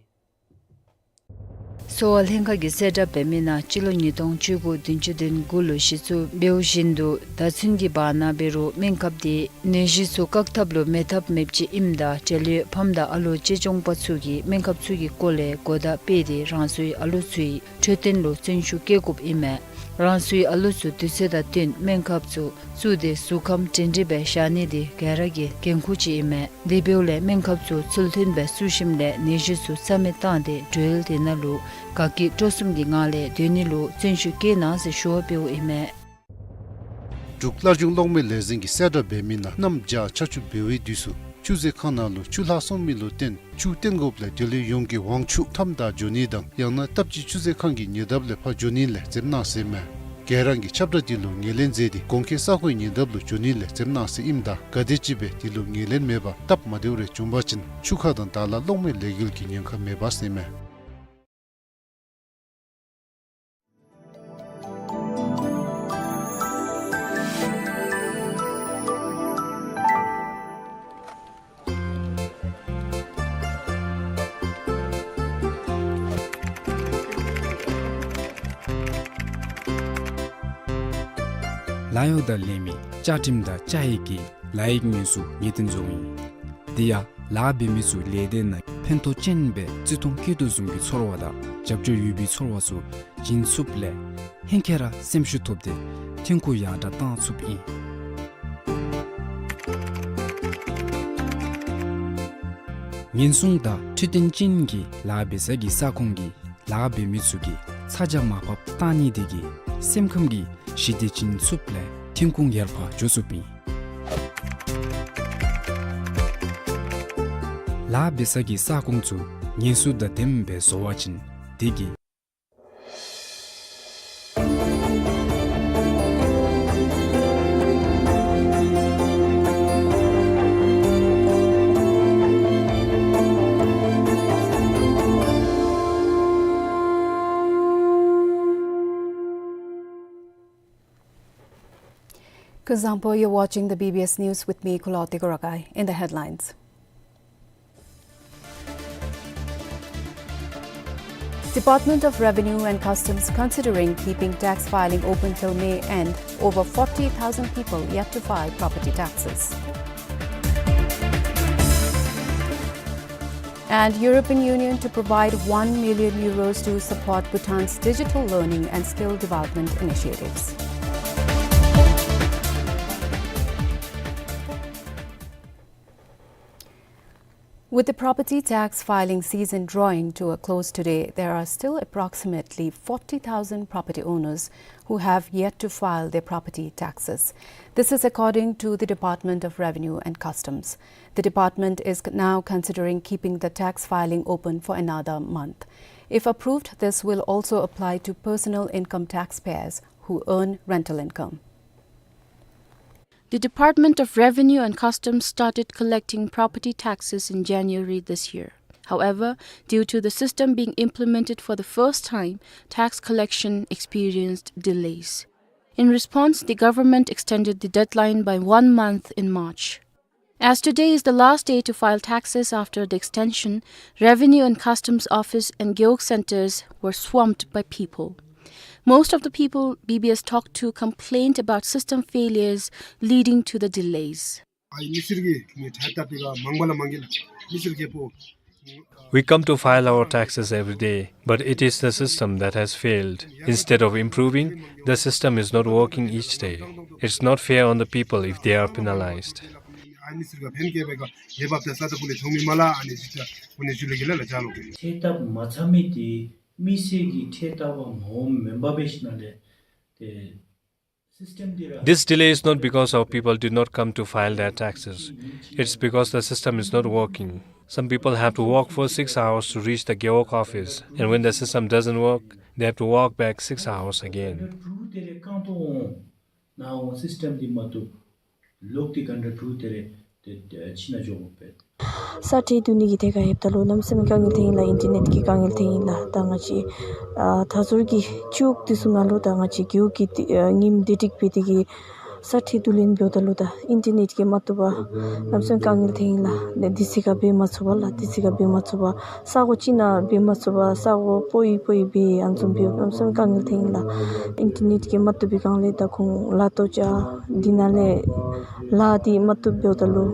གསོ་བ་ལྷན་ཁག་གིས་གསལ་བསྒྲགས་འབད་མི་ནང་སྤྱི་ལོ་ཉིས་སྟོང་བཅུ་དགུ་བདུན་ཅུ་དོན་དགུ་ལུ་གཞི་བཙུགས་འབདཝ་བཞིན་དུ་ད་ཚུན་གྱི་བར་ན་འབད་རུང་སྨན་ཁབ་དེ་ནད་གཞི་ཚུ་བཀག་ཐབས་ལུ་མེད་ཐབས་མེདཔ་ཅིག་ཨིནམ་ད་འབྲེལ་ཡོད་ཕམ་དང་ཨ་ལོ་གཅེས་སྐྱོང་པ་ཚུ་གིས་སྨན་ཁབ་ཚུ་གི་སྐོར་ལས་གོ་བརྡ་སྤེལ་ཏེ་རང་སོའི་ཨ་ལོ་ཚུའི་འཕྲོད་བསྟེན་ལུ་བརྩོན་ཤུགས་བསྐྱེད་དགོཔ་ཨིན་མས། རང་སོའི་ཨ་ལོ་ཚུ་དུས་ཚོད་དང་བསྟུན་སྨན་ཁབ་ཚུ་བཙུགས་ཏེ་གཟུགས་ཁམས་སྒྲིང་སྒྲིང་སྦེ་བཞག་ནི་དེ་ག་ར་གི་འགན་ཁུར་ཅིག་ཨིན་མས། དེ་འབདཝ་ལས་སྨན་ཁབ་ཚུ་ཚུལ་མཐུན་སྦེ་བཙུགས་ཞིནམ་ལས་ནད་གཞི་ཚུ་རྩ་མེད་བཏང་སྟེ་འབྲེལ་ཡོད་དེ་ནང་ལུ་དགའ་སྐྱིད་སྤྲོ་གསུམ་གྱི་ངང་ལས་སྡོད་ནི་ལུ་བརྩོན་ཤུགས་བསྐྱེད་གནང་ཟེར་ཞུ་བ་འབདཝ་ཨིན་མས། འབྲུག་སླར་འབྱུང་གློག་མེ་ལས་འཛིན་གྱིས་གསལ་བསྒྲགས་འབད་མི་ནང་གནམ་བྱཱར་ཆར་ཆུ་འབེལ་བའི་དུས་སུ་ཆུ་མཛོད་ཁང་ནང་ལུ་ཆུ་ལྷག་སོང་མི་ལུ་བརྟེན་ཆུ་བཏོན་དགོཔ་ལས་དེ་ལས་ཡོངས་ཀྱི་དབང་ཕྱུག་མཐའམ་བདའ་འགྱོ་ནི་དང་ཡང་ན་སྟབས་གཅིག་ཆུ་མཛོད་ཁང་གི་ཉེ་འདབས་ལས་ཕར་འགྱོ་ནི་ལས་འཛེམ་གནང་ཟེར་མས། ག་ར་གིས་ཁྱབ་བསྒྲགས་འདི་ལུ་ངོས་ལེན་མཛད་དེ་གོང་འཁོད་ས་གོའི་ཉེ་འདབས་ལུ་འགྱོ་ནི་ལས་འཛེམ་གནང་ཟེར་ཨིནམ་ད་ག་དེམ་ཅིག་སྦེ་འདི་ལུ་ངོས་ལེན་མེད་པར་སྟབས་མ་བདེཝ་རེ་བྱུང་པ་ཅིན་ཆུ་ཁ་དང་བདག་ལ་གློག་མེ་ལས་འགུལ་གྱི་ཉེན་ཁ་མེད་པ་ཟེར་མས། ལཱ་གཡོག་དང་ལས་མི་བཅའ་ཁྲིམས་དང་བཅའ་ཡིག་གི་ལཱ་ཡིག་དངོས་སུ་ངེས་བསྟན་བཟོཝ་ཨིན། དེ་ཡང་ལཱ་འབད་མི་ཚུ་ལས་སྡེ་ནང་ ཕན་ཐོགས་ཅན་སྦེ་བརྩི་མཐོང་བསྐྱེད་དོ་བཟུམ་གྱི་ཚོར་བ་དང་རྒྱབ་སྐྱོར་ཡོད་པའི་ཚོར་བ་ཚུ་བྱིན་ཚུགསཔ་ལས་ཧེང་སྐལ་ར་སེམས་ཤུགས་ཐོབ་སྟེ་ཐོན་ཁུངས་ཡར་དྲག་བཏང་ཚུགསཔ་ཨིན། ཉེན་སྲུང་དང་འཕྲོད་བསྟེན་ཅན་གྱི་ལཱ་འབད་ས་གི་ས་ཁོངས་ཀྱི་ལཱ་འབད་མི་ཚུ་གིས་ཚ་གྱང་མ་ཕབ་བཏང་ནི་དེ་གིས་སེམས་ཁམས་ཀྱི་ཞི་བདེ་བྱིན་ཚུགསཔ་ལས་ཐོན་ཁུངས་ཡར་འཕར་འགྱོ་ཚུགསཔ་ཨིན། ལཱ་འབད་ས་གི་ས་ཁོངས་ཚུ་ཉེན་སྲུང་དང་ལྡནམ་སྦེ་བཟོ་བ་ཅིན་དེ་གིས། Kuzuzangpo, you're watching the B B S News with me, Kulo Tegorakai. In the headlines. Department of Revenue and Customs considering keeping tax filing open till May end, over forty thousand people yet to file property taxes. And European Union to provide one million euros to support Bhutan's digital learning and skill development initiatives. With the property tax filing season drawing to a close today, there are still approximately forty thousand property owners who have yet to file their property taxes. This is according to the Department of Revenue and Customs. The department is c-, now considering keeping the tax filing open for another month. If approved, this will also apply to personal income taxpayers who earn rental income. The Department of Revenue and Customs started collecting property taxes in January this year. However, due to the system being implemented for the first time, tax collection experienced delays. In response, the government extended the deadline by one month in March. As today is the last day to file taxes after the extension, Revenue and Customs Office and Gewog centers were swamped by people. Most of the people B B S talked to complained about system failures leading to the delays. ཨའི་མི་སེར་གྱི་ནི་ཁྲལ་བཏབ་པའི་ཁར་མང་པ་ལས་མང་གི་ལགས། མི་སེར་གྱི་པོ། We come to file our taxes every day, but it is the system that has failed. Instead of improving, the system is not working each day. It's not fair on the people if they are penalized. ཨའི་མི་སེར་གྱི་ཕན་བསྐྱེད་པའི་ཁར་ཡེ་བབ་དང་ས་ཏ་པུ་ལས་ཐོན་མི་མ་ལགས། ཨ་ནི་ཅིག་ཁོང་ནི་ཇུ་ལེ་གི་ལ་ལ་ཅ་ལོ་གི། ཁྲལ་བཏབ་མ་ཚར་མི་དེ་མི་སེར་གྱི་ཁྲལ་བཏབ་པ་མ་འོངམ་མེན་པར་སྦེ་ཞིནམ་ལས་དེ། This delay is not because our people did not come to file their taxes. It's because the system is not working. Some people have to walk for six hours to reach the Gewog office, and when the system doesn't work, they have to walk back six hours again. ས་ཁྲལ་བསྡུ་ནི་གི་ཐད་ཁར་ལྷོདཔ་ད་ལུ་གནམ་མེད་ས་མེད་དཀའ་ངལ་ཐོན་ཡི་ལགས། ཨིན་ཊར་ནེཊ་ཀྱི་དཀའ་ངལ་ཐོན་ཡི་ལགས། ད་ང་བཅས་ཨ་མཐའ་ཟུར་གྱི་ཆུ་ཁོག་འདི་ཚུ་ནང་ལུ་ད་ང་བཅས་རྒེད་འོག་གི་ཨ་ཉིནམ་བདེ་སྒྲིག་འབད་དེ་གིས་ས་ཁྲལ་བསྡུ་ལེན་འབདཝ་ད་ལུ་ད་ཨིན་ཊར་ནེཊ་ཀྱིས་མ་བཏུབ་པར་གནམ་མེད་ས་མེད་དཀའ་ངལ་ཐོན་ཡི་ལགས། དེ་ཚུ་ག་འབད་མ་ཚུགས་པར་ལགས། དེ་ཚུ་ག་འབད་མ་ཚུགས་པར་ས་གོ་ཅིག་ནང་འབད་མ་ཚུགས་པར་ས་གོ་སྤོ་ཡི་སྤོ་ཡི་འབད་ཨ་ནི་བཟུམ་འབདཝ་གནམ་མེད་ས་མེད་དཀའ་ངལ་ཐོན་ཡི་ལགས། ཨིན་ཊར་ནེཊ་ཀྱིས་མ་བཏུབ་པའི་སྒང་ལས་ད་ཁོང་ལཱ་ལྟོ་ཅ་འདི་ནང་ལས་ལཱ་འདི་མ་བཏུབ་འབདཝ་ད་ལུ་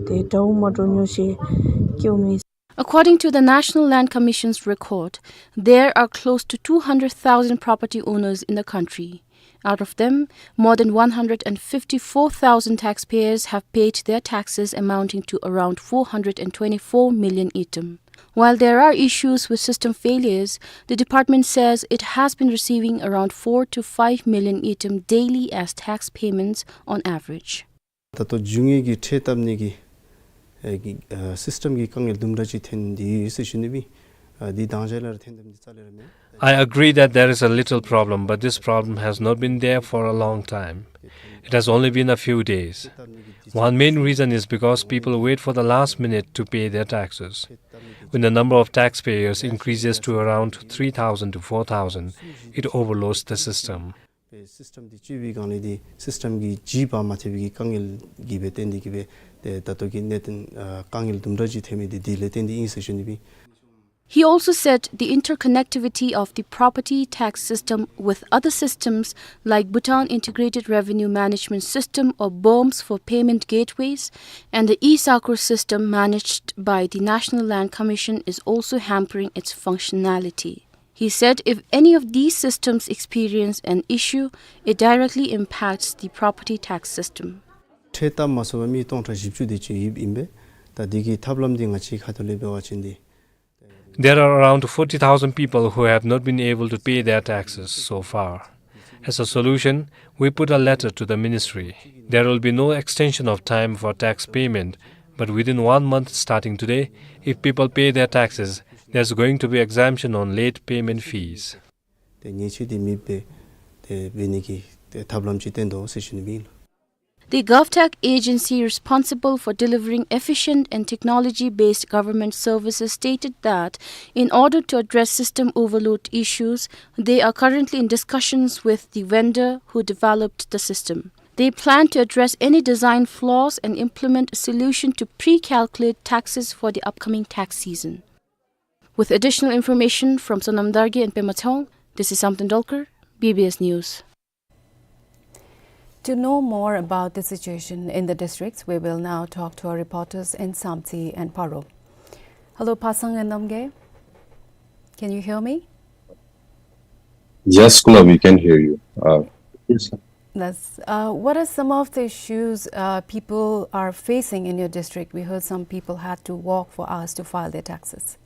དེ་དྲག་མ་འགྲོ་ཉོ་ཤེས་སྐྱོ་མི། According to the National Land Commission's record, there are close to two hundred thousand property owners in the country. Out of them, more than one hundred and fifty-four thousand taxpayers have paid their taxes amounting to around four hundred and twenty-four million ngultrum. While there are issues with system failures, the department says it has been receiving around four to five million ngultrum daily as tax payments on average. ད་ལྟོ་རྒྱུ་དངོས་ཀྱི་ཁྲལ་བཏབ་ནི་གི་ཨ་གི་ཨ་སིསི་ཊམ་གྱི་དཀའ་ངལ་དུམ་གྲ་ཅིག་ཐོན་ཏེ་ཡོད་ཟེར་ཞུ་ནི་ཨིན། ཨ་འདི་དང་ཞག་ལས་ར་ཐོན་ཏེ་འདི་རྩ་ལས་ར་མེད། I agree that there is a little problem, but this problem has not been there for a long time. It has only been a few days. One main reason is because people wait for the last minute to pay their taxes. When the number of taxpayers increases to around three thousand to four thousand, it overloads the system. སིསི་ཊམ་འདི་བཅོས་པའི་སྒང་ལས་འདི་སིསི་ཊམ་གྱི་ཇུས་པ་མ་ཐེབས་པའི་དཀའ་ངལ་གྱིས་སྦེ་བརྟེན་ཏེ་གིས་སྦེ་ཏེ་ད་ལྟོ་གི་གནད་དོན་ཨ་དཀའ་ངལ་དུམ་གྲ་ཅིག་ཐོན་མི་འདི་འདི་ལས་བརྟེན་ཏེ་ཨིན་ཟེར་ཞུ་ནི་ཨིན། He also said the interconnectivity of the property tax system with other systems like Bhutan Integrated Revenue Management System, or BIRMS for payment gateways, and the e-SAHKOR system managed by the National Land Commission is also hampering its functionality. He said if any of these systems experience an issue, it directly impacts the property tax system. ཁྲལ་བཏབ་མ་ཚུགས་པར་མི་སྟོང་ཕྲག་བཞི་བཅུ་དེ་ཅིག་ཡོདཔ་ཨིན་པས། ད་དེ་གི་ཐབས་ལམ་འདི་ང་བཅས་ཁ་ཐུག་ལས་འབད་བ་ཅིན་འདི། There are around forty thousand people who have not been able to pay their taxes so far. As a solution, we put a letter to the ministry. There will be no extension of time for tax payment, but within one month starting today, if people pay their taxes, there's going to be exemption on late payment fees. ཏེ་ཉེས་ཆད་འདི་མེདཔ་སྦེ་ཏེ་འབད་ནི་གི་ཏེ་ཐབས་ལམ་ཅིག་བཏོན་དོ་ཟེར་ཞུ་ནི་ཨིན་ལགས། The GovTech agency responsible for delivering efficient and technology-based government services stated that in order to address system overload issues, they are currently in discussions with the vendor who developed the system. They plan to address any design flaws and implement a solution to pre-calculate taxes for the upcoming tax season. With additional information from Sonam Dargye and Pema Tshewang, this is Samten Dolkar, B B S News. To know more about the situation in the districts, we will now talk to our reporters in Samtse and Paro. Hello, Pasang and Namgay. Can you hear me? Yes, Kunal, we can hear you. Uh, yes. Yes. Uh, what are some of the issues, uh, people are facing in your district? We heard some people had to walk for hours to file their taxes.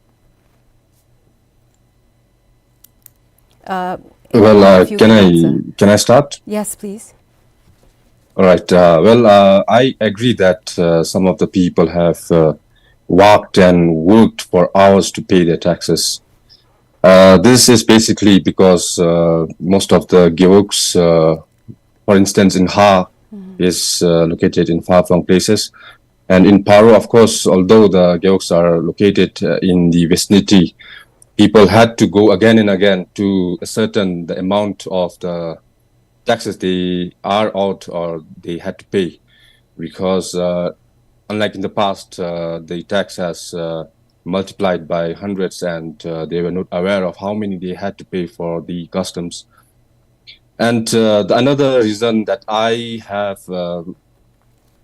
Uh, Well, uh, if you can can I, answer. Can I start? Yes, please. All right. Uh, well, uh, I agree that, uh, some of the people have, uh, walked and worked for hours to pay their taxes. Uh, this is basically because, uh, most of the gewogs, uh, for instance, in Ha, Mm-hmm. is, uh, located in far-flung places. And in Paro, of course, although the gewogs are located, uh, in the vicinity, people had to go again and again to ascertain the amount of the taxes they are owed or they had to pay, because, uh, unlike in the past, uh, the tax has, uh, multiplied by hundreds, and, uh, they were not aware of how many they had to pay for the customs. And, uh, the another reason that I have, uh,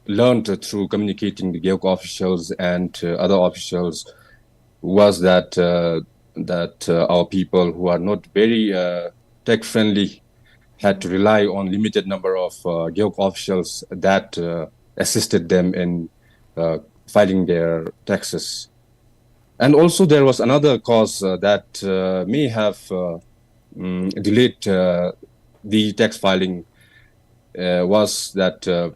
learned through communicating with gewog officials and, uh, other officials was that, uh, that, uh, our people who are not very, uh, tech friendly had to rely on limited number of, uh, gewog officials that, uh, assisted them in, uh, filing their taxes. And also there was another cause, uh, that, uh, may have, uh, mm, delayed, uh, the tax filing, uh, was that, uh,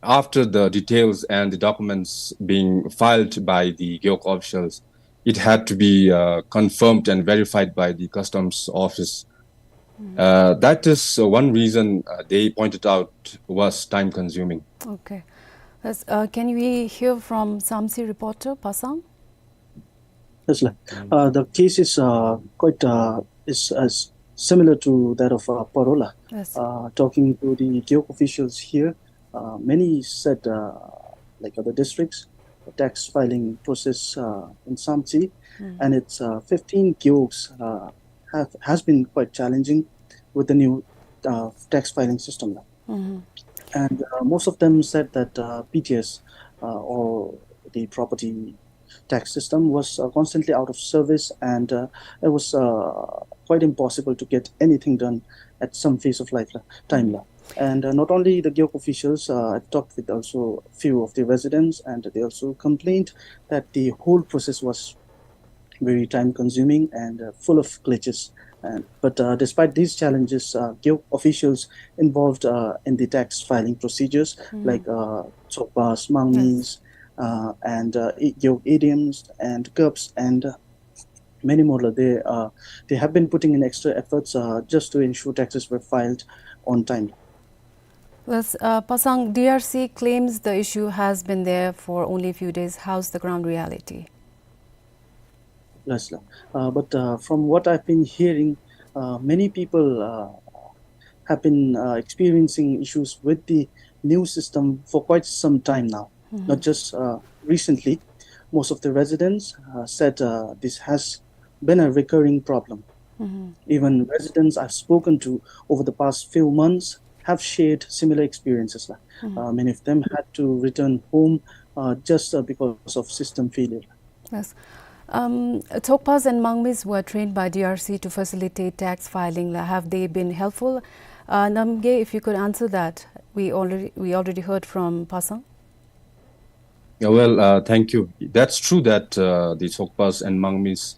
after the details and the documents being filed by the gewog officials, it had to be, uh, confirmed and verified by the customs office. Mm. Uh, that is, uh, one reason, uh, they pointed out was time consuming. Okay. Yes, uh, can we hear from Samtse reporter, Pasang? Yes, la. Mm. Uh, the case is, uh, quite, uh, is, is similar to that of, uh, Paro la. Yes. Uh, talking to the gewog officials here, uh, many said, uh, like other districts, the tax filing process, uh, in Samtse, Mm. and it's, uh, fifteen gewogs, uh, have, has been quite challenging with the new, uh, tax filing system la. Mm-hmm. And, uh, most of them said that, uh, P T S, uh, or the property tax system was, uh, constantly out of service, and, uh, it was, uh, quite impossible to get anything done at some phase of life la, time la. And, uh, not only the gewog officials, uh, I talked with also few of the residents, and they also complained that the whole process was very time consuming and, uh, full of glitches. And, but, uh, despite these challenges, uh, gewog officials involved, uh, in the tax filing procedures, Mm. like, uh, Chokpas, Mangmis, Yes. uh, and, uh, i-, gewog A D Ms and GUPs and, uh, many more. They, uh, they have been putting in extra efforts, uh, just to ensure taxes were filed on time. Plus, uh, Pasang, D R C claims the issue has been there for only a few days. How's the ground reality? Yes, la. Uh, but, uh, from what I've been hearing, uh, many people, uh, have been, uh, experiencing issues with the new system for quite some time now. Mm-hmm. Not just, uh, recently, most of the residents, uh, said, uh, this has been a recurring problem. Even residents I've spoken to over the past few months have shared similar experiences. Uh, many of them had to return home, uh, just, uh, because of system failure. Yes. Um, Tshogpas and Mangmis were trained by D R C to facilitate tax filing. Have they been helpful? Uh, Namgay, if you could answer that. We already, we already heard from Pasang. Yeah, well, uh, thank you. That's true that, uh, the Tshogpas and Mangmis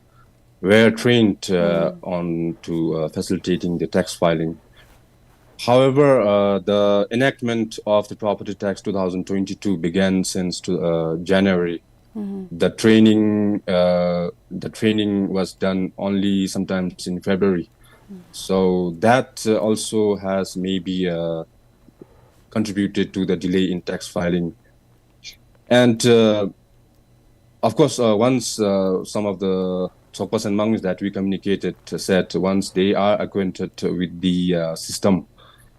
were trained, uh, on to, uh, facilitating the tax filing. However, uh, the enactment of the property tax two thousand twenty-two began since to, uh, January. The training, uh, the training was done only sometimes in February. So that, uh, also has maybe, uh, contributed to the delay in tax filing. And, uh, of course, uh, once, uh, some of the Tshogpas and Mangmis that we communicated, uh, said once they are acquainted with the, uh, system,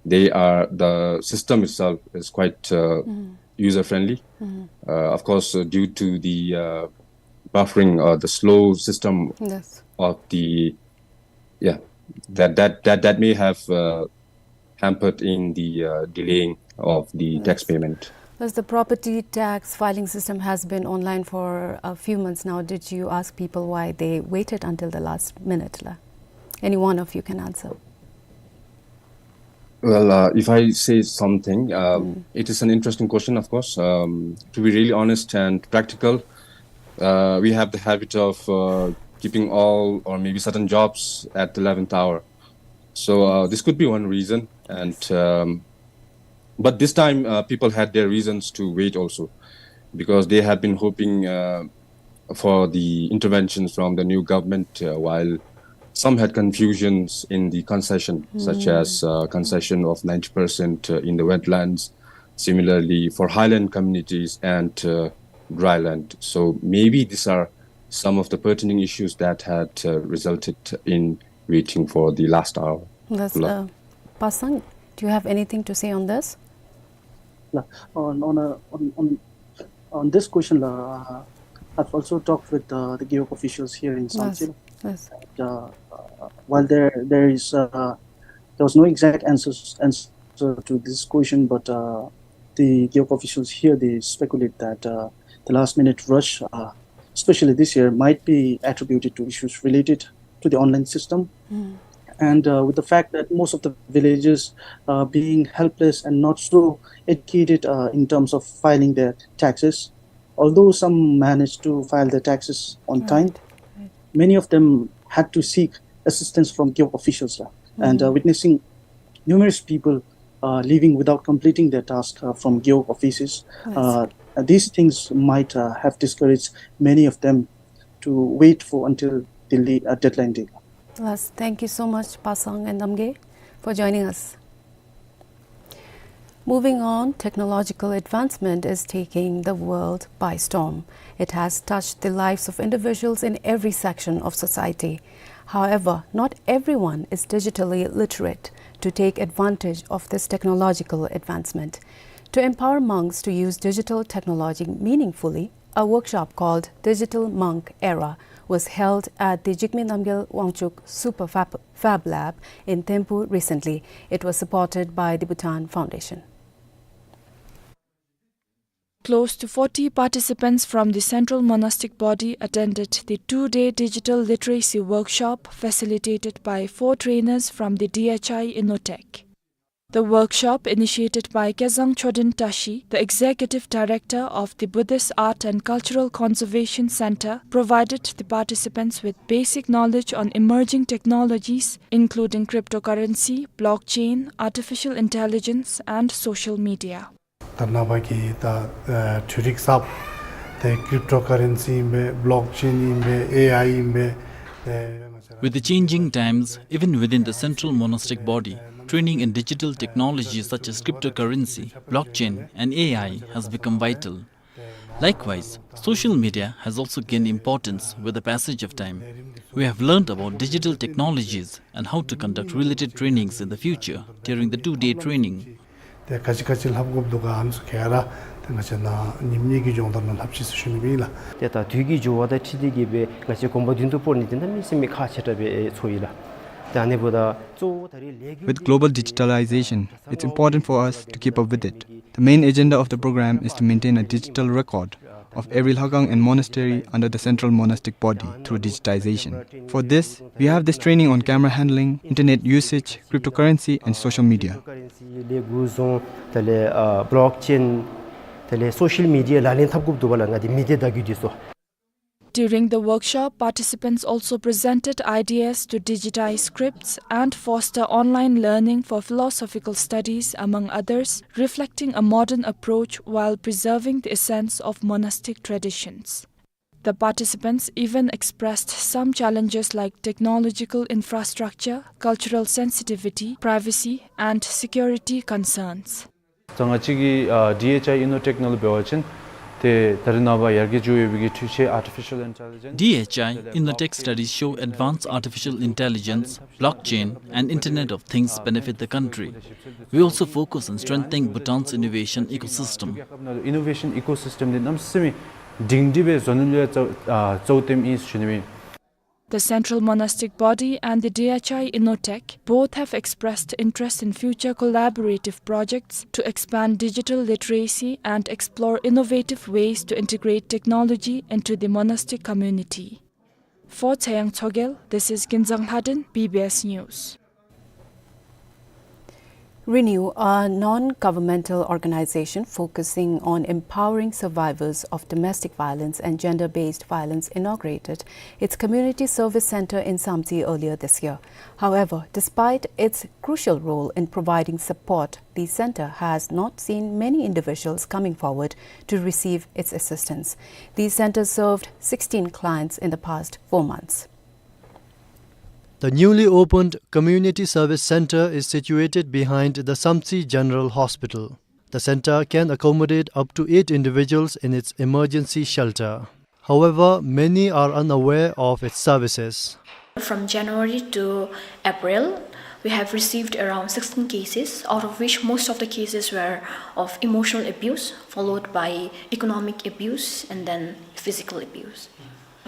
they are, the system itself is quite, uh, user friendly. Uh, of course, uh, due to the, uh, buffering or the slow system of the, yeah, that, that, that, that may have, uh, hampered in the, uh, delaying of the tax payment. Plus, the property tax filing system has been online for a few months now. Did you ask people why they waited until the last minute, la? Any one of you can answer. Well, uh, if I say something, um, it is an interesting question, of course. Um, to be really honest and practical, uh, we have the habit of, uh, keeping all or maybe certain jobs at the eleventh hour. So, uh, this could be one reason. And, um, but this time, uh, people had their reasons to wait also, because they have been hoping, uh, for the interventions from the new government, uh, while some had confusions in the concession, such as, uh, concession of ninety percent, uh, in the wetlands, similarly for highland communities and, uh, dry land. So maybe these are some of the pertinent issues that had, uh, resulted in waiting for the last hour. That's, uh, Pasang, do you have anything to say on this? La, on, on, a, on, on, on this question, la, uh, I've also talked with, uh, the gewog officials here in Samtse. Yes. And, uh, uh, while there, there is, uh, there was no exact answers, answer to this question, but, uh, the gewog officials here, they speculate that, uh, the last minute rush, uh, especially this year, might be attributed to issues related to the online system. And, uh, with the fact that most of the villagers are being helpless and not so educated, uh, in terms of filing their taxes, although some managed to file their taxes on time, many of them had to seek assistance from gewog officials, uh, and, uh, witnessing numerous people, uh, leaving without completing their task, uh, from gewog offices. Uh, these things might, uh, have discouraged many of them to wait for until the le-, uh, deadline day. Yes, thank you so much, Pasang and Namgay, for joining us. Moving on, technological advancement is taking the world by storm. It has touched the lives of individuals in every section of society. However, not everyone is digitally literate to take advantage of this technological advancement. To empower monks to use digital technology meaningfully, a workshop called Digital Monk Era was held at the Jigme Namgyel Wangchuck Super Fab, Fab Lab in Thimphu recently. It was supported by the Bhutan Foundation. Close to forty participants from the Central Monastic Body attended the two-day digital literacy workshop facilitated by four trainers from the D H I Innotech. The workshop, initiated by Kezang Choden Tashi, the Executive Director of the Buddhist Art and Cultural Conservation Center, provided the participants with basic knowledge on emerging technologies, including cryptocurrency, blockchain, artificial intelligence, and social media. ད་ནངས་པ་གི་ད་འཕྲུལ་རིག་གསརཔ་ཏེ་ཀྲིབ་ཊོ་ཀ་རེན་སི་ཨིན་པས། བྷ་ལོག་ཅེན་ཨིན་པས། ཨེ་ཨའི་ཨིན་པས། ཏེ། With the changing times, even within the Central Monastic Body, training in digital technologies such as cryptocurrency, blockchain, and A I has become vital. Likewise, social media has also gained importance with the passage of time. We have learned about digital technologies and how to conduct related trainings in the future during the two-day training. ཏེ་ག་ཅི་ག་ཅི་ལྷབ་དགོཔ་འདུག་ག་ཨ་ནི་ཚུ་ག་ར་ ང་བཅས་ནཱ་ཉིནམ་གཉིས་ཀྱི་སྦྱོང་བརྡར་ནང་ལྷབ་ཅི་ཟེར་ཞུ་ནི་ཨིན་ལགས། ཏེ་ད་དུས་ཀྱི་འགྱུར་བ་དང་འཁྲིལ་ཏེ་གིས་སྦེ་ང་བཅས་གོམ་པ་མདུན་དུ་སྤོ་ནི་འདི་གནམ་མེད་ས་མེད་ཁག་ཆེ་དྲགས་སྦེ་ཚོར་ཡི་ལགས། ཏེ་ཨ་ནི་འབདཝ་ད་གཙོ་བོ་ད་རེས་ལས་འགུལ With global digitalization, it's important for us to keep up with it. The main agenda of the program is to maintain a digital record of every lhakang and monastery under the central monastic body through digitization. For this, we have this training on camera handling, internet usage, cryptocurrency, and social media. Cryptocurrency ལས་འགུལ་བཟུང་དེ་ལས་ཨ་blockchain དེ་ལས་social media ལག་ལེན་འཐབ་དགོཔ་འདུག་པ་ལགས། ང་འདི་མི་སྡེ་བརྡ་བརྒྱུད་འདི་ཚུ། During the workshop, participants also presented ideas to digitize scripts and foster online learning for philosophical studies, among others, reflecting a modern approach while preserving the essence of monastic traditions. The participants even expressed some challenges like technological infrastructure, cultural sensitivity, privacy, and security concerns. ད་ང་བཅས་ཀྱི་ཨ་ཌི་ཨེཆ་ཨའི་ཨིན་ནོ་ཊེཀ་ནང་ལུ་འབད་བ་ཅིན་ཏེ་ད་རེས་ནངས་པ་ཡར་རྒྱས་འགྱོ་ཡོད་པའི་གི་འཕྲུལ་ཆས་artificial intelligence D H I InnoTech studies show advanced artificial intelligence, blockchain, and Internet of Things benefit the country. We also focus on strengthening Bhutan's innovation ecosystem. Innovation ecosystem འདི་གནམ་མེད་ས་མེད་སྒྲིང་སྒྲི་སྦེ་བཟོ་ནི་ལུ་ཡང་གཙོ་ཨ་གཙོ་བོ་བཏོནམ་ཨིན་ཟེར་ཞུ་ནི་ཨིན། The Central Monastic Body and the D H I InnoTech both have expressed interest in future collaborative projects to expand digital literacy and explore innovative ways to integrate technology into the monastic community. For Tsayang Tsogyal, this is Kinzang Lhaden, B B S News. Renew, a non-governmental organization focusing on empowering survivors of domestic violence and gender-based violence, inaugurated its community service center in Samtse earlier this year. However, despite its crucial role in providing support, the center has not seen many individuals coming forward to receive its assistance. The center served sixteen clients in the past four months. The newly opened Community Service Center is situated behind the Samtse General Hospital. The center can accommodate up to eight individuals in its emergency shelter. However, many are unaware of its services. From January to April, we have received around sixteen cases, out of which most of the cases were of emotional abuse, followed by economic abuse, and then physical abuse.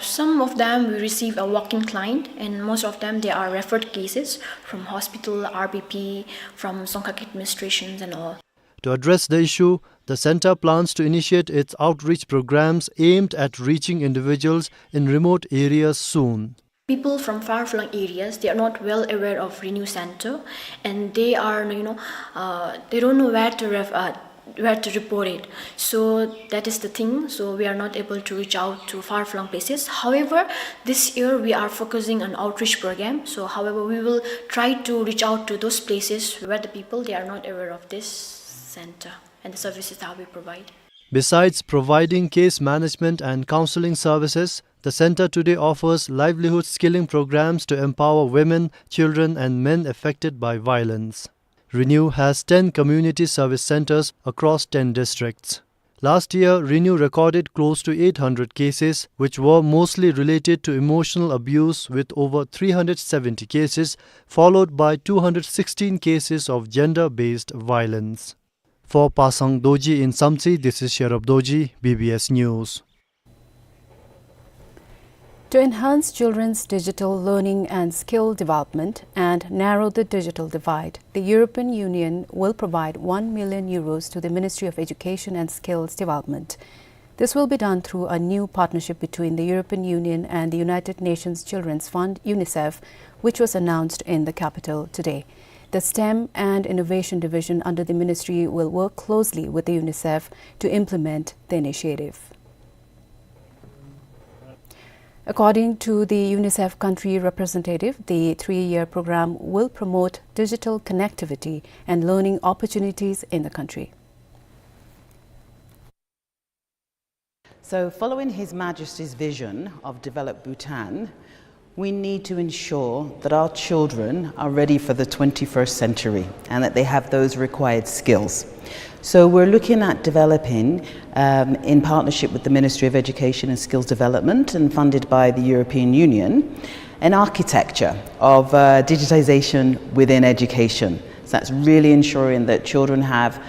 Some of them we receive a walk-in client, and most of them they are referred cases from hospital, R B P, from Dzongkhag administrations and all. To address the issue, the center plans to initiate its outreach programs aimed at reaching individuals in remote areas soon. People from far-flung areas, they are not well aware of Renew Center, and they are, you know, uh, they don't know where to ref-, uh, where to report it. So that is the thing. So we are not able to reach out to far-flung places. However, this year we are focusing on outreach program. So, however, we will try to reach out to those places where the people, they are not aware of this center and the services that we provide. Besides providing case management and counseling services, the center today offers livelihood skilling programs to empower women, children, and men affected by violence. Renew has ten community service centers across ten districts. Last year, Renew recorded close to eight hundred cases, which were mostly related to emotional abuse, with over three hundred seventy cases, followed by two hundred sixteen cases of gender-based violence. For Pasang Dorji in Samtse, this is Sherab Dorji, B B S News. To enhance children's digital learning and skill development and narrow the digital divide, the European Union will provide one million euros to the Ministry of Education and Skills Development. This will be done through a new partnership between the European Union and the United Nations Children's Fund, UNICEF, which was announced in the capital today. The STEM and Innovation Division under the ministry will work closely with the UNICEF to implement the initiative. According to the UNICEF country representative, the three-year program will promote digital connectivity and learning opportunities in the country. So, following His Majesty's vision of developed Bhutan, we need to ensure that our children are ready for the twenty-first century and that they have those required skills. So we're looking at developing, um, in partnership with the Ministry of Education and Skills Development and funded by the European Union, an architecture of, uh, digitization within education. So that's really ensuring that children have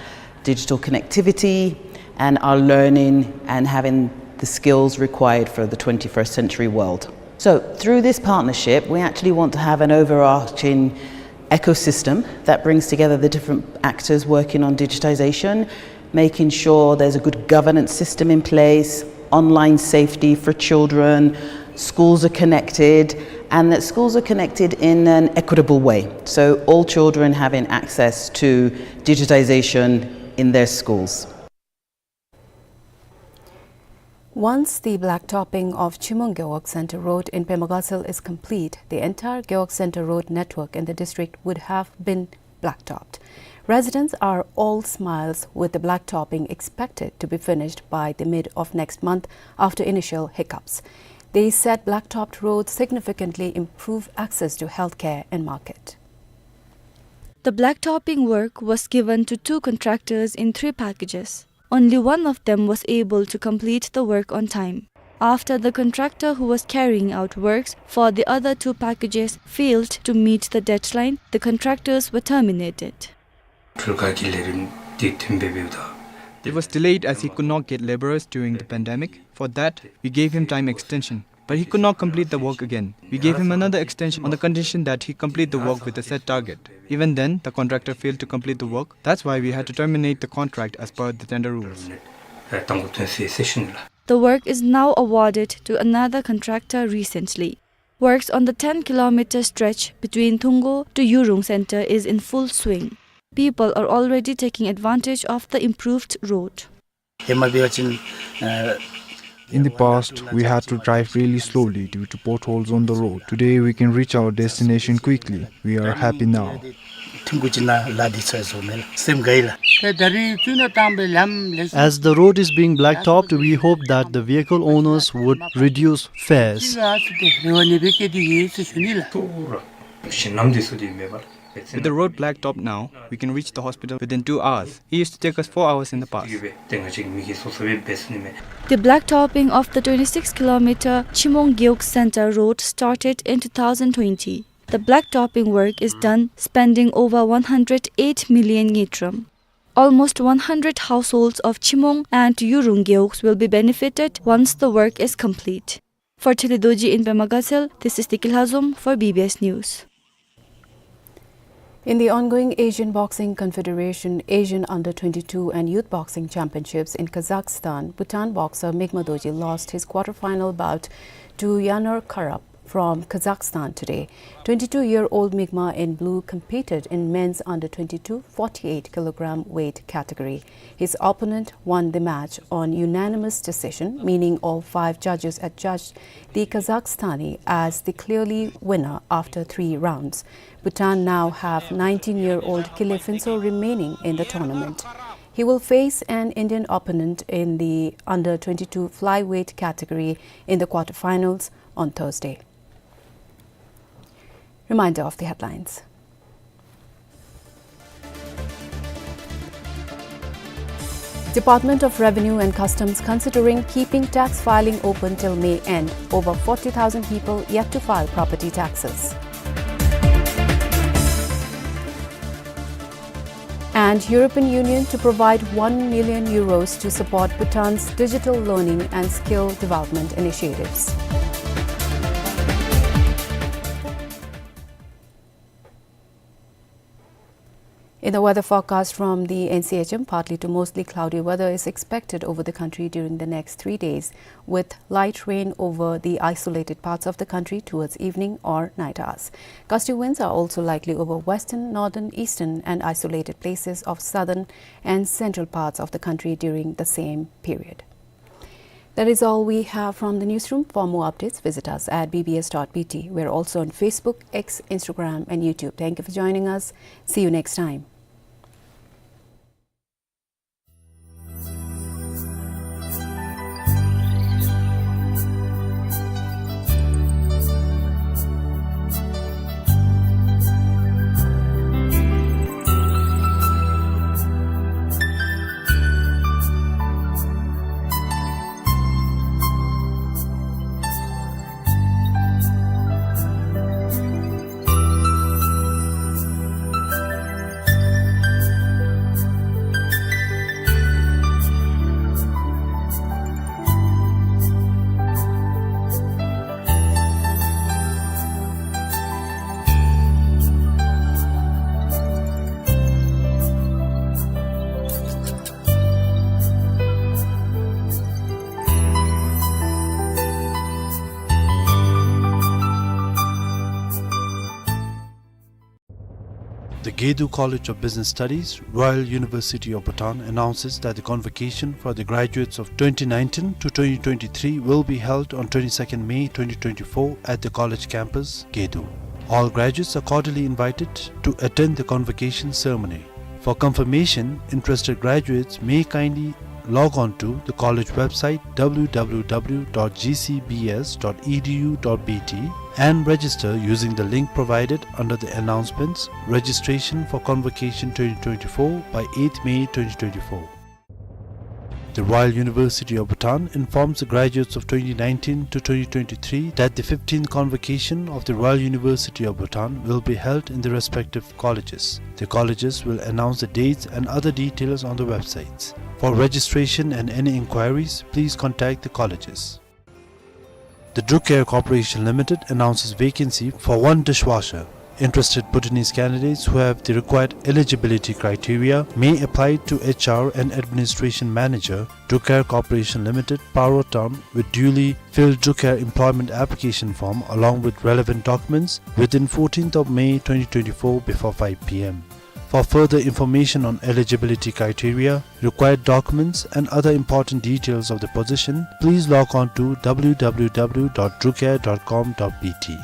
digital connectivity and are learning and having the skills required for the twenty-first century world. So through this partnership, we actually want to have an overarching ecosystem that brings together the different actors working on digitization, making sure there's a good governance system in place, online safety for children, schools are connected, and that schools are connected in an equitable way. So all children having access to digitization in their schools. Once the blacktopping of Chimong Gewog Center Road in Pema Gatshel is complete, the entire Gewog Center Road network in the district would have been blacktopped. Residents are all smiles, with the blacktopping expected to be finished by the mid of next month after initial hiccups. The said blacktopped road significantly improve access to healthcare and market. The blacktopping work was given to two contractors in three packages. Only one of them was able to complete the work on time. After the contractor who was carrying out works for the other two packages failed to meet the deadline, the contractors were terminated. It was delayed as he could not get laborers during the pandemic. For that, we gave him time extension. But he could not complete the work again. We gave him another extension on the condition that he complete the work with a set target. Even then, the contractor failed to complete the work. That's why we had to terminate the contract as per the tender rules. The work is now awarded to another contractor recently. Works on the ten kilometer stretch between Thunggo to Yurung Center is in full swing. People are already taking advantage of the improved road. In the past, we had to drive really slowly due to potholes on the road. Today, we can reach our destination quickly. We are happy now. As the road is being blacktopped, we hope that the vehicle owners would reduce fares. With the road blacktop now, we can reach the hospital within two hours. It used to take us four hours in the past. The blacktopping of the twenty-six kilometer Chimong Gewog Center road started in two thousand twenty. The blacktopping work is done, spending over one hundred eight million ngultrum. Almost one hundred households of Chimong and Yurung Gewogs will be benefited once the work is complete. For Thili Dorji in Pema Gatshel, this is Tiki Lhazom for B B S News. In the ongoing Asian Boxing Confederation Asian Under twenty-two and Youth Boxing Championships in Kazakhstan, Bhutan boxer Migma Dorji lost his quarter-final bout to Yanur Karap from Kazakhstan today. Twenty-two-year-old Migma in blue competed in men's under twenty-two forty-eight kilogram weight category. His opponent won the match on unanimous decision, meaning all five judges adjudged the Kazakhstani as the clearly winner after three rounds. Bhutan now have nineteen-year-old Kile Phuntsho remaining in the tournament. He will face an Indian opponent in the under twenty-two flyweight category in the quarterfinals on Thursday. Reminder of the headlines. Department of Revenue and Customs considering keeping tax filing open till May end. Over forty thousand people yet to file property taxes. And European Union to provide one million euros to support Bhutan's digital learning and skill development initiatives. In the weather forecast from the N C H M, partly to mostly cloudy weather is expected over the country during the next three days, with light rain over the isolated parts of the country towards evening or night hours. Gusty winds are also likely over western, northern, eastern, and isolated places of southern and central parts of the country during the same period. That is all we have from the newsroom. For more updates, visit us at B B S dot B T. We're also on Facebook, X, Instagram, and YouTube. Thank you for joining us. See you next time. The Gedu College of Business Studies, Royal University of Bhutan, announces that the convocation for the graduates of twenty nineteen to twenty twenty-three will be held on twenty-second May twenty twenty-four at the college campus, Gedu. All graduates are cordially invited to attend the convocation ceremony. For confirmation, interested graduates may kindly log on to the college website, w w w dot g c b s dot e d u dot b t, and register using the link provided under the announcements. Registration for convocation twenty twenty-four by eighth May twenty twenty-four. The Royal University of Bhutan informs the graduates of twenty nineteen to twenty twenty-three that the fifteenth convocation of the Royal University of Bhutan will be held in the respective colleges. The colleges will announce the dates and other details on the websites. For registration and any inquiries, please contact the colleges. The Druk Air Corporation Limited announces vacancy for one dishwasher. Interested Bhutanese candidates who have the required eligibility criteria may apply to H R and Administration Manager, Druk Air Corporation Limited, Paro Town, with duly filled Druk Air employment application form along with relevant documents within fourteenth of May twenty twenty-four before five p m. For further information on eligibility criteria, required documents, and other important details of the position, please log on to w w w dot drukair dot com dot b t.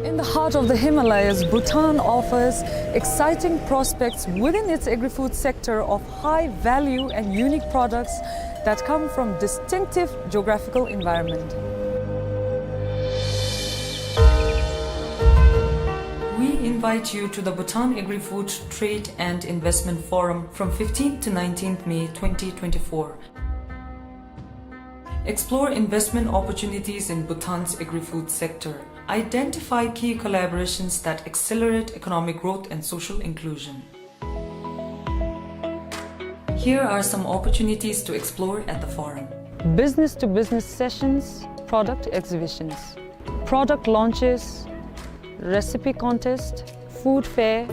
In the heart of the Himalayas, Bhutan offers exciting prospects within its agri-food sector of high value and unique products that come from distinctive geographical environment. We invite you to the Bhutan Agri-Food Trade and Investment Forum from fifteenth to nineteenth May twenty twenty-four. Explore investment opportunities in Bhutan's agri-food sector. Identify key collaborations that accelerate economic growth and social inclusion. Here are some opportunities to explore at the forum. Business-to-business sessions, product exhibitions, product launches, recipe contest, food fair.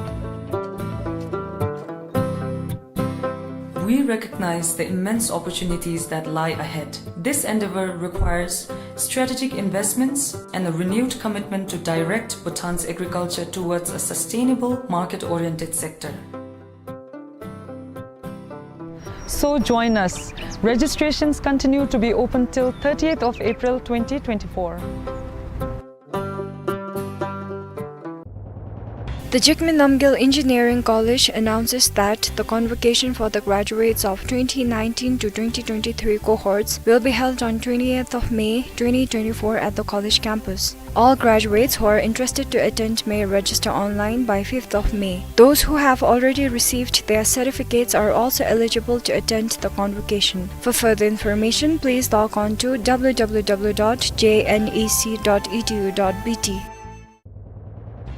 We recognize the immense opportunities that lie ahead. This endeavor requires strategic investments and a renewed commitment to direct Bhutan's agriculture towards a sustainable, market-oriented sector. So join us. Registrations continue to be open till thirtieth of April twenty twenty-four. The Jigme Namgyel Engineering College announces that the convocation for the graduates of twenty nineteen to twenty twenty-three cohorts will be held on twentieth of May twenty twenty-four at the college campus. All graduates who are interested to attend may register online by fifth of May. Those who have already received their certificates are also eligible to attend the convocation. For further information, please log on to w w w dot j n e c dot e d u dot b t.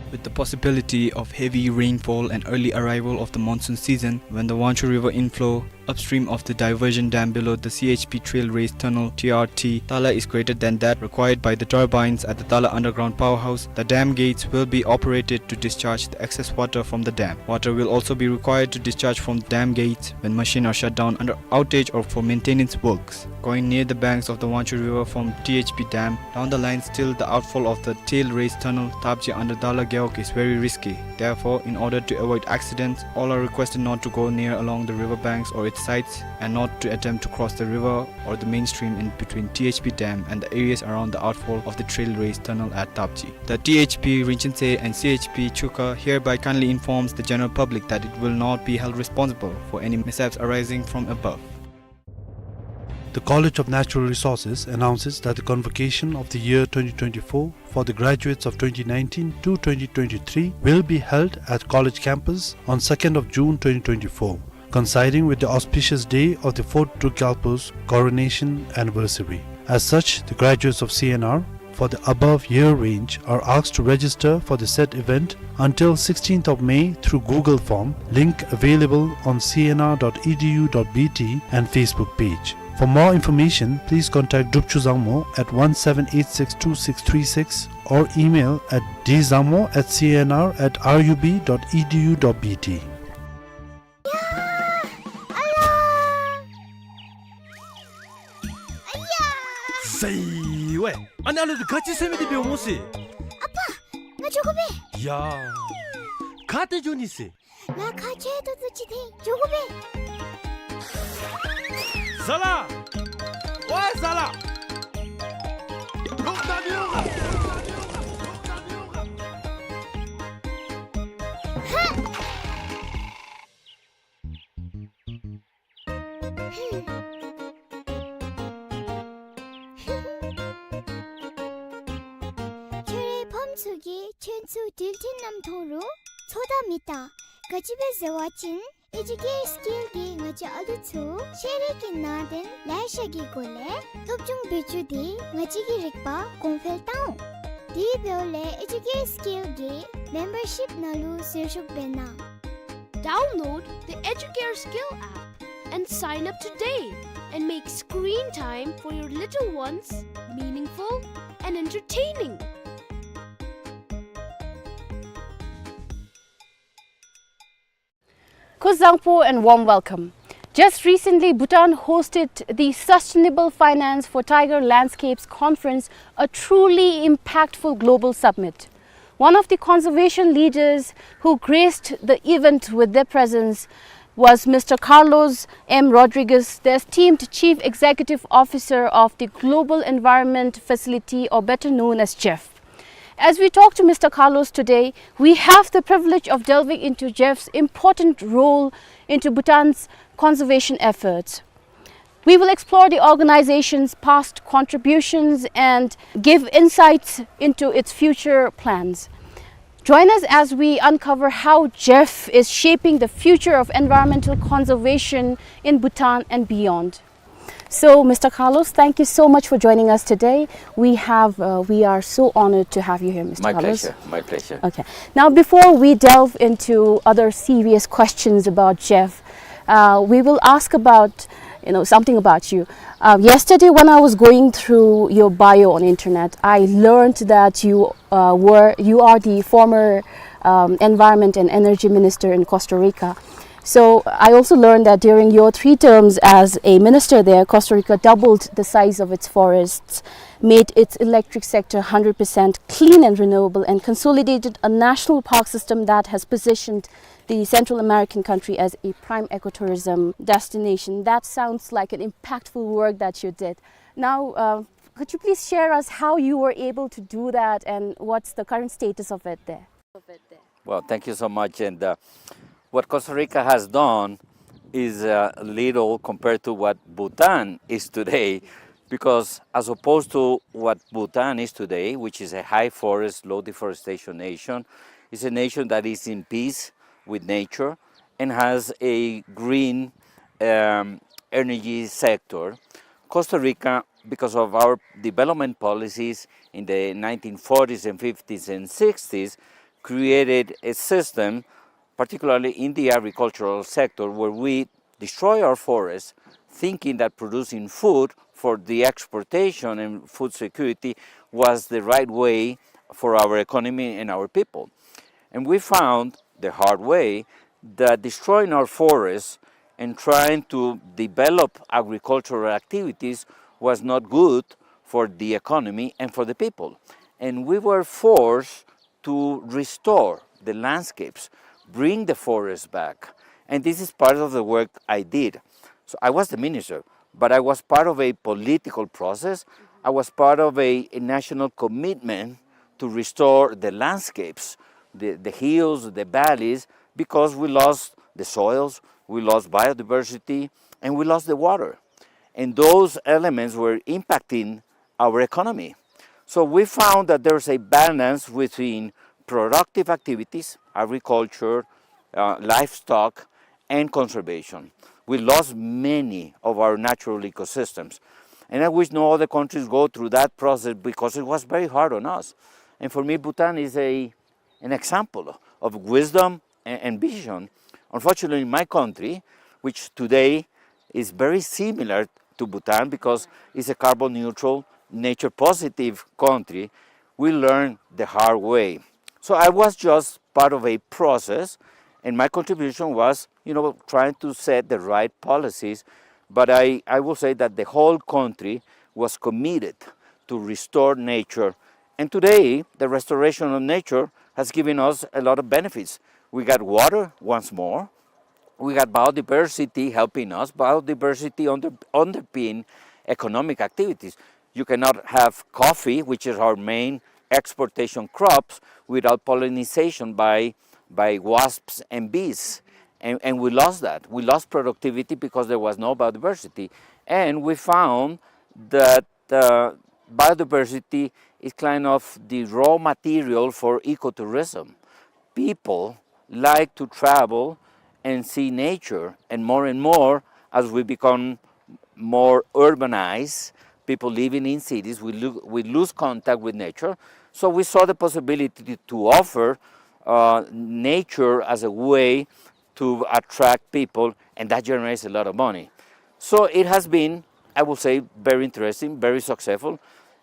With the possibility of heavy rainfall and early arrival of the monsoon season, when the Wangchhu River inflow upstream of the diversion dam below the C H P trail raised tunnel, T R T, tala is greater than that required by the turbines at the Tala underground powerhouse, the dam gates will be operated to discharge the excess water from the dam. Water will also be required to discharge from the dam gates when machines are shut down under outage or for maintenance works. Going near the banks of the Wangchhu River from T H P dam, down the lines till the outfall of the tail raised tunnel, Tapji under Tala Gewog, is very risky. Therefore, in order to avoid accidents, all are requested not to go near along the river banks or its sides and not to attempt to cross the river or the main stream in between T H P dam and the areas around the outfall of the trail raised tunnel at Tapji. The T H P Rinchen Tse and C H P Chukha hereby kindly informs the general public that it will not be held responsible for any mishaps arising from above. The College of Natural Resources announces that the convocation of the year twenty twenty-four for the graduates of twenty nineteen to twenty twenty-three will be held at college campus on second of June twenty twenty-four, coinciding with the auspicious day of the fourth Druk Gyalpo's coronation anniversary. As such, the graduates of C N R for the above year range are asked to register for the said event until sixteenth of May through Google form, link available on c n r dot e d u dot b t and Facebook page. For more information, please contact Drupchu Zangmo at one seven eight six two six three six or email at d zangmo at c n r at r u b dot e d u dot b t. ཟེར་ཝའེ། ཨ་ནཱ་ལུ་དེ་ག་ཅི་ཟེར་མི་དེ་འབདཝ་སྨོ་ཟེར། ཨ་པ། ང་འགྱོ་དགོ་པས། ཡ། ག་ཏེ་འགྱོ་ནི་ཟེར། ང་ཁ་ཆེ་ཏོག་ཏོ་ཅིག་འཐེན་འགྱོ་དགོ་པས། ཟ་ལ། ཝའེ་ཟ་ལ། ལོག་ད་ནི་ཡོང་ག། ཧ། ཁྱོད་རའི་ཕམ་ཚུ་གིས་ཁྱོད་ཚུ་འགྲུལ་འཕྲིན་ནང་མཐོང་རུང་ཚོད་ལྟ་མི་བཏང་། ག་ཅི་སྦེ་ཟེར་བ་ཅིན་ཨེ་ཇུ་ཀེར་སི་ཀེལ་གྱིས་ང་བཅས་ཨ་ལུ་ཚུ་ཤེས་རིག་གི་ནང་དོན་ལེ་ཤ་གི་སྒོ་ལས་སློབ་སྦྱོང་འབད་བཅུག་སྟེ་ང་བཅས་ཀྱི་རིག་པ་གོང་འཕེལ་བཏང་འོང་། དེ་འབདཝ་ལས་ཨེ་ཇུ་ཀེར་སི་ཀེལ་གྱི་མེམ་བར་ཤིཔ་ནང་ལུ་ཟུར་ཞུགས་འབད་གནང་། Download the Educare Skill app and sign up today and make screen time for your little ones meaningful and entertaining. Kuzuzangpo and warm welcome. Just recently, Bhutan hosted the Sustainable Finance for Tiger Landscapes Conference, a truly impactful global summit. One of the conservation leaders who graced the event with their presence was Mister Carlos M. Rodriguez, the esteemed Chief Executive Officer of the Global Environment Facility, or better known as GEF. As we talk to Mister Carlos today, we have the privilege of delving into GEF's important role into Bhutan's conservation efforts. We will explore the organization's past contributions and give insights into its future plans. Join us as we uncover how GEF is shaping the future of environmental conservation in Bhutan and beyond. So, Mister Carlos, thank you so much for joining us today. We have, uh, we are so honored to have you here, Mister Carlos. My pleasure. My pleasure. Okay. Now, before we delve into other serious questions about GEF, uh, we will ask about, you know, something about you. Uh, yesterday, when I was going through your bio on internet, I learned that you, uh, were, you are the former, um, environment and energy minister in Costa Rica. So I also learned that during your three terms as a minister there, Costa Rica doubled the size of its forests, made its electric sector hundred percent clean and renewable, and consolidated a national park system that has positioned the Central American country as a prime ecotourism destination. That sounds like an impactful work that you did. Now, uh, could you please share us how you were able to do that and what's the current status of it there? Well, thank you so much. And, uh, what Costa Rica has done is, uh, little compared to what Bhutan is today, because as opposed to what Bhutan is today, which is a high forest, low deforestation nation, it's a nation that is in peace with nature and has a green, um, energy sector. Costa Rica, because of our development policies in the nineteen forties and fifties and sixties, created a system, particularly in the agricultural sector, where we destroy our forests, thinking that producing food for the exportation and food security was the right way for our economy and our people. And we found the hard way that destroying our forests and trying to develop agricultural activities was not good for the economy and for the people. And we were forced to restore the landscapes, bring the forest back. And this is part of the work I did. So I was the minister, but I was part of a political process. I was part of a, a national commitment to restore the landscapes, the, the hills, the valleys, because we lost the soils, we lost biodiversity, and we lost the water. And those elements were impacting our economy. So we found that there's a balance between productive activities, agriculture, uh, livestock, and conservation. We lost many of our natural ecosystems. And I wish no other countries go through that process because it was very hard on us. And for me, Bhutan is a an example of wisdom and, and vision. Unfortunately, in my country, which today is very similar to Bhutan because it's a carbon neutral, nature positive country, we learned the hard way. So I was just part of a process, and my contribution was, you know, trying to set the right policies. But I, I will say that the whole country was committed to restore nature. And today, the restoration of nature has given us a lot of benefits. We got water once more. We got biodiversity helping us. Biodiversity under, underpin economic activities. You cannot have coffee, which is our main exportation crops, without pollination by, by wasps and bees. And, and we lost that. We lost productivity because there was no biodiversity. And we found that uh, biodiversity is kind of the raw material for ecotourism. People like to travel and see nature, and more and more, as we become more urbanized, people living in cities, we, lo- we lose contact with nature. So we saw the possibility to, to offer uh, nature as a way to attract people, and that generates a lot of money. So it has been, I would say, very interesting, very successful.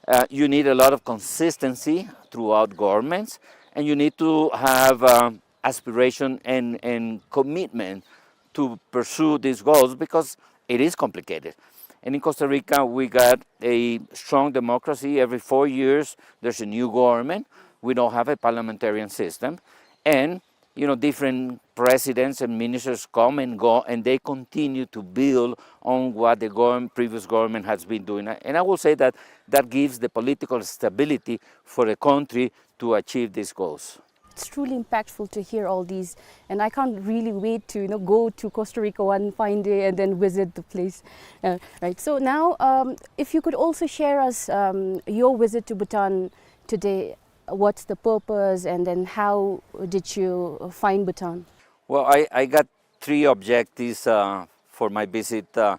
Uh, you need a lot of consistency throughout governments, and you need to have um, aspiration and, and commitment to pursue these goals, because it is complicated. And in Costa Rica, we got a strong democracy. Every four years, there's a new government. We don't have a parliamentarian system. And you know, different presidents and ministers come and go, and they continue to build on what the govern- previous government has been doing. And I will say that that gives the political stability for the country to achieve these goals. It's truly impactful to hear all these, and I can't really wait to, you know, go to Costa Rica one fine day and then visit the place. Uh, right. So now, um, if you could also share us um, your visit to Bhutan today, what's the purpose, and then how did you find Bhutan? Well, I, I got three objectives uh, for my visit uh,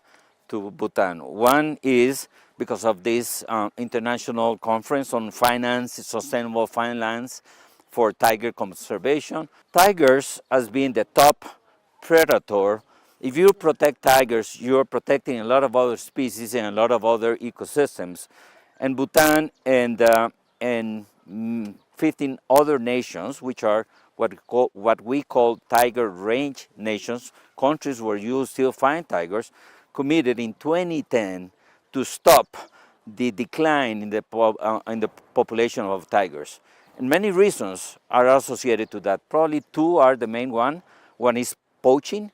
to Bhutan. One is because of this uh, international conference on finance, sustainable finance for tiger conservation. Tigers has been the top predator. If you protect tigers, you're protecting a lot of other species and a lot of other ecosystems. And Bhutan and uh, and mm, fifteen other nations, which are what we call, what we call tiger range nations, countries where you still find tigers, committed in twenty ten to stop the decline in the, po- uh, in the population of tigers. And many reasons are associated to that. Probably two are the main one. One is poaching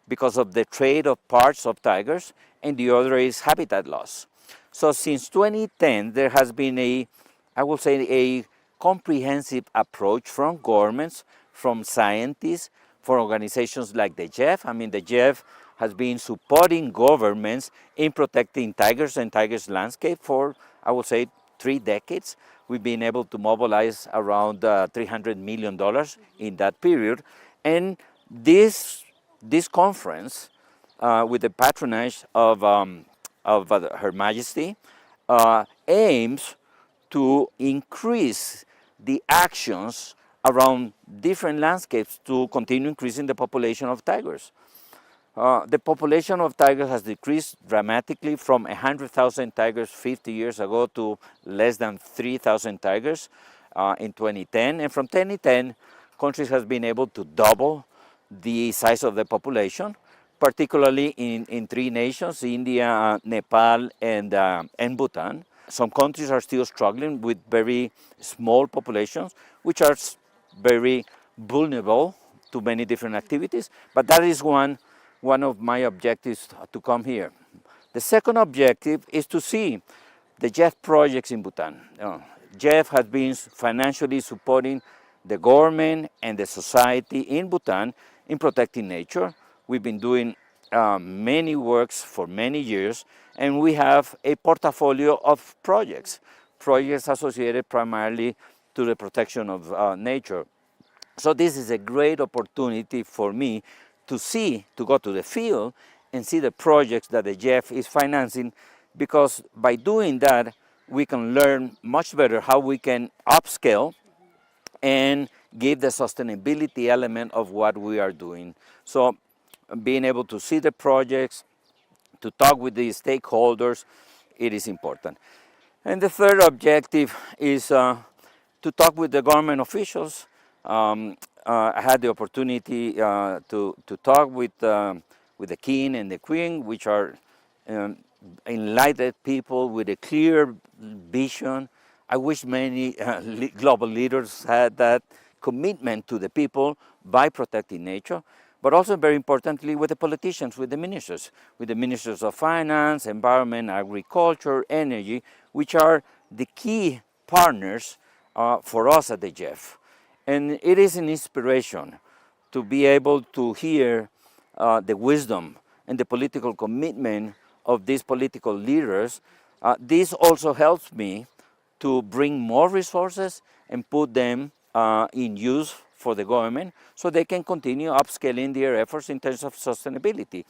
because of the trade of parts of tigers, and the other is habitat loss. So since twenty ten, there has been a, I will say, a comprehensive approach from governments, from scientists, from organizations like the GEF. I mean, the GEF has been supporting governments in protecting tigers and tigers landscape for, I would say, three decades. We've been able to mobilize around uh, three hundred million dollars in that period. And this, this conference, uh, with the patronage of, um, of uh, Her Majesty, uh, aims to increase the actions around different landscapes to continue increasing the population of tigers. Uh, the population of tigers has decreased dramatically from a hundred thousand tigers fifty years ago to less than three thousand tigers uh, in twenty ten. And from twenty ten, countries has been able to double the size of the population, particularly in, in three nations, India, uh, Nepal, and, uh, and Bhutan. Some countries are still struggling with very small populations, which are s- very vulnerable to many different activities, but that is one, one of my objectives to come here. The second objective is to see the GEF projects in Bhutan. Uh, GEF has been financially supporting the government and the society in Bhutan in protecting nature. We've been doing uh, many works for many years, and we have a portfolio of projects, projects associated primarily to the protection of uh, nature. So this is a great opportunity for me to see, to go to the field and see the projects that the GEF is financing, because by doing that, we can learn much better how we can upscale and give the sustainability element of what we are doing. So being able to see the projects, to talk with the stakeholders, it is important. And the third objective is uh, to talk with the government officials. Um, uh, I had the opportunity uh, to, to talk with, uh, with the king and the queen, which are um, enlightened people with a clear vision. I wish many, uh, le-, global leaders had that commitment to the people by protecting nature, but also, very importantly, with the politicians, with the ministers, with the ministers of finance, environment, agriculture, energy, which are the key partners, uh, for us at the GEF. And it is an inspiration to be able to hear, uh, the wisdom and the political commitment of these political leaders. Uh, this also helps me to bring more resources and put them, uh, in use for the government so they can continue upscaling their efforts in terms of sustainability.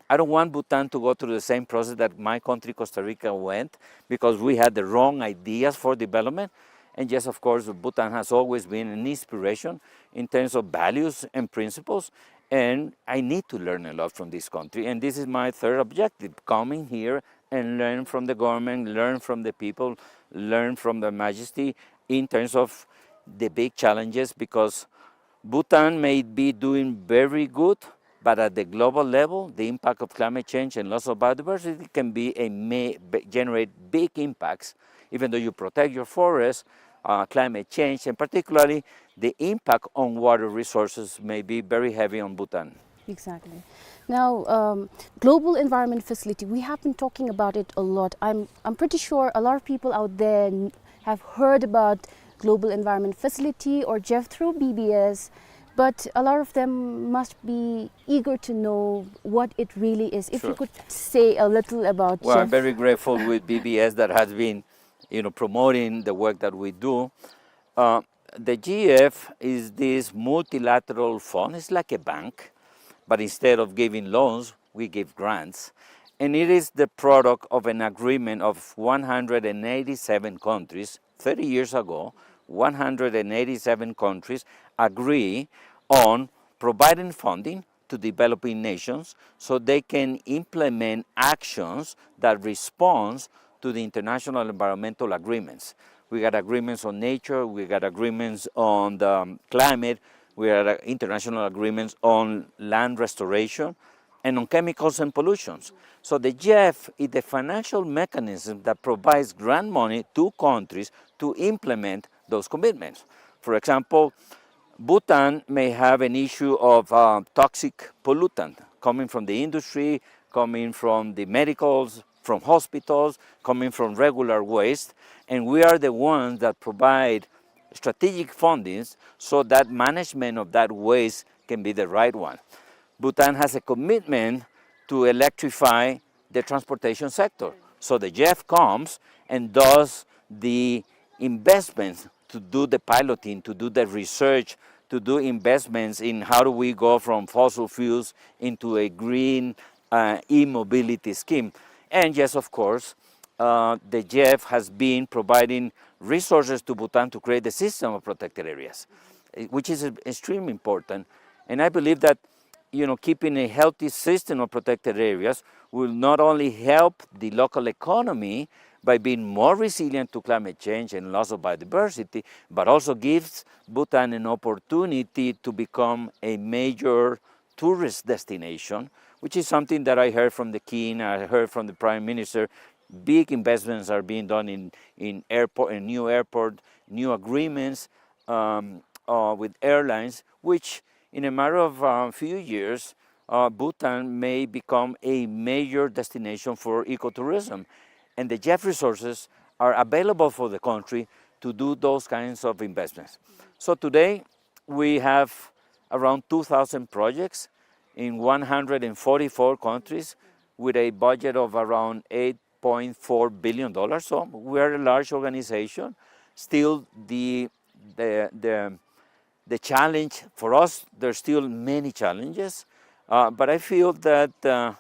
I don't want Bhutan to go through the same process that my country, Costa Rica, went, because we had the wrong ideas for development. And yes, of course, Bhutan has always been an inspiration in terms of values and principles. And I need to learn a lot from this country. And this is my third objective, coming here and learn from the government, learn from the people, learn from the majesty in terms of the big challenges, because Bhutan may be doing very good, but at the global level, the impact of climate change and loss of biodiversity can be a may, be- generate big impacts. Even though you protect your forest, uh, climate change, and particularly the impact on water resources, may be very heavy on Bhutan. Exactly. Now, um, Global Environment Facility, we have been talking about it a lot. I'm, I'm pretty sure a lot of people out there n- have heard about Global Environment Facility or GEF through B B S, but a lot of them must be eager to know what it really is. If you Sure. could say a little about Well, I'm GEF. very grateful with B B S that has been, you know, promoting the work that we do. Uh, the GEF is this multilateral fund. It's like a bank, but instead of giving loans, we give grants. And it is the product of an agreement of one hundred eighty-seven countries. Thirty years ago, one hundred eighty-seven countries agree on providing funding to developing nations so they can implement actions that responds to the international environmental agreements. We got agreements on nature, we got agreements on the, um, climate, we got, uh, international agreements on land restoration and on chemicals and pollutions. So the GEF is the financial mechanism that provides grant money to countries to implement those commitments. For example, Bhutan may have an issue of, uh, toxic pollutant coming from the industry, coming from the medicals, from hospitals, coming from regular waste, and we are the ones that provide strategic fundings so that management of that waste can be the right one. Bhutan has a commitment to electrify the transportation sector. So the GEF comes and does the investments to do the piloting, to do the research, to do investments in how do we go from fossil fuels into a green, uh, e-mobility scheme. And yes, of course, uh, the GEF has been providing resources to Bhutan to create the system of protected areas, eh, which is extremely important. And I believe that, you know, keeping a healthy system of protected areas will not only help the local economy by being more resilient to climate change and loss of biodiversity, but also gives Bhutan an opportunity to become a major tourist destination, which is something that I heard from the King, I heard from the Prime Minister. Big investments are being done in, in airport, in new airport, new agreements, um, uh, with airlines, which in a matter of a few years, uh, Bhutan may become a major destination for ecotourism. And the GEF resources are available for the country to do those kinds of investments. So today, we have around two thousand projects in one hundred forty-four countries with a budget of around eight point four billion dollars. So we are a large organization. Still, the, the, the, the challenge for us, there's still many challenges, uh, but I feel that, uh,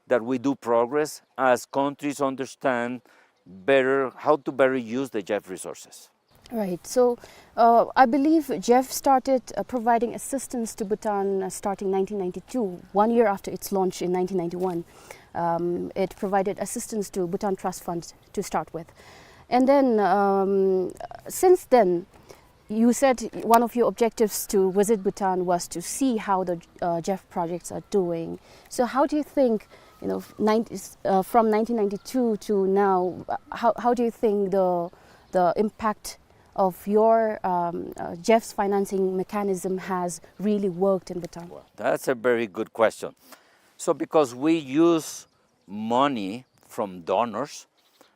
that we do progress as countries understand better how to better use the GEF resources. Right. So, uh, I believe GEF started, uh, providing assistance to Bhutan, uh, starting nineteen ninety-two, one year after its launch in nineteen ninety-one. Um, it provided assistance to Bhutan Trust Fund to start with. And then, um, since then, you said one of your objectives to visit Bhutan was to see how the, uh, GEF projects are doing. So how do you think you know, f-, nine-, uh, from nineteen ninety-two to now, uh, how, how do you think the, the impact of your, um, uh, GEF's financing mechanism has really worked in Bhutan? Well, that's a very good question. So because we use money from donors,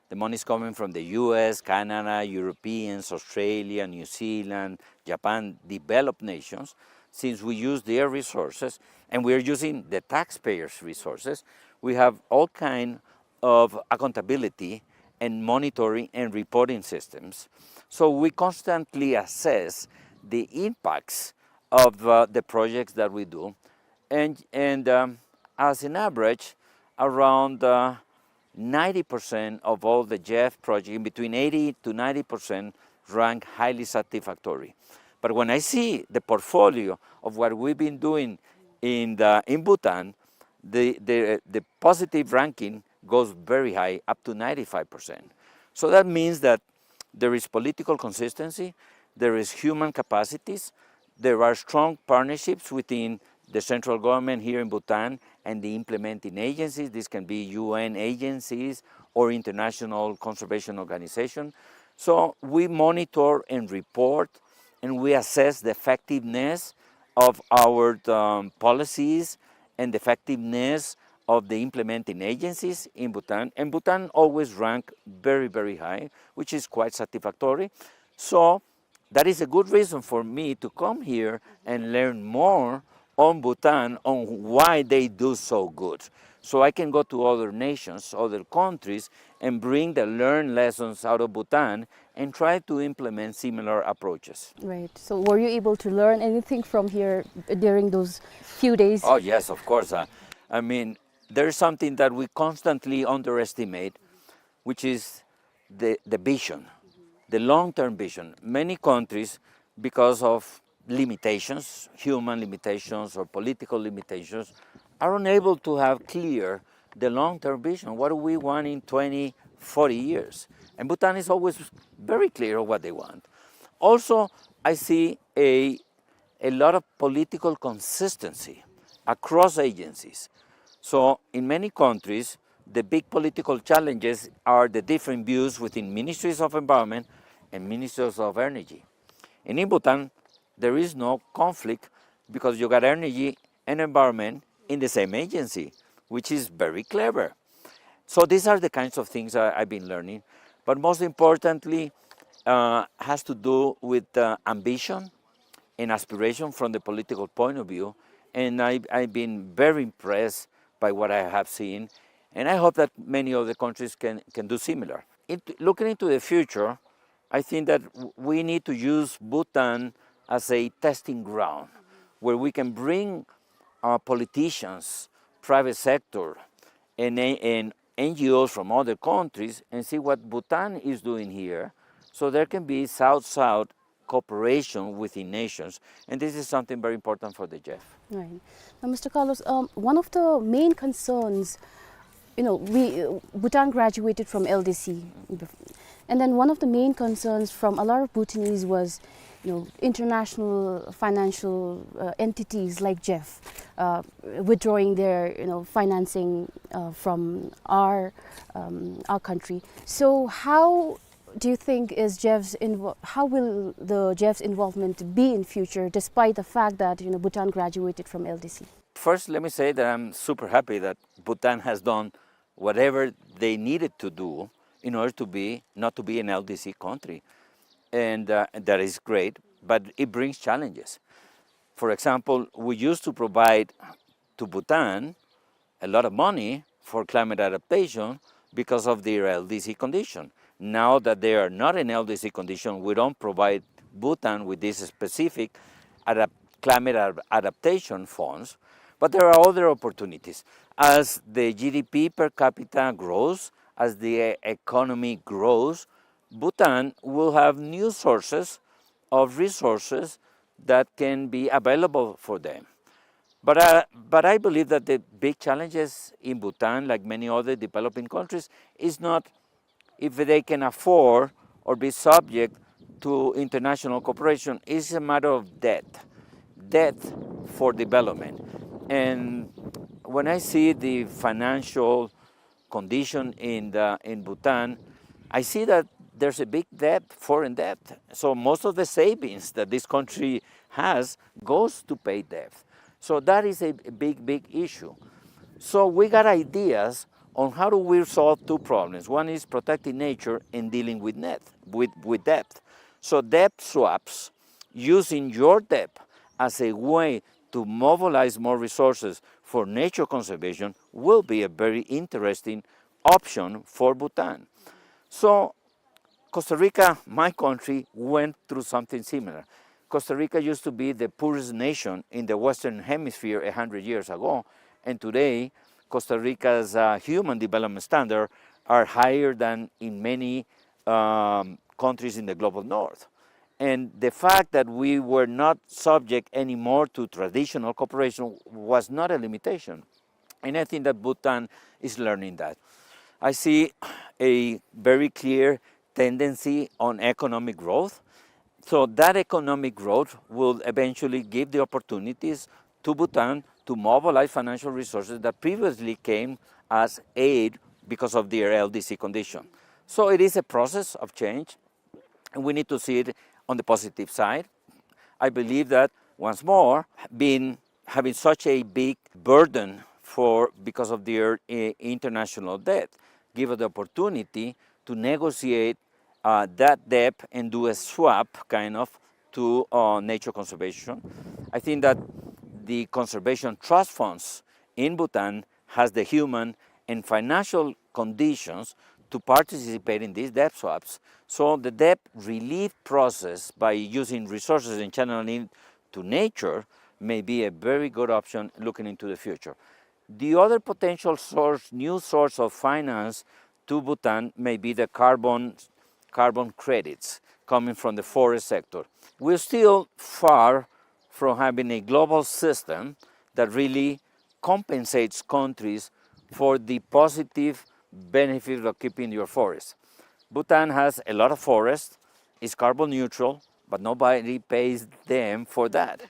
the money is coming from the U S, Canada, Europeans, Australia, New Zealand, Japan, developed nations. Since we use their resources and we are using the taxpayers' resources, we have all kind of accountability and monitoring and reporting systems. So we constantly assess the impacts of, uh, the projects that we do. And, and, um, as an average, around, uh, ninety percent of all the GEF projects, in between eighty to ninety percent, rank highly satisfactory. But when I see the portfolio of what we've been doing in the, in Bhutan, the, the, the positive ranking goes very high, up to ninety-five percent. So that means that there is political consistency, there is human capacities, there are strong partnerships within the central government here in Bhutan and the implementing agencies. This can be U N agencies or international conservation organization. So we monitor and report, and we assess the effectiveness of our, um, policies and the effectiveness of the implementing agencies in Bhutan. And Bhutan always rank very, very high, which is quite satisfactory. So that is a good reason for me to come here and learn more on Bhutan, on why they do so good. So I can go to other nations, other countries, and bring the learned lessons out of Bhutan and try to implement similar approaches. Right. So were you able to learn anything from here during those few days? Oh, yes, of course. Uh, I mean, there is something that we constantly underestimate, which is the, the vision, the long-term vision. Many countries, because of limitations, human limitations or political limitations, are unable to have clear the long-term vision. What do we want in twenty, forty years? And Bhutan is always very clear of what they want. Also, I see a, a lot of political consistency across agencies. So in many countries, the big political challenges are the different views within ministries of environment and ministries of energy. And in Bhutan, there is no conflict because you got energy and environment in the same agency, which is very clever. So these are the kinds of things I, I've been learning. But most importantly, uh, has to do with, uh, ambition and aspiration from the political point of view. And I, I've been very impressed by what I have seen. And I hope that many other countries can, can do similar. It, looking into the future, I think that w-, we need to use Bhutan as a testing ground where we can bring our politicians, private sector, and, and N G Os from other countries and see what Bhutan is doing here. So there can be South-South cooperation within nations, and this is something very important for the GEF. Right. Now, Mister Carlos, um, one of the main concerns, you know, we, uh, Bhutan graduated from L D C, and then one of the main concerns from a lot of Bhutanese was, you know, international financial, uh, entities like GEF, uh, withdrawing their, you know, financing, uh, from our, um, our country. So how do you think is GEF's invo-, how will the GEF's involvement be in future, despite the fact that, you know, Bhutan graduated from L D C? First, let me say that I'm super happy that Bhutan has done whatever they needed to do in order to be, not to be an L D C country. And, uh, that is great, but it brings challenges. For example, we used to provide to Bhutan a lot of money for climate adaptation because of their L D C condition. Now that they are not in L D C condition, we don't provide Bhutan with this specific adap-, climate ad-, adaptation funds, but there are other opportunities. As the G D P per capita grows, as the e-, economy grows, Bhutan will have new sources of resources that can be available for them. But, uh, but I believe that the big challenges in Bhutan, like many other developing countries, is not if they can afford or be subject to international cooperation. It's a matter of debt, debt for development. And when I see the financial condition in the, in Bhutan, I see that there's a big debt, foreign debt. So most of the savings that this country has goes to pay debt. So that is a, a big, big issue. So we got ideas on how do we solve two problems. One is protecting nature and dealing with net, with, with debt. So debt swaps, using your debt as a way to mobilize more resources for nature conservation, will be a very interesting option for Bhutan. So Costa Rica, my country, went through something similar. Costa Rica used to be the poorest nation in the Western Hemisphere a hundred years ago, and today Costa Rica's, uh, human development standard are higher than in many, um, countries in the global north. And the fact that we were not subject anymore to traditional cooperation was not a limitation. And I think that Bhutan is learning that. I see a very clear tendency on economic growth. So that economic growth will eventually give the opportunities to Bhutan to mobilize financial resources that previously came as aid because of their L D C condition. So it is a process of change, and we need to see it on the positive side. I believe that, once more, being, having such a big burden for, because of their, eh, international debt, give us the opportunity to negotiate, uh, that debt and do a swap, kind of, to, uh, nature conservation. I think that the conservation trust funds in Bhutan has the human and financial conditions to participate in these debt swaps. So the debt relief process by using resources and channeling to nature may be a very good option looking into the future. The other potential source, new source of finance to Bhutan may be the carbon, carbon credits coming from the forest sector. We're still far from having a global system that really compensates countries for the positive benefit of keeping your forest. Bhutan has a lot of forest, is carbon neutral, but nobody pays them for that.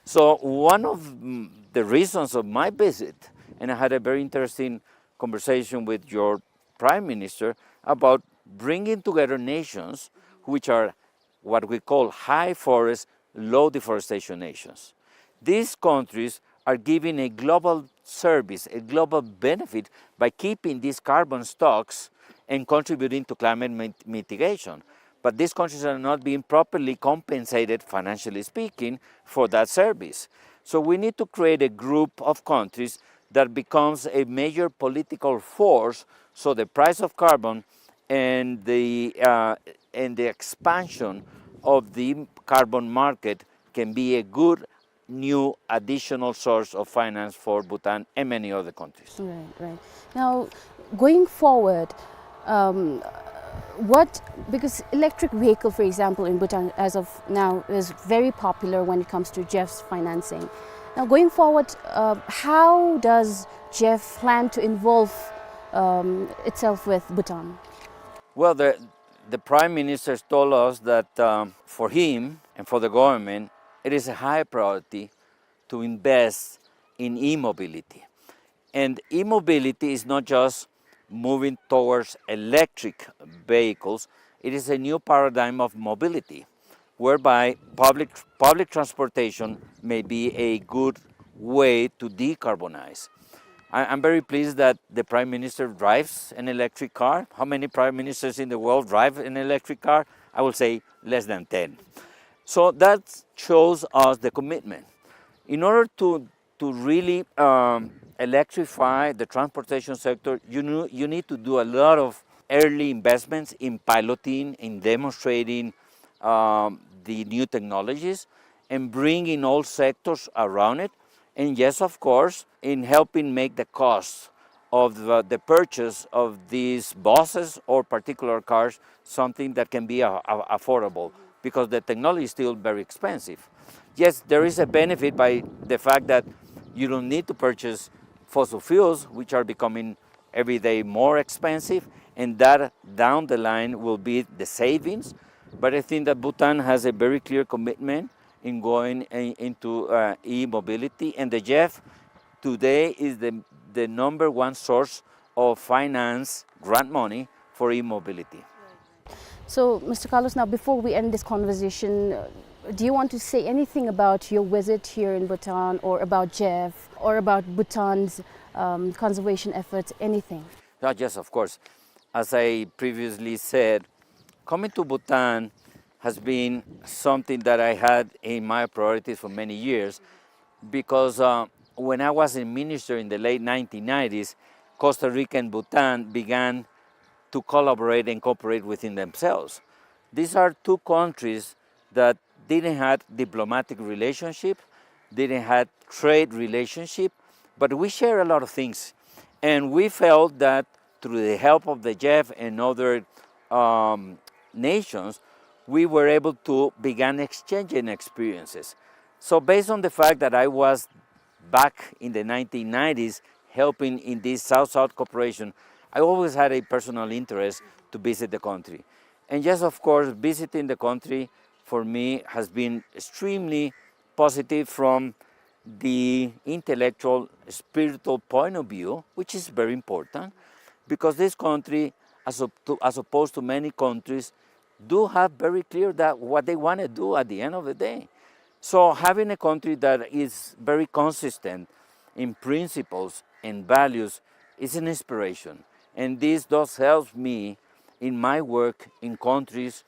So one of, mm, the reasons of my visit, and I had a very interesting conversation with your prime minister about bringing together nations which are what we call high forest, low deforestation nations. These countries are giving a global service, a global benefit by keeping these carbon stocks and contributing to climate mit-, mitigation. But these countries are not being properly compensated, financially speaking, for that service. So we need to create a group of countries that becomes a major political force, so the price of carbon and the, uh, and the expansion of the carbon market can be a good new additional source of finance for Bhutan and many other countries. Right, right. Now, going forward, um, what, because electric vehicle, for example, in Bhutan as of now is very popular when it comes to Jeff's financing. Now, going forward, uh, how does Jeff plan to involve, um, itself with Bhutan? Well, the, the Prime Minister told us that, um, for him and for the government, it is a high priority to invest in e-mobility. And e-mobility is not just moving towards electric vehicles, it is a new paradigm of mobility, whereby public, public transportation may be a good way to decarbonize. I, I'm very pleased that the Prime Minister drives an electric car. How many Prime Ministers in the world drive an electric car? I will say less than ten. So that shows us the commitment. In order to, to really, um, electrify the transportation sector, you know, you need to do a lot of early investments in piloting, in demonstrating, um, the new technologies, and bringing all sectors around it. And yes, of course, in helping make the cost of the, the purchase of these buses or particular cars something that can be a-, a-, affordable, because the technology is still very expensive. Yes, there is a benefit by the fact that you don't need to purchase fossil fuels, which are becoming every day more expensive, and that down the line will be the savings. But I think that Bhutan has a very clear commitment in going in, into, uh, e-mobility, and the Jeff today is the, the number one source of finance grant money for e-mobility. So, Mister Carlos, now before we end this conversation, uh, do you want to say anything about your visit here in Bhutan, or about Jeff, or about Bhutan's, um, conservation efforts, anything? Ah, yes, of course. As I previously said, coming to Bhutan has been something that I had in my priorities for many years because, uh, when I was a minister in the late nineteen nineties, Costa Rica and Bhutan began to collaborate and cooperate within themselves. These are two countries that didn't have diplomatic relationship, didn't have trade relationship, but we share a lot of things. And we felt that through the help of the Jeff and other, um, nations, we were able to begin exchanging experiences. So based on the fact that I was back in the nineteen nineties helping in this South-South cooperation, I always had a personal interest to visit the country. And yes, of course, visiting the country for me has been extremely positive from the intellectual, spiritual point of view, which is very important, because this country, as op-, to, as opposed to many countries, do have very clear that what they wanna do at the end of the day. So having a country that is very consistent in principles and values is an inspiration. And this does help me in my work in countries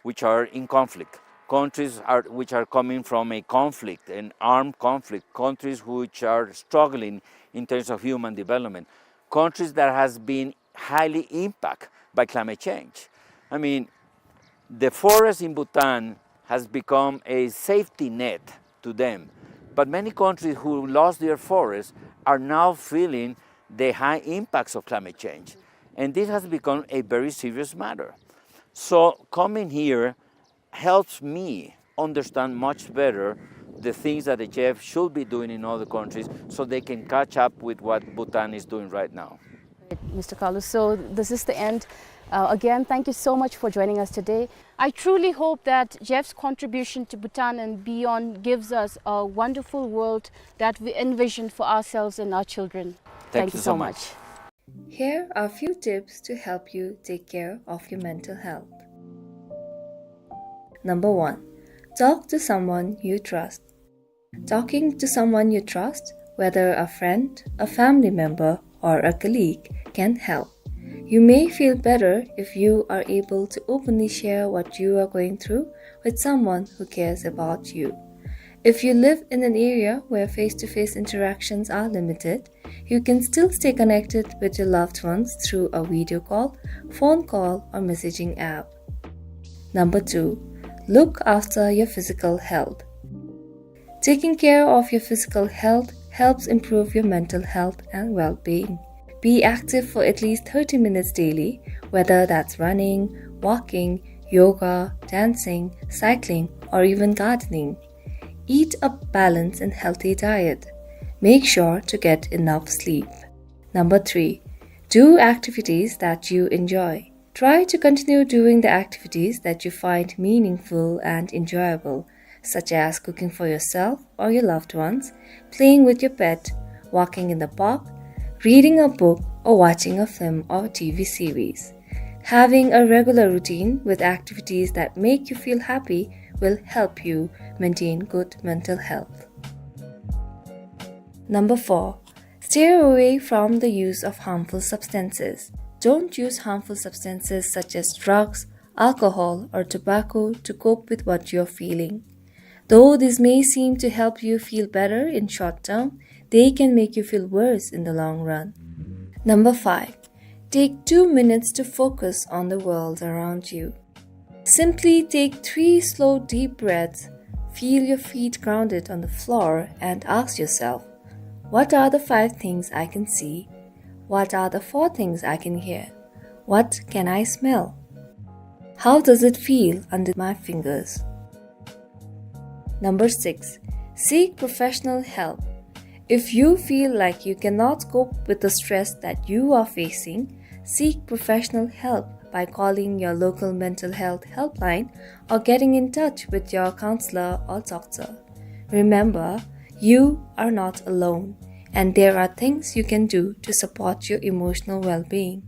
which are in conflict, countries are, which are coming from a conflict, an armed conflict, countries which are struggling in terms of human development, countries that has been highly impacted by climate change. I mean, the forest in Bhutan has become a safety net to them. But many countries who lost their forests are now feeling the high impacts of climate change. And this has become a very serious matter. So coming here helps me understand much better the things that the Jeff should be doing in other countries so they can catch up with what Bhutan is doing right now. Right, Mister Carlos. So this is the end. Uh, again, thank you so much for joining us today. I truly hope that Jeff's contribution to Bhutan and beyond gives us a wonderful world that we envision for ourselves and our children. Thank you so much. Here are a few tips to help you take care of your mental health. Number one, talk to someone you trust. Talking to someone you trust, whether a friend, a family member, or a colleague, can help. You may feel better if you are able to openly share what you are going through with someone who cares about you. If you live in an area where face-to-face interactions are limited, you can still stay connected with your loved ones through a video call, phone call, or messaging app. Number two, look after your physical health. Taking care of your physical health helps improve your mental health and well-being. Be active for at least thirty minutes daily, whether that's running, walking, yoga, dancing, cycling, or even gardening. Eat a balanced and healthy diet. Make sure to get enough sleep. Number three, do activities that you enjoy. Try to continue doing the activities that you find meaningful and enjoyable, such as cooking for yourself or your loved ones, playing with your pet, walking in the park, reading a book, or watching a film or T V series. Having a regular routine with activities that make you feel happy will help you maintain good mental health. Number four, steer away from the use of harmful substances. Don't use harmful substances such as drugs, alcohol, or tobacco to cope with what you're feeling. Though this may seem to help you feel better in short term, they can make you feel worse in the long run. Number five, take two minutes to focus on the world around you. Simply take three slow, deep breaths, feel your feet grounded on the floor, and ask yourself, "What are the five things I can see? What are the four things I can hear? What can I smell? How does it feel under my fingers?" Number six, seek professional help. If you feel like you cannot cope with the stress that you are facing, seek professional help by calling your local mental health helpline or getting in touch with your counselor or doctor. Remember, you are not alone. and there are things you can do to support your emotional well-being.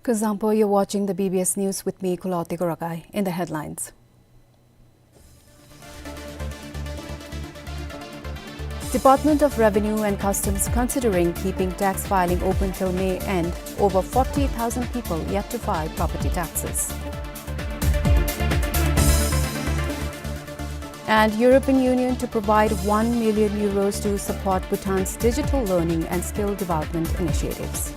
Kuzuzangpo, you're watching the B B S News with me, Kulaw Tegoragai. In the headlines. Department of Revenue and Customs considering keeping tax filing open till May end. Over forty thousand people yet to file property taxes. And European Union to provide one million euros to support Bhutan's digital learning and skill development initiatives.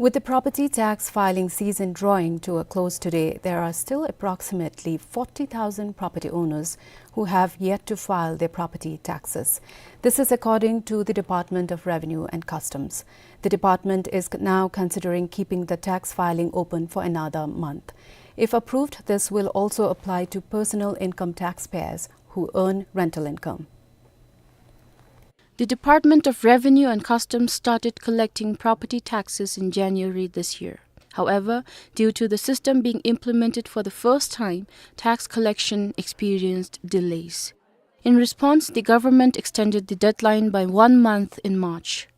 With the property tax filing season drawing to a close today, there are still approximately forty thousand property owners who have yet to file their property taxes. This is according to the Department of Revenue and Customs. The department is c-, now considering keeping the tax filing open for another month. If approved, this will also apply to personal income taxpayers who earn rental income. The Department of Revenue and Customs started collecting property taxes in January this year. However, due to the system being implemented for the first time, tax collection experienced delays. In response, the government extended the deadline by one month in March.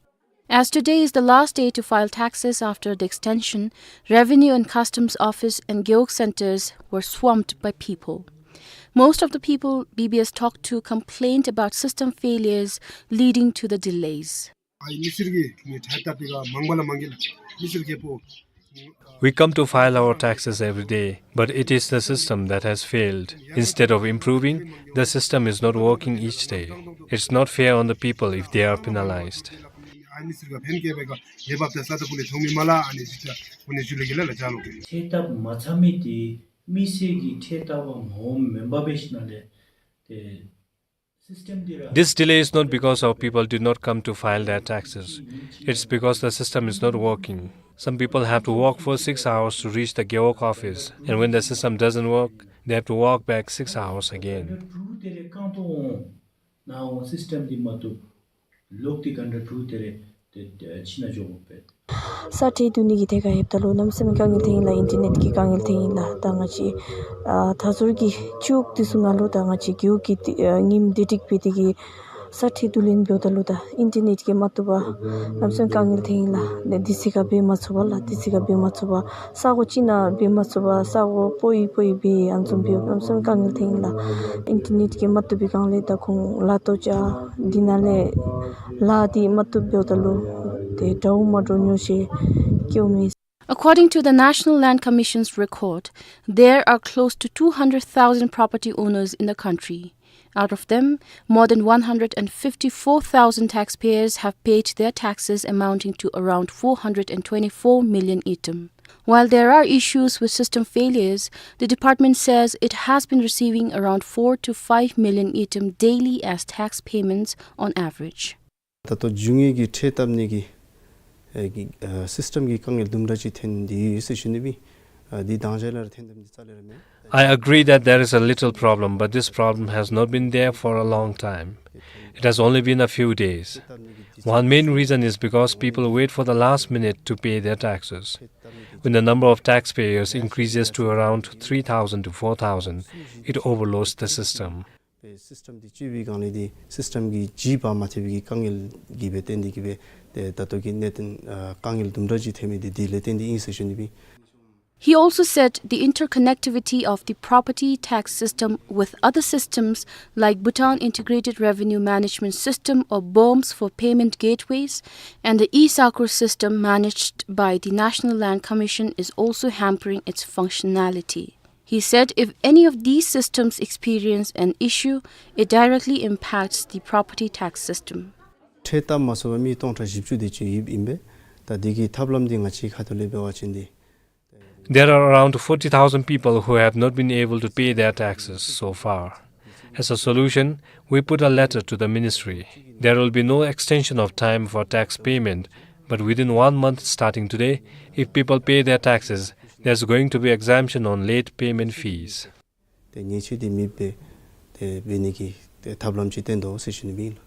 As today is the last day to file taxes after the extension, Revenue and Customs Office and Gewog centers were swamped by people. Most of the people B B S talked to complained about system failures leading to the delays. ཨའི་མི་སེར་གྱིས་ངེའི་ཁྲལ་བཏབ་པའི་ཁར་མང་པོ་ལས་མང་གི་ལགས། མི་སེར་གྱིས་པོ། We come to file our taxes every day, but it is the system that has failed. Instead of improving, the system is not working each day. It's not fair on the people if they are penalized. ཨའི་མི་སེར་གྱིས་ཕན་སྐྱེད་པའི་ཁར་ཡེ་བབ་ད་ས་ད་ཕུ་ལས་ཐོང་མི་མ་ལགས། ཨ་ནི་ཅིག་ཅ་ཁོ་ནི་ཞུ་ལེ་གི་ལ་ལ་ཅ་ལོ་གི། ཁྲལ་བཏབ་མ་ཚར་མི་དེ་མི་སེར་གྱིས་ཁྲལ་བཏབ་པ་མ་འོངམ་མེན་པར་འབད་ཞིནམ་ལས་དེ། This delay is not because our people did not come to file their taxes. It's because the system is not working. Some people have to walk for six hours to reach the Gewog office, and when the system doesn't work, they have to walk back six hours again. ས་ཁྲལ་བསྡུ་ནི་གི་ཐད་ཁར་ལྷོདཔ་ད་ལུ་གནམ་མེད་ས་མེད་དཀའ་ངལ་ཐོན་ཡི་ལགས། ད་ང་བཅས་ཨ་མཐའ་ཟུར་གྱི་ཆུ་འདི་ཚུ་ནང་ལུ་ད་ང་བཅས་རྒེད་འོག་གི་ཨ་ཉིནམ་བདེ་སྒྲིག་འབད་དེ་གིས་ས་ཁྲལ་བསྡུ་ལེན་འབདཝ་ད་ལུ་ད་ཨིན་ཊར་ནེཊ་གིས་མ་བཏུབ་པར་གནམ་མེད་ས་མེད་དཀའ་ངལ་ཐོན་ཡི་ལགས། དེ་ཚུ་ག་འབད་མ་ཚུགས་པར་ལགས། དེ་ཚུ་ག་འབད་མ་ཚུགས་པར་ས་གོ་ཅིག་ནང་འབད་མ་ཚུགས་པར་ས་གོ་སྤོ་ཡི་སྤོ་ཡི་འབད་ཨ་ནི་བཟུམ་འབདཝ་གནམ་མེད་ས་མེད་དཀའ་ངལ་ཐོན་ཡི་ལགས། ཨིན་ཊར་ནེཊ་གིས་མ་བཏུབ་པའི་སྒང་ལས་ད་ཁོང་ལཱ་ལྟོ་འཇལ་འདི་ནང་ལས་ལཱ་འདི་མ་བཏུབ་འབདཝ་ད་ལུ་དེ་དྲག་མ་འགྱོ་ནི་ཟེར་སྐྱོ་མི། According to the National Land Commission's record, there are close to two hundred thousand property owners in the country. Out of them, more than one hundred and fifty-four thousand taxpayers have paid their taxes amounting to around four hundred and twenty-four million ngultrum. While there are issues with system failures, the department says it has been receiving around four to five million ngultrum daily as tax payments on average. ད་ལྟོ་རྒྱུ་དངོས་ཀྱི་ཁྲལ་བཏབ་ནི་གི་ཨེ་གི་ཨ་སིསི་ཊེམ་གྱི་དཀའ་ངལ་དུམ་གྲ་ཅིག་ཐོན་ཏེ་ཡོད་ཟེར་ཞུ་ནི་སྦེ། ཨ་འདི་དང་ཅ་ལ་ར་ཐོན་དེམ་འདི་རྩ་ལས་ར་མེན། I agree that there is a little problem, but this problem has not been there for a long time. It has only been a few days. One main reason is because people wait for the last minute to pay their taxes. When the number of taxpayers increases to around three thousand to four thousand, it overloads the system. སིསི་ཊེམ་འདི་བཅོས་པའི་སྒང་ལས་འདི་སིསི་ཊེམ་གྱི་ཇུས་པ་མ་ཐེབས་པའི་དཀའ་ངལ་གྱིས་སྦེ་བརྟེན་ཏེ་གིས་སྦེ་ཏེ་ད་ལྟོ་གི་གནད་དོན་ཨ་དཀའ་ངལ་དུམ་གྲ་ཅིག་ཐོན་མི་འདི་འདི་ལས་བརྟེན་ཏེ་ཨིན་ཟེར་ཞུ་ནི་སྦེ། He also said the interconnectivity of the property tax system with other systems like Bhutan Integrated Revenue Management System, or BIRMS, for payment gateways and the e-SACOR system managed by the National Land Commission is also hampering its functionality. He said if any of these systems experience an issue, it directly impacts the property tax system. ཁྲལ་བཏབ་མ་ཚུགས་པའི་མི་སྟོང་ཕྲག་བཞི་བཅུ་དེ་ཅིག་ཡོདཔ་ཨིན་པས། ད་དེ་གི་ཐབས་ལམ་འདི་ང་བཅས་ཁ་ཐུག་ལས་འབད་བ་ཅིན་འདི། There are around forty thousand people who have not been able to pay their taxes so far. As a solution, we put a letter to the ministry. There will be no extension of time for tax payment, but within one month starting today, if people pay their taxes, there's going to be exemption on late payment fees. ཏེ་ཉེས་ཆད་འདི་མེདཔ་སྦེ་ཏེ་འབད་ནི་གི་ཏེ་ཐབས་ལམ་ཅིག་བཏོན་དོ་ཟེར་ཞུ་ནི་ཨིན་ལགས།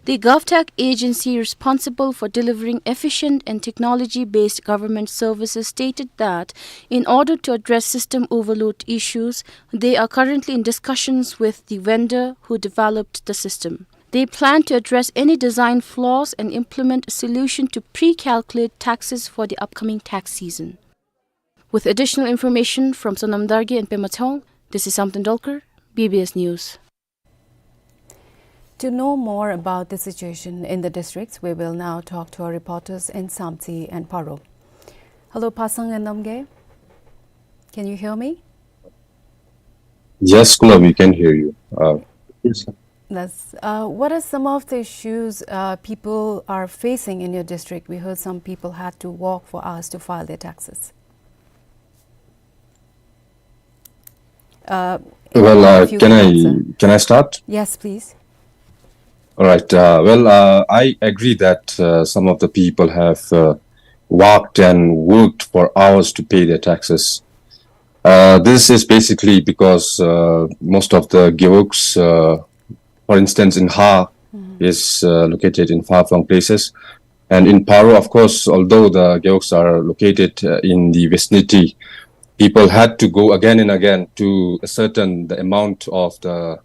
The GovTech agency responsible for delivering efficient and technology-based government services stated that in order to address system overload issues, they are currently in discussions with the vendor who developed the system. They plan to address any design flaws and implement a solution to pre-calculate taxes for the upcoming tax season. With additional information from Sonam Dargye and Pema Tshewang, this is Samten Dolkar, B B S News. To know more about the situation in the districts, we will now talk to our reporters in Samtse and Paro. Hello, Pasang and Namgay. Can you hear me? Yes, Kula, we can hear you. Uh, yes. That's, uh, what are some of the issues, uh, people are facing in your district? We heard some people had to walk for hours to file their taxes. Uh, Well, uh, if you can can I, answer. Can I start? Yes, please. All right. Uh, well, uh, I agree that, uh, some of the people have, uh, walked and worked for hours to pay their taxes. Uh, this is basically because, uh, most of the gewogs, uh, for instance, in Ha, Mm-hmm. is, uh, located in far-flung places. And in Paro, of course, although the gewogs are located, uh, in the vicinity, people had to go again and again to ascertain the amount of the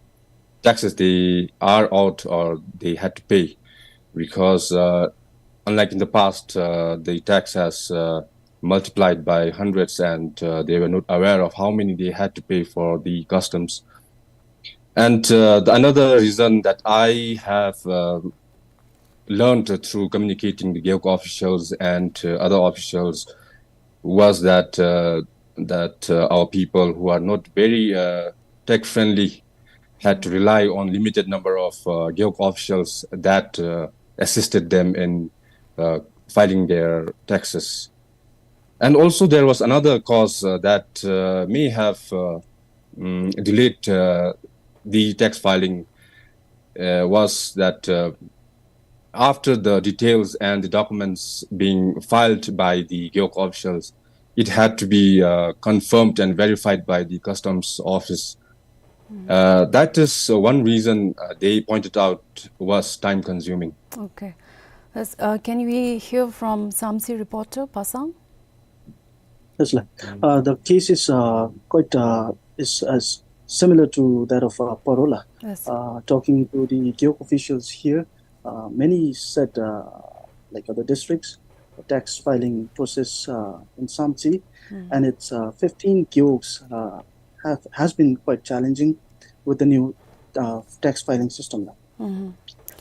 taxes they are owed or they had to pay, because, uh, unlike in the past, uh, the tax has, uh, multiplied by hundreds, and, uh, they were not aware of how many they had to pay for the customs. And, uh, the, another reason that I have, uh, learned through communicating the gewog officials and, uh, other officials was that, uh, that, uh, our people who are not very, uh, tech friendly had to rely on limited number of, uh, gewog officials that, uh, assisted them in, uh, filing their taxes. And also there was another cause, uh, that, uh, may have, uh, mm, delayed, uh, the tax filing, uh, was that, uh, after the details and the documents being filed by the gewog officials, it had to be, uh, confirmed and verified by the customs office. Mm. Uh, that is, uh, one reason, uh, they pointed out was time consuming. Okay. Yes, uh, can we hear from Samtse reporter, Pasang? Yes, la. Mm. Uh, the case is, uh, quite, uh, is, is similar to that of, uh, Paro la. Yes. Uh, talking to the gewog officials here, uh, many said, uh, like other districts, the tax filing process, uh, in Samtse, Mm. and it's, uh, fifteen gewogs, uh, have, has been quite challenging with the new, uh, tax filing system la. Mm-hmm.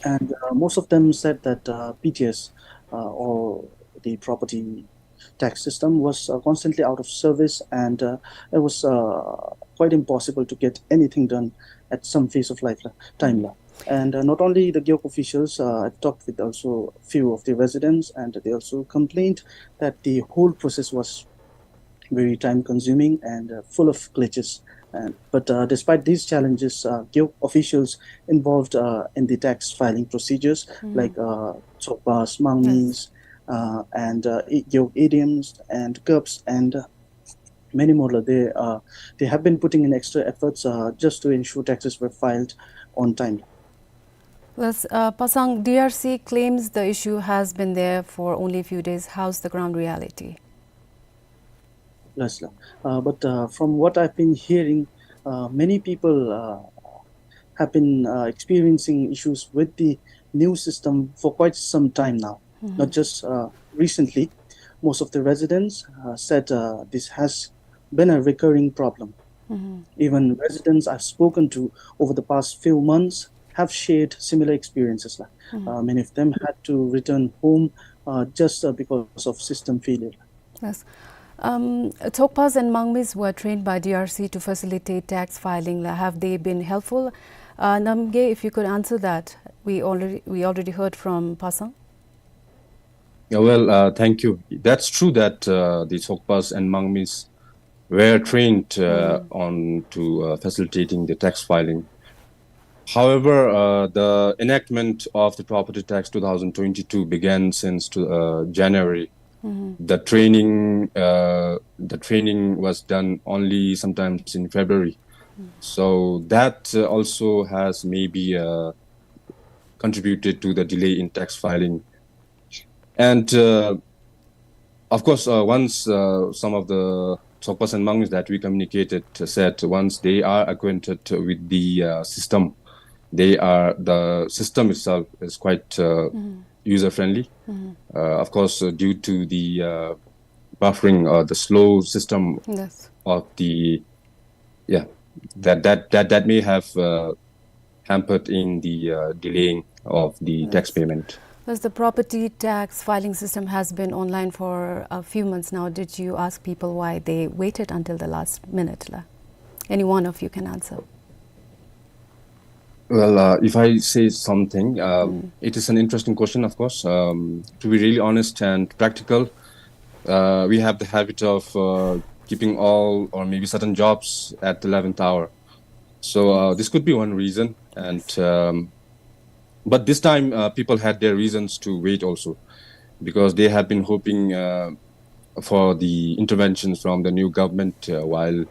And, uh, most of them said that, uh, P T S, uh, or the property tax system was, uh, constantly out of service, and, uh, it was, uh, quite impossible to get anything done at some phase of life la, time la. And, uh, not only the gewog officials, uh, I've talked with also few of the residents, and they also complained that the whole process was very time consuming and, uh, full of glitches. And, but, uh, despite these challenges, uh, gewog officials involved, uh, in the tax filing procedures, Mm. like, uh, Chokpas, Mangmis, Yes. uh, and, uh, i-, gewog A D Ms and GUPs and, uh, many more. They, uh, they have been putting in extra efforts, uh, just to ensure taxes were filed on time. Plus, uh, Pasang, D R C claims the issue has been there for only a few days. How's the ground reality? Yes, la. Uh, but, uh, from what I've been hearing, uh, many people, uh, have been, uh, experiencing issues with the new system for quite some time now. Mm-hmm. Not just, uh, recently, most of the residents, uh, said, uh, this has been a recurring problem. Even residents I've spoken to over the past few months have shared similar experiences. Uh, many of them had to return home, uh, just, uh, because of system failure. Yes. Um, Tokpas and Mangmis were trained by D R C to facilitate tax filing. Have they been helpful? Uh, Namgay, if you could answer that. We already, we already heard from Pasang. Yeah, well, uh, thank you. That's true that, uh, the Tokpas and Mangmis were trained, uh, on to, uh, facilitating the tax filing. However, uh, the enactment of the property tax two thousand twenty-two began since to, uh, January. The training, uh, the training was done only sometimes in February. So that, uh, also has maybe, uh, contributed to the delay in tax filing. And, uh, of course, uh, once, uh, some of the Tokpas and Mangmis that we communicated, uh, said once they are acquainted with the, uh, system, they are, the system itself is quite, uh, user friendly. Uh, of course, uh, due to the, uh, buffering or the slow system of the, yeah, that, that, that, that may have, uh, hampered in the, uh, delaying of the tax payment. Yes. Thus, the property tax filing system has been online for a few months now. Did you ask people why they waited until the last minute, la? Any one of you can answer. Well, uh, if I say something, um, it is an interesting question, of course. Um, to be really honest and practical, uh, we have the habit of, uh, keeping all or maybe certain jobs at the eleventh hour. So, uh, this could be one reason. And, um, but this time, uh, people had their reasons to wait also, because they have been hoping, uh, for the interventions from the new government, uh, while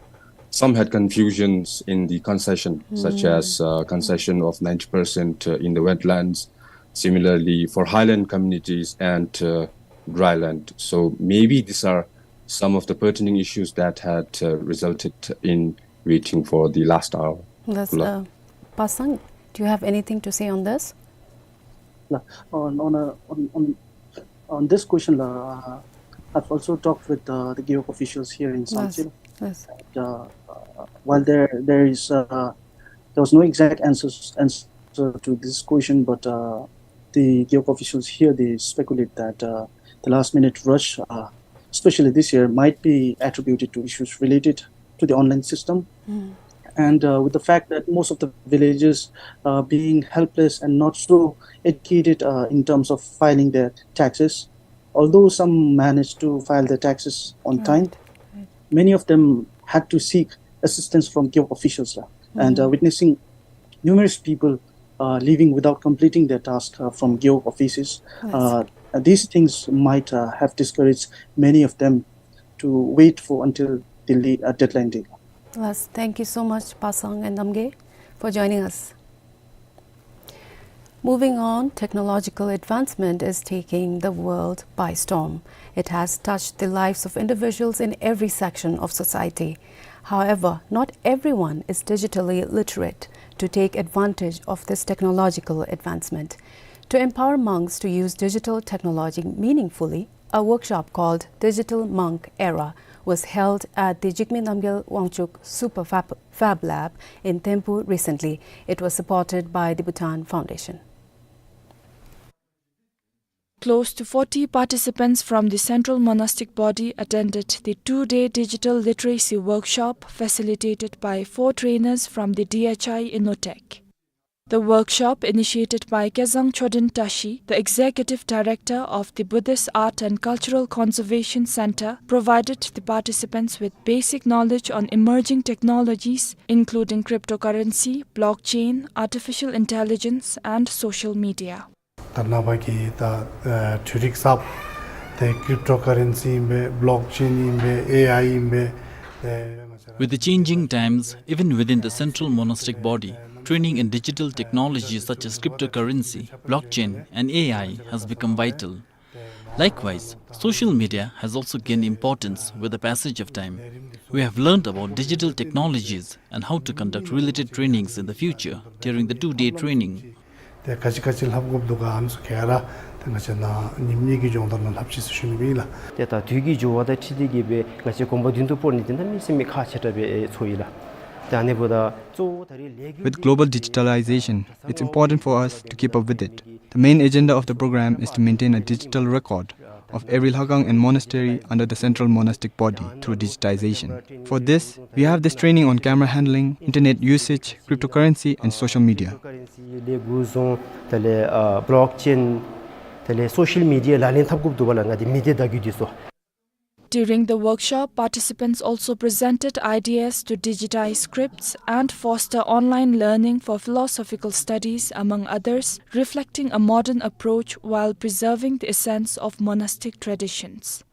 some had confusions in the concession, such as, uh, concession of ninety percent, uh, in the wetlands, similarly for highland communities and, uh, dry land. So maybe these are some of the pertaining issues that had, uh, resulted in waiting for the last hour. That's, uh, Pasang, do you have anything to say on this? La, on, on, a, on, on, on this question, la, uh, I've also talked with, uh, the gewog officials here in Samtse. Yes. And, uh, uh, while there, there is, uh, there was no exact answers, answer to this question, but, uh, the gewog officials here, they speculate that, uh, the last minute rush, uh, especially this year, might be attributed to issues related to the online system. And, uh, with the fact that most of the villagers, uh, being helpless and not so educated, uh, in terms of filing their taxes, although some managed to file their taxes on time, many of them had to seek assistance from gewog officials, uh, and, uh, witnessing numerous people, uh, leaving without completing their task, uh, from gewog offices. Uh, these things might, uh, have discouraged many of them to wait for until the le-, uh, deadline day. Yes, thank you so much, Pasang and Namgay, for joining us. Moving on, technological advancement is taking the world by storm. It has touched the lives of individuals in every section of society. However, not everyone is digitally literate to take advantage of this technological advancement. To empower monks to use digital technology meaningfully, a workshop called Digital Monk Era was held at the Jigme Namgyel Wangchuk Super Fab, Fab Lab in Thimphu recently. It was supported by the Bhutan Foundation. Close to forty participants from the Central Monastic Body attended the two-day digital literacy workshop facilitated by four trainers from the D H I Innotech. The workshop, initiated by Kezang Choden Tashi, the Executive Director of the Buddhist Art and Cultural Conservation Center, provided the participants with basic knowledge on emerging technologies, including cryptocurrency, blockchain, artificial intelligence, and social media. ད་རྣམ་པ་གིས་ད་ཨ་འཕྲུལ་རིག་གསརཔ་དེ་ཀྲིབ་ཊོ་ཀ་རེན་སི་ཨིན་པས། བྷ་ལོག་ཅེན་ཨིན་པས། ཨེ་ཨའི་ཨིན་པས། དེ་With the changing times, even within the central monastic body, training in digital technologies such as cryptocurrency, blockchain, and A I has become vital. Likewise, social media has also gained importance with the passage of time. We have learned about digital technologies and how to conduct related trainings in the future during the two-day training. ཏེ་ག་ཅི་ག་ཅི་ལྷབ་དགོཔ་འདུག་ག་ཨ་ནི་ཚུ་ག་ར་ཏེ་ང་བཅས་ནཱ་ཉིནམ་གཉིས་ཀྱི་སྦྱོང་བརྡར་ནང་ལྷབ་ཅི་ཟེར་ཞུ་ནི་ཨིན་ལགས། ཏེ་ད་དུས་ཀྱི་འགྱུར་བ་དང་འཁྲིལ་ཏེ་གིས་སྦེ་ང་བཅས་གོམ་པ་མདུན་དུ་སྤོ་ནི་འདི་གནམ་མེད་ས་མེད་ཁག་ཆེ་དྲགས་སྦེ་ཚོར་ཡི་ལགས། ཏེ་ཨ་ནི་འབདཝ་ད་གཙོ་བོ་ད་རེས་ལས་འགུལ། With global digitalization, it's important for us to keep up with it. The main agenda of the program is to maintain a digital record of every lhakang and monastery under the central monastic body through digitization. For this, we have this training on camera handling, internet usage, cryptocurrency, and social media. Cryptocurrency ལས་འགུལ་བཟུང་དེ་ལས་ཨ་blockchain དེ་ལས་social media ལག་ལེན་འཐབ་དགོཔ་འདུག་པ་ལགས། ང་འདི་མི་སྡེ་བརྡ་བརྒྱུད་འདི་ཚུ། During the workshop, participants also presented ideas to digitize scripts and foster online learning for philosophical studies, among others, reflecting a modern approach while preserving the essence of monastic traditions.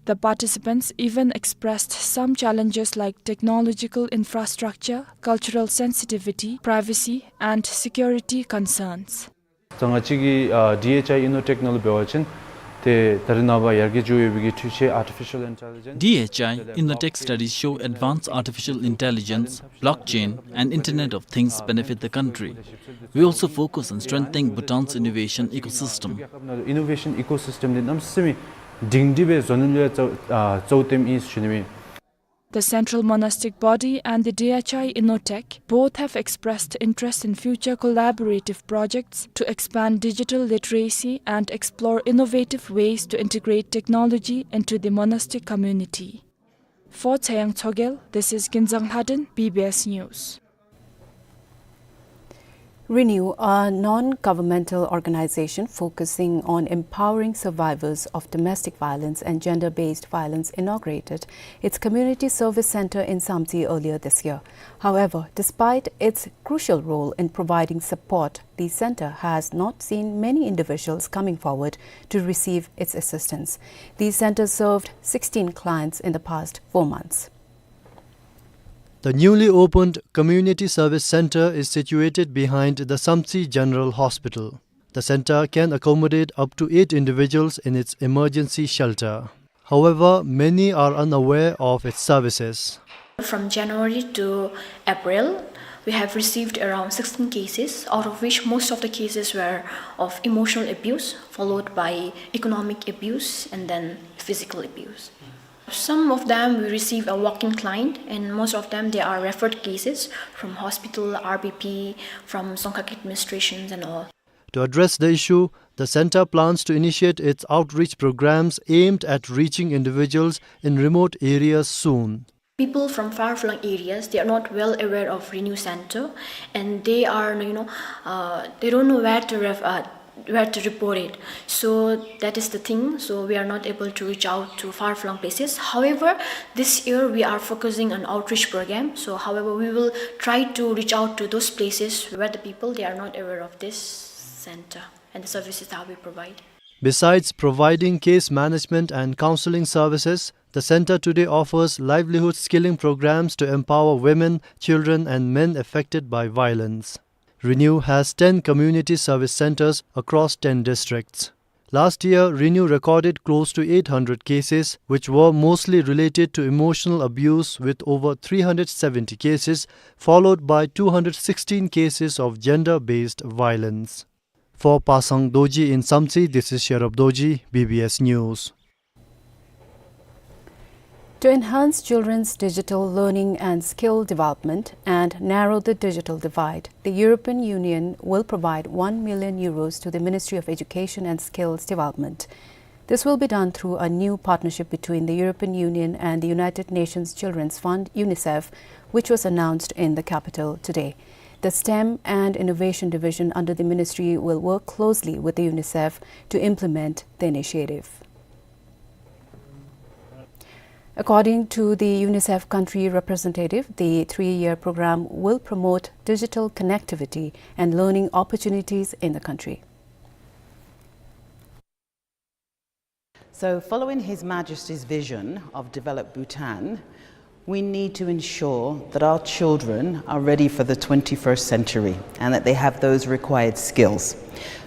The participants even expressed some challenges like technological infrastructure, cultural sensitivity, privacy, and security concerns. ད་ང་བཅས་ཀྱི་ཨ་ཌི་ཨེཆ་ཨའི་ཨིན་ནོ་ཊེཀ་ནང་ལུ་འབད་བ་ཅིན་ཏེ་ད་རེས་ནངས་པ་ཡར་རྒྱས་འགྱོ་ཡོད་པའི་གི་འཕྲུལ་ཆས་artificial intelligence. D H I InnoTech studies show advanced artificial intelligence, blockchain, and Internet of Things benefit the country. We also focus on strengthening Bhutan's innovation ecosystem. Innovation ecosystem འདི་གནམ་མེད་ས་མེད་སྒྲིང་སྒྲི་སྦེ་བཟོ་ནི་ལུ་ཡང་གཙོ་ཨ་གཙོ་བོ་བཏོནམ་ཨིན་ཟེར་ཞུ་ནི་ཨིན། The Central Monastic Body and the D H I InnoTech both have expressed interest in future collaborative projects to expand digital literacy and explore innovative ways to integrate technology into the monastic community. For Tsayang Tsogyal, this is Kinzang Lhaden, B B S News. Renew, a non-governmental organization focusing on empowering survivors of domestic violence and gender-based violence, inaugurated its community service center in Samtse earlier this year. However, despite its crucial role in providing support, the center has not seen many individuals coming forward to receive its assistance. The center served sixteen clients in the past four months. The newly opened Community Service Center is situated behind the Samtse General Hospital. The center can accommodate up to eight individuals in its emergency shelter. However, many are unaware of its services. From January to April, we have received around sixteen cases, out of which most of the cases were of emotional abuse, followed by economic abuse, and then physical abuse. Some of them we receive a walk-in client, and most of them they are referred cases from hospital, R B P, from Dzongkhag administrations and all. To address the issue, the center plans to initiate its outreach programs aimed at reaching individuals in remote areas soon. People from far-flung areas, they are not well aware of Renew Center, and they are, you know, uh, they don't know where to ref-, uh, where to report it. So that is the thing. So we are not able to reach out to far-flung places. However, this year we are focusing on outreach program. So, however, we will try to reach out to those places where the people, they are not aware of this center and the services that we provide. Besides providing case management and counseling services, the center today offers livelihood skilling programs to empower women, children, and men affected by violence. Renew has ten community service centers across ten districts. Last year, Renew recorded close to eight hundred cases, which were mostly related to emotional abuse, with over three hundred seventy cases, followed by two hundred sixteen cases of gender-based violence. For Pasang Dorji in Samtse, this is Sherab Dorji, B B S News. To enhance children's digital learning and skill development and narrow the digital divide, the European Union will provide one million euros to the Ministry of Education and Skills Development. This will be done through a new partnership between the European Union and the United Nations Children's Fund, UNICEF, which was announced in the capital today. The STEM and Innovation Division under the ministry will work closely with the UNICEF to implement the initiative. According to the UNICEF country representative, the three-year program will promote digital connectivity and learning opportunities in the country. So, following His Majesty's vision of developed Bhutan, we need to ensure that our children are ready for the twenty-first century and that they have those required skills.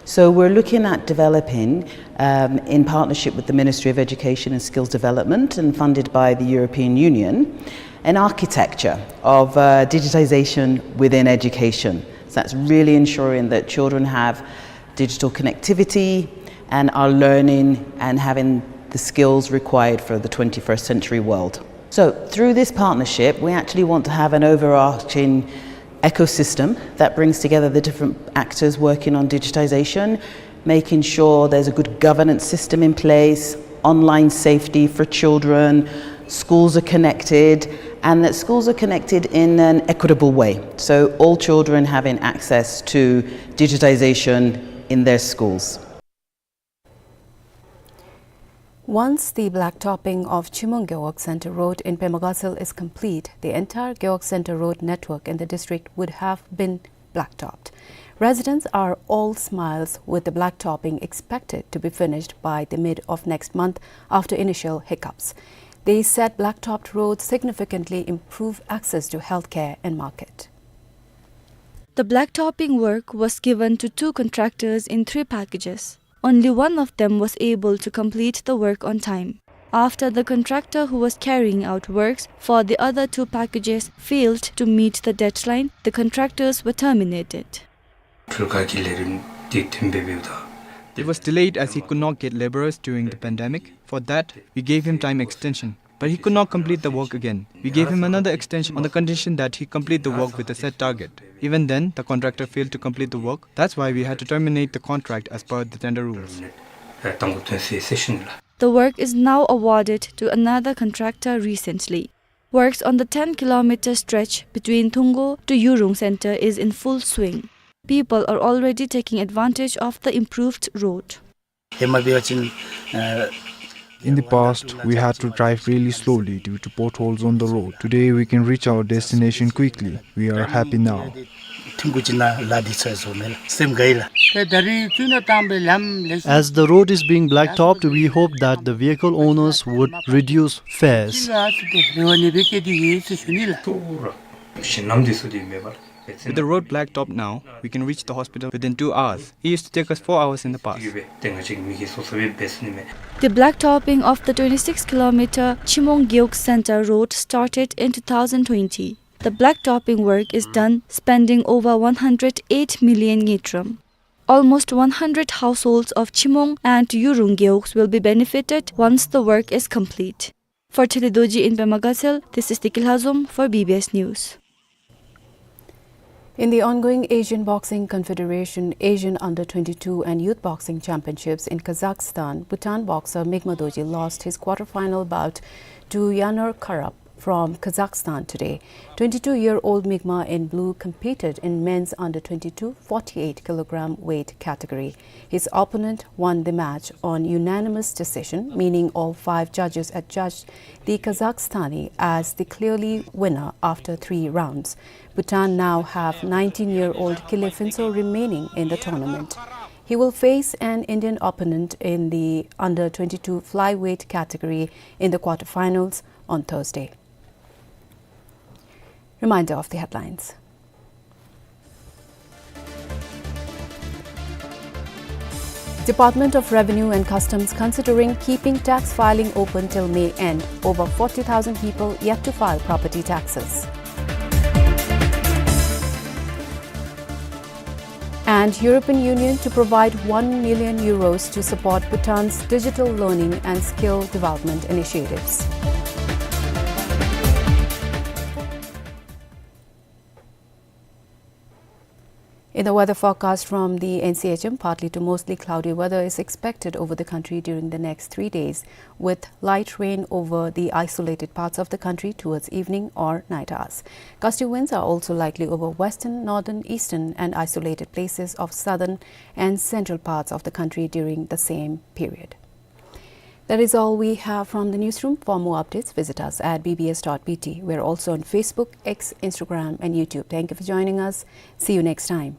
So we're looking at developing, um, in partnership with the Ministry of Education and Skills Development and funded by the European Union, an architecture of, uh, digitization within education. So that's really ensuring that children have digital connectivity and are learning and having the skills required for the twenty-first century world. So through this partnership, we actually want to have an overarching ecosystem that brings together the different actors working on digitization, making sure there's a good governance system in place, online safety for children, schools are connected, and that schools are connected in an equitable way. So all children having access to digitization in their schools. Once the blacktopping of Chimwong Gewog Center Road in Pema Gatshel is complete, the entire Gewog Center Road network in the district would have been blacktopped. Residents are all smiles, with the blacktopping expected to be finished by the mid of next month after initial hiccups. They said blacktopped roads significantly improve access to healthcare and market. The blacktopping work was given to two contractors in three packages. Only one of them was able to complete the work on time. After the contractor who was carrying out works for the other two packages failed to meet the deadline, the contractors were terminated. It was delayed as he could not get laborers during the pandemic. For that, we gave him time extension. But he could not complete the work again. We gave him another extension on the condition that he complete the work with the set target. Even then, the contractor failed to complete the work. That's why we had to terminate the contract as per the tender rules. The work is now awarded to another contractor recently. Works on the ten kilometer stretch between Thunggo to Yurung Center is in full swing. People are already taking advantage of the improved road. In the past, we had to drive really slowly due to potholes on the road. Today, we can reach our destination quickly. We are happy now. As the road is being blacktopped, we hope that the vehicle owners would reduce fares. With the road blacktopped now, we can reach the hospital within two hours. It used to take us four hours in the past. The blacktopping of the twenty-six kilometer Chimwong Gewog Center Road started in two thousand twenty. The blacktopping work is done, spending over one hundred eight million ngultrum. Almost one hundred households of Chimwong and Yurung Gewogs will be benefited once the work is complete. For Thelidorji in Pema Gatshel, this is Tiki Lhazom for B B S News. In the ongoing Asian Boxing Confederation Asian Under twenty-two and Youth Boxing Championships in Kazakhstan, Bhutan boxer Migma Dorji lost his quarter-final bout to Yanur Karap from Kazakhstan today. Twenty-two-year-old Migma in blue competed in men's under twenty-two forty-eight kilogram weight category. His opponent won the match on unanimous decision, meaning all five judges adjudged the Kazakhstani as the clearly winner after three rounds. Bhutan now have nineteen-year-old Kile Phuntsho remaining in the tournament. He will face an Indian opponent in the under twenty-two flyweight category in the quarterfinals on Thursday. Reminder of the headlines. Department of Revenue and Customs considering keeping tax filing open till May end. Over forty thousand people yet to file property taxes. And European Union to provide one million euros to support Bhutan's digital learning and skill development initiatives. In the weather forecast from the N C H M, partly to mostly cloudy weather is expected over the country during the next three days, with light rain over the isolated parts of the country towards evening or night hours. Gusty winds are also likely over western, northern, eastern, and isolated places of southern and central parts of the country during the same period. That is all we have from the newsroom. For more updates, visit us at B B S dot B T. We're also on Facebook, X, Instagram, and YouTube. Thank you for joining us. See you next time.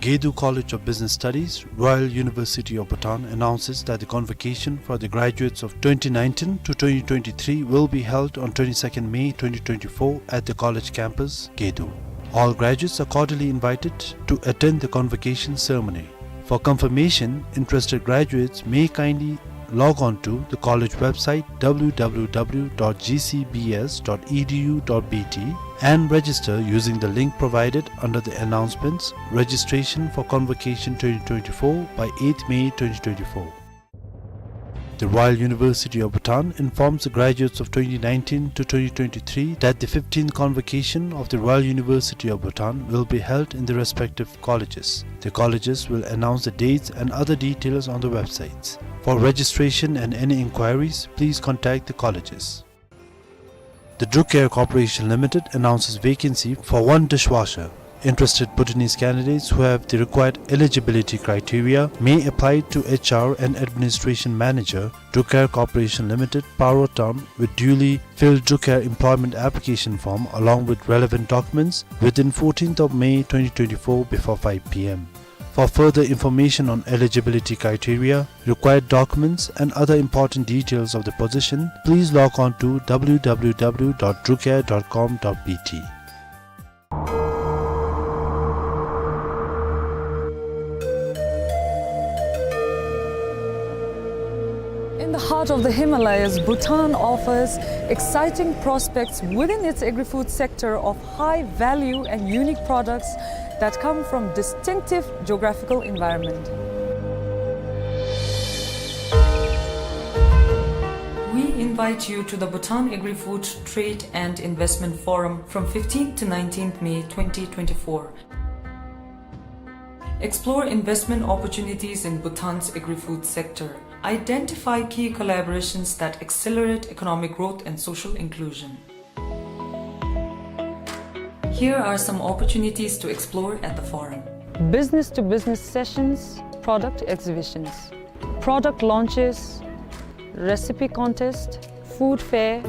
Gedu College of Business Studies, Royal University of Bhutan announces that the convocation for the graduates of twenty nineteen to twenty twenty-three will be held on twenty-second May twenty twenty-four at the college campus, Gedu. All graduates are cordially invited to attend the convocation ceremony. For confirmation, interested graduates may kindly log on to the college website, w w w dot g c b s dot e d u dot b t, and register using the link provided under the announcements, Registration for Convocation twenty twenty-four, by eighth May twenty twenty-four. The Royal University of Bhutan informs the graduates of twenty nineteen to twenty twenty-three that the fifteenth convocation of the Royal University of Bhutan will be held in the respective colleges. The colleges will announce the dates and other details on the websites. For registration and any inquiries, please contact the colleges. The Drukair Corporation Limited announces vacancy for one dishwasher. Interested Bhutanese candidates who have the required eligibility criteria may apply to H R and Administration Manager, Drukair Corporation Limited, Paro Town, with duly filled Drukair employment application form along with relevant documents within fourteenth of May twenty twenty-four before five p m. For further information on eligibility criteria, required documents, and other important details of the position, please log on to w w w dot drukair dot com dot b t. In the heart of the Himalayas, Bhutan offers exciting prospects within its agri-food sector of high value and unique products that come from distinctive geographical environment. We invite you to the Bhutan Agri-Food Trade and Investment Forum from fifteenth to nineteenth May twenty twenty-four. Explore investment opportunities in Bhutan's agri-food sector. Identify key collaborations that accelerate economic growth and social inclusion. Here are some opportunities to explore at the forum. Business-to-business sessions, product exhibitions, product launches, recipe contest, food fair.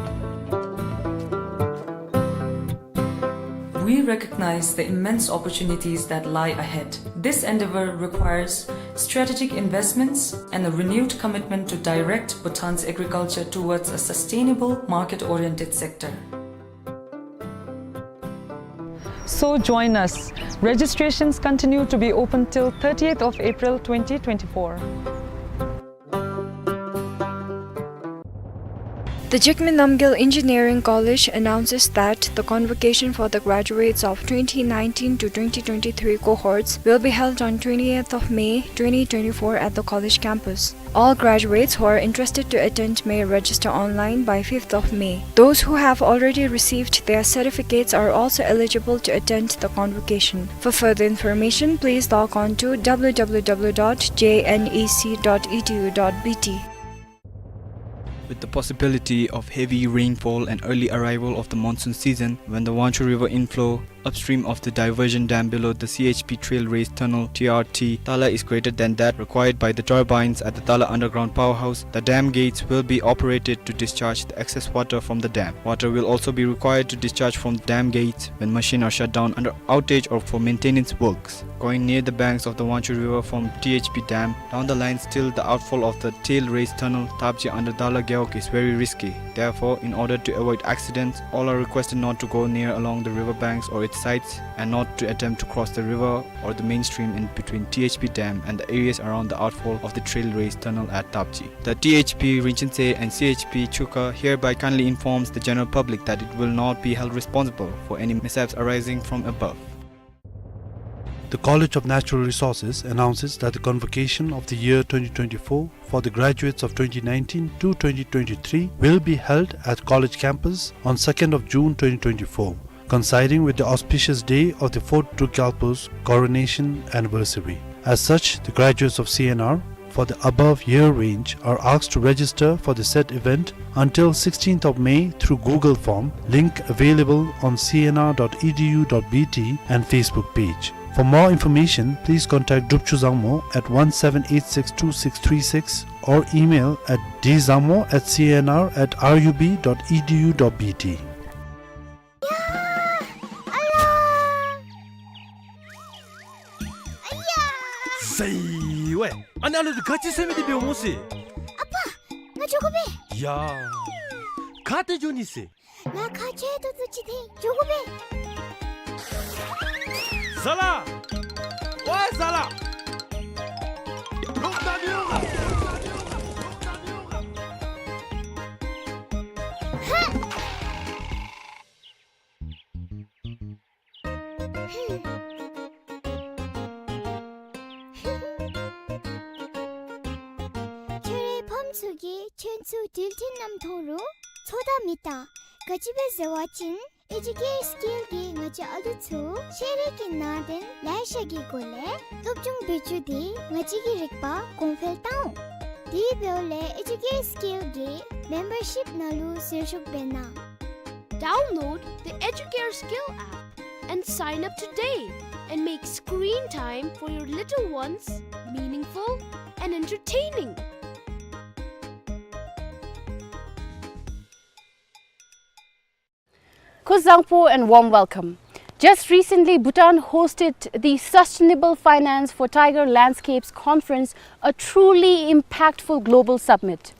We recognize the immense opportunities that lie ahead. This endeavor requires strategic investments and a renewed commitment to direct Bhutan's agriculture towards a sustainable, market-oriented sector. So join us. Registrations continue to be open till thirtieth of April twenty twenty-four. The Jigme Namgyel Engineering College announces that the convocation for the graduates of twenty nineteen to twenty twenty-three cohorts will be held on twentieth of May twenty twenty-four at the college campus. All graduates who are interested to attend may register online by fifth of May. Those who have already received their certificates are also eligible to attend the convocation. For further information, please log on to w w w dot j n e c dot e d u dot b t. With the possibility of heavy rainfall and early arrival of the monsoon season, when the Wangchhu River inflow upstream of the diversion dam below the C H P trail race tunnel, T R T, Tala is greater than that required by the turbines at the Tala underground powerhouse, the dam gates will be operated to discharge the excess water from the dam. Water will also be required to discharge from the dam gates when machines are shut down under outage or for maintenance works. Going near the banks of the Wangchhu River from T H P dam, down the lines till the outfall of the tail race tunnel, Tapji under Tala Gewog is very risky. Therefore, in order to avoid accidents, all are requested not to go near along the river banks or its sides and not to attempt to cross the river or the main stream in between T H P dam and the areas around the outfall of the trail race tunnel at Tapji. The T H P Rinchen Tse and C H P Chukha hereby kindly informs the general public that it will not be held responsible for any mishaps arising from above. The College of Natural Resources announces that the convocation of the year twenty twenty-four for the graduates of twenty nineteen to twenty twenty-three will be held at college campus on second of June twenty twenty-four, coinciding with the auspicious day of the fourth Druk Gyalpo's coronation anniversary. As such, the graduates of C N R for the above year range are asked to register for the said event until sixteenth of May through Google form, link available on c n r dot e d u dot b t and Facebook page. For more information, please contact Drupchu Zangmo at one seven eight six two six three six or email at d zangmo at c n r at r u b dot e d u dot b t. ཨི་ཝེ། ཨ་ནཱ་ལུ་ག་ཅི་ཟེར་མི་འདི་འབདཝ་སྨོ་ཟེར། ཨ་པ། ང་འགྱོ་དགོ་པས། ཡ། ག་ཏེ་འགྱོ་ནི་ཟེར། ང་ཁ་ཆེ་ཏོག་ཏོ་ཅིག་འཐེན་འགྱོ་དགོ་པས། ཟ་ལ། ཝའེ་ཟ་ལ། ལོག་ད་མི་འོང་ག། ཧ། ཁྱོད་རའི་ཕམ་ཚུ་གིས་ཁྱོད་ཚུ་འགྲུལ་འཕྲིན་ནང་མཐོང་རུང་ཚོད་ལྟ་མི་བཏང་། ག་ཅི་སྦེ་ཟེར་བ་ཅིན་ཨེ་ཇུ་ཀེར་སི་ཀིལ་གྱིས་ང་བཅས་ཨ་ལུ་ཚུ་ཤེས་རིག་གི་ནང་དོན་ལེ་ཤ་གི་སྒོ་ལས་སློབ་སྦྱོང་འབད་བཅུག་སྟེ་ང་བཅས་ཀྱི་རིག་པ་གོང་འཕེལ་བཏང་འོང་། དེ་འབདཝ་ལས་ཨེ་ཇུ་ཀེར་སི་ཀིལ་གྱི་མེམ་བར་ཤིཔ་ནང་ལུ་ཟུར་ཞུགས་འབད་གནང་། Download the Educare Skill app and sign up today and make screen time for your little ones meaningful and entertaining. Kuzuzangpo and warm welcome. Just recently, Bhutan hosted the Sustainable Finance for Tiger Landscapes Conference, a truly impactful global summit.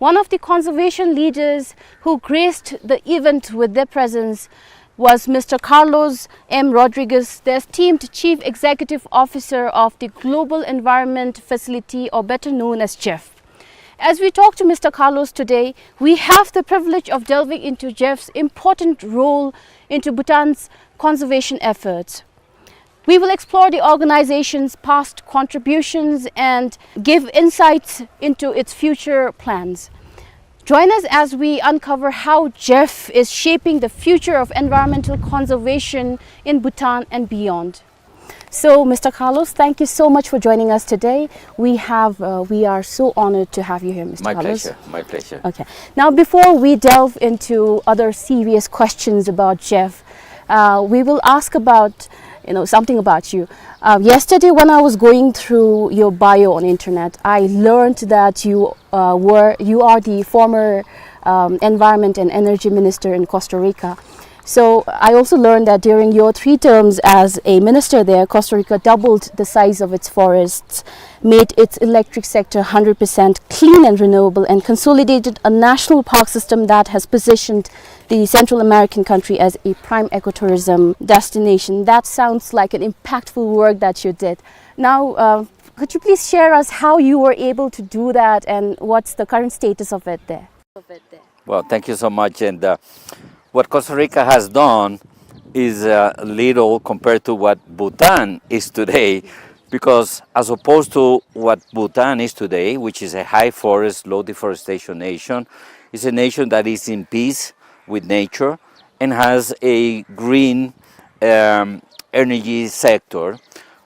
One of the conservation leaders who graced the event with their presence was Mister Carlos M. Rodriguez, the esteemed Chief Executive Officer of the Global Environment Facility, or better known as GEF. As we talk to Mister Carlos today, we have the privilege of delving into GEF's important role into Bhutan's conservation efforts. We will explore the organization's past contributions and give insights into its future plans. Join us as we uncover how GEF is shaping the future of environmental conservation in Bhutan and beyond. So, Mister Carlos, thank you so much for joining us today. We have, uh, we are so honored to have you here, Mister Carlos. My pleasure. My pleasure. Okay. Now, before we delve into other serious questions about GEF, uh, we will ask about, you know, something about you. Uh, yesterday, when I was going through your bio on internet, I learned that you, uh, were, you are the former, um, Environment and Energy Minister in Costa Rica. So I also learned that during your three terms as a minister there, Costa Rica doubled the size of its forests, made its electric sector hundred percent clean and renewable, and consolidated a national park system that has positioned the Central American country as a prime ecotourism destination. That sounds like an impactful work that you did. Now, uh, could you please share us how you were able to do that and what's the current status of it there? Well, thank you so much. And, uh, what Costa Rica has done is, uh, little compared to what Bhutan is today, because as opposed to what Bhutan is today, which is a high forest, low deforestation nation, it's a nation that is in peace with nature and has a green, um, energy sector.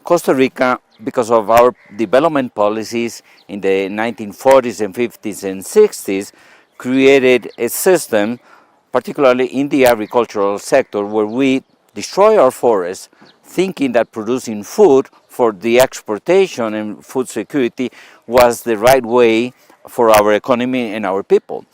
Costa Rica, because of our development policies in the nineteen forties and fifties and sixties, created a system, particularly in the agricultural sector, where we destroy our forests, thinking that producing food for the exportation and food security was the right way for our economy and our people.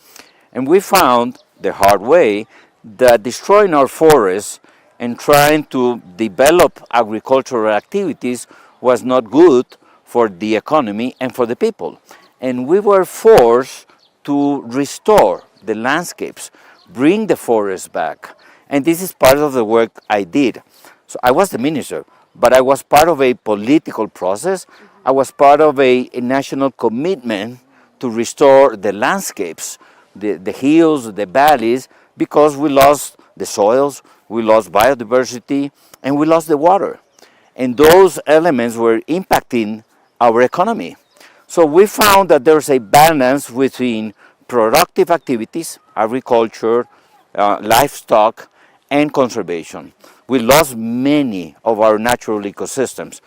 And we found the hard way that destroying our forests and trying to develop agricultural activities was not good for the economy and for the people. And we were forced to restore the landscapes, bring the forest back. And this is part of the work I did. So I was the minister, but I was part of a political process. I was part of a, a national commitment to restore the landscapes, the, the hills, the valleys, because we lost the soils, we lost biodiversity, and we lost the water. And those elements were impacting our economy. So we found that there's a balance between productive activities, agriculture, uh, livestock, and conservation. We lost many of our natural ecosystems.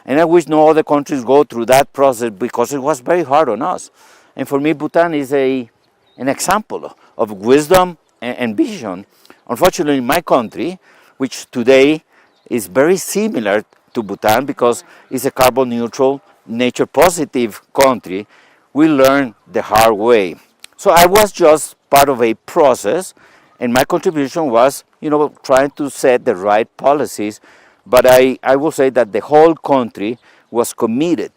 And I wish no other countries go through that process because it was very hard on us. And for me, Bhutan is a an example of wisdom and, and vision. Unfortunately, my country, which today is very similar to Bhutan because it's a carbon neutral, nature positive country, we learned the hard way. So I was just part of a process, and my contribution was, you know, trying to set the right policies. But I, I will say that the whole country was committed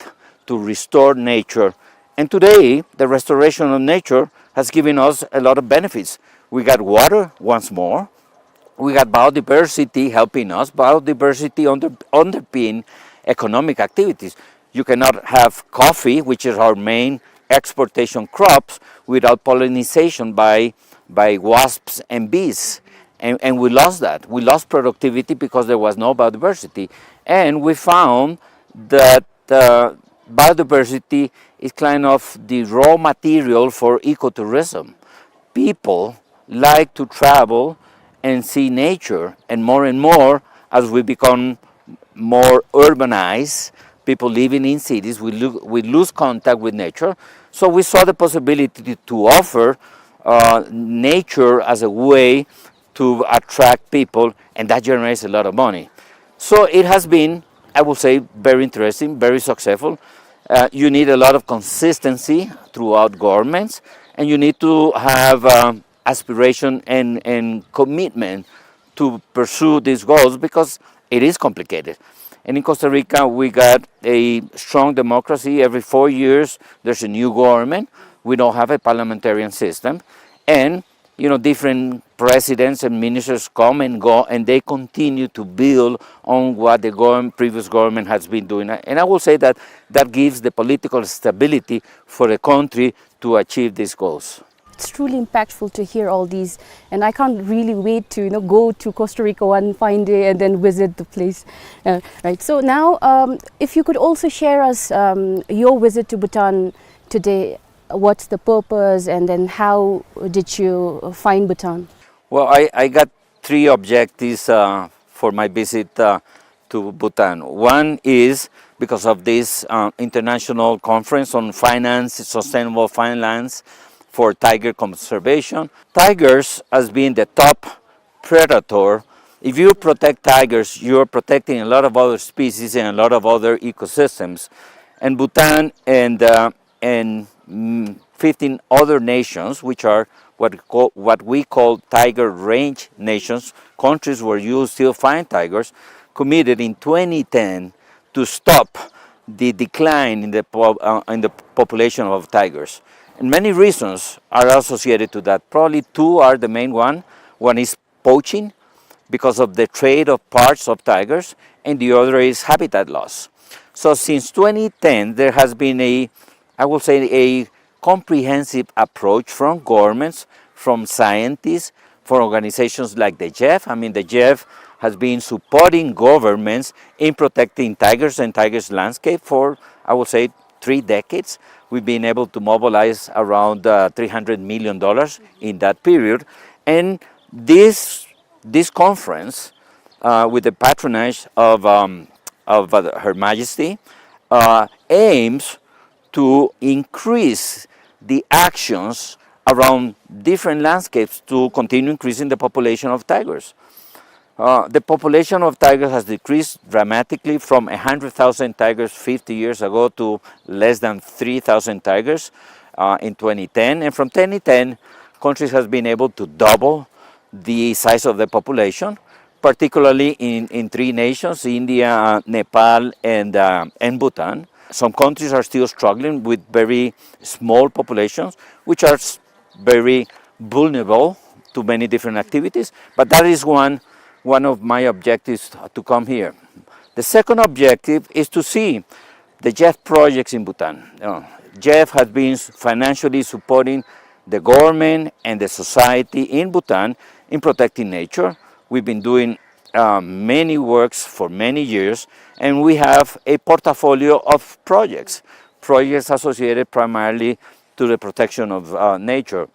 to restore nature. And today, the restoration of nature has given us a lot of benefits. We got water once more. We got biodiversity helping us. Biodiversity under, underpin economic activities. You cannot have coffee, which is our main exportation crops, without pollination by, by wasps and bees. And, and we lost that. We lost productivity because there was no biodiversity. And we found that uh, biodiversity is kind of the raw material for ecotourism. People like to travel and see nature, and more and more, as we become more urbanized, people living in cities, we, lo- we lose contact with nature. So we saw the possibility to, to offer uh, nature as a way to attract people, and that generates a lot of money. So it has been, I would say, very interesting, very successful. Uh, you need a lot of consistency throughout governments, and you need to have um, aspiration and, and commitment to pursue these goals, because it is complicated. And in Costa Rica, we got a strong democracy. Every four years, there's a new government. We don't have a parliamentarian system. And you know, different presidents and ministers come and go, and they continue to build on what the govern- previous government has been doing. And I will say that that gives the political stability for a country to achieve these goals. It's truly impactful to hear all these, and I can't really wait to, you know, go to Costa Rica one fine day and then visit the place. Uh, right. So now, um, if you could also share us um, your visit to Bhutan today, what's the purpose, and then how did you find Bhutan? Well, I, I got three objectives uh, for my visit uh, to Bhutan. One is because of this uh, international conference on finance, sustainable finance for tiger conservation. Tigers has been the top predator. If you protect tigers, you're protecting a lot of other species and a lot of other ecosystems. And Bhutan and uh, and mm, fifteen other nations, which are what, we call, what we call tiger range nations, countries where you still find tigers, committed in twenty ten to stop the decline in the, po- uh, in the population of tigers. And many reasons are associated to that. Probably two are the main one. One is poaching because of the trade of parts of tigers, and the other is habitat loss. So since twenty ten, there has been a, I will say, a comprehensive approach from governments, from scientists, from organizations like the GEF. I mean, the GEF has been supporting governments in protecting tigers and tigers landscape for, I will say, three decades. We've been able to mobilize around uh, three hundred million dollars in that period. And this, this conference, uh, with the patronage of, um, of uh, Her Majesty, uh, aims to increase the actions around different landscapes to continue increasing the population of tigers. Uh, the population of tigers has decreased dramatically from a hundred thousand tigers fifty years ago to less than three thousand tigers uh, in twenty ten. And from twenty ten, countries has been able to double the size of the population, particularly in, in three nations, India, uh, Nepal, and, uh, and Bhutan. Some countries are still struggling with very small populations, which are s- very vulnerable to many different activities. But that is one, one of my objectives to come here. The second objective is to see the GEF projects in Bhutan. Uh, GEF has been financially supporting the government and the society in Bhutan in protecting nature. We've been doing uh, many works for many years, and we have a portfolio of projects, projects associated primarily to the protection of uh, nature.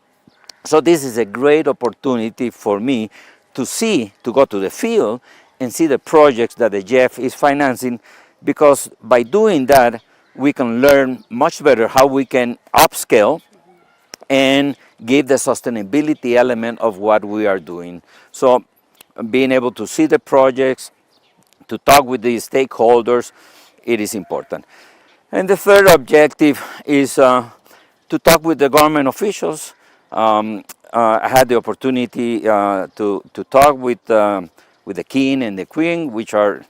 So this is a great opportunity for me to see, to go to the field and see the projects that the GEF is financing, because by doing that, we can learn much better how we can upscale and give the sustainability element of what we are doing. So being able to see the projects, to talk with the stakeholders, it is important. And the third objective is uh, to talk with the government officials. Um, uh, I had the opportunity uh, to, to talk with, uh, with the king and the queen, which are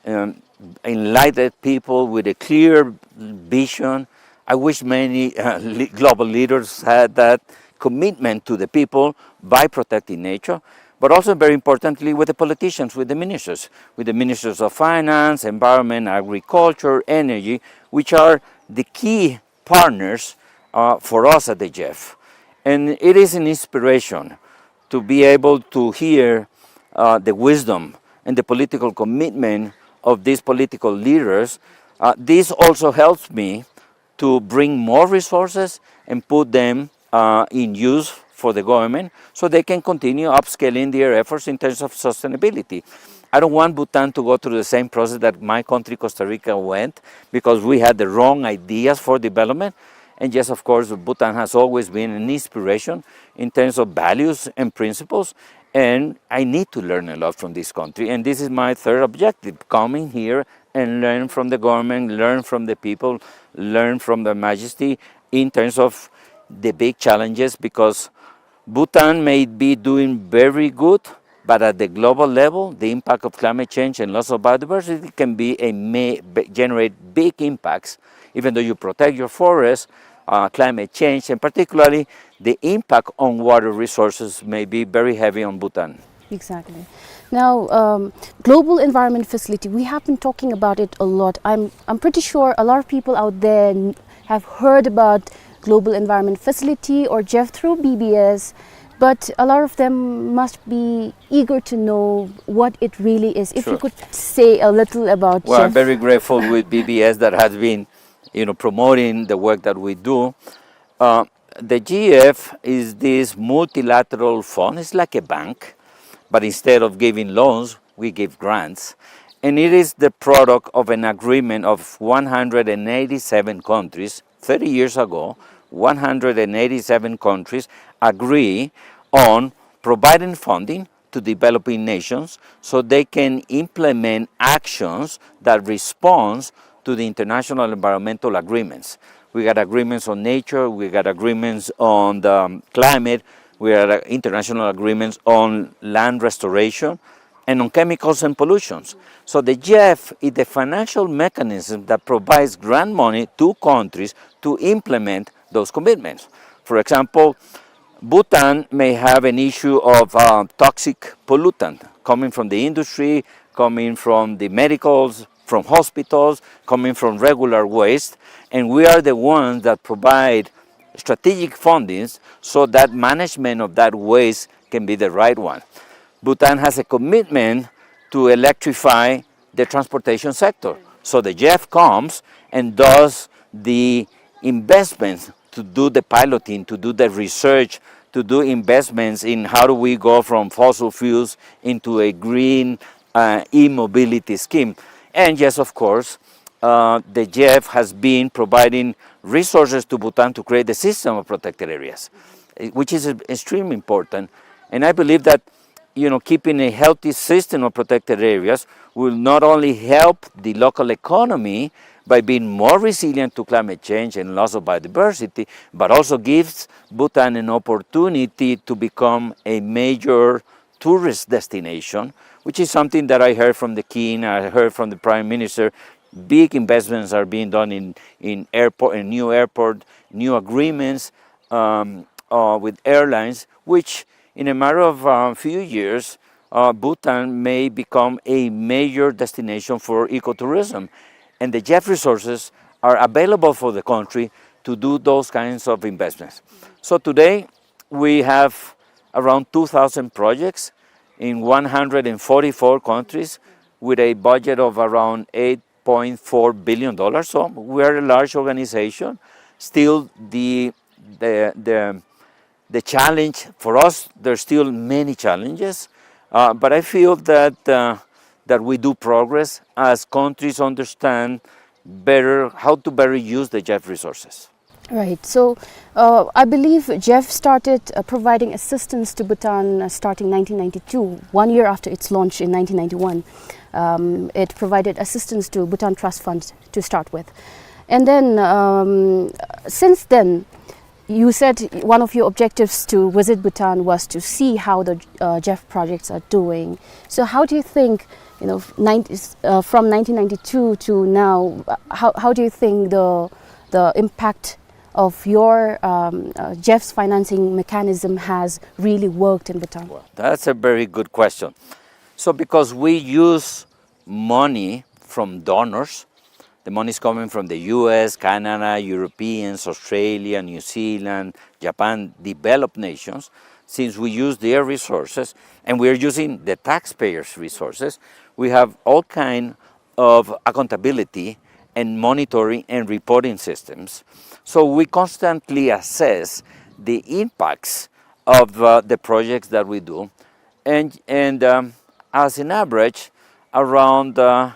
um, enlightened people with a clear vision. I wish many uh, le- global leaders had that commitment to the people by protecting nature, but also very importantly with the politicians, with the ministers, with the ministers of finance, environment, agriculture, energy, which are the key partners uh, for us at the GEF. And it is an inspiration to be able to hear uh, the wisdom and the political commitment of these political leaders. Uh, this also helps me to bring more resources and put them uh, in use for the government so they can continue upscaling their efforts in terms of sustainability. I don't want Bhutan to go through the same process that my country, Costa Rica, went, because we had the wrong ideas for development. And yes, of course, Bhutan has always been an inspiration in terms of values and principles. And I need to learn a lot from this country. And this is my third objective, coming here and learn from the government, learn from the people, learn from the majesty in terms of the big challenges, because Bhutan may be doing very good, but at the global level, the impact of climate change and loss of biodiversity can be a may, generate big impacts. Even though you protect your forest, uh, climate change, and particularly the impact on water resources may be very heavy on Bhutan. Exactly. Now, um, Global Environment Facility, we have been talking about it a lot. I'm, I'm pretty sure a lot of people out there n- have heard about Global Environment Facility or GEF through B B S, but a lot of them must be eager to know what it really is. If you Sure. could say a little about Well, I'm GEF. very grateful with B B S that has been, you know, promoting the work that we do. Uh, the GEF is this multilateral fund. It's like a bank, but instead of giving loans, we give grants. And it is the product of an agreement of one hundred eighty-seven countries. Thirty years ago, one hundred eighty-seven countries agree on providing funding to developing nations so they can implement actions that responds to the international environmental agreements. We got agreements on nature, we got agreements on the um, climate, we got uh, international agreements on land restoration and on chemicals and pollutions. So the GEF is the financial mechanism that provides grant money to countries to implement those commitments. For example, Bhutan may have an issue of uh, toxic pollutant coming from the industry, coming from the medicals, from hospitals, coming from regular waste, and we are the ones that provide strategic fundings so that management of that waste can be the right one. Bhutan has a commitment to electrify the transportation sector. So the GEF comes and does the investments to do the piloting, to do the research, to do investments in how do we go from fossil fuels into a green uh, e-mobility scheme. And yes, of course, uh, the GEF has been providing resources to Bhutan to create the system of protected areas, eh, which is extremely important. And I believe that you know, keeping a healthy system of protected areas will not only help the local economy by being more resilient to climate change and loss of biodiversity, but also gives Bhutan an opportunity to become a major tourist destination, which is something that I heard from the king, I heard from the prime minister. Big investments are being done in, in airport, in new airport, new agreements um, uh, with airlines, which in a matter of a few years, uh, Bhutan may become a major destination for ecotourism. And the GEF resources are available for the country to do those kinds of investments. So today, we have around two thousand projects in one hundred forty-four countries with a budget of around eight point four billion dollars. So we are a large organization. Still, the, the, the, the challenge for us, there's still many challenges, uh, but I feel that, uh, that we do progress as countries understand better how to better use the GEF resources. Right. So, uh, I believe GEF started uh, providing assistance to Bhutan uh, starting nineteen ninety-two, one year after its launch in nineteen ninety-one. Um, it provided assistance to Bhutan Trust Fund to start with. And then, um, since then, you said one of your objectives to visit Bhutan was to see how the uh, GEF projects are doing. So, how do you think you know, f-, nine, uh, from nineteen ninety-two to now, uh, how, how do you think the, the impact of your, um, uh, GEF's financing mechanism has really worked in Bhutan? Well, that's a very good question. So because we use money from donors, the money is coming from the U S, Canada, Europeans, Australia, New Zealand, Japan, developed nations. Since we use their resources and we are using the taxpayers' resources, we have all kind of accountability and monitoring and reporting systems. So we constantly assess the impacts of, uh, the projects that we do. And, and, um, as an average, around, uh,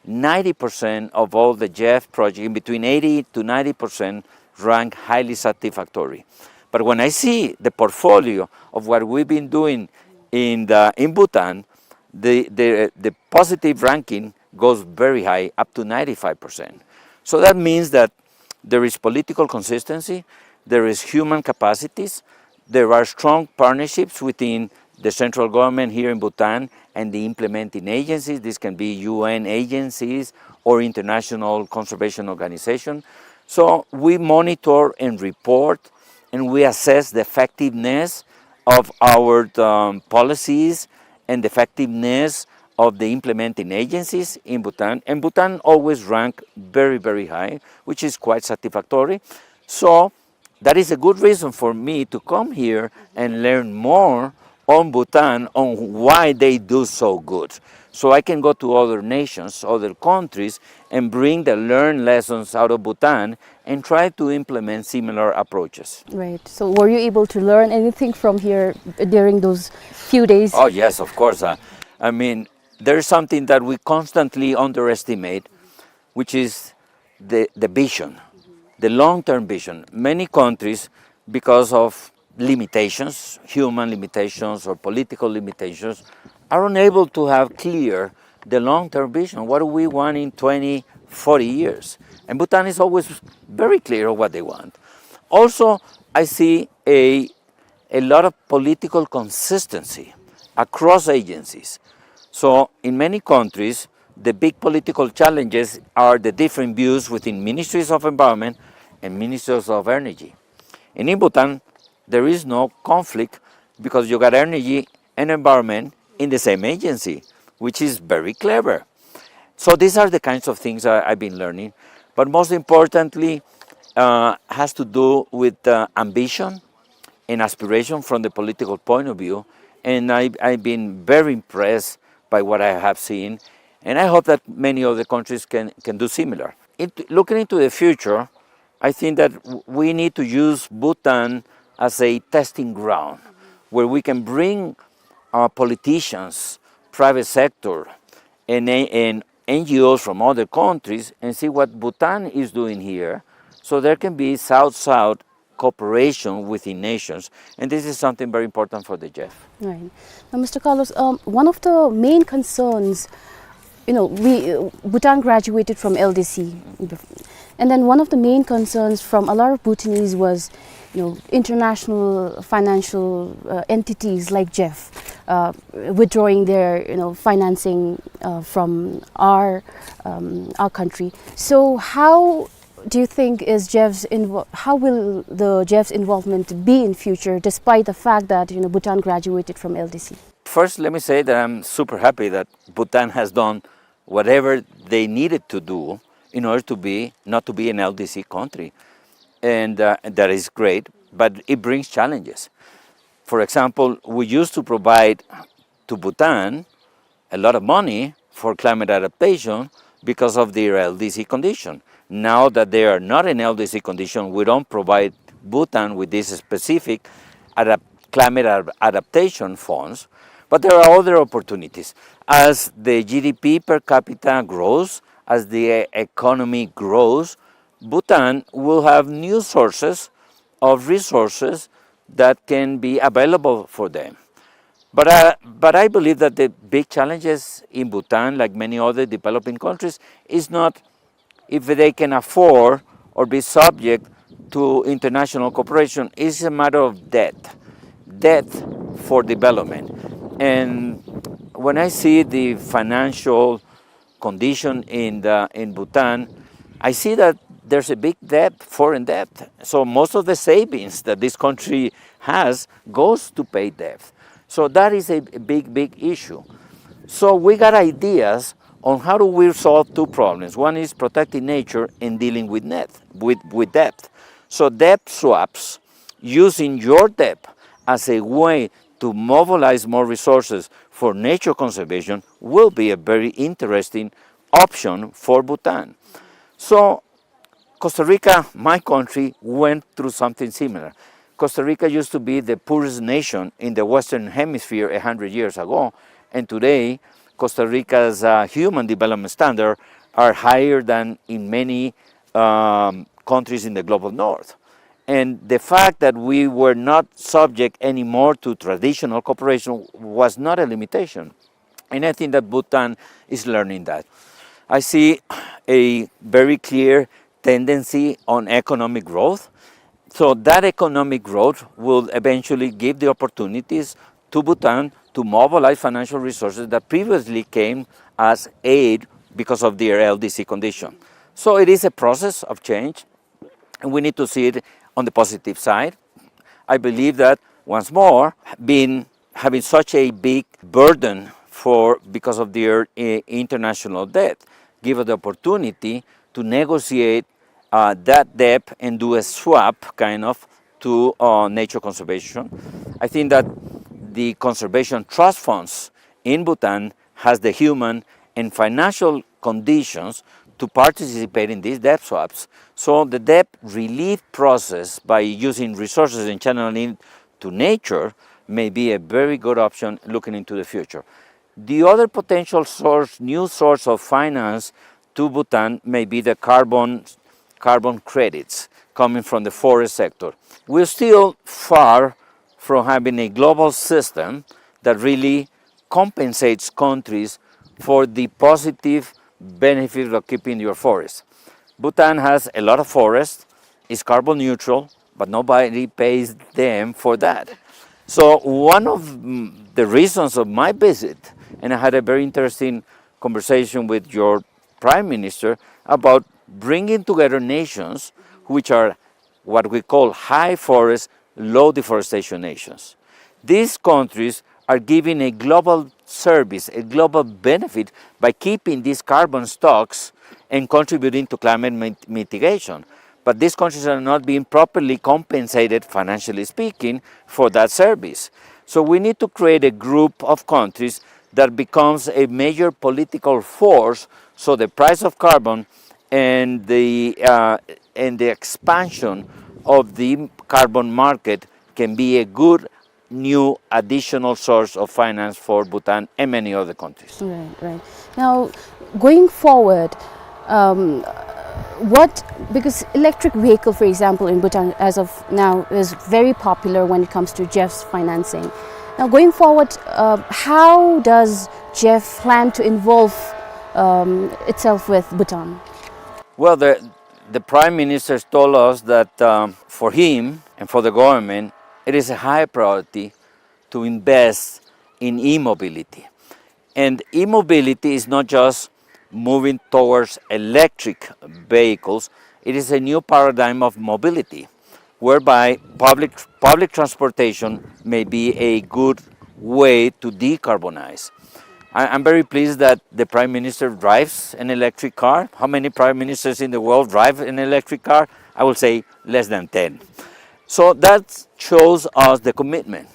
ninety percent of all the GEF projects, in between eighty to ninety percent, rank highly satisfactory. But when I see the portfolio of what we've been doing in the, in Bhutan, the, the, the positive ranking goes very high, up to ninety-five percent. So that means that there is political consistency, there is human capacities, there are strong partnerships within the central government here in Bhutan and the implementing agencies. This can be U N agencies or international conservation organization. So we monitor and report, and we assess the effectiveness of our, um, policies and the effectiveness of the implementing agencies in Bhutan. And Bhutan always rank very, very high, which is quite satisfactory. So that is a good reason for me to come here and learn more on Bhutan, on why they do so good. So I can go to other nations, other countries, and bring the learned lessons out of Bhutan and try to implement similar approaches. Right. So were you able to learn anything from here during those few days? Oh, yes, of course. Uh, I mean, there is something that we constantly underestimate, which is the, the vision, the long-term vision. Many countries, because of limitations, human limitations or political limitations, are unable to have clear the long-term vision. What do we want in twenty, forty years? And Bhutan is always very clear of what they want. Also, I see a, a lot of political consistency across agencies. So in many countries, the big political challenges are the different views within ministries of environment and ministries of energy. And in Bhutan, there is no conflict because you got energy and environment in the same agency, which is very clever. So these are the kinds of things I, I've been learning. But most importantly, uh, has to do with, uh, ambition and aspiration from the political point of view. And I, I've been very impressed by what I have seen. And I hope that many other countries can, can do similar. It, looking into the future, I think that w-, we need to use Bhutan as a testing ground where we can bring our politicians, private sector, and, and N G Os from other countries and see what Bhutan is doing here, so there can be South-South cooperation within nations, and this is something very important for the GEF. Right. Now, Mister Carlos, um, one of the main concerns, you know, we, uh, Bhutan graduated from L D C, and then one of the main concerns from a lot of Bhutanese was, you know, international financial, uh, entities like GEF, uh, withdrawing their, you know, financing, uh, from our, um, our country. So how do you think is GEF's invo-, how will the GEF's involvement be in future, despite the fact that, you know, Bhutan graduated from L D C? First, let me say that I'm super happy that Bhutan has done whatever they needed to do in order to be, not to be an L D C country. And, uh, that is great, but it brings challenges. For example, we used to provide to Bhutan a lot of money for climate adaptation because of their L D C condition. Now that they are not in L D C condition, we don't provide Bhutan with this specific adap-, climate ad-, adaptation funds, but there are other opportunities. As the G D P per capita grows, as the economy grows, Bhutan will have new sources of resources that can be available for them. But, uh, but I believe that the big challenges in Bhutan, like many other developing countries, is not if they can afford or be subject to international cooperation. It's a matter of debt, debt for development. And when I see the financial condition in the, in Bhutan, I see that there's a big debt, foreign debt. So most of the savings that this country has goes to pay debt. So that is a big, big issue. So we got ideas on how do we solve two problems. One is protecting nature and dealing with net, with, with debt. So debt swaps, using your debt as a way to mobilize more resources for nature conservation, will be a very interesting option for Bhutan. So Costa Rica, my country, went through something similar. Costa Rica used to be the poorest nation in the Western Hemisphere a hundred years ago, and today Costa Rica's, uh, human development standard are higher than in many, um, countries in the global north. And the fact that we were not subject anymore to traditional cooperation was not a limitation. And I think that Bhutan is learning that. I see a very clear tendency on economic growth. So that economic growth will eventually give the opportunities to Bhutan to mobilize financial resources that previously came as aid because of their L D C condition. So it is a process of change, and we need to see it on the positive side. I believe that, once more, being, having such a big burden for, because of their, eh, international debt, give us the opportunity to negotiate, uh, that debt and do a swap, kind of, to, uh, nature conservation. I think that the conservation trust funds in Bhutan has the human and financial conditions to participate in these debt swaps. So the debt relief process by using resources and channeling to nature may be a very good option looking into the future. The other potential source, new source of finance to Bhutan may be the carbon, carbon credits coming from the forest sector. We're still far from having a global system that really compensates countries for the positive benefit of keeping your forest. Bhutan has a lot of forest, is carbon neutral, but nobody pays them for that. So one of, mm, the reasons of my visit, and I had a very interesting conversation with your prime minister about bringing together nations which are what we call high forest, low deforestation nations. These countries are giving a global service, a global benefit by keeping these carbon stocks and contributing to climate mit-, mitigation. But these countries are not being properly compensated, financially speaking, for that service. So we need to create a group of countries that becomes a major political force, so the price of carbon and the, uh, and the expansion of the carbon market can be a good new additional source of finance for Bhutan and many other countries. Right, right. Now, going forward, um, what, because electric vehicle, for example, in Bhutan as of now is very popular when it comes to Jeff's financing. Now, going forward, uh, how does Jeff plan to involve, um, itself with Bhutan? Well, the, the Prime Minister told us that, um, for him and for the government, it is a high priority to invest in e-mobility. And e-mobility is not just moving towards electric vehicles, it is a new paradigm of mobility, whereby public, public transportation may be a good way to decarbonize. I, I'm very pleased that the Prime Minister drives an electric car. How many Prime Ministers in the world drive an electric car? I will say less than ten. So that shows us the commitment.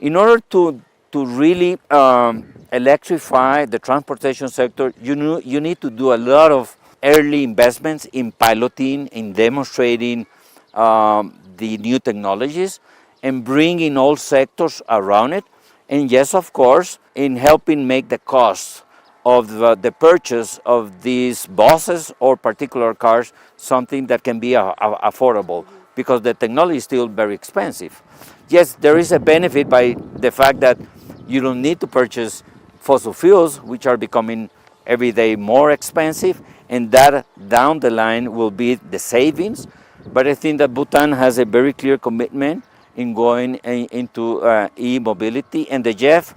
In order to, to really, um, electrify the transportation sector, you know, you need to do a lot of early investments in piloting, in demonstrating, um, the new technologies, and bring in all sectors around it. And yes, of course, in helping make the cost of the, the purchase of these buses or particular cars something that can be a-, a-, affordable, because the technology is still very expensive. Yes, there is a benefit by the fact that you don't need to purchase fossil fuels, which are becoming every day more expensive, and that down the line will be the savings. But I think that Bhutan has a very clear commitment in going in, into, uh, e-mobility, and the Jeff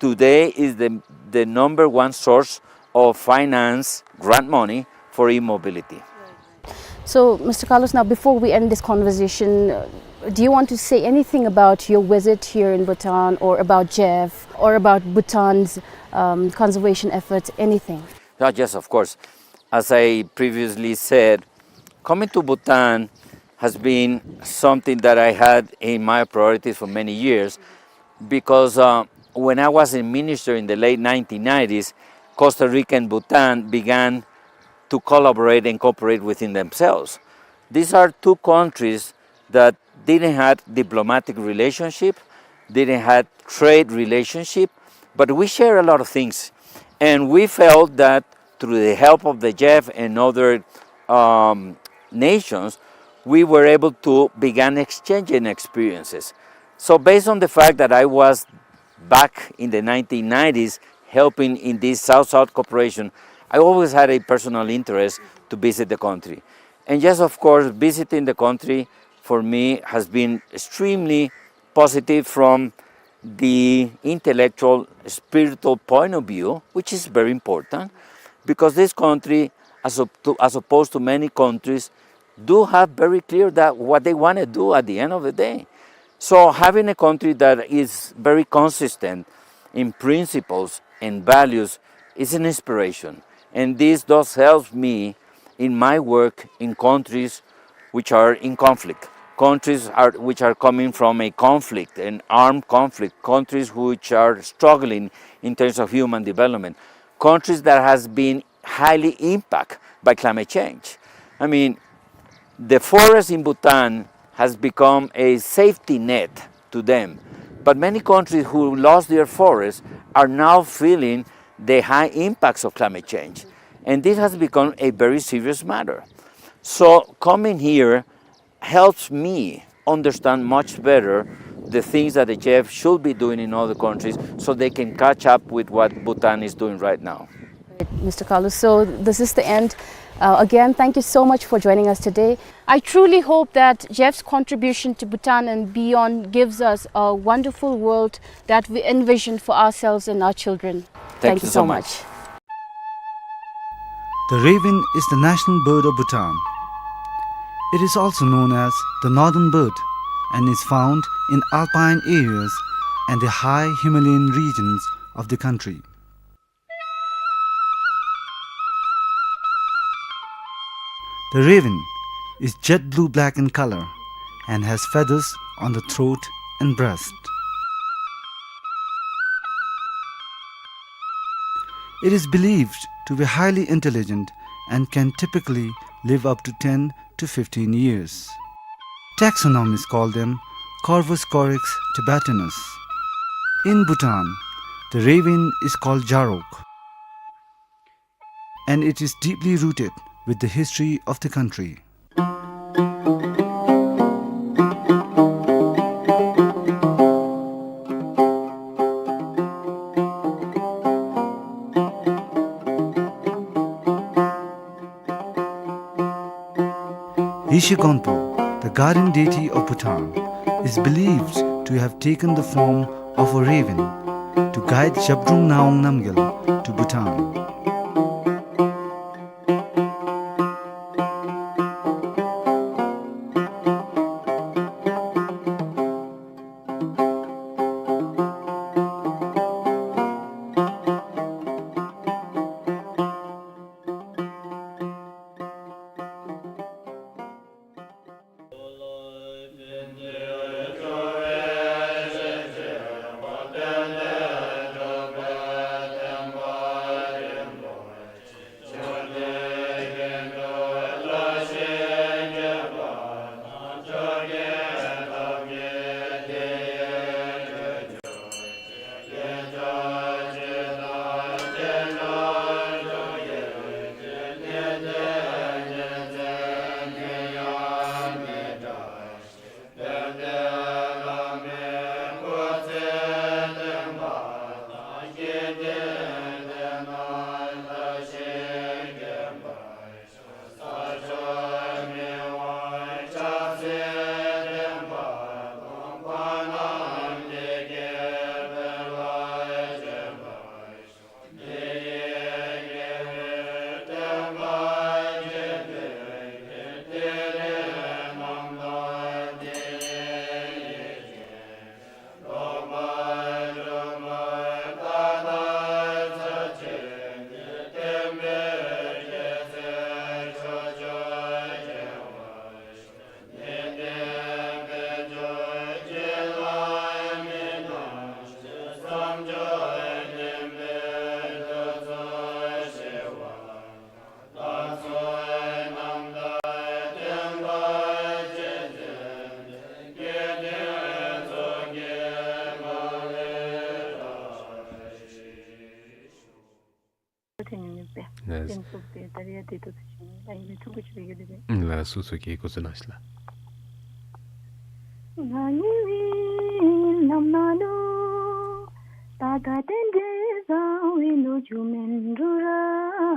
today is the, the number one source of finance grant money for e-mobility. So, Mister Carlos, now before we end this conversation, uh, do you want to say anything about your visit here in Bhutan, or about Jeff, or about Bhutan's, um, conservation efforts, anything? Uh, yes, of course. As I previously said, coming to Bhutan has been something that I had in my priorities for many years, because, uh, when I was a minister in the late nineteen nineties, Costa Rica and Bhutan began to collaborate and cooperate within themselves. These are two countries that didn't have diplomatic relationship, didn't have trade relationship, but we share a lot of things. And we felt that through the help of the Jeff and other, um, nations, we were able to begin exchanging experiences. So based on the fact that I was back in the nineteen nineties helping in this South-South cooperation, I always had a personal interest to visit the country. And yes, of course, visiting the country for me has been extremely positive from the intellectual, spiritual point of view, which is very important, because this country, as op-, to, as opposed to many countries, do have very clear that what they wanna do at the end of the day. So having a country that is very consistent in principles and values is an inspiration. And this does help me in my work in countries which are in conflict, countries are, which are coming from a conflict, an armed conflict, countries which are struggling in terms of human development, countries that has been highly impacted by climate change. I mean, the forest in Bhutan has become a safety net to them. But many countries who lost their forests are now feeling the high impacts of climate change. And this has become a very serious matter. So coming here helps me understand much better the things that the Jeff should be doing in other countries so they can catch up with what Bhutan is doing right now. Mister Carlos, so this is the end. Uh, again, thank you so much for joining us today. I truly hope that Jeff's contribution to Bhutan and beyond gives us a wonderful world that we envision for ourselves and our children. Thank you so much. The raven is the national bird of Bhutan. It is also known as the northern bird and is found in alpine areas and the high Himalayan regions of the country. The raven is jet blue-black in color and has feathers on the throat and breast. It is believed to be highly intelligent and can typically live up to ten to fifteen years. Taxonomists call them Corvus corax tibetanus. In Bhutan, the raven is called jarok, and it is deeply rooted with the history of the country. Yeshe Gonpo, the guardian deity of Bhutan, is believed to have taken the form of a raven to guide Zhabdrung Ngawang Namgyal to Bhutan. ལགས། སེམས་སྐྱོ་སྟེ་ད་རེས་ཡང་དེ་ཏོག་ཙམ་ཞུ་ནི། ད་ཨིན་མི་ཐུགས་ཁུར་ཆེ་བའི་གི་དེ་སྦེ། ལགས་སོ་སོ་གིས་འགོ་བཙུགས་གནང་ཤིག་ལགས། ང་ཡི་རྨི་ལམ་ནང་ལུ་ད་ལྟ་རྟེན་འབྲེལ་བཟང་བའི་ལོ་རྒྱུས་མིན་འགྲོ་ར།